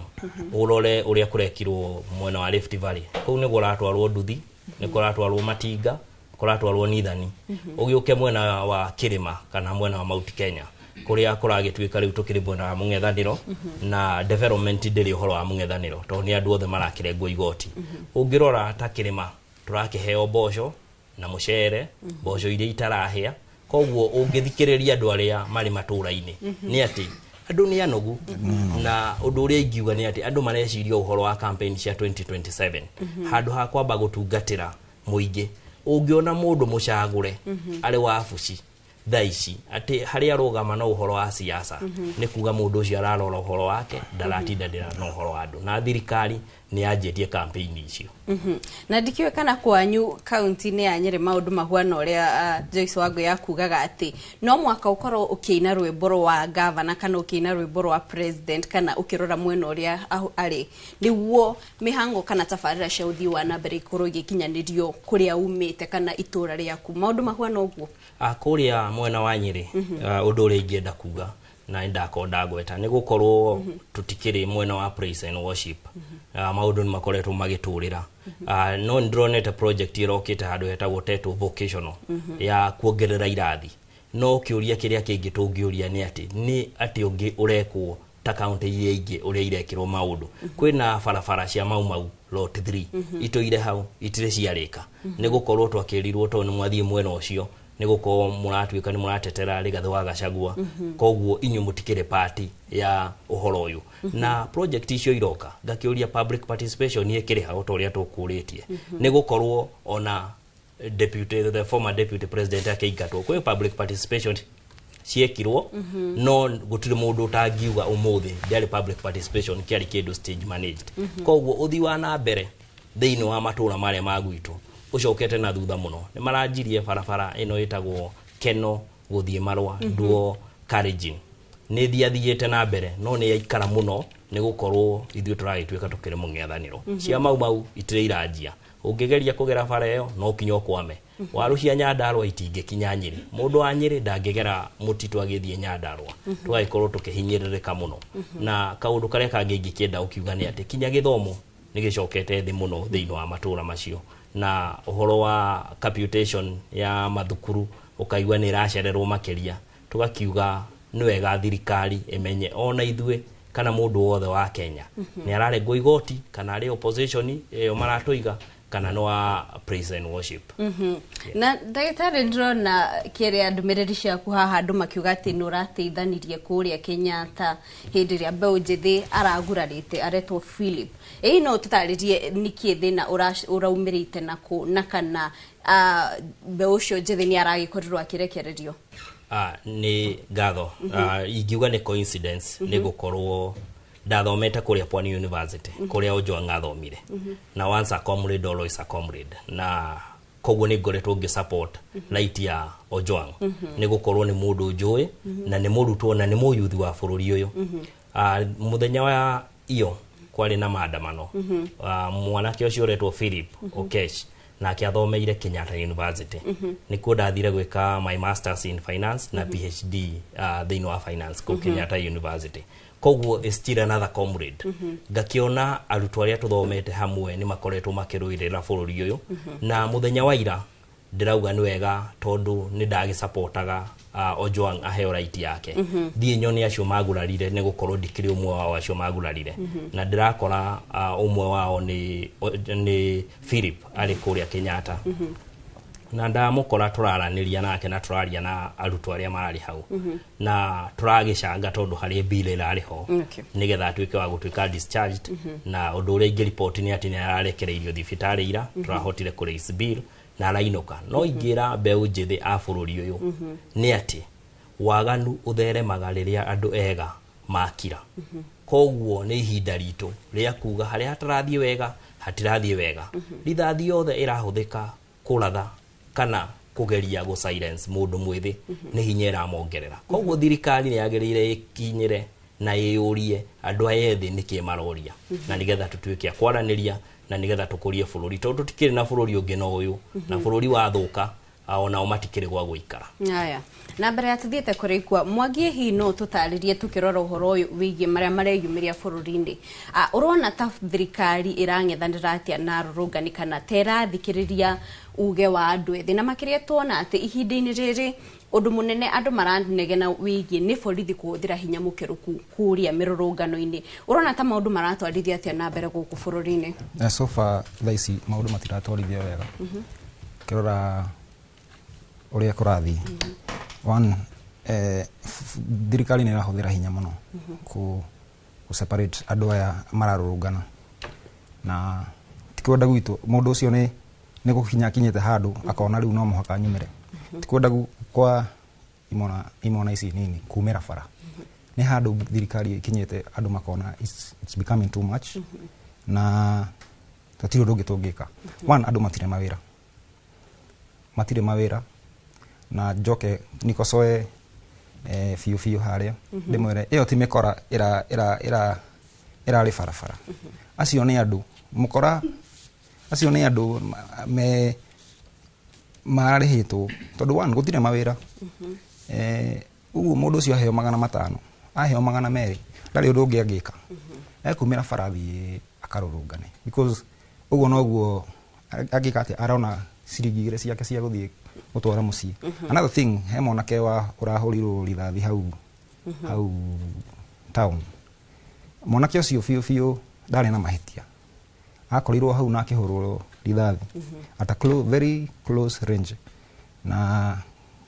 ũrore ũrĩa kũrekirwo mwena wa Rift Valley, kũu nĩ kũratwarwo nduthi, nĩ kũratwarwo matinga, kũratwarwo nithani. Ũgĩũke mwena wa kĩrĩma kana mwena wa Mount Kenya, kũrĩa kũragĩtuĩka rĩu tũkĩrĩ mwena wa mũng'ethanĩro, na development ndĩrĩ ũhoro wa mũng'ethanĩro tondũ nĩ andũ othe marakĩrengwo igoti. Ũngĩrora ta kĩrĩma tũrakĩheo mboco na mũcere, mboco iria itarahĩa. Koguo ũngĩthikĩrĩria andũ arĩa marĩ matũra-inĩ nĩ atĩ andũ nĩ anogu, na ũndũ ũrĩa ingiuga nĩ atĩ andũ mareciria ũhoro wa campaign cia 2027 handũ ha kwamba gũtungatĩra mũingĩ. Ũngĩona mũndũ mũcagũre arĩ wabuci thaa ici atĩ harĩa arũgama no ũhoro wa siasa, nĩ kuga mũndũ ũcio ararora ũhoro wake, ndaratindanĩra na ũhoro wa andũ, na thirikari nĩ yanjĩtie campaign icio. Na ndikĩũĩ kana kwanyu kaunti-inĩ ya Nyĩrĩ maũndũ mahuana ũrĩa Joyce Wangũi akugaga atĩ no mwaka ũkorwo ũkĩina rwĩmbo rwa gavana kana ũkĩina rwĩmbo rwa president kana ũkĩrora mwena ũrĩa arĩ, nĩguo mĩhango kana tabarĩra cia ũthii wa na mbere ikorwo igĩkinyanĩrio kũrĩa umĩte kana itũra rĩaku. Maũndũ mahuana ũguo? Kũrĩa mwena wa Nyĩrĩ, ũndũ ũrĩa ingĩenda kuga Na ndakorwo ndagweta nĩ gũkorwo tũtikĩrĩ mwena wa praise and worship. Maũndũ nĩ makoretwo magĩtũrĩra. No nĩ ndĩronete project ĩrokĩte handũ hetagwo Teto Vocational ya kuongerera irathi, no kĩũria kĩrĩa kĩngĩ tũngĩũria nĩ atĩ nĩ atĩ ũngĩ ũrekwo ta kaunti iria ingĩ ũrĩa irekĩrwo maũndũ. Kwĩna barabara cia Mau Mau lot 3 itũire hau itirĩ ciarĩka nĩ gũkorwo twakĩrirwo tondũ nĩ mwathiĩ mwena ũcio nĩ gũkorwo mũratuĩka nĩ mũratetera Rigathĩ wa Gachagua, koguo inyuĩ mũtikĩrĩ party ya ũhoro ũyũ. Na project icio iroka ngakĩũria public participation ĩkĩrĩ ha o ta ũrĩa tũkũrĩtie, nĩ gũkorwo ona deputy, the former deputy president akĩingatwo kwĩ public participation ciekirwo, no gũtirĩ mũndũ ũtangiuga ũmũthĩ ndĩarĩ public participation, kĩarĩ kĩndũ stage managed. Koguo ũthii wa na mbere thĩinĩ wa matũra marĩa ma gwitũ ũcokete na thutha mũno. Nĩ maranjirie barabara ĩno ĩtagwo Keno gũthiĩ Marũa, Duo Kalenjin, nĩ thiathiĩte na mbere no nĩ yaikara mũno nĩ gũkorwo ithuĩ tũragĩtuĩka tũkĩrĩ mũng'ethanĩro. Cia Mau Mau itirĩ iranjia, ũngĩgeria kũgera bara ĩyo no kinya ũkwame. Waru cia Nyandarũa itingĩkinya Nyĩrĩ, mũndũ wa Nyĩrĩ ndangĩgera mũtitũ agĩthiĩ Nyandarũa. Tũgagĩkorwo tũkĩhinyĩrĩrĩka mũno. Na kaũndũ karĩa kangĩ ingĩkĩenda ũkiuga nĩ atĩ kinya gĩthomo nĩ gĩcokete thĩ mũno thĩinĩ wa matũra macio, na ũhoro wa capitation ya mathukuru ũkaigua nĩ ĩracererwo makĩria. Tũgakiuga nĩ wega thirikari ĩmenye ona ithuĩ kana mũndũ wothe wa Kenya nĩ ararengwo igoti kana arĩ opposition ĩyo maratũiga kana nĩ wa praise and worship. Na ndagĩtarĩ, ndĩrona kĩrĩa ndũmĩrĩri ciaku haha andũ makiuga atĩ nĩ ũrateithanirie kũrĩa Kenyatta hĩndĩ ĩrĩa mbeũ njĩthĩ aragurarĩte aretwo Philip. Ĩĩ, no tũtarĩrie nĩkĩ thĩna ũraumĩrĩte nakũ, na kana mbeũ ũcio njĩthĩ nĩ aragĩkorirwo akĩrekererio? Nĩ ngatho. Ingiuga nĩ coincidence nĩ gũkorwo ndathomete kũrĩa Pwani University, kũrĩa Ojwang athomire, na once a comrade, always a comrade, na koguo nĩ ngoretwo ngĩ support right ya Ojwang nĩ gũkorwo nĩ mũndũ njũĩ na nĩ mũrutwo na nĩ mũyuthi wa bũrũri ũyũ. Mũthenya wa iyo kwarĩ na maandamano, mwanake ũcio ũretwo Philip Okech nake athomeire Kenyatta University. Nĩkuo ndathire gwĩka my masters in finance na PhD thĩinĩ wa finance kũu Kenyatta University, koguo is still another comrade. Ngakĩona arutwo arĩa tũthomete hamwe nĩ makoretwo makĩrũĩrĩra bũrũri ũyũ. Na mũthenya wa ira ndĩrauga nĩ wega tondũ nĩ ndagĩsapotaga Ojwang aheo right yake. Thiĩ nyone acio magurarire nĩ gũkorwo ndikĩrĩ ũmwe wao acio magurarire. Na ndĩrakora ũmwe wao nĩ Philip arĩ kũrĩa Kenyatta, na ndamũkora tũraranĩria nake na tũraria na arutwo arĩa mararĩ hau na tũragĩcanga tondũ harĩ bill ĩrarĩ ho nĩgetha atuĩke wa gũtuĩka discharged. Na ũndũ ũrĩa ingĩripoti nĩ atĩ nĩ ararekereirio thibitarĩ ira. Tũrahotire kũ raise bill na arainũka. No ingĩra mbeũ njĩthĩ a bũrũri ũyũ nĩ atĩ waganu ũtheremaga rĩrĩa andũ ega makira. Koguo nĩ ihinda ritũ rĩa kuga harĩa hatarathiĩ wega hatirathiĩ wega. Rithathi yothe ĩrahũthĩka kũratha kana kũgeria gũ silence mũndũ mwĩthĩ nĩ hinya ĩramongerera. Koguo thirikari nĩ yagĩrĩire ĩkinyĩre na ĩyũrie andũ aya ethĩ nĩkĩ maroria, na nĩgetha tũtuĩke a kwaranĩria na nĩgetha tũkũrie bũrũri, tondũ tũtikĩrĩ na bũrũri ũngĩ no ũyũ, na bũrũri wathũka onao matikĩrĩ gwa gũikara. Aya, na mbere ya tuthiĩte kũrĩkua Mwangi, hihi no tũtarĩrie tũkĩrora ũhoro ũyũ wĩgiĩ marĩa mareyumĩria bũrũri-inĩ, ũrona ta thirikari ĩrang'ethanĩra atĩa na arũrũngani kana ta ĩrathikĩrĩria uge wa andũ ethĩ, na makĩria tuona atĩ ihinda-inĩ rĩrĩ ũndũ mũnene andũ maranegena wĩgiĩ nĩ borithi kũhũthĩra hinya mũkĩrũku kũrĩa mĩrũrũngano-inĩ? Ũrona ta maũndũ maratwarithia atĩa na mbere gũkũ bũrũri-inĩ? So far thaa ici maũndũ matiratwarithio wega. Ũkĩrora ũrĩa kũrathiĩ, one, thirikari nĩ ĩrahũthĩra hinya mũno kũ separate andũ aya mararũrũngana, na ti kwenda gwitũ mũndũ ũcio nĩ gũkinya akinyĩte handũ akona rĩu no mũhaka nyumĩre. Ti kwenda kwa imona ici nini kumĩra bara, nĩ handũ thirikari ĩkinyĩte andũ makona it's becoming too much na tũtirĩ ũndũ ũngĩ tũngĩka. One, andũ matirĩ mawĩra, matirĩ mawĩra, na njoke nikosoe biũ biũ harĩa ndĩmwĩre ĩyo ti mĩkora ĩra ĩra ĩra ĩrarĩ barabara. Acio nĩ andũ mũkora, acio nĩ andũ me mararĩhĩtwo tondũ one, gũtirĩ mawĩra. Ũguo mũndũ ũcio aheo 500. Aheo 200 ndarĩ ũndũ ũngĩ angĩka. Ekumĩra bara athiĩ akarũrũngane because ũguo noguo angĩka atĩ arona ciringi 2 ciake cia gũthiĩ gũtwara mũciĩ. Another thing, he mwanake wa ũrahũrirwo rithathi hau hau town. Mwanake ũcio biũ biũ ndarĩ na mahĩtia. Akorirwo hau na akĩhũrwo rithathi at a very close range, na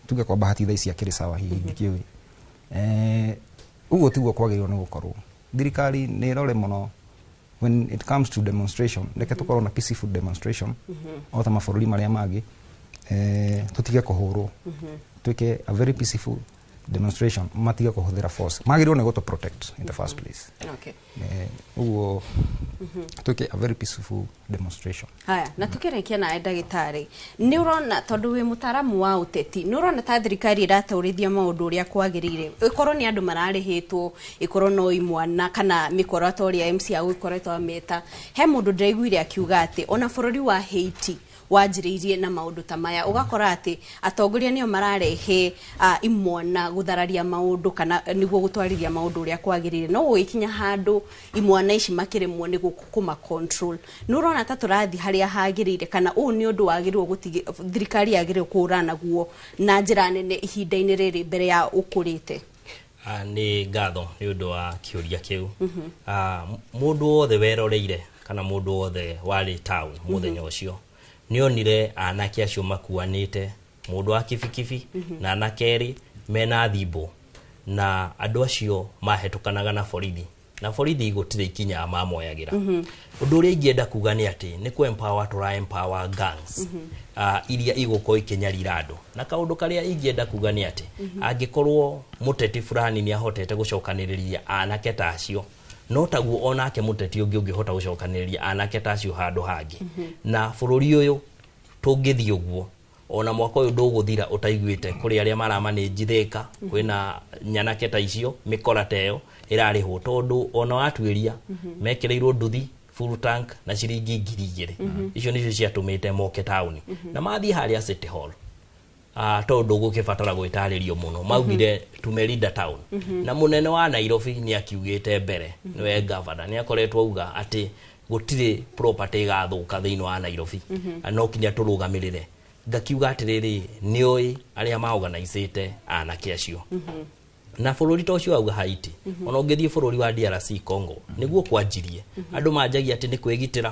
tuge kwa bahati thaa ici akĩrĩ sawa hihi ndikĩũĩ. Ũguo tiguo kwagĩrĩirwo nĩ gũkorwo. Thirikari nĩ ĩrore mũno when it comes to demonstration. Reke tũkorwo na peaceful demonstration o ta mabũrũri marĩa mangĩ. Tũtige kũhũrwo, twĩke a very peaceful demonstration, matige kũhũthĩra force. Magĩrĩirwo nĩ gũtũ protect in the first place. Ũguo twĩke a very peaceful demonstration. Haya, na tukĩrĩkia nawe ndagĩtarĩ, nĩ ũrona tondũ wĩ mũtaaramu wa ũteti, nĩ ũrona ta thirikari ĩrataũrithia maũndũ ũrĩa kwagĩrĩire, ĩkorwo nĩ andũ mararĩhĩtwo, ĩkorwo no imwana kana mĩkora ta ũrĩa MC agũkoretwo ameta. He mũndũ ndĩraiguire akiuga atĩ ona bũrũri wa Haiti wanjĩrĩirie na maũndũ ta maya, ũgakora atĩ atongoria nĩo mararehe imwana gũthararia maũndũ kana nĩguo gũtwarithia maũndũ ũrĩa kwagĩrĩire, no gũgĩkinya handũ imwana ici makĩremwo nĩ kũma control. Nĩ ũrona ta tũrathiĩ harĩa hagĩrĩire, kana ũũ nĩ ũndũ wagĩrĩirwo thirikari yagĩrĩirwo kũhũrana naguo na njĩra nene ihinda-inĩ rĩrĩ mbere ya ũkũrĩte? Nĩ ngatho nĩ ũndũ wa kĩũria kĩu. Mũndũ wothe weroreire kana mũndũ wothe warĩ town mũthenya ũcio nĩonire anake acio makuanĩte, mũndũ wa kibikibi na anake erĩ mena thimbo, na andũ acio mahetũkanaga na borithi, na borithi gũtirĩ ikinya mamoyagĩra. Ũndũ ũrĩa ingĩenda kuga nĩ atĩ nĩ kũ empower tũra empower gangs iria igũkorwo ikĩnyarira andũ. Na kaũndũ karĩa ingĩenda kuga nĩ atĩ angĩkorwo mũteti fulani nĩ ahotete gũcokanĩrĩria anake ta acio, no taguo onake mũteti ũngĩ ũngĩhota gũcokanĩrĩria anake ta acio handũ hangĩ. Na bũrũri ũyũ tũngĩthiĩ ũguo, ona mwaka ũyũ ndũgũthira ũtaiguĩte kũrĩ arĩa maramanĩnji Thĩka kwĩna nyanake ta icio mĩkora ta ĩyo ĩrarĩhwo, tondũ ona watuĩria mekĩrĩirwo nduthi full tank na ciringi 2,000. Icio nĩcio ciatũmĩte moke taũni na mathiĩ harĩa City Hall. Tondũ gũkĩbatara gwĩtarĩrio mũno, maugire tumerinda town. Na mũnene wa Nairobi nĩ akiugĩte mbere, nĩwe governor nĩ akoretwo auga atĩ gũtirĩ property ĩgathũka thĩinĩ wa Nairobi, no kinya tũrũgamĩrĩre. Ngakiuga atĩrĩrĩ, nĩũĩ arĩa maorganizĩte anake acio. Na bũrũri ta ũcio auga Haiti, ona ũngĩthiĩ bũrũri wa DRC Congo nĩguo kwanjirie, andũ manjagia atĩ nĩ kwĩgitĩra,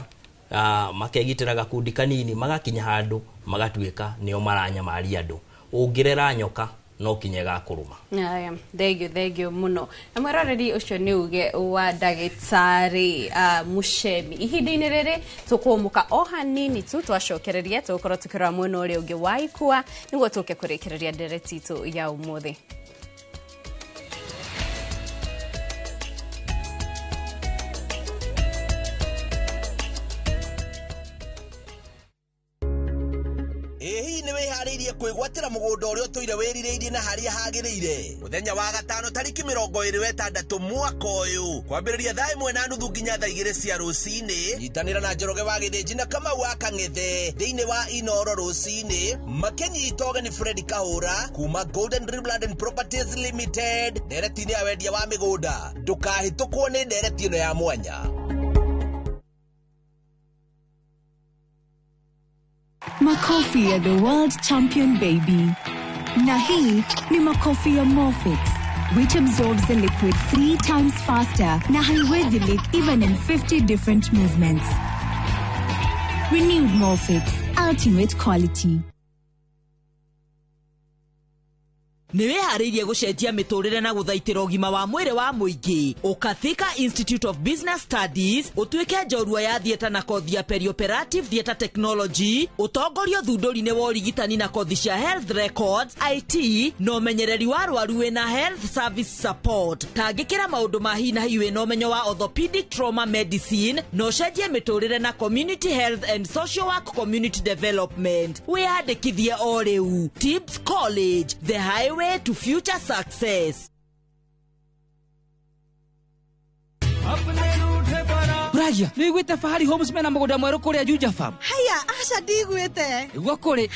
makegitĩra gakundi kanini, magakinya handũ magatuĩka nĩo maranyamaria andũ. Ũngĩrera nyoka no kinya ĩgakũrũma. Haya, thengio mũno. Na mwĩroreri ũcio nĩ uge wa ndagĩtarĩ Muchemi. Ihinda-inĩ rĩrĩ tũkũmũka o hanini tu, twacokereria tũgũkorwo tũkĩrora mwena ũrĩa ũngĩ wa ikua nĩguo tũke kũrĩkĩrĩria ndereti itũ ya ũmũthĩ. Kwĩgwatĩra mũgũnda ũrĩa ũtũire wĩrirĩirie na harĩa hagĩrĩire. Mũthenya wa gatano tarĩki 26 mwaka ũyũ, kwambĩrĩria thaa 1:30 nginya thaa 2 cia rũcinĩ, nyitanĩra na Njoroge wa Gĩthĩnji na Kamau wa Kang'ethe thĩinĩ wa Inoro rũcinĩ, makĩnyita ũgeni Fred Kahũra kuma Golden Dream Land and Properties Limited ndereti-inĩ ya wendia wa mĩgũnda. Ndũkahĩtũkwo nĩ ndereti ĩno ya mwanya. Makofi ya the world champion baby. Na hii ni makofi ya Morfix, which absorbs the liquid 3 times faster na haiwezi leak even in 50 different movements. Renewed Morfix, ultimate quality. Nĩ wĩharĩirie gũcenjia mĩtũrĩre na gũthaitĩra ũgima wa mwĩrĩ wa mũingĩ. Ũka Thika Institute of Business Studies ũtuĩke njorua ya theatre na kothi ya perioperative theatre technology, ũtongorio thundũri-inĩ wa ũrigitani na kothi cia health records, IT na ũmenyereri wa arwaru wĩna health service support. Tangĩkĩra maũndũ ma hi na hi wĩna ũmenyo wa orthopedic trauma medicine na ũcenjie mĩtũrĩre na community health and social work community development. Wĩyandĩkithie o rĩu. Tibbs College, the highway to future success. Ragia, nĩ wiguĩte Fahari Homes mena mũgũnda mwerũ kũrĩa Juja Farm? Haya, aca ndiguĩte. Nĩguo kũrĩ.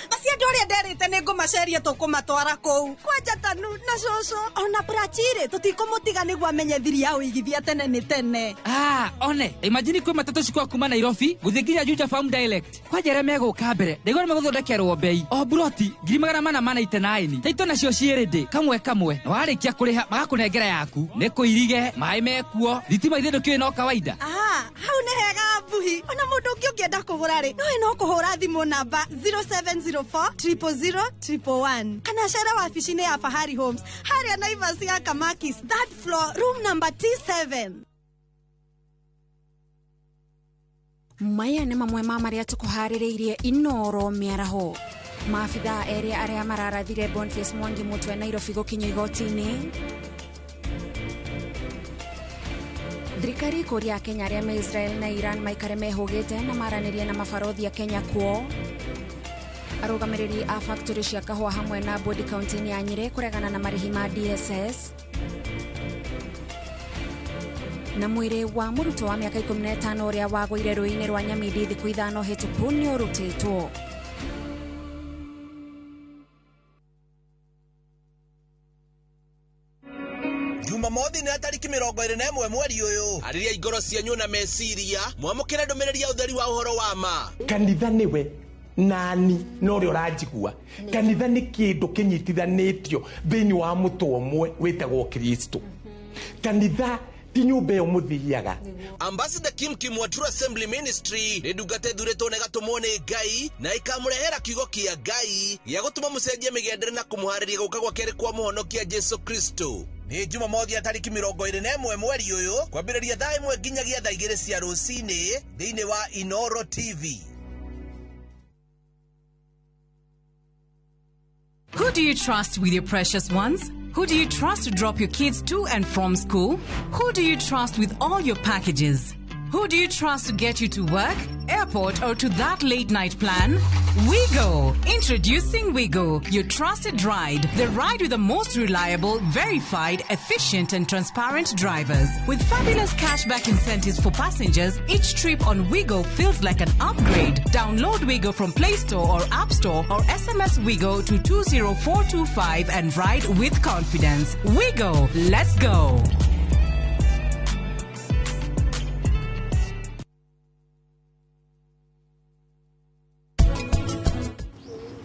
Acio andũ Andũ arĩa nderĩte nĩ ngũmaceria tũkũmatwara kũu. Kwanja Tanu na cũcũ ona Prachire tũtikũmũtiga nĩguo amenye thiri ya ũigithia tene nĩ tene. Ah, one, imagine kwĩ matatũ cikwa kuma Nairobi gũthiĩ nginya Juja Farm Direct. Kwanja arĩa megũka mbere, ndaigua nĩ megũthondekerwo bei. O buroti 499. Taito nacio ciĩrĩ kamwe kamwe. Na warĩkia kũrĩha magakũnengera yaku. Nĩ kũirige, maĩ mekuo, thitima ithe ndũkĩũĩ no kawaida. Ah, hau nĩ hega Mbuhi. Ona mũndũ ũngĩ ũngĩenda kũgũra rĩ, no no kũhũra thimũ namba 0704 000 111 kana cere wabici-inĩ ya Fahari Homes harĩa Naivas ya Kamakis, third floor, room number T7. Maya nĩ mamwe ma marĩa tũkũharĩrĩirie Inoro mĩaraho. Maabithaa erĩ arĩa mararathire Boniface Mwangi mũtwe Nairobi gũkinyio igoti-inĩ. Thirikari kũria Kenya arĩa me Israel na Iran maikare mehũgĩte na maranĩrie na mabarothi a Kenya kuo. Arũgamĩrĩri a factory cia kahũa hamwe na bodi kaunti-inĩ ya Nyĩrĩ kũregana na marĩhi ma DSS. Na mwĩrĩ wa mũrutwo wa mĩaka 15 ũrĩa wagũire rũĩ-inĩ rwa Nyamindi thikũ 5 hĩtũku nĩ ũrutĩtwo. Jumamothi nĩ tariki 21 mweri ũyũ. Arĩria ingoro cianyu na meciria, mwamũkĩre ndũmĩrĩri ya ũtheri wa ũhoro wa ma. Kanitha nĩwe nani no ũrĩa ũranjigua. Kanitha nĩ kĩndũ kĩnyitithanĩtio thĩinĩ wa mũtwe ũmwe wĩtagwo Kristo. Kanitha ti nyũmba ĩyo mũthiaga. Ambassador Kim Kim wa True Assembly Ministry nĩ ndungata ĩthurĩtwo na ĩgatũmwo nĩ Ngai na ĩkamũrehera kiugo kĩa Ngai gĩa gũtũma mũcenjie mĩgendere na kũmũharĩria gũka gwa kerĩ kwa mũhonokia Jesu Kristo. Nĩ Jumamothi ya tariki 21 mweri ũyũ kwambĩrĩria thaa 1 nginyagia thaa 2 cia rũcinĩ thĩinĩ wa Inoro TV. Who do you trust with your precious ones? Who do you trust to drop your kids to and from school? Who do you trust with all your packages? Who do you trust to get you to work, airport, or to that late night plan? Wigo! Introducing Wigo, your trusted ride. The ride with the most reliable, verified, efficient, and transparent drivers. With fabulous cashback incentives for passengers, each trip on Wigo feels like an upgrade. Download Wigo from Play Store or App Store or SMS Wigo to 20425 and ride with confidence. Wigo, let's go!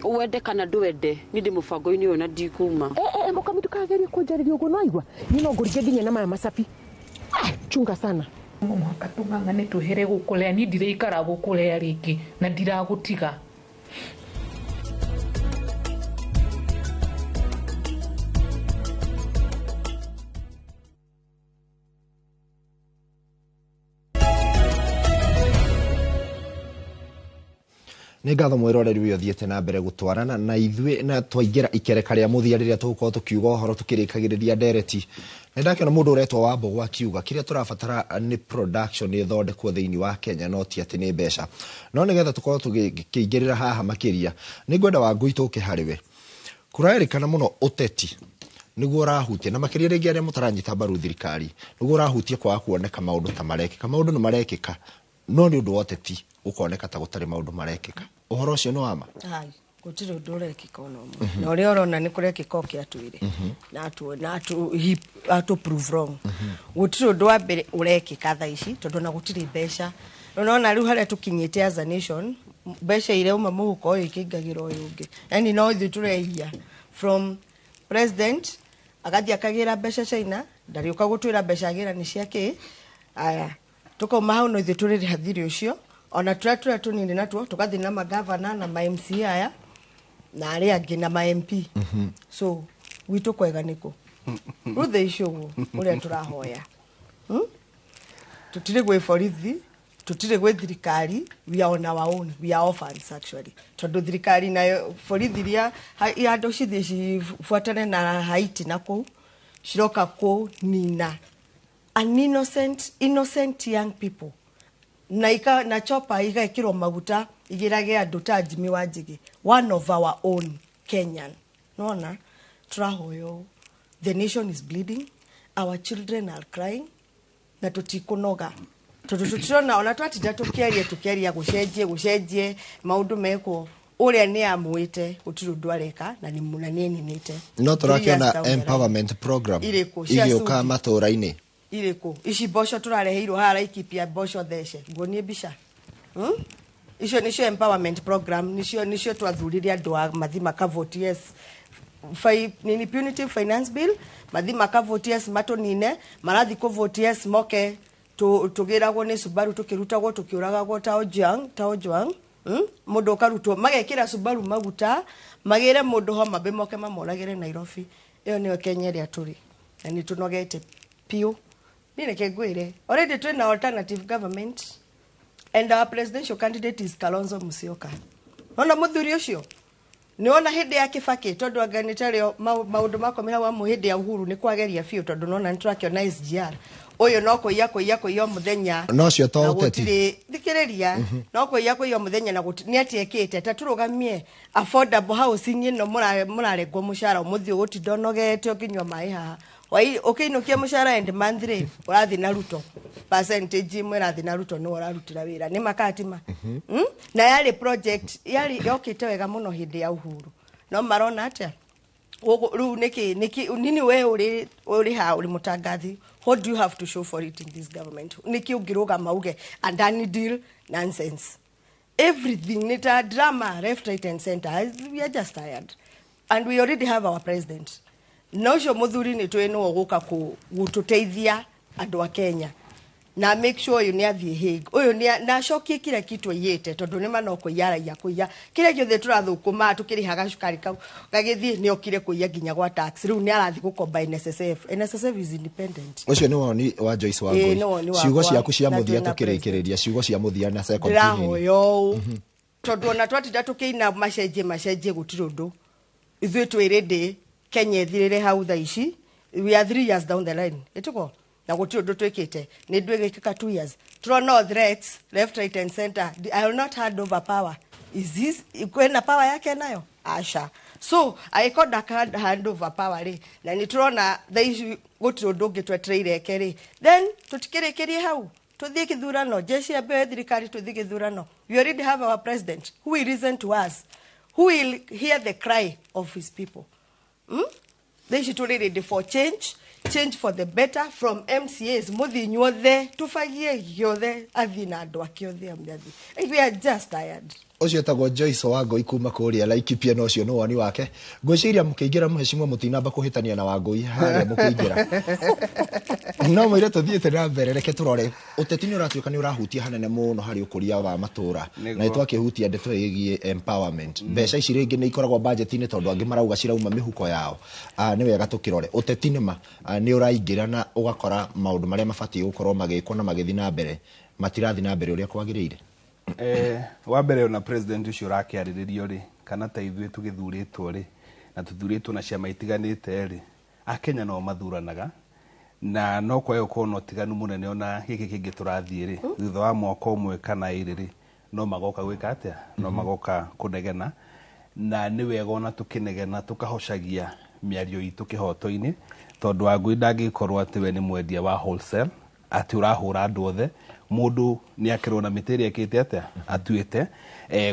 Wende kana ndwende ni ndi mubango-inĩ ũyũ na ndikuma. Mũkami ndũkagerie kũnjarĩria ũguo no aigua niĩ no ngũringe nginya na maya macabi. Chunga sana. Mũhaka tũng'ang'ane twehere gũkũrĩa niĩ ndiraikara gũkũrĩa rĩngĩ na ndiragũtiga. Nĩ ngatho mwĩroreri ũyũ ũthiĩte na mbere gũtwarana na ithuĩ na twaingĩra ikereka rĩa mũthia rĩrĩa tũgũkorwo tũkiuga ũhoro tũkĩrĩkagĩrĩria ndereti. Nĩ ndakĩona mũndũ ũretwo Wambogo akiuga kĩrĩa tũrabatara nĩ production ĩthondekwo thĩinĩ wa Kenya no ti atĩ nĩ mbeca. No nĩgetha tũkorwo tũkĩingĩrĩra haha makĩria nĩ ngwenda Wangui tũke harĩ we. Kũrerĩkana mũno ũteti nĩguo ũrahutia na makĩria rĩngĩ arĩa mũtaranyita mbaru thirikari nĩguo ũrahutia kwaga kuoneka maũndũ ta marekĩka. Maũndũ nĩ marekĩka no nĩ ũndũ wa ũteti ũkoneka ta gũtarĩ maũndũ marekĩka. Ũhoro ũcio nĩ wa ma? Ai, gũtirĩ ũndũ ũrekĩka ona ũmwe. Na ũrĩa ũrona nĩ kũrekĩka ũkĩ atwĩre. Na atũ prove wrong. Gũtirĩ ũndũ wa mbere ũrekĩka thaa ici tondũ ona gũtirĩ mbeca. Ũrona rĩu harĩa tũkinyĩte as a nation, mbeca iria uma mũhuko ũyũ ikĩingagĩra ũyũ ũngĩ. Yaani no ithuĩ tũrehia from president agathiĩ akagĩra mbeca China, ndarĩũka gũtwĩra mbeca agĩra nĩ cia kĩ. Aya, tũkauma hau no ithuĩ tũrĩrĩha thirĩ ũcio. Ona tũrĩa tũrĩa tũnini natuo tũgathiĩ na magavana na ma MCA aya na arĩa angĩ na ma MP. So gwitũ kwega nĩkũ? Rĩu thaa ici ũguo ũrĩa tũrahoya, tũtirĩ gwĩ borithi, tũtirĩ gwĩ thirikari, we are on our own, we are orphans actually. Tondũ thirikari nayo borithi iria handũ cithiĩ cibuatane na Haiti na kũu ciroka kũnina an innocent young people. Na ika na chopa igekirwo maguta igirage andu ta Jimmy Wanjigi, one of our own Kenyan. Nona turahoyo, the nation is bleeding, our children are crying na tutikunoga tondu tutirona ona twatinda tukiaria tukiaria gucenjie gucenjie maundu mekwo Ũrĩa nĩ amwĩte gũtirĩ ũndũ areka na nĩ na nĩ eninĩte. No Three years tũrakĩona down the line. empowerment program Irĩkũ? Cia igĩũka Sudi. matũra-inĩ. Irĩkũ ici mboco tũrareheirwo haha Laikipia, mboco thece nguonie mbica. Icio nicio empowerment program, nicio twathurire andũ a mathi makavote yes. Nini punitive finance bill, mathi makavote yes, matũnine marathi kũvote yes, moke tũgĩragwo nĩ Subaru, tũkĩrutagwo tũkĩũragagwo ta Ojwang, ta Ojwang. Mũndũ ũkarutwo magekĩra Subaru maguta, magĩre mũndũ Homa Bay, moke mamoragĩre Nairobi. Ĩyo nĩyo Kenya ĩrĩa tũrĩ na nĩ tũnogete piũ. Niĩ reke ngwĩre, already twĩna alternative government and our presidential candidate is Kalonzo Musyoka. Nona mũthuri ũcio nĩwona hĩndĩ ya Kibaki, tondũ anga nĩ tarĩo maũndũ makomera wa hĩndĩ ya Uhuru nĩ kwageria biũ, tondũ nona nĩ tũrakĩona SGR ũyũ no kũiya kũiya kũiya o mũthenya. No ũcio to Na ũteti. gũtirĩ, thikĩrĩria, no kũiya kũiya o mũthenya na nĩ atĩa ĩkĩte ta tũrũgamie affordable housing ĩno mũrarengwo mũcara ũmũthĩ ũgũtinda ũnogete ũkĩnyua maĩ haha. Wai ũkĩinũkia mũcara end month rĩ, ũrathiĩ na Ruto percentage ĩmwe ĩrathiĩ na Ruto, nĩwe ũrarutĩra wĩra nĩ makatima. Na yarĩ project yarĩ yokĩte wega mũno hĩndĩ ya Uhuru, no marona atĩa? Gũkũ rĩu nĩkĩ nini we ũrĩ ha ũrĩ mũtangathi, what do you have to show for it in this government? Nĩkĩ ũngĩrũgama uge Adani deal? Nonsense. Everything nĩ ta drama left, right and center. We are just tired and we already have our president, na ũcio mũthuri nĩ tũĩ nĩwe ũgũka gũtũteithia andũ a Kenya na make sure ũyũ nĩ athiĩ Hague, ũyũ nĩ na acokie kila kitu aiyĩte, tondũ nĩ ma no kũiya araiya kũiya kĩrĩa gĩothe tũrathũkũma tũkĩrĩhaga cukari kau gagĩthiĩ, nĩ okire kũiya nginya gwa tax, rĩu nĩ arathiĩ gũkomba NSSF. NSSF is independent. Ũcio nĩ woni wa Joyce Ĩĩ, Wangũi. nĩ woni wakwa. Ciugo ciaku cia Na mũthia twĩna tũkĩrĩkĩrĩria, ciugo cia mũthia na second nini. Ndĩrahoya ũũ, tondũ ona twatinda tũkĩina macenjie macenjie gũtirĩ ũndũ, ithuĩ twĩ ready Kenya ĩthirĩre hau thaa ici. We are 3 years down the line ĩtĩko na gũtirĩ ũndũ twĩkĩte, nĩ ndwĩgĩkĩka 2 years tũrona o threats left, right and center. I will not hand over power. Is this kwĩna power yake nayo? Aca. So angĩkorwo ndaka hand over power rĩ, na nĩ tũrona thaa ici gũtirĩ ũndũ ũngĩ twetereire eke rĩ, then tũtikĩrĩkĩrie hau, tuthiĩ kĩthurano, jeshi ya mbere thirikari, tuthiĩ kĩthurano. We already have our president who will listen to us, who will hear the cry of his people. Thaa ici tũrĩ ready for change, change for the better, from MCAs mũthiĩ inyuothe, tũbagie gĩothe, athiĩ na andũ ake othe amĩathiĩ. We are just tired. Ũcio etagwo Joyce Wangũi kuma kũrĩa Laikipia, na ũcio nĩ woni wake. Ngwĩciria mũkĩingĩra mũhecimwo mũtinamba kũhĩtania na Wangũi harĩa mũkĩingĩra, no mwĩre tũthiĩte na mbere. Reke tũrore, ũteti nĩ ũratuĩka nĩ ũrahutia hanene mũno harĩ ũkũria wa matũra, na nĩ twakĩhutia ndeto ĩgiĩ empowerment. Mbeca ici rĩngĩ nĩ ikoragwo budget-inĩ, tondũ angĩ marauga cirauma mĩhuko yao. Nĩ wega tũkĩrore ũteti nĩma nĩ ũraingĩra na ũgakora maũndũ marĩa mabatiĩ gũkorwo magĩkwo na magĩthiĩ na mbere matirathiĩ na mbere ũrĩa kwagĩrĩire. Wa mbere, ona president ũcio ũrakĩarĩrĩrio rĩ, kana ta ithuĩ tũgĩthurĩtwo rĩ, na tũthurĩtwo na ciama itiganĩte rĩ, akenya no mathuranaga na no kwae gũkorwo na ũtiganu mũnene. Ona gĩkĩ kĩngĩ tũrathiĩ rĩ, thutha wa mwaka ũmwe kana ĩrĩ rĩ, no magoka gwĩka atĩa? No magoka kũnegena. Na nĩ wega ona tũkĩnegena tũkahocagia mĩario itũ kĩhoto-inĩ, tondũ Wangũi ndangĩkorwo atĩ we nĩ mwendia wa wholesale atĩ ũrahũra andũ othe. Mũndũ nĩ akerwo na mĩtĩ ĩrĩa ĩkĩte atĩa atuĩte.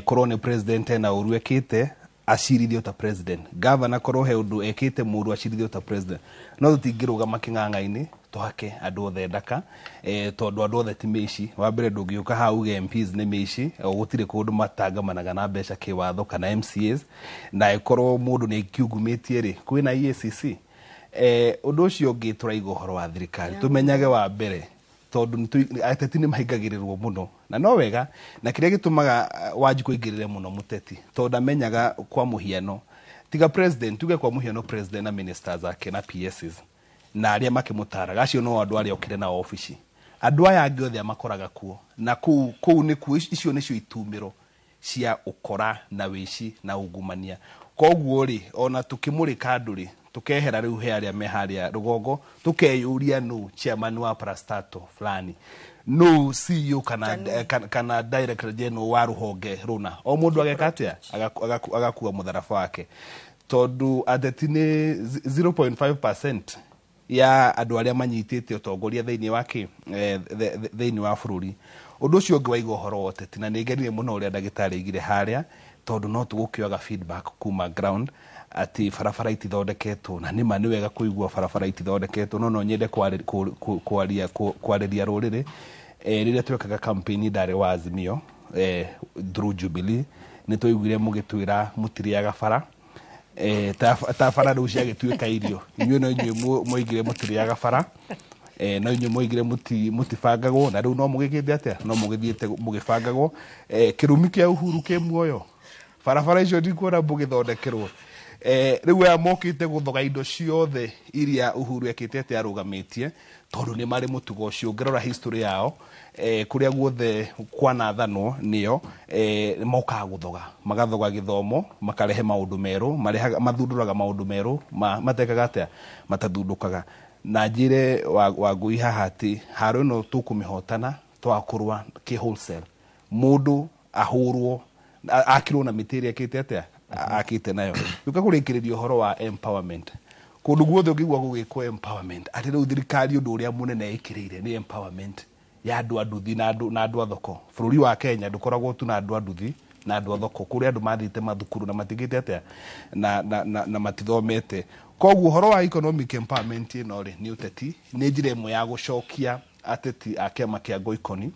Korwo nĩ president ena ũru ekĩte, acirithio ta president. Governor korwo he ũndũ ekĩte mũru, acirithio ta president. No tũtingĩrũgama kĩng'ang'a-inĩ tũhake andũ othe ndaka, tondũ andũ othe ti mĩici. Wa mbere, ndũngĩũka haha uge MPs nĩ mĩici, gũtirĩ kũndũ matangamanaga na mbeca kĩwatho, kana MCAs. Na ĩkorwo mũndũ nĩ akiungumĩtie rĩ, kwĩna EACC. Ũndũ ũcio ũngĩ, tũraiga ũhoro wa thirikari, tũmenyage wa mbere, tondũ ateti nĩ mahingagĩrĩrwo mũno, na no wega, na kĩrĩa gĩtũmaga Wanjikũ aingĩrĩre mũno mũteti, tondũ amenyaga, kwa mũhiano, tiga president, tuge kwa mũhiano president na ministers ake na PSs na arĩa makĩmũtaraga, acio no andũ arĩa okire na obici. Andũ aya angĩ othe amakoraga kuo na kũu kũu nĩkuo icio nĩcio itumĩro cia ũkora na wĩici na ungumania. Koguo rĩ, ona tũkĩmũrĩka andũ rĩ, tũkehera rĩu he arĩa me harĩa rũgongo, tũkeyũria nũ chairman wa parastatal fulani, nũ CEO kana director general wa rũhonge rũna. O mũndũ ageka atĩa? Agakua mũtharaba wake, tondũ ateti nĩ 0.5% ya andũ arĩa manyitĩte ũtongoria thĩinĩ wa kĩ thĩinĩ wa bũrũri. Ũndũ ũcio ũngĩ, waiga ũhoro wa ũteti, na nĩ ngenire mũno ũrĩa ndagĩtarĩ aigire harĩa. Tondũ no tũgũkĩoyaga feedback kuma ground atĩ barabara itithondeketwo, na nĩma nĩ wega kũigua barabara itithondeketwo, no no nyende kwarĩria rũrĩrĩ. Rĩrĩa twekaga campaign ndarĩ wa Azimio, through Jubilee, nĩ twaiguire mũgĩtwĩra mũtirĩaga bara, ta bara rĩu ciagĩtuĩka irio. Inyuĩ no inyuĩ mwoigire mũtirĩaga bara, no inyuĩ mwoigire mũtibangagwo, na rĩu no mũgĩkĩte atĩa? No mũgĩthiĩte mũgĩbangagwo. Kĩrumi kĩa Uhuru kĩ muoyo, barabara icio ndikuona mũgĩthondekerwo. Rĩu aya mokĩte gũthoga indo ciothe iria Uhuru ekĩte atĩ arũgamĩtie, tondũ nĩ marĩ mũtugo ũcio. Ũngĩrora history yao, kũrĩa guothe kwanathanwo nĩo, mokaga gũthoga, magathoga gĩthomo, makarehe maũndũ merũ, marehaga, mathundũraga maũndũ merũ matekaga atĩa, matathundũkaga. Na njĩre Wangũi haha atĩ haro ĩno tũkũmĩhotana twakũrwa kĩ wholesale, mũndũ ahũrwo akirwo na mĩtĩ ĩrĩa ĩkĩte atĩa akĩte nayo. Gĩũka kũrĩkĩrĩria ũhoro wa empowerment, kũndũ guothe ũngĩigua gũgĩkwo empowerment, atĩ rĩu thirikari ũndũ ũrĩa mũnene ĩkĩrĩire nĩ empowerment ya andũ a nduthi na andũ a thoko. Bũrũri wa Kenya ndũkoragwo tu na andũ a nduthi na andũ a thoko, kũrĩ andũ mathiĩte mathukuru na matigĩte atĩa na matithomete. Koguo ũhoro wa economic empowerment ĩno rĩ, nĩ ũteti, nĩ njĩra ĩmwe ya gũcokia ateti a kĩama kĩa Ngoikoni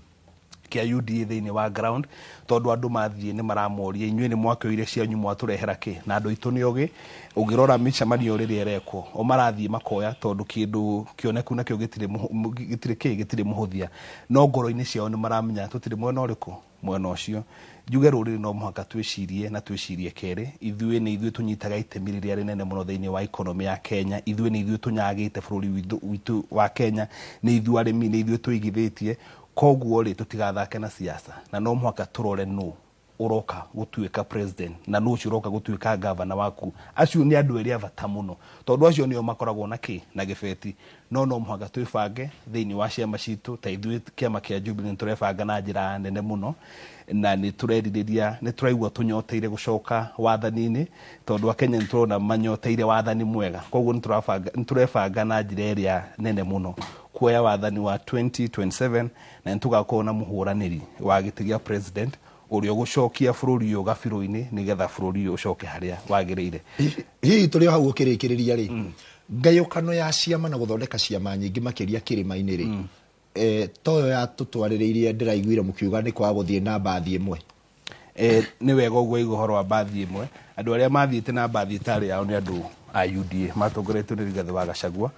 kĩa UDA thĩinĩ wa ground, tondũ andũ mathiĩ nĩ maramoria, inyuĩ nĩ mwakĩoire cianyu mwatũrehera kĩ? Na andũ aitũ nĩ ogĩ, ũngĩrora mĩcemanio rĩrĩa ĩrekwo, o marathiĩ makoya, tondũ kĩndũ kĩoneku nakĩo gĩtirĩ kĩ, gĩtirĩ mũhũthia, no ngoro-inĩ ciao nĩ maramenya tũtirĩ mwena ũrĩkũ, mwena ũcio. Njuge rũrĩrĩ no mũhaka twĩcirie na twĩcirie kerĩ. Ithuĩ nĩ ithuĩ tũnyitaga itemi rĩrĩa rĩnene mũno thĩinĩ wa economy ya Kenya. Ithuĩ nĩ ithuĩ tũnyagĩte bũrũri witũ wa Kenya, nĩ ithuĩ arĩmi, nĩ ithuĩ tũigithĩtie. Koguo rĩ, tũtigathake na siasa, na no mũhaka tũrore nũ ũroka gũtuĩka president na nũ ũcio ũroka gũtuĩka governor waku. Acio nĩ andũ erĩ a bata mũno, tondũ acio nĩo makoragwo na kĩ, na gĩbeti. No no mũhaka twĩbange thĩinĩ wa ciama citũ. Ta ithuĩ kĩama kĩa Jubilee nĩtũrebanga na njĩra nene mũno, na nĩ tũrerirĩria, nĩ tũraigua tũnyoteire gũcoka wathani-inĩ, tondũ akenya nĩ tũrona manyoteire wathani mwega. Koguo nĩ tũrebanga na njĩra ĩrĩa nene mũno kuoya wathani wa 2027, na nĩ tũgakorwo na mũhũranĩri wa gĩtĩ gĩa president ũrĩa ũgũcokia bũrũri ũyũ gabirũ-inĩ, nĩgetha bũrũri ũyũ ũcoke harĩa wagĩrĩire. Hihi tũrĩ o hau ũkĩrĩkĩrĩria rĩ, ngayũkano ya ciama na gũthondeka ciama nyingĩ makĩria kĩrĩma-inĩ rĩ, toyo yatũtwarĩrĩirie, ndĩraiguire mũkiuga nĩ kwaga gũthiĩ na mbathi ĩmwe. Nĩ wega ũguo aigua ũhoro wa mbathi ĩmwe. Andũ arĩa mathiĩte na mbathi ĩtarĩ yao nĩ andũ a UDA matongoretio nĩ Rigathĩ wa Gachagua,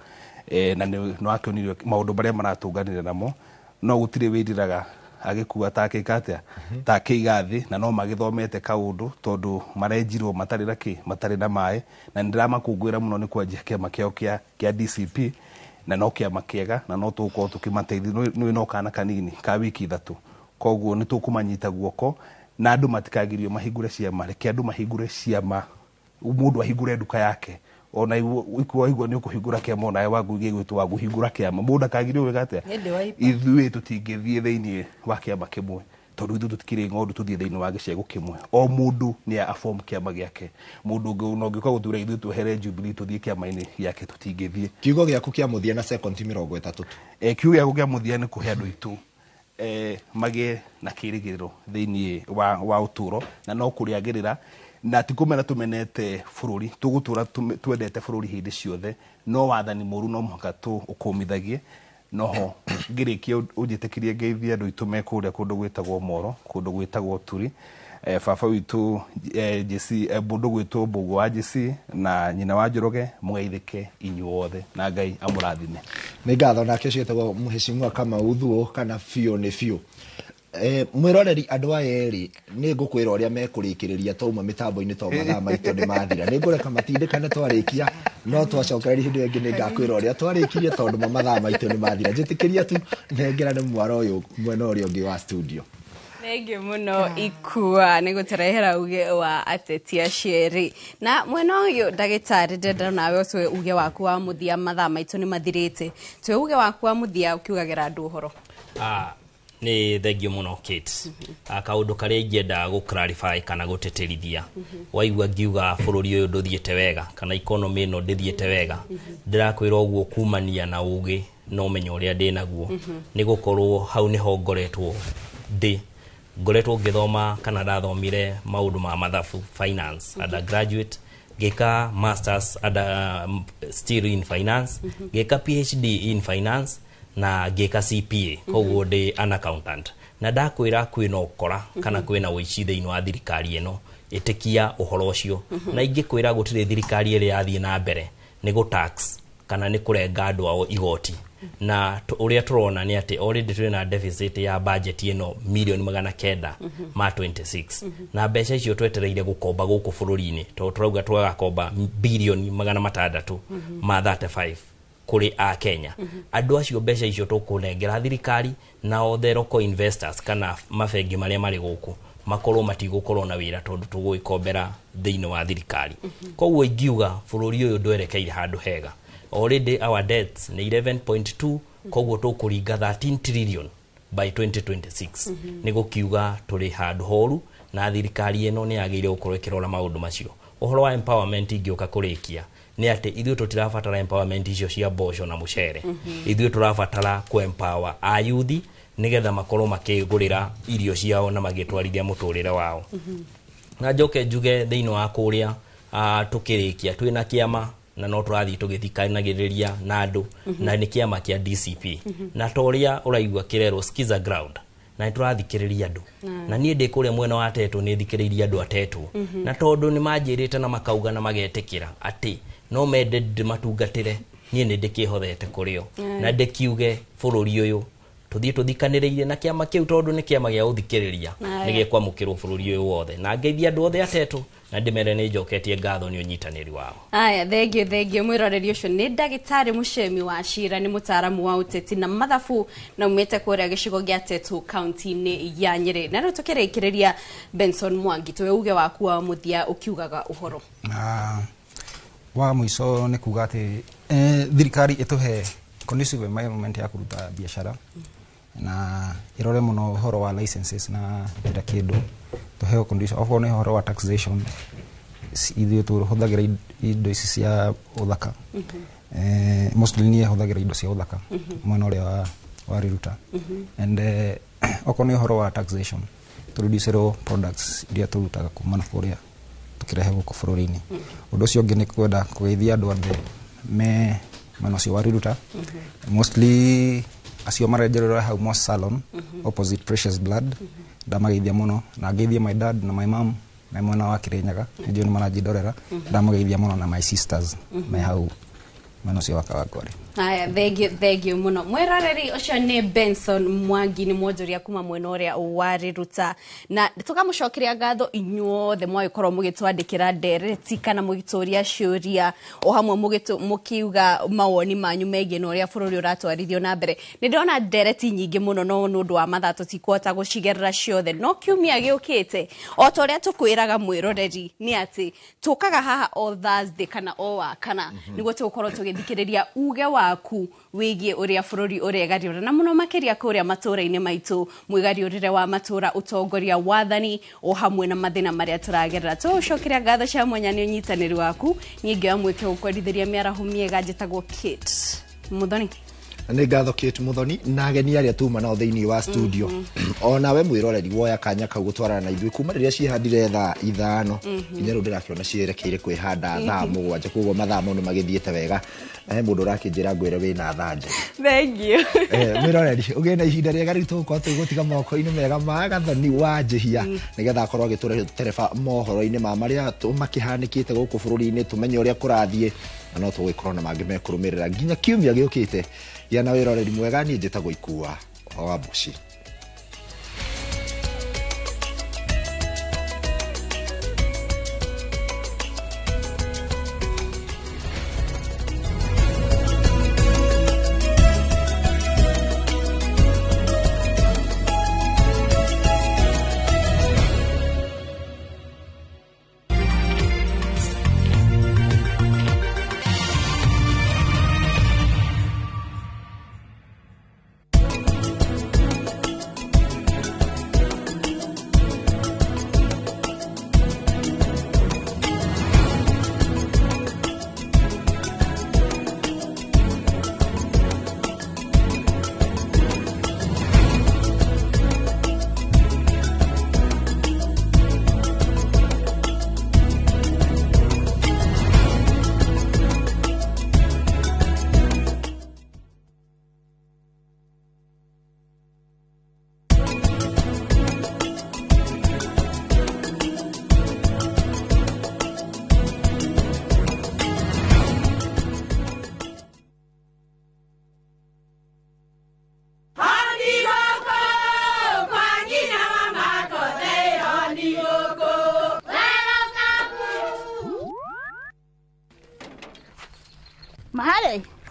na nĩ wakĩonire maũndũ marĩa maratũnganire namo, no gũtirĩ wĩriraga agĩkua takĩka atĩa, takĩiga thĩ, na no magĩthomete kaũndũ, tondũ marenjirwo matarĩ na kĩ, matarĩ na maĩ. Na nĩ ndĩramakũngũĩra mũno nĩ kwanjia kĩama kĩao kĩa DCP, na no kĩama kĩega, na no tũgũkorwo tũkĩmateithia. Nĩ no kana kanini ka wiki 3, koguo nĩ tũkũmanyita guoko, na andũ matikagirio mahingũre ciama. Reke andũ mahingũre ciama, mũndũ ahingũre nduka yake, ona ikuwa igua nĩ ũkũhingũra kĩama, onawe Wangũi gĩgwĩtwo wa kũhingũra kĩama, mũndũ akagirio gwĩka atĩa? Ithuĩ tũtingĩthiĩ thĩinĩ wa kĩama kĩmwe, tondũ ithuĩ tũtikĩrĩ ng'ondu tũthiĩ thĩinĩ wa gĩcegũ kĩmwe. O mũndũ nĩ aform kĩama gĩake. Mũndũ ũngĩ ona ũngĩũka gũtwĩra ithuĩ twehere Jubilee tũthiĩ kĩama-inĩ gĩake, tũtingĩthiĩ. Kiugo gĩaku kĩa mũthia na sekondi 30 tu. Kiugo gĩaku kĩa mũthia nĩ kũhe andũ aitũ magĩe na kĩrĩgĩrĩro thĩinĩ wa ũtũũro, na no kũrĩagĩrĩra, na ti kũmena tũmenete bũrũri, tũgũtũra twendete bũrũri hĩndĩ ciothe, no wathani mũru no mũhaka tũũkũmithagie. Noho ngĩrĩkia ũnjĩtĩkĩrie ngeithie andũ aitũ me kũrĩa kũndũ gwĩtagwo Moro, kũndũ gwĩtagwo Turi, baba witũ, JC, mũndũ gwĩtwo Mbũgũ wa JC na nyina wa Njoroge, mũgeithĩke inyuothe na Ngai amũrathime. Nĩ ngatho. Nake ũcio wĩtagwo Mheshimiwa Kamau Thuo, kana biũ nĩ biũ. Mwĩroreri, andũ aya erĩ nĩ ngũkwĩra ũrĩa mekũrĩkĩrĩria twauma mĩtambo-inĩ, to mathaa maitũ nĩ mathira. Nĩ ngũreka matindĩkane twarĩkia, no twacokereria hĩndĩ ĩyo ĩngĩ nĩ ngakwĩra ũrĩa twarĩkirie, tondũ ma mathaa maitũ nĩ mathira. Njĩtĩkĩria tu nengerane mwaro ũyũ mwena ũrĩa ũngĩ wa studio. Thengiũ mũno Ikua nĩ gũtũrehera uge wa ateti acio erĩ. Na mwena ũyũ ndagĩtarĩ, ndĩrenda nawe ũtũhe uge waku wa mũthia, mathaa maitũ nĩ mathirĩte. Tũhe uge waku wa mũthia ũkiugagĩra andũ ũhoro. Nĩ thengio mũno Kate. Kaũndũ karĩa ingĩenda gũ clarify kana gũtĩtĩrithia, waigua ngiuga bũrũri ũyũ ndũthiĩte wega kana economy ĩno ndĩthiĩte wega, ndĩrakwĩra ũguo kumania na ũgĩ na ũmenyo ũrĩa ndĩnaguo, nĩ gũkorwo hau nĩho ngoretwo ndĩ Ngoretwo ngĩthoma kana ndathomire maũndũ ma mathabu, finance, undergraduate, ngĩka masters still in finance, ngĩka PhD in finance na ngĩka CPA, koguo ndĩ an accountant. Na ndakwĩra kwĩna ũkora kana kwĩna ũici thĩinĩ wa thirikari ĩno, ĩtĩkia ũhoro ũcio. Na ingĩkwĩra gũtirĩ thirikari ĩrĩa yathiĩ na mbere nĩ gũ tax kana nĩ kũrenga andũ ao igoti. Na ũrĩa tũrona nĩ atĩ already twĩ na deficit ya budget ĩno milioni 926 na mbeca icio twetereire gũkomba gũkũ bũrũri-inĩ, tondũ tũrauga twagakomba bilioni 635 kũrĩ a Kenya. Andũ acio mbeca icio tũkũnengera thirikari na othe local investors kana mabengi marĩa marĩ gũkũ makorwo matigũkorwo na wĩra, tondũ tũgũgĩkombera thĩinĩ wa thirikari. Koguo ingiuga bũrũri ũyũ ndwerekeire handũ hega. Already our debts nĩ 11.2, koguo tũkũringa 13 trillion by 2026. Nĩ gũkiuga tũrĩ handũ horu na thirikari ĩno nĩ yagĩrĩire gũkorwo ĩkĩrora maũndũ macio. Ũhoro wa empowerment ingĩũka kũrĩkia nĩ atĩ ithuĩ tũtirabatara empowerment icio cia mboco na mũcere. Ithuĩ tũrabatara kũ empower ayuthi nĩgetha makorwo makĩgũrĩra irio ciao na magĩtwarithia mũtũrĩre wao. Na njoke njuge thĩinĩ wa kũrĩa, tũkĩrĩkia, twĩna kĩama na no tũrathiĩ tũgĩthikanagĩrĩria na andũ, na nĩ kĩama kĩa DCP. Na ta ũrĩa ũraigua kĩrerwo skiza ground, na nĩ tũrathikĩrĩria andũ. Na niĩ ndĩ kũrĩa mwena wa Tetũ nĩ thikĩrĩirie andũ a Tetũ, na tondũ nĩ manjĩrĩte na makauga na magetĩkĩra atĩ no mende ndĩmatungatĩre, niĩ nĩ ndĩkĩhothete kũrĩ o. Na ndĩkiuge bũrũri ũyũ tũthiĩ tũthikanĩrĩirie na kĩama kĩu, tondũ nĩ kĩama gĩa gũthikĩrĩria, nĩ gĩkwamũkĩrwo bũrũri ũyũ wothe. Na ngeithia andũ othe atetũ na ndĩmere nĩ njoketie ngatho nĩ ũnyitanĩri wao. Aya, thengio, thengio mwĩroreri. Ũcio nĩ ndagĩtarĩ Mũcemi wa Cira, nĩ mũtaaramu wa ũteti na mathabu na umĩte kũrĩa gĩcigo gĩa Tetu kaunti-inĩ ya Nyĩrĩ. Na rĩu tũkĩrĩkĩrĩria, Benson Mwangi, tũwe uge waku wa mũthia ũkiugaga ũhoro. Wa mũico nĩ kuga atĩ thirikari ĩtũhe conducive environment ya kũruta biacara na ĩrore mũno ũhoro wa licenses na kila kĩndũ, tũheo condition. Okorwo nĩ ũhoro wa taxation, ithuĩ tũhũthagĩra indo ici cia ũthaka, mostly niĩ hũthagĩra indo cia ũthaka mwena ũrĩa wa Riruta, and okorwo nĩ ũhoro wa taxation, tũreducerwo products iria tũrutaga kuma na kũrĩa tũkĩrehe gũkũ bũrũri-inĩ. Ũndũ ũcio ũngĩ nĩ kwenda kũgeithia andũ othe me mwena ũcio wa Riruta, mostly acio marenjerera hau Moss Salon, opposite Precious Blood. Ndamageithia mũno na ngeithie my dad na my mom me mwena wa Kirinyaga, nĩnjũĩ nĩ maranjindorera. Ndamageithia mũno na my sisters me hau mwena ũcio wa Kawangware. Aya, thengio, thengio mũno mwĩroreri. Ũcio nĩ Benson Mwangi, nĩ mwonjoria kuma mwena ũrĩa wa Riruta, na tũkamũcokeria ngatho inyuothe mwagĩkorwo mũgĩtwandĩkĩra ndereti kana mũgĩtũria ciũria o hamwe mũkiuga mawoni manyu megiĩ na ũrĩa bũrũri ũratwarithio na mbere. Nĩ ndĩrona ndereti nyingĩ mũno, no nĩ ũndũ wa mathaa tũtikuhota gũcigerera ciothe, no kiumia gĩũkĩte o ta ũrĩa tũkwĩraga mwĩroreri nĩ atĩ tũkaga haha o Thursday kana o wa kana, nĩguo tũgũkorwo tũgĩthikĩrĩria uge waku wĩgiĩ ũrĩa bũrũri ũregariũra na mũno makĩria kũrĩa matũũra-inĩ maitũ, mwĩgariũrĩre wa matũũra, ũtongoria, wathani o hamwe na mathĩna marĩa tũragerera. Tũgũcokeria ngatho cia mwanya nĩ ũnyitanĩri waku. Niĩ ngĩoya mweke gũkwendithĩria mĩaraho mĩega, njĩtagwo Kate Muthoni. Nĩ ngatho Kate Muthoni na ageni arĩa tuma nao thĩinĩ wa studio. Onawe mwĩroreri woya kanya kau gũtwarana na ithuĩ kuma rĩrĩa ciĩhandire thaa 5 nginya rĩu ndĩrakĩona ciĩrekeire kwĩhanda thaa 7, koguo mathaa mau nĩ magĩthiĩte wega. Na he mũndũ ũrakĩnjĩra ngwĩre wĩna thaa njega. Thank you. Mwĩroreri ũgĩe na ihinda rĩega. Rĩu tũgũkorwo tũgũtiga moko-inĩ mega ma Gathoni wa Njĩhia nĩgetha akorwo agĩtũretereba mohoro-inĩ ma marĩa makĩhanĩkĩte gũkũ bũrũri-inĩ, tũmenye ũrĩa kũrathiĩ, na no tũgũgĩkorwo na mangĩ mekũrũmĩrĩra nginya kiumia gĩũkĩte. Gĩa na wĩroreri mwega. Niĩ njĩtagwo Ikua wa Mbuci.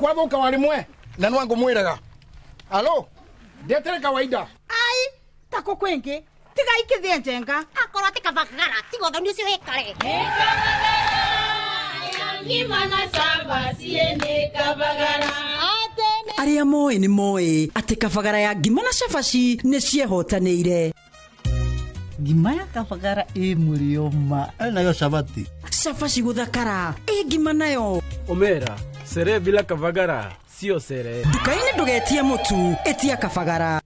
Kwathuka wa rimwe na nwangu mwiraga. Alo, ndetere kawaida. Ai, tako kwingi tiga ikithie njenga akorwo ti kabagara tiga ũthoni ũcio wĩkare. Arĩa moĩ nĩ moĩ atĩ kabagara ya ngima na cabaci nĩ ciehotanĩire. Ngima ya kabagara ĩ mũrĩo ma nayo cabaci cabaci gũthakara ĩ ngima nayo. Omera sere bila kabagara sio sere. Nduka-inĩ ndũgetie mũtu, ĩtia kabagara.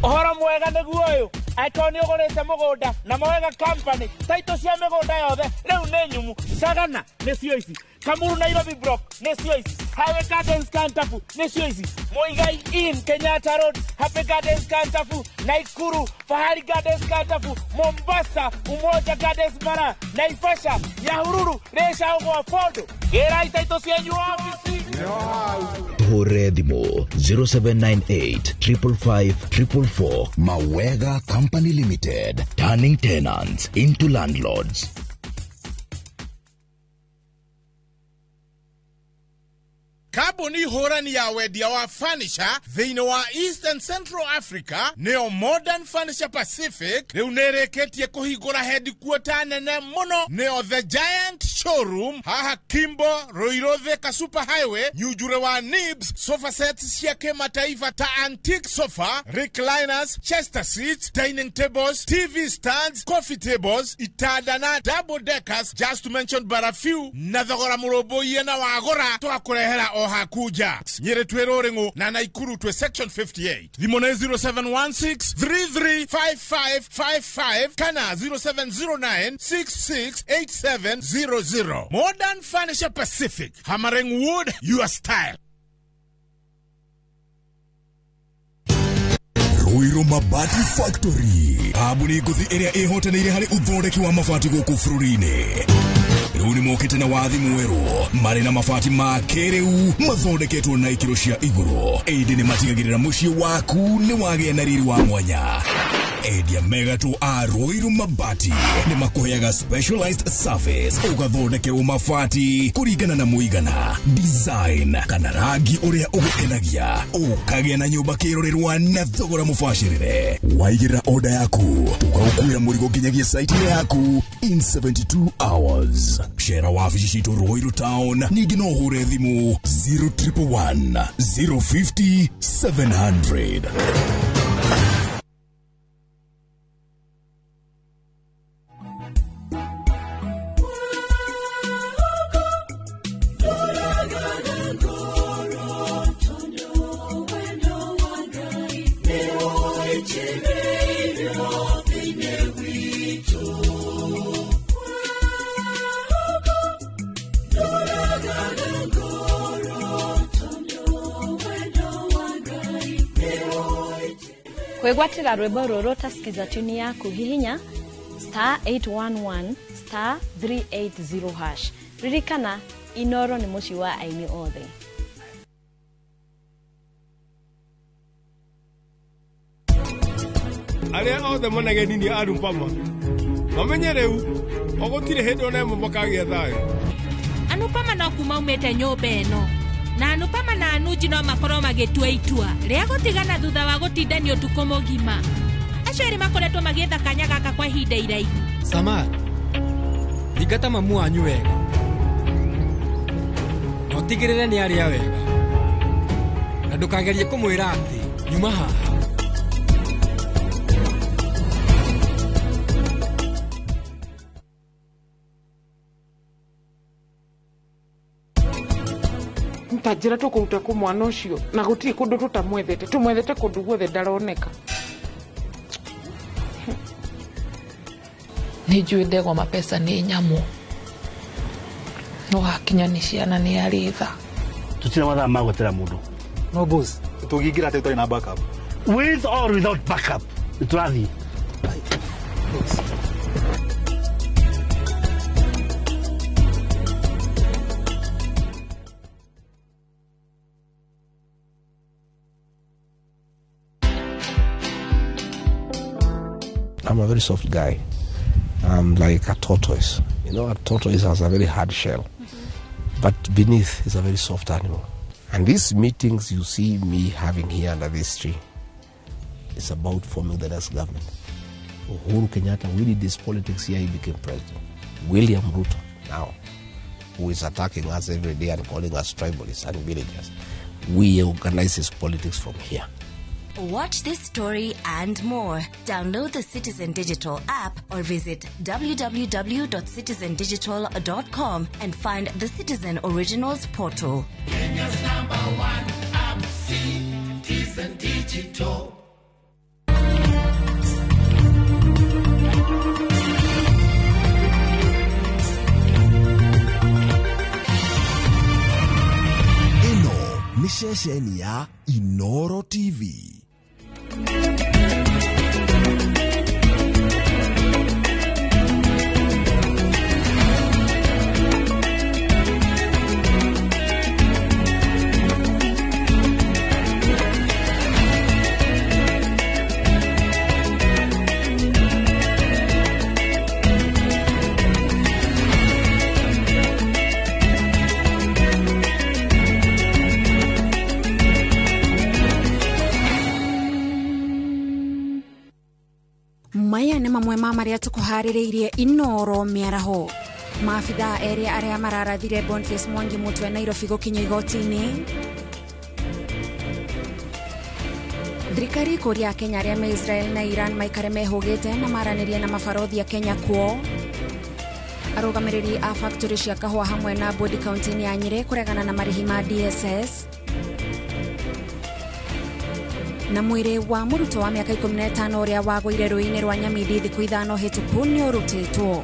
Ũhoro mwega nĩguo ũyũ, angĩkorwo nĩ ũgũrĩte mũgũnda na Mawega Company, taitũ cia mĩgũnda yothe rĩu nĩ nyumu. Sagana nĩcio ici, Kamuru Nairobi Block nĩcio ici, Highway Gardens Kantafu nĩcio ici, Muigai Inn Kenyatta Road, Happy Gardens Kantafu, Naikuru Fahari Gardens Kantafu, Mombasa Umoja Gardens Mara, Naivasha Nyahururu Rĩcagwo Bondo. Gĩrai taitũ cianyu obici. Tuhũrĩre thimũ 0798 555 444. Mawega Company Limited, turning tenants into landlords. Kambuni hũrani ya wendia wa furniture thĩinĩ wa East and Central Africa nĩyo Modern Furniture Pacific rĩu nĩrĩkĩtie kũhingũra headquarter nene mũno nĩyo The Giant Showroom haha Kimbo Ruiru Thika Super Highway nyunjure wa Nibs. Sofa sets cia kĩmataifa ta antique sofa, recliners, chester seats, dining tables, TV stands, coffee tables, itanda na double deckers, just to mention but a few, na thogora mũrũmbũiye na wagũra twakũrehera o hakuja. Nyĩrĩ twĩ Rũrĩng'ũ na Naikuru twĩ section 58. Thimũ nĩ 0716 335555 kana 0709 668700. Modern Furniture Pacific, hammering wood your style. Ruiru Mabati Factory, kambuni ngũthi ĩrĩa ĩhotanĩire harĩ ũthondeki wa mabati gũkũ bũrũri-inĩ. Rĩu nĩ mokĩte na wathi mwerũ marĩ na mabati ma kĩrĩu mathondeketwo na ikĩro cia igũrũ, ĩndĩ nĩ matigagĩrĩra mũciĩ waku nĩ wagĩa na riri wa mwanya. Endia megatũ a Ruiru Mabati nĩ makũheaga specialized service, ũgathondekerwo mabati kũringana na mũigana, design kana rangi ũrĩa ũgũkenagia, ũkagĩa na nyũmba kĩrorerwa na thogora mũbacĩrĩre. Waigĩrĩra order yaku tũgagũkuĩra mũrigo nginyagia site-inĩ yaku in 72 hours. Cera wabici citũ Ruiru Town, ningĩ no ũhũre thimũ 0111 050 700. Kwĩgwatĩra rwĩmbo rũrũ tasikiza tuni yaku hihinya star 811 star 380 hash. Ririkana Inoro nĩ mũciĩ wa aini othe. Arĩa othe monageni nĩ Anupama mamenye rĩu o gũtirĩ hĩndĩ ona ĩmwe makagĩa thayũ. Anupama no kuma umĩte nyũmba ĩno na Anupama na Anuji no makorwo magĩtua itua rĩa gũtigana thutha wa gũtindanio ũtukũ mũgima. Acio erĩ makoretwo magĩetha kanya gaka kwa ihinda iraihu. Samar, thingata mamu wanyu wega na ũtigĩrĩre nĩ arĩa wega, na ndũkagerie kũmwĩra atĩ nyuma haha. Ta njĩra tũkũruta kũ mwana ũcio na gũtirĩ kũndũ tũtamwethete, tũmwethete kũndũ guothe ndaroneka. Nĩ njũĩ ndegwa mapesa nĩ nyamũ, no hakinya nĩ ciana nĩ arĩ tha. Tũtirĩ mathaa ma gwetera mũndũ. No boss, tũngĩingĩra atĩ tũtarĩ na backup. With or without backup, nĩtũrathiĩ. I'm a very soft guy. I'm like a tortoise. You know, a tortoise has a very hard shell, but beneath is a very soft animal. And these meetings you see me having here under this tree is about forming the next government. Uhuru Kenyatta, we did this politics here, he became president. William Ruto, now, who is attacking us every day and calling us tribalists and villagers, we organize his politics from here. Watch this story and more. Download the Citizen Digital app or visit www.citizendigital.com and find the Citizen Originals portal. Kenya's number one app, Citizen Digital. Ĩno nĩ ceceni ya Inoro TV. Maya nĩ mamwe ma marĩa tũkũharĩrĩirie Inoro mĩaraho. Maabithaa erĩ arĩa mararathire Boniface Mwangi mũtwe Nairobi gũkinya igoti-inĩ. Thirikari kũria Akenya arĩa me Israel na Iran maikare mehũgĩte na maranĩrie na mabarothi a Kenya kuo. Arũgamĩrĩri a factory cia kahũa hamwe na bodi kaunti-inĩ ya Nyĩrĩ kũregana na marĩhi ma DSS. Na mwĩrĩ wa mũrutwo wa mĩaka 15 ũrĩa wagũire rũĩ-inĩ rwa Nyamindi thikũ 5 hĩtũku nĩ ũrutĩtwo.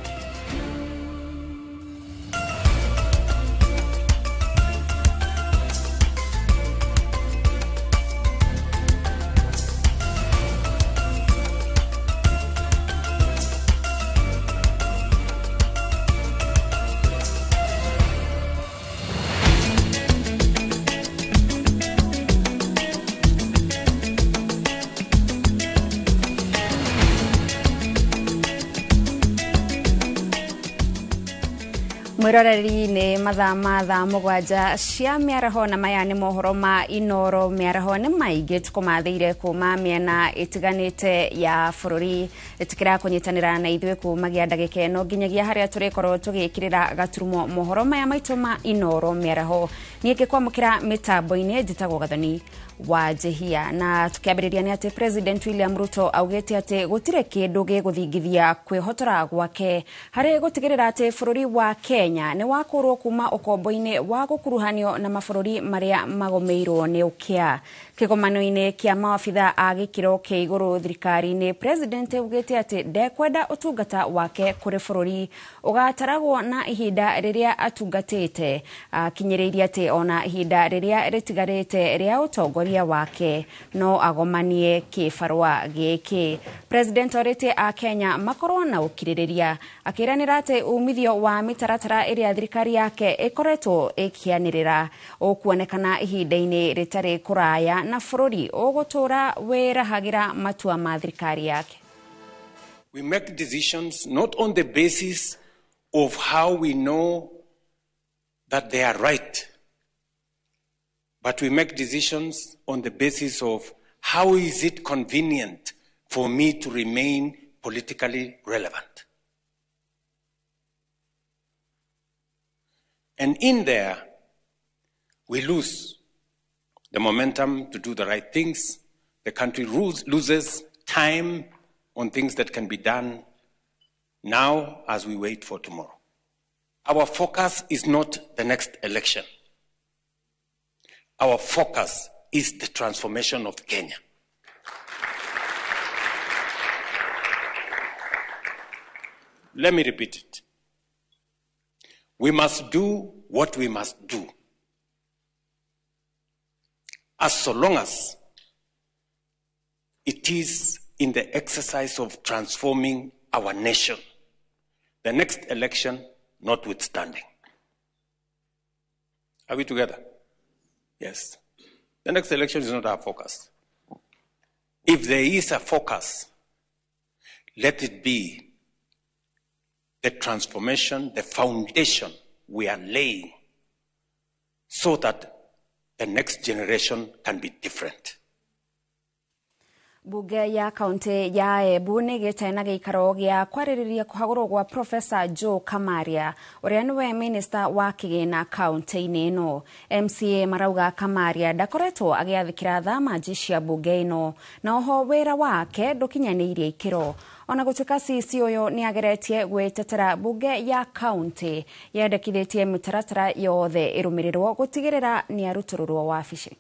Mwĩroreri nĩ mathaa ma thaa 7 cia mĩaraho na maya nĩ mohoro ma Inoro mĩaraho nĩ maingĩ tũkũmathĩire kuma mĩena ĩtiganĩte ya bũrũri. Ĩtĩkĩra kũnyitanĩra na ithuĩ kumagia ndagĩka ĩno nginyagia harĩa tũrĩkorwo tũgĩkĩrĩra gaturumo mohoro maya maitũ ma Inoro mĩaraho. Niĩ ngĩkwamũkĩra mĩtambo-inĩ njĩtagwo Gathoni wa Njehia. Na tukiambĩrĩria nĩ atĩ President William Ruto augĩte atĩ gũtirĩ kĩndũ gĩgũthingithia kwĩhotora gwake harĩ gũtigĩrĩra atĩ bũrũri wa Kenya nĩ wakũrwo kuma ũkombo-inĩ wa gũkuruhanio na mabũrũri marĩa magũmĩirwo nĩ ũkĩa. Kĩgomano-inĩ kĩa maabithaa a gĩkĩro kĩa igũrũ thirikari-inĩ, President augĩte atĩ ndekwenda ũtungata wake kũrĩ bũrũri ũgataragwo na ihinda rĩrĩa atungatĩte. Akinyĩrĩirie atĩ ona ihinda rĩrĩa rĩtigarĩte rĩa ũtongoria wake no agomanie kĩbarũa gĩkĩ. President orĩtie a Kenya makorwo na ũkirĩrĩria, akĩranĩra atĩ umithio wa mĩtaratara ĩrĩa thirikari yake ĩkoretwo ĩkĩanĩrĩra ũkuonekana ihinda-inĩ rĩtarĩ kũraya na bũrũri ũgũtũra wĩrahagĩra matua ma thirikari yake. We make decisions not on the basis of how we know that they are right, but we make decisions on the basis of how is it convenient for me to remain politically relevant. And in there, we lose the momentum to do the right things. The country loses time on things that can be done now as we wait for tomorrow. Our focus is not the next election. Our focus is the transformation of Kenya. Let me repeat it. We must do what we must do. As so long as it is in the exercise of transforming our nation, the next election notwithstanding. Are we together? Yes. The next election is not our focus. If there is a focus, let it be the transformation, the foundation we are laying so that the next generation can be different. Bunge ya kaunti ya Embu nĩ ĩgĩte na gĩikaro gĩa kwarĩrĩria kũhagũrwo gwa Professor Joe Kamaria ũrĩa nĩwe minista wa kĩgĩna kaunti-inĩ ĩno. MCA marauga Kamaria ndakoretwo agĩathĩkĩra thamanji cia bunge ĩno na oho wĩra wake ndũkinyanĩirie ikĩro. Ona gũtuĩka CC ũyũ nĩ ageretie gwĩtetera, bunge ya kaunti yendekithĩtie mĩtaratara yothe ĩrũmĩrĩrwo gũtigĩrĩra nĩ arutũrũrwo wabici.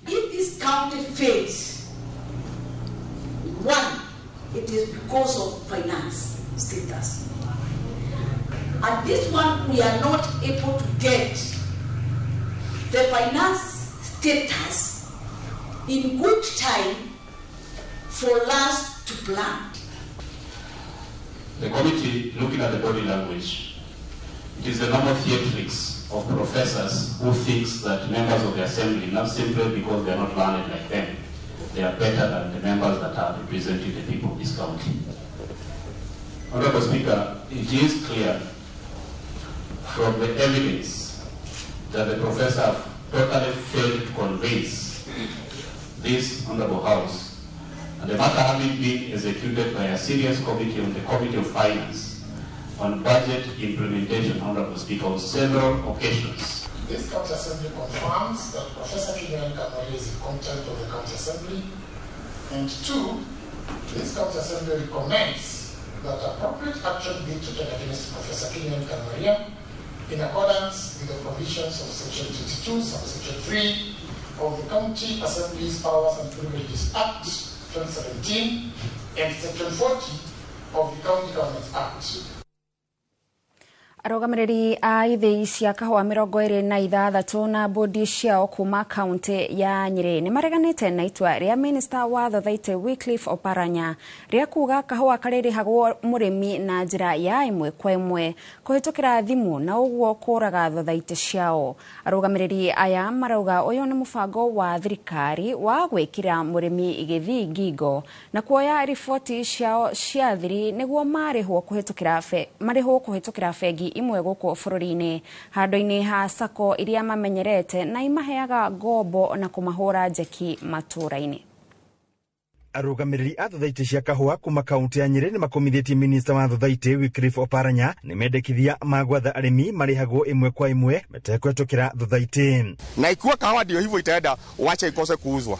If this county fails, one, it is because of finance status. And this one, we are not able to get the finance status in good time for us to plan. The committee, looking at the body language, it is the normal theatrics of professors who thinks that members of the assembly, not simply because they are not learned like them, they are better than the members that are representing the people of this county. Honorable Speaker, it is clear from the evidence that the professor totally failed to convince this Honorable House, and the matter having been executed by a serious committee on the Committee of Finance on budget implementation, Honorable Speaker, on several occasions. This County Assembly confirms that Professor Killian Kamaria is in contempt of the County Assembly. And two, this County Assembly recommends that appropriate action be taken against Professor Killian Kamaria in accordance with the provisions of Section 22, subsection 3 of the County Assembly's Powers and Privileges Act 2017 and Section 40 of the County Government Act. Arũgamĩrĩri a ithĩi cia kahũa 26 na bodi ciao kuma kaunti ya Nyĩrĩ nĩ mareganĩte na itua rĩa minista wa Thothaitĩ Wycliffe Oparanya rĩa kuga kahũa karĩrĩhagwo mũrĩmi na njĩra ya ĩmwe kwa ĩmwe kũhĩtũkĩra thimũ na ũguo kũraga thothaitĩ ciao. Arũgamĩrĩri aya marauga ũyũ nĩ mũbango wa thirikari wa gwĩkĩra mũrĩmi gĩthii ngingo na kuoya riboti ciao cia thiri nĩguo marĩhwo kũhĩtũkĩra bengi imwe gũkũ bũrũri-inĩ handũ-inĩ ha sacco iria mamenyerete na imaheaga ngombo na kũmahũra njeki matũũra-inĩ. Arũgamĩrĩri a thothaitĩ cia kahũa kuma kaunti ya Nyĩrĩ nĩ makomithĩtie minista wa thothaitĩ Wycliffe Oparanya nĩ mendekithia ma gwatha arĩmi marĩhagwo ĩmwe kwa ĩmwe metekũhetũkĩra thothaitĩ. Na ikiwa kahawa ndio hivyo itaenda, wacha ikose kuuzwa.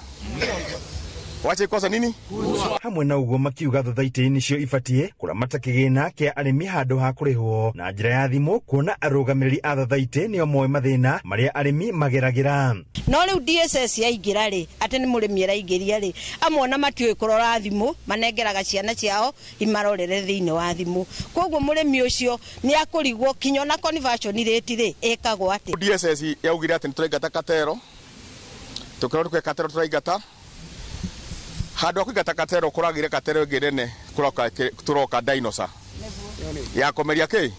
Wacha ikose nini? Kuuzwa. Hamwe na ũguo makiuga thothaitĩ nĩcio ibatie kũramata kĩgĩna kĩa arĩmi handũ ha kũrĩhwo na njĩra ya thimũ, kuona arũgamĩrĩri a thothaitĩ nĩo moĩ mathĩna marĩa arĩmi mageragĩra. No rĩu DSS yaingĩra rĩ, atĩ nĩ mũrĩmi araingĩria rĩ, amwe ona matiũĩ kũrora thimũ, manengeraga ciana ciao imarorere thĩinĩ wa thimũ. Koguo mũrĩmi ũcio nĩ akũrigwo kinya ona conversion rate rĩ ĩkagwo atĩa. DSS yaugire atĩ nĩ tũraingata katero, tũkĩrwo nĩ katero tũraingata. Handũ ha kũingata katero kũragĩire katero ĩngĩ nene tũroka dinosaur ya kũmeria kĩ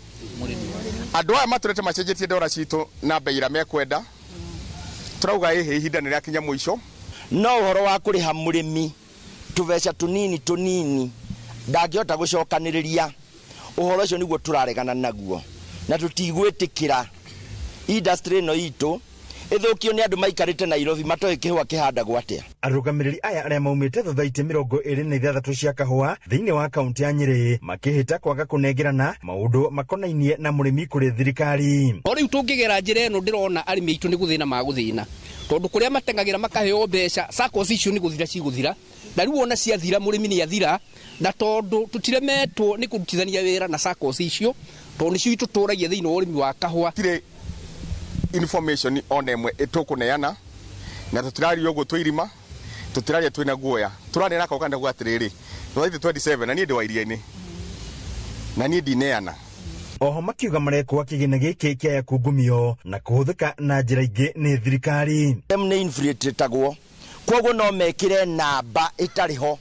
andũ aya matũrĩte macenjetie ndora citũ na mbei ĩrĩa mekwenda. Tũrauga ĩhĩ ihinda nĩ rĩakinya mũico. No ũhoro wa kũrĩha mũrĩmi tũbeca tũnini tũnini ndangĩhota gũcokanĩrĩria, ũhoro ũcio nĩguo tũraregana naguo na tũtigwĩtĩkĩra industry ĩno itũ ĩthũkio nĩ andũ maikarĩte Nairobi matoĩ kĩhũa kĩhandagwo atĩa. Arũgamĩrĩri aya arĩa maumĩte thothaitĩ 26 cia kahũa thĩinĩ wa kaunti ya Nyĩrĩ makĩhĩta kwaga kũnengerana maũndũ makonainie na mũrĩmi kũrĩ thirikari. O rĩu tũngĩgera njĩra ĩno ndĩrona arĩmi aitũ nĩ gũthĩna magũthĩna, tondũ kũrĩa mateng'agĩra makaheo mbeca SACCOs icio nĩ gũthira cigũthira, na rĩu ona ciathira mũrĩmi nĩ athira, na tondũ tũtiremetwo nĩ kũrutithania wĩra na SACCOs icio tondũ nĩcio itũtũragia thĩinĩ wa ũrĩmi wa kahũa. Information ona ĩmwe ĩtũkũneana na tũtiraria ũguo twĩ irima, tũtiraria twĩna guoya, tũraneana kauga ndauga atĩrĩrĩ thothaitĩ 27 na niĩ ndĩ wa iria-inĩ na niĩ ndineana. Oho makiuga marekwo kĩgĩna gĩkĩ kĩaya kungumio na kũhũthĩka na njĩra ingĩ nĩ thirikari. Nĩ infiltratagwo, koguo no mekĩre namba ĩtarĩ ho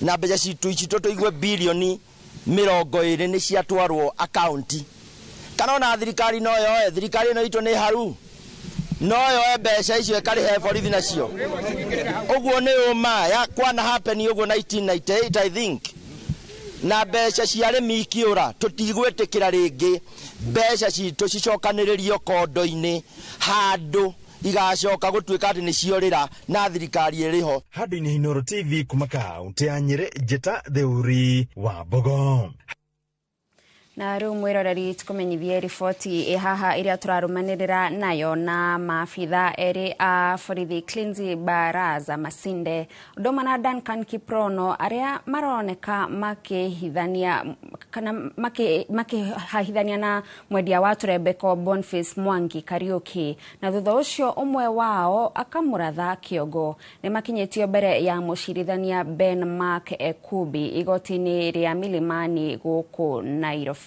na mbeca citũ ici tũigue bilioni 20 nĩ ciatwarwo akaunti. Kana ona thirikari no yoe, thirikari ĩno itũ nĩ haru, no yoe mbeca icio ĩkarĩhe borithi nacio. Ũguo nĩ ũma ya kwana happen ũguo 1998 I think. Na mbeca cia arĩmi ikĩũra tũtigwĩtĩkĩra rĩngĩ mbeca citũ cicokanĩrĩrio kondo-inĩ handũ igacoka gũtuĩka atĩ nĩciorĩra na thirikari ĩrĩho. Handũ-inĩ Inooro TV kuma kaunti ya Nyĩrĩ, Njĩta Theuri wa Mbogo. Na rĩu mwĩroreri tũkũmenyithie riboti ĩ haha ĩrĩa tũrarũmanĩrĩra nayo na maabitha erĩ a borithi Cleansy Baraza Masinde ũndũ ũmwe na Duncan Kiprono arĩa maroneka makĩhithania kana makĩhahithania na mwendia wa tũrembeko Boniface Mwangi Kariuki, na thutha ũcio ũmwe wao akamũratha kĩongo. Nĩ makinyĩtio mbere ya mũcirithania Ben Mark Ekubi igoti-inĩ rĩa Milimani gũkũ Nairobi.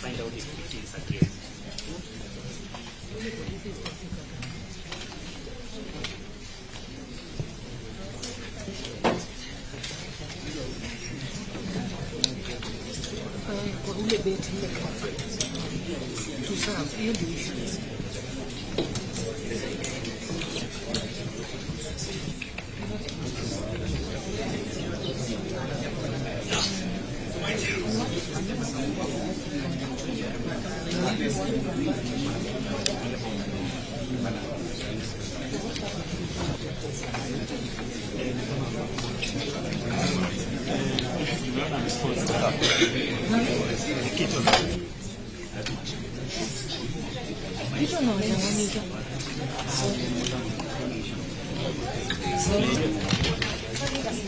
Find out if 15 is a case.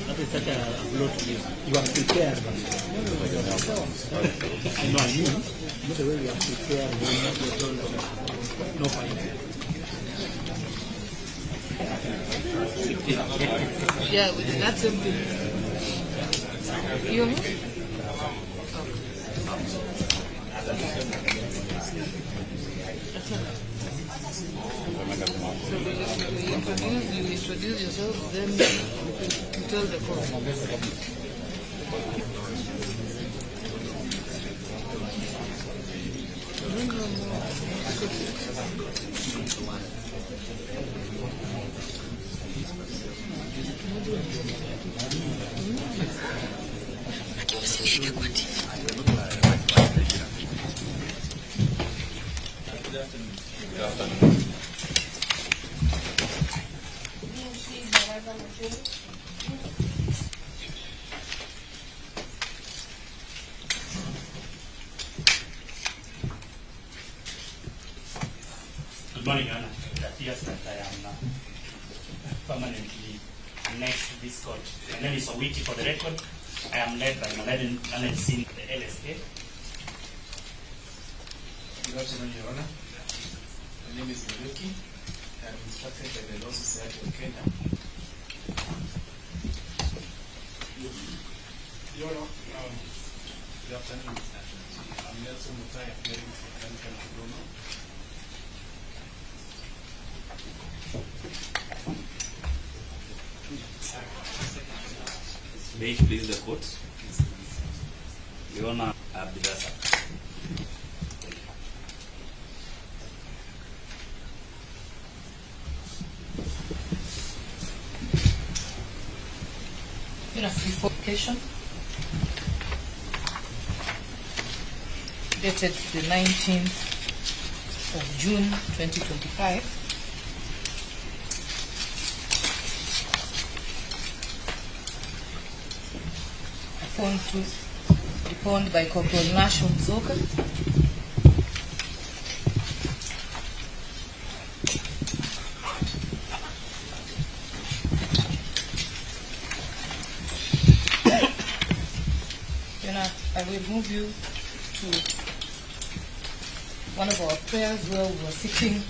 That is such a blow to you. You are prepared. No, I mean, not the way we are prepared. No fight. Yeah, with that same thing. You know? So you introduce yourself, then you tell the court. Good afternoon. Good morning, Your Honor. It appears that I am permanently annexed to this court. My name is Owiti for the record. I am led by my learned senior, the LSA. Good afternoon, Your Honor. My name is Muluki. I am instructed by the Law Society of Kenya. Your Honor, good afternoon. I'm Nelson Mutai, appearing for Duncan Kiprono. May it please the court. Your Honor, Abdulrazak. Bifurcation dated the 19th of June 2025. Deponed by Corporal Nashon Zoka. I will move you to one of our prayers where we were seeking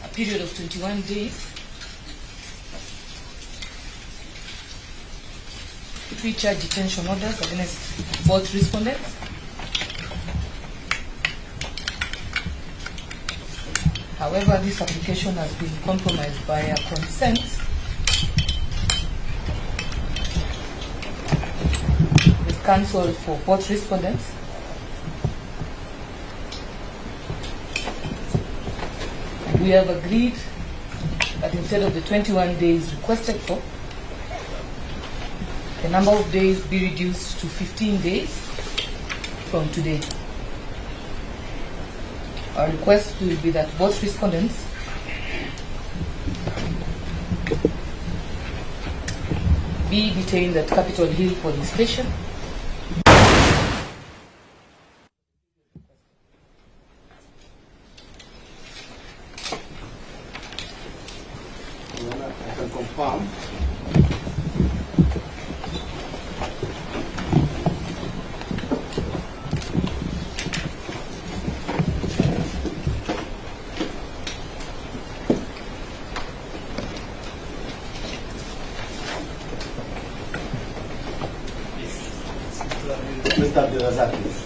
a period of 21 days pre-charge detention orders against both respondents. However, this application has been compromised by a consent with counsel for both respondents. And we have agreed that instead of the 21 days requested for, the number of days be reduced to 15 days from today. Our request will be that both respondents be detained at Capitol Hill Police Station. I can confirm Mr. Abdulrazak, please.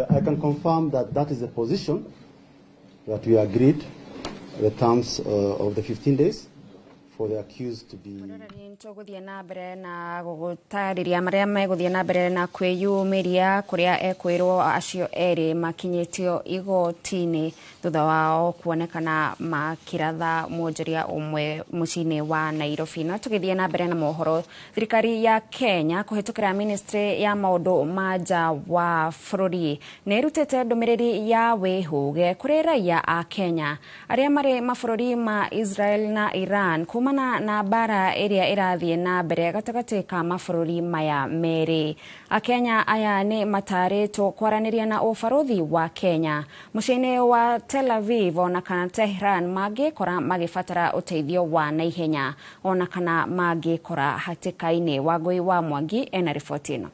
I can confirm that that is the position that we agreed, the terms of the 15 days for the accused to be. Tũgũthiĩ na mbere na gũgũtarĩria marĩa megũthiĩ na mbere na kwĩyumĩria kũrĩa ekwĩrwo acio erĩ makinyĩtio igoti-inĩ thutha wao kuonekana makĩratha mwonjoria ũmwe mũciĩ-inĩ wa Nairobi. No tũgĩthiĩ na mbere na mohoro, thirikari ya Kenya kũhĩtũkĩra ministry ya maũndũ ma nja wa bũrũri nĩ ĩrutĩte ndũmĩrĩri ya wĩhũge kũrĩ raia a Kenya arĩa marĩ mabũrũri ma Israel na Iran kumana na mbara ĩrĩa ĩrathiĩ na mbere gatagatĩ ka mabũrũri maya merĩ. Akenya aya nĩ matarĩtwo kwaranĩria na ũbarũthi wa Kenya mũciĩ-inĩ wa Tel Aviv ona kana Tehran mangĩkora magĩbatara ũteithio wa naihenya ona kana mangĩkora hatĩka-inĩ. Wangũi wa Mwangi ena riboti ĩno.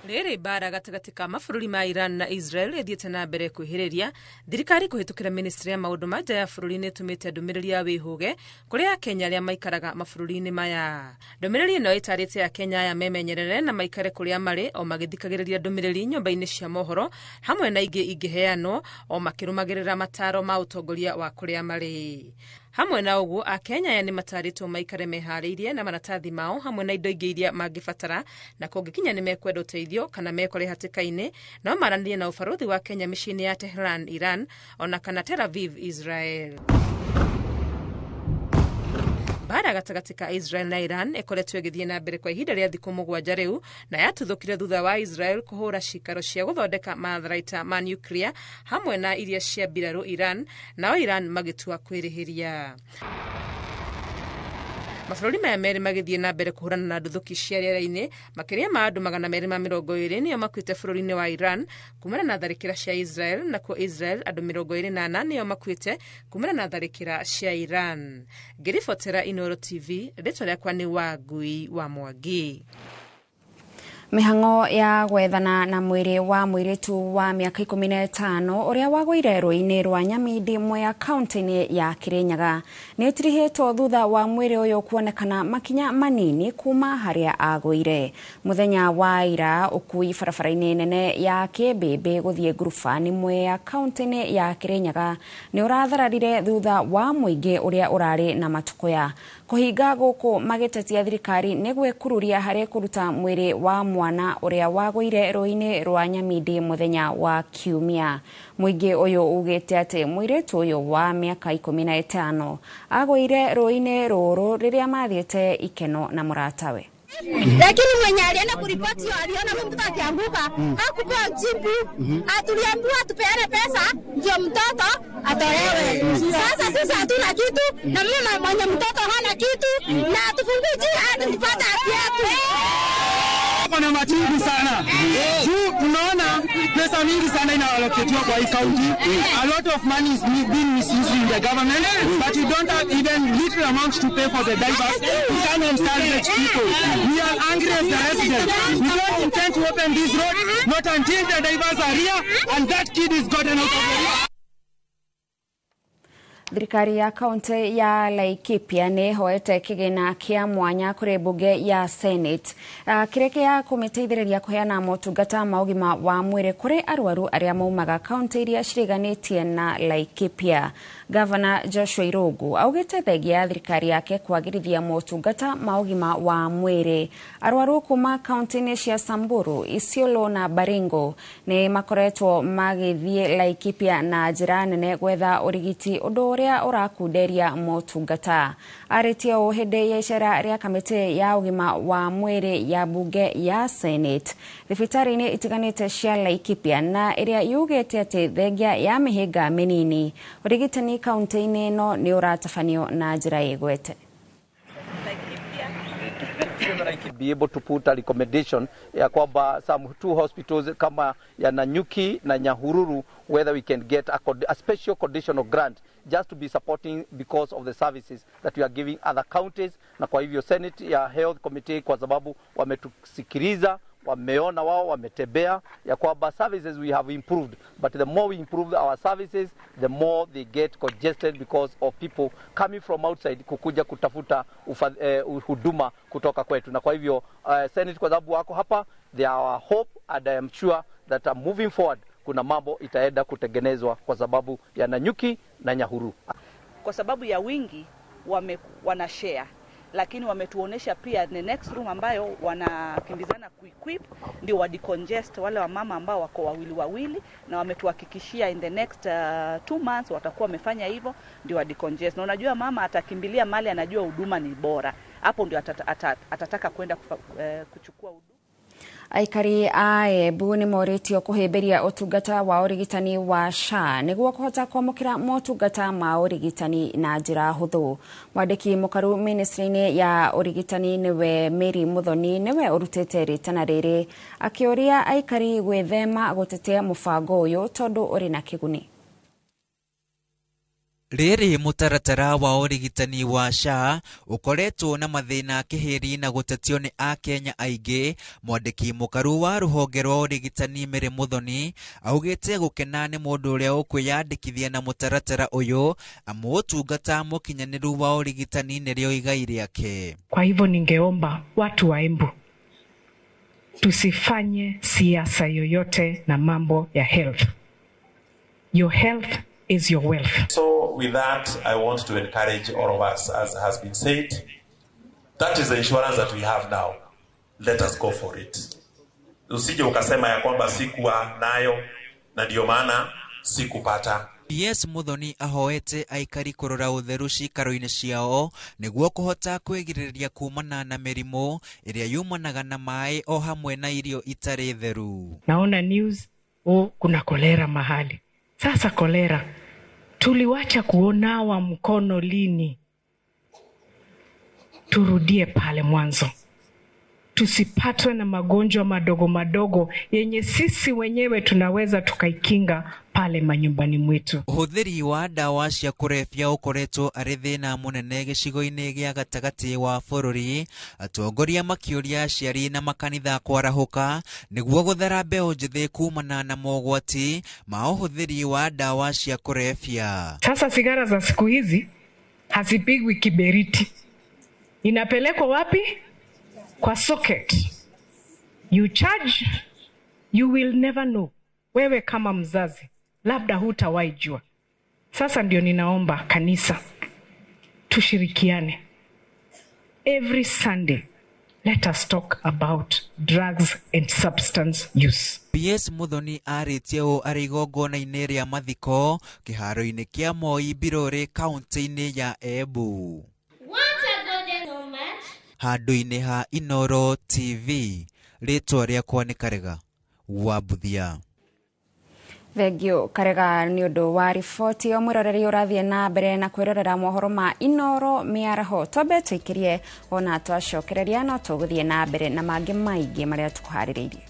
Rĩrĩ mbara gatagatĩ ka mabũrũri ma Iran na Israel ĩthiĩte na mbere kwĩhĩrĩria, thirikari kũhĩtũkĩra ministry ya maũndũ ma nja ya bũrũri nĩ ĩtũmĩte ndũmĩrĩri ya wĩhũge kũrĩ Akenya arĩa maikaraga mabũrũri-inĩ maya. Ndũmĩrĩri ĩno ĩtarĩte Akenya aya memenyerere na maikare kũrĩa marĩ o magĩthikagĩrĩria ndũmĩrĩri nyũmba-inĩ cia mohoro hamwe na ingĩ ingĩheanwo o makĩrũmagĩrĩra mataro ma ũtongoria wa kũrĩa marĩ. Hamwe na ũguo Akenya aya nĩ matarĩtwo maikare meharĩirie na maratathi mao hamwe na indo ingĩ iria mangĩbatara, na kũngĩkinya nĩ mekwenda ũteithio kana mekore hatĩka-inĩ no maranĩrie na ũbarũthi wa Kenya mĩciĩ-inĩ ya Tehran, Iran ona kana Tel Aviv, Israel. Mbara gatagatĩ ka Israel na Iran ĩkoretwo ĩgĩthiĩ na mbere kwa ihinda rĩa thikũ 7 rĩu na yatuthũkire thutha wa Israel kũhũra cikaro cia gũthondeka matharaita ma nuclear hamwe na iria cia mbirarũ Iran, nao Iran magĩtua kwĩrĩhĩria. Mabũrũri maya merĩ magĩthiĩ na mbere kũhũrana na nduthũki cia rĩera-inĩ, makĩria ma andũ 220 nĩo makuĩte bũrũri-inĩ wa Iran kumana na tharĩkĩra cia Israel, nakuo Israel andũ 24 nĩo makuĩte kumana na tharĩkĩra cia Iran. Ngĩribotera Inooro TV, rĩtwa rĩakwa nĩ Wangui wa Mwangi. Mĩhang'o ya gwethana na mwĩrĩ wa mũirĩtu wa mĩaka 15 ũrĩa wagũire rũĩ-inĩ rwa Nyamindi Mwea kaunti-inĩ ya Kirinyaga nĩ ĩtirihĩtwo thutha wa mwĩrĩ ũyũ kuonekana makinya manini kuma harĩa agũire. Mũthenya wa ira ũkui barabara-inĩ nene ya Kĩmbĩmbĩ gũthiĩ ngurubani Mwea kaunti-inĩ ya Kirinyaga nĩ ũrathararire thutha wa mũingĩ ũrĩa ũrarĩ na matukũya kũhinga gũkũ magĩtetia thirikari nĩ gwĩkururia harĩ kũruta mwĩrĩ wa mwana ũrĩa wagũire rũĩ-inĩ rwa Nyamindi mũthenya wa Kiumia. Mũingĩ ũyũ ugĩte atĩ mũirĩtu ũyũ wa mĩaka 15 agũire rũĩ-inĩ rũrũ rĩrĩa mathiĩte ikeno na mũratawe. Lakini mwenye alienda kuripoti aliona huyu mtoto akianguka, hakupewa jibu. Atuliambiwa tupeane pesa ndio mtoto atolewe. Sasa sisi hatuna kitu na mama mwenye mtoto hana kitu na tufungue njia hadi tupate haki yetu. Wako na machungu sana juu tunaona pesa mingi sana inaallocatiwa kwa hii county. A lot of money is being misused in the government, but you don't have even little amount to pay for the divers to come and salvage people. We are angry as the residents. We don't intend to open this road not until the divers are here and that kid is gotten out of the river. Thirikari ya kaunti ya Laikipia nĩ ĩhoete kĩgĩna kĩa mwanya kũrĩ mbunge ya Senate kĩrĩa gĩa kũmĩteithĩrĩria kũheana motungata ma ũgima wa mwĩrĩ kũrĩ arwaru arĩa maumaga kaunti iria ciriganĩtie na Laikipia. Gavana Joshua Irungu augĩte thengia ya thirikari yake kwagĩrithia motungata ma ũgima wa mwĩrĩ, arwaru kuma kaunti-inĩ cia Samburu, Isiolo na Baringo nĩ makoretwo magĩthiĩ Laikipia na njĩra nene gwetha ũrigiti ũndũ ũrĩa ũrakunderia motungata. Arĩtie ũũ hĩndĩ ya icera rĩa kamĩtĩ ya ũgima wa mwĩrĩ ya mbunge ya Senate thibitarĩ-inĩ itiganĩte cia Laikipia na ĩrĩa yugĩte atĩ thengia ya mĩhĩnga mĩnini ũrigitani kaunti-inĩ ĩno nĩ ũratabanio na njĩra ĩgwete. Be able to put a recommendation ya kwamba some two hospitals kama ya Nanyuki na Nyahururu, whether we can get a special conditional grant just to be supporting because of the services that we are giving other counties. Na kwa hivyo Senate ya Health Committee, kwa sababu wametusikiliza, wameona wao, wametembea ya kwamba services we have improved, but the more we improve our services the more they get congested because of people coming from outside kukuja kutafuta huduma kutoka kwetu. Na kwa hivyo Senate, kwa sababu wako hapa, they are our hope, and I am sure that moving forward kuna mambo itaenda kutengenezwa kwa sababu ya Nanyuki na Nyahururu. Kwa sababu ya wingi wana share, lakini wametuonesha pia the next room ambayo wanakimbizana kuequip ndio wa decongest wale wa mama ambao wako wawili wawili, na wametuhakikishia in the next 2 months watakuwa wamefanya hivyo ndio wa decongest. Na unajua mama atakimbilia mali, anajua huduma ni bora, hapo ndio atataka kwenda kuchukua huduma. Aikari a Embu nĩ morĩtio kũhĩmbĩria ũtungata wa ũrigitani wa SHA nĩguo kũhota kwamũkĩra motungata ma ũrigitani na njĩra hũthũ. Mwandĩki mũkaru ministry-inĩ ya ũrigitani nĩwe Mary Muthoni nĩwe ũrutĩte rĩtana rĩrĩ akĩũria aikari gwĩthema gũtetea mũbango ũyũ tondũ ũrĩ na kĩguni. Rĩrĩ mũtaratara wa ũrigitani wa SHA ũkoretwo na mathĩna kĩhĩri na gũtetio nĩ akenya aingĩ. Mwandĩki mũkaru wa rũhonge rwa ũrigitani Mary Muthoni augĩte gũkena nĩ mũndũ ũrĩa ũkwĩyandĩkithia na mũtaratara ũyũ amu ũtungata mũkinyanĩru wa ũrigitani nĩrĩo igai rĩake. Kwa hivyo ningeomba watu wa Embu tusifanye siasa yoyote na mambo ya health. Your health is your wealth. So with that, I want to encourage all of us, as has been said, that is the insurance that we have now. Let us go for it. Usije ukasema ya kwamba sikuwa nayo na ndio maana sikupata. PS Muthoni ahoete aikari kũrora ũtheru ciikaro-inĩ ciao nĩguo kũhota kwĩgirĩrĩria kumana na mĩrimũ ĩrĩa yumanaga na maĩ o hamwe na irio itarĩ theru. Naona news, oh, kuna kolera mahali. Sasa kolera, tuliwacha kuonawa mkono lini? Turudie pale mwanzo. Tusipatwe na magonjwa madogo madogo yenye sisi wenyewe tunaweza tukaikinga pale manyumbani mwetu. Ũhũthĩri wa ndawa cia kũrebia ũkoretwo arĩ thĩna mũnene gĩcigo-inĩ gĩa gatagatĩ wa bũrũri, atongoria makĩũria aciari na makanitha kwarahũka nĩguo gũthara mbeũ njĩthĩ kumana na mogwati ma ũhũthĩri wa ndawa cia kũrebia. Sasa sigara za siku hizi hazipigwi kiberiti, inapelekwa wapi? Kwa socket. You charge, you will never know. Wewe kama mzazi labda hutawahi jua. Sasa ndio ninaomba kanisa tushirikiane. Every Sunday let us talk about drugs and substance use. PS Muthoni arĩtie ũũ arĩ igongona-inĩ rĩa mathiko kĩharo-inĩ kĩa Moi Mbirũrĩ kaunti-inĩ ya Embu. Handũ-inĩ ha Inooro TV, rĩtwa rĩakwa nĩ Karega wa Mbuthia. Thengio Karega nĩ ũndũ wa riboti ĩyo. Mwĩroreri ũrathiĩ na mbere na kwĩrorera mohoro ma Inoro mĩaraho, twambe tũikĩrie ona twacokereria no tũgũthiĩ na mbere na mangĩ maingĩ marĩa tũkũharĩrĩirie.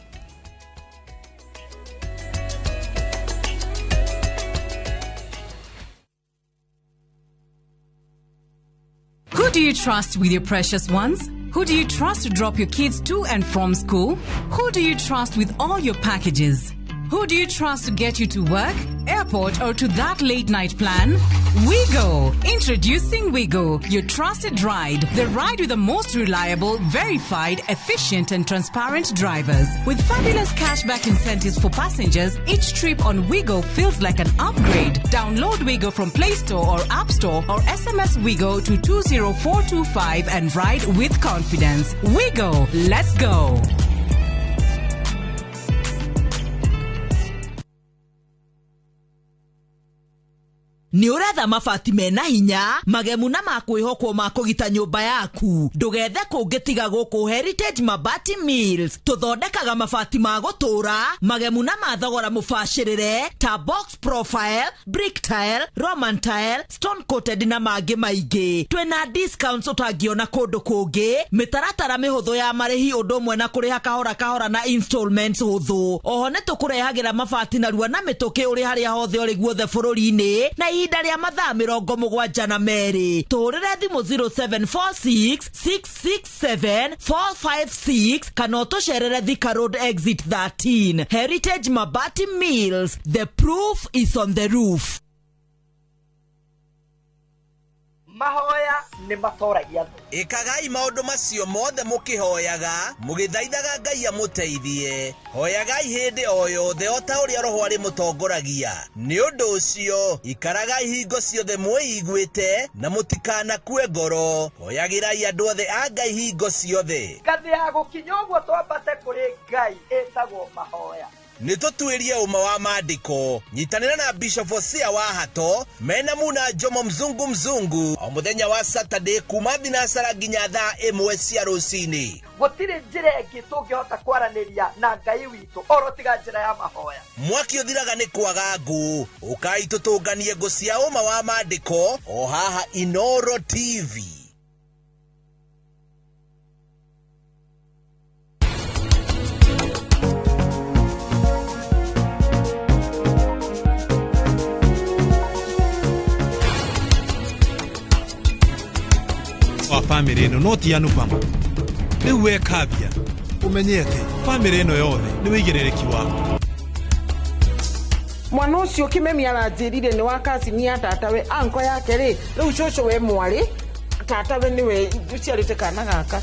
Who do you trust with your precious ones? Who do you trust to drop your kids to and from school? Who do you trust with all your packages? Who do you trust to get you to work, airport, or to that late night plan? WeGo! Introducing WeGo, your trusted ride. The ride with the most reliable, verified, efficient, and transparent drivers. With fabulous cashback incentives for passengers, each trip on WeGo feels like an upgrade. Download WeGo from Play Store or App Store or SMS WeGo to 20425 and ride with confidence. WeGo! Let's go! Nĩ ũretha mabati mena hinya, magemu na makwĩhokwo ma kũgita nyũmba yaku. Ndũgethe kũngĩ tiga gũkũ Heritage Mabati Mills. Tũthondekaga mabati ma gũtũũra, magemu na ma thogora mũbacĩrĩre ta box profile, brick tile, roman tile, stone coated na mangĩ maingĩ. Twĩna discounts ũtangĩona kũndũ kũngĩ, mĩtaratara mĩhũthũ ya marĩhi ũndũ ũmwe na kũrĩha kahora kahora na installments hũthũ. Oho nĩ tũkũrehagĩra mabati narua na mĩtũkĩ ũrĩ harĩa hothe ũrĩ guothe bũrũri-inĩ na ihinda rĩa mathaa 72. Tũhũrĩre thimũ 0746 667 456 kana ũtũcerere Thika Road exit 13. Heritage Mabati Mills, the proof is on the roof. Mahoya nĩ matoragia thũ. Ĩkagai maũndũ macio mothe mũkĩhoyaga, mũgĩthaithaga Ngai amũteithie. Hoyagai hĩndĩ o yothe o ta ũrĩa Roho arĩ mũtongoragia. Nĩ ũndũ ũcio, ikaragai hingo ciothe mwĩiguĩte na mũtikanakue ngoro. Hoyagĩrai andũ othe a Ngai hingo ciothe. Ngathĩ ya gũkinya ũguo twambate kũrĩ Ngai ĩtagwo mahoya. Nĩ tũtuĩrie ũma wa maandĩko. Nyitanĩra na Bishop Hosea wa Hato mena Muna Jomo Mzungu Mzungu o mũthenya wa Saturday kuma thinacara nginya thaa 1 cia rũcinĩ. Gũtirĩ njĩra ĩngĩ tũngĩhota kwaranĩria na Ngai witũ oro tiga njĩra ya mahoya. Mwaki ũthiraga nĩ kwaga ngũ. Ũkai tũtũnganie ngũ cia ũma wa maandĩko o haha Inoro TV. Wa bamĩrĩ ĩno no ti Anupama. Rĩu we Kavya, ũmenye atĩ bamĩrĩ ĩno yothe nĩ wĩigĩrĩrĩki waku. Mwana ũcio Kĩmemi aranjĩrire nĩ wa kacini ya tatawe, anko yake rĩ, rĩu cũcũ we mwarĩ, tatawe nĩwe ũciarĩte kana gaka.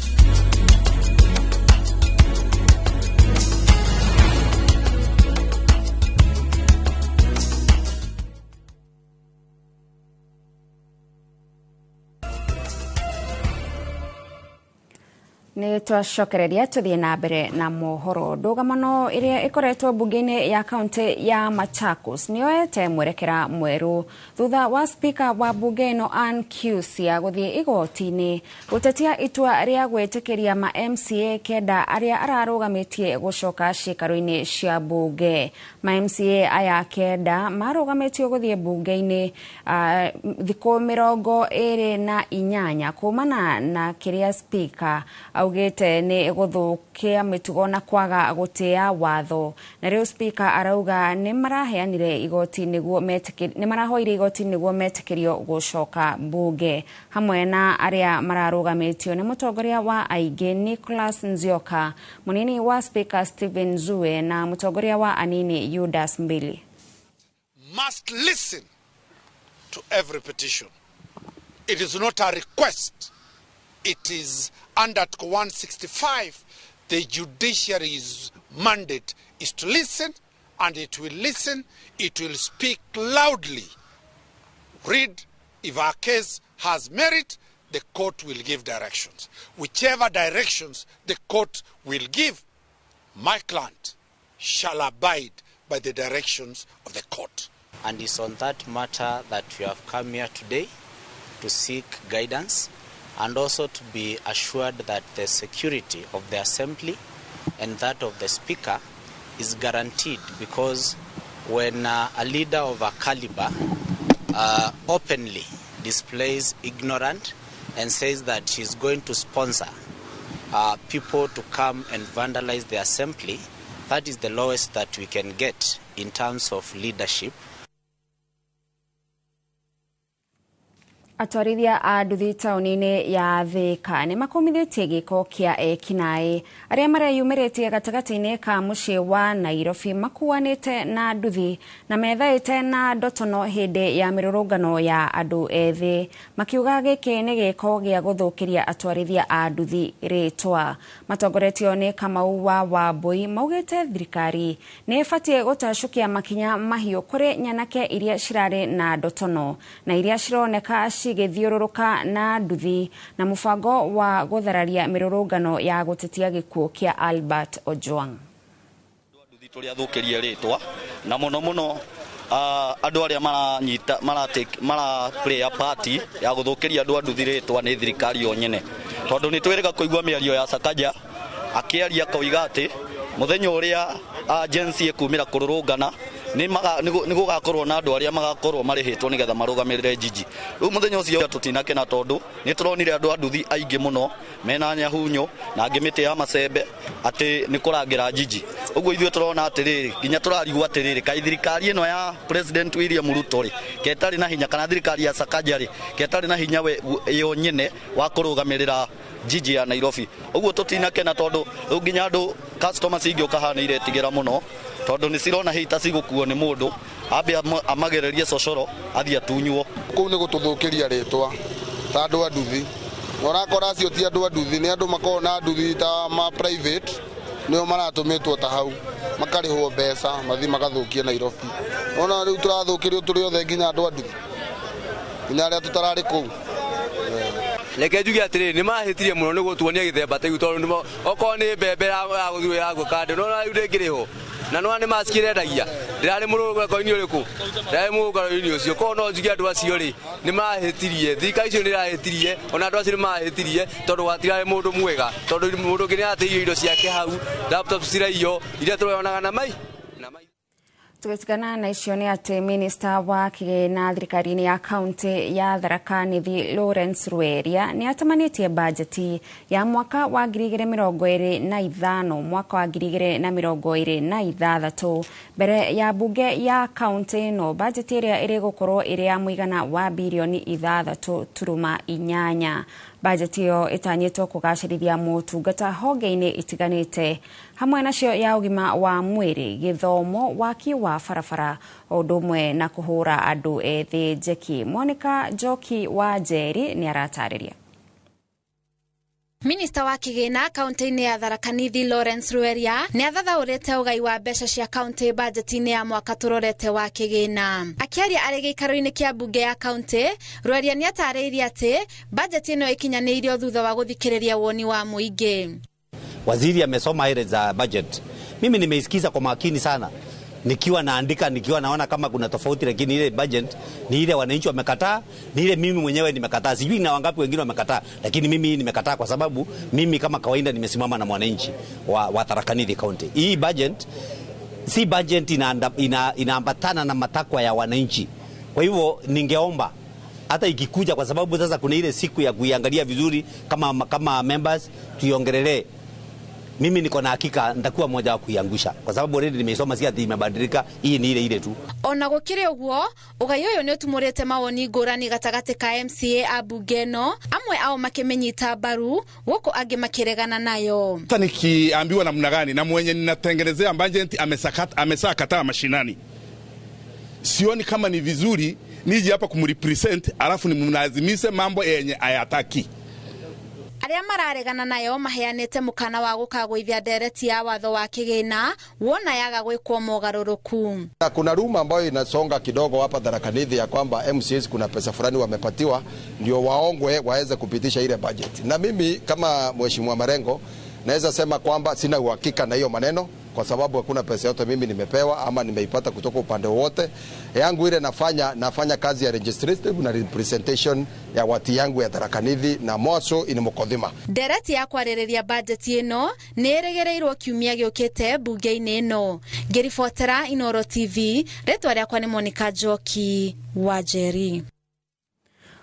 Nĩ twacokereria tũthiĩ na mbere na mohoro. Ndũgamano ĩrĩa ĩkoretwo mbunge-inĩ ya kaunti ya Machakos nĩyoete mwerekera mwerũ thutha wa spika wa mbunge ĩno Ann Kusia gũthiĩ igoti-inĩ gũtetia itua rĩa gwĩtĩkĩria ma MCA kenda arĩa ararũgamĩtie gũcoka ciikaro-inĩ cia mbunge. Ma MCA aya kenda marũgamĩtio gũthiĩ mbunge-inĩ thikũ 28 kumana na kĩrĩa spika augĩte nĩ gũthũkia mĩtugo na kwaga gũtĩa watho. Na rĩu spika arauga nĩ maraheanire igoti nĩguo nĩ marahoire igoti nĩguo metĩkĩrio gũcoka mbunge. Hamwe na arĩa mararũgamĩtio nĩ mũtongoria wa aingĩ Nicholas Nzioka, mũnini wa spika Stephen Zue na mũtongoria wa anini Judas Mbili. Must listen to every petition. It is not a request. It is under Article 165, the judiciary's mandate is to listen, and it will listen, it will speak loudly. Read, if our case has merit, the court will give directions. Whichever directions the court will give, my client shall abide by the directions of the court. And it's on that matter that we have come here today to seek guidance and also to be assured that the security of the assembly and that of the speaker is guaranteed, because When a leader of a caliber openly displays ignorance and says that he's going to sponsor people to come and vandalize the assembly, that is the lowest that we can get in terms of leadership. Atwarithia a nduthi taũni-inĩ ya Thika nĩ makomithĩtie gĩko kĩa ekinaĩ arĩa mareyumĩrĩtie gatagatĩ-inĩ ka mũciĩ wa Nairobi makuanĩte na nduthi na methaĩte na ndotono hĩndĩ ya mĩrũrũngano ya andũ ethĩ, makiuga gĩkĩ nĩ gĩko gĩa gũthũkĩria atwarithia a nduthi rĩtwa. Matongoretio nĩ Kamau wa Wambui maugĩte thirikari nĩ ĩbatiĩ gũtacũkia makinya mahiũ kũrĩ nyanake iria cirarĩ na ndotono na iria cironeka cigĩthiũrũrũka na nduthi na mũbango wa gũthararia mĩrũrũngano ya gũtetia gĩkuũ kĩa Albert Ojwang. Nduthi tũrĩa thũkĩrie rĩtwa na mũno mũno andũ arĩa maranyita mara play a part ya gũthũkĩria andũ a nduthi rĩtwa nĩ thirikari yo nyene, tondũ nĩ twĩrĩga kũigua mĩario ya Sakaja akĩaria koiga atĩ mũthenya ũrĩa agency ĩkumĩra kũrũrũngana nĩ gũgakorwo na andũ arĩa magakorwo marĩhĩtwo nĩgetha marũgamĩrĩre jiji. Rĩu mũthenya ũcio tũtinakena tondũ nĩ tũronire andũ a nduthi aingĩ mũno mena nyahunyo na angĩ mĩtĩ ya macembe atĩ nĩ kũrangĩra jiji. Ũguo ithuĩ tũrona atĩrĩrĩ, nginya tũrarigwo atĩrĩrĩ, kaĩ thirikari ĩno ya President William Ruto rĩ ketarĩ na hinya, kana thirikari ya Sakaja rĩ ketarĩ na hinya yo nyene wa kũrũgamĩrĩra jiji ya Nairobi. Ũguo tũtinakena tondũ rĩu nginya andũ customers ingĩũka haha nĩ iretigĩra mũno tondũ nĩ cirona hita cigũkuo nĩ mũndũ ambe amagererie cocoro athiĩ atunywo. Kũu nĩ gũtũthũkĩria rĩtwa ta andũ a nduthi, na ũrakora acio ti andũ a nduthi, nĩ andũ makoragwo na nduthi ta ma private, nĩo maratũmĩtwo ta hau makarĩhwo mbeca mathiĩ magathũkie Nairobi. Ona rĩu tũrathũkĩrio tũrĩ othe nginya andũ a nduthi, nginya arĩa tũtararĩ kũu. Reke njuge atĩrĩrĩ, nĩ mahĩtirie mũno nĩ gũtuonia gĩthemba ta gĩu, tondũ okorwo nĩ mbembe ya gũthiĩ ya gwĩka no rĩu ndĩngĩrĩhwo na no nĩ mask irendagia ndĩrarĩ mũrũrũngano-inĩ ũrĩkũ, ndĩrarĩ mũrũrũngano-inĩ ũcio. Koguo no njuge andũ acio rĩ nĩ mahĩtirie, thirikari icio nĩ ĩrahĩtirie, ona andũ acio nĩ mahĩtirie tondũ gwatirarĩ mũndũ mwega, tondũ mũndũ ũngĩ nĩ arateirio indo ciake hau, laptops ciraiyo iria tũreonaga na mai. Tũgĩtigana na icio nĩ atĩ minista wa kĩgĩna thirikari-inĩ ya kaunti ya Tharaka Nithi Lawrence Rweria nĩ atamanĩtie bajeti ya mwaka wa 2025 mwaka wa 2026 mbere ya bunge ya kaunti ĩno. Bajeti ĩrĩa ĩrĩgũkorwo ĩrĩ ya mũigana wa birioni 6.8. Bajeti ĩyo ĩtanyĩtwo kũgacĩrithia motungata honge-inĩ itiganĩte hamwe nacio ya ũgima wa mwĩrĩ, gĩthomo, waki wa barabara o ũndũ ũmwe na kũhũra andũ ethĩ njeki. Monica Njoki wa Njeri nĩ aratarĩria. Minista wa kĩgĩna kaunti-inĩ ya Tharaka Nithi Lawrence Rweria nĩ athathaũrĩte ũgai wa mbeca cia kaunti bajeti-inĩ ya mwaka tũrorete wa kĩgĩna. Akĩaria arĩ gĩikaro-inĩ kĩa mbunge ya kaunti, Rweria nĩ atarĩirie atĩ bajeti ĩno ĩkinyanĩirio thutha wa gũthikĩrĩria woni wa mũingĩ. Waziri amesoma ile za budget. Mimi nimeisikiza kwa makini sana, nikiwa naandika, nikiwa naona kama kuna tofauti, lakini ile budget ni ile wananchi wamekataa, ni ile mimi mwenyewe nimekataa. Sijui na wangapi wengine wamekataa, lakini mimi nimekataa kwa sababu mimi kama kawaida nimesimama na mwananchi wa Tharaka Nithi County. Hii budget si budget inaambatana na matakwa ya wananchi. Kwa hivyo ningeomba hata ikikuja, kwa sababu sasa kuna ile siku ya kuiangalia vizuri kama members tuiongelee. Mimi niko na hakika nitakuwa mmoja wa kuiangusha kwa sababu already nimeisoma, si ati imebadilika, hii ni ile ile tu. Ona gukiri uguo ugai uyu ni utumurite mawoni ngurani gatagati ka MCA a bunge ĩno, amwe ao makimenyita mbaru guku angi makiregana nayo. Sasa nikiambiwa namna gani na mwenye ninatengenezea budget amesakataa mashinani, sioni kama ni vizuri nije hapa kumrepresent alafu nimlazimishe mambo yenye hayataki. Arĩa mararegana nayo maheanĩte mũkana wa gũkagũithia ndereti ya watho wa kĩgĩna wona yaga gwĩkwo mogarũrũku. Kuna ruma ambayo inasonga kidogo hapa Tharaka Nithi ya kwamba MCAs kuna pesa fulani wamepatiwa ndio waongwe waweze kupitisha ile budget. Na mimi kama Mheshimiwa Marengo naweza sema kwamba sina uhakika na hiyo maneno, kwa sababu hakuna pesa yote mimi nimepewa ama nimeipata kutoka upande wowote. Yangu ile nafanya kazi ya legislative na representation ya wati yangu ya Tharaka Nithi na Mwaso in Mukothima. Ndereti ya kwarĩrĩria bajeti ĩno nĩ ĩrĩgĩrĩirwo kiumia gĩũkĩte mbunge-inĩ ĩno. Ngĩribotera Inooro TV, rĩtwa rĩakwa nĩ Monica Njoki wa Njeri.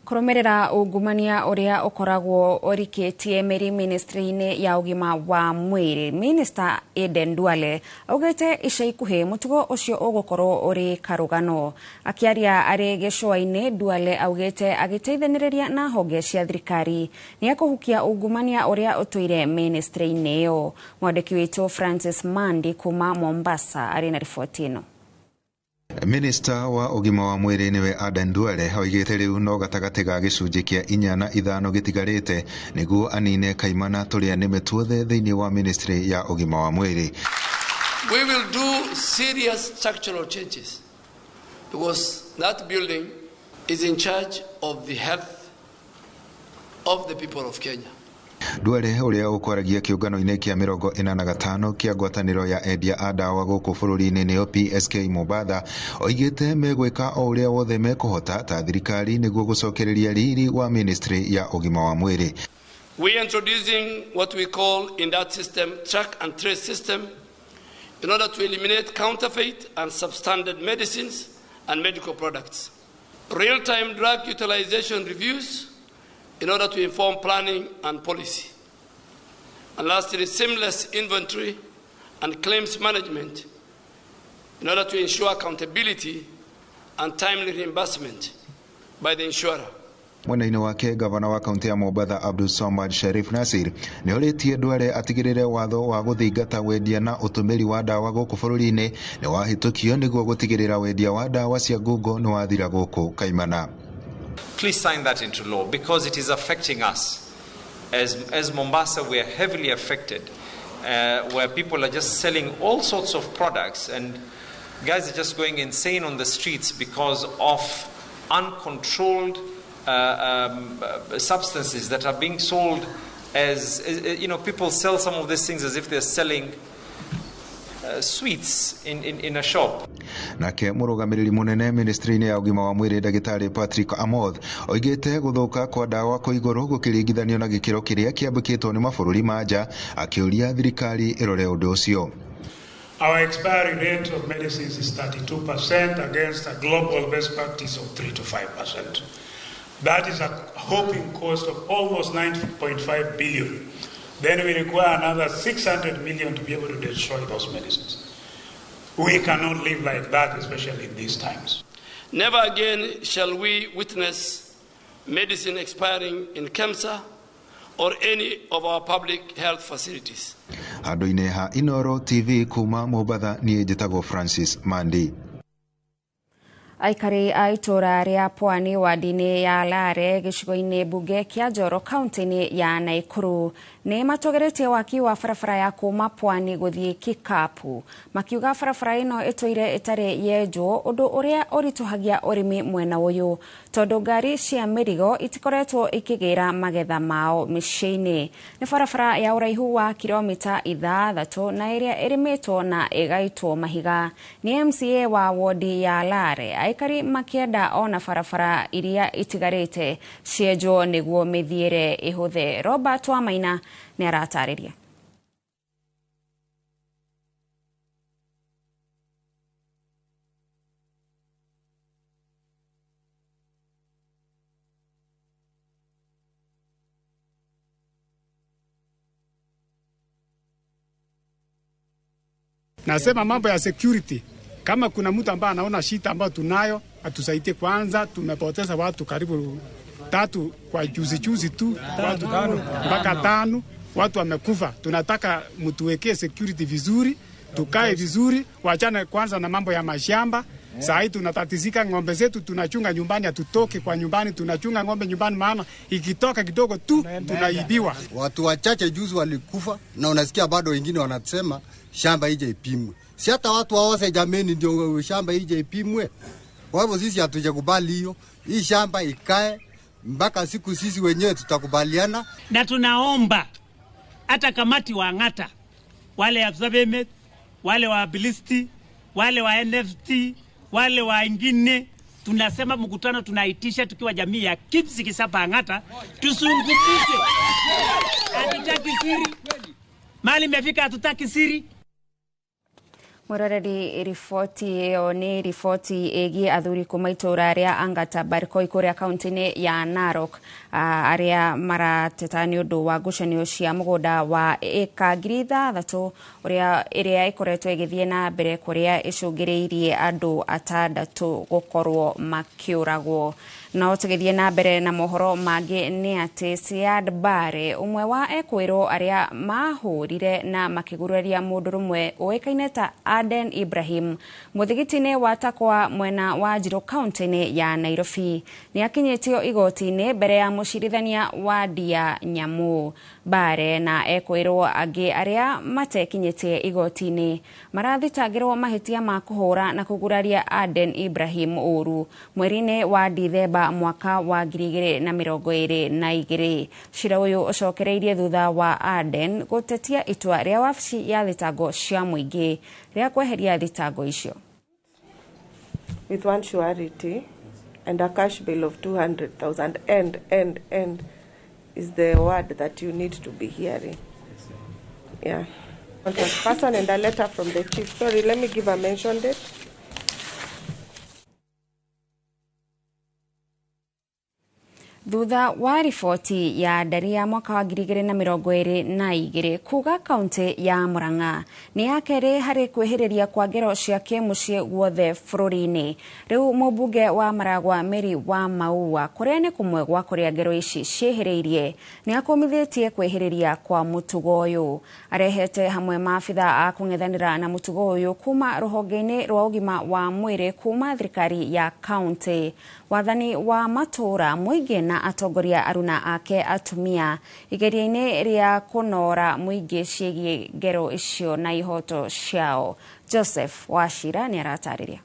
Kũrũmĩrĩra ungumania ũrĩa ũkoragwo ũrikĩtie mĩri ministry-inĩ ya ũgima wa mwĩrĩ, Minister Aden Duale augĩte ica ikuhĩ mũtugo ũcio ũgũkorwo ũrĩ karũgano. Akĩaria arĩ gĩcũa-inĩ, Duale augĩte agĩteithanĩrĩria na honge cia thirikari nĩ ekũhukia ungumania ũrĩa ũtũire ministry-inĩ ĩyo. Mwandĩki witũ Francis Mandi kuma Mombasa arĩ na riboti ĩno. Minista wa ũgima wa mwĩrĩ nĩwe Aden Duale oigĩte rĩu no gatagatĩ ga gĩcunjĩ kĩa 4 na 5 gĩtigarĩte nĩguo anine kaimana tũrĩa nĩme tuothe thĩinĩ wa ministry ya ũgima wa mwĩrĩ. We will do serious structural changes because that building is in charge of the health of the people of Kenya. Duale ũrĩa ũkwaragia kĩũngano-inĩ kĩa 45 kĩa ngwatanĩro ya endia a ndawa gũkũ bũrũri-inĩ nĩyo PSK Mombatha oigĩte megwĩka o ũrĩa wothe mekũhota ta thirikari nĩguo gũcokereria riri wa ministry ya ũgima wa mwĩrĩ. We are introducing what we call in that system track and trace system in order to eliminate counterfeit and substandard medicines and medical products. Real-time drug utilization reviews in order to inform planning and policy. And lastly, seamless inventory and claims management in order to ensure accountability and timely reimbursement by the insurer. Mwena-inĩ wake gavana wa kaunti ya Mombatha Abdul Somad Sharif Nasir nĩ orĩtie Duale atigĩrĩre watho wa gũthingata wendia na ũtũmĩri wa ndawa gũkũ bũrũri-inĩ nĩ wahĩtũkio nĩguo gũtigĩrĩra wendia wa ndawa cia ngungo nĩ wathira gũkũ kaimana. Please sign that into law because it is affecting us. As Mombasa, we are heavily affected, where people are just selling all sorts of products and guys are just going insane on the streets because of uncontrolled substances that are being sold as, you know, people sell some of these things as if they're selling sweets in a shop. Nake mũrũgamĩrĩri mũnene ministry-inĩ ya ũgima wa mwĩrĩ ndagĩtarĩ Patrick Amoth oigĩte gũthũka kwa ndawa kwa igũrũ gũkĩringithanio na gĩkĩro kĩrĩa kĩambũkĩtwo nĩ mabũrũri ma nja, akĩũria thirikari ĩrore ũndũ ũcio. Our expiry rate of medicines is 32% against a global best practice of 3 to 5%. That is a whopping cost of almost 9.5 billion. Then we require another 600 million to be able to destroy those medicines. We cannot live like that, especially in these times. Never again shall we witness medicine expiring in KEMSA or any of our public health facilities. Handũ-inĩ ha Inooro TV kuma Mombatha, niĩ njĩtagwo Francis Mandi. Aikari a itũra rĩa Pwani wadi-inĩ ya Lare gĩcigo-inĩ mbunge kĩa Njoro kaunti-inĩ ya Naikuru nĩ matogeretie waki wa barabara ya kuma Pwani gũthiĩ Kikapu, makiuga barabara ĩno ĩtũire ĩtarĩ yenjwo, ũndũ ũrĩa ũritũhagia ũrĩmi mwena ũyũ tondũ ngari cia mĩrigo itikoretwo ikĩgĩra magetha mao mĩciĩ-inĩ. Nĩ barabara ya ũraihu wa kilomita 6 na ĩrĩa ĩrĩmĩtwo na ĩgaitwo mahiga nĩ MCA wa wodi ya Lare. Aikari makienda ona barabara iria itigarĩte cienjwo nĩguo mĩthiĩre ĩhũthe. Robert Wamaina nĩ aratarĩria. Nasema mambo ya security, kama kuna mtu ambaye anaona shida ambayo tunayo atusaidie kwanza. Tumepoteza watu karibu 3 kwa juzi tu, watu 5 mpaka 5 watu wamekufa. Tunataka mtuwekee security vizuri, tukae vizuri, wachane kwanza na mambo ya mashamba. Saa hii tunatatizika, ng'ombe zetu tunachunga nyumbani, hatutoki kwa nyumbani, tunachunga ng'ombe nyumbani, maana ikitoka kidogo tu tunaibiwa. Watu wachache juzi walikufa na unasikia bado wengine wanasema shamba ije ipimwe. Si hata watu waose jameni, ndio shamba ije ipimwe. Kwa hivyo sisi hatujakubali hiyo. Hii shamba ikae mpaka siku sisi wenyewe tutakubaliana. Na tunaomba hata kamati wa Ng'ata, wale afisa Wale wa Bilisti, wale wa NFT, wale wa ingine, tunasema mkutano tunaitisha tukiwa jamii ya Kipsigis hapa Ang'ata, tuzungumze. Hatutaki siri. Mali imefika, hatutaki siri. Mwiroreri, riboti ĩyo nĩ riboti ĩgiĩ athuri kuma itũra rĩa Angata Barikoi kũrĩa kaunti-inĩ ya Narok, arĩa marateta nĩ ũndũ wa ngucanio cia mũgũnda wa ĩka 6,000 ũrĩa ĩrĩa ĩkoretwo ĩgĩthiĩ na mbere kũrĩa ĩcũngĩrĩirie andũ 6 gũkorwo makĩũragwo. No tũgĩthiĩ na mbere na mohoro mangĩ nĩ atĩ Siad Barre, ũmwe wa ekwĩrwo arĩa mahũrire na makĩguraria mũndũrũmwe ũĩkaine ta Aden Ibrahim mũthigiti-inĩ wa Takwa mwena wa Njirũ kaunti-inĩ ya Nairobi, nĩ akinyĩtio igoti-inĩ mbere ya mũcirithania wa Ndia Nyamu. Barre na ekwĩrwo angĩ arĩa matekinyĩtie igoti-inĩ marathitangĩrwo mahĩtia ma kũhũra na kũguraria Aden Ibrahim ũru mweri-inĩ wa Dithemba mwaka wa 2022. Cira ũyũ ũcokereirie thutha wa Aden gũtetia itua rĩa wabici ya thitango cia mũingĩ rĩa kweheria thitango icio. With one surety and a cash bill of 200,000 and is the word that you need to be hearing. Yeah. Contact person and a letter from the chief. Sorry, let me give a mention date. Thutha wa riboti ya ndari ya mwaka wa 2022 kuga kaunti ya Murang'a nĩ ya kerĩ harĩ kwĩhĩrĩria kwa ngero cia kĩmũciĩ guothe bũrũri-inĩ. Rĩu mũmbunge wa Maragwa Mary wa Maua, kũrĩa nĩ kũmwe gwa kũrĩa ngero ici ciĩhĩrĩirie, nĩ akũmithĩtie kwĩhĩrĩria kwa mũtugo ũyũ. Arehete hamwe maabitha a kũng'ethanĩra na mũtugo ũyũ kuma rũhonge-inĩ rwa ũgima wa mwĩrĩ kuma thirikari ya kaunti, wathani wa matũũra, mũingĩ na atongoria aruna ake atumia igeria-inĩ rĩa kũnora mũingĩ ciĩgiĩ ngero icio na ihoto ciao. Joseph Wachira nĩ aratarĩria.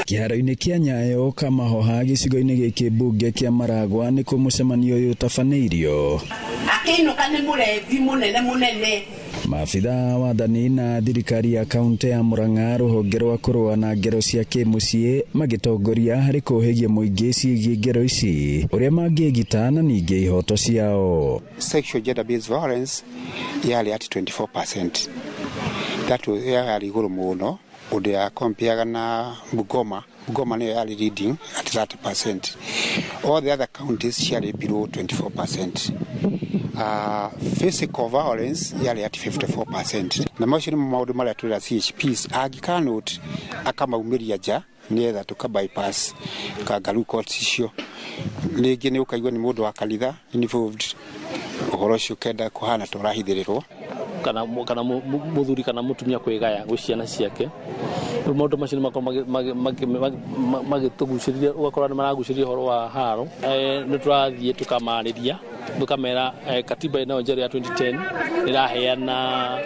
Kĩharo-inĩ kĩa Nyayo Kamahoha gĩcigo-inĩ gĩkĩ mbunge kĩa Maragwa nĩkuo mũcemanio ũyũ ũtabanĩirio. Akĩinũka nĩ mũrebi mũnene mũnene. Maabitha wathani na thirikari ya kaunti ya Murang'a rũhonge rwa kũrũa na ngero cia kĩmũciĩ magĩtongoria harĩ kũhĩgia mũingĩ ciĩgiĩ ngero ici, ũrĩa mangĩgita na ningĩ ihoto ciao. Sexual gender based violence yarĩ at 24%. That was yarĩ igũrũ mũno ũndũ ya kompiaga na Bungoma. Bungoma nĩyo yarĩ leading at 30%. All the other counties ciarĩ below 24%. Physical violence yarĩ at 54%. Na macio nĩmo maũndũ marĩa twĩra CHPs angĩkanũt akamaumĩria nja nĩgetha tũka bypass kangaroo court icio. Rĩngĩ nĩ ũkaigua nĩ mũndũ wa kanitha involved, ũhoro ũcio ũkenda kũhana ta ũrahithĩrĩrwo. Kana muthuri kana mutumia kwigaya gwĩ ciana ciake. Rĩu maũndũ macio nĩmakorwo magĩtũgucĩrĩria, ũgakora nĩ maragucĩrĩria ũhoro wa haro. Nĩ tũrathiĩ tũkamarĩria, tũkamera katiba ĩno njerũ ya 2010 ĩraheana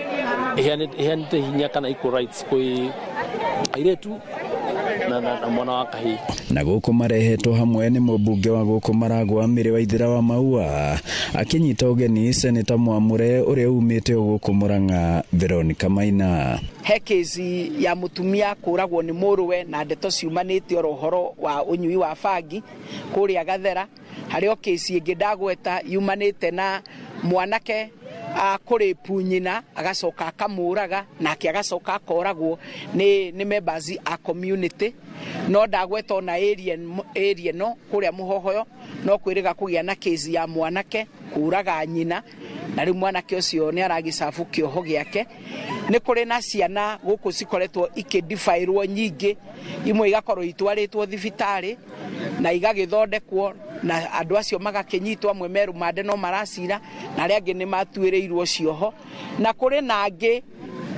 ĩheanĩte hinya kana equal rights kwĩ airĩtu na mwana wa kahĩĩ. Na gũkũ marehetwo hamwe nĩ mũmbunge wa gũkũ Maragwa Mary Waithera wa Maua akĩnyita ũgeni seneta mwamũre ũrĩa umĩte gũkũ Murang'a Veronica Maina. He kesi ya mũtumia kũragwo nĩ mũrũwe na ndeto ciumanĩte oro ũhoro wa ũnyui wa bangi kũrĩa Gathera. Harĩ o kesi ĩngĩ ndagweta yumanĩte na mwanake kũrĩpu nyina agacoka akamũraga nake agacoka akoragwo nĩ members a community. No ndagweta ona area ĩno kũrĩa Mũhohoyo no kwĩrĩga kũgĩa na kesi ya mwanake kũraga nyina, na rĩu mwanake ũcio nĩ aragicabu kĩoho gĩake. Nĩ kũrĩ na ciana gũkũ cikoretwo ikĩdifairwo nyingĩ, imwe igakorwo itwarĩtwo thibitarĩ na igagĩthondekwo na andũ acio magakĩnyitwo, amwe me rũmande no maracira na arĩa angĩ nĩ matuĩrĩirwo cioho, na kũrĩ na angĩ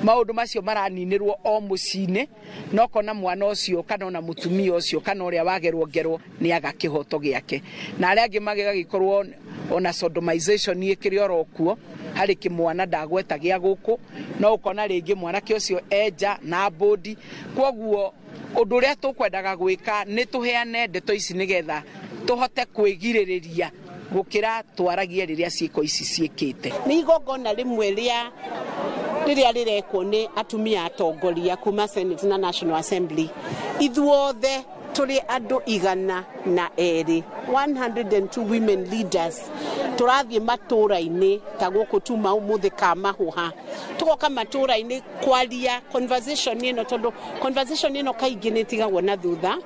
maũndũ macio maraninĩrwo o mũciĩ-inĩ, no kona mwana ũcio kana ona mũtumia ũcio kana ũrĩa wagerwo ngerwo nĩ aga kĩhoto gĩake, na arĩa angĩ magagĩkorwo ona sodomization ĩkĩrĩ oro kuo harĩ kĩmwana ndagweta gĩa gũkũ, no ũkona rĩngĩ mwanake ũcio enja na bodi. Kwoguo ũndũ ũrĩa tũkwendaga gwĩka nĩ tũheane ndeto ici nĩgetha tũhote kwĩgirĩrĩria gũkĩra twaragie rĩrĩa ciĩko ici ciĩkĩte. Nĩ igongona rĩmwe rĩa Rĩrĩa rĩrekwo nĩ atumia atongoria kuma Senate na National Assembly, ithuothe tũrĩ andũ 102, 102 women leaders, tũrathiĩ matũra-inĩ ta gũkũ tuma ũmũthĩ Kamahuha, tũgoka matũra-inĩ kwaria conversation ĩno, tondũ conversation ĩno kaingĩ nĩ ĩtigagwo na thutha.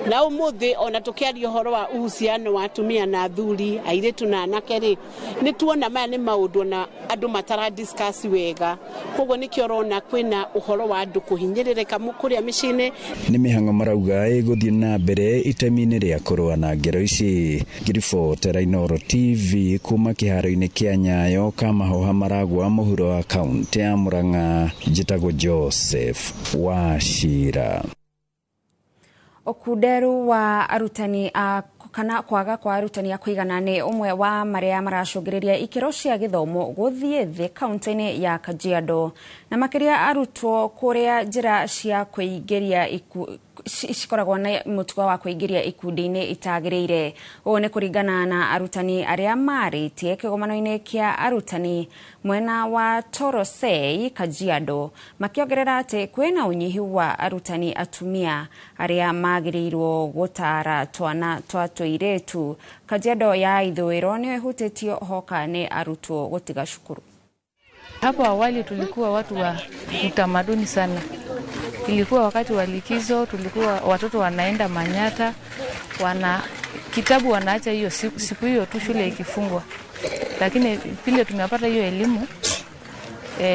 Na ũmũthĩ ona tũkĩaria ũhoro wa uhusiano wa atumia na athuri, airĩtu na anake rĩ, nĩ tuona maya nĩ maũndũ na andũ matara discuss wega. Koguo nĩkĩo ũrona kwĩna ũhoro wa andũ kũhinyĩrĩrĩka kũrĩa mĩciĩ-inĩ. Nĩ mĩhang'o marauga ĩgũthiĩ na mbere itemi-inĩ rĩa kũrũa na ngero ici. Ngiribotera Inooro TV kuma kĩharo-inĩ kĩa Nyayo Kamahoha Maragwa mũhuro wa kaunti ya Murang'a, njĩtagwo Joseph Wachira. Ũkunderu wa arutani a kana kwaga kwa arutani a kũigana nĩ ũmwe wa marĩa maracũngĩrĩria ikĩro cia gĩthomo gũthiĩ thĩ kaunti-inĩ ya Kajiado, na makĩria arutwo kũrĩa njĩra cia kũingĩria cikoragwo na mũtugo wa kũingĩria ikundi-inĩ itagĩrĩire. Ũũ nĩ kũringana na arutani arĩa marĩtie kĩgomano-inĩ kĩa arutani mwena wa Torosei Kajiado, makĩongerera atĩ kwĩna ũnyihu wa arutani atumia arĩa magĩrĩirwo gũtara twana twa tũirĩtu. Kajiado ya ithũĩro nĩyo ĩhutĩtio hoka nĩ arutwo gũtiga cukuru. Hapo awali tulikuwa watu wa utamaduni sana. Ilikuwa wakati wa likizo tulikuwa watoto wanaenda Manyata, wana kitabu wanaacha hiyo siku hiyo tu shule ikifungwa. Lakini vile tumepata hiyo elimu,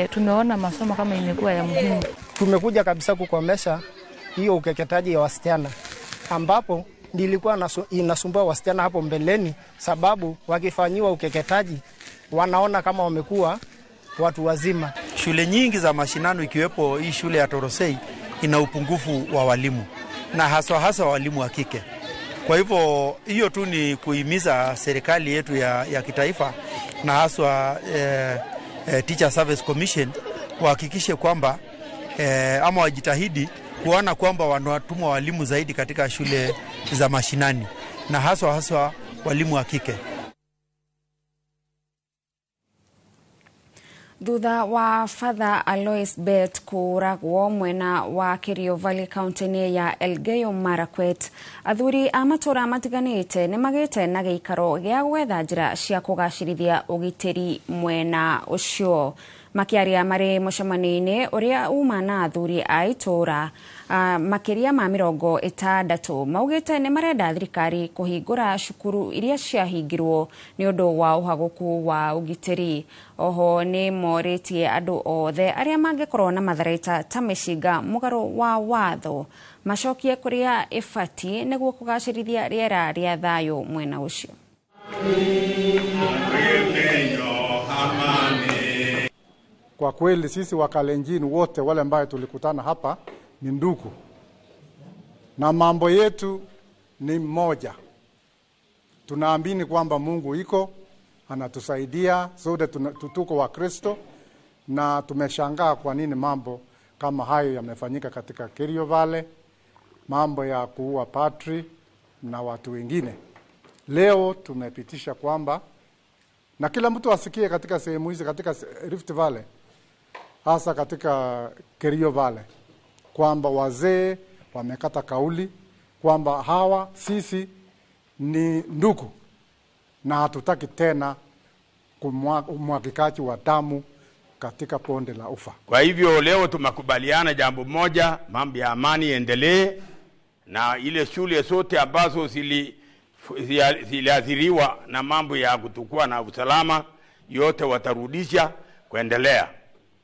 tumeona masomo kama imekuwa ya muhimu. Tumekuja kabisa kukomesha hiyo ukeketaji ya wasichana, ambapo nilikuwa inasumbua wasichana hapo mbeleni, sababu wakifanyiwa ukeketaji wanaona kama wamekuwa watu wazima. Shule nyingi za mashinano ikiwepo hii shule ya Torosei ina upungufu wa walimu, na haswa hasa walimu wa kike. Kwa hivyo hiyo tu ni kuhimiza serikali yetu ya kitaifa na haswa Teacher Service Commission wahakikishe kwamba ama wajitahidi kuona kwamba wanatumwa walimu zaidi katika shule za mashinani, na haswa haswa walimu wa kike. Thutha wa Father Alois Bet kũũragwo mwena wa Kerio Valley kaunti-inĩ ya Elgeyo Marakwet, athuri a matũra matiganĩte nĩ magĩte na gĩikaro gĩa gwetha njĩra cia kũgacĩrithia ũgitĩri mwena ũcio. Makĩaria marĩ mũcemanio-inĩ ũrĩa uma na athuri a itũra makĩria ma 60 maugĩte nĩ marenda thirikari kũhingũra cukuru iria ciahingirwo nĩ ũndũ wa ũhagũku wa ũgitĩri. Oho nĩ morĩtie andũ othe arĩa mangĩkorwo na matharaita ta mĩcinga mũgarũ wa watho macokie kũrĩa ĩbatiĩ nĩguo kũgacĩrithia rĩera rĩa thayũ mwena ũcio. Kwa kweli sisi Wakalenjin wote wale ambao tulikutana hapa ni ndugu, na mambo yetu ni moja. Tunaamini kwamba Mungu iko anatusaidia sote, tuko wa Kristo, na tumeshangaa kwa nini mambo kama hayo yamefanyika katika Kerio Valley, mambo ya kuua patri na watu wengine. Leo tumepitisha kwamba na kila mtu asikie katika sehemu hizi katika Rift Valley, hasa katika Kerio Valley, kwamba wazee wamekata kauli kwamba hawa sisi ni ndugu na hatutaki tena kumwagikaji wa damu katika bonde la ufa. Kwa hivyo leo tumekubaliana jambo moja, mambo ya amani endelee, na ile shule zote ambazo ziliathiriwa na mambo ya kutokuwa na usalama yote watarudisha kuendelea.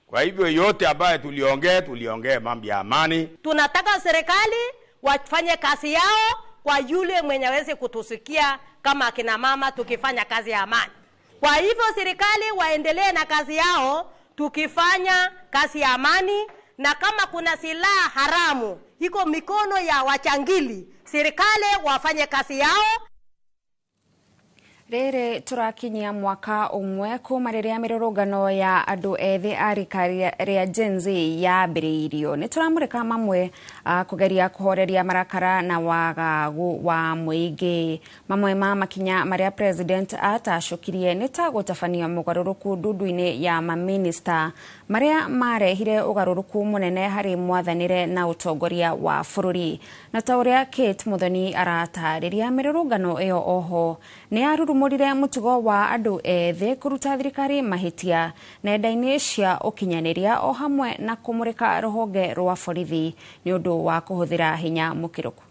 Kwa hivyo yote ambayo tuliongea mambo ya amani. Tunataka serikali wafanye kazi yao kwa yule mwenye aweze kutusikia kama akina mama tukifanya kazi ya amani. Kwa hivyo serikali waendelee na kazi yao tukifanya kazi ya amani, na kama kuna silaha haramu iko mikono ya wachangili, serikali wafanye kazi yao. Rĩrĩ tũrakinyia mwaka ũmwe kuma rĩrĩa mĩrũrũngano ya andũ ethĩ a rika rĩa Gen Z yambĩrĩirio. Nĩ tũramũrĩka mamwe kũgeria kũhoreria marakara na wagagu wa mũingĩ. Mamwe ma makinya marĩa president atacũkirie nĩ ta gũtabania mũgarũrũku ndundu-inĩ ya maminista marĩa marehire ũgarũrũku mũnene harĩ mwathanĩre na ũtongoria wa bũrũri. Na ta ũrĩa Kate Muthoni aratarĩria, mĩrũrũngano ĩyo oho nĩ yarurumũrire mũtugo wa andũ ethĩ kũruta thirikari mahĩtia nenda-inĩ cia ũkinyanĩria o hamwe na kũmũrĩka rũhonge rwa borithi nĩ ũndũ wa kũhũthĩra hinya mũkĩrũku.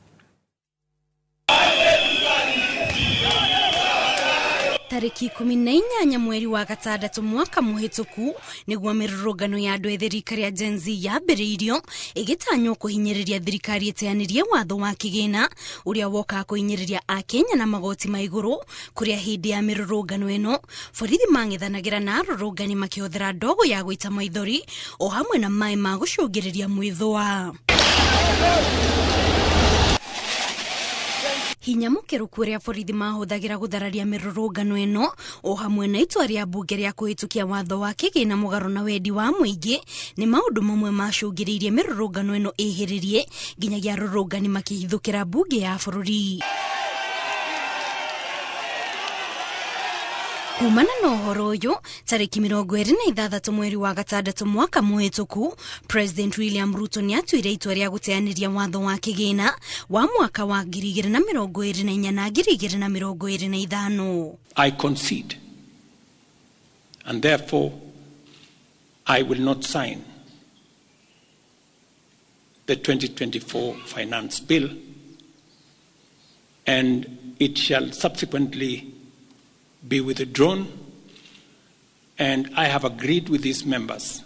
Tarĩki 18 mweri wa gatandatũ mwaka mũhĩtũku nĩguo mĩrũrũngano ya andũ ethĩ rika rĩa Gen Z yambĩrĩirio ĩgĩtanywo kũhinyĩrĩria thirikari ĩteanĩrie watho wa kĩgĩna ũrĩa wokaga kũhinyĩrĩria Akenya na magoti ma igũrũ, kũrĩa hĩndĩ ya mĩrũrũngano ĩno borithi mang'ethanagĩra na arũrũngani makĩhũthĩra ndogo ya gũita maithori o hamwe na maĩ ma gũcũngĩrĩria mwĩthũa. Hinya mũkĩrũku ũrĩa borithi mahũthagĩra gũthararia mĩrũrũngano ĩno o hamwe na itua rĩa mbunge rĩa kũhĩtũkia watho wa kĩgĩna mũgarũ na wendi wa mũingĩ nĩ maũndũ mamwe macũngĩrĩirie mĩrũrũngano ĩno ĩhĩrĩrie nginyagia arũrũngani makĩhithũkĩra mbunge ya bũrũri. Kumana na ũhoro ũyũ, tarĩki 26 mweri wa gatandatũ mwaka mũhĩtũku, President William Ruto nĩatuire itua rĩa gũteanĩria watho wa kĩgĩna wa mwaka wa 2024 na 2025. I concede, and therefore I will not sign the 2024 Finance Bill, and it shall subsequently be withdrawn, and I have agreed with these members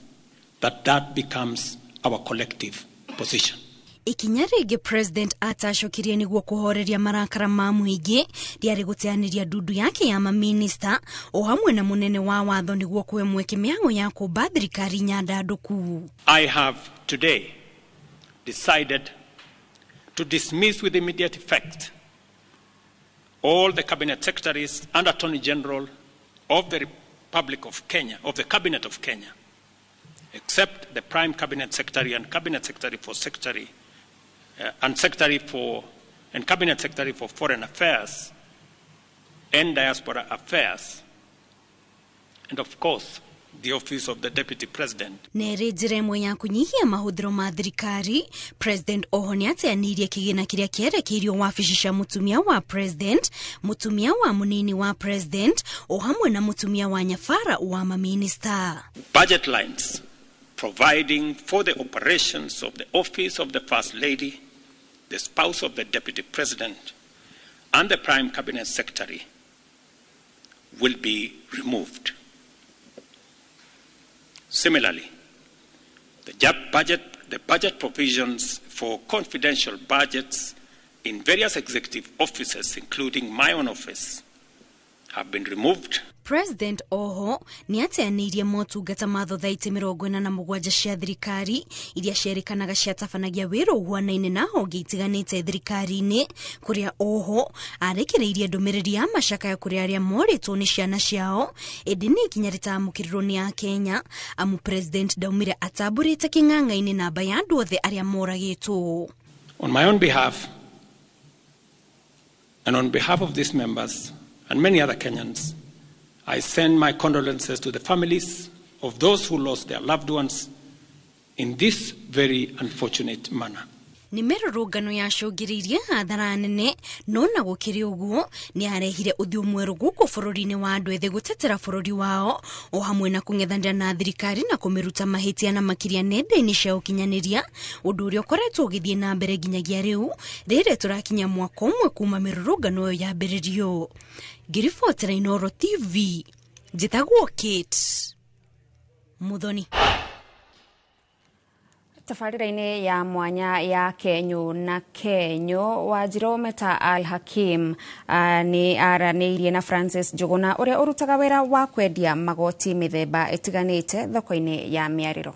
that that becomes our collective position. Ikinya rĩngĩ President atacokirie nĩguo kũhoreria marakara ma mũingĩ rĩarĩ gũteanĩria ndundu yake ya maminista o hamwe na mũnene wa watho nĩguo kũhe mweke mĩhang'o ya kũmba thirikari nyandandũku. I have today decided to dismiss with immediate effect all the cabinet secretaries and attorney general of the Republic of Kenya, of the Cabinet of Kenya, except the prime cabinet secretary and cabinet secretary for secretary and secretary for and cabinet secretary for foreign affairs and diaspora affairs, and of course the office of the deputy president. Na ĩrĩ njĩra ĩmwe ya kũnyihia mahũthĩro ma thirikari, President oho nĩateanĩirie kĩgĩna kĩrĩa kĩerekeirio wabici cia mũtumia wa president, mũtumia wa mũnini wa president o hamwe na mũtumia wa nyabara wa maminista. Budget lines providing for the operations of the office of the first lady, the spouse of the deputy president, and the prime cabinet secretary will be removed. Similarly, the budget provisions for confidential budgets in various executive offices, including my own office, have been removed. President oho nĩateanĩirie motungata ma thothaitĩ 47 cia thirikari iria cierĩkanaga ciatabanagia wĩra ũhuanaine na honge itiganĩte thirikari-inĩ, kũrĩa oho arekereirie ndũmĩrĩri ya macakaya kũrĩ arĩa morĩtwo nĩ ciana ciao, ĩndĩ nĩ ikinya rĩtamũkĩrirwo nĩ Akenya amu President ndaumire atambũrĩte kĩng'ang'a-inĩ namba ya andũ othe arĩa moragĩtwo. On my own behalf and on behalf of these members and many other Kenyans, I send my condolences to the families of those who lost their loved ones in this very unfortunate manner. Nĩ mĩrũrũngano yacũngĩrĩirie hathara nene, no na gũkĩrĩ ũguo nĩ yarehire ũthiũ mwerũ gũkũ bũrũri-inĩ wa andũ ethĩ gũtetera bũrũri wao o hamwe na kũng'ethanĩra na thirikari na kũmĩruta mahĩtia na makĩria nenda-inĩ cia ũkinyanĩria, ũndũ ũrĩa ũkoretwo ũgĩthiĩ na mbere nginyagia rĩu rĩrĩa tũrakinya mwaka ũmwe kuma mĩrũrũngano ĩyo yambĩrĩrio. Ngĩribotera Inooro TV, njĩtagwo Kate Muthoni. Tabarĩra-inĩ ya mwanya ya Kenyũ na Kenyũ, Wanjirũ Meta Al Hakim nĩ aranĩirie na Francis Njuguna ũrĩa ũrutaga wĩra wa kwendia magoti mĩthemba ĩtiganĩte thoko-inĩ ya Mĩarĩro.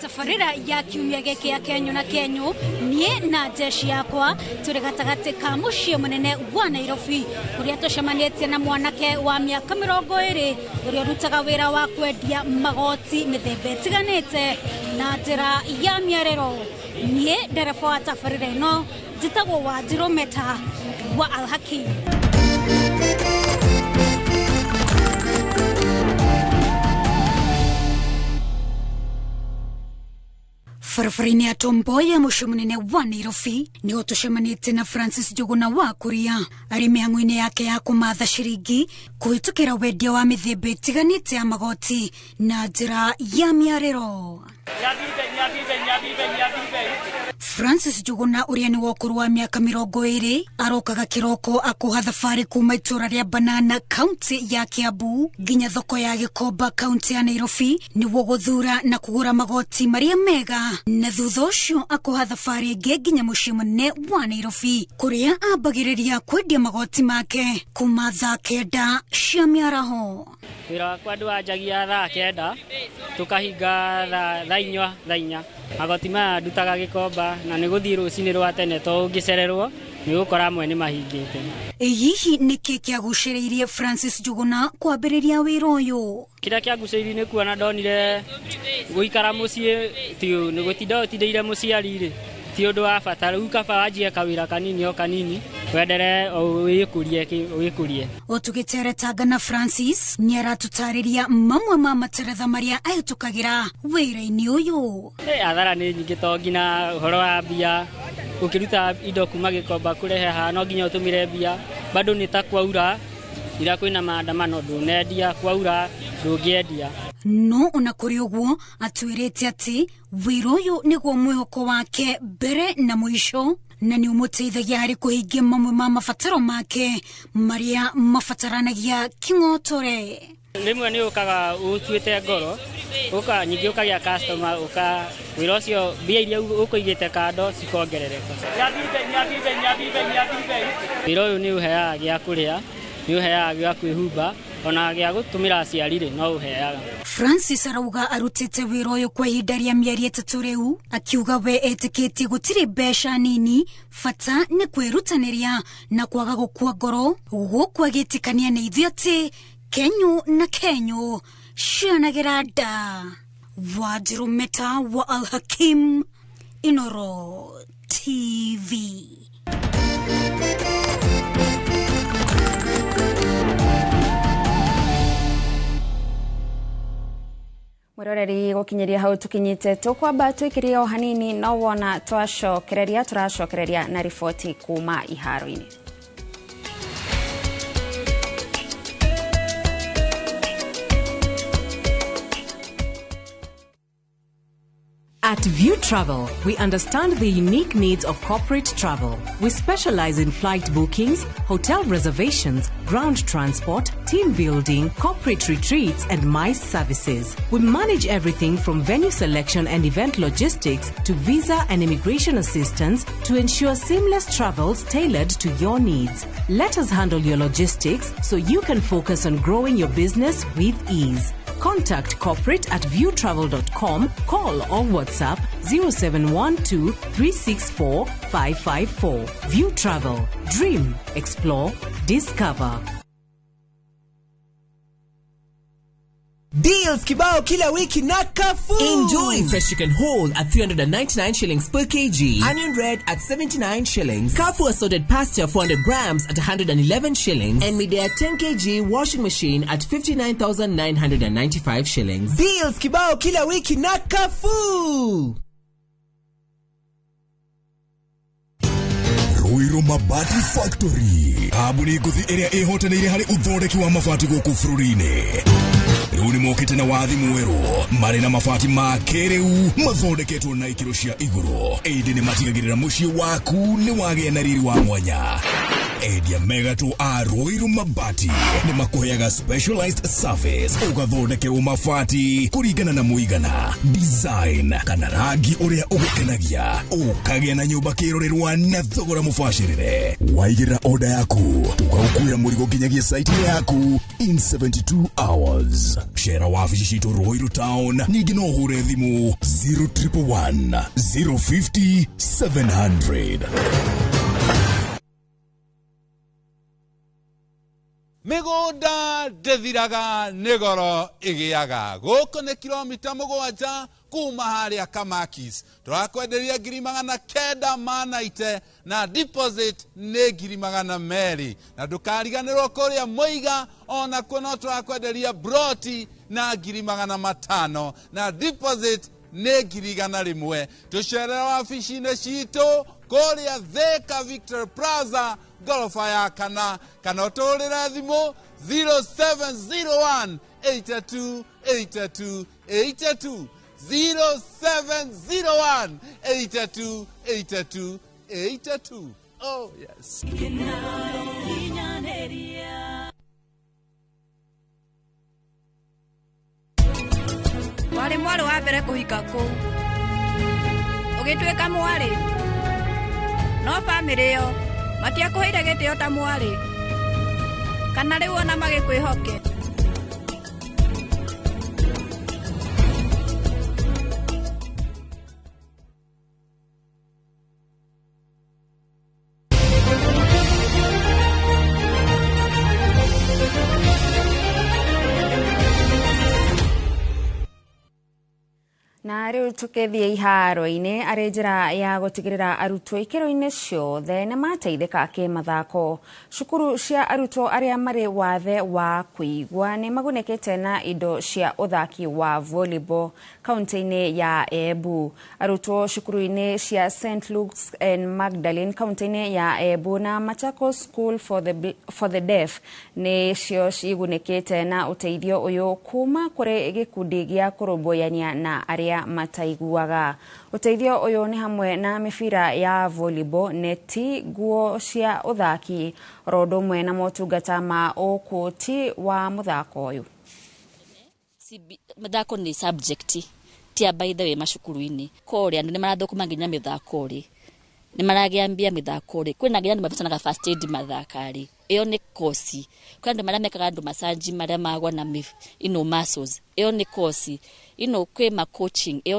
Tabarĩra ya kiumia gĩkĩ ya Kenyũ na Kenyũ, niĩ na jeshi yakwa tũrĩ gatagatĩ ka mũciĩ mũnene wa Nairobi, kũrĩa tũcemanĩtie na mwanake wa mĩaka 20 ũrĩa ũrutaga wĩra wa kwendia magoti mĩthemba ĩtiganĩte na njĩra ya mĩarĩro. Niĩ ndereba wa tabarĩra ĩno njĩtagwo Wanjirũ Meta wa Alhakim. Barabara-inĩ ya Tom Mboya mũciĩ mũnene wa Nairobi nĩho tũcemanĩtie na Francis Njuguna wa Kuria arĩ mĩhang'o-inĩ yake ya kũmatha ciringi kũhĩtũkĩra wendia wa mĩthemba ĩtiganĩte ya magoti na njĩra ya mĩarĩro. Francis Njuguna ũrĩa nĩ wa ũkũrũ wa mĩaka 20 arokaga kĩroko akũha thabarĩ kuma itũra rĩa Banana kaunti ya Kiambu nginya thoko ya Gĩkomba kaunti ya Nairobi nĩguo gũthura na kũgũra magoti marĩa mega, na thutha ũcio akũha thabarĩ ĩngĩ nginya mũciĩ mũnene wa Nairobi kũrĩa ambagĩrĩria kwendia magoti make kuma thaa 9 cia mĩaraho. Wĩra wakwa ndwanjagia thaa 9 tũkahinga thaa 4 thaa 4. Magoti maya ndutaga Gĩkomba na nĩ gũthiĩ rũcinĩ rwa tene to ũngĩcererwo nĩ ũgũkora amwe nĩ mahingĩte. Hihi nĩkĩ kĩagucĩrĩirie Francis Njuguna kwambĩrĩria wĩra ũyũ? Kĩrĩa kĩangucĩrĩirie nĩ kuona ndonire gũikara mũciĩ ti nĩ gũtinda ũtindĩire mũciari rĩ ti ũndũ wa bata, rĩu kaba wanjie kawĩra kanini o kanini wendere wĩkũrie. O tũgĩteretanga na Francis nĩ aratũtarĩria mamwe ma materetha marĩa ahĩtũkagĩra wĩra-inĩ ũyũ. Athara nĩ nyingĩ to nginya ũhoro wa mbia, ũkĩruta indo kuma Gĩkomba kũrehe haha no nginya ũtũmĩre mbia, bado nĩ ta kwaura ira kwĩna maandamano ndũnendia, kwaura ndũngĩendia. No ona kũrĩ ũguo atwĩrĩte atĩ wĩra ũyũ nĩguo mwĩhoko wake mbere na mũico, na nĩ ũmũteithagia harĩ kũhingia mamwe ma mabataro make marĩa mabataranagia kĩng'otore. Rĩmwe nĩ ũkaga ũtuĩte ngoro, ũka nyingĩ ũkagĩa customer, ũka wĩra ũcio mbia iria ũkũigĩte kando cikongerereka. Wĩra ũyũ nĩ ũheaga gĩa kũrĩa, nĩ ũheaga gĩa kwĩhumba, ona gĩa gũtũmĩra aciari rĩ no ũheaga. Francis arauga arutĩte wĩra ũyũ kwa ihinda rĩa mĩeri 3 rĩu, akiuga we etĩkĩtie gũtirĩ mbeca nini, bata nĩ kwĩrutanĩria na kwaga gũkua ngoro, gũkũ agĩtĩkania na ithuĩ atĩ Kenyũ na Kenyũ cianagĩra nda. Wanjirũ Meta wa Alhakim, Inoro TV. Mwiroreri gukinyiria hau tukinyite tukwamba twikirie o hanini no wona twacokereria turacokereria na riboti kuma iharo-inĩ. At View Travel, we understand the unique needs of corporate travel. We specialize in flight bookings, hotel reservations, ground transport, team building, corporate retreats, and MICE services. We manage everything from venue selection and event logistics to visa and immigration assistance to ensure seamless travels tailored to your needs. Let us handle your logistics so you can focus on growing your business with ease. Contact corporate at viewtravel.com, call or WhatsApp 0712 364 554. View Travel. Dream, explore, discover. Deals kibao kila wiki na Carrefour. Enjoy fresh chicken whole at 399 shillings per kg. Onion red at 79 shillings. Carrefour assorted pasta 400 grams at 111 shillings. And Midea 10 kg washing machine at 59,995 shillings. Deals kibao kila wiki na Carrefour. Ruiru Mabati Factory. Kambuni ngũthi ĩrĩa ĩhotanĩire harĩ ũthondeki wa mabati gũkũ bũrũri-inĩ. Rĩu nĩmokĩte na wathi mwerũ marĩ na mabati ma kĩrĩu mathondeketwo na ikĩro cia igũrũ, ĩndĩ nĩmatigagĩrĩra mũciĩ waku nĩ wagĩa na riri wa mwanya. Endia megatũ a Ruiru Mabati nĩ makũheaga specialized service ũgathondekerwo mabati kũringana na mũigana, design kana rangi ũrĩa ũgũkenagia, ũkagĩa na nyũmba kĩrorerwa na thogora mũbacĩrĩre. Waigĩrĩra oda yaku tũgagũkuĩra mũrigo nginyagia site yaku in 72 hours. Cera wabici citũ Ruiru town, ningĩ no ũhũre thimũ 0111 050 700. Mĩgũnda ndĩthiraga nĩ goro ĩgĩaga. Gũkũ nĩ kilomita 7 kuma harĩa Kamakis. Tũrakwenderia 990 na deposit nĩ 200,000. Na ndũkariganĩrwo kũrĩa Mũiga onakuo no tũrakwenderia broti na 500,000 na deposit nĩ 100,000. Tũcerere wabici-inĩ citũ kũrĩa Thika Victor Plaza ngoroba ya kana, kana ũtũhũrĩre thimũ 0701 82 82 82, 0701 82 82 82. Oh yes. Warĩ mwarĩ wa mbere kũhika kũu, ũgĩtuĩka mwarĩ, no bamĩrĩ ĩyo matiakũheire gĩtĩo ta mwarĩ, kana rĩu ona magĩkwĩhoke. Na rĩu tũkĩthiĩ iharo-inĩ arĩ njĩra ya gũtigĩrĩra arutwo ikĩro-inĩ ciothe nĩ mateithĩka kĩmathako. Cukuru cia arutwo arĩa marĩ wathe wa kũigua nĩ magunĩkĩte na indo cia ũthaki wa volleyball kaunti-inĩ ya Embu. Arutwo cukuru-inĩ cia St Luke's and Magdalene kaunti-inĩ ya Embu na Machakos School for the Deaf nĩcio cigunĩkĩte na ũteithio ũyũ kuma kũrĩ gĩkundi gĩa kũrũmbũyania na arĩa mataiguaga. Ũteithio ũyũ nĩ hamwe na mĩbira ya volleyball, neti, nguo cia ũthaki, oro ũndũ ũmwe na motungata ma ũkũti wa mũthako ũyũ. Mĩthako nĩ subject tia by the way macukuru-inĩ kũrĩa andũ nĩ marathũkũma nginya mĩthako rĩ, nĩ maragĩa mbia mĩthako rĩ, kwĩna nginya andũ mabicanaga first aid mathaka rĩ, ĩyo nĩ kosi. Kwĩna andũ marĩa mekaga andũ massage marĩa magwa na ino muscles, ĩyo nĩ kosi. Ino kwĩ ma coaching ĩyo.